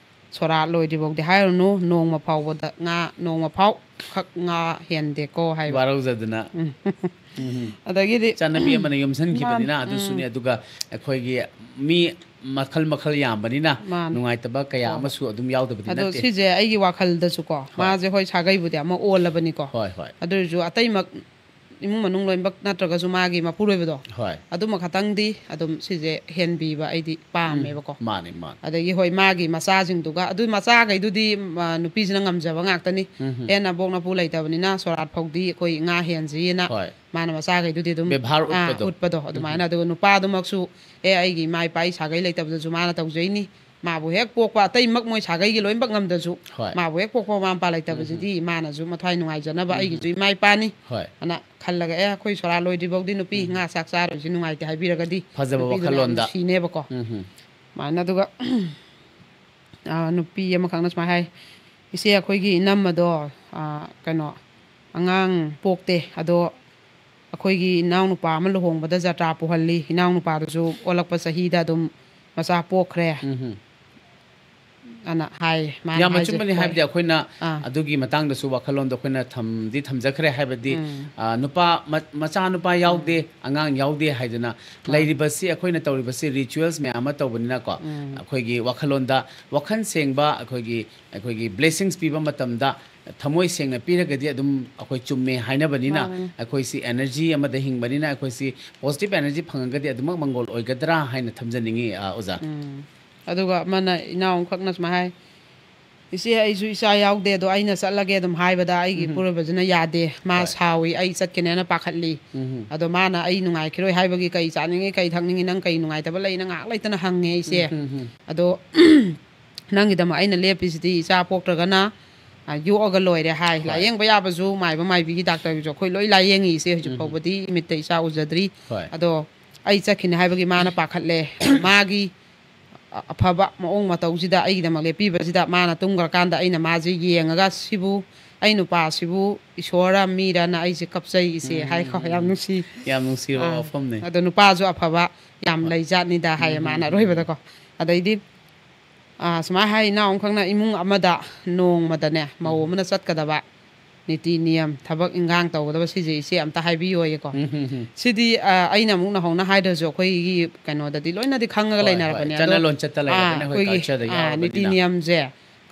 ꯁꯣꯔꯥꯠ ꯂꯣꯏꯗ꯭ꯔꯤꯐꯥꯎꯗꯤ ꯍꯥꯏꯔꯨꯅꯨ, ꯅꯣꯡꯃ ꯐꯥꯎꯕꯗ ꯉꯥ, ꯅꯣꯡꯃ ꯐꯥꯎ ꯈꯛ ꯉꯥ ꯍꯦꯟꯗꯦꯀꯣ ꯍꯥꯏꯕ꯫ ꯋꯥꯔꯧꯖꯗꯅ꯫ ꯎꯝ꯫ ꯎꯝ꯫ ꯑꯗꯒꯤꯗꯤ ꯆꯠꯅꯕꯤ ꯑꯃꯅ ꯌꯣꯝꯁꯤꯟꯈꯤꯕꯅꯤꯅ ꯃꯥꯅꯤ꯫ ꯑꯗꯨꯁꯨꯅꯤ꯫ ꯎꯝ꯫ ꯑꯗꯨꯒ ꯑꯩꯈꯣꯏꯒꯤ ꯃꯤ ꯃꯈꯜ ꯃꯈꯜ ꯌꯥꯝꯕꯅꯤꯅ ꯃꯥꯅꯤ꯫ ꯅꯨꯡꯉꯥꯏꯇꯕ ꯀꯌꯥ ꯑꯣ꯫ ꯑꯃꯁꯨ ꯑꯗꯨꯝ ꯌꯥꯎꯗꯕꯗꯤ ꯑꯗꯣ ꯅꯠꯇꯦ꯫ ꯁꯤꯁꯦ ꯑꯩꯒꯤ ꯋꯥꯈꯜꯗꯁꯨꯀꯣ, ꯍꯣꯏ꯫ ꯃꯥꯁꯦ ꯍꯣꯏ ꯁꯥꯒꯩꯕꯨꯗꯤ ꯑꯃ ꯑꯣꯜꯂꯕꯅꯤꯀꯣ꯫ ꯍꯣꯏ, ꯍꯣꯏ꯫ ꯑꯗꯨ ꯑꯣꯏꯔꯁꯨ ꯑꯇꯩꯃꯛ ꯏꯃꯨꯡ ꯃꯅꯨꯡ ꯂꯣꯏꯅꯃꯛ ꯅꯠꯇ꯭ꯔꯒꯁꯨ ꯃꯥꯒꯤ ꯃꯄꯨꯔꯣꯏꯕꯗꯣ, ꯍꯣꯏ꯫ ꯑꯗꯨꯃ ꯈꯇꯪꯗꯤ ꯑꯗꯨꯝ ꯁꯤꯁꯦ ꯍꯦꯟꯕꯤꯕ ꯑꯩꯗꯤ ꯄꯥꯝꯃꯦꯕꯀꯣ꯫ ꯎꯝ, ꯃꯥꯅꯦ, ꯃꯥꯅꯦ꯫ ꯑꯗꯒꯤ ꯍꯣꯏ, ꯃꯥꯒꯤ ꯃꯆꯥꯁꯤꯡꯗꯨꯒ, ꯑꯗꯨ ꯃꯆꯥꯈꯩꯗꯨꯗꯤ, ꯃ-, ꯅꯨꯄꯤꯁꯤꯅ ꯉꯝꯖꯕ ꯉꯥꯛꯇꯅꯤ꯫ ꯎꯝ ꯍꯝ꯫ ꯑꯦ, ꯅꯕꯣꯛ ꯅꯄꯨ ꯂꯩꯇꯕꯅꯤꯅ ꯁꯣꯔꯥꯠ ꯐꯥꯎꯗꯤ ꯑꯩꯈꯣꯏ ꯉꯥ ꯍꯦꯟꯁꯤꯅ ꯍꯣꯏ꯫ ꯃꯥꯅ ꯃꯆꯥꯈꯩꯗꯨꯗꯤ ꯑꯗꯨꯝ, ꯕꯦꯕꯥꯔ ꯑꯥ, ꯎꯠꯄꯗꯣ꯫ ꯎꯠꯄꯗꯣ ꯎꯝ ꯑꯗꯨꯃꯥꯏꯅ꯫ ꯍꯝ꯫ ꯑꯗꯨꯒ ꯅꯨꯄꯥꯗꯨꯃꯛꯁꯨ, "ꯑꯦ, ꯑꯩꯒꯤ ꯏꯃꯥ ꯏꯄꯥ ꯑꯩ ꯁꯥꯒꯩ ꯂꯩꯇꯕꯗꯁꯨ ꯃꯥꯅ ꯇꯧꯖꯩꯅꯤ, ꯃꯥꯕꯨ ꯍꯦꯛ ꯄꯣꯛꯄ ꯑꯇꯩꯃꯛ ꯃꯣꯏ ꯁꯥꯒꯩꯒꯤ ꯂꯣꯏꯅꯃꯛ ꯉꯝꯗ꯭ꯔꯁꯨ ꯍꯣꯏ꯫ ꯃꯥꯕꯨ ꯍꯦꯛ ꯄꯣꯛꯄ ꯃꯃꯥ ꯃꯄꯥ ꯎꯝ ꯍꯝ꯫ ꯂꯩꯇꯕꯁꯤꯗꯤ ꯃꯥꯅꯁꯨ ꯃꯊ꯭ꯋꯥꯏ ꯅꯨꯡꯉꯥꯏꯖꯅꯕ ꯎꯝ ꯍꯝ꯫ ꯑꯩꯒꯤꯁꯨ ꯏꯃꯥ ꯏꯄꯥꯅꯤ" ꯍꯣꯏ꯫ ꯑꯅ ꯈꯜꯂꯒ, "ꯑꯦ, ꯑꯩꯈꯣꯏ ꯁꯣꯔꯥꯠ ꯂꯣꯏꯗ꯭ꯔꯤꯐꯥꯎꯗꯤ ꯅꯨꯄꯤ ꯎꯝ꯫ ꯉꯥ ꯆꯥꯛ ꯆꯥꯔꯣꯏꯁꯤ ꯅꯨꯡꯉꯥꯏꯇꯦ" ꯍꯥꯏꯕꯤꯔꯒꯗꯤ ꯐꯖꯕ ꯅꯨꯄꯤꯗꯨꯅ ꯌꯥꯝ ꯋꯥꯈꯜꯂꯣꯟꯗ꯫ ꯅꯨꯡꯁꯤꯅꯦꯕꯀꯣ꯫ ꯎꯝ ꯍꯝ꯫ ꯑꯗꯨꯃꯥꯏꯅ ꯑꯗꯨꯒ, ꯑ, ꯅꯨꯄꯤ ꯑꯃꯈꯛꯅ ꯁꯨꯃꯥꯏꯅ ꯍꯥꯏ, "ꯏꯆꯦ, ꯑꯩꯈꯣꯏꯒꯤ ꯏꯅꯝꯃꯗꯣ, ꯑ, ꯀꯩꯅꯣ, ꯑꯉꯥꯡ ꯄꯣꯛꯇꯦ, ꯑꯗꯣ ꯑꯩꯈꯣꯏꯒꯤ ꯏꯅꯥꯎꯅꯨꯄꯥ ꯑꯃ ꯂꯨꯍꯣꯡꯕꯗ ꯖꯇ꯭ꯔꯥ ꯄꯨꯍꯜꯂꯤ, ꯏꯅꯥꯎꯅꯨꯄꯥꯗꯨꯁꯨ ꯑꯣꯜꯂꯛꯄ ꯆꯍꯤꯗ ꯑꯗꯨꯝ ꯃꯆꯥ ꯄꯣꯛꯈ꯭ꯔꯦ" ꯎꯝ ꯍꯝ꯫ ꯑꯅ ꯍꯥꯏ, ꯃꯥꯅ ꯌꯥꯝ ꯍꯥꯏꯁꯦ꯫ ꯑꯆꯨꯝꯕꯅꯤ꯫ ꯍꯣꯏ꯫ ꯍꯥꯏꯕꯗꯤ ꯑꯩꯈꯣꯏꯅ ꯑꯥ꯫ ꯑꯗꯨꯒꯤ ꯃꯇꯥꯡꯗꯁꯨ ꯋꯥꯈꯜꯂꯣꯟꯗꯣ ꯑꯩꯈꯣꯏꯅ ꯊꯝꯗꯤ ꯊꯝꯖꯈ꯭ꯔꯦ꯫ ꯍꯥꯏꯕꯗꯤ, ꯎꯝ꯫ ꯑ, ꯅꯨꯄꯥ ꯃ-, ꯃꯆꯥ ꯅꯨꯄꯥ ꯌꯥꯎꯗꯦ, ꯎꯝ꯫ ꯑꯉꯥꯡ ꯌꯥꯎꯗꯦ ꯍꯥꯏꯗꯅ ꯍꯣꯏ꯫ ꯂꯩꯔꯤꯕꯁꯤ, ꯑꯩꯈꯣꯏꯅ ꯇꯧꯔꯤꯕꯁꯤ rituals ꯃꯌꯥꯝ ꯑꯃ ꯇꯧꯕꯅꯤꯅꯀꯣ, ꯎꯝ꯫ ꯑꯩꯈꯣꯏꯒꯤ ꯋꯥꯈꯜꯂꯣꯟꯗ ꯋꯥꯈꯜ ꯁꯦꯡꯕ, ꯑꯩꯈꯣꯏꯒꯤ, ꯑꯩꯈꯣꯏꯒꯤ blessings ꯄꯤꯕ ꯃꯇꯝꯗ ꯊꯃꯣꯏ ꯁꯦꯡꯅ ꯄꯤꯔꯒꯗꯤ ꯑꯗꯨꯝ ꯑꯩꯈꯣꯏ ꯆꯨꯝꯃꯦ ꯍꯥꯏꯅꯕꯅꯤꯅ, ꯃꯥꯅꯤ꯫ ꯑꯩꯈꯣꯏꯁꯤ energy ꯑꯃꯗ ꯍꯤꯡꯕꯅꯤꯅ, ꯑꯩꯈꯣꯏꯁꯤ positive energy ꯐꯪꯉꯒꯗꯤ ꯑꯗꯨꯃꯛ ꯃꯪꯒꯣꯜ ꯑꯣꯏꯒꯗ꯭ꯔꯥ ꯍꯥꯏꯅ ꯊꯝꯖꯅꯤꯡꯉꯤ, ꯑ, ꯑꯣꯖꯥ꯫ ꯎꯝ꯫ ꯑꯗꯨꯒ ꯑꯃꯅ, ꯏꯅꯥꯎ ꯑꯃꯈꯛꯅ ꯁꯨꯃꯥꯏꯅ ꯍꯥꯏ, "ꯏꯆꯦ, ꯑꯩꯁꯨ ꯏꯆꯥ ꯌꯥꯎꯗꯦ, ꯑꯗꯣ ꯑꯩꯅ ꯆꯠꯂꯒꯦ ꯑꯗꯨꯝ ꯍꯥꯏꯕꯗ ꯑꯩꯒꯤ ꯎꯝ꯫ ꯏꯄꯨꯔꯣꯏꯕꯁꯤꯅ ꯌꯥꯗꯦ, ꯃꯥ ꯍꯣꯏ꯫ ꯁꯥꯎꯏ, ꯑꯩ ꯆꯠꯀꯅꯦꯅ ꯄꯥꯈꯠꯂꯤ꯫ ꯎꯝ꯫ ꯑꯗꯣ ꯃꯥꯅ ꯑꯩ ꯅꯨꯡꯉꯥꯏꯈꯤꯔꯣꯏ ꯍꯥꯏꯕꯒꯤ ꯀꯩ ꯆꯥꯅꯤꯡꯉꯤ, ꯀꯩ ꯊꯛꯅꯤꯡꯉꯤ, ꯅꯪ ꯀꯩ ꯅꯨꯡꯉꯥꯏꯇꯕ ꯂꯩ?" ꯅ ꯉꯥꯏꯍꯥꯛ ꯂꯩꯇꯅ ꯍꯪꯉꯦ ꯏꯆꯦ꯫ ꯎꯝ, ꯎꯝ, ꯎꯝ꯫ ꯑꯗꯣ ꯅꯪꯒꯤꯗꯃꯛ ꯑꯩꯅ ꯂꯦꯞꯄꯤꯁꯤꯗꯤ ꯏꯆꯥ ꯄꯣꯛꯇ꯭ꯔꯒꯅ, ꯑ, ꯌꯣꯛꯑꯒ ꯂꯣꯏꯔꯦ ꯍꯥꯏ꯫ ꯍꯣꯏ꯫ ꯂꯥꯏꯌꯦꯡꯕ ꯌꯥꯕꯁꯨ ꯃꯥꯏꯕ ꯃꯥꯏꯕꯤꯒꯤ ꯗꯥꯛꯇꯔꯒꯤꯁꯨ ꯑꯩꯈꯣꯏ ꯂꯣꯏ ꯂꯥꯏꯌꯦꯡꯉꯤ ꯏꯆꯦ, ꯍꯧꯖꯤꯛ ꯎꯝ꯫ ꯐꯥꯎꯕꯗꯤ ꯏꯃꯤꯠꯇ ꯏꯆꯥ ꯎꯖꯗ꯭ꯔꯤ꯫ ꯍꯣꯏ꯫ ꯑꯗꯣ ꯑꯩ ꯆꯠꯈꯤꯅꯤ ꯍꯥꯏꯕꯒꯤ ꯃꯥꯅ ꯄꯥꯈꯠꯂꯦ꯫ ꯃꯥꯒꯤ ꯑ-, ꯑꯐꯕ ꯃꯑꯣꯡ ꯃꯇꯧꯁꯤꯗ ꯑꯩꯒꯤꯗꯃꯛ ꯂꯦꯞꯄꯤꯕꯁꯤꯗ ꯃꯥꯅ ꯇꯨꯝꯈ꯭ꯔꯀꯥꯟꯗ ꯑꯩꯅ ꯃꯥꯁꯦ ꯌꯦꯡꯉꯒ ꯁꯤꯕꯨ "ꯑꯩ ꯅꯨꯄꯥꯁꯤꯕꯨ ꯏꯁꯣꯔꯔ ꯃꯤꯔꯅ ꯑꯩꯁꯦ ꯀꯞꯆꯩ ꯏꯆꯦ" ꯍꯥꯏꯀꯣ꯫ ꯌꯥꯝ ꯅꯨꯡꯁꯤ꯫ ꯌꯥꯝ ꯅꯨꯡꯁꯤꯕ ꯑꯥ, ꯋꯥꯐꯝꯅꯦ꯫ ꯑꯗꯣ ꯅꯨꯄꯥꯁꯨ ꯑꯐꯕ ꯌꯥꯝ ꯂꯩꯖꯥꯠꯅꯤꯗ ꯍꯥꯏꯌꯦ ꯃꯥꯅ ꯑꯔꯣꯏꯕꯗꯀꯣ꯫ ꯑꯗꯩꯗꯤ ꯑꯥ, ꯁꯨꯃꯥꯏꯅ ꯍꯥꯏ, ꯏꯅꯥꯎ ꯑꯃꯈꯛꯅ ꯏꯃꯨꯡ ꯑꯃꯗ ꯅꯣꯡꯃꯗꯅꯦ ꯃꯧ ꯑꯃꯅ ꯆꯠꯀꯗꯕ ꯅꯤꯇꯤ ꯅꯤꯌꯝ, ꯊꯕꯛ ꯏꯟꯈꯥꯡ ꯇꯧꯒꯗꯕ ꯁꯤꯁꯦ ꯏꯆꯦ ꯑꯝꯇ ꯍꯥꯏꯕꯤꯌꯣꯌꯦꯀꯣ꯫ ꯎꯝ, ꯎꯝ, ꯎꯝ꯫ ꯁꯤꯗꯤ ꯑꯥ, ꯑꯩꯅ ꯑꯃꯨꯛ ꯅꯧꯍꯧꯅ ꯍꯥꯏꯗ꯭ꯔꯁꯨ ꯑꯩꯈꯣꯏꯒꯤ ꯀꯩꯅꯣꯗꯗꯤ ꯂꯣꯏꯅꯗꯤ ꯈꯪꯉꯒ ꯍꯣꯏ, ꯂꯩꯅꯔꯕꯅꯦ꯫ ꯍꯣꯏ꯫ ꯆꯠꯅ ꯑꯗꯣ, ꯂꯣꯟꯆꯠꯇ ꯂꯩꯔꯕꯅꯦ, ꯑꯥ, ꯑꯩꯈꯣꯏ ꯑꯩꯈꯣꯏꯒꯤ cultureꯗ ꯑꯥ, ꯅꯤꯇꯤ ꯌꯥꯎꯔꯕꯅꯤꯅ꯫ ꯅꯤꯌꯝꯁꯦ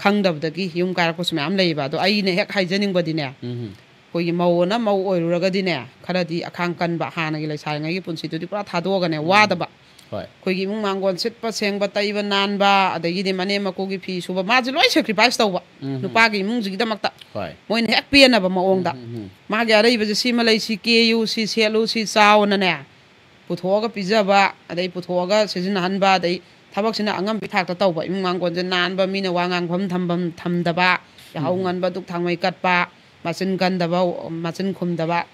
ꯈꯪꯗꯕꯗꯒꯤ ꯌꯨꯝ ꯀꯥꯏꯔꯛꯄꯁꯨ ꯃꯌꯥꯝ ꯂꯩꯌꯦꯕ꯫ ꯑꯗꯣ ꯑꯩꯅ ꯍꯦꯛ ꯍꯥꯏꯖꯅꯤꯡꯕꯗꯤꯅꯦ, ꯎꯝ, ꯎꯝ꯫ ꯑꯩꯈꯣꯏꯒꯤ ꯃꯧ ꯑꯅ ꯃꯧ ꯑꯣꯏꯔꯨꯔꯒꯗꯤꯅꯦ, ꯈꯔꯗꯤ ꯑꯈꯥꯡ ꯀꯟꯕ, ꯍꯥꯟꯅꯒꯤ ꯂꯩꯁꯥꯔꯤꯉꯩꯒꯤ ꯄꯨꯟꯁꯤꯗꯨꯗꯤ ꯄꯨꯔꯥ ꯊꯥꯗꯣꯛꯑꯒꯅꯦ, ꯋꯥꯗꯕ꯫ ꯍꯣꯏ꯫ ꯑꯩꯈꯣꯏꯒꯤ ꯏꯃꯨꯡ ꯃꯥꯡꯒꯣꯟ ꯁꯤꯠꯄ ꯁꯦꯡꯕ, ꯇꯩꯕ ꯅꯥꯟꯕ, ꯑꯗꯒꯤꯗꯤ ꯃꯅꯦꯝ ꯃꯀꯨꯒꯤ ꯐꯤ ꯁꯨꯕ, ꯃꯥꯁꯦ ꯂꯣꯏ sacrifice ꯇꯧꯕ꯫ ꯎꯝ꯫ ꯅꯨꯄꯥꯒꯤ ꯏꯃꯨꯡꯁꯤꯒꯤꯗꯃꯛꯇ ꯍꯣꯏ꯫ ꯃꯣꯏꯅ ꯍꯦꯛ ꯄꯦꯟꯅꯕ ꯃꯑꯣꯡꯗ꯫ ꯎꯝ, ꯎꯝ, ꯎꯝ꯫ ꯃꯥꯒꯤ ꯑꯔꯩꯕꯁꯦ ꯁꯤꯃ ꯂꯩ, ꯁꯤ ꯀꯦꯌꯨ, ꯁꯤ ꯁꯦꯠꯂꯨ, ꯁꯤ ꯆꯥꯎꯅꯅꯦ ꯄꯨꯊꯣꯛꯑꯒ ꯄꯤꯖꯕ, ꯑꯗꯩ ꯄꯨꯊꯣꯛꯑꯒ ꯁꯤꯖꯤꯟꯅꯍꯟꯕ, ꯑꯗꯩ ꯊꯕꯛꯁꯤꯅ ꯑꯉꯝꯕꯤ ꯊꯥꯛꯇ ꯇꯧꯕ, ꯏꯃꯨꯡ ꯃꯥꯡꯒꯣꯟꯁꯦ ꯅꯥꯟꯕ, ꯃꯤꯅ ꯋꯥ ꯉꯥꯡꯐꯝ ꯊꯝꯐꯝ ꯊꯝꯗꯕ, ꯌꯥꯍꯧ ꯉꯟꯕ, ꯙꯨꯛ ꯊꯥꯡꯃꯩ ꯀꯠꯄ, ꯃꯆꯤꯟ ꯀꯟꯗꯕ, ꯃꯆꯤꯟ ꯈꯨꯝꯗꯕ,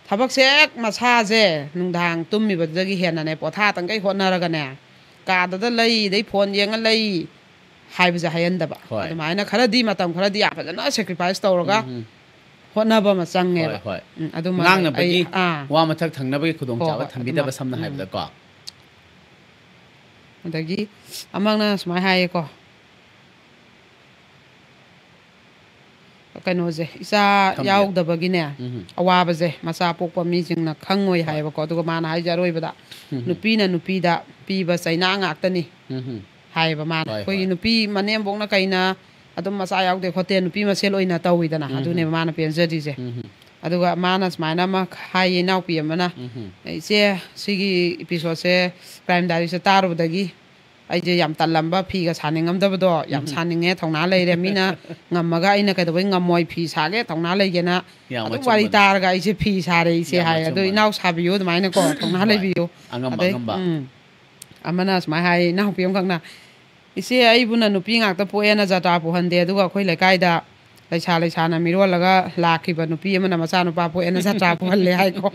ꯊꯕꯛꯁꯦ ꯍꯦꯛ ꯃꯁꯥꯁꯦ ꯅꯨꯡꯗꯥꯡ ꯇꯨꯝꯃꯤꯕꯗꯨꯗꯒꯤ ꯍꯦꯟꯅꯅꯦ ꯄꯣꯊꯥꯇꯪꯈꯩ ꯍꯣꯠꯅꯔꯒꯅꯦ, ꯀꯥꯗꯗ ꯂꯩ, ꯑꯗꯩ ꯐꯣꯟ ꯌꯦꯡꯉ ꯂꯩ ꯍꯥꯏꯕꯁꯦ ꯍꯥꯏꯍꯟꯗꯕ꯫ ꯍꯣꯏ꯫ ꯑꯗꯨꯃꯥꯏꯅ ꯈꯔꯗꯤ ꯃꯇꯝ ꯈꯔꯗꯤ ꯌꯥꯝ ꯐꯖꯅ sacrifice ꯇꯧꯔꯒ ꯎꯝ, ꯎꯝ꯫ ꯍꯣꯠꯅꯕ ꯑꯃ ꯆꯪꯉꯦꯕ꯫ ꯍꯣꯏ, ꯍꯣꯏ꯫ ꯎꯝ, ꯑꯗꯨꯃ ꯉꯥꯡꯅꯕꯒꯤ ꯑꯩ, ꯑꯥ꯫ ꯋꯥ ꯃꯊꯛ ꯊꯪꯅꯕꯒꯤ ꯈꯨꯗꯣꯡꯆꯥꯕ ꯍꯣꯏ, ꯍꯣꯏ, ꯊꯝꯕꯤꯗꯕ, ꯑꯗꯨꯃ-, ꯁꯝꯅ ꯎꯝ꯫ ꯍꯥꯏꯕꯗꯀꯣ꯫ ꯑꯗꯒꯤ ꯑꯃꯅ ꯁꯨꯃꯥꯏꯅ ꯍꯥꯏꯌꯦꯀꯣ, ꯀꯩꯅꯣꯁꯦ, ꯏꯆꯥ ꯊꯝꯕꯤꯌꯨ꯫ ꯌꯥꯎꯗꯕꯒꯤꯅꯦ ꯎꯝ꯫ ꯑꯋꯥꯕꯁꯦ ꯃꯆꯥ ꯄꯣꯛꯄ ꯃꯤꯁꯤꯡꯅ ꯈꯪꯉꯣꯏ ꯍꯥꯏꯌꯦꯕꯀꯣ꯫ ꯑꯗꯨꯒ ꯃꯥꯅ ꯍꯥꯏꯁꯦ ꯑꯔꯣꯏꯕꯗ, ꯎꯝ꯫ "ꯅꯨꯄꯤꯅ ꯅꯨꯄꯤꯗ ꯄꯤꯕ ꯆꯩꯅꯥ ꯉꯥꯛꯇꯅꯤ" ꯎꯝ꯫ ꯍꯥꯏꯌꯦꯕ ꯃꯥꯅ꯫ ꯍꯣꯏ, ꯑꯩꯈꯣꯏꯒꯤ ꯍꯣꯏ꯫ ꯅꯨꯄꯤ ꯃꯅꯦꯝꯕꯣꯛꯅ ꯀꯩꯅ ꯑꯗꯨꯝ ꯃꯆꯥ ꯌꯥꯎꯗꯦ ꯈꯣꯠꯇꯦ, ꯅꯨꯄꯤ ꯃꯁꯦꯜ ꯑꯣꯏꯅ ꯇꯧꯋꯤꯗꯅ, ꯎꯝ꯫ ꯑꯗꯨꯅꯦꯕ ꯃꯥꯅ ꯄꯦꯟꯖꯗ꯭ꯔꯤꯁꯦ꯫ ꯎꯝ꯫ ꯑꯗꯨꯒ ꯃꯥꯅ ꯁꯨꯃꯥꯏꯅ ꯑꯃ ꯍꯥꯏꯌꯦ, ꯏꯅꯥꯎꯄꯤ ꯑꯃꯅ, ꯎꯝ꯫ "ꯏꯆꯦ, ꯁꯤꯒꯤ episodeꯁꯦ Crime Diariesꯇ ꯇꯥꯔꯨꯕꯗꯒꯤ ꯑꯩꯁꯦ ꯌꯥꯝ ꯇꯜꯂꯝꯕ, ꯐꯤꯒ ꯁꯥꯅꯤꯡꯉꯝꯗꯕꯗꯣ ꯌꯥꯝ ꯎꯝ꯫ ꯁꯥꯅꯤꯡꯉꯦ, ꯊꯧꯅꯥ ꯂꯩꯔꯦ, ꯃꯤꯅ ꯉꯝꯃꯒ ꯑꯩꯅ ꯀꯩꯗꯧꯕꯩ ꯉꯝꯃꯣꯏ, ꯐꯤ ꯁꯥꯒꯦ ꯊꯧꯅꯥ ꯂꯩꯒꯦꯅ ꯌꯥꯝ ꯑꯗꯨꯝ ꯑꯆꯨꯝꯕꯅꯤ꯫ ꯋꯥꯔꯤ ꯇꯥꯔꯒ ꯑꯩꯁꯦ ꯐꯤ ꯁꯥꯔꯦ ꯏꯆꯦ" ꯌꯥꯝ ꯍꯥꯏꯌꯦ꯫ ꯑꯗꯣ ꯑꯆꯨꯝꯕꯅꯤ꯫ ꯏꯅꯥꯎ ꯁꯥꯕꯤꯌꯨ, ꯑꯗꯨꯃꯥꯏꯅꯀꯣ ꯊꯧꯅꯥ ꯍꯣꯏ꯫ ꯂꯩꯕꯤꯌꯨ꯫ ꯑꯉꯝꯕ ꯑꯗꯩ, ꯑꯉꯝꯕ꯫ ꯎꯝ, ꯑꯃꯅ ꯁꯨꯃꯥꯏꯅ ꯍꯥꯏ, ꯏꯅꯥꯎꯄꯤ ꯑꯃꯈꯛꯅ, "ꯏꯆꯦ, ꯑꯩꯕꯨꯅ ꯅꯨꯄꯤ ꯉꯥꯛꯇ ꯄꯣꯛꯑꯦꯅ ꯖꯇ꯭ꯔꯥ ꯄꯨꯍꯟꯗꯦ, ꯑꯗꯨꯒ ꯑꯩꯈꯣꯏ ꯂꯩꯀꯥꯏꯗ ꯂꯩꯁꯥ ꯂꯩꯁꯥꯅ ꯃꯤꯔꯣꯜꯂꯒ ꯂꯥꯛꯈꯤꯕ ꯅꯨꯄꯤ ꯑꯃꯅ ꯃꯆꯥꯅꯨꯄꯥ ꯄꯣꯛꯑꯦꯅ ꯖꯇ꯭ꯔꯥ ꯄꯨꯍꯜꯂꯦ" ꯍꯥꯏꯀꯣ꯫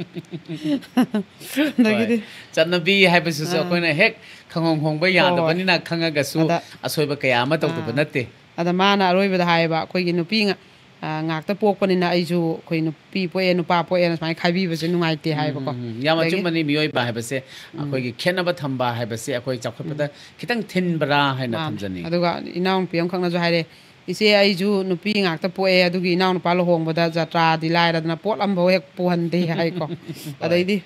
ꯑꯗꯒꯤꯗꯤ ꯍꯣꯏ꯫ ꯆꯠꯅꯕꯤ ꯍꯥꯏꯕꯁꯤꯁꯨ ꯑꯥ꯫ ꯑꯩꯈꯣꯏꯅ ꯍꯦꯛ ꯈꯪꯍꯣꯡ ꯍꯣꯡꯕ ꯍꯣꯏ, ꯌꯥꯗꯕꯅꯤꯅ ꯍꯣꯏ꯫ ꯈꯪꯉꯒꯁꯨ ꯑꯗ ꯑꯁꯣꯏꯕ ꯀꯌꯥ ꯑꯃ ꯇꯧꯗꯕ ꯑꯥ꯫ ꯅꯠꯇꯦ꯫ ꯑꯗ ꯃꯥꯅ ꯑꯔꯣꯏꯕꯗ ꯍꯥꯏꯌꯦꯕ, ꯑꯩꯈꯣꯏꯒꯤ ꯅꯨꯄꯤ ꯉꯥ-, ꯑ, ꯉꯥꯛꯇ ꯄꯣꯛꯄꯅꯤꯅ ꯑꯩꯁꯨ ꯑꯩꯈꯣꯏ ꯅꯨꯄꯤ ꯄꯣꯛꯑꯦ, ꯅꯨꯄꯥ ꯄꯣꯛꯑꯦꯅ ꯁꯨꯃꯥꯏꯅ ꯈꯥꯏꯕꯤꯕꯁꯦ ꯅꯨꯡꯉꯥꯏꯇꯦ ꯍꯥꯏꯕꯀꯣ꯫ ꯎꯝ, ꯌꯥꯝ ꯑꯗꯒꯤ ꯑꯆꯨꯝꯕꯅꯤ꯫ ꯃꯤꯑꯣꯏꯕ ꯍꯥꯏꯕꯁꯦ ꯑꯩꯈꯣꯏꯒꯤ ꯈꯦꯠꯅꯕ ꯊꯝꯕ ꯍꯥꯏꯕꯁꯦ ꯑꯩꯈꯣꯏ ꯆꯥꯎꯈꯠꯄꯗ ꯈꯤꯇꯪ ꯊꯤꯟꯕ꯭ꯔꯥ ꯍꯥꯏꯅ ꯃꯥꯅꯦ꯫ ꯊꯝꯖꯅꯤꯡꯉꯤ꯫ ꯑꯗꯨꯒ ꯏꯅꯥꯎꯅꯨꯄꯤ ꯑꯃꯈꯛꯅꯁꯨ ꯍꯥꯏꯔꯦ, "ꯏꯆꯦ, ꯑꯩꯁꯨ ꯅꯨꯄꯤ ꯉꯥꯛꯇ ꯄꯣꯛꯑꯦ, ꯑꯗꯨꯒꯤ ꯏꯅꯥꯎꯅꯨꯄꯥ ꯂꯨꯍꯣꯡꯕꯗ ꯖꯇ꯭ꯔꯥꯗꯤ ꯂꯥꯏꯔꯗꯅ ꯄꯣꯠ ꯑꯝꯐꯥꯎ ꯍꯦꯛ ꯄꯨꯍꯟꯗꯦ" ꯍꯥꯏꯀꯣ꯫ ꯑꯗꯩꯗꯤ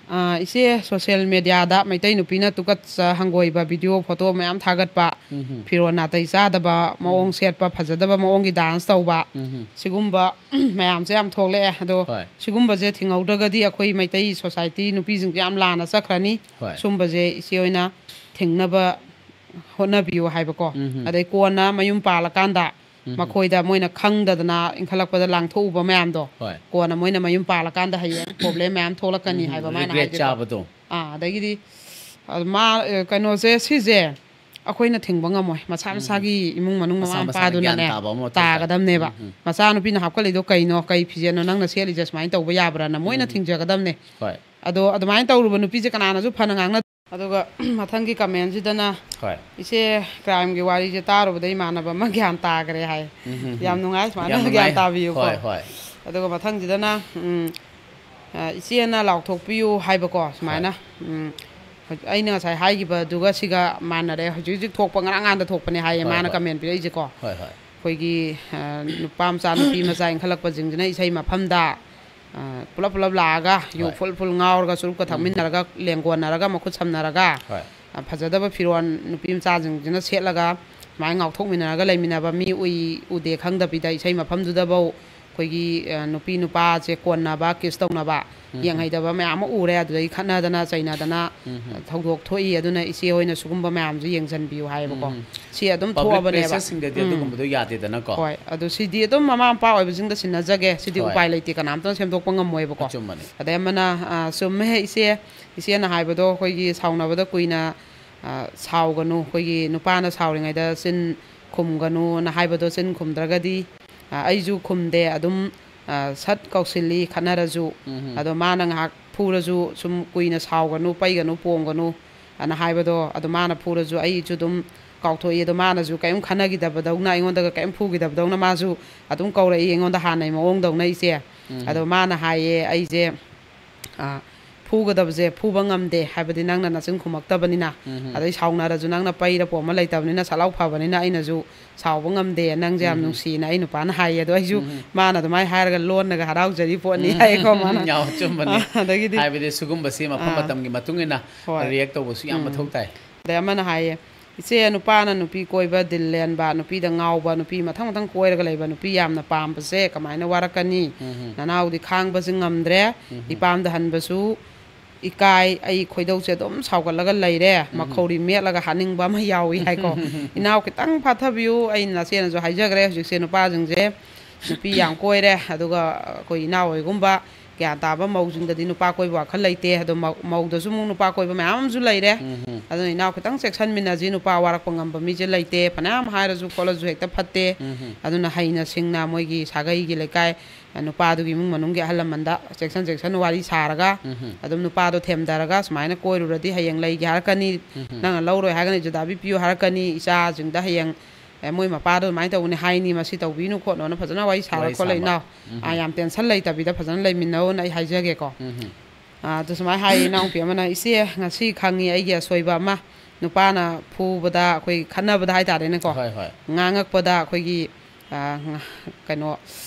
ꯑ, ꯏꯆꯦ, ꯁꯣꯁꯤꯌꯦꯜ ꯃꯦꯗꯤꯌꯥꯗ ꯃꯩꯇꯩ ꯅꯨꯄꯤꯅ ꯇꯨꯀꯠꯆ ꯍꯪꯒꯣꯏꯕ ꯚꯤꯗꯤꯑꯣ, ꯐꯣꯇꯣ ꯃꯌꯥꯝ ꯊꯥꯒꯠꯄ, ꯎꯝ꯫ ꯐꯤꯔꯣꯜ ꯅꯥꯇꯩ ꯆꯥꯗꯕ ꯃꯑꯣꯡ ꯁꯦꯠꯄ, ꯐꯖꯗꯕ ꯃꯑꯣꯡꯒꯤ ꯗꯥꯟꯁ ꯇꯧꯕ, ꯎꯝ꯫ ꯁꯤꯒꯨꯝꯕ ꯃꯌꯥꯝꯁꯦ ꯌꯥꯝ ꯊꯣꯛꯂꯛꯑꯦ꯫ ꯑꯗꯣ ꯍꯣꯏ꯫ ꯁꯤꯒꯨꯝꯕꯁꯦ ꯊꯤꯡꯍꯧꯗ꯭ꯔꯒꯗꯤ ꯑꯩꯈꯣꯏ ꯃꯩꯇꯩ ꯁꯣꯁꯥꯏꯇꯤ ꯅꯨꯄꯤꯁꯤꯡꯁꯦ ꯌꯥꯝ ꯂꯥꯟꯅ ꯆꯠꯈ꯭ꯔꯅꯤ꯫ ꯍꯣꯏ꯫ ꯁꯨꯝꯕꯁꯦ ꯏꯆꯦ ꯍꯣꯏꯅ ꯊꯤꯡꯅꯕ ꯍꯣꯠꯅꯕꯤꯌꯨ ꯍꯥꯏꯕꯀꯣ꯫ ꯎꯝ꯫ ꯑꯗꯩ ꯀꯣꯟꯅ ꯃꯌꯨꯝ ꯄꯥꯜꯂꯀꯥꯟꯗ ꯎꯝ꯫ ꯃꯈꯣꯏꯗ ꯃꯣꯏꯅ ꯈꯪꯗꯗꯅ ꯏꯟꯈꯠꯂꯛꯄꯗ ꯂꯥꯡꯊꯣꯛꯎꯕ ꯃꯌꯥꯝꯗꯣ, ꯍꯣꯏ꯫ ꯀꯣꯟꯅ ꯃꯣꯏꯅ ꯃꯌꯨꯝ ꯄꯥꯜꯂꯀꯥꯟꯗ ꯍꯌꯦꯡ ꯄ꯭ꯔꯣꯕ꯭ꯂꯦꯝ ꯃꯌꯥꯝ ꯊꯣꯛꯂꯛꯀꯅꯤ ꯍꯥꯏꯕ ꯃꯥꯅ ꯔꯤꯒ꯭ꯔꯦꯠ ꯍꯥꯏꯁꯦꯀꯣ꯫ ꯆꯥꯕꯗꯣ꯫ ꯑꯥ, ꯑꯗꯒꯤꯗꯤ, ꯑ, ꯃꯥ, ꯑ, ꯀꯩꯅꯣꯁꯦ, ꯁꯤꯁꯦ ꯑꯩꯈꯣꯏꯅ ꯊꯤꯡꯕ ꯉꯝꯃꯣꯏ꯫ ꯃꯁꯥ ꯃꯁꯥꯒꯤ ꯏꯃꯨꯡ ꯃꯅꯨꯡ, ꯃꯃꯥ ꯃꯁꯥ ꯃꯁꯥꯅ ꯒ꯭ꯌꯥꯟ ꯃꯄꯥꯗꯨꯅꯅꯦ ꯇꯥꯕ ꯑꯃ ꯃꯊꯧ ꯇꯥꯏ꯫ ꯇꯥꯒꯗꯕꯅꯦꯕ꯫ ꯎꯝ, ꯎꯝ꯫ "ꯃꯆꯥꯅꯨꯄꯤꯅ ꯍꯥꯞꯀꯠꯂꯤꯗꯣ ꯀꯩꯅꯣ? ꯀꯩ ꯐꯤꯖꯦꯠꯅꯣ ꯅꯪꯅ ꯁꯦꯠꯂꯤꯁꯦ?" ꯁꯨꯃꯥꯏꯅ ꯇꯧꯕ ꯌꯥꯕ꯭ꯔꯥꯅ ꯃꯣꯏꯅ ꯊꯤꯡꯖꯒꯗꯕꯅꯦ꯫ ꯍꯣꯏ꯫ ꯑꯗꯣ ꯑꯗꯨꯃꯥꯏꯅ ꯇꯧꯔꯨꯕ ꯅꯨꯄꯤꯁꯦ ꯀꯅꯥꯅꯁꯨ ꯐꯅ ꯉꯥꯡꯅ꯫ ꯑꯗꯨꯒ ꯃꯊꯪꯒꯤ ꯀꯃꯦꯟꯁꯤꯗꯅ, ꯍꯣꯏ꯫ "ꯏꯆꯦ, ꯀ꯭ꯔꯥꯏꯝꯒꯤ ꯋꯥꯔꯤꯁꯦ ꯇꯥꯔꯨꯕꯗ ꯏꯃꯥꯟꯅꯕ ꯑꯃ ꯒ꯭ꯌꯥꯟ ꯇꯥꯈ꯭ꯔꯦ" ꯍꯥꯏ꯫ ꯎꯝ, ꯎꯝ, ꯌꯥꯝ ꯎꯝ꯫ ꯅꯨꯡꯉꯥꯏ, ꯁꯨꯃꯥꯏꯅ ꯌꯥꯝ ꯒ꯭ꯌꯥꯟ ꯅꯨꯡꯉꯥꯏ꯫ ꯇꯥꯕꯤꯌꯨꯀꯣ꯫ ꯍꯣꯏ, ꯍꯣꯏ꯫ ꯑꯗꯨꯒ ꯃꯊꯪꯁꯤꯗꯅ, ꯎꯝ, ꯑ, "ꯏꯆꯦꯅ ꯂꯥꯎꯊꯣꯛꯄꯤꯌꯨ" ꯍꯥꯏꯕꯀꯣ, ꯁꯨꯃꯥꯏꯅ꯫ ꯎꯝ, ꯍꯧꯖꯤꯛ ꯑꯩꯅ ꯉꯁꯥꯏ ꯍꯥꯏꯈꯤꯕꯗꯨꯒ ꯁꯤꯒ ꯃꯥꯟꯅꯔꯦ꯫ ꯍꯧꯖꯤꯛ ꯍꯧꯖꯤꯛ ꯊꯣꯛꯄ, ꯉꯔꯥꯡ ꯅꯍꯥꯟꯗ ꯊꯣꯛꯄꯅꯦ ꯍꯥꯏꯌꯦ ꯍꯣꯏ, ꯃꯥꯅ ꯍꯣꯏ꯫ ꯀꯃꯦꯟ ꯄꯤꯔꯛꯏꯁꯦꯀꯣ꯫ ꯍꯣꯏ, ꯍꯣꯏ꯫ ꯑꯩꯈꯣꯏꯒꯤ, ꯑ, ꯅꯨꯄꯥ ꯃꯆꯥ, ꯅꯨꯄꯤ ꯃꯆꯥ ꯏꯟꯈꯠꯂꯛꯄꯁꯤꯡꯁꯤꯅ ꯏꯁꯩ ꯃꯐꯝꯗ, ꯑ, ꯄꯨꯂꯞ ꯄꯨꯂꯞ ꯂꯥꯛꯑꯒ ꯌꯨ ꯍꯣꯏ꯫ ꯐꯨꯜ ꯐꯨꯜ ꯉꯥꯎꯔꯒ ꯆꯨꯔꯨꯞꯀ ꯎꯝ꯫ ꯊꯛꯃꯤꯟꯅꯔꯒ, ꯂꯦꯡꯒꯣꯟꯅꯔꯒ, ꯃꯈꯨꯠ ꯁꯝꯅꯔꯒ, ꯍꯣꯏ꯫ ꯑ, ꯐꯖꯗꯕ ꯐꯤꯔꯣꯜ ꯅꯨꯄꯤ ꯃꯆꯥꯁꯤꯡꯁꯤꯅ ꯁꯦꯠꯂꯒ ꯁꯨꯃꯥꯏꯅ ꯉꯥꯎꯊꯣꯛꯃꯤꯟꯅꯔꯒ ꯂꯩꯃꯤꯟꯅꯕ, ꯃꯤ ꯎꯏ ꯎꯗꯦ ꯈꯪꯗꯕꯤꯗ ꯏꯁꯩ ꯃꯐꯝꯗꯨꯗꯐꯧ ꯑꯩꯈꯣꯏꯒꯤ, ꯑ, ꯅꯨꯄꯤ ꯅꯨꯄꯥꯁꯦ ꯀꯣꯟꯅꯕ, ꯀꯤꯁ ꯇꯧꯅꯕ, ꯎꯝ꯫ ꯌꯦꯡꯍꯩꯗꯕ ꯃꯌꯥꯝ ꯑꯃ ꯎꯔꯦ꯫ ꯑꯗꯨꯗꯒꯤ ꯈꯠꯅꯗꯅ ꯆꯩꯅꯗꯅ, ꯎꯝ꯫ ꯑ, ꯊꯧꯗꯣꯛ ꯊꯣꯛꯏ꯫ ꯑꯗꯨꯅ ꯏꯆꯦ ꯍꯣꯏꯅ ꯁꯤꯒꯨꯝꯕ ꯃꯌꯥꯝꯁꯦ ꯌꯦꯡꯁꯤꯟꯕꯤꯌꯨ ꯍꯥꯏꯌꯦꯕꯀꯣ꯫ ꯎꯝ꯫ ꯁꯤ ꯑꯗꯨꯝ ꯄꯕ꯭ꯂꯤꯛ ꯊꯣꯛꯑꯕꯅꯦꯕ꯫ ꯄ꯭ꯂꯦꯁꯦꯁꯁꯤꯡꯗꯗꯤ ꯎꯝ꯫ ꯑꯗꯨꯒꯨꯝꯕꯗꯣ ꯌꯥꯗꯦꯗꯅꯀꯣ꯫ ꯍꯣꯏ, ꯑꯗꯨ ꯁꯤꯗꯤ ꯑꯗꯨꯝ ꯃꯃꯥ ꯃꯄꯥ ꯑꯣꯏꯕꯁꯤꯡꯗ ꯁꯤꯟꯅꯖꯒꯦ꯫ ꯁꯤꯗꯤ ꯍꯣꯏ꯫ ꯎꯄꯥꯏ ꯂꯩꯇꯦ, ꯀꯅꯥꯝꯇꯅ ꯁꯦꯝꯗꯣꯛꯄ ꯉꯝꯃꯣꯏꯕꯀꯣ꯫ ꯑꯆꯨꯝꯕꯅꯤ꯫ ꯑꯗꯩ ꯑꯃꯅ, ꯑ, "ꯆꯨꯝꯃꯦ ꯏꯆꯦ, ꯏꯆꯦꯅ ꯍꯥꯏꯕꯗꯣ ꯑꯩꯈꯣꯏꯒꯤ ꯁꯥꯎꯅꯕꯗ ꯀꯨꯏꯅ, ꯑ, ꯁꯥꯎꯒꯅꯨ, ꯑꯩꯈꯣꯏꯒꯤ ꯅꯨꯄꯥꯅ ꯁꯥꯎꯔꯤꯉꯩꯗ ꯆꯤꯟ ꯈꯨꯝꯒꯅꯨꯅ ꯍꯥꯏꯕꯗꯣ, ꯆꯤꯟ ꯈꯨꯝꯗ꯭ꯔꯒꯗꯤ, ꯑ, ꯑꯩꯁꯨ ꯈꯨꯝꯗꯦ, ꯑꯗꯨꯝ, ꯑ, ꯁꯠ ꯀꯧꯁꯤꯜꯂꯤ ꯈꯠꯅꯔꯁꯨ꯫ ꯎꯝ꯫ ꯑꯗꯣ ꯃꯥꯅ ꯉꯥꯏꯍꯥꯛ ꯐꯨꯔꯁꯨ ꯁꯨꯝ ꯀꯨꯏꯅ ꯁꯥꯎꯒꯅꯨ, ꯄꯩꯒꯅꯨ, ꯄꯣꯡꯒꯅꯨ, ꯑꯅ ꯍꯥꯏꯕꯗꯣ, ꯑꯗꯣ ꯃꯥꯅ ꯐꯨꯔꯁꯨ ꯑꯩꯁꯨ ꯑꯗꯨꯝ ꯀꯥꯎꯊꯣꯛꯏ꯫ ꯑꯗꯣ ꯃꯥꯅꯁꯨ ꯀꯔꯤꯝ ꯈꯟꯅꯈꯤꯗꯕꯗꯧꯅ, ꯑꯩꯉꯣꯟꯗꯒ ꯀꯔꯤꯝ ꯐꯨꯈꯤꯗꯕꯗꯧꯅ ꯃꯥꯁꯨ ꯑꯗꯨꯝ ꯀꯧꯔꯛꯏ ꯑꯩꯉꯣꯟꯗ, ꯍꯥꯟꯅꯩ ꯃꯑꯣꯡꯗꯧꯅ ꯏꯆꯦ꯫ ꯑꯗꯣ ꯃꯥꯅ ꯍꯥꯏꯌꯦ, ꯑꯩꯁꯦ, ꯑ, ꯐꯨꯒꯗꯕꯁꯦ ꯐꯨꯕ ꯉꯝꯗꯦ, ꯍꯥꯏꯕꯗꯤ ꯅꯪꯅ ꯅꯆꯤꯟ ꯈꯨꯝꯃꯛꯇꯕꯅꯤꯅ꯫ ꯑꯗꯩ ꯁꯥꯎꯅꯔꯁꯨ ꯅꯪꯅ ꯄꯩꯔ ꯄꯣꯝꯃ ꯂꯩꯇꯕꯅꯤꯅ, ꯁꯠ ꯂꯥꯎ ꯐꯕꯅꯤꯅ ꯑꯩꯅꯁꯨ ꯁꯥꯎꯕ ꯉꯝꯗꯦ, ꯅꯪꯁꯦ ꯌꯥꯝ ꯅꯨꯡꯁꯤꯅ ꯑꯩ ꯅꯨꯄꯥꯅ ꯍꯥꯏꯌꯦ꯫ ꯑꯗꯣ ꯑꯩꯁꯨ ꯃꯥꯅ ꯑꯗꯨꯃꯥꯏꯅ ꯍꯥꯏꯔꯒ ꯂꯣꯟꯅꯒ ꯍꯔꯥꯎꯖꯔꯤ ꯄꯣꯠꯅꯤ ꯍꯥꯏꯌꯦꯀꯣ ꯃꯥꯅ꯫ ꯌꯥꯝ ꯑꯆꯨꯝꯕꯅꯤ꯫ ꯑꯗꯒꯤꯗꯤ, ꯍꯥꯏꯕꯗꯤ ꯁꯤꯒꯨꯝꯕꯁꯤ ꯃꯐꯝ ꯑꯥ꯫ ꯃꯇꯝꯒꯤ ꯃꯇꯨꯡ ꯏꯟꯅ ꯍꯣꯏ꯫ React ꯇꯧꯕꯁꯨ ꯌꯥꯝ ꯃꯊꯧ ꯇꯥꯏ꯫ ꯑꯗꯩ ꯑꯃꯅ ꯍꯥꯏꯌꯦ, "ꯏꯆꯦ, ꯅꯨꯄꯥꯅ ꯅꯨꯄꯤ ꯀꯣꯏꯕ, ꯗꯤꯜ ꯂꯦꯟꯕ, ꯅꯨꯄꯤꯗ ꯉꯥꯎꯕ, ꯅꯨꯄꯤ ꯃꯊꯪ ꯃꯊꯪ ꯀꯣꯏꯔꯒ ꯂꯩꯕ ꯅꯨꯄꯤ ꯌꯥꯝꯅ ꯄꯥꯝꯕꯁꯦ ꯀꯃꯥꯏꯅ ꯋꯥꯔꯛꯀꯅꯤ? ꯅꯅꯥꯎꯗꯤ ꯈꯥꯡꯕꯁꯦ ꯉꯝꯗ꯭ꯔꯦ, ꯏꯄꯥꯝꯗ ꯍꯟꯕꯁꯨ ꯏꯀꯥꯏ, ꯑꯩ ꯈꯣꯏꯗꯧꯁꯦ ꯑꯗꯨꯝ ꯁꯥꯎꯒꯠꯂꯒ ꯂꯩꯔꯦ, ꯃꯈꯧꯔꯤ ꯃꯦꯠꯂꯒ ꯍꯥꯠꯅꯤꯡꯕ ꯑꯃ ꯌꯥꯎꯏ" ꯍꯥꯏꯀꯣ꯫ "ꯏꯅꯥꯎ ꯈꯤꯇꯪ ꯐꯥꯊꯕꯤꯌꯨ, ꯑꯩ ꯅꯆꯦꯅꯁꯨ ꯍꯥꯏꯖꯈ꯭ꯔꯦ, ꯍꯧꯖꯤꯛꯁꯦ ꯅꯨꯄꯥꯁꯤꯡꯁꯦ ꯅꯨꯄꯤ ꯌꯥꯝ ꯀꯣꯏꯔꯦ, ꯑꯗꯨꯒ ꯑꯩꯈꯣꯏ ꯏꯅꯥꯎ ꯍꯣꯏꯒꯨꯝꯕ ꯒ꯭ꯌꯥꯟ ꯇꯥꯕ ꯃꯧꯁꯤꯡꯗꯗꯤ ꯅꯨꯄꯥ ꯀꯣꯏꯕ ꯋꯥꯈꯜ ꯂꯩꯇꯦ꯫ ꯑꯗꯣ ꯃꯧ-, ꯃꯧꯗꯁꯨ ꯑꯃꯨꯛ ꯅꯨꯄꯥ ꯀꯣꯏꯕ ꯃꯌꯥꯝ ꯑꯃꯁꯨ ꯂꯩꯔꯦ꯫ ꯑꯗꯨꯅ ꯏꯅꯥꯎ ꯈꯤꯇꯪ ꯆꯦꯛꯁꯤꯟꯃꯤꯟꯅꯁꯤ, ꯅꯨꯄꯥ ꯋꯥꯔꯛꯄ ꯉꯝꯕ ꯃꯤꯁꯦ ꯂꯩꯇꯦ, ꯐꯅꯌꯥꯝ ꯍꯥꯏꯔꯁꯨ ꯈꯣꯠꯂꯁꯨ ꯍꯦꯛꯇ ꯐꯠꯇꯦ꯫ ꯑꯗꯨꯅ ꯍꯩꯅ ꯁꯤꯡꯅ ꯃꯣꯏꯒꯤ ꯁꯥꯒꯩꯒꯤ ꯂꯩꯀꯥꯏ ꯅꯨꯄꯥꯗꯨꯒꯤ ꯏꯃꯨꯡ ꯃꯅꯨꯡꯒꯤ ꯑꯍꯜ ꯂꯃꯟꯗ ꯆꯦꯛꯁꯤꯟ ꯆꯦꯛꯁꯤꯟ ꯋꯥꯔꯤ ꯁꯥꯔꯒ ꯑꯗꯨꯝ ꯅꯨꯄꯥꯗꯣ ꯊꯦꯝꯗꯔꯒ ꯁꯨꯃꯥꯏꯅ ꯀꯣꯏꯔꯨꯔꯗꯤ ꯍꯌꯦꯡ ꯂꯩꯒꯦ ꯍꯥꯏꯔꯛꯀꯅꯤ, ꯅꯪꯅ ꯂꯧꯔꯣꯏ ꯍꯥꯏꯔꯒꯅ ꯏꯖꯨꯗꯥꯕꯤ ꯄꯤꯌꯨ ꯍꯥꯏꯔꯛꯀꯅꯤ, ꯏꯆꯥꯁꯤꯡꯗ ꯍꯌꯦꯡ, ꯑꯦ, ꯃꯣꯏ ꯃꯄꯥꯗꯣ ꯑꯗꯨꯃꯥꯏꯅ ꯇꯧꯕꯅꯤ ꯍꯥꯏꯅꯤ, ꯃꯁꯤ ꯇꯧꯕꯤꯅꯨ ꯈꯣꯠꯅꯣꯅ ꯐꯖꯅ ꯋꯥꯔꯤ ꯁꯥꯔ ꯋꯥꯔꯤ ꯈꯣꯠꯂ ꯁꯥꯕ꯫ ꯏꯅꯥꯎ, ꯑꯥ, ꯌꯥꯝ tension ꯂꯩꯇꯕꯤꯗ ꯐꯖꯅ ꯂꯩꯃꯤꯟꯅꯧꯅ ꯑꯩ ꯍꯥꯏꯖꯒꯦꯀꯣ꯫ ꯑꯥ, ꯑꯗꯨ ꯁꯨꯃꯥꯏꯅ ꯍꯥꯏꯌꯦ ꯏꯅꯥꯎꯄꯤ ꯑꯃꯅ, "ꯏꯆꯦ, ꯉꯁꯤ ꯈꯪꯉꯤ ꯑꯩꯒꯤ ꯑꯁꯣꯏꯕ ꯑꯃ, ꯅꯨꯄꯥꯅ ꯐꯨꯕꯗ ꯑꯩꯈꯣꯏ ꯈꯠꯅꯕꯗ ꯍꯥꯏꯇꯥꯔꯦꯅꯦꯀꯣ, ꯍꯣꯏ, ꯍꯣꯏ꯫ ꯉꯥꯡꯉꯛꯄꯗ ꯑꯩꯈꯣꯏꯒꯤ, ꯑꯥ, ꯉ-, ꯀꯩꯅꯣ,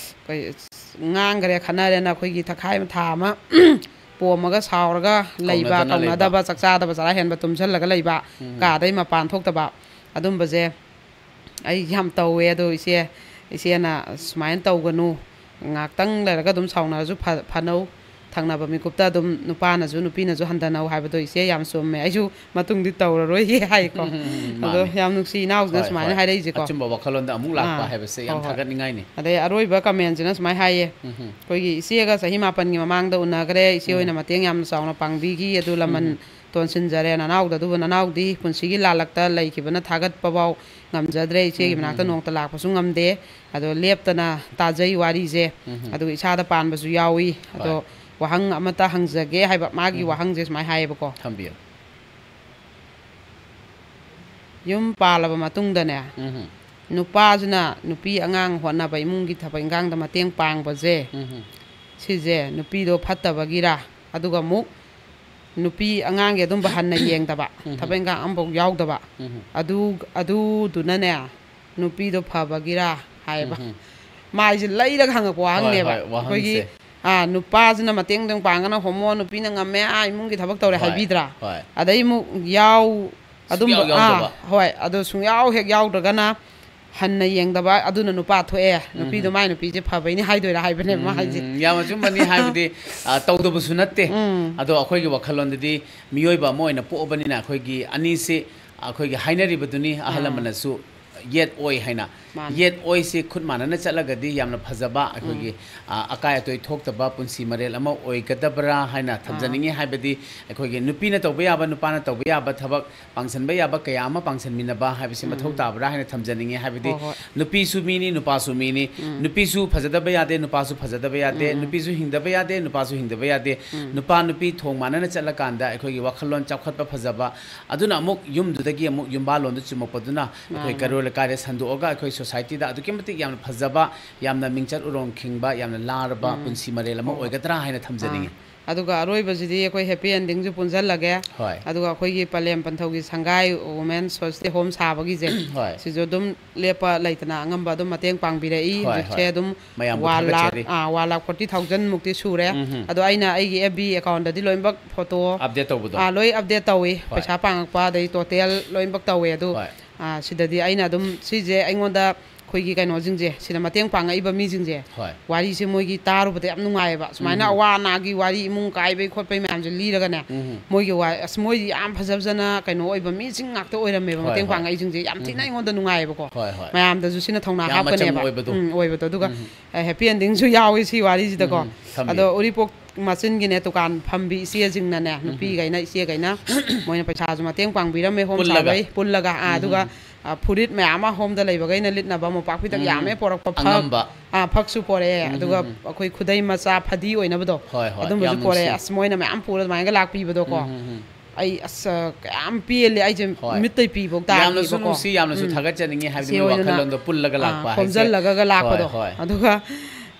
ꯑꯩꯈꯣꯏ ꯉꯥꯡꯈ꯭ꯔꯦ, ꯈꯠꯅꯔꯦꯅ ꯑꯩꯈꯣꯏꯒꯤ ꯊꯈꯥꯏ ꯊꯥ ꯑꯃ ꯄꯣꯝꯃꯒ ꯁꯥꯎꯔꯒ ꯂꯩꯕ, ꯀꯧꯅꯗꯅ ꯂꯩꯕ꯫ ꯀꯧꯅꯗꯕ, ꯆꯥꯛ ꯆꯥꯗꯕ, ꯆꯔꯥ ꯍꯦꯟꯕ, ꯇꯨꯝꯁꯤꯜꯂꯒ ꯂꯩꯕ, ꯀꯥꯗꯩ ꯃꯄꯥꯟ ꯊꯣꯛꯇꯕ, ꯑꯗꯨꯝꯕꯁꯦ ꯑꯩ ꯌꯥꯝ ꯇꯧꯋꯦ꯫ ꯑꯗꯣ ꯏꯆꯦ, ꯏꯆꯦꯅ ꯁꯨꯃꯥꯏꯅ ꯇꯧꯒꯅꯨ, ꯉꯥꯛꯇꯪ ꯂꯩꯔꯒ ꯑꯗꯨꯝ ꯁꯥꯎꯅꯔꯁꯨ ꯐ-, ꯐꯅꯧ, ꯊꯪꯅꯕ ꯃꯤꯀꯨꯞꯇ ꯑꯗꯨꯝ ꯅꯨꯄꯥꯅꯁꯨ ꯅꯨꯄꯤꯅꯁꯨ ꯍꯟꯊꯅꯧ ꯍꯥꯏꯕꯗꯣ ꯏꯆꯦ ꯌꯥꯝ ꯆꯨꯝꯃꯦ꯫ ꯑꯩꯁꯨ ꯃꯇꯨꯡꯗꯤ ꯇꯧꯔꯔꯣꯏꯒꯦ" ꯍꯥꯏꯀꯣ꯫ ꯎꯝ, ꯑꯗꯣ ꯃꯥꯅꯦ꯫ ꯌꯥꯝ ꯅꯨꯡꯁꯤ ꯏꯅꯥꯎꯁꯤꯅ ꯍꯣꯏ, ꯁꯨꯃꯥꯏꯅ ꯍꯣꯏ꯫ ꯍꯥꯏꯔꯛꯏꯁꯦꯀꯣ꯫ ꯑꯆꯨꯝꯕ ꯋꯥꯈꯜꯂꯣꯟꯗ ꯑꯃꯨꯛ ꯂꯥꯛꯄ ꯑꯥ, ꯍꯥꯏꯕꯁꯦ ꯌꯥꯝ ꯍꯣꯏ, ꯍꯣꯏ꯫ ꯊꯥꯒꯠꯅꯤꯡꯉꯥꯏꯅꯤ꯫ ꯑꯗꯩ ꯑꯔꯣꯏꯕ commentꯁꯤꯅ ꯁꯨꯃꯥꯏꯅ ꯍꯥꯏꯌꯦ, ꯎꯝ꯫ ꯑꯩꯈꯣꯏꯒꯤ ꯏꯆꯦꯒ ꯆꯍꯤ ꯃꯥꯄꯟꯒꯤ ꯃꯃꯥꯡꯗ ꯎꯅꯈ꯭ꯔꯦ, ꯏꯆꯦ ꯎꯝ꯫ ꯍꯣꯏꯅ ꯃꯇꯦꯡ ꯌꯥꯝꯅ ꯆꯥꯎꯅ ꯄꯥꯡꯕꯤꯈꯤ, ꯑꯗꯨ ꯂꯃꯟ ꯎꯝ꯫ ꯇꯣꯟꯁꯤꯟꯖꯔꯦ꯫ ꯅꯅꯥꯎꯗ, ꯑꯗꯨꯕꯨ ꯅꯅꯥꯎꯗꯤ ꯄꯨꯟꯁꯤꯒꯤ ꯂꯥꯜꯂꯛꯇ ꯂꯩꯈꯤꯕꯅ ꯊꯥꯒꯠꯄꯐꯥꯎ ꯉꯝꯖꯗ꯭ꯔꯦ꯫ ꯏꯆꯦꯒꯤ ꯎꯝ, ꯃꯅꯥꯛꯇ ꯎꯝ, ꯎꯝ꯫ ꯅꯣꯡꯇ ꯂꯥꯛꯄꯁꯨ ꯉꯝꯗꯦ꯫ ꯑꯗꯣ ꯂꯦꯞꯇꯅ ꯇꯥꯖꯩ ꯋꯥꯔꯤꯁꯦ꯫ ꯎꯝ, ꯎꯝ꯫ ꯑꯗꯨꯒ ꯏꯁꯥꯗ ꯄꯥꯟꯕꯁꯨ ꯌꯥꯎꯏ꯫ ꯑꯗꯣ ꯍꯣꯏ꯫ ꯋꯥꯍꯪ ꯑꯃꯇ ꯍꯪꯖꯒꯦ ꯍꯥꯏꯕ, ꯃꯥꯒꯤ ꯎꯝ꯫ ꯋꯥꯍꯪꯁꯦ ꯁꯨꯃꯥꯏꯅ ꯍꯥꯏꯌꯦꯕꯀꯣ꯫ ꯊꯝꯕꯤꯌꯨ꯫ ꯌꯨꯝ ꯄꯥꯜꯂꯕ ꯃꯇꯨꯡꯗꯅꯦ, ꯎꯝ꯫ ꯅꯨꯄꯥꯁꯤꯅ ꯅꯨꯄꯤ ꯑꯉꯥꯡ ꯍꯣꯠꯅꯕ, ꯏꯃꯨꯡꯒꯤ ꯊꯕꯛ ꯏꯟꯈꯥꯡꯗ ꯃꯇꯦꯡ ꯄꯥꯡꯕꯁꯦ, ꯎꯝ꯫ ꯁꯤꯁꯦ ꯅꯨꯄꯤꯗꯣ ꯐꯠꯇꯕꯒꯤꯔꯥ, ꯑꯗꯨꯒ ꯑꯃꯨꯛ ꯅꯨꯄꯤ ꯑꯉꯥꯡꯒꯤ ꯑꯗꯨꯝꯕ ꯍꯟꯅ ꯌꯦꯡꯗꯕ, ꯎꯝ꯫ ꯊꯕꯛ ꯏꯟꯈꯥꯡ ꯑꯃꯐꯥꯎ ꯌꯥꯎꯗꯕ, ꯎꯝ꯫ ꯑꯗꯨ, ꯑꯗꯨꯗꯨꯅꯅꯦ ꯅꯨꯄꯤꯗꯣ ꯐꯕꯒꯤꯔꯥ ꯍꯥꯏꯌꯦꯕ꯫ ꯎꯝ꯫ ꯃꯥꯏꯁꯦ ꯂꯩꯔꯒ ꯍꯪꯉꯛꯄ ꯍꯣꯏ, ꯋꯥꯍꯪꯅꯦꯕ꯫ ꯍꯣꯏ, ꯋꯥꯍꯪꯁꯦ꯫ ꯑꯩꯈꯣꯏꯒꯤ, ꯑꯥ, ꯅꯨꯄꯥꯁꯤꯅ ꯃꯇꯦꯡ ꯑꯗꯨꯝ ꯄꯥꯡꯒꯅ ꯍꯣꯃꯣ, ꯅꯨꯄꯤꯅ ꯉꯝꯃꯦ, ꯑꯥ, ꯏꯃꯨꯡꯒꯤ ꯊꯕꯛ ꯇꯧꯔꯦ ꯍꯣꯏ, ꯍꯥꯏꯕꯤꯗ꯭ꯔꯥ? ꯍꯣꯏ꯫ ꯑꯗꯩ ꯑꯃꯨꯛ ꯌꯥꯎ-, ꯑꯗꯨꯝꯕ, ꯁꯨꯡꯌꯥꯎ ꯌꯥꯎꯗꯕ꯫ ꯑꯥ, ꯍꯣꯏ, ꯑꯗꯣ ꯁꯨꯡꯌꯥꯎ ꯍꯦꯛ ꯌꯥꯎꯗ꯭ꯔꯒꯅ ꯍꯟꯅ ꯌꯦꯡꯗꯕ, ꯑꯗꯨꯅ ꯅꯨꯄꯥ ꯊꯣꯛꯑꯦ, ꯅꯨꯄꯤꯗꯣ ꯎꯝ꯫ ꯃꯥꯏ ꯅꯨꯄꯤꯁꯦ ꯐꯕꯩꯅꯦ ꯍꯥꯏꯗꯣꯏꯔꯥ ꯍꯥꯏꯕꯅꯦꯕ ꯃꯥ ꯍꯥꯏꯁꯦ꯫ ꯎꯝ, ꯌꯥꯝ ꯑꯆꯨꯝꯕꯅꯤ, ꯍꯥꯏꯕꯗꯤ, ꯑ, ꯇꯧꯗꯕꯁꯨ ꯅꯠꯇꯦ꯫ ꯎꯝ꯫ ꯑꯗꯣ ꯑꯩꯈꯣꯏꯒꯤ ꯋꯥꯈꯜꯂꯣꯟꯗꯗꯤ ꯃꯤꯑꯣꯏꯕ ꯑꯃ ꯑꯣꯏꯅ ꯄꯣꯛꯑꯕꯅꯤꯅ ꯑꯩꯈꯣꯏꯒꯤ ꯑꯅꯤꯁꯤ, ꯑꯩꯈꯣꯏꯒꯤ ꯍꯥꯏꯅꯔꯤꯕꯗꯨꯅꯤ, ꯑꯍꯜ ꯑꯥ꯫ ꯂꯃꯟꯅꯁꯨ ꯌꯦꯠ ꯑꯣꯏ ꯍꯥꯏꯅ꯫ ꯃꯥꯅꯦ꯫ ꯌꯦꯠ ꯑꯣꯏꯁꯤ ꯈꯨꯠ ꯃꯥꯟꯅꯅ ꯆꯠꯂꯒꯗꯤ ꯌꯥꯝꯅ ꯐꯖꯕ, ꯑꯩꯈꯣꯏꯒꯤ, ꯎꯝ꯫ ꯑ, ꯑꯀꯥꯏ ꯑꯇꯣꯏ ꯊꯣꯛꯇꯕ ꯄꯨꯟꯁꯤ ꯃꯔꯦꯜ ꯑꯃ ꯑꯣꯏꯒꯗꯕ꯭ꯔꯥ ꯍꯥꯏꯅ ꯑꯥ꯫ ꯊꯝꯖꯅꯤꯡꯉꯤ꯫ ꯍꯥꯏꯕꯗꯤ ꯑꯩꯈꯣꯏꯒꯤ ꯅꯨꯄꯤꯅ ꯇꯧꯕ ꯌꯥꯕ, ꯅꯨꯄꯥꯅ ꯇꯧꯕ ꯌꯥꯕ ꯊꯕꯛ, ꯄꯥꯡꯁꯟꯕ ꯌꯥꯕ ꯀꯌꯥ ꯑꯃ ꯄꯥꯡꯁꯟꯃꯤꯟꯅꯕ ꯍꯥꯏꯕꯁꯤ ꯃꯊꯧ ꯎꯝ꯫ ꯇꯥꯕ꯭ꯔꯥ ꯍꯥꯏꯅ ꯊꯝꯖꯅꯤꯡꯉꯤ꯫ ꯍꯥꯏꯕꯗꯤ ꯍꯣꯏ, ꯍꯣꯏ꯫ ꯅꯨꯄꯤꯁꯨ ꯃꯤꯅꯤ, ꯅꯨꯄꯥꯁꯨ ꯃꯤꯅꯤ꯫ ꯎꯝ꯫ ꯅꯨꯄꯤꯁꯨ ꯐꯖꯗꯕ ꯌꯥꯗꯦ, ꯅꯨꯄꯥꯁꯨ ꯐꯖꯗꯕ ꯌꯥꯗꯦ꯫ ꯎꯝ, ꯎꯝ꯫ ꯅꯨꯄꯤꯁꯨ ꯍꯤꯡꯗꯕ ꯌꯥꯗꯦ, ꯅꯨꯄꯥꯁꯨ ꯍꯤꯡꯗꯕ ꯌꯥꯗꯦ꯫ ꯎꯝ꯫ ꯅꯨꯄꯥ ꯅꯨꯄꯤ ꯊꯣꯡ ꯃꯥꯟꯅꯅ ꯆꯠꯂꯀꯥꯟꯗ ꯑꯩꯈꯣꯏꯒꯤ ꯋꯥꯈꯜꯂꯣꯟ ꯆꯥꯎꯈꯠꯄ ꯐꯖꯕ, ꯑꯗꯨꯅ ꯑꯃꯨꯛ ꯌꯨꯝꯗꯨꯗꯒꯤ ꯑꯃꯨꯛ ꯌꯨꯝꯕꯥꯜꯂꯣꯟꯗ ꯆꯨꯝꯃꯛꯄꯗꯨꯅ ꯑꯩꯈꯣꯏ ꯃꯥꯅꯦ, ꯃꯥꯅꯦ꯫ ꯀꯩꯔꯣꯜ ꯂꯩꯀꯥꯏꯗ ꯁꯟꯗꯣꯛꯑꯒ ꯑꯩꯈꯣꯏ ꯁꯣꯁꯥꯏꯇꯤꯗ ꯑꯗꯨꯛꯀꯤ ꯃꯇꯤꯛ ꯌꯥꯝꯅ ꯐꯖꯕ, ꯌꯥꯝꯅ ꯃꯤꯡꯆꯠ ꯎꯔꯣꯡ ꯈꯤꯡꯕ, ꯌꯥꯝꯅ ꯂꯥꯔꯕ ꯎꯝ꯫ ꯄꯨꯟꯁꯤ ꯃꯔꯦꯜ ꯑꯃ ꯍꯣꯏ, ꯍꯣꯏ꯫ ꯑꯣꯏꯒꯗ꯭ꯔꯥ ꯍꯥꯏꯅ ꯊꯝꯖꯅꯤꯡꯉꯤ꯫ ꯑꯥ꯫ ꯑꯗꯨꯒ ꯑꯔꯣꯏꯕꯁꯤꯗꯤ ꯑꯩꯈꯣꯏ ꯍꯦꯄꯤ ꯑꯦꯟꯗꯤꯡꯁꯨ ꯄꯨꯟꯁꯤꯜꯂꯒꯦ꯫ ꯍꯣꯏ꯫ ꯑꯗꯨꯒ ꯑꯩꯈꯣꯏꯒꯤ ꯄꯂꯦꯝ ꯄꯟꯊꯧꯒꯤ ꯁꯪꯒꯥꯏ ꯋꯨꯃꯦꯟꯁ ꯁꯣꯁꯥꯏꯇꯤ ꯍꯣꯝ ꯁꯥꯕꯒꯤꯁꯦ, ꯍꯣꯏ꯫ ꯁꯤꯁꯨ ꯑꯗꯨꯝ ꯂꯦꯞꯄ ꯂꯩꯇꯅ ꯑꯉꯝꯕ ꯑꯗꯨꯝ ꯃꯇꯦꯡ ꯄꯥꯡꯕꯤꯔꯛꯏ꯫ ꯍꯣꯏ, ꯍꯧꯖꯤꯛꯁꯦ ꯍꯣꯏ꯫ ꯑꯗꯨꯝ ꯃꯌꯥꯝꯕꯨ ꯋꯥꯟ ꯂꯥꯈ, ꯊꯥꯒꯠꯆꯔꯤ꯫ ꯑꯥ, ꯋꯥꯟ ꯂꯥꯈ ꯐꯣꯔꯇꯤ ꯊꯥꯎꯖꯟ ꯃꯨꯛꯇꯤ ꯁꯨꯔꯦ꯫ ꯎꯝ ꯍꯝ꯫ ꯑꯗꯣ ꯑꯩꯅ ꯑꯩꯒꯤ ꯑꯦꯐ ꯕꯤ ꯑꯦꯀꯥꯎꯟꯗꯗꯤ ꯂꯣꯏꯅꯃꯛ ꯐꯣꯇꯣ, ꯑꯞꯗꯦꯠ ꯇꯧꯕꯗꯣ꯫ ꯑꯥ, ꯂꯣꯏ ꯑꯞꯗꯦꯠ ꯇꯧꯏ꯫ ꯍꯣꯏ꯫ ꯄꯩꯁꯥ ꯄꯥꯡꯉꯛꯄ, ꯑꯗꯩ ꯇꯣꯇꯦꯜ ꯂꯣꯏꯅꯃꯛ ꯇꯧꯋꯦ꯫ ꯑꯗꯨ, ꯍꯣꯏ꯫ ꯑꯥ, ꯁꯤꯗꯗꯤ ꯑꯩꯅ ꯑꯗꯨꯝ ꯁꯤꯁꯦ ꯑꯩꯉꯣꯟꯗ ꯑꯩꯈꯣꯏꯒꯤ ꯀꯩꯅꯣꯁꯤꯡꯁꯦ, ꯁꯤꯗ ꯃꯇꯦꯡ ꯄꯥꯡꯉꯛꯏꯕ ꯃꯤꯁꯤꯡꯁꯦ, ꯍꯣꯏ꯫ ꯋꯥꯔꯤꯁꯦ ꯃꯣꯏꯒꯤ ꯇꯥꯔꯨꯕꯗ ꯌꯥꯝ ꯅꯨꯡꯉꯥꯏꯌꯦꯕ꯫ ꯁꯨꯃꯥꯏꯅ ꯎꯝ꯫ ꯑꯋꯥ ꯑꯅꯥꯒꯤ ꯋꯥꯔꯤ, ꯏꯃꯨꯡ ꯀꯥꯏꯕꯩ ꯈꯣꯠꯄꯩ ꯃꯌꯥꯝꯁꯦ ꯂꯤꯔꯒꯅꯦ, ꯎꯝ꯫ ꯃꯣꯏꯒꯤ ꯋꯥ-, ꯑꯁ, ꯃꯣꯏꯗꯤ ꯌꯥꯝ ꯐꯖ ꯐꯖꯅ ꯀꯩꯅꯣ ꯑꯣꯏꯕ ꯃꯤꯁꯤꯡ ꯉꯥꯛꯇ ꯑꯣꯏꯔꯝꯃꯦꯕ ꯍꯣꯏ, ꯃꯇꯦꯡ ꯍꯣꯏ꯫ ꯄꯥꯡꯉꯛꯏꯁꯤꯡꯁꯦ꯫ ꯌꯥꯝ ꯊꯤꯅ ꯎꯝ꯫ ꯑꯩꯉꯣꯟꯗ ꯅꯨꯡꯉꯥꯏꯌꯦꯕꯀꯣ꯫ ꯍꯣꯏ, ꯍꯣꯏ꯫ ꯃꯌꯥꯝꯗꯁꯨ ꯁꯤꯅ ꯊꯧꯅꯥ ꯌꯥꯝ ꯃꯆꯪ ꯍꯥꯞꯀꯅꯦꯕ꯫ ꯑꯣꯏꯕꯗꯣ꯫ ꯎꯝ, ꯑꯣꯏꯕꯗꯣ꯫ ꯑꯗꯨꯒ, ꯎꯝ꯫ ꯑ, ꯍꯦꯄꯤ ꯑꯦꯟꯗꯤꯡꯁꯨ ꯌꯥꯎꯋꯤ ꯁꯤ ꯋꯥꯔꯤꯁꯤꯗꯀꯣ꯫ ꯎꯝ, ꯊꯝꯕꯤꯌꯨ꯫ ꯑꯗꯣ ꯎꯔꯤꯄꯣꯛ ꯃꯆꯤꯟꯒꯤꯅꯦ, ꯗꯨꯀꯥꯟ ꯐꯝꯕꯤ ꯏꯆꯦꯁꯤꯡꯅꯅꯦ, ꯎꯝ꯫ ꯅꯨꯄꯤꯈꯩꯅ, ꯏꯆꯦꯈꯩꯅ ꯃꯣꯏꯅ ꯄꯩꯁꯥꯁꯨ ꯃꯇꯦꯡ ꯄꯥꯡꯕꯤꯔꯝꯃꯦ, ꯍꯣꯝ ꯄꯨꯜꯂꯒ꯫ ꯁꯥꯕꯩ ꯄꯨꯜꯂꯒ꯫ ꯑꯥ, ꯎꯝ꯫ ꯑꯗꯨꯒ, ꯑ, ꯐꯨꯔꯤꯠ ꯃꯌꯥꯝ ꯑꯃ ꯍꯣꯝꯗ ꯂꯩꯕꯈꯩꯅ ꯂꯤꯠꯅꯕ ꯃꯣꯝꯄꯥꯛ ꯐꯤꯗꯛ ꯎꯝ꯫ ꯌꯥꯝꯃꯦ ꯄꯣꯔꯛꯄ, ꯐꯛ, ꯑꯉꯝꯕ꯫ ꯑ, ꯐꯛꯁꯨ ꯄꯣꯔꯛꯑꯦ꯫ ꯎꯝ, ꯑꯗꯨꯒ ꯎꯝ, ꯎꯝ꯫ ꯑꯩꯈꯣꯏ ꯈꯨꯗꯩ ꯃꯆꯥ ꯐꯗꯤ ꯑꯣꯏꯅꯕꯗꯣ, ꯍꯣꯏ, ꯍꯣꯏ꯫ ꯑꯗꯨꯝꯕꯁꯨ ꯌꯥꯝ ꯄꯣꯔꯛꯑꯦ꯫ ꯅꯨꯡꯁꯤ꯫ ꯑꯁ, ꯃꯣꯏꯅ ꯃꯌꯥꯝ ꯄꯨꯔ ꯑꯗꯨꯃꯥꯏꯅꯒ ꯂꯥꯛꯄꯤꯕꯗꯣꯀꯣ꯫ ꯎꯝ, ꯎꯝ, ꯎꯝ꯫ ꯑꯩ ꯑꯁ ꯀꯌꯥꯝ ꯄꯦꯜꯂꯦ ꯑꯩꯁꯦ꯫ ꯍꯣꯏ꯫ ꯃꯤꯠꯇꯩ ꯄꯤꯐꯧ ꯌꯥꯝꯅꯁꯨ ꯇꯥꯈꯤꯕꯀꯣ꯫ ꯅꯨꯡꯁꯤ, ꯌꯥꯝꯅꯁꯨ ꯎꯝ꯫ ꯊꯥꯒꯠꯆꯅꯤꯡꯉꯤ, ꯍꯥꯏꯕꯗꯤ ꯏꯆꯦ ꯃꯣꯏ ꯍꯣꯏꯗꯨꯅ, ꯋꯥꯈꯜꯂꯣꯟꯗꯣ ꯄꯨꯜꯂꯒ ꯑꯥ, ꯂꯥꯛꯄ ꯍꯥꯏꯁꯦ꯫ ꯈꯣꯝꯖꯤꯜꯂꯒꯒ ꯍꯣꯏ, ꯂꯥꯛꯄꯗꯣ꯫ ꯍꯣꯏ꯫ ꯑꯗꯨꯒ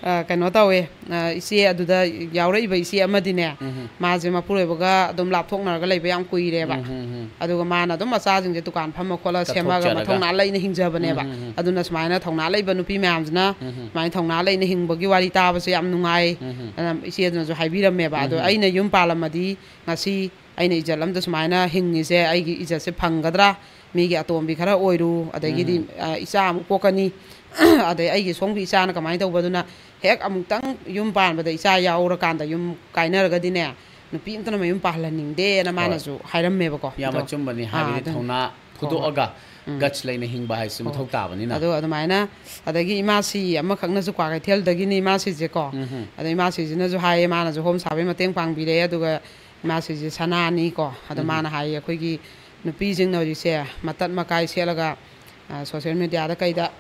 ꯑ, ꯀꯩꯅꯣ ꯇꯧꯋꯦ꯫ ꯑ, ꯏꯆꯦ ꯑꯗꯨꯗ ꯌꯥꯎꯔꯛꯏꯕ ꯏꯆꯦ ꯑꯃꯗꯤꯅꯦ, ꯎꯝ꯫ ꯃꯥꯁꯦ ꯃꯄꯨꯔꯣꯏꯕꯒ ꯑꯗꯨꯝ ꯂꯥꯞꯊꯣꯛꯅꯔꯒ ꯂꯩꯕ ꯌꯥꯝ ꯀꯨꯏꯔꯦꯕ꯫ ꯎꯝ, ꯎꯝ, ꯎꯝ꯫ ꯑꯗꯨꯒ ꯃꯥꯅ ꯑꯗꯨꯝ ꯃꯆꯥꯁꯤꯡꯁꯦ ꯗꯨꯀꯥꯟ ꯐꯝꯃ ꯈꯣꯠꯂ ꯁꯦꯝꯃꯒ ꯀꯠꯊꯣꯛꯆꯔꯒ꯫ ꯃꯊꯧꯅꯥ ꯂꯩꯅ ꯍꯤꯡꯖꯕꯅꯦꯕ꯫ ꯎꯝ, ꯎꯝ, ꯎꯝ꯫ ꯑꯗꯨꯅ ꯁꯨꯃꯥꯏꯅ ꯊꯧꯅꯥ ꯂꯩꯕ ꯅꯨꯄꯤ ꯃꯌꯥꯝꯁꯤꯅ ꯎꯝ, ꯎꯝ꯫ ꯁꯨꯃꯥꯏꯅ ꯊꯧꯅꯥ ꯂꯩꯅ ꯍꯤꯡꯕꯒꯤ ꯋꯥꯔꯤ ꯇꯥꯕꯁꯦ ꯌꯥꯝ ꯅꯨꯡꯉꯥꯏ꯫ ꯎꯝ, ꯎꯝ꯫ ꯑꯗꯨꯅ ꯏꯆꯦꯗꯨꯅꯁꯨ ꯍꯥꯏꯕꯤꯔꯝꯃꯦꯕ꯫ ꯑꯗꯣ ꯎꯝ, ꯎꯝ꯫ ꯑꯩꯅ ꯌꯨꯝ ꯄꯥꯜꯂꯝꯃꯗꯤ ꯉꯁꯤ ꯑꯩꯅ ꯏꯖꯠ ꯑꯝꯗ ꯁꯨꯃꯥꯏꯅ ꯍꯤꯡꯉꯤꯁꯦ, ꯑꯩꯒꯤ ꯏꯖꯠꯁꯦ ꯐꯪꯒꯗ꯭ꯔꯥ? ꯃꯤꯒꯤ ꯑꯇꯣꯝꯕꯤ ꯈꯔ ꯑꯣꯏꯔꯨ, ꯑꯗꯒꯤꯗꯤ, ꯎꯝ꯫ ꯑ, ꯏꯆꯥ ꯑꯃꯨꯛ ꯄꯣꯛꯀꯅꯤ, ꯑꯗꯩ ꯑꯩꯒꯤ ꯁꯣꯝꯒꯤ ꯏꯆꯥꯅ ꯀꯃꯥꯏꯅ ꯇꯧꯕꯗꯨꯅ ꯍꯦꯛ ꯑꯃꯨꯛꯇꯪ ꯌꯨꯝ ꯄꯥꯟꯕꯗ ꯏꯆꯥ ꯌꯥꯎꯔꯀꯥꯟꯗ ꯌꯨꯝ ꯀꯥꯏꯅꯔꯒꯗꯤꯅꯦ, ꯅꯨꯄꯤ ꯑꯝꯇꯅ ꯃꯌꯨꯝ ꯄꯥꯜꯍꯟꯅꯤꯡꯗꯦꯅ ꯍꯣꯏ꯫ ꯃꯥꯅꯁꯨ ꯍꯥꯏꯔꯝꯃꯦꯕꯀꯣ꯫ ꯌꯥꯝ ꯑꯗꯣ, ꯑꯆꯨꯝꯕꯅꯤ, ꯑꯥ, ꯍꯥꯏꯕꯗꯤ ꯑꯗꯨꯅ꯫ ꯊꯧꯅꯥ ꯍꯣꯏ, ꯍꯣꯏ꯫ ꯐꯨꯗꯣꯛꯑꯒ ꯎꯝ꯫ ꯒꯠꯁ ꯂꯩꯅ ꯍꯤꯡꯕ ꯍꯥꯏꯁꯤ ꯍꯣꯏ, ꯃꯊꯧ ꯍꯣꯏ꯫ ꯇꯥꯕꯅꯤꯅ꯫ ꯑꯗꯣ ꯑꯗꯨꯃꯥꯏꯅ, ꯑꯗꯒꯤ ꯏꯃꯥꯁꯤ ꯑꯃꯈꯛꯅꯁꯨ ꯀ꯭ꯋꯥꯀꯩꯊꯦꯜꯗꯒꯤꯅꯤ ꯏꯃꯥꯁꯤꯁꯦꯀꯣ꯫ ꯎꯝ ꯍꯝ꯫ ꯑꯗꯣ ꯏꯃꯥꯁꯤꯁꯤꯅꯁꯨ ꯍꯥꯏꯌꯦ, ꯃꯥꯅꯁꯨ ꯍꯣꯝ ꯁꯥꯕꯒꯤ ꯃꯇꯦꯡ ꯄꯥꯡꯕꯤꯔꯛꯑꯦ꯫ ꯑꯗꯨꯒ ꯏꯃꯥꯁꯤꯁꯦ ꯁꯅꯥꯅꯤꯀꯣ꯫ ꯑꯗꯣ ꯎꯝ꯫ ꯃꯥꯅ ꯍꯥꯏꯌꯦ, ꯑꯩꯈꯣꯏꯒꯤ ꯅꯨꯄꯤꯁꯤꯡꯅ ꯍꯧꯖꯤꯛꯁꯦ ꯃꯇꯠ ꯃꯀꯥꯏ ꯁꯦꯠꯂꯒ, ꯑ, ꯁꯣꯁꯦꯜ ꯃꯦꯗꯤꯌꯥꯗ ꯀꯩꯗ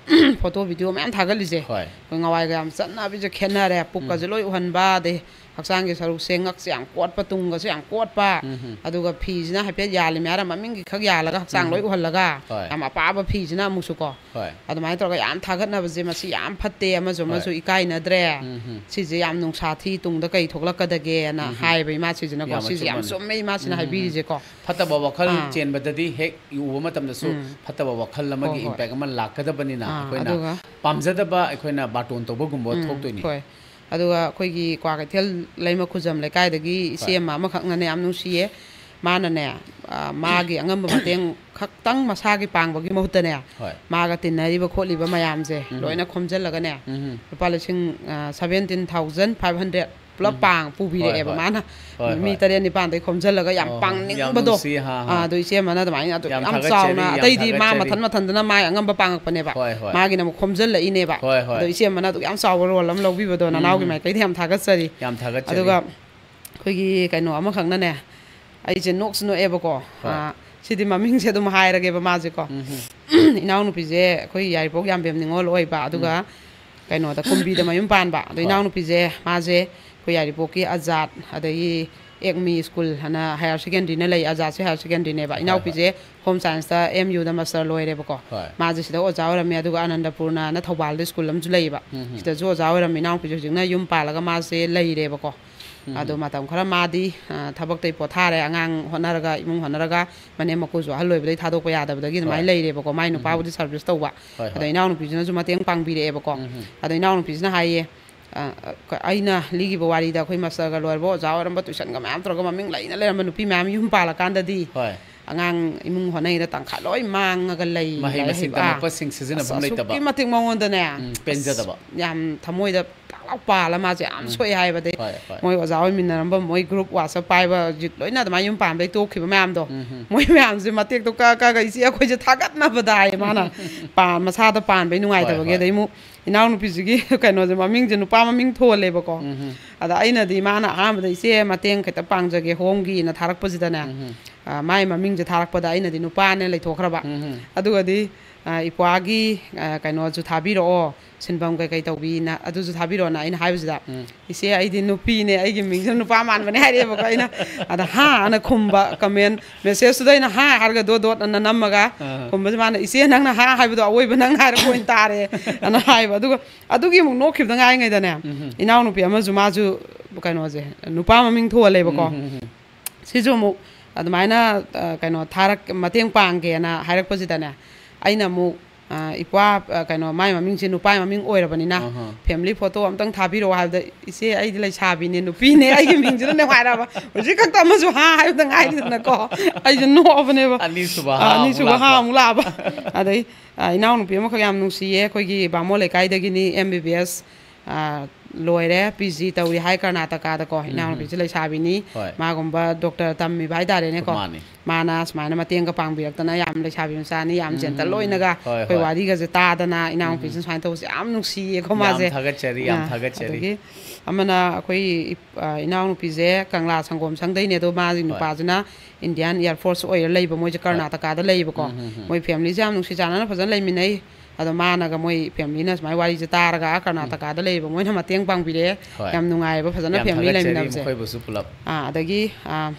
ꯐꯣꯇꯣ ꯚꯤꯗꯤꯑꯣ ꯃꯌꯥꯝ ꯊꯥꯒꯠꯂꯤꯁꯦ, ꯍꯣꯏ꯫ ꯑꯩꯈꯣꯏ ꯅꯍꯥꯟꯋꯥꯏꯒ ꯌꯥꯝ ꯆꯠꯅꯕꯤꯁꯦ ꯈꯦꯠꯅꯔꯦ꯫ ꯎꯝ꯫ ꯄꯨꯛꯀꯁꯦ ꯂꯣꯏ ꯎꯍꯟꯕ, ꯑꯗꯩ ꯍꯛꯆꯥꯡꯒꯤ ꯁꯔꯨꯛꯁꯦ, ꯉꯛꯁꯦ ꯌꯥꯝ ꯀꯣꯠꯄ, ꯇꯨꯡꯒꯁꯦ ꯌꯥꯝ ꯀꯣꯠꯄ, ꯎꯝ ꯍꯝ꯫ ꯑꯗꯨꯒ ꯐꯤꯁꯤꯅ ꯍꯥꯏꯐꯦꯠ ꯌꯥꯜꯂꯤ ꯃꯌꯥꯝ ꯃꯃꯤꯡꯒꯤ ꯈꯛ ꯌꯥꯜꯂꯒ ꯍꯛꯆꯥꯡ ꯎꯝ꯫ ꯂꯣꯏ ꯎꯍꯜꯂꯒ, ꯍꯣꯏ꯫ ꯌꯥꯝ ꯑꯄꯥꯕ ꯐꯤꯁꯤꯅ ꯑꯃꯨꯛꯁꯨꯀꯣ꯫ ꯍꯣꯏ꯫ ꯑꯗꯨꯃꯥꯏꯅ ꯇꯧꯔꯒ ꯌꯥꯝ ꯊꯥꯒꯠꯅꯕꯁꯦ, ꯃꯁꯤ ꯌꯥꯝ ꯐꯠꯇꯦ, ꯑꯃꯁꯨ ꯍꯣꯏ꯫ ꯑꯃꯁꯨ ꯏꯀꯥꯏꯅꯗ꯭ꯔꯦ꯫ ꯎꯝ ꯍꯝ꯫ ꯁꯤꯁꯦ ꯌꯥꯝ ꯅꯨꯡꯁꯥ ꯊꯤ, ꯇꯨꯡꯗ ꯀꯩ ꯊꯣꯛꯂꯛꯀꯗꯒꯦꯅ ꯎꯝ ꯍꯝ꯫ ꯍꯥꯏꯌꯦꯕ ꯏꯃꯥꯁꯤꯁꯤꯅꯀꯣ꯫ ꯌꯥꯝ ꯁꯤꯁꯦ ꯌꯥꯝ ꯑꯆꯨꯝꯕꯅꯤ꯫ ꯆꯨꯝꯃꯦ ꯏꯃꯥꯁꯤꯅ ꯎꯝ ꯍꯝ꯫ ꯍꯥꯏꯕꯤꯔꯤꯁꯦꯀꯣ꯫ ꯐꯠꯇꯕ ꯋꯥꯈꯜ ꯑꯥ꯫ ꯆꯦꯟꯕꯗꯗꯤ ꯍꯦꯛ ꯎꯕ ꯃꯇꯝꯗꯁꯨ ꯎꯝ꯫ ꯐꯠꯇꯕ ꯋꯥꯈꯜ ꯑꯃꯒꯤ ꯍꯣꯏ, ꯍꯣꯏ꯫ Impact ꯑꯃ ꯂꯥꯛꯀꯗꯕꯅꯤꯅ ꯑꯥ, ꯑꯩꯈꯣꯏꯅ ꯑꯗꯨꯒ ꯄꯥꯝꯖꯗꯕ ꯑꯩꯈꯣꯏꯅ ꯕꯥꯔꯇꯣꯟ ꯇꯧꯕꯒꯨꯝꯕ ꯎꯝ, ꯊꯣꯛꯇꯣꯏꯅꯤ꯫ ꯍꯣꯏ꯫ ꯑꯗꯨꯒ ꯑꯩꯈꯣꯏꯒꯤ ꯀ꯭ꯋꯥꯀꯩꯊꯦꯜ ꯂꯩꯃ ꯈꯨꯖꯝ ꯂꯩꯀꯥꯏꯗꯒꯤ ꯏꯆꯦ ꯍꯣꯏ꯫ ꯑꯃ, ꯑꯃꯈꯛꯅꯅꯦ ꯌꯥꯝ ꯅꯨꯡꯁꯤꯌꯦ꯫ ꯃꯥꯅꯅꯦ, ꯑ, ꯃꯥꯒꯤ ꯑꯉꯝꯕ ꯃꯇꯦꯡ ꯈꯛꯇꯪ ꯃꯁꯥꯒꯤ ꯄꯥꯡꯕꯒꯤ ꯃꯍꯨꯠꯇꯅꯦ, ꯍꯣꯏ꯫ ꯃꯥꯒ ꯇꯤꯟꯅꯔꯤꯕ ꯈꯣꯠꯂꯤꯕ ꯃꯌꯥꯝꯁꯦ ꯎꯝ꯫ ꯂꯣꯏꯅ ꯈꯣꯝꯖꯤꯜꯂꯒꯅꯦ, ꯎꯝ꯫ ꯂꯨꯄꯥ ꯂꯤꯁꯤꯡ, ꯑ, seventeen thousand five hundred ꯄꯨꯂꯞ ꯎꯝ꯫ ꯄꯥꯡ ꯄꯨꯕꯤꯔꯛꯑꯦꯕ ꯍꯣꯏ, ꯍꯣꯏ꯫ ꯃꯥꯅ꯫ ꯍꯣꯏ, ꯃꯤ ꯍꯣꯏ꯫ ꯇꯔꯦꯠ ꯅꯤꯄꯥꯟꯗꯩ ꯈꯣꯝꯖꯤꯜꯂꯒ ꯌꯥꯝ ꯑꯣ, ꯌꯥꯝ ꯄꯥꯡꯅꯤꯡꯕꯗꯣ꯫ ꯅꯨꯡꯁꯤ, ꯍꯥ, ꯍꯥ꯫ ꯑꯥ, ꯑꯗꯣ ꯏꯆꯦ ꯑꯃꯅ ꯑꯗꯨꯃꯥꯏꯅ ꯑꯗꯨ ꯌꯥꯝ ꯌꯥꯝ ꯊꯥꯒꯠꯆꯔꯤ, ꯆꯥꯎꯅ, ꯌꯥꯝ ꯑꯇꯩꯗꯤ ꯃꯥ ꯊꯥꯒꯠꯆꯔꯤ꯫ ꯃꯊꯟ ꯃꯊꯟꯗꯅ ꯃꯥꯏ ꯑꯉꯝꯕ ꯄꯥꯡꯉꯛꯄꯅꯦꯕ꯫ ꯍꯣꯏ, ꯍꯣꯏ꯫ ꯃꯥꯒꯤꯅ ꯑꯃꯨꯛ ꯈꯣꯝꯖꯤꯜꯂꯛꯏꯅꯦꯕ꯫ ꯍꯣꯏ, ꯍꯣꯏ꯫ ꯑꯗꯣ ꯏꯆꯦ ꯑꯃꯅ ꯑꯗꯨꯛ ꯌꯥꯝ ꯆꯥꯎꯕ role ꯑꯃ ꯂꯧꯕꯤꯕꯗꯣ ꯎꯝ, ꯅꯅꯥꯎꯒꯤ ꯎꯝ꯫ ꯃꯥꯏꯀꯩꯗ ꯌꯥꯝ ꯊꯥꯒꯠꯆꯔꯤ꯫ ꯌꯥꯝ ꯊꯥꯒꯠꯆꯔꯤ꯫ ꯑꯗꯨꯒ ꯑꯩꯈꯣꯏꯒꯤ ꯀꯩꯅꯣ ꯑꯃꯈꯛꯅꯅꯦ, ꯑꯩꯁꯦ ꯅꯣꯛꯁꯨ ꯅꯣꯛꯑꯦꯕꯀꯣ꯫ ꯍꯣꯏ꯫ ꯑꯥ, ꯁꯤꯗꯤ ꯃꯃꯤꯡꯁꯦ ꯑꯗꯨꯝ ꯍꯥꯏꯔꯒꯦꯕ ꯃꯥꯁꯦꯀꯣ꯫ ꯎꯝ ꯍꯝ꯫ ꯏꯅꯥꯎꯅꯨꯄꯤꯁꯦ ꯑꯩꯈꯣꯏ ꯌꯥꯏꯔꯤꯄꯣꯛ ꯌꯥꯝꯕꯦꯝ ꯅꯤꯉꯣꯜ ꯑꯣꯏꯕ, ꯑꯗꯨꯒ ꯎꯝ꯫ ꯀꯩꯅꯣꯗ ꯀꯨꯝꯕꯤꯗ ꯃꯌꯨꯝ ꯄꯥꯟꯕ꯫ ꯑꯗꯣ ꯍꯣꯏ꯫ ꯏꯅꯥꯎꯅꯨꯄꯤꯁꯦ ꯃꯥꯁꯦ ꯑꯩꯈꯣꯏ ꯌꯥꯏꯔꯤꯄꯣꯛꯀꯤ ꯑꯖꯥꯠ, ꯑꯗꯒꯤ ꯑꯦꯛꯃꯤ ꯁ꯭ꯀꯨꯜ ꯍꯥꯏꯅ ꯍꯥꯌꯔ ꯁꯦꯀꯦꯟꯗꯔꯤꯅ ꯂꯩ, ꯑꯖꯥꯠꯁꯦ ꯍꯥꯌꯔ ꯁꯦꯀꯦꯟꯗꯔꯤꯅꯦꯕ꯫ ꯍꯣꯏ, ꯍꯣꯏ꯫ ꯏꯅꯥꯎꯄꯤꯁꯦ ꯍꯣꯝ ꯁꯥꯏꯟꯁꯇ ꯑꯦꯝ ꯌꯨꯗ ꯃꯥꯁꯇꯔ ꯂꯣꯏꯔꯦꯕꯀꯣ꯫ ꯍꯣꯏ꯫ ꯃꯥꯁꯦ ꯁꯤꯗ ꯑꯣꯖꯥ ꯑꯣꯏꯔꯝꯃꯦ, ꯑꯗꯨꯒ ꯑꯅꯟꯗꯄꯨꯔꯅ ꯊꯧꯕꯥꯜꯗ ꯁ꯭ꯀꯨꯜ ꯑꯃꯁꯨ ꯂꯩꯌꯦꯕ꯫ ꯎꯝ, ꯎꯝ꯫ ꯁꯤꯗꯁꯨ ꯑꯣꯖꯥ ꯑꯣꯏꯔꯝꯃꯤ꯫ ꯏꯅꯥꯎꯄꯤꯁꯦ ꯍꯧꯖꯤꯛꯅ ꯌꯨꯝ ꯄꯥꯜꯂꯒ ꯃꯥꯁꯦ ꯂꯩꯔꯦꯕꯀꯣ꯫ ꯎꯝ, ꯑꯗꯣ ꯎꯝ꯫ ꯃꯇꯝ ꯈꯔ ꯃꯥꯗꯤ, ꯑ, ꯊꯕꯛꯇꯩ ꯄꯣꯊꯥꯔꯦ, ꯑꯉꯥꯡ ꯍꯣꯠꯅꯔꯒ, ꯏꯃꯨꯡ ꯍꯣꯠꯅꯔꯒ, ꯃꯅꯦꯝ ꯃꯀꯨꯁꯨ ꯑꯍꯜ ꯑꯣꯏꯕꯗꯩ ꯊꯥꯗꯣꯛꯄ ꯌꯥꯗꯕꯗꯒꯤ ꯑꯗꯨꯃꯥꯏꯅ ꯍꯣꯏ꯫ ꯂꯩꯔꯦꯕꯀꯣ꯫ ꯃꯥꯏ ꯎꯝ, ꯎꯝ꯫ ꯅꯨꯄꯥꯕꯨꯗꯤ ꯁꯥꯔꯚꯤꯁ ꯇꯧꯕ꯫ ꯍꯣꯏ, ꯑꯗꯣ ꯍꯣꯏ꯫ ꯏꯅꯥꯎꯅꯨꯄꯤꯁꯤꯅꯁꯨ ꯃꯇꯦꯡ ꯄꯥꯡꯕꯤꯔꯛꯑꯦꯕꯀꯣ꯫ ꯎꯝ, ꯎꯝ꯫ ꯑꯗꯣ ꯏꯅꯥꯎꯅꯨꯄꯤꯁꯤꯅ ꯍꯥꯏꯌꯦ, ꯑ, ꯑ, ꯑꯩꯅ ꯂꯤꯈꯤꯕ ꯋꯥꯔꯤꯗ, ꯑꯩꯈꯣꯏ ꯃꯥꯁꯇꯔꯒ ꯂꯣꯏꯔꯕ ꯑꯣꯖꯥ ꯑꯣꯏꯔꯝꯕ, ꯇꯨꯏꯁꯟꯒ ꯃꯌꯥꯝ ꯇꯧꯔꯒ ꯃꯃꯤꯡ ꯂꯩꯅ ꯂꯩꯔꯝꯕ ꯅꯨꯄꯤ ꯃꯌꯥꯝ ꯌꯨꯝ ꯄꯥꯜꯂꯀꯥꯟꯗꯗꯤ ꯍꯣꯏ꯫ ꯑꯉꯥꯡ ꯏꯃꯨꯡ ꯍꯣꯠꯅꯉꯩꯗ ꯇꯪꯈꯥꯏ ꯂꯣꯏ ꯃꯥꯡꯉꯒ ꯂꯩ, ꯃꯍꯩ ꯂꯥꯏꯔꯤꯛ ꯃꯁꯤꯡ ꯍꯩꯕ꯫ ꯑꯥ꯫ ꯇꯝꯃꯛꯄꯁꯤꯡ ꯁꯤꯖꯤꯟꯅꯐꯝ ꯑꯁ, ꯂꯩꯇꯕ꯫ ꯑꯁꯨꯛꯀꯤ ꯃꯇꯤꯛ ꯃꯉꯣꯟꯗꯅꯦ, ꯎꯝ, ꯑꯁ, ꯄꯦꯟꯖꯗꯕ꯫ ꯌꯥꯝ ꯊꯃꯣꯏꯗ ꯇꯥꯛꯂꯥꯎ ꯄꯥꯜꯂ ꯃꯥꯁꯦ ꯌꯥꯝ ꯎꯝ꯫ ꯁꯣꯛꯑꯦ ꯍꯥꯏꯕꯗꯩ ꯍꯣꯏ, ꯍꯣꯏ꯫ ꯃꯣꯏ ꯑꯣꯖꯥ ꯑꯣꯏꯃꯤꯟꯅꯔꯝꯕ ꯃꯣꯏ ꯒ꯭ꯔꯨꯞ WhatsApp ꯄꯥꯏꯕ ꯍꯧꯖꯤꯛ ꯂꯣꯏꯅ ꯑꯗꯨꯃꯥꯏꯅ ꯌꯨꯝ ꯄꯥꯟꯕꯗꯩ ꯇꯣꯛꯈꯤꯕ ꯃꯌꯥꯝꯗꯣ, ꯎꯝ, ꯎꯝ꯫ ꯃꯣꯏ ꯃꯌꯥꯝꯁꯦ ꯃꯇꯦꯛꯇꯣ ꯀꯛꯑ ꯀꯛꯑꯒ ꯏꯆꯦ ꯑꯩꯈꯣꯏꯁꯦ ꯊꯥꯒꯠꯅꯕꯗꯥꯏ ꯃꯥꯅ ꯄꯥ-, ꯃꯁꯥꯗ ꯄꯥꯟꯕꯩ ꯍꯣꯏ, ꯅꯨꯡꯉꯥꯏꯇꯕꯒꯤ꯫ ꯍꯣꯏ꯫ ꯑꯗꯩ ꯑꯃꯨꯛ ꯏꯅꯥꯎꯅꯨꯄꯤꯁꯤꯒꯤ ꯀꯩꯅꯣꯁꯦ, ꯃꯃꯤꯡꯁꯦ ꯅꯨꯄꯥ ꯃꯃꯤꯡ ꯊꯣꯜꯂꯦꯕꯀꯣ꯫ ꯎꯝ, ꯎꯝ꯫ ꯑꯗ ꯑꯩꯅꯗꯤ ꯃꯥꯅ ꯑꯍꯥꯟꯕꯗ "ꯏꯆꯦ ꯃꯇꯦꯡ ꯈꯤꯇ ꯄꯥꯡꯖꯒꯦ ꯍꯣꯝꯒꯤꯅ" ꯊꯥꯔꯛꯄꯁꯤꯗꯅꯦ, ꯎꯝ, ꯎꯝ꯫ ꯑ, ꯃꯥꯏ ꯃꯃꯤꯡꯁꯦ ꯊꯥꯔꯛꯄꯗ ꯑꯩꯅꯗꯤ ꯅꯨꯄꯥꯅꯦ ꯂꯩꯊꯣꯛꯈ꯭ꯔꯕ꯫ ꯎꯝ, ꯎꯝ꯫ ꯑꯗꯨꯒꯗꯤ, ꯑ, "ꯏꯄ꯭ꯋꯥꯒꯤ, ꯑ, ꯀꯩꯅꯣꯁꯨ ꯊꯥꯕꯤꯔꯛꯑꯣ, ꯁꯤꯟꯐꯝ ꯀꯩꯀꯩ ꯇꯧꯕꯤꯅ ꯑꯗꯨꯁꯨ ꯊꯥꯕꯤꯔꯛꯑꯣꯅ" ꯑꯩꯅ ꯍꯥꯏꯕꯁꯤꯗ, ꯎꯝ꯫ "ꯏꯆꯦ, ꯑꯩꯗꯤ ꯅꯨꯄꯤꯅꯦ, ꯑꯩꯒꯤ ꯃꯤꯡꯁꯤꯅ ꯅꯨꯄꯥ ꯃꯥꯟꯕꯅꯦ" ꯍꯥꯏꯔꯛꯑꯦꯕꯀꯣ꯫ ꯑꯩꯅ ꯑꯗ "ꯍꯥ" ꯑꯅ ꯈꯨꯝꯕ, ꯀꯃꯦꯟ ꯃꯦꯁꯦꯖꯇꯨꯗ ꯑꯩꯅ "ꯍꯥ" ꯍꯥꯏꯔꯒ ꯗꯣꯠ ꯗꯣꯠ ꯑꯅ ꯅꯝꯃꯒ ꯑꯥ꯫ ꯈꯨꯝꯕꯁꯦ ꯃꯥꯅ, "ꯏꯆꯦ, ꯅꯪꯅ ꯍꯥ ꯍꯥꯏꯕꯗꯣ ꯑꯋꯣꯏꯕ ꯅꯪꯅ ꯍꯥꯏꯔꯛꯄ ꯑꯣꯏꯅ ꯇꯥꯔꯦ" ꯑꯅ ꯍꯥꯏꯕ꯫ ꯑꯗꯨꯒ ꯑꯗꯨꯒꯤ ꯑꯃꯨꯛ ꯅꯣꯛꯈꯤꯕꯗ ꯉꯥꯏꯔꯤꯉꯩꯗꯅꯦ, ꯎꯝ꯫ ꯏꯅꯥꯎꯅꯨꯄꯤ ꯑꯃꯁꯨ, ꯃꯥꯁꯨ ꯀꯩꯅꯣꯁꯦ, ꯅꯨꯄꯥ ꯃꯃꯤꯡ ꯊꯣꯜꯂꯦꯕꯀꯣ꯫ ꯎꯝ, ꯎꯝ, ꯎꯝ꯫ ꯁꯤꯁꯨ ꯑꯃꯨꯛ ꯑꯗꯨꯃꯥꯏꯅ, ꯑ, ꯀꯩꯅꯣ ꯊꯥꯔꯛ-, ꯃꯇꯦꯡ ꯄꯥꯡꯒꯦꯅ ꯍꯥꯏꯔꯛꯄꯁꯤꯗꯅꯦ, ꯑꯩꯅ ꯑꯃꯨꯛ, ꯑ, "ꯏꯄ꯭ꯋꯥ", ꯑ, ꯀꯩꯅꯣ, ꯃꯥꯏ ꯃꯃꯤꯡꯁꯦ ꯅꯨꯄꯥꯒꯤ ꯃꯃꯤꯡ ꯑꯣꯏꯔꯕꯅꯤꯅ, ꯑꯍꯥ꯫ "ꯐꯦꯃꯤꯂꯤ ꯐꯣꯇꯣ ꯑꯝꯇꯪ ꯊꯥꯕꯤꯔꯛꯑꯣ" ꯍꯥꯏꯕꯗ, "ꯏꯆꯦ, ꯑꯩꯗꯤ ꯂꯩꯁꯥꯕꯤꯅꯦ, ꯅꯨꯄꯤꯅꯦ, ꯑꯩꯒꯤ ꯃꯤꯡꯁꯤꯅ ꯅꯨꯡꯉꯥꯏꯔꯕ", ꯍꯧꯖꯤꯛ ꯈꯛꯇ ꯑꯃꯁꯨ "ꯍꯥ" ꯍꯥꯏꯕꯗ ꯉꯥꯏꯔꯤꯗꯅꯀꯣ꯫ ꯑꯩꯁꯨ ꯅꯣꯛꯑꯕꯅꯦꯕ꯫ ꯑꯅꯤꯁꯨꯕ ꯑ, ꯍꯥ ꯑꯃꯨꯛ ꯑꯅꯤꯁꯨꯕ ꯍꯥ ꯂꯥꯛꯄ꯫ ꯑꯃꯨꯛ ꯂꯥꯛꯑꯕ꯫ ꯑꯗꯩ, ꯑ, ꯏꯅꯥꯎꯅꯨꯄꯤ ꯑꯃꯈꯛ ꯌꯥꯝ ꯅꯨꯡꯁꯤꯌꯦ, ꯑꯩꯈꯣꯏꯒꯤ ꯕꯥꯃꯣꯟ ꯂꯩꯀꯥꯏꯗꯒꯤꯅꯤ, ꯑꯦꯝ ꯕꯤ ꯕꯤ ꯑꯦꯁ, ꯑ, ꯂꯣꯏꯔꯦ, ꯄꯤ ꯖꯤ ꯇꯧꯔꯤ ꯍꯥꯏ ꯀꯔꯅꯥꯇꯀꯥꯗꯀꯣ꯫ ꯎꯝ, ꯎꯝ꯫ ꯏꯅꯥꯎꯅꯨꯄꯤꯁꯦ ꯂꯩꯁꯥꯕꯤꯅꯤ꯫ ꯍꯣꯏ꯫ ꯃꯥꯒꯨꯝꯕ ꯗꯣꯛꯇꯔ ꯇꯝꯃꯤꯕ ꯍꯥꯏꯇꯥꯔꯦꯅꯦꯀꯣ꯫ ꯃꯥꯅꯤ꯫ ꯃꯥꯅ ꯁꯨꯃꯥꯏꯅ ꯃꯇꯦꯡꯒ ꯄꯥꯡꯕꯤꯔꯛꯇꯅ, ꯌꯥꯝ ꯂꯩꯁꯥꯕꯤ ꯃꯆꯥꯅꯤ, ꯌꯥꯝ ꯎꯝ, ꯖꯦꯟꯇꯜ ꯎꯝ, ꯎꯝ꯫ ꯑꯣꯏꯅꯒ ꯍꯣꯏ, ꯑꯩꯈꯣꯏ ꯍꯣꯏ꯫ ꯋꯥꯔꯤꯒꯁꯦ ꯇꯥꯗꯅ, ꯎꯝ, ꯎꯝ꯫ ꯏꯅꯥꯎꯅꯨꯄꯤꯁꯤꯅ ꯁꯨꯃꯥꯏꯅ ꯇꯧꯕꯁꯦ ꯌꯥꯝ ꯅꯨꯡꯁꯤꯌꯦꯀꯣ ꯃꯥꯁꯦ꯫ ꯌꯥꯝ ꯊꯥꯒꯠꯆꯔꯤ, ꯌꯥꯝ ꯑ, ꯊꯥꯒꯠꯆꯔꯤ꯫ ꯑꯗꯒꯤ ꯑꯃꯅ ꯑꯩꯈꯣꯏ ꯏꯞ-, ꯑ, ꯏꯅꯥꯎꯅꯨꯄꯤꯁꯦ ꯀꯪꯂꯥ ꯁꯪꯒꯣꯝ ꯁꯪꯗꯩꯅꯦ, ꯑꯗꯣ ꯃꯥꯒꯤ ꯍꯣꯏ꯫ ꯅꯨꯄꯥꯁꯤꯅ ꯏꯟꯗꯤꯌꯥꯟ ꯑꯦꯌꯔ ꯐꯣꯔꯁ ꯑꯣꯏꯔ ꯂꯩꯕ, ꯃꯣꯏꯁꯦ ꯍꯣꯏ꯫ ꯀꯔꯅꯥꯇꯀꯥꯗ ꯂꯩꯌꯦꯕꯀꯣ꯫ ꯎꯝ, ꯎꯝ, ꯎꯝ꯫ ꯃꯣꯏ ꯐꯦꯃꯤꯂꯤꯁꯦ ꯌꯥꯝ ꯅꯨꯡꯁꯤ ꯆꯥꯟꯅꯅ ꯐꯖꯅ ꯂꯩꯃꯤꯟꯅꯩ꯫ ꯑꯗꯣ ꯃꯥꯅꯒ ꯃꯣꯏ ꯐꯦꯃꯤꯂꯤꯅ ꯁꯨꯃꯥꯏꯅ ꯋꯥꯔꯤꯁꯦ ꯇꯥꯔꯒ ꯑꯥ ꯀꯔꯅꯥꯇꯀꯥꯗ ꯂꯩꯕ ꯃꯣꯏꯅ ꯃꯇꯦꯡ ꯄꯥꯡꯕꯤꯔꯛꯑꯦ꯫ ꯍꯣꯏ꯫ ꯌꯥꯝ ꯅꯨꯡꯉꯥꯏꯌꯦꯕ ꯐꯖꯅ ꯌꯥꯝ ꯐꯦꯃꯤꯂꯤ ꯊꯥꯒꯠꯆꯔꯤ ꯂꯩꯃꯤꯟꯅꯕꯁꯦ꯫ ꯃꯈꯣꯏꯕꯨꯁꯨ ꯄꯨꯂꯞ꯫ ꯑꯥ, ꯑꯗꯒꯤ ꯑꯥ,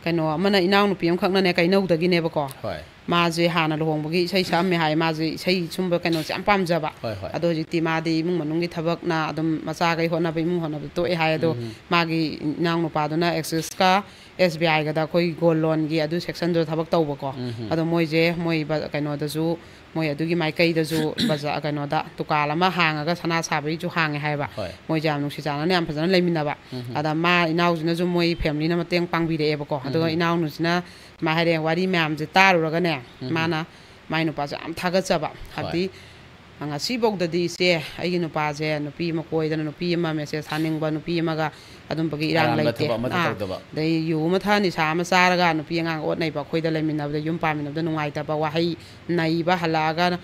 ꯀꯩꯅꯣ ꯑꯃꯅ, ꯏꯅꯥꯎꯅꯨꯄꯤ ꯑꯃꯈꯛꯅꯅꯦ, ꯀꯩꯅꯧꯗꯒꯤꯅꯦꯕꯀꯣ꯫ ꯍꯣꯏ꯫ ꯃꯥꯁꯦ ꯍꯥꯟꯅ ꯂꯨꯍꯣꯡꯕꯒꯤ ꯏꯁꯩ ꯁꯛꯑꯝꯃꯦ ꯍꯥꯏ, ꯃꯥꯁꯦ ꯏꯁꯩ ꯁꯨꯝꯕ ꯀꯩꯅꯣꯁꯦ ꯌꯥꯝ ꯄꯥꯝꯖꯕ꯫ ꯍꯣꯏ, ꯍꯣꯏ꯫ ꯑꯗꯣ ꯍꯧꯖꯤꯛꯇꯤ ꯃꯥꯗꯤ ꯏꯃꯨꯡ ꯃꯅꯨꯡꯒꯤ ꯊꯕꯛꯅ ꯑꯗꯨꯝ ꯃꯆꯥꯈꯩ ꯍꯣꯠꯅꯕ, ꯏꯃꯨꯡ ꯍꯣꯠꯅꯕ ꯇꯣꯛꯑꯦ ꯍꯥꯏ꯫ ꯑꯗꯣ ꯎꯝ꯫ ꯃꯥꯒꯤ ꯏꯅꯥꯎꯅꯨꯄꯥꯗꯨꯅ ꯑꯦꯛꯁꯤꯁꯀ ꯑꯦꯁ ꯕꯤ ꯑꯥꯏꯒꯗ ꯑꯩꯈꯣꯏ ꯒꯣꯜ ꯂꯣꯟꯒꯤ ꯑꯗꯨ ꯁꯦꯛꯁꯟꯗꯨꯗ ꯊꯕꯛ ꯇꯧꯕꯀꯣ꯫ ꯎꯝ꯫ ꯑꯗꯣ ꯃꯣꯏꯁꯦ ꯃꯣꯏ ꯕ-, ꯀꯩꯅꯣꯗꯁꯨ, ꯃꯣꯏ ꯑꯗꯨꯒꯤ ꯃꯥꯏꯀꯩꯗꯁꯨ ꯕꯖꯥ-, ꯀꯩꯅꯣꯗ ꯗꯨꯀꯥꯟ ꯑꯃ ꯍꯥꯡꯉꯒ ꯁꯅꯥ ꯁꯥꯕꯒꯤꯁꯨ ꯍꯥꯡꯉꯦ ꯍꯥꯏꯕ꯫ ꯍꯣꯏ꯫ ꯃꯣꯏꯁꯦ ꯌꯥꯝ ꯅꯨꯡꯁꯤ ꯆꯥꯟꯅꯅ ꯌꯥꯝ ꯐꯖꯅ ꯂꯩꯃꯤꯟꯅꯕ꯫ ꯎꯝ꯫ ꯑꯗ ꯃꯥ ꯏꯅꯥꯎꯁꯤꯅꯁꯨ ꯃꯣꯏ ꯐꯦꯃꯤꯂꯤꯅ ꯃꯇꯦꯡ ꯄꯥꯡꯕꯤꯔꯛꯑꯦꯕꯀꯣ꯫ ꯑꯗꯨꯒ ꯎꯝ꯫ ꯏꯅꯥꯎꯅꯨꯁꯤꯅ ꯁꯨꯃꯥꯏꯅ ꯍꯥꯏꯔꯛꯑꯦ, ꯋꯥꯔꯤ ꯃꯌꯥꯝꯁꯦ ꯇꯥꯔꯨꯔꯒꯅꯦ, ꯎꯝ꯫ ꯃꯥꯅ ꯃꯥꯏ ꯅꯨꯄꯥꯁꯦ ꯌꯥꯝ ꯊꯥꯒꯠꯆꯕ꯫ ꯍꯣꯏ꯫ ꯍꯥꯏꯕꯗꯤ ꯉꯁꯤꯐꯥꯎꯗꯗꯤ, "ꯏꯆꯦ, ꯑꯩꯒꯤ ꯅꯨꯄꯥꯁꯦ ꯅꯨꯄꯤ ꯑꯃ ꯀꯣꯏꯗꯅ, ꯅꯨꯄꯤ ꯑꯃ ꯃꯦꯁꯦꯖ ꯊꯥꯅꯤꯡꯕ, ꯅꯨꯄꯤ ꯑꯃꯒ ꯑꯗꯨꯝꯕꯒꯤ ꯏꯔꯥꯡ ꯑꯔꯥꯟꯕ ꯂꯩꯇꯦ"꯫ ꯊꯕꯛ ꯑꯃꯠꯇ ꯑꯥ꯫ ꯇꯧꯗꯕ꯫ ꯑꯗꯩ ꯌꯨ ꯑꯃ ꯊꯛꯑ, ꯅꯤꯁꯥ ꯑꯃ ꯆꯥꯔꯒ ꯅꯨꯄꯤ ꯑꯉꯥꯡ ꯑꯣꯠ ꯅꯩꯕ, ꯑꯩꯈꯣꯏꯗ ꯂꯩꯃꯤꯟꯅꯕꯗ, ꯌꯨꯝ ꯄꯥꯟꯃꯤꯟꯅꯕꯗ ꯅꯨꯡꯉꯥꯏꯇꯕ ꯋꯥꯍꯩ ꯅꯩꯕ, ꯍꯜꯂꯛꯑꯒ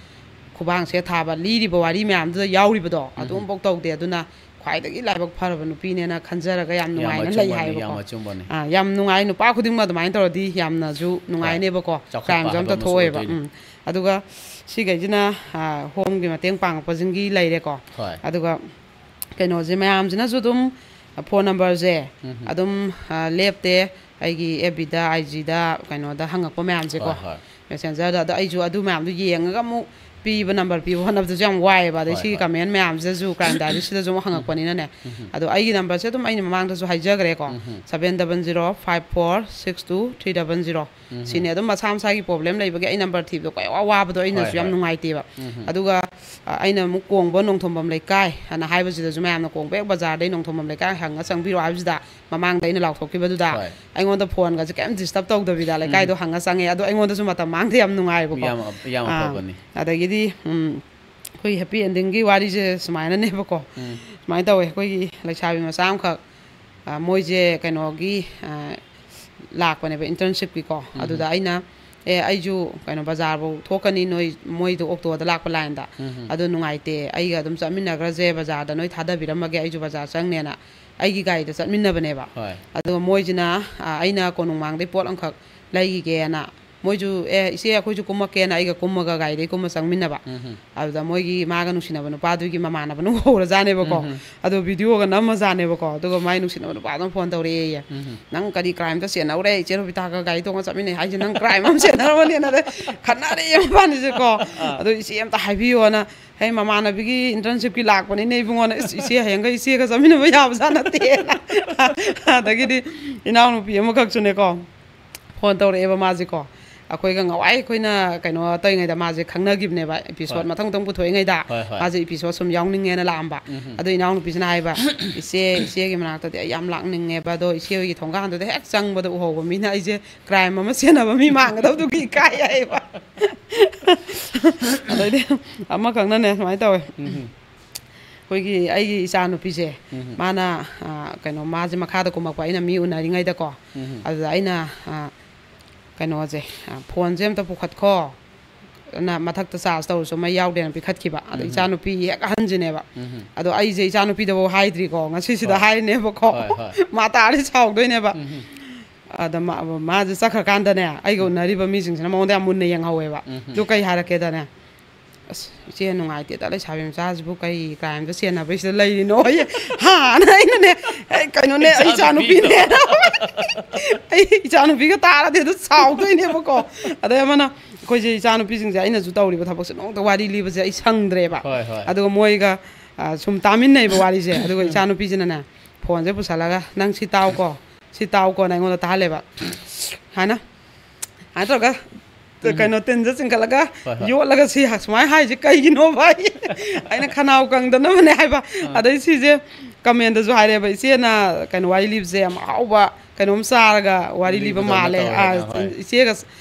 ꯈꯨꯕꯥꯡ ꯁꯦꯠ ꯊꯥꯕ, ꯂꯤꯔꯤꯕ ꯋꯥꯔꯤ ꯃꯌꯥꯝꯗꯨꯗ ꯌꯥꯎꯔꯤꯕꯗꯣ, ꯎꯝ꯫ ꯑꯗꯨꯝꯐꯥꯎ ꯇꯧꯗꯦ꯫ ꯑꯗꯨꯅ ꯈ꯭ꯋꯥꯏꯗꯒꯤ ꯂꯥꯏꯕꯛ ꯐꯔꯕ ꯅꯨꯄꯤꯅꯦꯅ ꯈꯟꯖꯔꯒ ꯌꯥꯝ ꯌꯥꯝ ꯅꯨꯡꯉꯥꯏꯅ ꯂꯩ ꯑꯆꯨꯝꯕꯅꯤ, ꯍꯥꯏꯌꯦꯕꯀꯣ꯫ ꯌꯥꯝ ꯑꯆꯨꯝꯕꯅꯤ꯫ ꯑꯥ, ꯌꯥꯝ ꯅꯨꯡꯉꯥꯏ꯫ ꯅꯨꯄꯥ ꯈꯨꯗꯤꯡꯃꯛ ꯑꯗꯨꯃꯥꯏꯅ ꯇꯧꯔꯗꯤ ꯌꯥꯝꯅꯁꯨ ꯅꯨꯡꯉꯥꯏꯅꯦꯕꯀꯣ꯫ ꯆꯥꯎꯈꯠꯄ ꯀ꯭ꯔꯥꯏꯝꯁꯨ ꯍꯥꯏꯕ ꯑꯝꯇ ꯑꯃꯁꯨ ꯊꯣꯛꯑꯣꯏꯕ꯫ ꯑꯣꯏꯗꯣꯏꯅꯤ꯫ ꯎꯝ꯫ ꯑꯗꯨꯒ ꯁꯤꯈꯩꯁꯤꯅ, ꯑꯥ, ꯍꯣꯝꯒꯤ ꯃꯇꯦꯡ ꯄꯥꯡꯉꯛꯄꯁꯤꯡꯒꯤ ꯂꯩꯔꯦꯀꯣ꯫ ꯍꯣꯏ꯫ ꯑꯗꯨꯒ ꯀꯩꯅꯣꯁꯦ ꯃꯌꯥꯝꯁꯤꯅꯁꯨ ꯑꯗꯨꯝ ꯐꯣꯟ ꯅꯝꯕꯔꯁꯦ ꯎꯝ꯫ ꯑꯗꯨꯝ, ꯑꯥ, ꯂꯦꯞꯇꯦ꯫ ꯑꯩꯒꯤ ꯑꯦꯐ ꯕꯤꯗ, ꯑꯥꯏ ꯖꯤꯗ, ꯀꯩꯅꯣꯗ ꯍꯪꯉꯛꯄ ꯃꯌꯥꯝꯁꯦꯀꯣ꯫ ꯍꯣꯏ, ꯍꯣꯏ꯫ ꯃꯦꯁꯦꯟꯖꯔꯗ꯫ ꯑꯗꯣ ꯑꯩꯁꯨ ꯑꯗꯨ ꯃꯌꯥꯝꯗꯣ ꯌꯦꯡꯉꯒ ꯑꯃꯨꯛ ꯄꯤꯕ, ꯅꯝꯕꯔ ꯄꯤꯕ ꯍꯣꯠꯅꯕꯗꯁꯨ ꯌꯥꯝ ꯋꯥꯏꯑꯦꯕ꯫ ꯑꯗꯩ ꯍꯣꯏ, ꯁꯤꯒꯤ ꯍꯣꯏ꯫ ꯀꯃꯦꯟ ꯃꯌꯥꯝꯁꯤꯗꯁꯨ, ꯀ꯭ꯔꯥꯏꯝ ꯗꯥꯏꯔꯤꯁꯤꯗꯁꯨ ꯑꯃꯨꯛ ꯍꯪꯉꯛꯄꯅꯤꯅꯅꯦ꯫ ꯎꯝ꯫ ꯑꯗꯣ ꯑꯩꯒꯤ ꯅꯝꯕꯔꯁꯦ ꯑꯗꯨꯝ ꯑꯩꯅ ꯃꯃꯥꯡꯗꯁꯨ ꯍꯥꯏꯖꯈ꯭ꯔꯦꯀꯣ꯫ ꯎꯝ꯫ Seven double zero five four six two three double zero. ꯎꯝ꯫ ꯁꯤꯅꯦ꯫ ꯑꯗꯨꯝ ꯃꯁꯥ ꯃꯁꯥꯒꯤ ꯄ꯭ꯔꯣꯕ꯭ꯂꯦꯝ ꯂꯩꯕꯒꯤ ꯑꯩ ꯅꯝꯕꯔ ꯊꯤꯕꯗꯣ ꯀꯌꯥ ꯋꯥꯕꯗꯣ ꯑꯩꯅꯁꯨ ꯍꯣꯏ, ꯌꯥꯝ ꯍꯣꯏ꯫ ꯅꯨꯡꯉꯥꯏꯇꯦꯕ꯫ ꯎꯝ꯫ ꯑꯗꯨꯒ, ꯑ, ꯑꯩꯅ ꯑꯃꯨꯛ ꯀꯣꯡꯕ ꯅꯣꯡꯊꯣꯝꯕꯝ ꯂꯩꯀꯥꯏ ꯑꯅ ꯍꯥꯏꯕꯁꯤꯗꯁꯨ ꯃꯌꯥꯝꯅ ꯀꯣꯡꯕ ꯍꯦꯛ ꯕꯖꯥꯔꯗꯩ ꯅꯣꯡꯊꯣꯝꯕꯝ ꯂꯩꯀꯥꯏ ꯍꯪꯉ ꯆꯪꯕꯤꯔꯣ ꯍꯥꯏꯕꯁꯤꯗ, ꯃꯃꯥꯡꯗ ꯑꯩꯅ ꯂꯥꯎꯊꯣꯛꯈꯤꯕꯗꯨꯗ ꯍꯣꯏ꯫ ꯑꯩꯉꯣꯟꯗ ꯐꯣꯟꯒꯁꯦ ꯀꯩꯝ ꯗꯤꯁꯇꯔꯕ ꯇꯧꯗꯕꯤꯗ ꯂꯩꯀꯥꯏꯗꯣ ꯍꯪꯉ ꯆꯪꯉꯦ꯫ ꯑꯗꯣ ꯑꯩꯉꯣꯟꯗꯁꯨ ꯃꯇꯝ ꯃꯥꯡꯗꯦ, ꯌꯥꯝ ꯅꯨꯡꯉꯥꯏꯕꯀꯣ꯫ ꯌꯥꯝ, ꯌꯥꯝ ꯑꯥ, ꯑꯐꯕꯅꯤ꯫ ꯑꯗꯒꯤꯗꯤ, ꯎꯝ, ꯑꯩꯈꯣꯏ ꯍꯦꯄꯤ ꯑꯦꯟꯗꯤꯡꯒꯤ ꯋꯥꯔꯤꯁꯦ ꯁꯨꯃꯥꯏꯅꯅꯦꯕꯀꯣ꯫ ꯎꯝ꯫ ꯁꯨꯃꯥꯏꯅ ꯇꯧꯋꯦ, ꯑꯩꯈꯣꯏꯒꯤ ꯂꯩꯁꯥꯕꯤ ꯃꯆꯥ ꯑꯃꯈꯛ, ꯑ, ꯃꯣꯏꯁꯦ ꯀꯩꯅꯣꯒꯤ, ꯑ, ꯂꯥꯛꯄꯅꯦꯕ, ꯏꯟꯇꯔꯟꯁꯤꯞꯀꯤꯀꯣ꯫ ꯎꯝ꯫ ꯑꯗꯨꯗ ꯑꯩꯅ, "ꯑꯦ, ꯑꯩꯁꯨ ꯀꯩꯅꯣ ꯕꯖꯥꯔꯐꯧ ꯊꯣꯛꯀꯅꯤ, ꯅꯣꯏ, ꯃꯣꯏꯗꯣ ꯑꯣꯛꯇꯣꯗ ꯂꯥꯛꯄ ꯂꯥꯏꯟꯗ꯫ ꯎꯝ꯫ ꯑꯗꯨ ꯅꯨꯡꯉꯥꯏꯇꯦ, ꯑꯩꯒ ꯑꯗꯨꯝ ꯆꯠꯃꯤꯟꯅꯈ꯭ꯔꯁꯦ, ꯕꯖꯥꯔꯗ ꯅꯣꯏ ꯊꯥꯗꯕꯤꯔꯝꯃꯒꯦ, ꯑꯩꯁꯨ ꯕꯖꯥꯔ ꯆꯪꯅꯦꯅ" ꯑꯩꯒꯤ ꯒꯥꯔꯤꯗ ꯆꯠꯃꯤꯟꯅꯕꯅꯦꯕ꯫ ꯍꯣꯏ꯫ ꯑꯗꯨꯒ ꯃꯣꯏꯁꯤꯅ, ꯑ, ꯑꯩꯅ ꯀꯣꯅꯨꯡꯃꯥꯡꯗꯩ ꯄꯣꯠ ꯑꯃꯈꯛ ꯂꯩꯈꯤꯒꯦꯅ ꯃꯣꯏꯁꯨ, "ꯑꯦ, ꯏꯆꯦ, ꯑꯩꯈꯣꯏꯁꯨ ꯀꯨꯝꯃꯛꯀꯦꯅ" ꯑꯩꯒ ꯀꯨꯝꯃꯒ ꯒꯥꯔꯤꯗꯩ ꯀꯨꯝꯃ ꯆꯪꯃꯤꯟꯅꯕ꯫ ꯎꯝ꯫ ꯑꯗꯨꯗ ꯃꯣꯏꯒꯤ ꯃꯥꯒ ꯅꯨꯡꯁꯤꯅꯕ ꯅꯨꯄꯥꯗꯨꯒꯤ ꯃꯃꯥꯟꯅꯕꯅ ꯎꯍꯧꯔꯖꯥꯠꯅꯦꯕꯀꯣ꯫ ꯎꯝ꯫ ꯑꯗꯣ ꯚꯤꯗꯤꯑꯣꯒ ꯅꯝꯃꯖꯥꯠꯅꯦꯕꯀꯣ꯫ ꯑꯗꯨꯒ ꯃꯥꯏ ꯅꯨꯡꯁꯤꯅꯕ ꯅꯨꯄꯥꯗꯨꯅ ꯐꯣꯟ ꯇꯧꯔꯛꯑꯦꯌꯦ꯫ ꯎꯝ꯫ "ꯅꯪ ꯀꯔꯤ ꯀ꯭ꯔꯥꯏꯝꯗ ꯆꯦꯟꯅꯧꯔꯦ? ꯏꯆꯦ ꯔꯣꯕꯤꯇꯥꯒ ꯒꯥꯔꯤ ꯇꯣꯡꯉ ꯆꯠꯃꯤꯟꯅꯩ ꯍꯥꯏꯁꯦ ꯅꯪ ꯀ꯭ꯔꯥꯏꯝ ꯑꯃ ꯆꯦꯟꯅꯔꯝꯃꯅꯤꯅ" ꯈꯠꯅꯔꯦꯌꯦ ꯃꯕꯥꯅꯤꯁꯦꯀꯣ꯫ ꯑꯥ꯫ "ꯑꯗꯣ ꯏꯆꯦ ꯑꯝꯇ ꯍꯥꯏꯕꯤꯌꯣꯅ", "ꯍꯦ, ꯃꯃꯥꯟꯅꯕꯤꯒꯤ ꯏꯟꯇꯔꯟꯁꯤꯞꯀꯤ ꯂꯥꯛꯄꯅꯤꯅꯦ ꯏꯕꯨꯡꯉꯣꯅ", "ꯏꯁ, ꯏꯆꯦ ꯍꯌꯦꯡꯒ ꯏꯆꯦꯒ ꯆꯠꯃꯤꯟꯅꯕ ꯌꯥꯕꯖꯥꯠ ꯅꯠꯇꯦꯅ"꯫ ꯑꯗꯒꯤꯗꯤ ꯏꯅꯥꯎꯅꯨꯄꯤ ꯑꯃꯈꯛꯁꯨꯅꯦꯀꯣ, ꯐꯣꯟ ꯇꯧꯔꯛꯑꯦꯕ ꯃꯥꯁꯦꯀꯣ꯫ ꯑꯩꯈꯣꯏꯒ ꯉꯋꯥꯏ ꯑꯩꯈꯣꯏꯅ ꯀꯩꯅꯣ ꯇꯧꯔꯤꯉꯩꯗ ꯃꯥꯁꯦ ꯈꯪꯅꯈꯤꯕꯅꯦꯕ, ꯏꯄꯤꯁꯣꯗ ꯍꯣꯏ꯫ ꯃꯊꯪ ꯃꯊꯪ ꯄꯨꯊꯣꯛꯏꯉꯩꯗ꯫ ꯍꯣꯏ, ꯍꯣꯏ꯫ ꯃꯥꯁꯦ ꯏꯄꯤꯁꯣꯗ ꯁꯨꯝ ꯌꯥꯎꯅꯤꯡꯉꯦꯅ ꯂꯥꯛꯑꯝꯕ꯫ ꯎꯝ꯫ ꯑꯗꯣ ꯏꯅꯥꯎꯅꯨꯄꯤꯁꯤꯅ ꯍꯥꯏꯕ, "ꯏꯆꯦ, ꯏꯆꯦꯒꯤ ꯃꯅꯥꯛꯇꯗꯤ ꯑꯩ ꯌꯥꯝ ꯂꯥꯛꯅꯤꯡꯉꯦꯕ, ꯑꯗꯣ ꯏꯆꯦ ꯍꯣꯏꯒꯤ ꯊꯣꯡꯒꯥꯟꯗꯨꯗ ꯍꯦꯛ ꯆꯪꯕꯗ ꯎꯍꯧꯕ ꯃꯤꯅ ꯑꯩꯁꯦ ꯀ꯭ꯔꯥꯏꯝ ꯑꯃ ꯆꯦꯟꯅꯕ ꯃꯤ ꯃꯥꯟꯒꯗꯧꯗꯨꯒꯤ ꯏꯀꯥꯏ" ꯍꯥꯏꯌꯦꯕ꯫ ꯑꯗꯩꯗꯤ ꯑꯃꯈꯛꯅꯅꯦ ꯁꯨꯃꯥꯏꯅ ꯇꯧꯋꯦ꯫ ꯎꯝ꯫ ꯑꯩꯈꯣꯏꯒꯤ, ꯑꯩꯒꯤ ꯏꯆꯥ ꯅꯨꯄꯤꯁꯦ, ꯎꯝ꯫ ꯃꯥꯅ, ꯑ, ꯀꯩꯅꯣ, ꯃꯥꯁꯦ ꯃꯈꯥꯗ ꯀꯨꯝꯃꯛꯄ, ꯑꯩꯅ ꯃꯤ ꯎꯅꯔꯤꯉꯩꯗꯀꯣ꯫ ꯎꯝ꯫ ꯑꯗꯨꯗ ꯑꯩꯅ, ꯑ, ꯀꯩꯅꯣꯁꯦ, ꯑ, "ꯐꯣꯟꯁꯦ ꯑꯝꯇ ꯄꯨꯈꯠꯈꯣ", ꯅ ꯃꯊꯛꯇ ꯆꯥꯔꯖ ꯇꯧꯔꯁꯨ ꯃꯩ ꯌꯥꯎꯗꯦꯅ ꯄꯤꯈꯠꯈꯤꯕ꯫ ꯑꯗ ꯎꯝ꯫ ꯏꯆꯥꯅꯨꯄꯤ ꯍꯦꯛ ꯑꯍꯟꯁꯤꯅꯦꯕ꯫ ꯎꯝ꯫ ꯑꯗꯣ ꯑꯩꯁꯦ ꯏꯆꯥꯅꯨꯄꯤꯗꯐꯥꯎ ꯍꯥꯏꯗ꯭ꯔꯤꯀꯣ, ꯉꯁꯤꯁꯤꯗ ꯍꯣꯏ꯫ ꯍꯥꯏꯔꯤꯅꯦꯕꯀꯣ꯫ ꯍꯣꯏ, ꯍꯣꯏ꯫ ꯃꯥ ꯇꯥꯔꯗꯤ ꯁꯥꯎꯗꯣꯏꯅꯦꯕ꯫ ꯎꯝ꯫ ꯑꯗ ꯃꯥ-, ꯃꯥꯁꯦ ꯆꯠꯈ꯭ꯔꯀꯥꯟꯗꯅꯦ, ꯑꯩꯒ ꯎꯝ꯫ ꯎꯅꯔꯤꯕ ꯃꯤꯁꯤꯡꯁꯤꯅ ꯃꯉꯣꯟꯗ ꯌꯥꯝ ꯃꯨꯟꯅ ꯌꯦꯡꯍꯧꯋꯦꯕ꯫ ꯎꯝ꯫ ꯑꯗꯨ ꯀꯩ ꯍꯥꯏꯔꯛꯀꯦꯗꯅꯦ, "ꯑꯁ, ꯏꯆꯦ ꯅꯨꯡꯉꯥꯏꯇꯦꯗ, ꯂꯩꯁꯥꯕꯤ ꯃꯆꯥꯁꯤꯕꯨ ꯀꯔꯤ ꯀ꯭ꯔꯥꯏꯝꯗ ꯆꯦꯟꯅꯕꯩꯁꯤꯗ ꯂꯩꯔꯤꯅꯣ?" ꯑꯩ, ꯍꯥ? ꯑꯅ ꯑꯩꯅꯅꯦ, "ꯑꯦ, ꯀꯩꯅꯣꯅꯦ, ꯑꯩ ꯏꯆꯥꯅꯨꯄꯤꯅꯦ꯫" ꯏꯆꯥꯅꯨꯄꯤꯒ ꯇꯥꯔꯗꯤ ꯑꯗꯨ ꯁꯥꯎꯗꯣꯏꯅꯦꯕꯀꯣ꯫ ꯑꯗꯩ ꯑꯃꯅ, ꯑꯩꯈꯣꯏꯁꯦ ꯏꯆꯥꯅꯨꯄꯤꯁꯤꯡꯁꯦ ꯑꯩꯅꯁꯨ ꯇꯧꯔꯤꯕ ꯊꯕꯛꯁꯦ ꯅꯣꯡꯃꯇ ꯋꯥꯔꯤ ꯂꯤꯕꯁꯦ ꯑꯩ ꯁꯪꯗ꯭ꯔꯦꯕ꯫ ꯍꯣꯏ, ꯍꯣꯏ꯫ ꯑꯗꯨꯒ ꯃꯣꯏꯒ, ꯑ, ꯁꯨꯝ ꯇꯥꯃꯤꯟꯅꯩꯕ ꯋꯥꯔꯤꯁꯦ꯫ ꯑꯗꯨꯒ ꯎꯝ꯫ ꯏꯆꯥꯅꯨꯄꯤꯁꯤꯅꯅꯦ, ꯐꯣꯟꯁꯦ ꯄꯨꯁꯜꯂꯒ, "ꯅꯪ ꯁꯤ ꯇꯥꯎꯀꯣ, ꯁꯤ ꯇꯥꯎꯀꯣꯅ" ꯑꯩꯉꯣꯟꯗ ꯇꯥꯍꯜꯂꯦꯕ꯫ ꯍꯥꯏꯅ, ꯍꯥꯏꯅ ꯇꯧꯔꯒ, ꯎꯝ꯫ ꯀꯩꯅꯣ, ꯇꯤꯟꯁꯦ ꯆꯤꯡꯈꯠꯂꯒ ꯍꯣꯏ, ꯍꯣꯏ꯫ ꯌꯣꯠꯂꯒ ꯁꯤ ꯁꯨꯃꯥꯏꯅ ꯍꯥꯏꯁꯦ ꯀꯩꯒꯤꯅꯣꯕ? ꯑꯩ, ꯑꯩꯅ ꯈꯅꯥꯎ ꯀꯪꯗꯅꯕꯅꯦ ꯍꯥꯏꯕ꯫ ꯑꯥ꯫ ꯑꯗꯩ ꯁꯤꯁꯦ ꯀꯃꯦꯟꯗꯁꯨ ꯍꯥꯏꯔꯦꯕ, "ꯏꯆꯦꯅ ꯀꯩꯅꯣ ꯋꯥꯔꯤ ꯂꯤꯕꯁꯦ ꯌꯥꯝ ꯑꯍꯥꯎꯕ ꯀꯩꯅꯣꯝ ꯆꯥꯔꯒ ꯋꯥꯔꯤ ꯂꯤꯕ ꯂꯤꯕꯗꯧꯅ ꯃꯥꯜꯂꯦ꯫ ꯇꯧꯋꯦꯅ, ꯑꯥ, ꯍꯣꯏ꯫ ꯏꯆꯦꯒ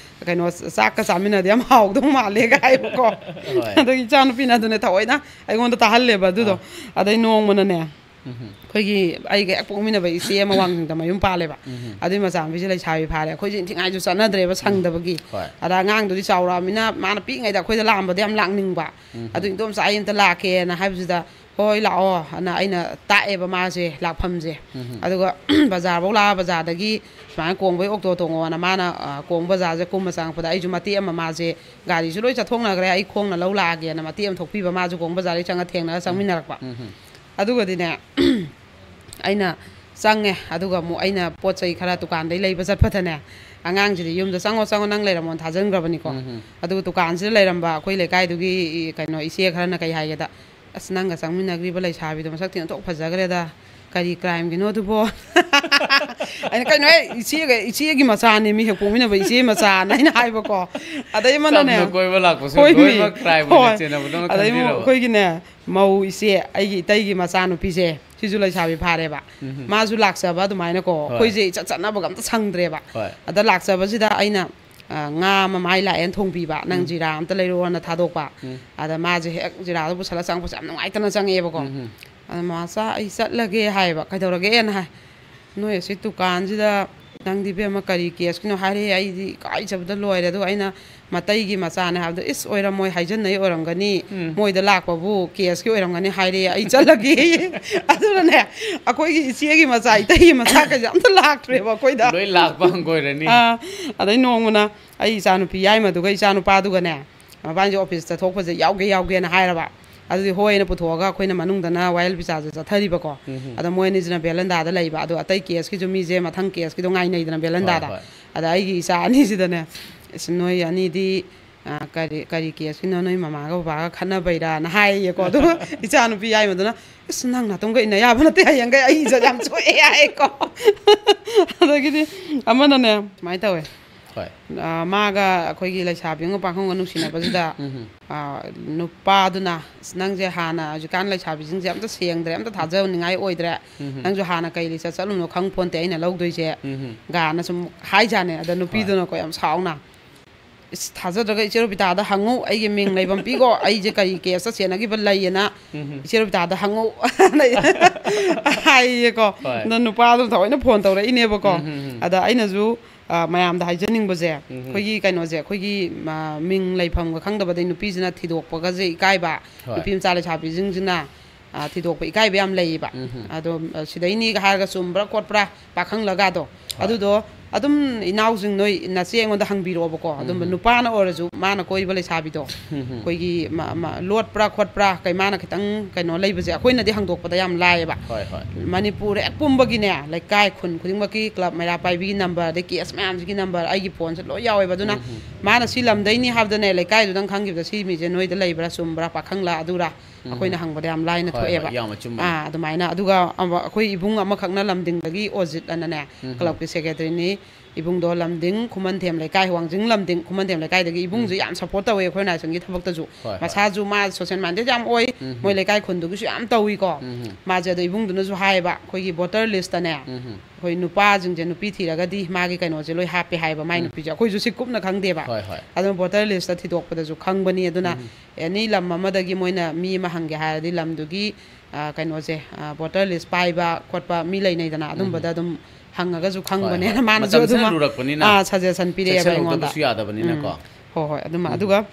ꯀꯩꯅꯣ ꯆꯥꯛꯀ ꯆꯥꯃꯤꯟꯅꯗꯤ ꯌꯥꯝ ꯍꯥꯎꯗꯧ ꯃꯥꯜꯂꯦꯒ" ꯍꯥꯏꯕꯀꯣ꯫ ꯍꯣꯏ꯫ ꯑꯗꯒꯤ ꯏꯆꯥꯅꯨꯄꯤꯅ ꯑꯗꯨꯅꯦ ꯊꯑꯣꯏꯅ ꯑꯩꯉꯣꯟꯗ ꯇꯥꯍꯜꯂꯦꯕ ꯑꯗꯨꯗꯣ꯫ ꯑꯥ꯫ ꯑꯗꯩ ꯅꯣꯡꯃꯅꯅꯦ, ꯎꯝ꯫ ꯑꯩꯈꯣꯏꯒꯤ ꯑꯩꯒ ꯍꯦꯛ ꯄꯣꯛꯃꯤꯟꯅꯕ ꯏꯆꯦ ꯑꯃ ꯋꯥꯡꯖꯤꯡꯗ ꯃꯌꯨꯝ ꯄꯥꯜꯂꯦꯕ꯫ ꯎꯝ꯫ ꯑꯗꯨꯏ ꯃꯆꯥꯅꯨꯄꯤꯁꯦ ꯂꯩꯁꯥꯕꯤ ꯐꯥꯔꯦ꯫ ꯑꯩꯈꯣꯏꯁꯦ ꯏꯟꯊꯤ ꯅꯨꯡꯉꯥꯏꯁꯨ ꯆꯠꯅꯗ꯭ꯔꯦꯕ ꯁꯪꯗꯕꯒꯤ꯫ ꯍꯣꯏ꯫ ꯑꯗ ꯑꯉꯥꯡꯗꯨꯗꯤ ꯆꯥꯎꯔꯛꯑꯃꯤꯅ ꯃꯥꯅ ꯄꯤꯛꯏꯉꯩꯗ ꯑꯩꯈꯣꯏꯗ ꯂꯥꯛꯑꯝꯕꯗꯤ ꯌꯥꯝ ꯂꯥꯛꯅꯤꯡꯕ꯫ ꯎꯝ꯫ "ꯑꯗꯨ ꯏꯟꯗꯣꯝꯆꯥ ꯑꯩ ꯑꯝꯇ ꯂꯥꯛꯀꯦꯅ" ꯍꯥꯏꯕꯁꯤꯗ "ꯍꯣꯏ, ꯂꯥꯛꯑꯣ" ꯑꯅ ꯑꯩꯅ ꯇꯥꯛꯑꯦꯕ ꯃꯥꯁꯦ ꯂꯥꯛꯐꯝꯁꯦ꯫ ꯎꯝ꯫ ꯑꯗꯨꯒ ꯕꯖꯥꯔꯐꯧ ꯂꯥꯛꯑ, ꯕꯖꯥꯔꯗꯒꯤ ꯁꯨꯃꯥꯏꯅ ꯀꯣꯡꯕꯩ ꯑꯣꯛꯇꯣ ꯇꯣꯡꯉꯣꯅ ꯃꯥꯅ, ꯑ, ꯀꯣꯡ ꯕꯖꯥꯔꯁꯦ ꯀꯨꯝꯃ ꯆꯪꯉꯛꯄꯗ ꯑꯩꯁꯨ ꯃꯇꯦꯛ ꯑꯃ, ꯃꯥꯁꯦ ꯒꯥꯔꯤꯁꯨ ꯂꯣꯏ ꯆꯠꯊꯣꯛꯅꯈ꯭ꯔꯦ, "ꯑꯩ ꯈꯣꯡꯅ ꯂꯧ ꯂꯥꯛꯑꯒꯦꯅ" ꯃꯇꯦꯛ ꯑꯃ ꯊꯣꯛꯄꯤꯕ, ꯃꯥꯁꯨ ꯀꯣꯡ ꯕꯖꯥꯔꯗꯒꯤ ꯆꯪꯉ ꯊꯦꯡꯅꯔ ꯆꯪꯃꯤꯟꯅꯔꯛꯄ꯫ ꯎꯝ꯫ ꯑꯗꯨꯒꯗꯤꯅꯦ, ꯑꯩꯅ ꯆꯪꯉꯦ, ꯑꯗꯨꯒ ꯑꯃꯨꯛ ꯑꯩꯅ ꯄꯣꯠ ꯆꯩ ꯈꯔ ꯗꯨꯀꯥꯟꯗꯩ ꯂꯩꯕ ꯆꯠꯄꯗꯅꯦ, ꯑꯉꯥꯡꯁꯤꯗꯤ ꯌꯨꯝꯗ "ꯆꯪꯉꯣ, ꯆꯪꯉꯣ, ꯅꯪ ꯂꯩꯔꯝꯃꯣꯅ" ꯊꯥꯖꯤꯟꯈ꯭ꯔꯕꯅꯤꯀꯣ꯫ ꯎꯝ꯫ ꯑꯗꯨꯒ ꯗꯨꯀꯥꯟꯁꯤꯗ ꯂꯩꯔꯝꯕ ꯑꯩꯈꯣꯏ ꯂꯩꯀꯥꯏꯗꯨꯒꯤ ꯀꯩꯅꯣ ꯏꯆꯦ ꯈꯔꯅ ꯀꯩ ꯍꯥꯏꯒꯦꯗ, "ꯑꯁ, ꯅꯪꯒ ꯆꯪꯃꯤꯟꯅꯈ꯭ꯔꯤꯕ ꯂꯩꯁꯥꯕꯤꯗꯣ ꯃꯁꯛꯇꯤ ꯑꯣꯟꯊꯣꯛ ꯐꯖꯈ꯭ꯔꯦꯗ, ꯀꯔꯤ crimeꯒꯤꯅꯣ ꯑꯗꯨꯕꯣ?" ꯑꯩꯅ, "ꯀꯩꯅꯣꯍꯦ, ꯏꯆꯦꯒ, ꯏꯆꯦꯒꯤ ꯃꯆꯥꯅꯦ ꯃꯤ, ꯍꯦꯛ ꯄꯣꯛꯃꯤꯟꯅꯕ ꯏꯆꯦ ꯃꯆꯥꯅ" ꯑꯩꯅ ꯍꯥꯏꯕꯀꯣ꯫ ꯑꯗꯩ ꯑꯃꯅꯅꯦ, ꯆꯝꯅ ꯀꯣꯏꯕ ꯂꯥꯛꯄꯁꯨ ꯍꯣꯏ ꯃꯤ, ꯂꯣꯏꯅꯃꯛ crime ꯑꯣꯏꯅ ꯍꯣꯏ꯫ ꯆꯦꯟꯅꯕꯗꯧꯅ ꯑꯗꯩ ꯑꯃꯨꯛ ꯈꯟꯕꯤꯔꯕ? ꯑꯩꯈꯣꯏꯒꯤꯅꯦ, ꯃꯧ ꯏꯆꯦ, ꯑꯩꯒꯤ ꯏꯇꯩꯒꯤ ꯃꯆꯥꯅꯨꯄꯤꯁꯦ, ꯁꯤꯁꯨ ꯂꯩꯁꯥꯕꯤ ꯐꯥꯔꯦꯕ꯫ ꯎꯝ꯫ ꯃꯥꯁꯨ ꯂꯥꯛꯆꯕ ꯑꯗꯨꯃꯥꯏꯅꯀꯣ, ꯍꯣꯏ꯫ ꯑꯩꯈꯣꯏꯁꯦ ꯏꯆꯠ ꯆꯠꯅꯕꯒ ꯑꯝꯇ ꯁꯪꯗ꯭ꯔꯦꯕ꯫ ꯍꯣꯏ꯫ ꯑꯗ ꯂꯥꯛꯆꯕꯁꯤꯗ ꯑꯩꯅ, ꯑ, ꯉꯥ ꯑꯃ ꯃꯥꯏ ꯂꯥꯛꯑꯦꯅ ꯊꯣꯡꯕꯤꯕ, "ꯅꯪ ꯎꯝ꯫ ꯖꯤꯔꯥ ꯑꯝꯇ ꯂꯩꯔꯛꯑꯣꯅ" ꯊꯥꯗꯣꯛꯄ꯫ ꯎꯝ꯫ ꯑꯗ ꯃꯥꯁꯦ ꯍꯦꯛ ꯖꯤꯔꯥꯗꯣ ꯄꯨꯁꯜꯂ ꯆꯪꯉꯛꯄꯁꯦ ꯌꯥꯝ ꯅꯨꯡꯉꯥꯏꯇꯅ ꯆꯪꯉꯛꯑꯦꯕꯀꯣ꯫ ꯎꯝ꯫ ꯑꯗ ꯃꯥ, "ꯆꯥ, ꯑꯩ ꯆꯠꯂꯒꯦ" ꯍꯥꯏꯌꯦꯕ꯫ "ꯀꯩꯗꯧꯔꯒꯦꯅ?" ꯍꯥꯏ꯫ "ꯅꯣꯏ ꯑꯁꯤ ꯗꯨꯀꯥꯟꯁꯤꯗ ꯅꯪꯗꯤ ꯏꯕꯦꯝꯃ ꯀꯔꯤ caseꯀꯤꯅꯣ?" ꯍꯥꯏꯔꯛꯑꯦ꯫ ꯑꯩꯗꯤ ꯏꯀꯥꯏꯖꯕꯗ ꯂꯣꯏꯔꯦ꯫ ꯑꯗꯨꯒ ꯑꯩꯅ "ꯃꯇꯩꯒꯤ ꯃꯆꯥꯅꯦ" ꯍꯥꯏꯕꯗ, "ꯏꯁ, ꯑꯣꯏꯔꯝꯃꯣꯏ, ꯍꯥꯏꯖꯟꯅꯩ ꯑꯣꯏꯔꯝꯒꯅꯤ, ꯎꯝ꯫ ꯃꯣꯏꯗ ꯂꯥꯛꯄꯕꯨ caseꯀꯤ ꯑꯣꯏꯔꯝꯒꯅꯤ" ꯍꯥꯏꯔꯦ꯫ ꯑꯩ ꯆꯠꯂꯒꯦ꯫ ꯑꯗꯨꯅꯅꯦ, ꯑꯩꯈꯣꯏꯒꯤ ꯏꯆꯦꯒꯤ ꯃꯆꯥ, ꯏꯇꯩꯒꯤ ꯃꯆꯥ ꯀꯩꯁꯦ ꯑꯝꯇ ꯂꯥꯛꯇ꯭ꯔꯦꯕ ꯑꯩꯈꯣꯏꯗ꯫ ꯂꯣꯏ ꯂꯥꯛꯄ ꯍꯪꯒꯣꯏꯔꯅꯤ꯫ ꯑꯥ, ꯑꯗꯩ ꯅꯣꯡꯃꯅ ꯑꯩ ꯏꯆꯥꯅꯨꯄꯤ ꯌꯥꯏꯃꯗꯨꯒ ꯏꯆꯥꯅꯨꯄꯥꯗꯨꯒꯅꯦ, ꯃꯕꯥꯅꯤꯁꯦ office ꯆꯠꯊꯣꯛꯄꯁꯦ ꯌꯥꯎꯒꯦ, ꯌꯥꯎꯒꯦꯅ ꯍꯥꯏꯔꯕ꯫ ꯑꯗꯨꯗꯤ ꯍꯣꯏꯅ ꯄꯨꯊꯣꯛꯑꯒ ꯑꯩꯈꯣꯏꯅ ꯃꯅꯨꯡꯗꯅ ꯋꯥꯌꯦꯜ ꯕꯤꯆꯥꯔꯁꯦ ꯆꯠꯊꯔꯤꯕꯀꯣ꯫ ꯎꯝ꯫ ꯑꯗ ꯃꯣꯏ ꯑꯅꯤꯁꯤꯅ verandaꯗ ꯂꯩꯕ꯫ ꯑꯗꯣ ꯑꯇꯩ caseꯀꯤꯁꯨ ꯃꯤꯁꯦ ꯃꯊꯪ caseꯀꯤꯗꯣ ꯉꯥꯏꯅꯩꯗꯅ verandaꯗ꯫ ꯍꯣꯏ, ꯍꯣꯏ꯫ ꯑꯗ ꯑꯩꯒꯤ ꯏꯆꯥ ꯑꯅꯤꯁꯤꯗꯅꯦ, "ꯑꯁ, ꯅꯣꯏ ꯑꯅꯤꯗꯤ, ꯑ, ꯀꯔꯤ, ꯀꯔꯤ caseꯀꯤꯅꯣ, ꯅꯣꯏ ꯃꯃꯥꯒ ꯕꯕꯥꯒ ꯈꯠꯅꯕꯩꯔꯥꯅ?" ꯍꯥꯏꯌꯦꯀꯣ꯫ ꯑꯗꯨꯒ ꯏꯆꯥꯅꯨꯄꯤ ꯌꯥꯏꯃꯗꯨꯅ, "ꯑꯁ, ꯅꯪ ꯅꯥꯇꯣꯝꯒ ꯏꯟꯅ ꯌꯥꯕ ꯅꯠꯇꯦ, ꯍꯌꯦꯡꯈꯩ ꯑꯩ ꯏꯖꯠ ꯌꯥꯝ ꯁꯣꯛꯑꯦ" ꯍꯥꯏꯌꯦꯀꯣ꯫ ꯑꯗꯒꯤꯗꯤ ꯑꯃꯅꯅꯦ, ꯁꯨꯃꯥꯏꯅ ꯇꯧꯋꯦ꯫ ꯍꯣꯏ꯫ ꯑ, ꯃꯥꯒ ꯑꯩꯈꯣꯏꯒꯤ ꯂꯩꯁꯥꯕꯤ ꯑꯃꯒ ꯄꯥꯈꯪꯒ ꯅꯨꯡꯁꯤꯅꯕꯁꯤꯗ, ꯎꯝ꯫ ꯑ, ꯅꯨꯄꯥꯗꯨꯅ, "ꯑꯁ, ꯅꯪꯁꯦ ꯍꯥꯟꯅ ꯍꯧꯖꯤꯛꯀꯥꯟ ꯂꯩꯁꯥꯕꯤꯁꯤꯡꯁꯦ ꯑꯝꯇ ꯁꯦꯡꯗ꯭ꯔꯦ, ꯑꯝꯇ ꯊꯥꯖꯅꯤꯡꯉꯥꯏ ꯑꯣꯏꯗ꯭ꯔꯦ꯫ ꯎꯝ꯫ ꯅꯪꯁꯨ ꯍꯥꯟꯅ ꯀꯩ ꯂꯤꯆꯠ ꯆꯠꯂꯨꯅꯣ ꯈꯪ ꯄꯣꯟꯇꯦ ꯑꯩꯅ ꯂꯧꯗꯣꯏꯁꯦ", ꯎꯝ꯫ ꯒꯥꯅ ꯁꯨꯝ ꯍꯥꯏꯖꯥꯅꯦ꯫ ꯑꯗ ꯍꯣꯏ꯫ ꯅꯨꯄꯤꯗꯨꯅꯀꯣ ꯌꯥꯝ ꯁꯥꯎꯅ, "ꯏꯁ, ꯊꯥꯖꯗ꯭ꯔꯒ ꯏꯆꯦ ꯔꯣꯕꯤꯇꯥꯗ ꯍꯪꯉꯨ, ꯑꯩꯒꯤ ꯃꯤꯡ ꯂꯩꯐꯝ ꯄꯤꯈꯣ, ꯑꯩꯁꯦ ꯀꯔꯤ caseꯇ ꯆꯦꯟꯅꯈꯤꯕ ꯂꯩꯌꯦꯅ ꯎꯝ꯫ ꯏꯆꯦ ꯔꯣꯕꯤꯇꯥꯗ ꯍꯪꯉꯨ" ꯍꯥꯏꯌꯦꯀꯣ꯫ ꯍꯣꯏ꯫ ꯑꯗ ꯅꯨꯄꯥꯗꯨꯅ ꯊꯑꯣꯏꯅ phone ꯇꯧꯔꯛꯏꯅꯦꯕꯀꯣ꯫ ꯎꯝ, ꯎꯝ, ꯎꯝ꯫ ꯑꯗ ꯑꯩꯅꯁꯨ, ꯑ, ꯃꯌꯥꯝꯗ ꯍꯥꯏꯖꯅꯤꯡꯕꯁꯦ, ꯎꯝ꯫ ꯑꯩꯈꯣꯏꯒꯤ ꯀꯩꯅꯣꯁꯦ, ꯑꯩꯈꯣꯏꯒꯤ, ꯃ-, ꯃꯤꯡ ꯂꯩꯐꯝꯒ ꯈꯪꯗꯕꯗꯩ ꯅꯨꯄꯤꯁꯤꯅ ꯊꯤꯗꯣꯛꯄꯒꯁꯦ ꯏꯀꯥꯏꯕ, ꯍꯣꯏ꯫ ꯅꯨꯄꯤ ꯃꯆꯥ ꯂꯩꯁꯥꯕꯤꯁꯤꯡꯁꯤꯅ ꯑ, ꯊꯤꯗꯣꯛꯄ ꯏꯀꯥꯏꯕ ꯌꯥꯝ ꯂꯩꯌꯦꯕ꯫ ꯑꯗꯣ, ꯑ, ꯁꯤꯗꯩꯅꯤꯒ ꯍꯥꯏꯔꯒ ꯆꯨꯝꯕ꯭ꯔꯥ ꯈꯣꯠꯄ꯭ꯔꯥ ꯄꯥꯈꯪꯂꯒꯗꯣ, ꯑꯗꯨꯗꯣ ꯑꯗꯨꯝ ꯏꯅꯥꯎꯁꯤꯡ, ꯅꯣꯏ ꯅꯆꯦ ꯑꯩꯉꯣꯟꯗ ꯍꯪꯕꯤꯔꯛꯑꯣꯕꯀꯣ꯫ ꯑꯗꯨꯝꯕ ꯅꯨꯄꯥꯅ ꯑꯣꯏꯔꯁꯨ ꯃꯥꯅ ꯀꯣꯏꯕ ꯂꯩꯁꯥꯕꯤꯗꯣ, ꯑꯩꯈꯣꯏꯒꯤ ꯃ-, ꯃ-, ꯂꯣꯠꯄ꯭ꯔꯥ ꯈꯣꯠꯄ꯭ꯔꯥ, ꯀꯩ ꯃꯥꯅ ꯈꯤꯇꯪ ꯀꯩꯅꯣ ꯂꯩꯕꯁꯦ ꯑꯩꯈꯣꯏꯅꯗꯤ ꯍꯪꯗꯣꯛꯄꯗ ꯌꯥꯝ ꯂꯥꯏꯌꯦꯕ꯫ ꯍꯣꯏ, ꯍꯣꯏ꯫ ꯃꯅꯤꯄꯨꯔ ꯍꯦꯛ ꯄꯨꯝꯕꯒꯤꯅꯦ, ꯂꯩꯀꯥꯏ ꯈꯨꯟ ꯈꯨꯗꯤꯡꯃꯛꯀꯤ ꯀ꯭ꯂꯕ ꯃꯩꯔꯥ ꯄꯥꯏꯕꯤꯒꯤ ꯅꯝꯕꯔ, ꯑꯗꯩ ꯀꯦꯁ ꯃꯌꯥꯝꯁꯤꯒꯤ ꯅꯝꯕꯔ ꯑꯩꯒꯤ ꯐꯣꯟꯁꯦ ꯂꯣꯏ ꯌꯥꯎꯋꯦꯕ꯫ ꯑꯗꯨꯅ ꯃꯥꯅ ꯁꯤ ꯂꯝꯗꯩꯅꯤ ꯍꯥꯏꯕꯗꯅꯦ, ꯂꯩꯀꯥꯏꯗꯨꯗꯪ ꯈꯪꯈꯤꯕꯗ ꯁꯤ ꯃꯤꯁꯦ ꯅꯣꯏꯗ ꯂꯩꯕ꯭ꯔꯥ, ꯆꯨꯝꯕ꯭ꯔꯥ, ꯄꯥꯈꯪꯂꯥ, ꯑꯗꯨꯔꯥ, ꯑꯩꯈꯣꯏꯅ ꯍꯪꯕꯗ ꯌꯥꯝ ꯂꯥꯏꯅ ꯍꯣꯏ, ꯍꯣꯏ, ꯊꯣꯛꯑꯦꯕ꯫ ꯌꯥꯝ ꯑꯆꯨꯝꯕꯅꯤ꯫ ꯑꯥ, ꯑꯗꯨꯃꯥꯏꯅ꯫ ꯑꯗꯨꯒ ꯑꯃ-, ꯑꯩꯈꯣꯏ ꯏꯕꯨꯡ ꯑꯃꯈꯛꯅ ꯂꯝꯗꯤꯡꯗꯒꯤ ꯑꯣꯖꯤꯠ ꯑꯅꯅꯦ, ꯀ꯭ꯂꯕꯀꯤ ꯁꯦꯀ꯭ꯔꯦꯇꯔꯤꯅꯤ꯫ ꯏꯕꯨꯡꯗꯣ ꯂꯝꯗꯤꯡ, ꯈꯨꯃꯟꯊꯦꯝ ꯂꯩꯀꯥꯏ, ꯋꯥꯡꯖꯤꯡ ꯂꯝꯗꯤꯡ, ꯈꯨꯃꯟꯊꯦꯝ ꯂꯩꯀꯥꯏꯗꯒꯤ꯫ ꯏꯕꯨꯡꯁꯦ ꯌꯥꯝ ꯁꯞꯄꯣꯔꯠ ꯇꯧꯋꯦ ꯑꯩꯈꯣꯏ ꯑꯣꯔꯒꯅꯥꯏꯖꯦꯁꯟꯒꯤ ꯊꯕꯛꯇꯁꯨ꯫ ꯍꯣꯏ, ꯍꯣꯏ꯫ ꯃꯁꯥꯁꯨ ꯃꯥ ꯁꯣꯁꯦꯜ ꯃꯥꯏꯟꯗꯦꯗ ꯌꯥꯝ ꯑꯣꯏ, ꯃꯣꯏ ꯂꯩꯀꯥꯏ ꯈꯨꯟꯗꯨꯒꯤꯁꯨ ꯌꯥꯝ ꯇꯧꯏꯀꯣ꯫ ꯃꯥꯁꯦ ꯑꯗꯣ ꯏꯕꯨꯡꯗꯨꯅꯁꯨ ꯍꯥꯏꯌꯦꯕ, ꯑꯩꯈꯣꯏꯒꯤ ꯚꯣꯇꯔ ꯂꯤꯁꯇꯅꯦ, ꯑꯩꯈꯣꯏ ꯅꯨꯄꯥꯁꯤꯡꯁꯦ ꯅꯨꯄꯤ ꯊꯤꯔꯒꯗꯤ ꯃꯥꯒꯤ ꯀꯩꯅꯣꯁꯦ ꯂꯣꯏ ꯍꯥꯞꯄꯦ ꯍꯥꯏꯌꯦꯕ, ꯃꯥꯏ ꯅꯨꯄꯤꯁꯦ꯫ ꯑꯩꯈꯣꯏꯁꯨ ꯁꯤ ꯀꯨꯞꯅ ꯈꯪꯗꯦꯕ꯫ ꯍꯣꯏ, ꯍꯣꯏ꯫ ꯑꯗꯨꯅ ꯚꯣꯇꯔ ꯂꯤꯁꯇ ꯊꯤꯗꯣꯛꯄꯗꯁꯨ ꯈꯪꯕꯅꯤ꯫ ꯑꯗꯨꯅ ꯑꯦꯅꯤ ꯂꯝ ꯑꯃꯗꯒꯤ ꯃꯣꯏꯅ ꯃꯤ ꯑꯃ ꯍꯪꯒꯦ ꯍꯥꯏꯔꯗꯤ ꯂꯝꯗꯨꯒꯤ, ꯑ, ꯀꯩꯅꯣꯁꯦ, ꯑ, ꯚꯣꯇꯔ ꯂꯤꯁ ꯄꯥꯏꯕ ꯈꯣꯠꯄ ꯃꯤ ꯂꯩꯅꯩꯗꯅ, ꯑꯗꯨꯝꯕꯗ ꯑꯗꯨꯝ ꯍꯪꯉꯒꯁꯨ ꯍꯣꯏ, ꯈꯪꯕꯅꯦꯅ ꯍꯣꯏ꯫ ꯃꯥꯅꯁꯨ ꯃꯇꯝꯁꯤꯅ ꯑꯗꯨꯃ, ꯂꯨꯔꯛꯄꯅꯤꯅ ꯑꯥ, ꯁꯖꯦꯁꯟ ꯄꯤꯔꯛꯑꯦꯕ ꯑꯩꯉꯣꯟꯗ꯫ ꯆꯦꯛꯁꯤꯜꯍꯧꯗꯕꯁꯨ ꯌꯥꯗꯕꯅꯤꯅꯀꯣ꯫ ꯎꯝ꯫ ꯍꯣꯏ, ꯍꯣꯏ꯫ ꯑꯗꯨꯃ, ꯑꯗꯨꯒ,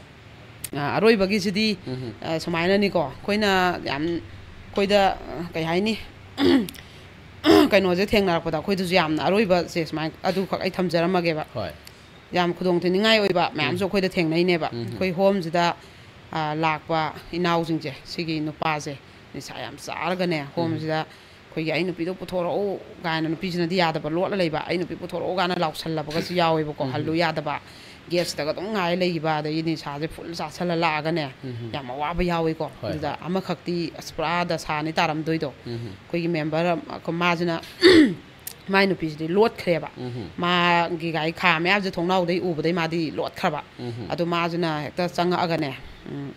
ꯑ, ꯑꯔꯣꯏꯕꯒꯤꯁꯤꯗꯤ, ꯑ, ꯁꯨꯃꯥꯏꯅꯅꯤꯀꯣ, ꯑꯩꯈꯣꯏꯅ ꯌꯥꯝ, ꯑꯩꯈꯣꯏꯗ, ꯑ, ꯀꯩ ꯍꯥꯏꯅꯤ, ꯀꯩꯅꯣꯁꯦ ꯊꯦꯡꯅꯔꯛꯄꯗ ꯑꯩꯈꯣꯏꯗꯁꯨ ꯌꯥꯝꯅ ꯑꯔꯣꯏꯕꯁꯦ ꯁꯨꯃꯥꯏꯅ ꯑꯗꯨꯈꯛ ꯑꯩ ꯊꯝꯖꯔꯝꯃꯒꯦꯕ꯫ ꯍꯣꯏ꯫ ꯌꯥꯝ ꯈꯨꯗꯣꯡ ꯊꯤꯅꯤꯡꯉꯥꯏ ꯑꯣꯏꯕ ꯃꯌꯥꯝꯁꯨ ꯑꯩꯈꯣꯏꯗ ꯊꯦꯡꯅꯩꯅꯦꯕ꯫ ꯑꯩꯈꯣꯏ ꯍꯣꯝꯁꯤꯗ, ꯑ, ꯂꯥꯛꯄ ꯏꯅꯥꯎꯁꯤꯡꯁꯦ, ꯁꯤꯒꯤ ꯅꯨꯄꯥꯁꯦ ꯅꯤꯁꯥ ꯌꯥꯝ ꯆꯥꯔꯒꯅꯦ, ꯍꯣꯝꯁꯤꯗ ꯑꯩꯈꯣꯏꯒꯤ "ꯑꯩ ꯅꯨꯄꯤꯗꯣ ꯄꯨꯊꯣꯔꯛꯎ" ꯀꯥꯏꯅ, ꯅꯨꯄꯤꯁꯤꯅꯗꯤ ꯌꯥꯗꯕ, ꯂꯣꯠꯂ ꯂꯩꯕ, "ꯑꯩ ꯅꯨꯄꯤ ꯄꯨꯊꯣꯔꯛꯎ" ꯀꯥꯏꯅ ꯂꯥꯎꯁꯜꯂꯕꯒꯁꯨ ꯌꯥꯎꯋꯦꯕꯀꯣ꯫ ꯍꯜꯂꯨ ꯌꯥꯗꯕ, ꯒꯦꯠꯁꯤꯗꯒ ꯑꯗꯨꯝ ꯉꯥꯏ ꯂꯩꯈꯤꯕ, ꯑꯗꯒꯤ ꯅꯤꯁꯥꯁꯦ ꯐꯨꯜ ꯆꯥꯁꯜꯂ ꯂꯥꯛꯑꯒꯅꯦ, ꯌꯥꯝ ꯑꯋꯥꯕ ꯌꯥꯎꯋꯦꯀꯣ꯫ ꯍꯣꯏ, ꯑꯗꯨꯗ ꯍꯣꯏ꯫ ꯑꯃꯈꯛꯇꯤ ꯑꯁ ꯄꯨꯔꯥ ꯗꯁꯥꯅꯤ ꯇꯥꯔꯝꯗꯣꯏꯗꯣ꯫ ꯑꯩꯈꯣꯏꯒꯤ ꯃꯦꯝꯕꯔ ꯑꯃ, ꯃꯥꯁꯤꯅ ꯃꯥꯏ ꯅꯨꯄꯤꯁꯤꯗꯤ ꯂꯣꯠꯈ꯭ꯔꯦꯕ꯫ ꯃꯥꯒꯤ ꯒꯥꯔꯤ ꯈꯥꯝꯃꯦ ꯍꯥꯏꯕꯁꯦ ꯊꯣꯡꯅꯥꯎꯗꯩ ꯎꯕꯗꯩ ꯃꯥꯗꯤ ꯂꯣꯠꯈ꯭ꯔꯕ꯫ ꯑꯗꯣ ꯃꯥꯁꯤꯅ ꯍꯦꯛꯇ ꯆꯪꯉꯛꯑꯒꯅꯦ, ꯎꯝ,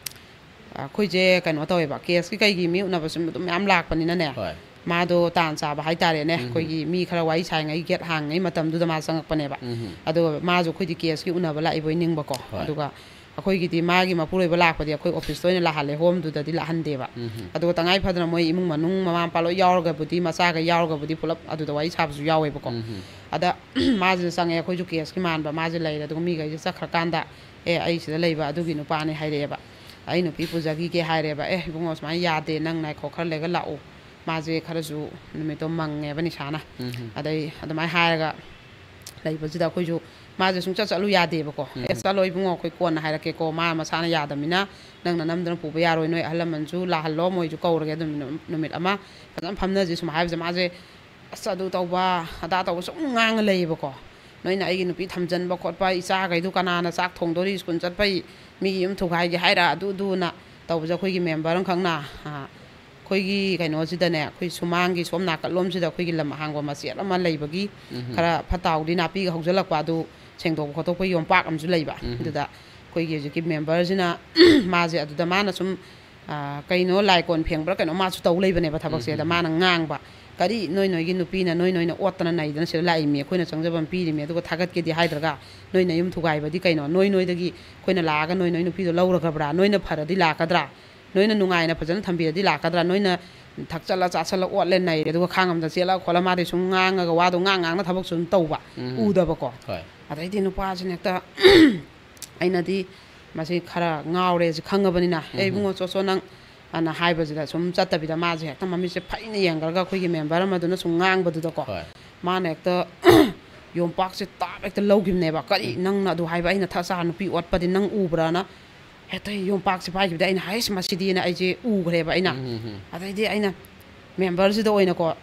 ꯑꯩꯈꯣꯏꯁꯦ ꯀꯩꯅꯣ ꯇꯧꯋꯦꯕ, ꯀꯦꯁꯀꯤ ꯀꯩꯒꯤ ꯃꯤ ꯎꯅꯕꯁꯨ ꯑꯗꯨꯝ ꯃꯌꯥꯝ ꯂꯥꯛꯄꯅꯤꯅꯅꯦ, ꯍꯣꯏ꯫ ꯃꯥꯗꯣ ꯇꯥꯟ ꯆꯥꯕ ꯍꯥꯏꯇꯥꯔꯦꯅꯦ, ꯑꯩꯈꯣꯏꯒꯤ ꯃꯤ ꯈꯔ ꯋꯥꯔꯤ ꯁꯥꯔꯤꯉꯩ, ꯒꯦꯠ ꯍꯥꯡꯉꯤꯉꯩ ꯃꯇꯝꯗꯨꯗ ꯃꯥ ꯆꯪꯉꯛꯄꯅꯦꯕ꯫ ꯑꯗꯣ ꯃꯥꯁꯨ ꯑꯩꯈꯣꯏꯗꯤ ꯀꯦꯁꯀꯤ ꯎꯅꯕ ꯂꯥꯛꯏꯕꯣꯏ ꯅꯤꯡꯕꯀꯣ꯫ ꯍꯣꯏ꯫ ꯑꯗꯨꯒ ꯑꯩꯈꯣꯏꯒꯤꯗꯤ ꯃꯥꯒꯤ ꯃꯄꯨꯔꯣꯏꯕ ꯂꯥꯛꯄꯗꯤ ꯑꯩꯈꯣꯏ ꯑꯣꯐꯤꯁꯇ ꯑꯣꯏꯅ ꯂꯥꯛꯍꯜꯂꯦ, ꯍꯣꯝꯗꯨꯗꯗꯤ ꯂꯥꯛꯍꯟꯗꯦꯕ꯫ ꯑꯗꯨꯒ ꯇꯉꯥꯏ ꯐꯗꯅ ꯃꯣꯏ ꯏꯃꯨꯡ ꯃꯅꯨꯡ, ꯃꯃꯥ ꯃꯄꯥ ꯂꯣꯏ ꯌꯥꯎꯔꯒꯕꯨꯗꯤ, ꯃꯆꯥꯒ ꯌꯥꯎꯔꯒꯕꯨꯗꯤ ꯄꯨꯂꯞ ꯑꯗꯨꯗ ꯋꯥꯔꯤ ꯁꯥꯕꯁꯨ ꯌꯥꯎꯋꯦꯕꯀꯣ꯫ ꯑꯗ ꯃꯥꯁꯤꯗ ꯆꯪꯉꯦ, ꯑꯩꯈꯣꯏꯁꯨ ꯀꯦꯁꯀꯤ ꯃꯥꯟꯕ, ꯃꯥꯁꯦ ꯂꯩꯔꯦ꯫ ꯑꯗꯨꯒ ꯃꯤꯈꯩꯁꯦ ꯆꯠꯈ꯭ꯔꯀꯥꯟꯗ, "ꯑꯦ, ꯑꯩ ꯁꯤꯗ ꯂꯩꯕ ꯑꯗꯨꯒꯤ ꯅꯨꯄꯥꯅꯤ" ꯍꯥꯏꯔꯛꯑꯦꯕ꯫ ꯑꯩ ꯅꯨꯄꯤ ꯄꯨꯖꯈꯤꯒꯦ ꯍꯥꯏꯔꯦꯕ꯫ "ꯑꯦ ꯏꯕꯨꯡꯉꯣ, ꯁꯨꯃꯥꯏꯅ ꯌꯥꯗꯦ, ꯅꯪ ꯉꯥꯏꯈꯣ, ꯈꯔ ꯂꯩꯔꯒ ꯂꯥꯛꯎ"꯫ ꯃꯥꯁꯦ ꯈꯔꯁꯨ ꯅꯨꯃꯤꯠꯇꯣ ꯃꯪꯉꯦꯕ ꯅꯤꯁꯥꯅ꯫ ꯎꯝ꯫ ꯑꯗꯩ ꯑꯗꯨꯃꯥꯏꯅ ꯍꯥꯏꯔꯒ ꯂꯩꯕꯁꯤꯗ ꯑꯩꯈꯣꯏꯁꯨ, ꯃꯥꯁꯦ ꯁꯨꯡꯆꯠ ꯆꯠꯂꯨ ꯌꯥꯗꯦꯕꯀꯣ꯫ ꯎꯝ꯫ "ꯑꯦ ꯆꯠꯂꯣ ꯏꯕꯨꯡꯉꯣ, ꯑꯩꯈꯣꯏ ꯀꯣꯟꯅ ꯍꯥꯏꯔꯛꯀꯦꯀꯣ, ꯃꯥ ꯃꯁꯥꯅ ꯌꯥꯗꯕꯅꯤꯅ ꯅꯪꯅ ꯅꯝꯗꯅ ꯄꯨꯕ ꯌꯥꯔꯣꯏ, ꯅꯣꯏ ꯑꯍꯜ ꯂꯃꯟꯁꯨ ꯂꯥꯛꯍꯜꯂꯣ, ꯃꯣꯏꯁꯨ ꯀꯧꯔꯒꯦ ꯑꯗꯨꯝ ꯅꯨꯃꯤꯠ ꯑꯃ ꯐꯖꯅ ꯐꯝꯅꯁꯤ" ꯁꯨꯝ ꯍꯥꯏꯕꯁꯦ ꯃꯥꯁꯦ ꯑꯁ ꯑꯗꯨ ꯇꯧꯕ ꯑꯗꯥ ꯇꯧꯕ ꯁꯨꯝ ꯉꯥꯡꯉ ꯂꯩꯌꯦꯕꯀꯣ꯫ "ꯅꯣꯏꯅ ꯑꯩꯒꯤ ꯅꯨꯄꯤ ꯊꯝꯖꯟꯕ ꯈꯣꯠꯄ, ꯏꯆꯥꯈꯩꯗꯨ ꯀꯅꯥꯅ ꯆꯥꯛ ꯊꯣꯡꯗꯣꯔꯤ, ꯁ꯭ꯀꯨꯜ ꯆꯠꯄꯩ ꯃꯤꯒꯤ ꯌꯨꯝ ꯊꯨꯒꯥꯏꯒꯦ ꯍꯥꯏꯔ?" ꯑꯗꯨ ꯑꯗꯨꯅ ꯇꯧꯕꯁꯦ ꯑꯩꯈꯣꯏꯒꯤ ꯃꯦꯝꯕꯔ ꯑꯃꯈꯛꯅ, ꯑ, ꯑꯩꯈꯣꯏꯒꯤ ꯀꯩꯅꯣꯁꯤꯗꯅꯦ, ꯑꯩꯈꯣꯏ ꯁꯨꯃꯥꯡꯒꯤ ꯁꯣꯝ ꯅꯥꯀꯠꯂꯣꯝꯁꯤꯗ ꯑꯩꯈꯣꯏꯒꯤ ꯂꯝ ꯑꯍꯥꯡꯕ ꯃꯆꯦꯠ ꯑꯃ ꯂꯩꯕꯒꯤ, ꯎꯝ꯫ ꯈꯔ ꯐꯠꯇ ꯍꯥꯎꯗꯤ ꯅꯥꯄꯤꯒ ꯍꯧꯖꯤꯜꯂꯛꯄ ꯑꯗꯨ ꯁꯦꯡꯗꯣꯛꯄ ꯈꯣꯠꯇꯣꯛꯄ ꯌꯣꯝꯄꯥꯛ ꯑꯃꯁꯨ ꯂꯩꯕ꯫ ꯎꯝ꯫ ꯑꯗꯨꯗ ꯑꯩꯈꯣꯏꯒꯤ ꯍꯧꯖꯤꯛꯀꯤ ꯃꯦꯝꯕꯔꯁꯤꯅ ꯃꯥꯁꯦ ꯑꯗꯨꯗ ꯃꯥꯅ ꯁꯨꯝ ꯑ, ꯀꯩꯅꯣ ꯂꯥꯏ ꯀꯣꯟ ꯐꯦꯡꯕ꯭ꯔꯥ ꯀꯩꯅꯣ ꯃꯥꯁꯨ ꯇꯧ ꯂꯩꯕꯅꯦꯕ ꯊꯕꯛꯁꯦ꯫ ꯎꯝ, ꯑꯗ ꯎꯝ, ꯃꯥꯅ ꯉꯥꯡꯕ, "ꯀꯔꯤ ꯅꯣꯏ ꯅꯣꯏꯒꯤ ꯅꯨꯄꯤꯅ ꯅꯣꯏ ꯅꯣꯏꯅ ꯑꯣꯠꯇꯅ ꯅꯩꯗꯅ ꯁꯤꯗ ꯂꯥꯛꯏꯃꯤ, ꯑꯩꯈꯣꯏꯅ ꯆꯪꯖꯐꯝ ꯄꯤꯔꯤꯃꯤ, ꯑꯗꯨꯒ ꯊꯥꯒꯠꯀꯦꯗꯤ ꯍꯥꯏꯗ꯭ꯔꯒ ꯅꯣꯏ ꯅꯌꯨꯝ ꯊꯨꯒꯥꯏꯕꯗꯤ ꯀꯩꯅꯣ? ꯅꯣꯏ ꯅꯣꯏꯗꯒꯤ ꯑꯩꯈꯣꯏꯅ ꯂꯥꯛꯑꯒ ꯅꯣꯏ ꯅꯣꯏ ꯅꯨꯄꯤꯗꯣ ꯂꯧꯔꯒꯕ꯭ꯔꯥ? ꯅꯣꯏꯅ ꯐꯔꯗꯤ ꯂꯥꯛꯀꯗ꯭ꯔꯥ? ꯅꯣꯏꯅ ꯅꯨꯡꯉꯥꯏꯅ ꯐꯖꯅ ꯊꯝꯕꯤꯔꯗꯤ ꯂꯥꯛꯀꯗ꯭ꯔꯥ? ꯅꯣꯏꯅ ꯊꯛꯆꯜꯂ ꯆꯥꯁꯜꯂ ꯑꯣꯠꯂꯦ ꯅꯩꯔꯦ, ꯑꯗꯨꯒ ꯈꯥꯡꯉꯝꯗ ꯆꯦꯜꯂ ꯈꯣꯠꯂ" ꯃꯥꯗꯤ ꯁꯨꯝ ꯉꯥꯡꯉꯒ ꯋꯥꯗꯣ ꯉꯥꯡ ꯉꯥꯡꯅ ꯊꯕꯛꯁꯨ ꯑꯗꯨꯝ ꯇꯧꯕ꯫ ꯎꯝ꯫ ꯎꯗꯕꯀꯣ꯫ ꯍꯣꯏ꯫ ꯑꯗꯩꯗꯤ ꯅꯨꯄꯥꯁꯤꯅ ꯍꯦꯛꯇ ꯑꯩꯅꯗꯤ ꯃꯁꯤ ꯈꯔ ꯉꯥꯎꯔꯦꯁꯤ ꯈꯪꯉꯕꯅꯤꯅ, "ꯑꯦ ꯎꯝ꯫ ꯏꯕꯨꯡꯉꯣ, ꯆꯣ ꯆꯣ ꯅꯪ" ꯑꯅ ꯍꯥꯏꯕꯁꯤꯗ ꯁꯨꯝ ꯆꯠꯇꯕꯤꯗ ꯃꯥꯁꯦ ꯍꯦꯛꯇ ꯃꯃꯤꯠꯁꯦ ꯐꯩꯅ ꯌꯦꯡꯈ꯭ꯔꯒ ꯑꯩꯈꯣꯏꯒꯤ ꯃꯦꯝꯕꯔ ꯑꯃꯗꯨꯅ ꯁꯨꯝ ꯉꯥꯡꯕꯗꯨꯗꯀꯣ, ꯍꯣꯏ꯫ ꯃꯥꯅ ꯍꯦꯛꯇ ꯌꯣꯝꯄꯥꯛꯁꯦ ꯇꯥꯞ ꯍꯦꯛꯇ ꯂꯧꯈꯤꯕꯅꯦꯕ꯫ "ꯀꯔꯤ ꯎꯝ꯫ ꯅꯪꯅ ꯑꯗꯨ ꯍꯥꯏꯕ? ꯑꯩꯅ ꯊꯛ ꯆꯥ ꯅꯨꯄꯤ ꯑꯣꯠꯄꯗꯤ ꯅꯪ ꯎꯕ꯭ꯔꯥꯅ?" ꯍꯦꯛꯇ ꯌꯣꯝꯄꯥꯛꯁꯦ ꯄꯥꯏꯈꯤꯕꯗ ꯑꯩꯅ, "ꯍꯩꯁ, ꯃꯁꯤꯗꯤꯅ" ꯑꯩꯁꯦ ꯎꯈ꯭ꯔꯦꯕ ꯑꯩꯅ꯫ ꯎꯝ, ꯎꯝ, ꯎꯝ꯫ ꯑꯗꯩꯗꯤ ꯑꯩꯅ ꯃꯦꯝꯕꯔꯁꯤꯗ ꯑꯣꯏꯅꯀꯣ,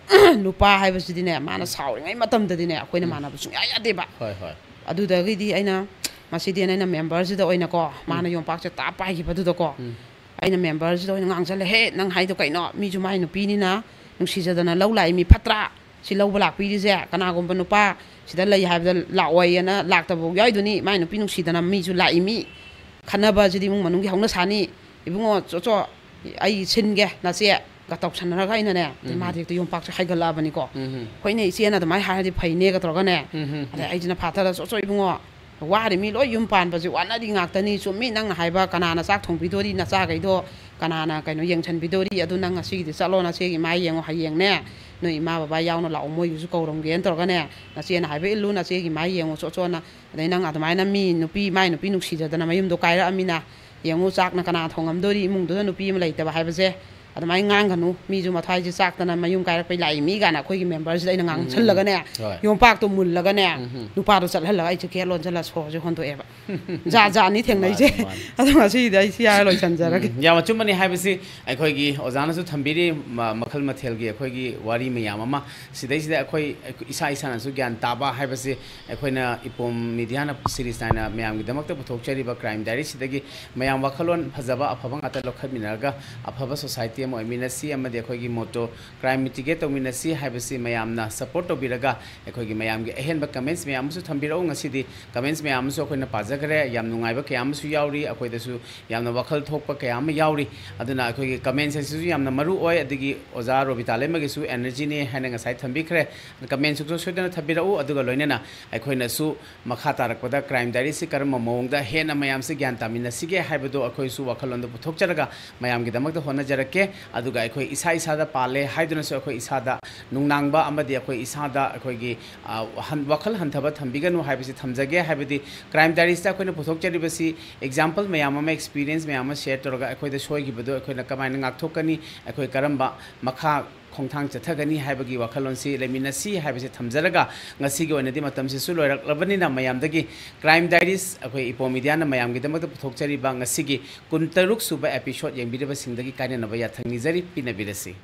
ꯅꯨꯄꯥ ꯍꯥꯏꯕꯁꯤꯗꯤꯅꯦ, ꯃꯥꯅ ꯎꯝ꯫ ꯁꯥꯎꯔꯤꯉꯩ ꯃꯇꯝꯗꯗꯤꯅꯦ ꯑꯩꯈꯣꯏꯅ ꯎꯝ꯫ ꯃꯥꯟꯅꯕ ꯁꯨꯡꯌꯥ ꯌꯥꯗꯦꯕ꯫ ꯍꯣꯏ, ꯍꯣꯏ꯫ ꯑꯗꯨꯗꯒꯤꯗꯤ ꯑꯩꯅ, ꯃꯁꯤꯗꯤ ꯑꯩꯅ ꯃꯦꯝꯕꯔꯁꯤꯗ ꯑꯣꯏꯅꯀꯣ, ꯎꯝ꯫ ꯃꯥꯅ ꯌꯣꯝꯄꯥꯛꯁꯦ ꯇꯥꯞ ꯄꯥꯏꯈꯤꯕꯗꯨꯗꯀꯣ, ꯎꯝ꯫ ꯑꯩꯅ ꯃꯦꯝꯕꯔꯁꯤꯗ ꯑꯣꯏꯅ ꯉꯥꯡꯁꯜꯂꯦ, "ꯍꯦ, ꯅꯪ ꯍꯥꯏꯗꯣ ꯀꯩꯅꯣ? ꯃꯤꯁꯨ ꯃꯥꯏ ꯅꯨꯄꯤꯅꯤꯅ ꯅꯨꯡꯁꯤꯖꯗꯅ ꯂꯧ ꯂꯥꯛꯏ ꯃꯤ ꯐꯠꯇ꯭ꯔꯥ? ꯁꯤ ꯂꯧꯕ ꯂꯥꯛꯄꯤꯔꯤꯁꯦ ꯀꯅꯥꯒꯨꯝꯕ ꯅꯨꯄꯥ ꯁꯤꯗ ꯂꯩ ꯍꯥꯏꯕꯗ ꯂꯥꯛꯑꯣꯏꯅ ꯂꯥꯛꯇꯕ ꯌꯥꯎꯏꯗꯨꯅꯤ꯫ ꯃꯥꯏ ꯅꯨꯄꯤ ꯅꯨꯡꯁꯤꯗꯅ ꯃꯤꯁꯨ ꯂꯥꯛꯏ ꯃꯤ꯫ ꯈꯠꯅꯕꯁꯤꯗꯤ ꯏꯃꯨꯡ ꯃꯅꯨꯡꯒꯤ ꯍꯧꯅ ꯁꯥꯅꯤ꯫ ꯏꯕꯨꯡꯉꯣ, ꯆꯣ ꯆꯣ, ꯑꯩ ꯁꯤꯟꯒꯦ, ꯅꯆꯦꯒ ꯇꯧꯁꯟꯅꯔꯒ ꯑꯩꯅꯅꯦ", ꯑꯗꯩ ꯎꯝ꯫ ꯃꯥꯗꯤ ꯍꯦꯛꯇ ꯌꯣꯝꯄꯥꯛꯁꯦ ꯍꯥꯏꯒꯠꯂꯛꯑꯕꯅꯤꯀꯣ꯫ ꯎꯝ꯫ "ꯍꯣꯏꯅꯦ, ꯏꯆꯦꯅ ꯑꯗꯨꯃꯥꯏꯅ ꯍꯥꯏꯔꯗꯤ ꯐꯩꯅꯦꯒ" ꯇꯧꯔꯒꯅꯦ꯫ ꯎꯝ꯫ ꯑꯗꯩ ꯑꯩꯁꯤꯅ ꯐꯥꯊꯔ, "ꯆꯣ ꯆꯣ ꯏꯕꯨꯡꯉꯣ, ꯋꯥꯔꯤ ꯃꯤ ꯂꯣꯏ ꯌꯨꯝ ꯄꯥꯟꯕꯁꯦ ꯋꯥꯅꯔꯤ ꯉꯥꯛꯇꯅꯤ꯫ ꯆꯨꯝꯃꯤ ꯅꯪꯅ ꯍꯥꯏꯕ, ꯀꯅꯥꯅ ꯆꯥꯛ ꯊꯣꯡꯕꯤꯗꯣꯔꯤ, ꯅꯆꯥꯈꯩꯗꯣ ꯀꯅꯥꯅ ꯀꯩꯅꯣ ꯌꯦꯡꯁꯟꯕꯤꯗꯣꯔꯤ? ꯑꯗꯨ ꯅꯪ ꯉꯁꯤꯒꯤꯗꯤ ꯆꯠꯂꯣ, ꯅꯆꯦꯒꯤ ꯃꯥꯏ ꯌꯦꯡꯉꯣ, ꯍꯌꯦꯡꯅꯦ ꯅꯣꯏ ꯏꯃꯥ ꯕꯕꯥ ꯌꯥꯎꯅ ꯂꯥꯛꯑꯣ, ꯃꯣꯏꯒꯤꯁꯨ ꯀꯧꯔꯝꯒꯦꯅ" ꯇꯧꯔꯒꯅꯦ, "ꯅꯆꯦꯅ ꯍꯥꯏꯕ ꯏꯜꯂꯨ, ꯅꯆꯦꯒꯤ ꯃꯥꯏ ꯌꯦꯡꯉꯣ ꯆꯣꯠ ꯆꯣꯠꯅ꯫ ꯑꯗꯩ ꯅꯪ ꯑꯗꯨꯃꯥꯏꯅ ꯃꯤ ꯅꯨꯄꯤ, ꯃꯥꯏ ꯅꯨꯄꯤ ꯅꯨꯡꯁꯤꯖꯗꯅ ꯃꯌꯨꯝꯗꯣ ꯀꯥꯏꯔꯛꯑꯃꯤꯅ, ꯌꯦꯡꯉꯨ, ꯆꯥꯛꯅ ꯀꯅꯥ ꯊꯣꯡꯉꯝꯗꯣꯔꯤ? ꯏꯃꯨꯡꯗꯨꯗ ꯅꯨꯄꯤ ꯑꯃ ꯂꯩꯇꯕ ꯍꯥꯏꯕꯁꯦ ꯑꯗꯨꯃꯥꯏꯅ ꯉꯥꯡꯒꯅꯨ꯫ ꯃꯤꯁꯨ ꯃꯊ꯭ꯋꯥꯏꯁꯦ ꯆꯥꯛꯇꯅ ꯃꯌꯨꯝ ꯀꯥꯏꯔꯛꯄꯩ ꯂꯥꯛꯏ ꯃꯤ ꯀꯥꯏꯅ ꯑꯩꯈꯣꯏꯒꯤ ꯃꯦꯝꯕꯔꯁꯤꯗ ꯑꯩꯅ ꯉꯥꯡꯁꯜꯂꯒꯅꯦ, ꯍꯣꯏ꯫ ꯌꯣꯝꯄꯥꯛꯇꯣ ꯃꯨꯜꯂꯒꯅꯦ, ꯅꯨꯄꯥꯗꯣ ꯆꯠꯍꯜꯂꯒ ꯑꯩꯁꯦ ꯒꯦꯠ ꯂꯣꯟꯁꯤꯜꯂ ꯁꯣꯁꯦ ꯍꯣꯟꯗꯣꯛꯑꯦꯕ꯫ ꯖꯥꯠ ꯖꯥꯠꯅꯤ ꯊꯦꯡꯅꯩꯁꯦ꯫ ꯃꯥꯅꯤ, ꯃꯥꯅꯤ꯫ ꯑꯗꯣ ꯉꯁꯤꯗꯤ ꯑꯩ ꯁꯤ ꯍꯥꯏꯔ ꯂꯣꯏꯁꯟꯖꯔꯒꯦ꯫ ꯎꯝ, ꯌꯥꯝ ꯑꯆꯨꯝꯕꯅꯤ ꯍꯥꯏꯕꯁꯤ ꯑꯩꯈꯣꯏꯒꯤ ꯑꯣꯖꯥꯅꯁꯨ ꯊꯝꯕꯤꯔꯤ, ꯃ-, ꯃꯈꯜ ꯃꯊꯦꯜꯒꯤ ꯑꯩꯈꯣꯏꯒꯤ ꯋꯥꯔꯤ ꯃꯌꯥꯝ ꯑꯃ꯫ ꯁꯤꯗꯩꯁꯤꯗ ꯑꯩꯈꯣꯏ, ꯑꯩꯈꯣꯏ ꯏꯁꯥ ꯏꯁꯥꯅꯁꯨ ꯒ꯭ꯌꯥꯟ ꯇꯥꯕ ꯍꯥꯏꯕꯁꯤ ꯑꯩꯈꯣꯏꯅ ꯏꯄꯣꯝ ꯃꯤꯗꯤꯌꯥꯅ ꯁꯤꯔꯤꯁ ꯅꯥꯏꯅ ꯃꯌꯥꯝꯒꯤꯗꯃꯛꯇ ꯄꯨꯊꯣꯛꯆꯔꯤꯕ ꯀ꯭ꯔꯥꯏꯝ ꯗꯥꯏꯔꯤꯁꯤꯗꯒꯤ ꯃꯌꯥꯝ ꯋꯥꯈꯜꯂꯣꯟ ꯐꯖꯕ ꯑꯐꯕ ꯉꯥꯛꯇ ꯂꯧꯈꯠꯃꯤꯟꯅꯔꯒ ꯑꯐꯕ ꯁꯣꯁꯥꯏꯇꯤ ꯑꯃ ꯑꯣꯏꯃꯤꯟꯅꯁꯤ ꯑꯃꯗꯤ ꯑꯩꯈꯣꯏꯒꯤ ꯃꯣꯇꯣ ꯀ꯭ꯔꯥꯏꯝ ꯃꯤꯇꯤꯒꯦꯠ ꯇꯧꯃꯤꯟꯅꯁꯤ ꯍꯥꯏꯕꯁꯤ ꯃꯌꯥꯝꯅ ꯁꯄꯣꯔꯠ ꯇꯧꯕꯤꯔꯒ ꯑꯩꯈꯣꯏꯒꯤ ꯃꯌꯥꯝꯒꯤ ꯑꯍꯦꯟꯕ ꯀꯃꯦꯟꯁ ꯃꯌꯥꯝ ꯑꯃꯁꯨ ꯊꯝꯕꯤꯔꯛꯎ꯫ ꯉꯁꯤꯗꯤ ꯀꯃꯦꯟꯁ ꯃꯌꯥꯝ ꯑꯃꯁꯨ ꯑꯩꯈꯣꯏꯅ ꯄꯥꯖꯈ꯭ꯔꯦ꯫ ꯌꯥꯝ ꯅꯨꯡꯉꯥꯏꯕ ꯀꯌꯥ ꯑꯃꯁꯨ ꯌꯥꯎꯔꯤ, ꯑꯩꯈꯣꯏꯗꯁꯨ ꯌꯥꯝꯅ ꯋꯥꯈꯜ ꯊꯣꯛꯄ ꯀꯌꯥ ꯑꯃ ꯌꯥꯎꯔꯤ꯫ ꯑꯗꯨꯅ ꯑꯩꯈꯣꯏꯒꯤ ꯀꯃꯦꯟꯁ ꯑꯁꯤꯁꯨ ꯌꯥꯝꯅ ꯃꯔꯨ ꯑꯣꯏ꯫ ꯑꯗꯒꯤ ꯑꯣꯖꯥ ꯔꯣꯕꯤꯇꯥ ꯂꯩꯃꯒꯤꯁꯨ ꯑꯦꯅꯔꯖꯤꯅꯦ ꯍꯥꯏꯅ ꯉꯁꯥꯏ ꯊꯝꯕꯤꯈ꯭ꯔꯦ꯫ ꯀꯃꯦꯟꯁꯨ ꯁꯣꯏꯗꯅ ꯊꯝꯕꯤꯔꯛꯎ꯫ ꯑꯗꯨꯒ ꯂꯣꯏꯅꯅ ꯑꯩꯈꯣꯏꯅꯁꯨ ꯃꯈꯥ ꯇꯥꯔꯛꯄꯗ ꯀ꯭ꯔꯥꯏꯝ ꯗꯥꯏꯔꯤꯁꯤ ꯀꯔꯝꯕ ꯃꯑꯣꯡꯗ ꯍꯦꯟꯅ ꯃꯌꯥꯝꯁꯤ ꯒ꯭ꯌꯥꯟ ꯇꯥꯃꯤꯟꯅꯁꯤꯒꯦ ꯍꯥꯏꯕꯗꯨ ꯑꯩꯈꯣꯏꯁꯨ ꯋꯥꯈꯜꯂꯣꯟꯗꯨ ꯄꯨꯊꯣꯛꯆꯔꯒ ꯃꯌꯥꯝꯒꯤꯗꯃꯛꯇ ꯍꯣꯠꯅꯖꯔꯛꯀꯦ꯫ ꯑꯗꯨꯒ ꯑꯩꯈꯣꯏ ꯏꯁꯥ ꯏꯁꯥꯗ ꯄꯥꯜꯂꯦ ꯍꯥꯏꯗꯨꯅꯁꯨ ꯑꯩꯈꯣꯏ ꯏꯁꯥꯗ ꯅꯨꯡꯅꯥꯡꯕ ꯑꯃꯗꯤ ꯑꯩꯈꯣꯏ ꯏꯁꯥꯗ ꯑꯩꯈꯣꯏꯒꯤ, ꯑ, ꯍꯟ-, ꯋꯥꯈꯜ ꯍꯟꯊꯕ ꯊꯝꯕꯤꯒꯅꯨ ꯍꯥꯏꯕꯁꯤ ꯊꯝꯖꯒꯦ꯫ ꯍꯥꯏꯕꯗꯤ ꯀ꯭ꯔꯥꯏꯝ ꯗꯥꯏꯔꯤꯁꯇ ꯑꯩꯈꯣꯏꯅ ꯄꯨꯊꯣꯛꯆꯔꯤꯕꯁꯤ ꯑꯦꯛꯖꯥꯝꯄꯜ ꯃꯌꯥꯝ ꯑꯃ, ꯑꯦꯛꯁꯄꯤꯔꯤꯌꯦꯟꯁ ꯃꯌꯥꯝ ꯑꯃ ꯁꯦꯌꯔ ꯇꯧꯔꯒ ꯑꯩꯈꯣꯏꯗ ꯁꯣꯏꯈꯤꯕꯗꯨ ꯑꯩꯈꯣꯏꯅ ꯀꯃꯥꯏꯅ ꯉꯥꯛꯊꯣꯛꯀꯅꯤ, ꯑꯩꯈꯣꯏ ꯀꯔꯝꯕ ꯃꯈꯥ ꯈꯣꯡꯊꯥꯡ ꯆꯠꯊꯒꯅꯤ ꯍꯥꯏꯕꯒꯤ ꯋꯥꯈꯜꯂꯣꯟꯁꯤ ꯂꯩꯃꯤꯟꯅꯁꯤ ꯍꯥꯏꯕꯁꯤ ꯊꯝꯖꯔꯒ, ꯉꯁꯤꯒꯤ ꯑꯣꯏꯅꯗꯤ ꯃꯇꯝꯁꯤꯁꯨ ꯂꯣꯏꯔꯛꯂꯕꯅꯤꯅ ꯃꯌꯥꯝꯗꯒꯤ ꯀ꯭ꯔꯥꯏꯝ ꯗꯥꯏꯔꯤꯁ ꯑꯩꯈꯣꯏ ꯏꯄꯣꯝ ꯃꯤꯗꯤꯌꯥꯅ ꯃꯌꯥꯝꯒꯤꯗꯃꯛꯇ ꯄꯨꯊꯣꯛꯆꯔꯤꯕ ꯉꯁꯤꯒꯤ ꯀꯨꯟꯇꯔꯨꯛ ꯁꯨꯕ ꯑꯦꯄꯤꯁꯣꯗ ꯌꯦꯡꯕꯤꯔꯤꯕꯁꯤꯡꯗꯒꯤ ꯀꯥꯏꯅꯅꯕ ꯌꯥꯊꯪ ꯅꯤꯖꯔꯤ꯫ ꯄꯤꯅꯕꯤꯔꯁꯤ꯫